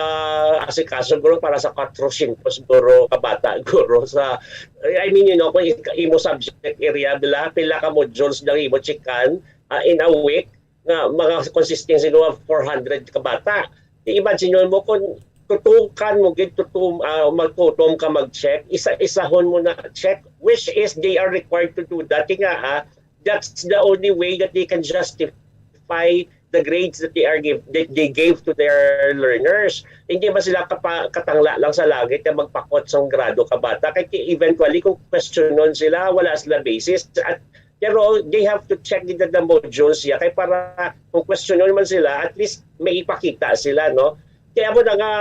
asikaso guro para sa quatrocientos guro ka bata guro sa, I mean, you know, kung ik-, imo subject area, bala, pila ka modules daw imo chikan, ah, in a week, nga mga consisting siguro of four hundred ka bata. Imagine mo kung tutukan mo gid, tutum-, ah, magtutom ka mag-check, isa-isahon mo na check, which is they are required to do that. Nga, ah, that's the only way that they can justify the grades that they are give, that they gave to their learners. Hindi ba sila kapa-, katangla lang sa langit na magpakot sa grado ka bata? Kay eventually, kung questionon sila, wala sila basis. At, pero they have to check the, the modules, ya. Kay para kung questionon man sila, at least may ipakita sila, no? Kaya mo na nga,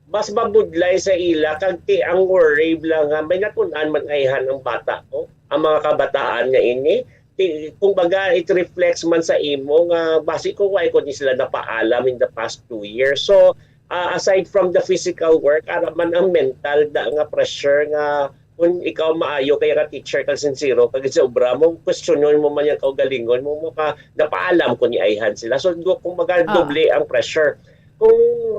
mas mabudlay sa ila kag ti ang worry lang nga may natun-an man ayhan ang bata ko, ang mga kabataan nga ini. Ti, kumbaga, it reflects man sa imo nga basi ko why ko ni sila napaalam in the past two years. So, ah, aside from the physical work, ara man ang mental da, nga pressure nga kung ikaw maayo kaya ka teacher kag sincero kag sa obra mo, questionon mo man yung kaugalingon mo, mo ka napaalam ko ni ayhan sila. So, do, kumbaga, Ah. doble ang pressure. Kung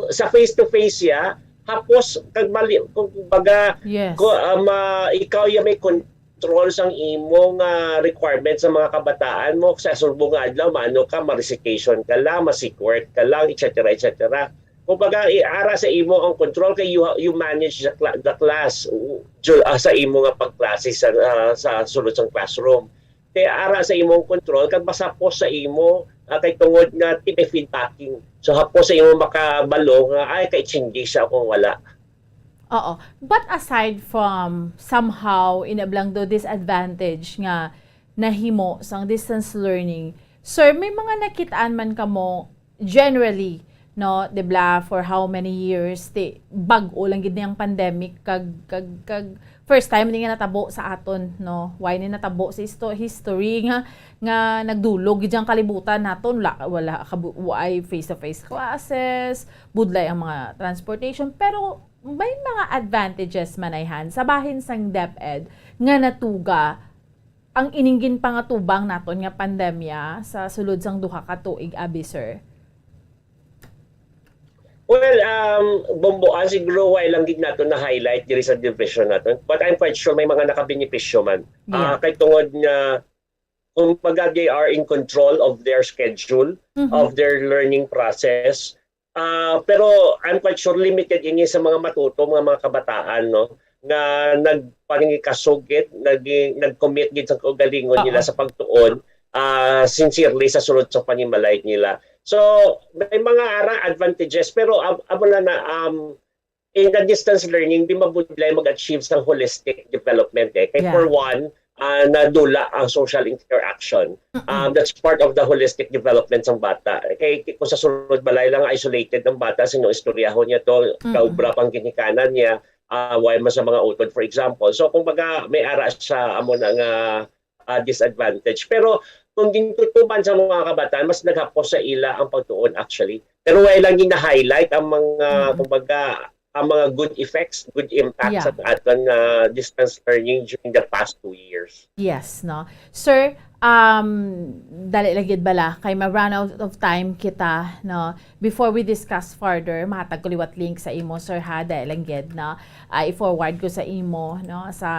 sa face-to-face ya, hapos kag mali, kung baga, Yes. ko, ah, ma-, ikaw ya may control sang imo nga requirement sa mga kabataan mo, sa sulbo nga adlaw, maano ka, ma-recitation ka lang, ma-sick work ka lang, et cetera, et cetera. Kumbaga, i-, ara sa imo ang control kay you, you manage the, cla-, the class, u-, ju-, ah, sa imo nga pagklase sa, ah, sa sulod sang classroom. Kay ara sa imong control, kag masapos sa imo, ah, kay tungod nga ti may feedbacking. So, hapos sa imo makabalo nga, ay, kay chindi siya kung wala. Oo. But aside from somehow inablang do disadvantage nga nahimo sang distance learning, sir, may mga nakitaan man kamo generally, no, di bla, for how many years, ti bag-o lang gid ni ang pandemic, kag, kag, kag first time ni nga natabo sa aton, no? Why ni natabo sa histo-, history nga, nga nagdulog gid ang kalibutan naton, wala, wala kabu-, why face-to-face classes, budlay ang mga transportation, pero may mga advantages man ay han sa bahin sang DepEd nga natuga ang ining ginpangatubang naton nga pandemya sa sulod sang duha ka tuig, abi, sir? Well, um, Bombo, ah, siguro wala lang gid nato na-highlight diri sa division nato. But I'm quite sure may mga nakabenepisyo man. Ah, Yeah. Kay tungod nga, kumbaga, they are in control of their schedule, Mhm. of their learning process. Ah, pero I'm quite sure limited ini sa mga matuto, mga, mga kabataan, no, nga nagpaningikasugid, naging, nag-commit gid sa kaugalingon nila Oo. sa pagtuon, ah, sincerely sa sulod sa panimalay nila. So, may mga ara advantages, pero am-, amo na na, um, in the distance learning, di mabudlay mag-achieve sa holistic development eh. Kay Yeah. for one, ah, nadula ang social interaction. Mm-mm. Um, that's part of the holistic development sang bata. Kay kung sa sulod balay lang, isolated ang bata, sino istoryahon niya to, Mm-mm. kaubra pang ginikanan niya, ah, wala man sa mga utod, for example. So, kumbaga, may ara siya amo na nga, ah, disadvantage. Pero kung gintutuban sa mga kabataan, mas naghapos sa ila ang pagtuon, actually. Pero wala lang gina-highlight ang mga, Mm-mm. kumbaga, ang mga good effects, good impact Yeah. sa aton nga distance learning during the past two years. Yes, no. Sir, um, dali lang gid bala, kay ma-run out of time kita, no. Before we discuss further, mahatag ko liwat link sa imo, sir, ha, dali lang gid, no. Ah, i-forward ko sa imo, no, sa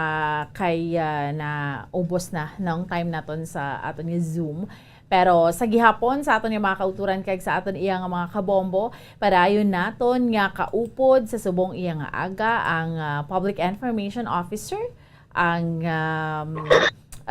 kay, ah, na ubos na ng time naton sa aton nga Zoom. Pero sa gihapon, sa aton nga mga kauturan kag sa aton iya nga mga kabombo, padayon naton nga kaupod sa subong iya nga aga ang, ah, Public Information Officer, ang, um,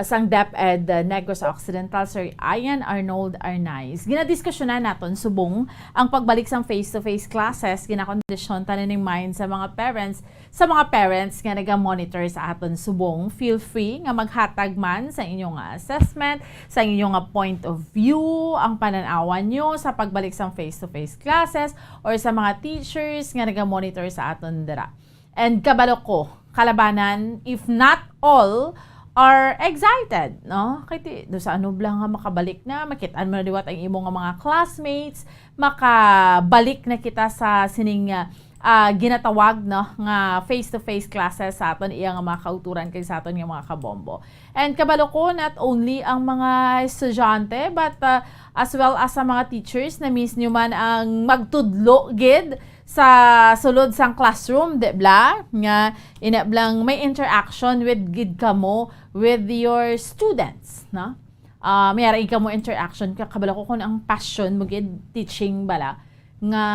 sang DepEd, uh, Negros Occidental, Sir Ian Arnold Arnaiz. Ginadiskusyonan naton subong ang pagbalik sang face-to-face classes, ginakondisyon tanan ning mind sa mga parents, sa mga parents nga naga-monitor sa aton subong. Feel free nga maghatag man sa inyo nga assessment, sa inyo nga point of view, ang panan-awan nyo sa pagbalik sang face-to-face classes or sa mga teachers nga naga-monitor sa aton dira. And kabalo ko, kalabanan, if not all, are excited, no? Kay ti, do sa ano bala nga makabalik na, makit-an mo na liwat ang imo nga mga classmates, makabalik na kita sa sining, ah, ah, ginatawag, no, nga face-to-face classes sa aton iya nga mga kauturan kag sa aton nga mga kabombo. And kabalo ko, not only ang mga estudyante, but, ah, as well as sa mga teachers, na-miss nyo man ang magtudlo gid sa sulod sang classroom, di bala? Nga, ina blang may interaction with gid kamo with your students, no? Ah, may ara gid kamo interaction, ka-, kabalo ko kung ang passion mo gid teaching bala, nga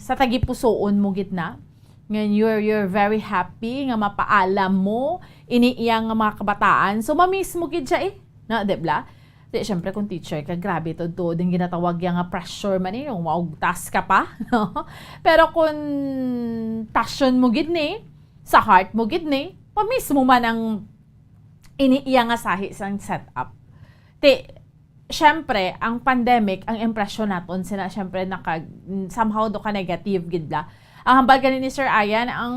sa tagipusoon mo gid na, nga you're, you're very happy nga mapaalam mo ini iya nga mga kabataan. So, ma-miss mo gid siya eh, na, di bala? Di, syempre, kung teacher ka, grabe to, to, din ginatawag yang nga pressure man eh, yung maugtas ka pa, no? Pero kung passion mo gid ni, sa heart mo gid ni, pa mismo man ang ini iya nga sahi sang setup. Ti, syempre, ang pandemic, ang impresyon naton sina, syempre, naka, somehow do ka negative gid la. Ang hambal gani ni Sir Ian, ang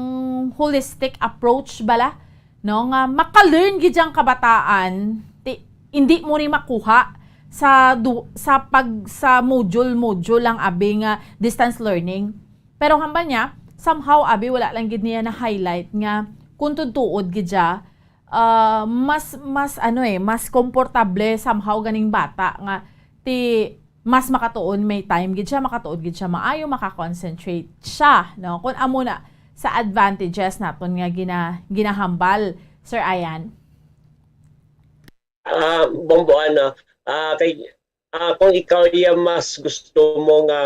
holistic approach bala, no, nga maka-learn gid ang kabataan, ti, hindi mo ni makuha sa du-, sa pag, sa module-module lang abi nga distance learning. Pero hambal niya, somehow abi wala lang gid niya na-highlight nga kung tuod-tuod gid siya, ah, mas, mas ano eh, mas komportable somehow ganing bata nga ti mas makatuon may time gid siya, makatuon gid siya maayo, maka-concentrate siya, no? Kung amo na sa advantages naton nga gina-, ginahambal, Sir Ian. Ah, Bombo, ano, ah, kay, ah, kung ikaw ya mas gusto mo nga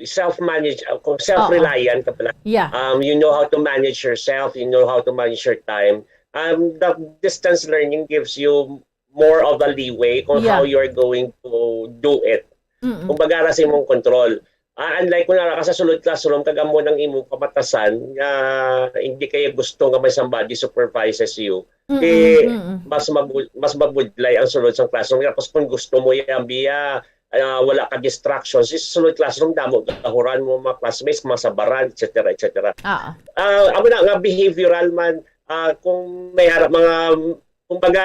self-manage, ah, kung self-reliant ka pala, Yeah. um, you know how to manage yourself, you know how to manage your time. Um, the distance learning gives you more of a leeway kung Yeah. how you're going to do it. Mm-mm. Kumbaga, ra sa imong control. Ah, unlike kung naa ka sa sulod classroom kag amo nang imong kamatasan nga hindi kay gusto nga may somebody supervises you, Mm-mm, di mm-mm. mas mabul- mas mabudlay ang sulod sang classroom. Tapos kung gusto mo yan biya, ah, wala ka distractions, sa sulod classroom damo gahuran mo mga classmates, mga sabaran, et cetera, et cetera. Ah, Ah, amo na nga behavioral man, ah, kung may ara mga, kumbaga,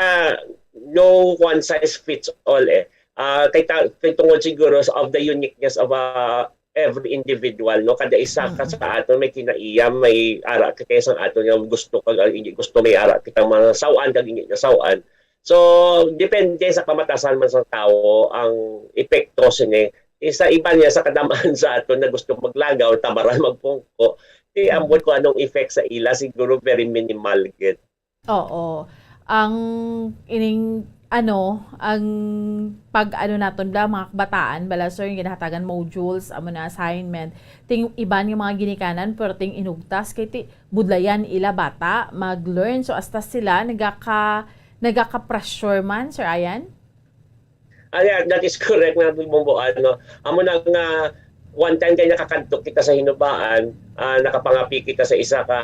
no one size fits all eh. Ah, kay, ta- kay tungod siguro sa- of the uniqueness of uh, every individual, no, kada isa ka Mm. sa aton may kinaiya, may ara ka kay sang aton nga gusto kag ang hindi gusto, may ara kitang mga sawan kag hindi nasawan. So depende sa kamatasan man sa tawo ang epekto sini. Isa iba niya sa kadamaan sa aton na gusto maglagaw, tabaran magpungko, di Mm. ambot ko anong effect sa ila, siguro very minimal gid. Oo. Ang ining ano, ang pag ano naton bala, mga kabataan bala, sir, yung ginahatagan modules, amo na assignment. Ting iban nga mga ginikanan, pero ting inugtas kay ti budlayan ila bata mag-learn. So hasta sila nagaka nagaka-pressure man, Sir Ian? Ah, yeah, that is correct nga, Bumbo, ano. Amo na nga, one time kay nakakadto kita sa Hinubaan, ah, nakapangapi kita sa isa ka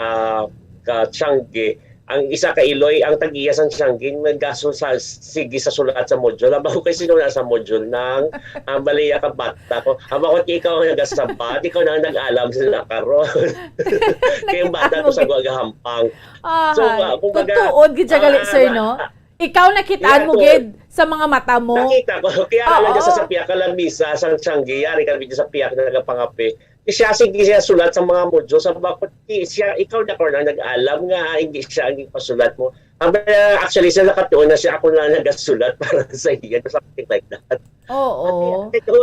ka tiyangge. Ang isa ka iloy, ang tag-iya sang tiyangge nagaso sa sige sa sulat sa module. Aba ko kay sino na sa module nang ang baliya ka bata ko. Aba ko ikaw ang nagasabat, ikaw na ang nag-alam sila karon. Kay yung bata Nakita mo ko sa gid. gahampang. So, Ahay. ah, kumbaga, Tutuod gid siya ah, gali, sir, ah, no? ah, Ikaw nakitaan yeah, mo to, gid sa mga mata mo. Nakita ko, kaya lang dyan sa, Oo. sa piyak ka lamisa, sa tiyangge, yari kami dyan sa piyak na nagapangape. Di siya, sige siya, sulat sa mga module. Sa bakit, di siya, ikaw na ko na nag-alam nga, ah, hindi siya ang ipasulat mo. Ang, ah, actually, siya nakatuon na siya, ako na nagasulat para sa iya, something like that. Oo. Ito,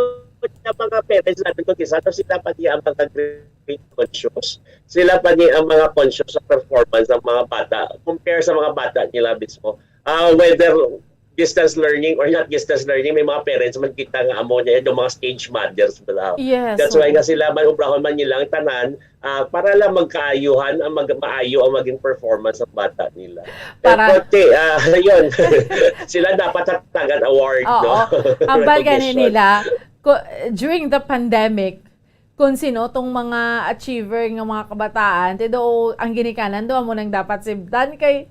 sa mga parents natin, kung isa, sila pa niya ang mga grade conscious. Sila pa niya ang mga conscious sa performance ng mga bata. Compare sa mga bata nila mismo. Ah, whether distance learning or not distance learning, may mga parents man kita nga amo niya, yung mga stage mothers bala. Yes, That's why oo. Nga sila man, obrahon man nilang tanan, ah, para lang magkaayuhan, ang mag maayo ang maging performance ng bata nila. Para Pero, ah, yun, sila dapat hatagan award, Oo. No? Hambal gani Recognition. Nila, ko, during the pandemic, kung sino tong mga achiever nga mga kabataan, ti do ang ginikanan do amo nang dapat sibdan kay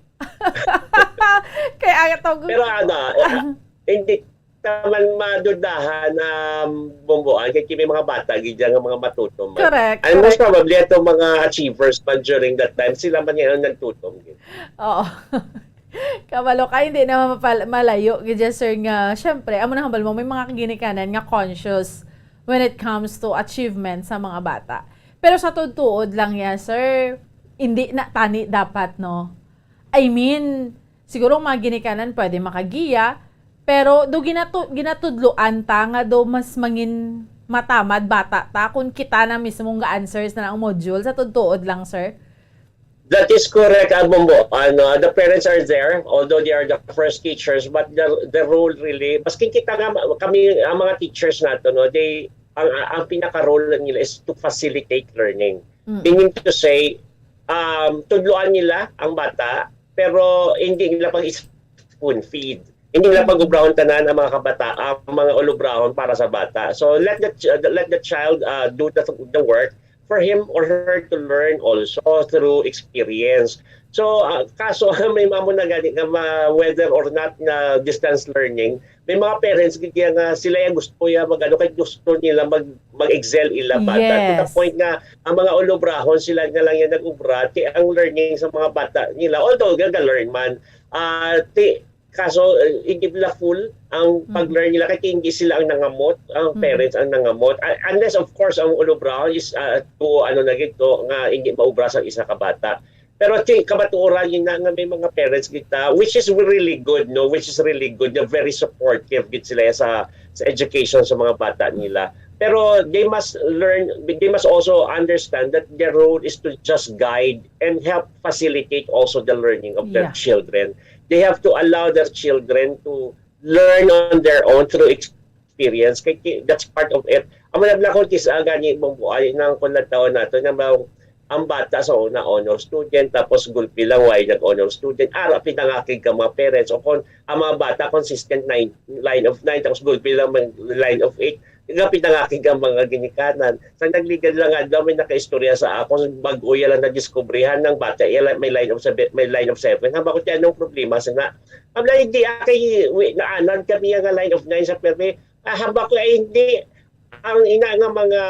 kay ang tawag Pero ano, eh, hindi naman madudahan na bumbuan kay may mga bata gid nga mga matuto man. Correct, And most correct. Probably itong mga achievers man during that time, sila man yung nagtutom gid. Oo. Kabalo ka, hindi naman mapal- malayo gid dyan, sir, nga syempre, amo na hambal mo, may mga ginikanan nga conscious when it comes to achievement sa mga bata. Pero sa tuod-tuod lang yan, sir, hindi na tani dapat, no? I mean, siguro ang mga ginikanan pwede makagiya, pero do ginatu- ginatudloan ta nga do mas mangin matamad bata ta kung kita na mismo nga answers na ang module sa tuod-tuod lang, sir. That is correct, Abumbo. Ano, the parents are there, although they are the first teachers, but the the role really, maskin kita nga, kami, ang mga teachers nato, no, they, ang, ang pinaka-role lang nila is to facilitate learning. Mm. Meaning to say, um, tudloan nila ang bata, pero hindi nila pag spoon feed. Hindi nila pag-ubrahon tanan ang mga kabata, ang mga ulubrahon para sa bata. So let the ch- let the child uh, do the, the work for him or her to learn also through experience. So, ah, kaso may mamo na gani nga ma- whether or not na distance learning, may mga parents gid nga sila yung gusto ya magano kay gusto nila mag mag-excel ila bata to the Yes. Point nga ang mga ulubrahon sila na lang yung nag-ubra ti ang learning sa mga bata nila, although gaga-learn man, ah, ti kaso uh, hindi nila full ang Mm. pag-learn nila kay hindi sila ang nangamot, ang Mm. Parents ang nangamot. Uh, unless of course ang ulubrahon is uh, to ano na gito nga hindi maubra sa isa ka bata. Pero ti kabaturan yun na nga may mga parents kita, which is really good, no, which is really good, na very supportive gid sila sa sa education sa mga bata nila. Pero they must learn, they must also understand that their role is to just guide and help facilitate also the learning of their Yeah. Children. They have to allow their children to learn on their own through experience. Kay ki- that's part of it. Ang mga blakon kis gani mong buhay ng kung nataon nato na ba ang bata sa una honor student, tapos gulpi lang why nag-honor student, ara pinangakig ka mga parents o kung ang mga bata consistent nine, line of nine, tapos gulpi lang mag line of eight, Nga pinangakig ang mga ginikanan. Sa nagligad lang adlaw, may nakaistorya sa akon, bag-o ya lang nadiskubrihan ng bata, ya lang may line of seven, may line of seven. Hambal ko, "Ti, anong problema sa na?" Hambal, "Hindi, ah, kay, wi-, naanan kami nga line of nine sa permi." Ah, hambal ko, "Ay, hindi. Ang ina nga mga,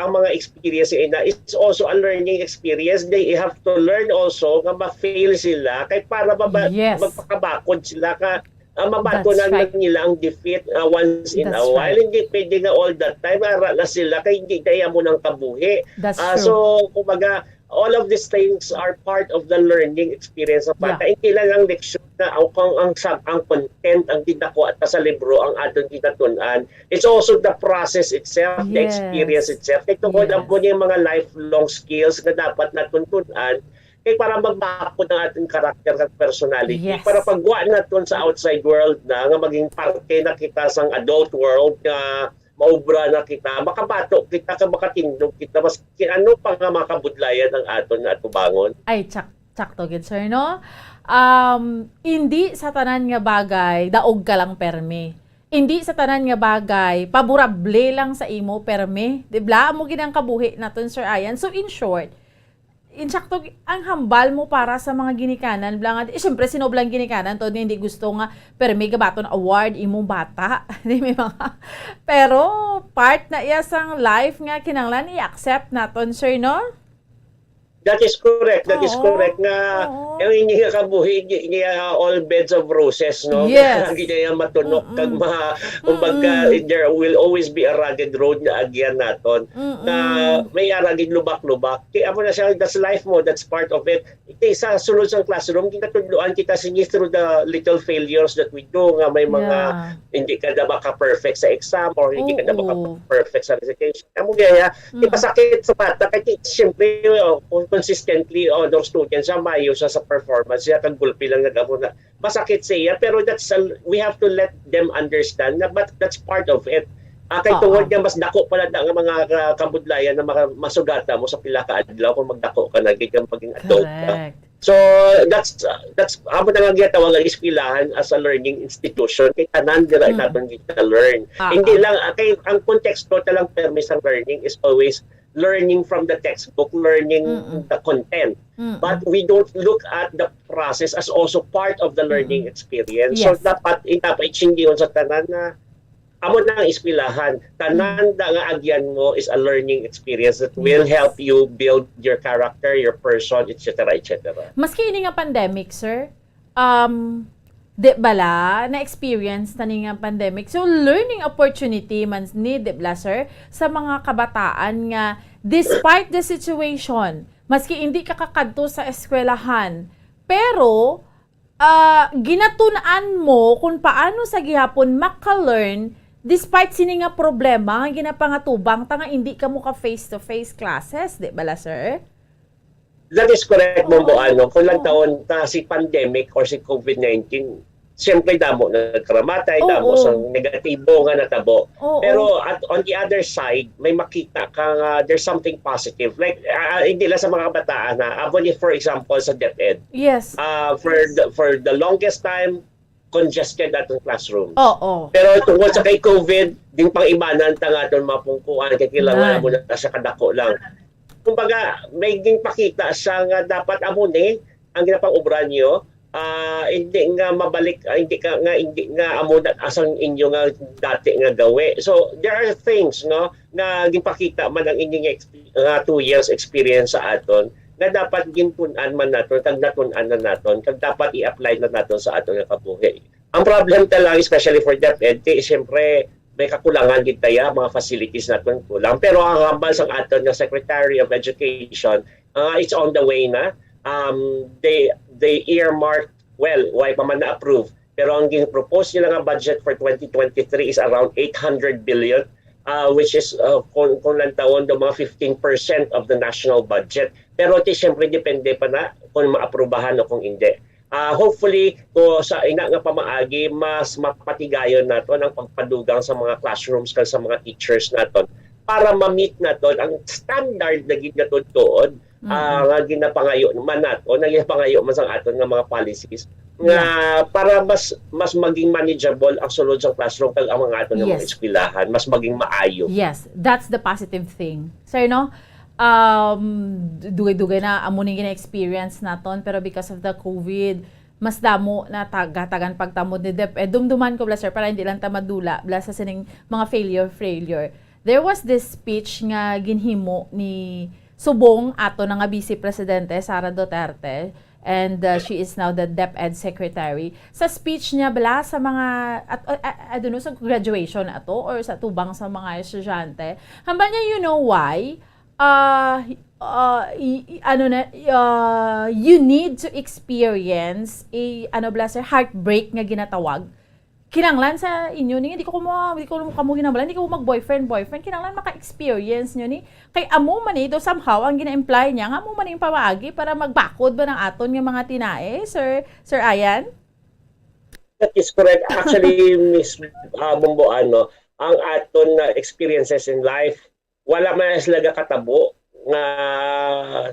ang mga experience sa ina is also a learning experience. They have to learn also nga ma-fail sila kay para maba-, Yes. magpakabakod sila ka, ah, mabato That's na right. lang nila ang defeat, ah, once in a That's while. right. Hindi pwede nga all the time, ara na sila kay hindi kaya mo nang kabuhi." That's Ah, true. so, kumbaga, all of these things are part of the learning experience sa bata. Yeah. Hindi lang ang leksyon na ang, kung ang sab-, ang content ang ginakuha ta sa libro ang aton ginatun-an. It's also the process itself, the Yes. experience itself. Kay tungod Yes. amo ni mga lifelong skills nga dapat naton tun-an, kay para magbakod ang ating karakter kag personality. Yes. Para pagwa naton sa outside world na, nga maging parte na kita sang adult world nga maobra na kita, makabato kita, ka makatindog kita, maski ano pa nga mga kabudlayan ang aton nga atubangon. Ay, tsak-, tsakto gid, sir, no? Um, hindi sa tanan nga bagay, daog ka lang permi. Hindi sa tanan nga bagay, paborable lang sa imo permi. Di ba? Amo gid ang kabuhi naton, Sir Ian. So, in short, insakto, ang hambal mo para sa mga ginikanan, bla nga, eh, syempre, sino blang ginikanan to, hindi gusto nga, pero may gabaton award, imong bata. Di may mga, pero part na iya sang life nga kinahanglan i-accept naton, sir, no? That is correct. That is Oo. correct nga Oo. ang hindi nga kabuhi, hindi niya all beds of roses, no? Yes. Hindi niya matunok Mm-mm. kag ma-, kumbaga, Mm-mm. there will always be a rugged road na agyan naton. Mm-mm. Na may aragid lubak-lubak. Kaya amo na siya, that's life mo, that's part of it. Iti sa sulod sang classroom, ginatudloan kita sini through the little failures that we do, nga may mga Yeah. hindi ka na maka-perfect sa exam or hindi ka na Oo. maka-perfect sa recitation. Amo gaya, di Mm. masakit sa bata, kay ti-, siyempre, oh, kung consistently honor student siya, maayo siya sa performance siya, kag gulpi lang nag-amo na, masakit siya, pero that's a, we have to let them understand na, but that's part of it. Ah, kay Oo. tungod nga mas dako pala na nga mga ka-, kabudlayan na maka-, masugata mo sa pila ka adlaw kung magdako ka na, gid kang maging adult ka. Correct. So, that's, uh, that's, amo na nga ginatawag ang eskwelahan as a learning institution. Kay tanan dira Mm. naton gina-learn. Ah, Hindi ah. lang, ah, kay ang konteksto ta lang, permi, sa learning is always learning from the textbook, learning Mm-mm. the content. Mm-mm. But we don't look at the process as also part of the learning Mm-mm. experience. So, Yes. dapat, eh, dapat itsindiyon sa tanan na amo na ang eskwelahan. Tanan Mm. na nga agyan mo is a learning experience that will Yes. help you build your character, your person, et cetera, et cetera. Maski ini nga pandemic, sir, um, di bala, na-experience na ni nga pandemic. So, learning opportunity man ni, di bala, sir, sa mga kabataan nga, despite the situation, maski hindi ka kakadto sa eskwelahan, pero, ah, ginatun-an mo kung paano sa gihapon maka-learn despite sini nga problema nga ginapangatubang ta nga hindi ka mo ka face-to-face classes, di bala, sir? That is correct, Ma'am Oo. Boano. Kung lang Oo. taon ta si pandemic or si covid nineteen, siyempre damo nagkaramatay, damo Oo. sang negatibo nga natabo. Oo. Pero at, on the other side, may makita ka nga there's something positive. Like, ah, hindi lang sa mga kabataan, ha. Amo ni, for example, sa DepEd. Yes. Ah, for Yes. the, for the longest time, congested atong classrooms. Oo. Pero tungod sa kay covid, ginpang-ibanan ta nga aton mga pungkuan, kay kailangan Yan. mo na siya kadako lang. Kumbaga, may ginpakita siya nga dapat amo ni ang ginapang-obra niyo, ah, hindi nga mabalik, ah, hindi ka nga, hindi nga amo na asang inyo nga dati nga gawi. So, there are things, no, nga ginpakita man ang inyong exp-, nga two years experience sa aton, nga dapat gintun-an man naton, kag natun-an na naton, kag dapat i-apply na naton sa aton nga kabuhi. Ang problem ta lang, especially for DepEd, kay siyempre, may kakulangan gid tayo, mga facilities naton kulang. Pero ang hambal sang aton nga Secretary of Education, ah, it's on the way na. Um, they, they earmark, well, why pa man na-approve? Pero ang gin-propose nila nga budget for twenty twenty-three is around eight hundred billion, ah, which is, ah, kung, kung lang taon do, mga fifteen percent of the national budget. Pero ti, siyempre, depende pa na kung maaprubahan o kung hindi. Ah, hopefully, ko sa ina nga pamaagi, mas mapatigayon naton ang pagpadugang sa mga classrooms kag sa mga teachers naton para ma-meet naton ang standard na gid nga tuod-tuod, ah, Mm-mm. nga ginapangayo man naton, nga ginapangayo man sang aton nga mga policies. nga para mas mas maging manageable ang sulod sa classroom kag ang mga aton nga mga Yes. eskwelahan mas maging maayo. Yes, that's the positive thing. Sir, no? Um, dugay-dugay na amo ning gina-experience naton, pero because of the COVID, mas damo na tagatagan pagtamod ni Dep. Eh, dumduman ko bala, sir, para hindi lang ta madula bala sa sining mga failure, failure. There was this speech nga ginhimo ni subong ato na nga Vice Presidente, Sara Duterte, and, uh, she is now the DepEd Secretary. Sa speech niya bala sa mga, at, uh, I, I don't know, sa graduation ato or sa tubang sa mga estudyante, hambal niya, you know why? Uh, uh, y-, y-, ano na, uh, you need to experience a, ano bala, sir, heartbreak nga ginatawag. Kinanglan sa inyo ni, di ko mo, di ko kamo ginambalan, di ko mag-boyfriend, boyfriend. Kinanglan maka-experience nyo ni. Kay amo man ito somehow ang gina-imply niya nga amo man yung pamaagi para magbakod ba ng aton nga mga tinae, Sir, Sir Ayan? That is correct. Actually, Miss, uh, Bombo, ano, ang aton na experiences in life, wala man sila gakatabo nga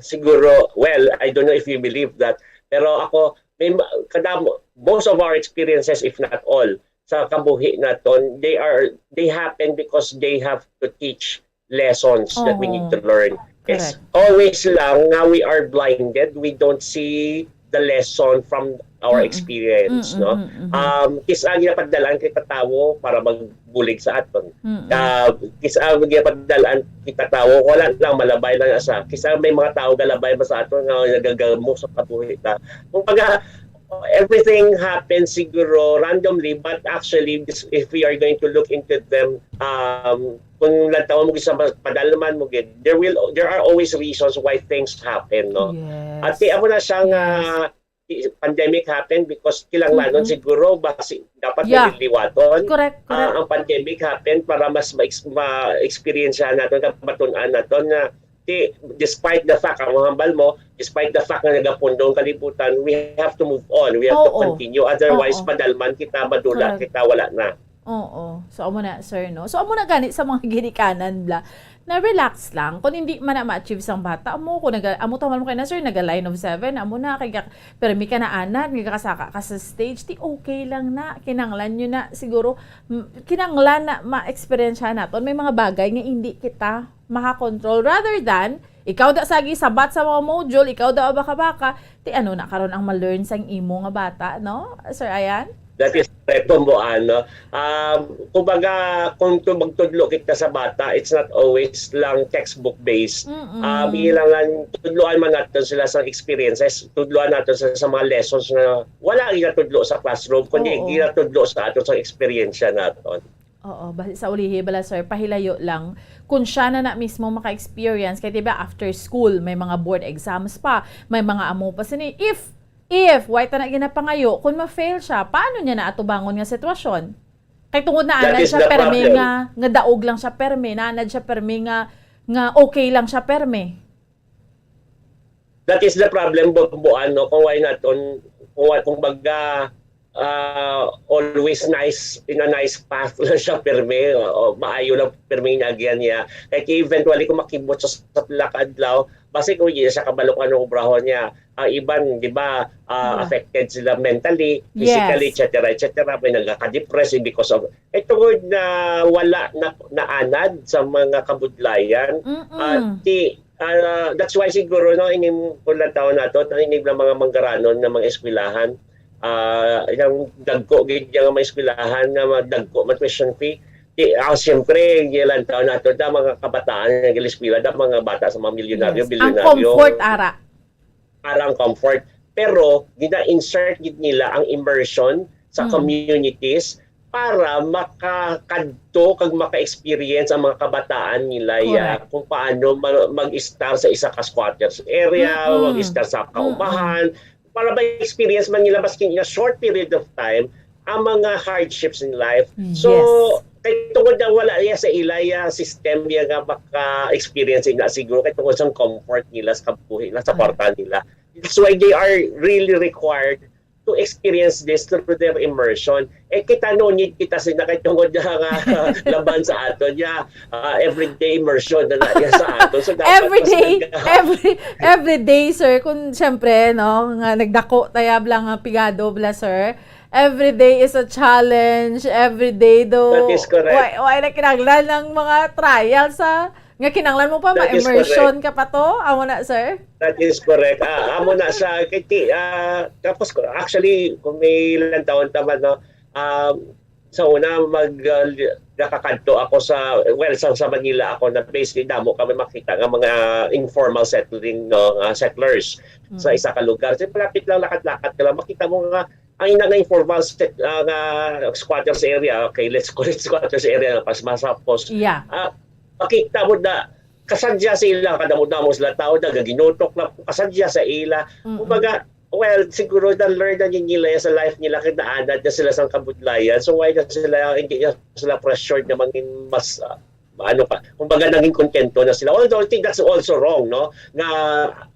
siguro, well, I don't know if you believe that, pero ako, may ma-, kadamo, most of our experiences, if not all, sa kabuhi naton, they are, they happen because they have to teach lessons that we need to Oo. learn. It's Correct. always lang nga we are blinded, we don't see the lesson from our Mm-mm. experience, Mm-mm, no? mm-mm. Um, kis-a ang ginapadalaan kita tawo para magbulig sa aton. Mm-mm. Ah, kis-a ang ginapadalaan kita tawo, wala lang, malabay lang sa. Kis-a may mga tawo galabay ba sa aton nga nagagamo sa kabuhi ta. Kumbaga, everything happens siguro randomly, but actually, this, if we are going to look into them, um, kung lantawan mo gid sa ma-, padalman mo gid, there will, there are always reasons why things happen, no? Yes. At ti-, amo na siya nga Yes. i-, pandemic happened because kinahanglanon Mm-mm. siguro basi dapat Yeah. naliliwaton. Correct, Ah, correct. ang pandemic happened para mas ma-ex-, ma-experience naton, kabatun-an naton nga ti-, despite the fact, ang hambal mo, despite the fact nga nagapundong kalibutan, we have to move on. We have to Oo. continue. Otherwise, Oo. padalman kita, madula Correct. kita, wala na. Oo. So, amo na, sir, no? So, amo na gani sa mga ginikanan, bla. Na relax lang. Kung hindi man na ma-achieve sang bata mo, kung naga-, amo taman mo kay na, sir, naga line of seven, amo na, kay gak-, permi ka na anad, nga gakasaka ka sa stage, ti okay lang na. Kinanglan nyo na, siguro, m-, kinanglan na ma-experience naton. May mga bagay nga hindi kita makakontrol. Rather than, ikaw da sagi sabat sa mga module, ikaw da baka-baka, ti ano na karon ang ma-learn sang imo nga bata, no, Sir Ayan? That is correct, Bombo, ano. Um, kumbaga, kung tu-, magtudlo kita sa bata, it's not always lang textbook based. Mm-mm. Um, ilangan, tudloan man natin sila sa experiences, tudloan natin sila sa mga lessons na wala ginatudlo sa classroom, kundi Oo. ginatudlo sa aton sa eksperyensya naton. Oo, basi sa ulihi bala, sir, pahilayo lang. Kung siya na na mismo maka-experience, kay, di ba, after school, may mga board exams pa, may mga amo pa sini. If, if, why ta na ginapangayo, kung ma-fail siya, paano niya na atubangon nga sitwasyon? Kay tungod na That anad is siya the permi problem. nga, nga daog lang siya permi, nanad siya permi nga, nga okay lang siya permi. That is the problem, Bombo, ano, kung why naton, kung why, kung baga, ah, always nice, in a nice path lang siya, pirmi, o, maayo lang, pirmi nga agyan niya. Kay eventually, kung makibot sa, sa pila ka adlaw, basi kung hindi siya kabalo kung anong obrahon niya. Ang iban, di ba, ah, Yes. affected sila mentally, physically, Yes. et cetera, et cetera. May nagkaka-depress because of, eh, tungod na wala na, naanad sa mga kabudlayan, Mm-mm. ah, ti-, ah, that's why siguro, no, ining pulantawon nato, no, ining mga manggaranon nga mga eskwelahan, ah, yung dagko gid nga mga eskwelahan nga mga dagko man tuition fee, ti-, ah, siyempre, gilantaw nato ta mga kabataan nga giliskwela, ta mga bata sa mga milyonaryo, Yes. Ang bilyonaryo. comfort, ara. Parang comfort. Pero gina-insert gid nila ang immersion sa Mm. communities para makakadto kag maka-experience ang mga kabataan nila ya Correct. kung paano ma-, mag-estar sa isa ka squatters area, Mm-mm. mag-estar sa Mm-mm. kaumahan, para ma-experience man nila maskin in a short period of time ang mga hardships in life. So, Yes. kay tungod na wala niya sa ilaya system niya nga maka-experience niya siguro kay tungod sa comfort nila sa kabuhi na sa Ah. kwarta nila. That's why they are really required to experience this through their immersion. Eh, kita no need kita sila kay tungod na nga laban sa aton niya. Ah, everyday immersion na na niya sa aton. So, dapat Every mas day, nag- every every day, sir, kung siyempre, no, nga nagdako tayab lang nga pigado bla, sir. Every day is a challenge. Every day do. That is correct. Why, why na kinahanglan ng mga trial sa nga kinahanglan mo pa That is ma-immersion ka pa to? Amo na, sir? That is correct. Ah, amo na sa kay ti- ah, tapos ko- actually kung may ilang taon tama no, um, sa una mag uh, nakakadto ako sa well sa, sa Manila ako na basically damo kami makita nga mga informal settling no, ah, settlers sa Mm. isa ka lugar. So, malapit lang lakad-lakad ka lang makita mo nga ang ina nga informal set, ah, nga squatters area, okay, let's call it squatters area na pas masapos. Yeah. Ah, makita mo na kasadya sa ila, kadamo-damo sila tao, nagaginutok na kasadya sa ila. Mm-mm. Kumbaga, well, siguro na-learn na nila sa life nila kay naanad na sila sa kabudlayan. So why na sila hindi na sila pressured na mangin mas ah, ano pa, kumbaga naging kontento na sila. Although I think that's also wrong, no? Nga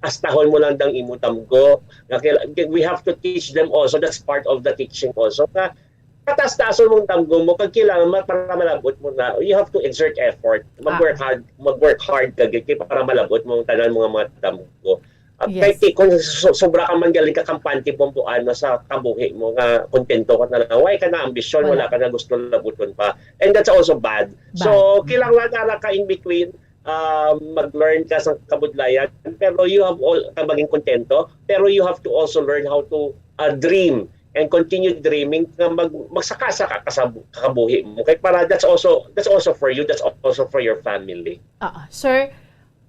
astahon mo lang dang imo damgo. Nga kaila- we have to teach them also. That's part of the teaching also. Nga patas-tason mong damgo mo kag kailangan ma- para malabot mo na you have to exert effort. Mag-work Ah. hard, mag-work hard ka gid kay para malabot mo ang tanan mga mga damgo. At Yes. kay ti- kung so- sobra ka man galing ka kampante bomboan na sa kabuhi mo nga kontento ka na lang. Why ka na ambisyon, Wala. Wala ka na gusto labuton pa. And that's also bad. So, Bad. Kailangan ara ka in between um, mag-learn ka sa kabudlayan, pero you have all ka maging kontento, pero you have to also learn how to uh, dream and continue dreaming nga mag magsaka-saka ka sa bu- kabuhi mo kay para that's also that's also for you, that's also for your family. Ah, sir,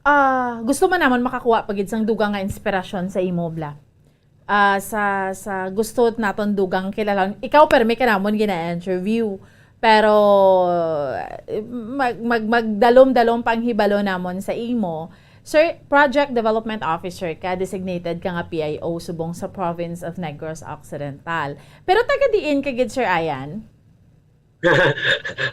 ah, gusto man namon makakuha pa gid sang dugang nga inspirasyon sa imo bla. Ah, sa sa gusto naton dugang kilalaon. Ikaw permi ka namon gina-interview. Pero eh, mag, mag magdalom-dalom pang hibalo namon sa imo. Sir, Project Development Officer ka, designated ka nga P I O subong sa Province of Negros Occidental. Pero taga diin ka gid, Sir Ian?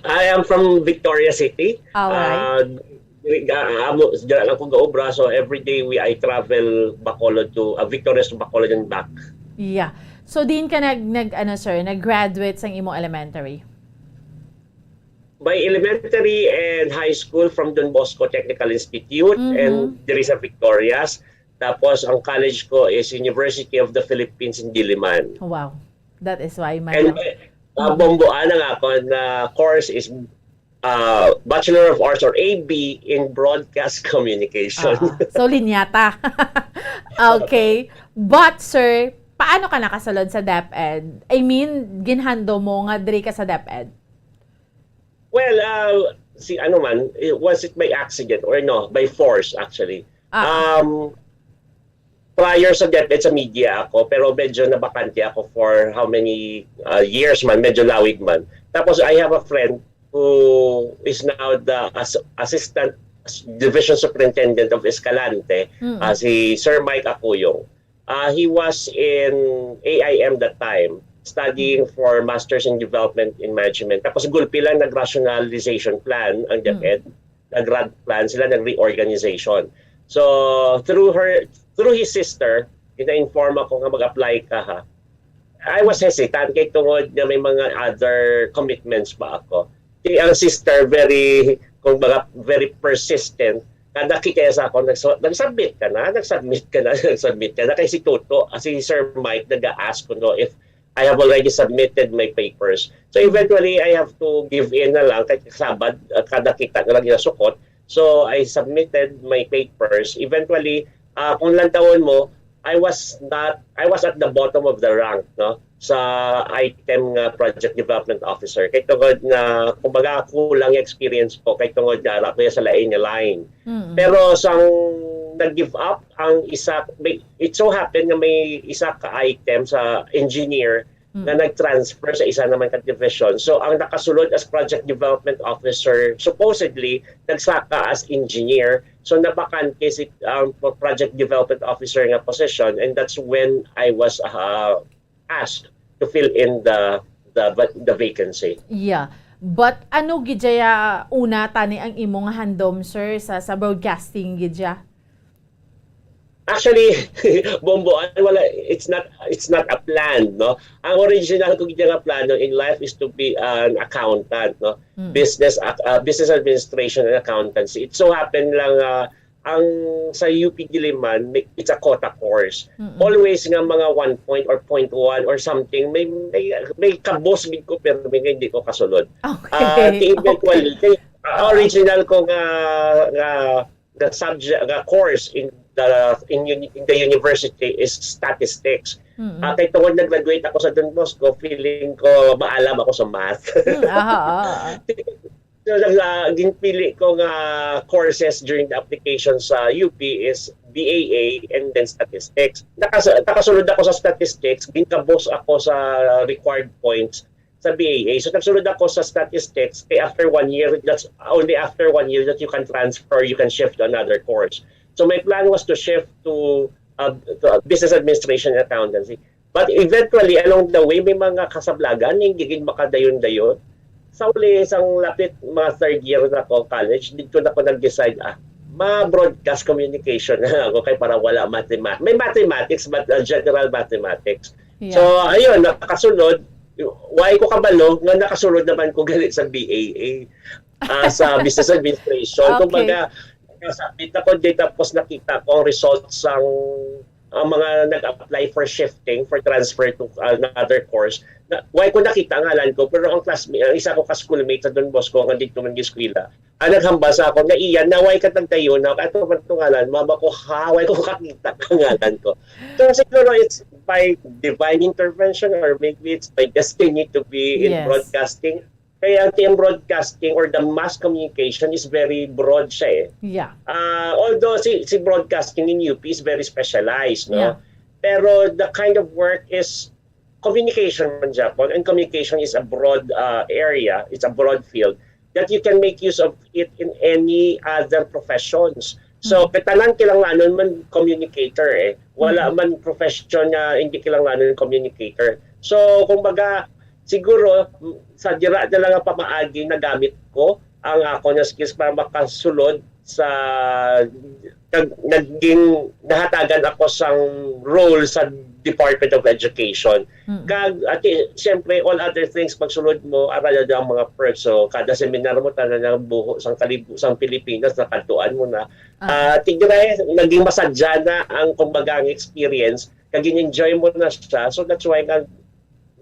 I am from Victoria City. Alright. Uh, diri ga amo dira lang ko gaobra, so every day we I travel Bacolod to uh, Victorias to Bacolod and back. Yeah. So diin ka nag nag ano, sir, nag-graduate sang imo elementary? By elementary and high school from Don Bosco Technical Institute Mhm. and diri sa Victorias. Tapos ang college ko is University of the Philippines in Diliman. Wow. That is why my And uh, bomboan ang akon na course is uh, Bachelor of Arts or A B in Broadcast Communication. Ah, so linyata. Okay. But sir, paano ka nakasulod sa DepEd? I mean, ginhando mo nga diri ka sa DepEd? Well, uh, si ano man, eh, was it by accident or no? By force, actually. Ah. Um, prior sa DepEd, sa media ako, pero medyo nabakante ako for how many uh, years man, medyo lawig man. Tapos I have a friend who is now the as- assistant division superintendent of Escalante, Mm. uh, si Sir Mike Acuyong. Uh, he was in A I M that time, studying for Masters in Development in Management. Tapos gulpi lang nag-rationalization plan ang Mm. DepEd, nag-RAD plan sila, nag-reorganization. So, through her, through his sister, gina-inform ako nga mag-apply ka ha. I was hesitant kay tungod nga may mga other commitments pa ako. Kay ang sister, very, kung baga, very persistent. Kada kita sa ako, nagsu- nag-submit ka na, nag-submit ka na, nag-submit ka na. Kay si Toto, ah, si Sir Mike, nag-ask ko no, if I have already submitted my papers. So eventually, I have to give in na lang, kay sabad, ah, kada kita na lang ginasukot. So I submitted my papers. Eventually, ah, kung lantawon mo, I was not, I was at the bottom of the rank, no? Sa item nga project development officer. Kay tungod nga, kumbaga, kulang yung experience ko, kay tungod nga, ara ko sa lain nga line. Mm. Pero sang nag-give up ang isa, may, it so happened nga may isa ka item sa engineer Mm. na nag-transfer sa isa naman ka division. So, ang nakasulod as project development officer, supposedly, nagsaka as engineer. So, nabakante si ang project development officer nga position, and that's when I was uh, asked to fill in the the va- the vacancy. Yeah. But ano gid ya una tani ang imo nga handom, sir, sa sa broadcasting gid ya? Actually, Bomboan, wala, it's not, it's not a plan, no? Ang original ko nga plano in life is to be an accountant, no? Mm. Business ac- uh, business administration and accountancy. It so happen lang, uh, ang sa U P Diliman, may- it's a quota course. Mm-mm. Always nga mga one point or point one or something, may may, may kabos gid ko pero may hindi ko kasulod. Okay. Ah, ti eventually, Okay. kay, ah, original ko nga nga the subject, nga course in the in, uni- in the university is statistics. Mm-mm. Ah, kay tungod nag-graduate ako sa Don Bosco, feeling ko maalam ako sa math. Mm, aha, aha, aha. So, ang, ah, ginpili ko nga courses during the application sa U P is B A A and then statistics. Nakas nakasulod ako sa statistics, ginkabos ako sa required points sa B A A. So nagsulod ako sa statistics, kay after one year, that's only after one year that you can transfer, you can shift to another course. So my plan was to shift to, uh, to business administration and accountancy. But eventually, along the way, may mga kasablagan, hindi gid makadayon-dayon. Sa uli, isang lapit mga third year na ko college, dito na ko nag-decide, ah, ma-broadcast communication na ako kay para wala mathematics. May mathematics, but uh, general mathematics. Yeah. So, ayun, nakasulod. Why ko kabalo nga nakasulod naman ko gali sa B A A, ah, sa business administration. Okay. Kumbaga, nakasubmit ako dito, tapos nakita ko ang results sang ang mga nag-apply for shifting, for transfer to another course. Na, why ko nakita ang ngalan ko, pero ang classmate, ang isa ko ka-schoolmate sa Don Bosco, nga dito man eskwela, ang naghambal sa ako na, "Iyan, na why ka nagtayo na? Ato man itong ngalan." Mama ko, "Ha? Why ko kakita ang ngalan ko?" So siguro it's by divine intervention, or maybe it's by destiny to be in Yes. broadcasting. Kaya ang T M broadcasting or the mass communication is very broad siya eh. Yeah. Ah, although si, si broadcasting in U P is very specialized, no? Yeah. Pero the kind of work is communication man, Japon, and communication is a broad uh, area, it's a broad field that you can make use of it in any other professions. So, Mhm. tanan kinahanglanon man communicator eh. Wala Mhm. man profession nga hindi kinahanglanon communicator. So, kumbaga, siguro, sa dira na lang ang pamaagi nagamit ko ang ako nga skills para makasulod sa nag, naging nahatagan ako sang role sa Department of Education. Mm. Kag, ati, siyempre, all other things, pagsulod mo, ara na ang mga perks. So, kada seminar mo, tanan ang buho sang kalibu sang Pilipinas, nakadtuan mo na. Ah. Ah, tigray, naging masadya na ang, kumbaga, ang experience, kag enjoy mo na siya. So, that's why nga,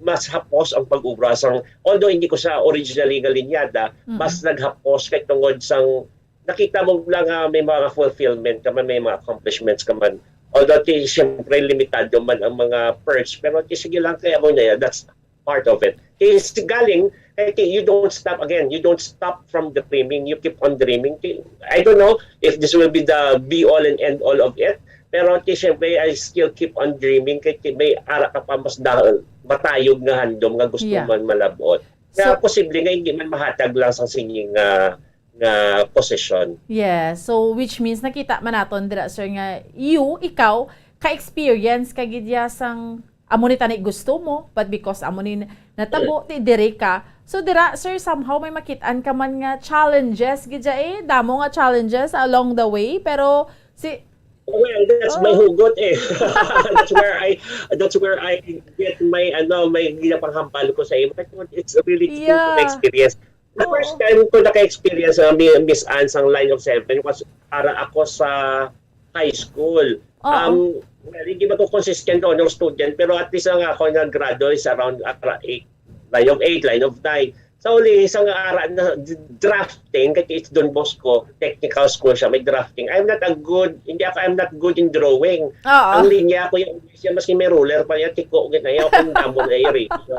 mas hapos ang pag-ubra sang, although hindi ko siya originally nga linyada, Mm-mm. mas naghapos kay tungod sang nakita mo lang nga may mga fulfillment ka man, may mga accomplishments ka man. Although, ti, siyempre, limitado man ang mga perks, pero ti, sige lang, kaya mo na yan. That's part of it. Ti, si galing, kay ti, you don't stop again. You don't stop from dreaming. You keep on dreaming. Ti, I don't know if this will be the be all and end all of it, pero ti, siyempre, I still keep on dreaming. Kay ti, may ara ka pa mas da, matayog nga handom nga gusto Yeah. man malabot. Kaya So- posible nga hindi man mahatag lang sa singing nga nga posisyon. Yes. So, which means, nakita man naton dira, sir, nga you, ikaw, ka-experience ka gid ya sang amo ni tani gusto mo, but because amo ni natabo, ti diri ka. So, dira, sir, somehow may makit-an ka man nga challenges gid ya eh. Damo nga challenges along the way, pero si Well, that's my Oh. hugot eh. That's where I that's where I get my ano, my ginapanghambal ko sa imo. It's really true to Yeah. experience. The Oo. first time ko naka-experience sa Mi- Miss Anne sang Line of Seven was para ako sa high school. Oo. Um, well, hindi ba ko consistent honor student, pero at least ang ako naggrado is around ara eight, line of eight, line of nine. Sa uli, isang ara na d- drafting, kay it's Don Bosco, technical school siya, may drafting. I'm not a good, hindi ako, I'm not good in drawing. Oo. Ang linya ko yung siya, maski may ruler pa niya, tiko, gid na, ayaw kong damo na i-erase. So,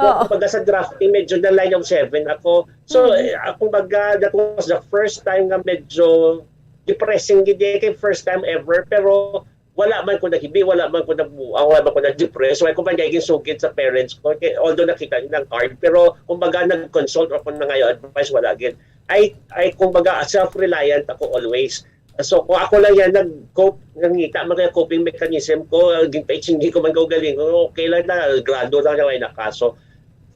Oo. kumbaga sa drafting, medyo na line of seven ako. So, Mm. eh, ah, kumbaga, that was the first time nga medyo depressing gid eh, kay first time ever, pero wala man ko nahibi, wala man ko nabuang, wala man ko na-depress. Wala ko man gayong sugid sa parents ko, kay, although nakita nila ang card, pero kumbaga nag-consult ako na ngayon, advice, wala gid. Ay, ay kumbaga, self-reliant ako always. So, kung ako lang yan nag-cope, nangita man kaya coping mechanism ko, ah, ginpaitsindi ko man kaugaling ko, okay lang na, grado lang na, ay nakaso.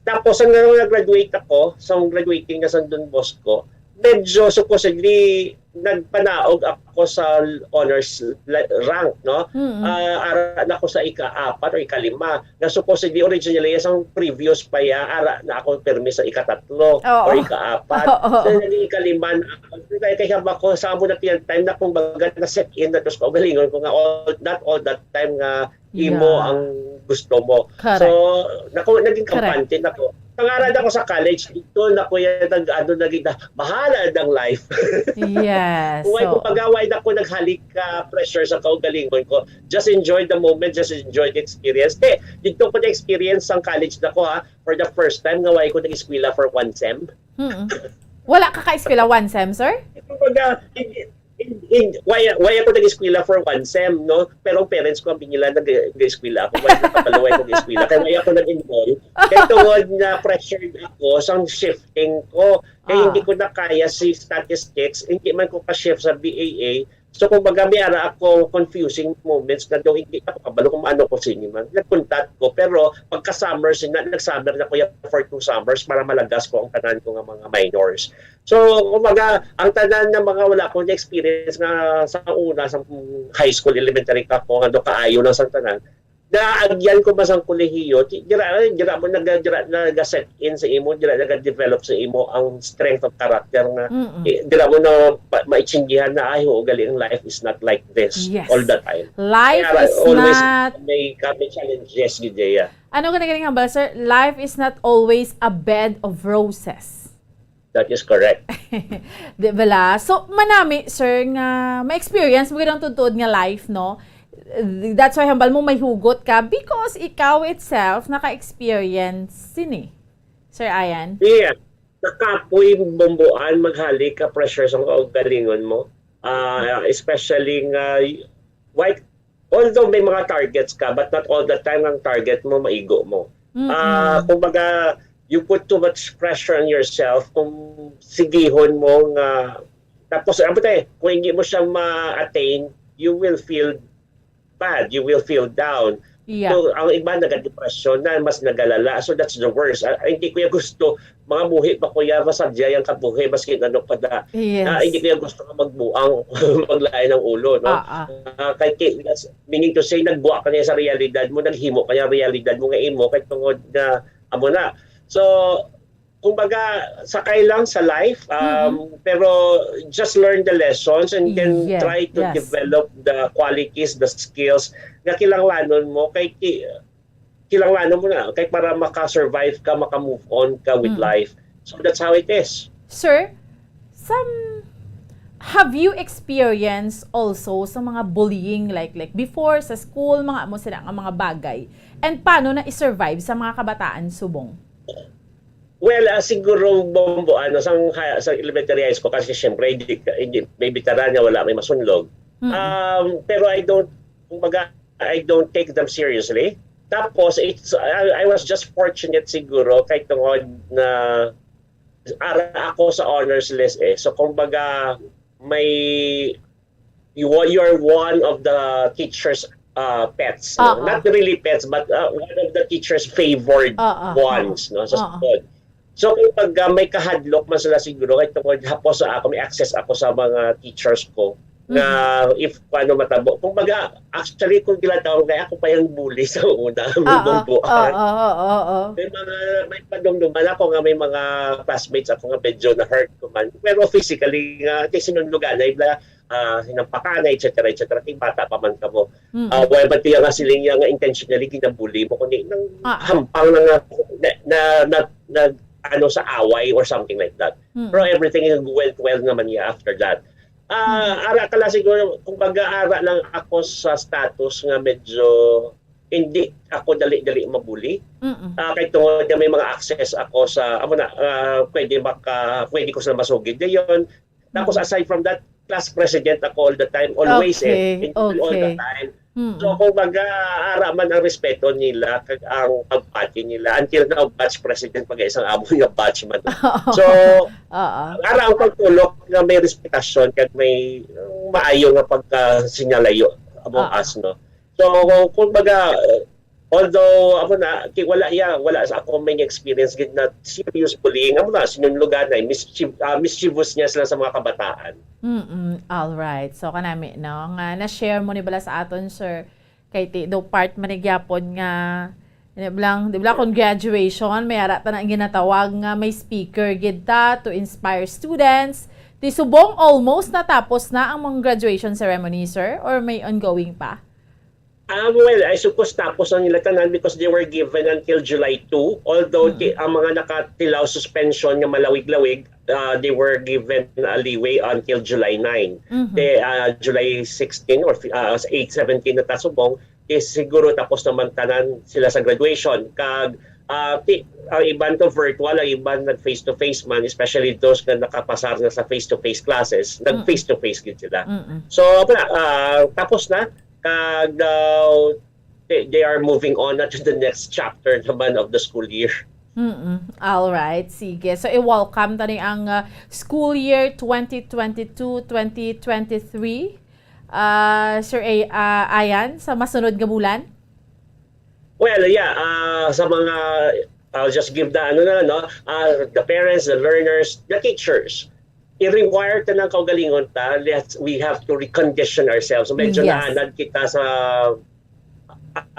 Tapos, ang nag-graduate ako, sa graduating na sa Don Bosco, medyo supposedly, nagpanaog ako sa honors la-, rank, no? Mm-mm. Ah, ara na ko sa ika-apat o ikalima. Na supposedly, originally, isang previous pa ya, ara na ako pirmi sa ikatatlo Oo. or ikaapat. Oo. So, naging ikalima na ako. Kaya, kaya ba ko, sa amo na kaya time na, kumbaga, na-set in na to sa kaugalingon ko nga all, not all that time nga imo Yeah. ang gusto mo. Correct. So, naku-, naging Correct. kampante na ko. Pangaral ako sa college, dito na ko yan, nag-, ano, naging na, bahala ng life. Yes. Kung why, So, kumbaga, why na ko naghalik ka pressure sa kaugalingon ko. Just enjoy the moment, just enjoy the experience. Eh, dito ko na-experience ang college na ko, ha, for the first time nga why ko nag-eskwela for one sem. Mm-mm. Wala ka ka-eskwela one sem, sir? Kumbaga, hindi, in, in, why, why ako nag-eskwela for one sem, no? Pero ang parents ko, ang binila nag-, nag-eskwela ako. Why ko kabalo, why ko nag-eskwela? Kaya why ako nag-enroll? Kaya tungod na pressured ako sa shifting ko. Kaya Ah. hindi ko na kaya si statistics, hindi man ko ka-shift sa B A A. So, kumbaga, may ara ako confusing moments nga daw hindi ako kabalo kung ano ko sini man. Nag-contact ko, pero pagka-summer, sina-, nag-summer na ko yan for two summers para malagas ko ang tanan ko nga mga minors. So, kumbaga, ang tanan nga mga wala ko na-experience nga sa una, sa high school, elementary ka ko, ano, kaayo lang sa tanan, naagyan ko ba sang kolehiyo, di-, dira, dira mo naga-, dira naga-set in sa imo, dira naga-develop sa imo ang strength of character nga, Mm-mm. eh, dira mo na pa-, maitsindihan na, "Ay, oo, gali, ang life is not like this Yes. all the time." Life Kaya is always not may, may challenges, gid, yeah. Ano ka na galing hambal, sir? Life is not always a bed of roses. That is correct. Di bala? So, manami, sir, nga ma-experience mo gid ang tuod-tuod nga life, no? That's why hambal mo may hugot ka because ikaw itself naka-experience sini, Sir Ian. Yeah. Nakapoy bumbuan maghalik ka pressure sa kaugalingon mo. Ah, especially nga, why, although may mga targets ka, but not all the time ang target mo, maigo mo. Mm-mm. Ah, kumbaga, you put too much pressure on yourself kung sigihon mo nga, tapos, ano tayo, kung hindi mo siya ma-attain, you will feel bad, you will feel down. Yeah. So, ang iba nagadepresyon na, mas nagalala. So, that's the worst. Ah, hindi ko yung gusto, mga buhi pa ko yan, masadyay ang kabuhi, maski ano pa na. Yes. Ah, hindi ko yung gusto nga magbuang, maglain ng ulo, no? Ah, ah. Ah, kay ki-, that's meaning to say, nagbuak ka niya sa realidad mo, naghimo ka niya realidad mo nga imo, kay tungod na, amo na. So, kumbaga, sakay lang sa life, um, Mm-hmm. pero just learn the lessons and then Yes, try to yes. develop the qualities, the skills nga kinahanglanon mo kay ki-, kinahanglanon mo na kay para maka-survive ka, maka-move on ka with Mm. life. So that's how it is. Sir, some, have you experienced also sa mga bullying, like, like before, sa school, mga amo sila nga mga bagay? And paano na i-survive sa mga kabataan subong? Well, ah, siguro, Bombo, ano, sang ha-, sa elementary, high school, kasi siyempre, hindi ka, hindi, may bitaran nga wala may masunlog. Mm. Um, pero I don't, kumbaga, I don't take them seriously. Tapos, it's, I, I was just fortunate siguro kay tungod na ara ako sa honors list eh. So, kumbaga, may, you, you're one of the teacher's, uh, pets, no? Oo. Not really pets, but, uh, one of the teacher's favored Oo, ones, oo. no, sa Oo. school. So, kung pag, uh, may kahadlok man sila siguro, kay tungod hapos sa ako, may access ako sa mga teachers ko, nga Mm. if paano matabo. Kumbaga, actually, kung ginatawag, kaya ako pa yung bully sa una, Oo, Bombo, ah. oo, oo, oo. May mga, may padumduman ako nga may mga classmates ako nga medyo na-hurt ko man. Pero physically nga, kay sinunluganay bla, ah, hinampakan, et cetera, et cetera. Kay bata pa man kamo. Mm. Ah, wala ba tiya nga siling niya nga intentionally ginabully mo, kundi nang Ah. hampang na nga, na, na, na, na, ano, sa away or something like that. Mm. Pero everything went well naman niya after that. Ah, Mm. ara ka lang siguro, kumbaga, ara lang ako sa status nga medyo hindi ako dali-dali mabuli. Mm. Ah, kay tungod nga may mga access ako sa, amo na, ah, pwede maka-, pwede ko sila masugid dayon. Tapos, Mm. aside from that, class president ako all the time, always, eh. Okay, Hindi all the okay. time. Mm. So, kumbaga, ara man ang respeto nila, kag ang pagpati nila. Until now, batch president pa isang amo nga batch man. Oo. So, Oo. ara ang pagtulok nga may respetasyon, kag may, uh, maayo nga pagkasinyalayo among Oo. us, no? So, kumbaga, uh, Although, amo na, ti-, wala iya, wala sa ako may experience gid na serious bullying. Amo na, sinunlugan na, mischief-, ah, mischievous niya sila sa mga kabataan. Mm-mm. All right. So, kanami, no, nga na-share mo ni bala sa aton, sir, kay ti, do part man ni gyapon nga, di ba lang, di ba lang, kung graduation, may ara ta na ang ginatawag nga may speaker gid ta to inspire students. Ti subong almost natapos na ang mga graduation ceremony, sir, or may ongoing pa? Ah, well, I suppose tapos ang nila tanan because they were given until July two. Although Mm. ti-, ang mga nakatilaw suspension nga malawig-lawig, ah, they were given a leeway until July nine. Mhm. Ti, ah, July sixteen or, ah, eight seventeen na ta subong, ti siguro tapos naman tanan sila sa graduation. Kag, ah, ti, ang iban to virtual, ang iban nag face-to-face man, especially those nga nakapasar na sa face-to-face classes, nag Mm. face-to-face gid sila. Mm-mm. So, wala, ah, tapos na. Kag, ah, they, they are moving on na to the next chapter naman of the school year. Mm-mm. All right, sige. So, i-welcome ta ni ang, ah, school year twenty twenty-two, twenty twenty-three, ah, Sir A-, ah, Ayan, sa masunod nga bulan? Well, yeah, ah, sa mga, I'll just give the, ano na, no, ah, the parents, the learners, the teachers. I-rewire ta ng kaugalingon ta, let's, we have to recondition ourselves. So, medyo Yes. naanad kita sa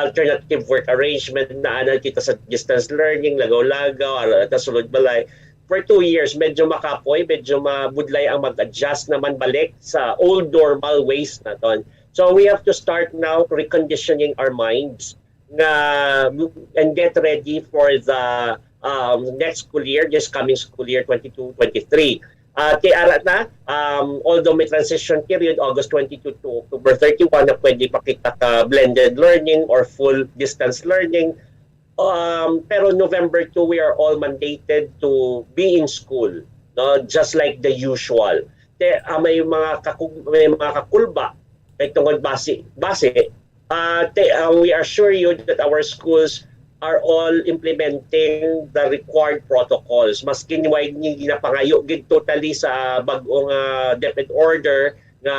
alternative work arrangement, naanad kita sa distance learning, lagaw-lagaw, ara ta sulod balay. For two years, medyo makapoy, medyo mabudlay ang mag-adjust naman balik sa old normal ways naton. So we have to start now reconditioning our minds nga, and get ready for the, um, next school year, this coming school year, twenty-two twenty-three. Ah, ti ara na, um, although may transition period, August twenty-two to October thirty-one, na pwede pa kita ka blended learning or full distance learning. Um, pero November two, we are all mandated to be in school, no? Just like the usual. Te, ah, may mga kakug-, may mga kakulba, kay tungod basi, basi, ah, te, ah, we assure you that our schools are all implementing the required protocols. Maski ni way ni ginapangayo gid totally sa bag-ong, ah, DepEd order nga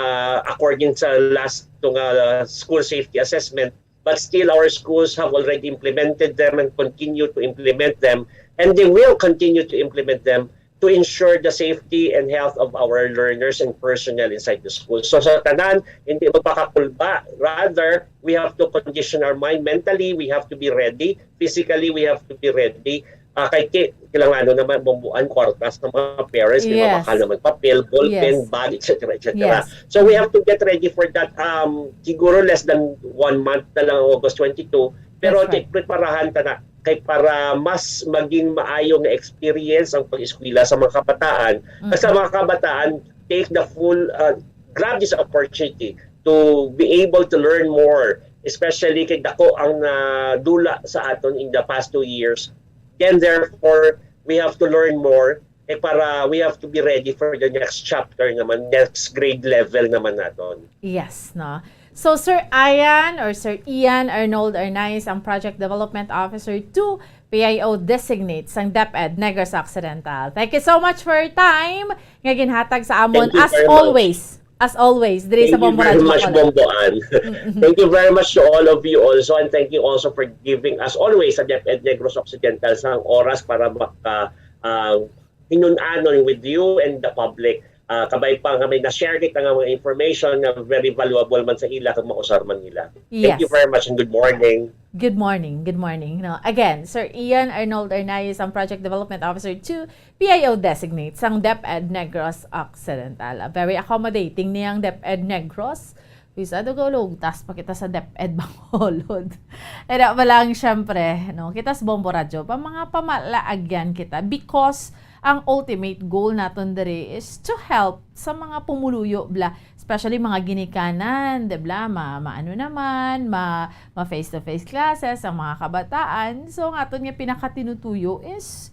according sa last to nga school safety assessment, but still our schools have already implemented them and continue to implement them, and they will continue to implement them to ensure the safety and health of our learners and personnel inside the school. So sa tanan, hindi magpakakulba. Rather, we have to condition our mind mentally. We have to be ready. Physically, we have to be ready. Ah, kay ki-, kailangan naman bumbuan kwartas ng mga parents, may Yes. mamakal naman papel, ballpen, Yes. bag, et cetera, et cetera. Yes. So we have to get ready for that. Um, siguro less than one month na lang, August twenty-two. Pero That's right. ti-, preparahan ta na kay para mas maging maayo nga experience ang pag-eskwela sa mga kabataan. Kasi Mhm. ang mga kabataan take the full, uh, grab this opportunity to be able to learn more, especially kay dako ang nadula sa aton in the past two years. Then therefore, we have to learn more, eh, para we have to be ready for the next chapter naman, next grade level naman naton. Yes, no? So, Sir Ian or Sir Ian Arnold Arnaiz, ang Project Development Officer two, P I O Designate sang DepEd Negros Occidental. Thank you so much for your time nga ginhatag sa amon. Thank you As very much. always, as always, diri sa Thank you Bombo very Radyo much, Bacolod. Bombo Ann. Mm-mm. Thank you very much to all of you also, and thank you also for giving, as always, sa DepEd Negros Occidental sang oras para maka, ah, hinun-anon with you and the public. Ah, kabay pa nga may na-share kita nga mga information nga very valuable man sa ila kag mausar man nila. Thank you Yes. very much and good morning. Good morning. Good morning. No, again, Sir Ian Arnold Arnaiz, ang Project Development Officer two, P I O Designate sang DepEd Negros Occidental. Ah, very accommodating niyang DepEd Negros. Bisa do, lugtas pa kita sa DepEd Bacolod. Kaya ba lang, syempre, no, kita sa Bombo Radyo, pa mga pamalaagyan kita because ang ultimate goal naton diri is to help sa mga pumuluyo, bla, especially mga ginikanan, di bla, ma, maano naman, ma, ma face-to-face classes ang mga kabataan. So, ang aton nga pinakatinutuyo is,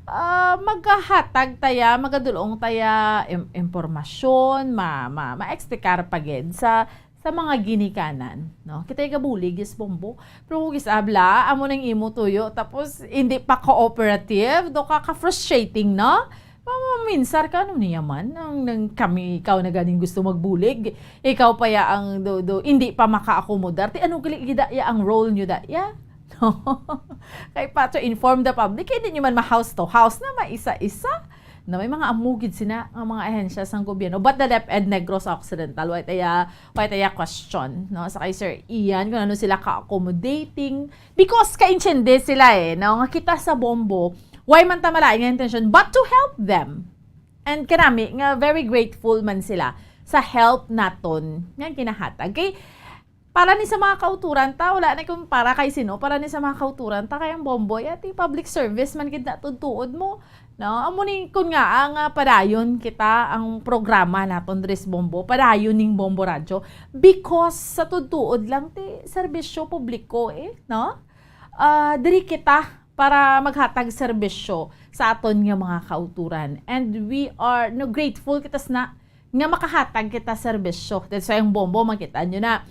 ah, maghahatag taya, magadulong taya im-, impormasyon, ma, ma, ma-explicar pa gid sa, sa mga ginikanan, no? Kita'y gabulig, yes, Bombo. Pero kung isabla, amo nang imo tuyo, tapos hindi pa cooperative, do ka, ka-frustrating, no? Mamaminsar ka, "Ano niya man? Ang, nang kami, ikaw na ganing gusto magbulig. Ikaw pa ya ang do, do, hindi pa makaakomodar. Ti ano gali gid ya ang role nyo da, ya?" Kay pa to inform the public, kay di nyo man ma-house to house na maisa-isa. Na may mga amugid sina nga mga ahensya sang gobyerno. But the DepEd Negros Occidental, why taya, why taya question, no? Sa kay Sir Ian, kung ano sila ka-accommodating. Because kaintindi sila eh, no? Nga kita sa Bombo, why man ta malain nga intensyon, but to help them. And kanami, nga very grateful man sila sa help naton nga ginahatag. Kay, para ni sa mga kauturan ta, wala na kung para kay sino, para ni sa mga kauturan ta, kay ang Bombo, yati public service man gid na tuod mo. No, amo ni kun nga ang, ah, padayon kita ang programa naton diri sa Bombo, padayon ning Bombo Radyo, because sa tuod lang ti serbisyo publiko eh, no? Ah, diri kita para maghatag serbisyo sa aton nga mga kauturan. And we are, no, grateful kita sina nga makahatag kita serbisyo. That's why ang Bombo, makita nyo na,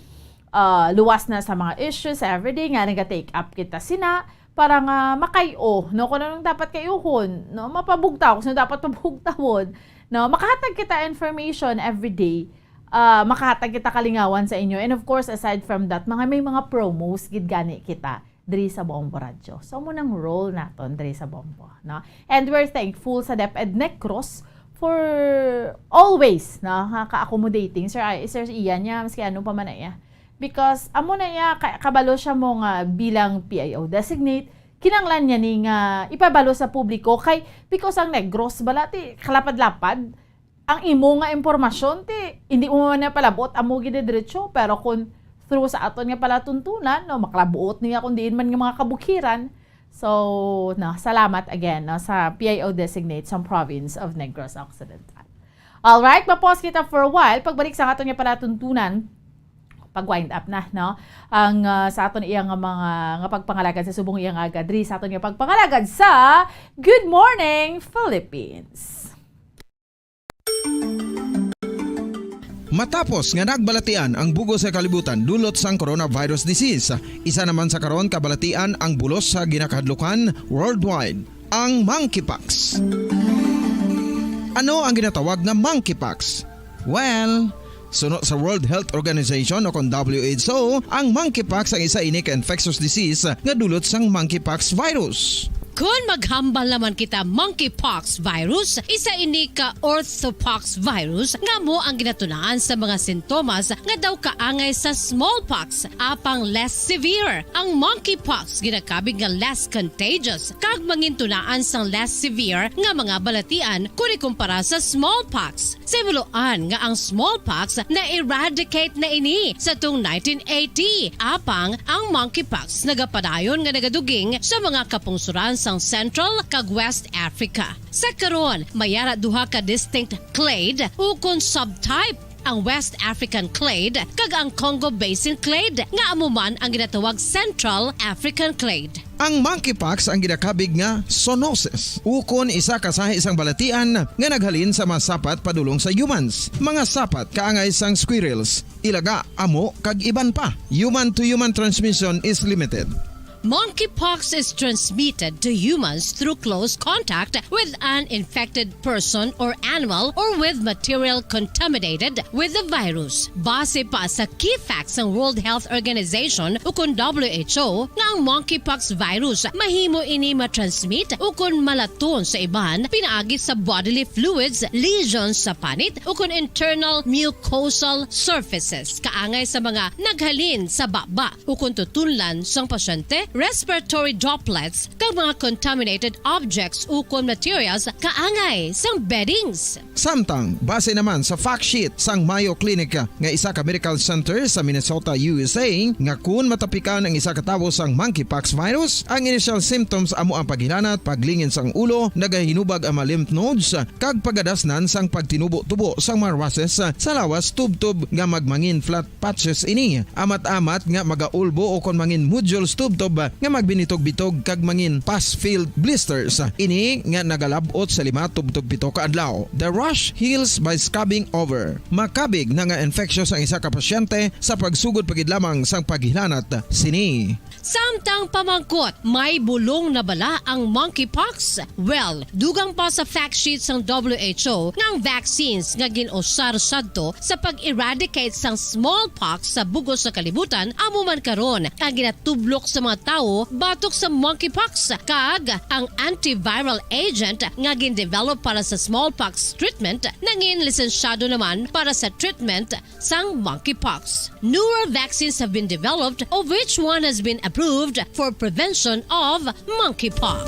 ah, luwas na sa mga issues everyday nga naga-take up kita sina para nga makayo, no, kung anong dapat kayuhon, no, mapabugtaw kung sino dapat pabugtawon, no, makahatag kita information everyday. Ah, makahatag kita kalingawan sa inyo. And of course, aside from that, mga may mga promos gid gani kita diri sa Bombo Radyo. So, amo nang role naton diri sa Bombo, no? And we're thankful sa DepEd Negros for always, no, nga ka-accommodating. Sir, ay, Sir Ian niya, maski ano pa man na iya. Because amo na iya, ka- kabalo siya mo nga bilang P I O designate, kinanglan niya ni nga ipabalo sa publiko kay, because ang Negros bala ti kalapad-lapad, ang imo nga impormasyon ti hindi mo man na palabot amo gid diretso, pero kung through sa aton nga palatuntunan, no, makalabuot niya kung diin man nga mga kabukiran. So, no, salamat again, no, sa P I O designate sa province of Negros Occidental. All right, ma-pause kita for a while. Pagbalik sa aton nga palatuntunan, pag-wind up na, no? Ang, ah, sa aton iya nga mga, nga pagpangalagad sa subong iya nga aga diri sa aton nga pagpangalagad sa Good Morning Philippines. Matapos nga nagbalatian ang bug-os nga kalibutan dulot sang coronavirus disease, isa naman sa karon kabalatian ang bulos sa ginakahadlukan worldwide, ang monkeypox. Ano ang ginatawag nga monkeypox? Well, suno sa World Health Organization o kon W H O, ang monkeypox ang isa ini ka infectious disease nga dulot sang monkeypox virus. Kon maghambal naman kita monkeypox virus, isa ini ka orthopox virus nga amo ang ginatunaan sa mga sintomas nga daw kaangay sa smallpox, apang less severe. Ang monkeypox ginakabig nga less contagious kag mangintunaan sang less severe nga mga balatian kon ikumpara sa smallpox. Sa himuloan nga ang smallpox na-eradicate na ini sa tung nineteen eighty, apang ang monkeypox nagapadayon nga nagaduging sa mga kapungsoran sang Central kag West Africa. Sa karon, may ara duha ka distinct clade ukon subtype, ang West African clade kag ang Congo Basin clade, nga amo man ang ginatawag Central African clade. Ang monkeypox ang ginakabig nga zoonosis, ukon isa ka sahi sang balatian nga naghalin sa mga sapat padulong sa humans, mga sapat kaangay sang squirrels, ilaga, amo, kag iban pa. Human to human transmission is limited. Monkeypox is transmitted to humans through close contact with an infected person or animal or with material contaminated with the virus. Base pa sa key facts sang World Health Organization ukon W H O, nga ang monkeypox virus mahimo ini matransmit ukon malaton sa iban pinaagi sa bodily fluids, lesions sa panit, ukon internal mucosal surfaces, kaangay sa mga naghalin sa baba ukon tutunlan sang pasyente, respiratory droplets, kag mga contaminated objects ukon materials kaangay sang beddings. Samtang, base naman sa fact sheet sang Mayo Clinic nga isa ka medical center sa Minnesota, U S A, nga kun matapikan ang isa ka tawo sang monkeypox virus, ang initial symptoms amo ang paghilanat, paglingin sang ulo, nagahinubag ang mga lymph nodes, kag pagadasnan sang pagtinubo-tubo sang mga rushes sa lawas tubtob nga magmangin flat patches ini. Amat-amat nga magaulbo o kon mangin nodules tubtob nga magbinitog-bitog kag mangin pus-filled blisters. Ini nga nagalab-ot sa lima tubtob pito ka adlaw. The rash heals by scabbing over. Makabig na nga infectious ang isa ka pasyente sa pagsugod pa gid lamang sang paghilanat sini. Samtang pamangkot, may bulong na bala ang monkeypox? Well, dugang pa sa fact sheet sang W H O nga ang vaccines nga gin-usar sadto sa pag-eradicate sang smallpox sa bug-os nga kalibutan amo man karon ang ginatublok sa mga tawo batok sa monkeypox, kag ang antiviral agent nga gin-develop para sa smallpox treatment nangin lisensyado naman para sa treatment sang monkeypox. Newer vaccines have been developed, of which one has been approved for prevention of monkeypox.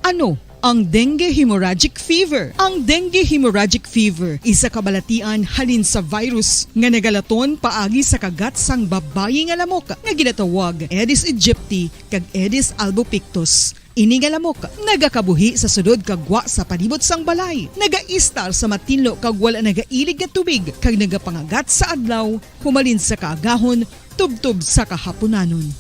Ano ang dengue hemorrhagic fever? Ang dengue hemorrhagic fever isa ka balatian halin sa virus nga nagalaton paagi sa kagat sang babayi nga lamok nga ginatawag Aedes aegypti kag Aedes albopictus. Ini nga lamok nagakabuhi sa sulod kag gwa sa palibot sang balay, nagaistar sa matinlo kag wala nagailig nga tubig, kag nagapangagat sa adlaw humalin sa kaagahon tubtob sa kahapunanon.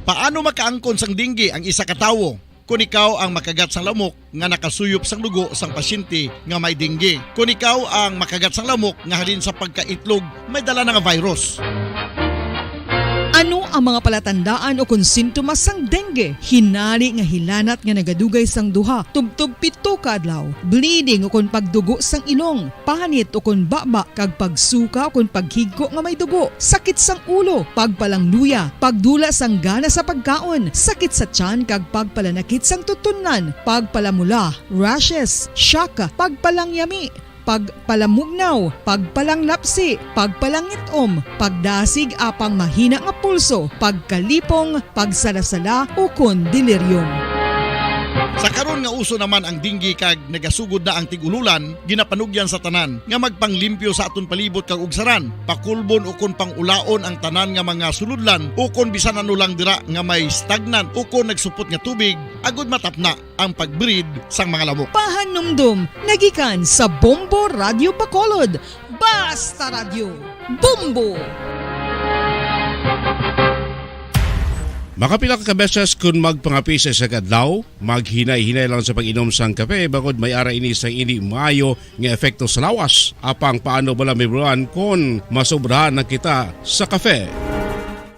Paano makaangkon sang dengue ang isa ka tawo? Kon ikaw ang makagat sang lamok nga nakasuyop sang dugo sang pasyente nga may dengue. Kon ikaw ang makagat sang lamok nga halin sa pagkaitlog may dala na nga virus. Ano ang mga palatandaan ukon sintomas sang dengue? Hinari nga hilanat nga nagadugay sang duha tubtob pito ka adlaw, bleeding ukon pagdugo sang ilong, panit ukon baba kag pagsuka ukon paghigko nga may dugo, sakit sang ulo, pagpalangluya, pagdula sang gana sa pagkaon, sakit sa tiyan kag pagpalanakit sang tutunlan, pagpalamula, rashes, shock, pagpalangyami, pagpalamugnaw, pagpalanglapsi, pagpalangit-om, pagdasig apang mahina nga pulso, pagkalipong, pagsalasala, ukon delirium. Sa karon nga uso naman ang dengue kag nagasugod na ang tig-ululan, ginapanugyan sa tanan nga magpanglimpyo sa aton palibot kag ugsaran, pakulbon ukon pang-ulaon ang tanan nga mga sulodlan ukon bisan ano lang dira nga may stagnant ukon nagsupot nga tubig, agud matapna ang pag-breed sang mga lamok. Pahanumdom nagikan sa Bombo Radio Bacolod. Basta Radyo, Bombo! Makapila ka beses kon magpangape sa isa ka adlaw, maghinay-hinay lang sa pag-inom sang kape, bangod may ara ini sang indi maayo nga epekto sa lawas. Apang paano bala, Ma'am Ron, kon masobrahan na kita sa kape?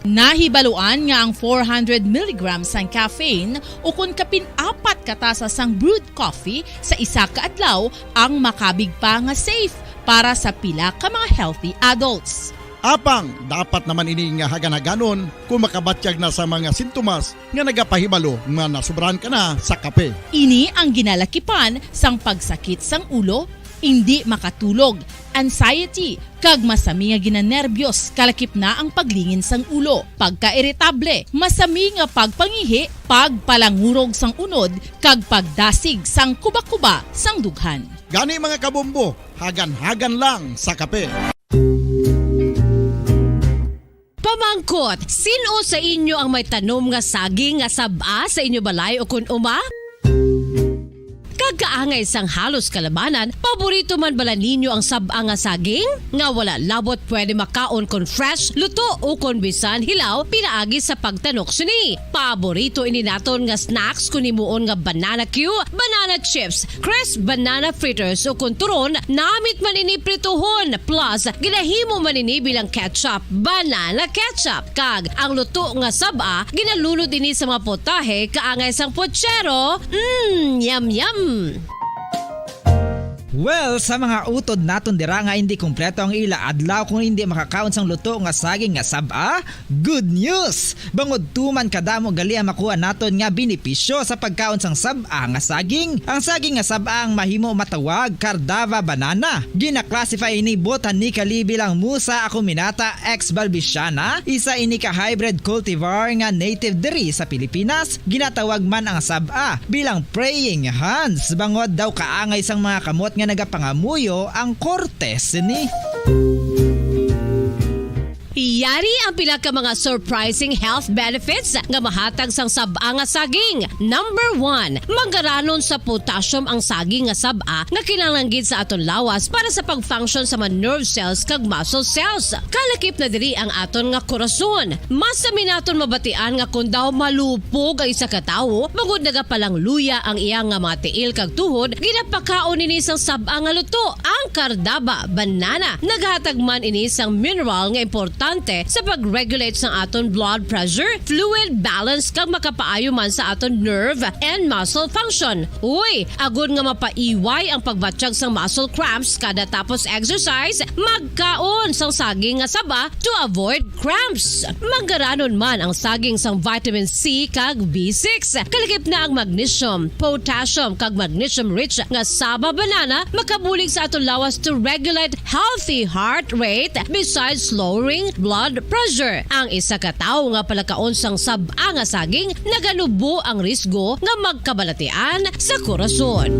Nahibaluan nga ang four hundred milligrams sang caffeine ukon kapin apat ka tasa sang brewed coffee sa isa ka adlaw ang makabig pa nga safe para sa pila ka mga healthy adults. Apang dapat naman ini nga hagan-haganon kon makabatyag na sa mga sintomas nga nagapahibalo nga nasobrahan ka na sa kape. Ini ang ginalakipan sang pagsakit sang ulo, indi makatulog, anxiety, kag masami nga ginanerbiyos, kalakip na ang paglingin sang ulo, pagkairitable, masami nga pagpangihi, pagpalangurog sang unod, kag pagdasig sang kubakuba sang dughan. Gani, mga kabombo, hagan-hagan lang sa kape. Pamangkot, sin-o sa inyo ang may tanom nga saging nga sab-a sa inyo balay ukon uma? Kag kaangay sang halos kalabanan, paborito man bala ninyo ang sab-a nga saging? Nga wala labot pwede makaon kon fresh, luto, ukon bisan hilaw pinaagi sa pagtanok sini. Paborito ini naton nga snacks kon himuon nga banana cue, banana chips, crisp banana fritters, ukon turon, namit man ini prituhon, plus ginahimo man ini bilang ketchup, banana ketchup, kag ang luto nga sab-a ginalunod ini sa mga potahe kaangay sang pochero. Mm, yum, yum! Well, sa mga utod naton dira nga indi kompleto ang ila adlaw kung indi makakaon sang luto nga saging nga sab-a, good news! Bangod tuman kadamo gali ang makuha naton nga benepisyo sa pagkaon sang sab-a nga saging. Ang saging nga sab-a ang mahimo matawag Cardava banana. Gina-classify ini botanically bilang Musa acuminata ex balbisiana, isa ini ka hybrid cultivar nga native diri sa Pilipinas. Ginatawag man ang sab-a bilang praying hands, bangod daw kaangay sang mga kamot nga nagapangamuyo ang korte sini. Yari ang pila ka mga surprising health benefits nga mahatag sang sab-a nga saging. Number one, mangaranon sa potassium ang saging nga sab-a nga kinahanglan gid sa aton lawas para sa pag-function sa mga nerve cells kag muscle cells. Kalakip na diri ang aton nga korason. Masami naton mabatian nga kon daw malupog ang isa ka tawo, bangod nagapalangluya ang iya nga mga tiil kag tuhod, ginapakaon ini sang sab-a nga luto, ang Cardava banana. Naghatag man ini sang mineral nga importante epekte sa pag-regulate sang aton blood pressure, fluid balance, kag makapaayo man sa aton nerve and muscle function. Uy, agod nga mapaiway ang pagbatyag sang muscle cramps kada tapos exercise, magkaon sang saging nga saba to avoid cramps. Manggaranon man ang saging sang vitamin C kag B six. Kalakip na ang magnesium, potassium, kag magnesium-rich nga saba banana makabulig sa aton lawas to regulate healthy heart rate, besides lowering blood pressure. Ang isa ka tawo nga palakaon sang sab-a nga saging naganubo ang risgo nga magkabalatian sa korason.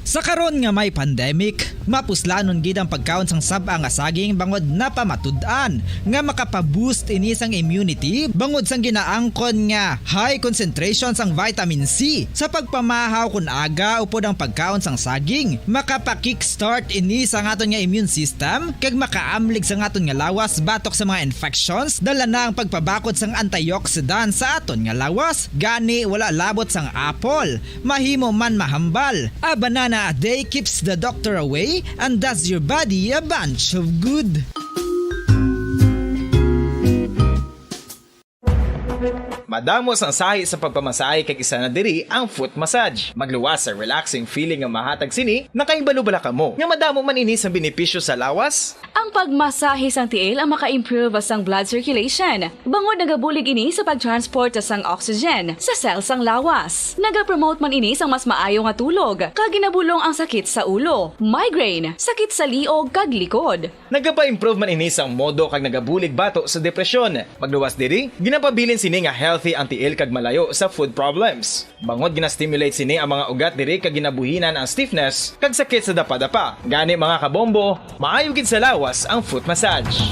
Sa karon nga may pandemic, mapuslanon gid ang pagkaon sang sab-a nga saging bangod napamatud-an nga makapa-boost ini sang immunity bangod sang ginaangkon nga high concentration sang vitamin C. Sa pagpamahaw kon aga upod ang pagkaon sang saging, makapa-kickstart ini sa aton nga immune system kag makaamlig sa aton nga lawas batok sa mga infections, dala na ang pagpabakod sang antioxidant sa aton nga lawas. Gani, wala labot sang apple, mahimo man mahambal. A banana a day keeps the doctor away and does your body a bunch of good. Madamo sang sahi sa pagpamasahe kag isa na diri ang foot massage. Magluwas sa relaxing feeling nga mahatag sini, nakahibalo bala kamo nga madamo man ini sang benepisyo sa lawas? Ang pagmasahe sang tiil ang maka-improve sang blood circulation, bangod nagabulig ini sa pag-transport sang oxygen sa cell sang lawas. Nagapromote man ini sang mas maayo nga tulog, kag ginabulong ang sakit sa ulo, migraine, sakit sa liog, kag likod. Nagapa-improve man ini sang modo kag nagabulig bato sa depresyon. Magluwas diri, ginapabilin sini nga healthy ang tiil kag malayo sa foot problems. Bangod gina-stimulate sini ang mga ugat diri kag ginabuhinan ang stiffness kag sakit sa dapadapa. Gani, mga kabombo, maayo gid sa lawas ang foot massage.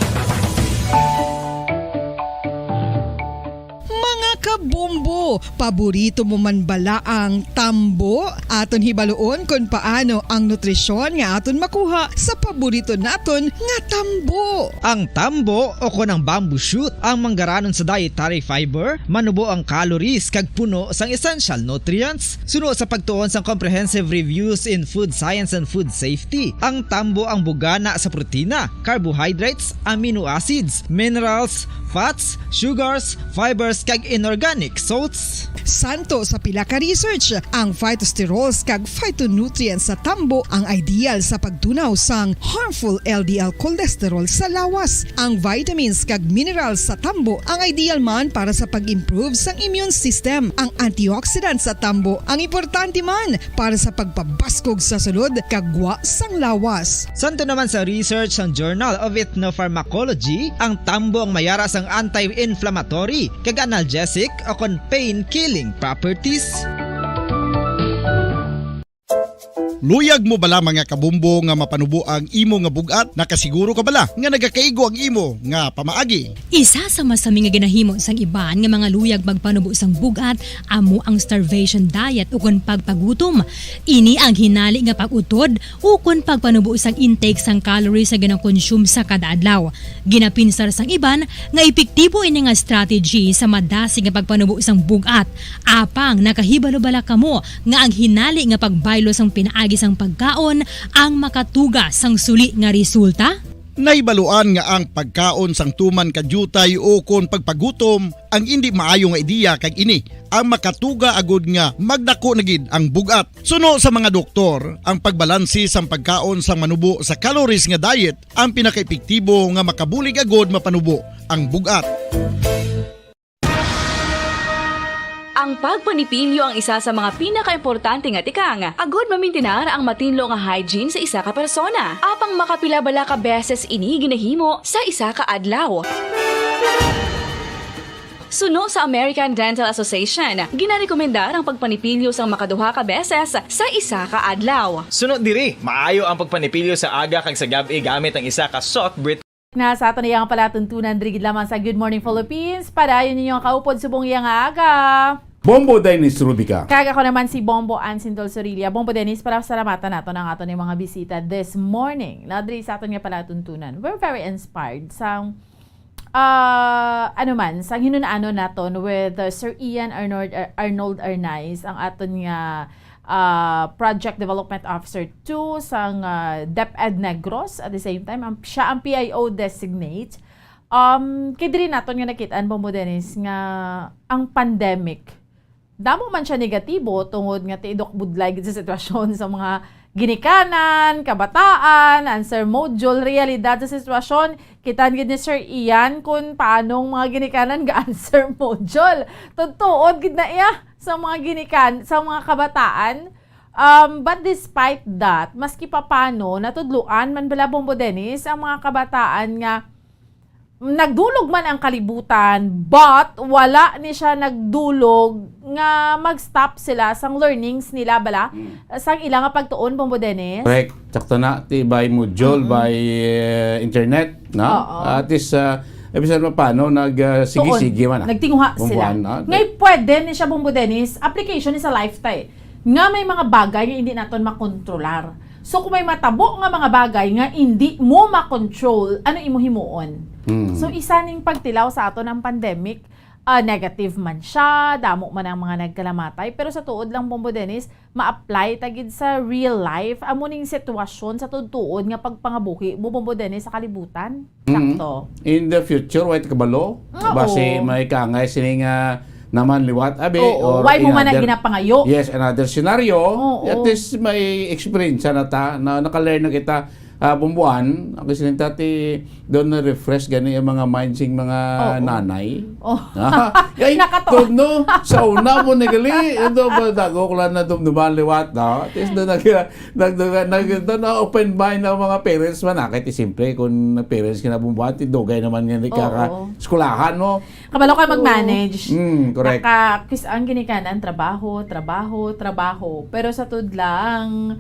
Mga kabombo, paborito mo man bala ang tambo? Aton hibaluon kon paano ang nutrisyon nga aton makuha sa paborito naton nga tambo. Ang tambo, o kon ang bamboo shoot, ang manggaranon sa dietary fiber, manubo ang calories kag puno sang essential nutrients. Suno sa pagtuon sang Comprehensive Reviews in Food Science and Food Safety, ang tambo ang bugana sa protina, carbohydrates, amino acids, minerals, fats, sugars, fibers, kag inorganic salts. Santo sa pila ka research, ang phytosterols kag phytonutrients sa tambo ang ideal sa pagtunaw sang harmful L D L cholesterol sa lawas. Ang vitamins kag minerals sa tambo ang ideal man para sa pag-improve sang immune system. Ang antioxidants sa tambo ang importante man para sa pagpabaskog sa sulod kag gwa sang lawas. Santo naman sa research sang Journal of Ethnopharmacology, ang tambo ang mayara sang anti-inflammatory kag analgesic o kon pain-killing properties. Luyag mo bala, mga kabumbo, nga mapanubo ang imo nga bug-at? Nakasiguro ka bala nga nagakaigo ang imo nga pamaagi? Isa sa masami nga ginahimo sang iban nga mga luyag magpanubo sang bug-at amo ang starvation diet ukon pagpagutom. Ini ang hinali nga pag-utod ukon pagpanubo sang intake sang calories nga gina-consume sa kada adlaw. Ginapinsar sang iban nga epektibo ini nga strategy sa madasig nga pagpanubo sang bug-at. Apang nakahibalo bala kamo nga ang hinali nga pagbaylo sang pinaagi sang pagkaon ang makatuga sang suli nga resulta? Nahibaluan nga ang pagkaon sang tuman ka diutay ukon pagpagutom ang indi maayo nga ideya, kag ini ang makatuga agud nga magdako na gid ang bug-at. Suno sa mga doktor, ang pagbalanse sang pagkaon sang manubo sa calories nga diet ang pinakaepektibo nga makabulig agud mapanubo ang bug-at. Ang pagpanipilyo ang isa sa mga pinakaimportante nga tikang agud mamintinar ang matinlo nga hygiene sa isa ka persona. Apang makapila bala ka beses ini ginahimo sa isa ka adlaw? Suno sa American Dental Association, ginarekomendar ang pagpanipilyo sang makaduha ka beses sa isa ka adlaw. Suno diri, maayo ang pagpanipilyo sa aga kag sa gab-i gamit ang isa ka soft breath. Na sa aton iyang palatuntunan diri gid lamang sa Good Morning Philippines. Padayon ninyo ang kaupod subong iya nga aga. Bombo Dennis Rudica. Kag ako naman si Bombo Ansin Dolsorilla. Bombo Dennis, para salamatan nato ang aton nga mga bisita this morning. Na diri sa aton nga palatuntunan. We're very inspired sa, ah, ano man, sa hinun-anon naton with, uh, Sir Ian Arnold, Arnold Arnaiz, ang aton nga, ah, Project Development Officer two sang, ah, DepEd Negros. At the same time, ang, siya ang P I O designate Um, kay diri naton nga nakit-an, Bombo Dennis, nga ang pandemic, damo man siya negatibo tungod nga tiidok budlay gid sa sitwasyon sa mga ginikanan, kabataan, answer module, realidad sa sitwasyon. Kitaan gid ni Sir Ian kung paanong mga ginikanan ga-answer module. Tugtuon gid na iya sa mga ginikan-, sa mga kabataan. Um, but despite that, maski papano, natudloan man bala, Bombo Dennis, ang mga kabataan nga nagdulog man ang kalibutan, but wala ni siya nagdulog nga mag-stop sila sang learnings nila bala, Mm. sang ila nga pagtuon, Bombo Dennis. Correct. Sakto na, ti by module, Mm-mm. by, eh, internet, no? Oo. At least, ah, bisan pa paano, nag, ah, sige-sige Tuon. man, ah. Nagtinguha sila. Bumbuan, no? Ngay pwede ni siya, Bombo Dennis, application ni sa lifestyle. Nga may mga bagay nga hindi naton makontrolar. So, kung may matabo nga mga bagay nga hindi mo makontrol, ano imo himuon? Hmm. So, isa ning pagtilaw sa aton ang pandemic, ah, negative man siya, damo man ang mga nagkalamatay, pero sa tuod lang, Bombo Dennis, ma-apply ta gid sa real life. Amo ning sitwasyon sa tuod-tuod nga pagpangabuhi mo, Bombo Dennis, sa kalibutan. Mm. Sakto. In the future, way ta kabalo. Ah, Basi oo. may kaangay sini nga naman liwat, abi, Oo, or way mo in man na other, ginapangayo. yes, another scenario, Oo. at least may experience na ta, na naka-learn na kita, ah, Bumbuan. Ang kasi dati, doon na-refresh gani ang mga mind sing mga Oo. nanay. Oh. Ha? Kay, Nakato. kung no, sa una mo nagali, ito ba, dago ko lang na dumduman liwat, no? At least doon nag-, nag-, nag-, nag-, na open mind ang mga parents man, ah. Kahit simple, kung parents ka na Bumbuan, ti dugay naman nga di ka Oo. ka-, eskwelahan mo. Kabalo ka mag-manage. Mm, correct. Naka, kis-, ang ginikanan, trabaho, trabaho, trabaho. Pero sa tudlang,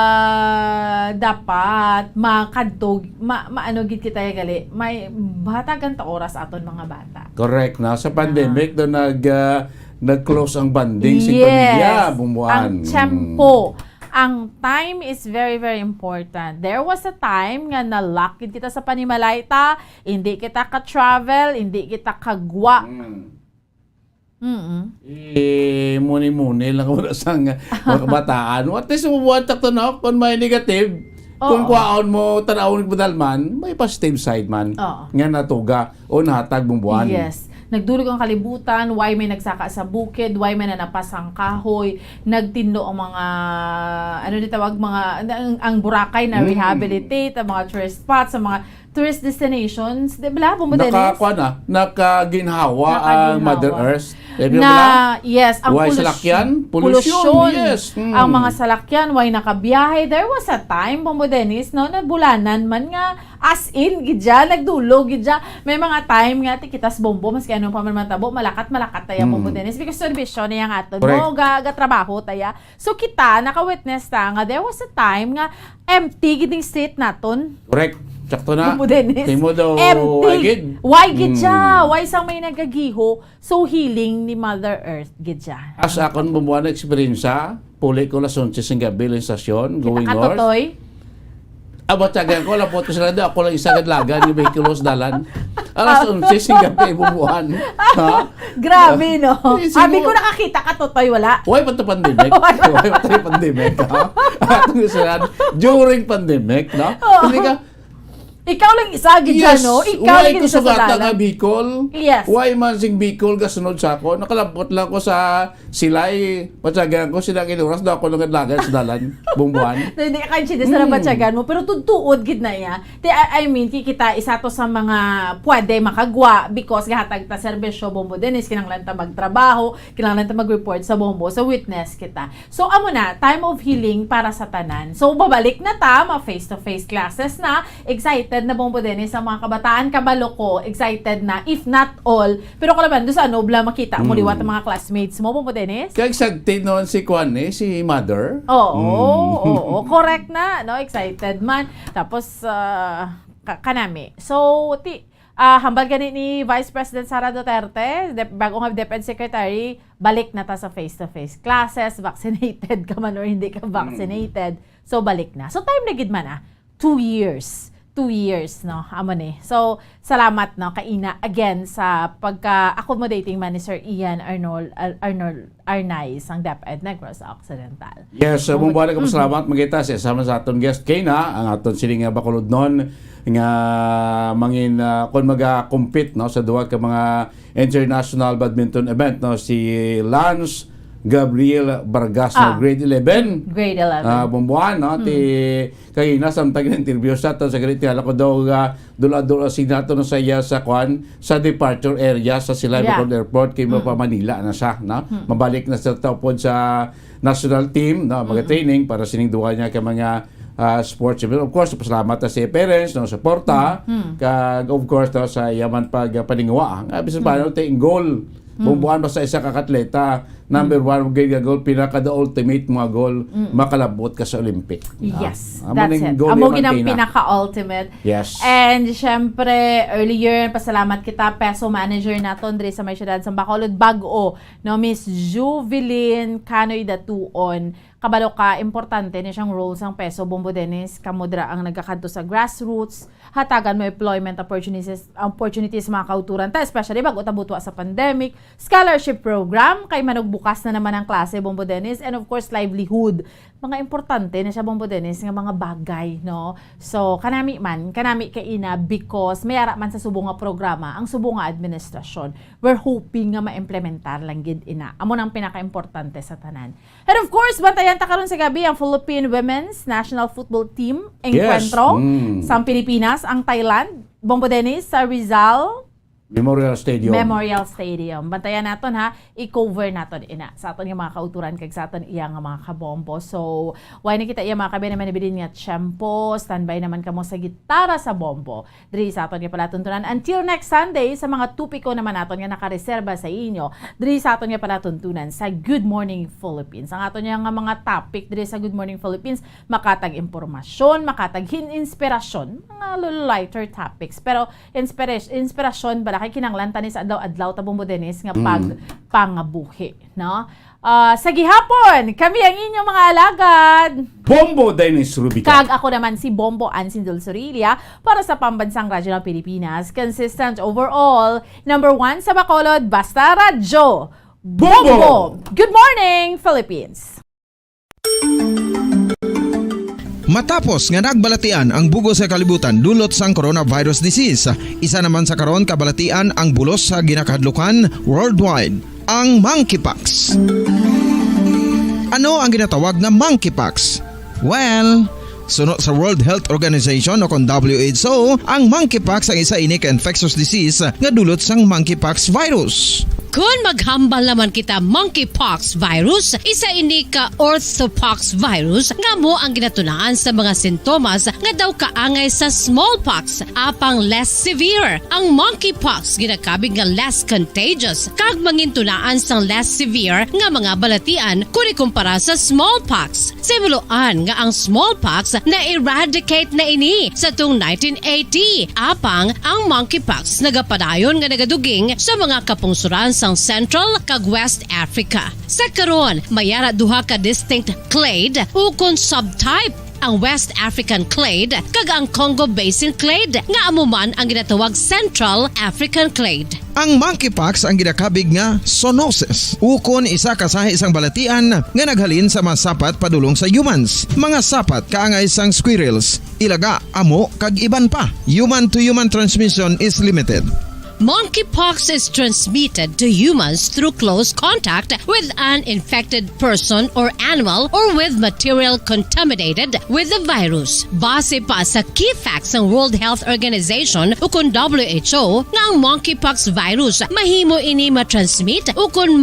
ah, dapat makadto, ma-, maano gid kita gali, may hatagan ta oras aton mga bata. Correct, no? Sa pandemic, Ah. doon nag, ah, nag-close ang bonding sa Yes. pamilya, Bumbuan. Ang Mm. tiyempo. Ang time is very, very important. There was a time nga na-lock gid kita sa panimalay ta, hindi kita ka-travel, hindi kita kagwa. Mm. Mm-mm. Eh, muni-muni lang wala sang mga kabataan. At least, mabuhat ta to, no? Kung may negative, kung Oo. kwaon mo, tanawon mo dalman, may positive side man. Oo. Nga natuga o nahatag Bumbuan. Yes. Nagdulog ang kalibutan, why may nagsaka sa bukid, why may nanapas ang kahoy, nagtinlo ang mga, ano ni tawag, mga, ang, ang Boracay na Mm. rehabilitate, ang mga tourist spots, ang mga tourist destinations, di ba, Bombo Dennis? Nakakuha na, nakaginhawa ang Nakaginhawa. Mother Earth. Di ba, Na, bala? yes, ang Why polus-, salakyan? Pollution, pollution. yes. Mm. Ang mga salakyan, why nakabiyahe? There was a time, Bombo Dennis, no, nabulanan man nga, as in, gid siya, nagdulog, gid siya. May mga time nga, ti kitas Bombo, maski ano pa man matabo, malakat, malakat taya, Mm. Bombo Dennis, because serbisyo na yang aton Correct. mo, ga, ga trabaho taya. So kita, naka-witness ta nga there was a time nga empty gid ning street naton. Correct. Sakto na. Bombo Dennis. Tingnan mo daw, Empty. why gid? Why gid siya? Hmm. Why sang may nagagiho? So healing ni Mother Earth gid siya. As akon, Bumbuan, na eksperyensya, puli ko alas onse sing gabi lang stasyon, Kita going ka, north. Totoy? Aba, tiyaga ko, lapot ko sa radyo, ako lang isa kadlagan yung vehikulo sa dalan. Alas onse sing gabi, Bumbuan. Ha? Grabe, no? Eh, Abi siguro ko nakakita ka, Totoy, wala. Why pa to pandemic? Wala. Why pa to pandemic, ha? Atong usahan, during pandemic, no? Oo. Kasi ka, Ikaw lang isa, gid Yes. dyan, no? Ikaw Why lang ko isa sa sugata dalan. nga Bicol? Yes. Why man sing Bicol gasunod sa ako? Nakalabot lang ko sa Silay, patyagan ko, sila kinuras daw ako lang kadlagan sa dalan, Bumbuan. So, hindi ka kaintindihan sa Hmm. napatyagan mo, pero tugtuod gid na iya. Ti, I, I mean, kikita, isa to sa mga pwede makagwa because gahatag ta serbisyo, Bombo Dennis, kinahanglan ta magtrabaho, kinahanglan ta mag-report sa Bombo. So, witness kita. So, amo na, time of healing para sa tanan. So, babalik na ta, ma face-to-face classes na. Excited na, Bombo Dennis, ang mga kabataan. Kabalo ko, excited na, if not all. Pero kalaban, doon sa Nobla, makita mo Mm. liwat ang mga classmates mo, Bombo Dennis? Kaya excited noon si Kwan eh, si Mother. Oo, Mm. oo, correct na, no? Excited man. Tapos, ah, ka-, kanami. So, ti-, ah, hambal gani ni Vice President Sara Duterte, dep-, bago nga DepEd Secretary, balik na ta sa face-to-face classes, vaccinated ka man or hindi ka Mm. vaccinated. So, balik na. So, time na gid man, ah. Two years. two years, no? Amo ni. So, salamat, no, kaina, again, sa pagka-accommodating man ni Sir Ian Arnold, Ar-, Arnold Arnaiz, ang DepEd Negros Occidental. Yes, uh, Mabut- bumbwana ka, Mhm. salamat, Magita, sa isa man sa aton guest kaina, ang aton sining nga bakulodnon nga mangin, uh, kung maga-compete, no, sa duha ka mga international badminton event, no, si Lance Gabriel Vargas, no, Ah. grade eleven. Grade eleven. Ah, bumbwana, no, Hmm. ti Kay na samtang interview sa to, sa ganit, tinala ko daw, ah, dula-dula si nato na sa iya sa kwan, sa departure area sa Silay Yeah. Bacolod Airport, kay Mm. mapa Manila na siya, no? Mm. Mabalik na sa taupod sa national team, no? Mga Mm. training para sining duha niya ka mga, ah, sports event. Of course, pasalamat ta sa parents, no? Suporta, Mm. Mm. kag of course, no, sa iya man pag, ah, paninguha. Nga, bisan pa, Mm. ano, te, ang goal, Mm. Bumbuan ba sa isa ka atleta, number Mm. one, gid nga goal, pinaka the ultimate mga goal, Mm. makalabot ka sa Olympic. Ah, Yes, amo that's ning it. goal Amo ni gid ang Martina. Pinaka-ultimate. Yes. And syempre, earlier, pasalamat kita, peso manager naton diri sa may siyudad sa Bacolod, bag-o, no, Miss Juveline Canoy Datuon. Kabalo ka, importante ni siyang role sang peso, Bombo Dennis, kamo dira ang nagakadto sa grassroots, hatagan mo employment opportunities, opportunities sa mga kauturan ta, especially bag-o ta butwa sa pandemic, scholarship program, kay manugbukas na naman ang klase, Bombo Dennis, and of course, livelihood. Mga importante na siya, Bombo Dennis, nga mga bagay, no? So, kanami man, kanami kay ina, because may ara man sa subong nga programa, ang subong nga administrasyon, we're hoping nga ma-implementar lang gid ina. Amo nang pinaka-importante sa tanan. And of course, bantayan ta karon sa gabi ang Philippine Women's National Football Team. Yes. Enkwentro Mm. sa Pilipinas, ang Thailand. Bombo Dennis, sa Rizal Memorial Stadium. Memorial Stadium. Bantayan naton, ha. I-cover naton ina sa aton nga mga kauturan kag sa aton iya nga mga kabombo. So, why na kita iya mga kabi naman ibilin nga tiyempo. Standby naman kamo sa gitara sa bombo. Diri sa aton nga palatuntunan. Until next Sunday, sa mga topiko naman naton nga nakareserba sa inyo, diri sa aton nga palatuntunan sa Good Morning Philippines. Ang aton nga mga topic diri sa Good Morning Philippines, makatag impormasyon, makatag hin-, inspirasyon, mga little lighter topics. Pero inspira-, inspirasyon bala kay kinahanglan ta ni sa adlaw-adlaw ta, Bombo Dennis, nga Mm. pagpangabuhi, no? Ah, sa gihapon, kami ang inyong mga alagad. Bombo Dennis Rubica. Kag ako naman si Bombo Ansin Dulzurilla para sa Pambansang Radyo ng Pilipinas. Consistent overall, number one sa Bacolod, basta radyo. Bombo! Bombo! Good morning, Philippines! Matapos nga nagbalatian ang bug-os nga kalibutan dulot sang coronavirus disease, isa naman sa karon kabalatian ang bulos sa ginakahadlukan worldwide, ang monkeypox. Ano ang ginatawag nga monkeypox? Well, suno sa World Health Organization o kon W H O, ang monkeypox ang isa ini ka infectious disease nga dulot sang monkeypox virus. Kon maghambal naman kita monkeypox virus, isa ini ka orthopox virus nga amo ang ginatunaan sa mga sintomas nga daw kaangay sa smallpox, apang less severe. Ang monkeypox ginakabig nga less contagious kag mangintunaan sang less severe nga mga balatian kon ikumpara sa smallpox. Sa himuloan nga ang smallpox na-eradicate na ini sa tuong nineteen eighty, apang ang monkeypox nagapadayon nga nagaduging sa mga kapungsoran sang Central kag West Africa. Sa karon, may ara duha ka distinct clade ukon subtype, ang West African clade kag ang Congo Basin clade, nga amo man ang ginatawag Central African clade. Ang monkeypox ang ginakabig nga zoonosis, ukon isa ka sahi sang balatian nga naghalin sa mga sapat padulong sa humans, mga sapat kaangay sang squirrels, ilaga, amo, kag iban pa. Human-to-human transmission is limited. Monkeypox is transmitted to humans through close contact with an infected person or animal or with material contaminated with the virus. Base pa sa key facts sang World Health Organization ukon W H O nga ang monkeypox virus mahimo ini ma-transmit ukon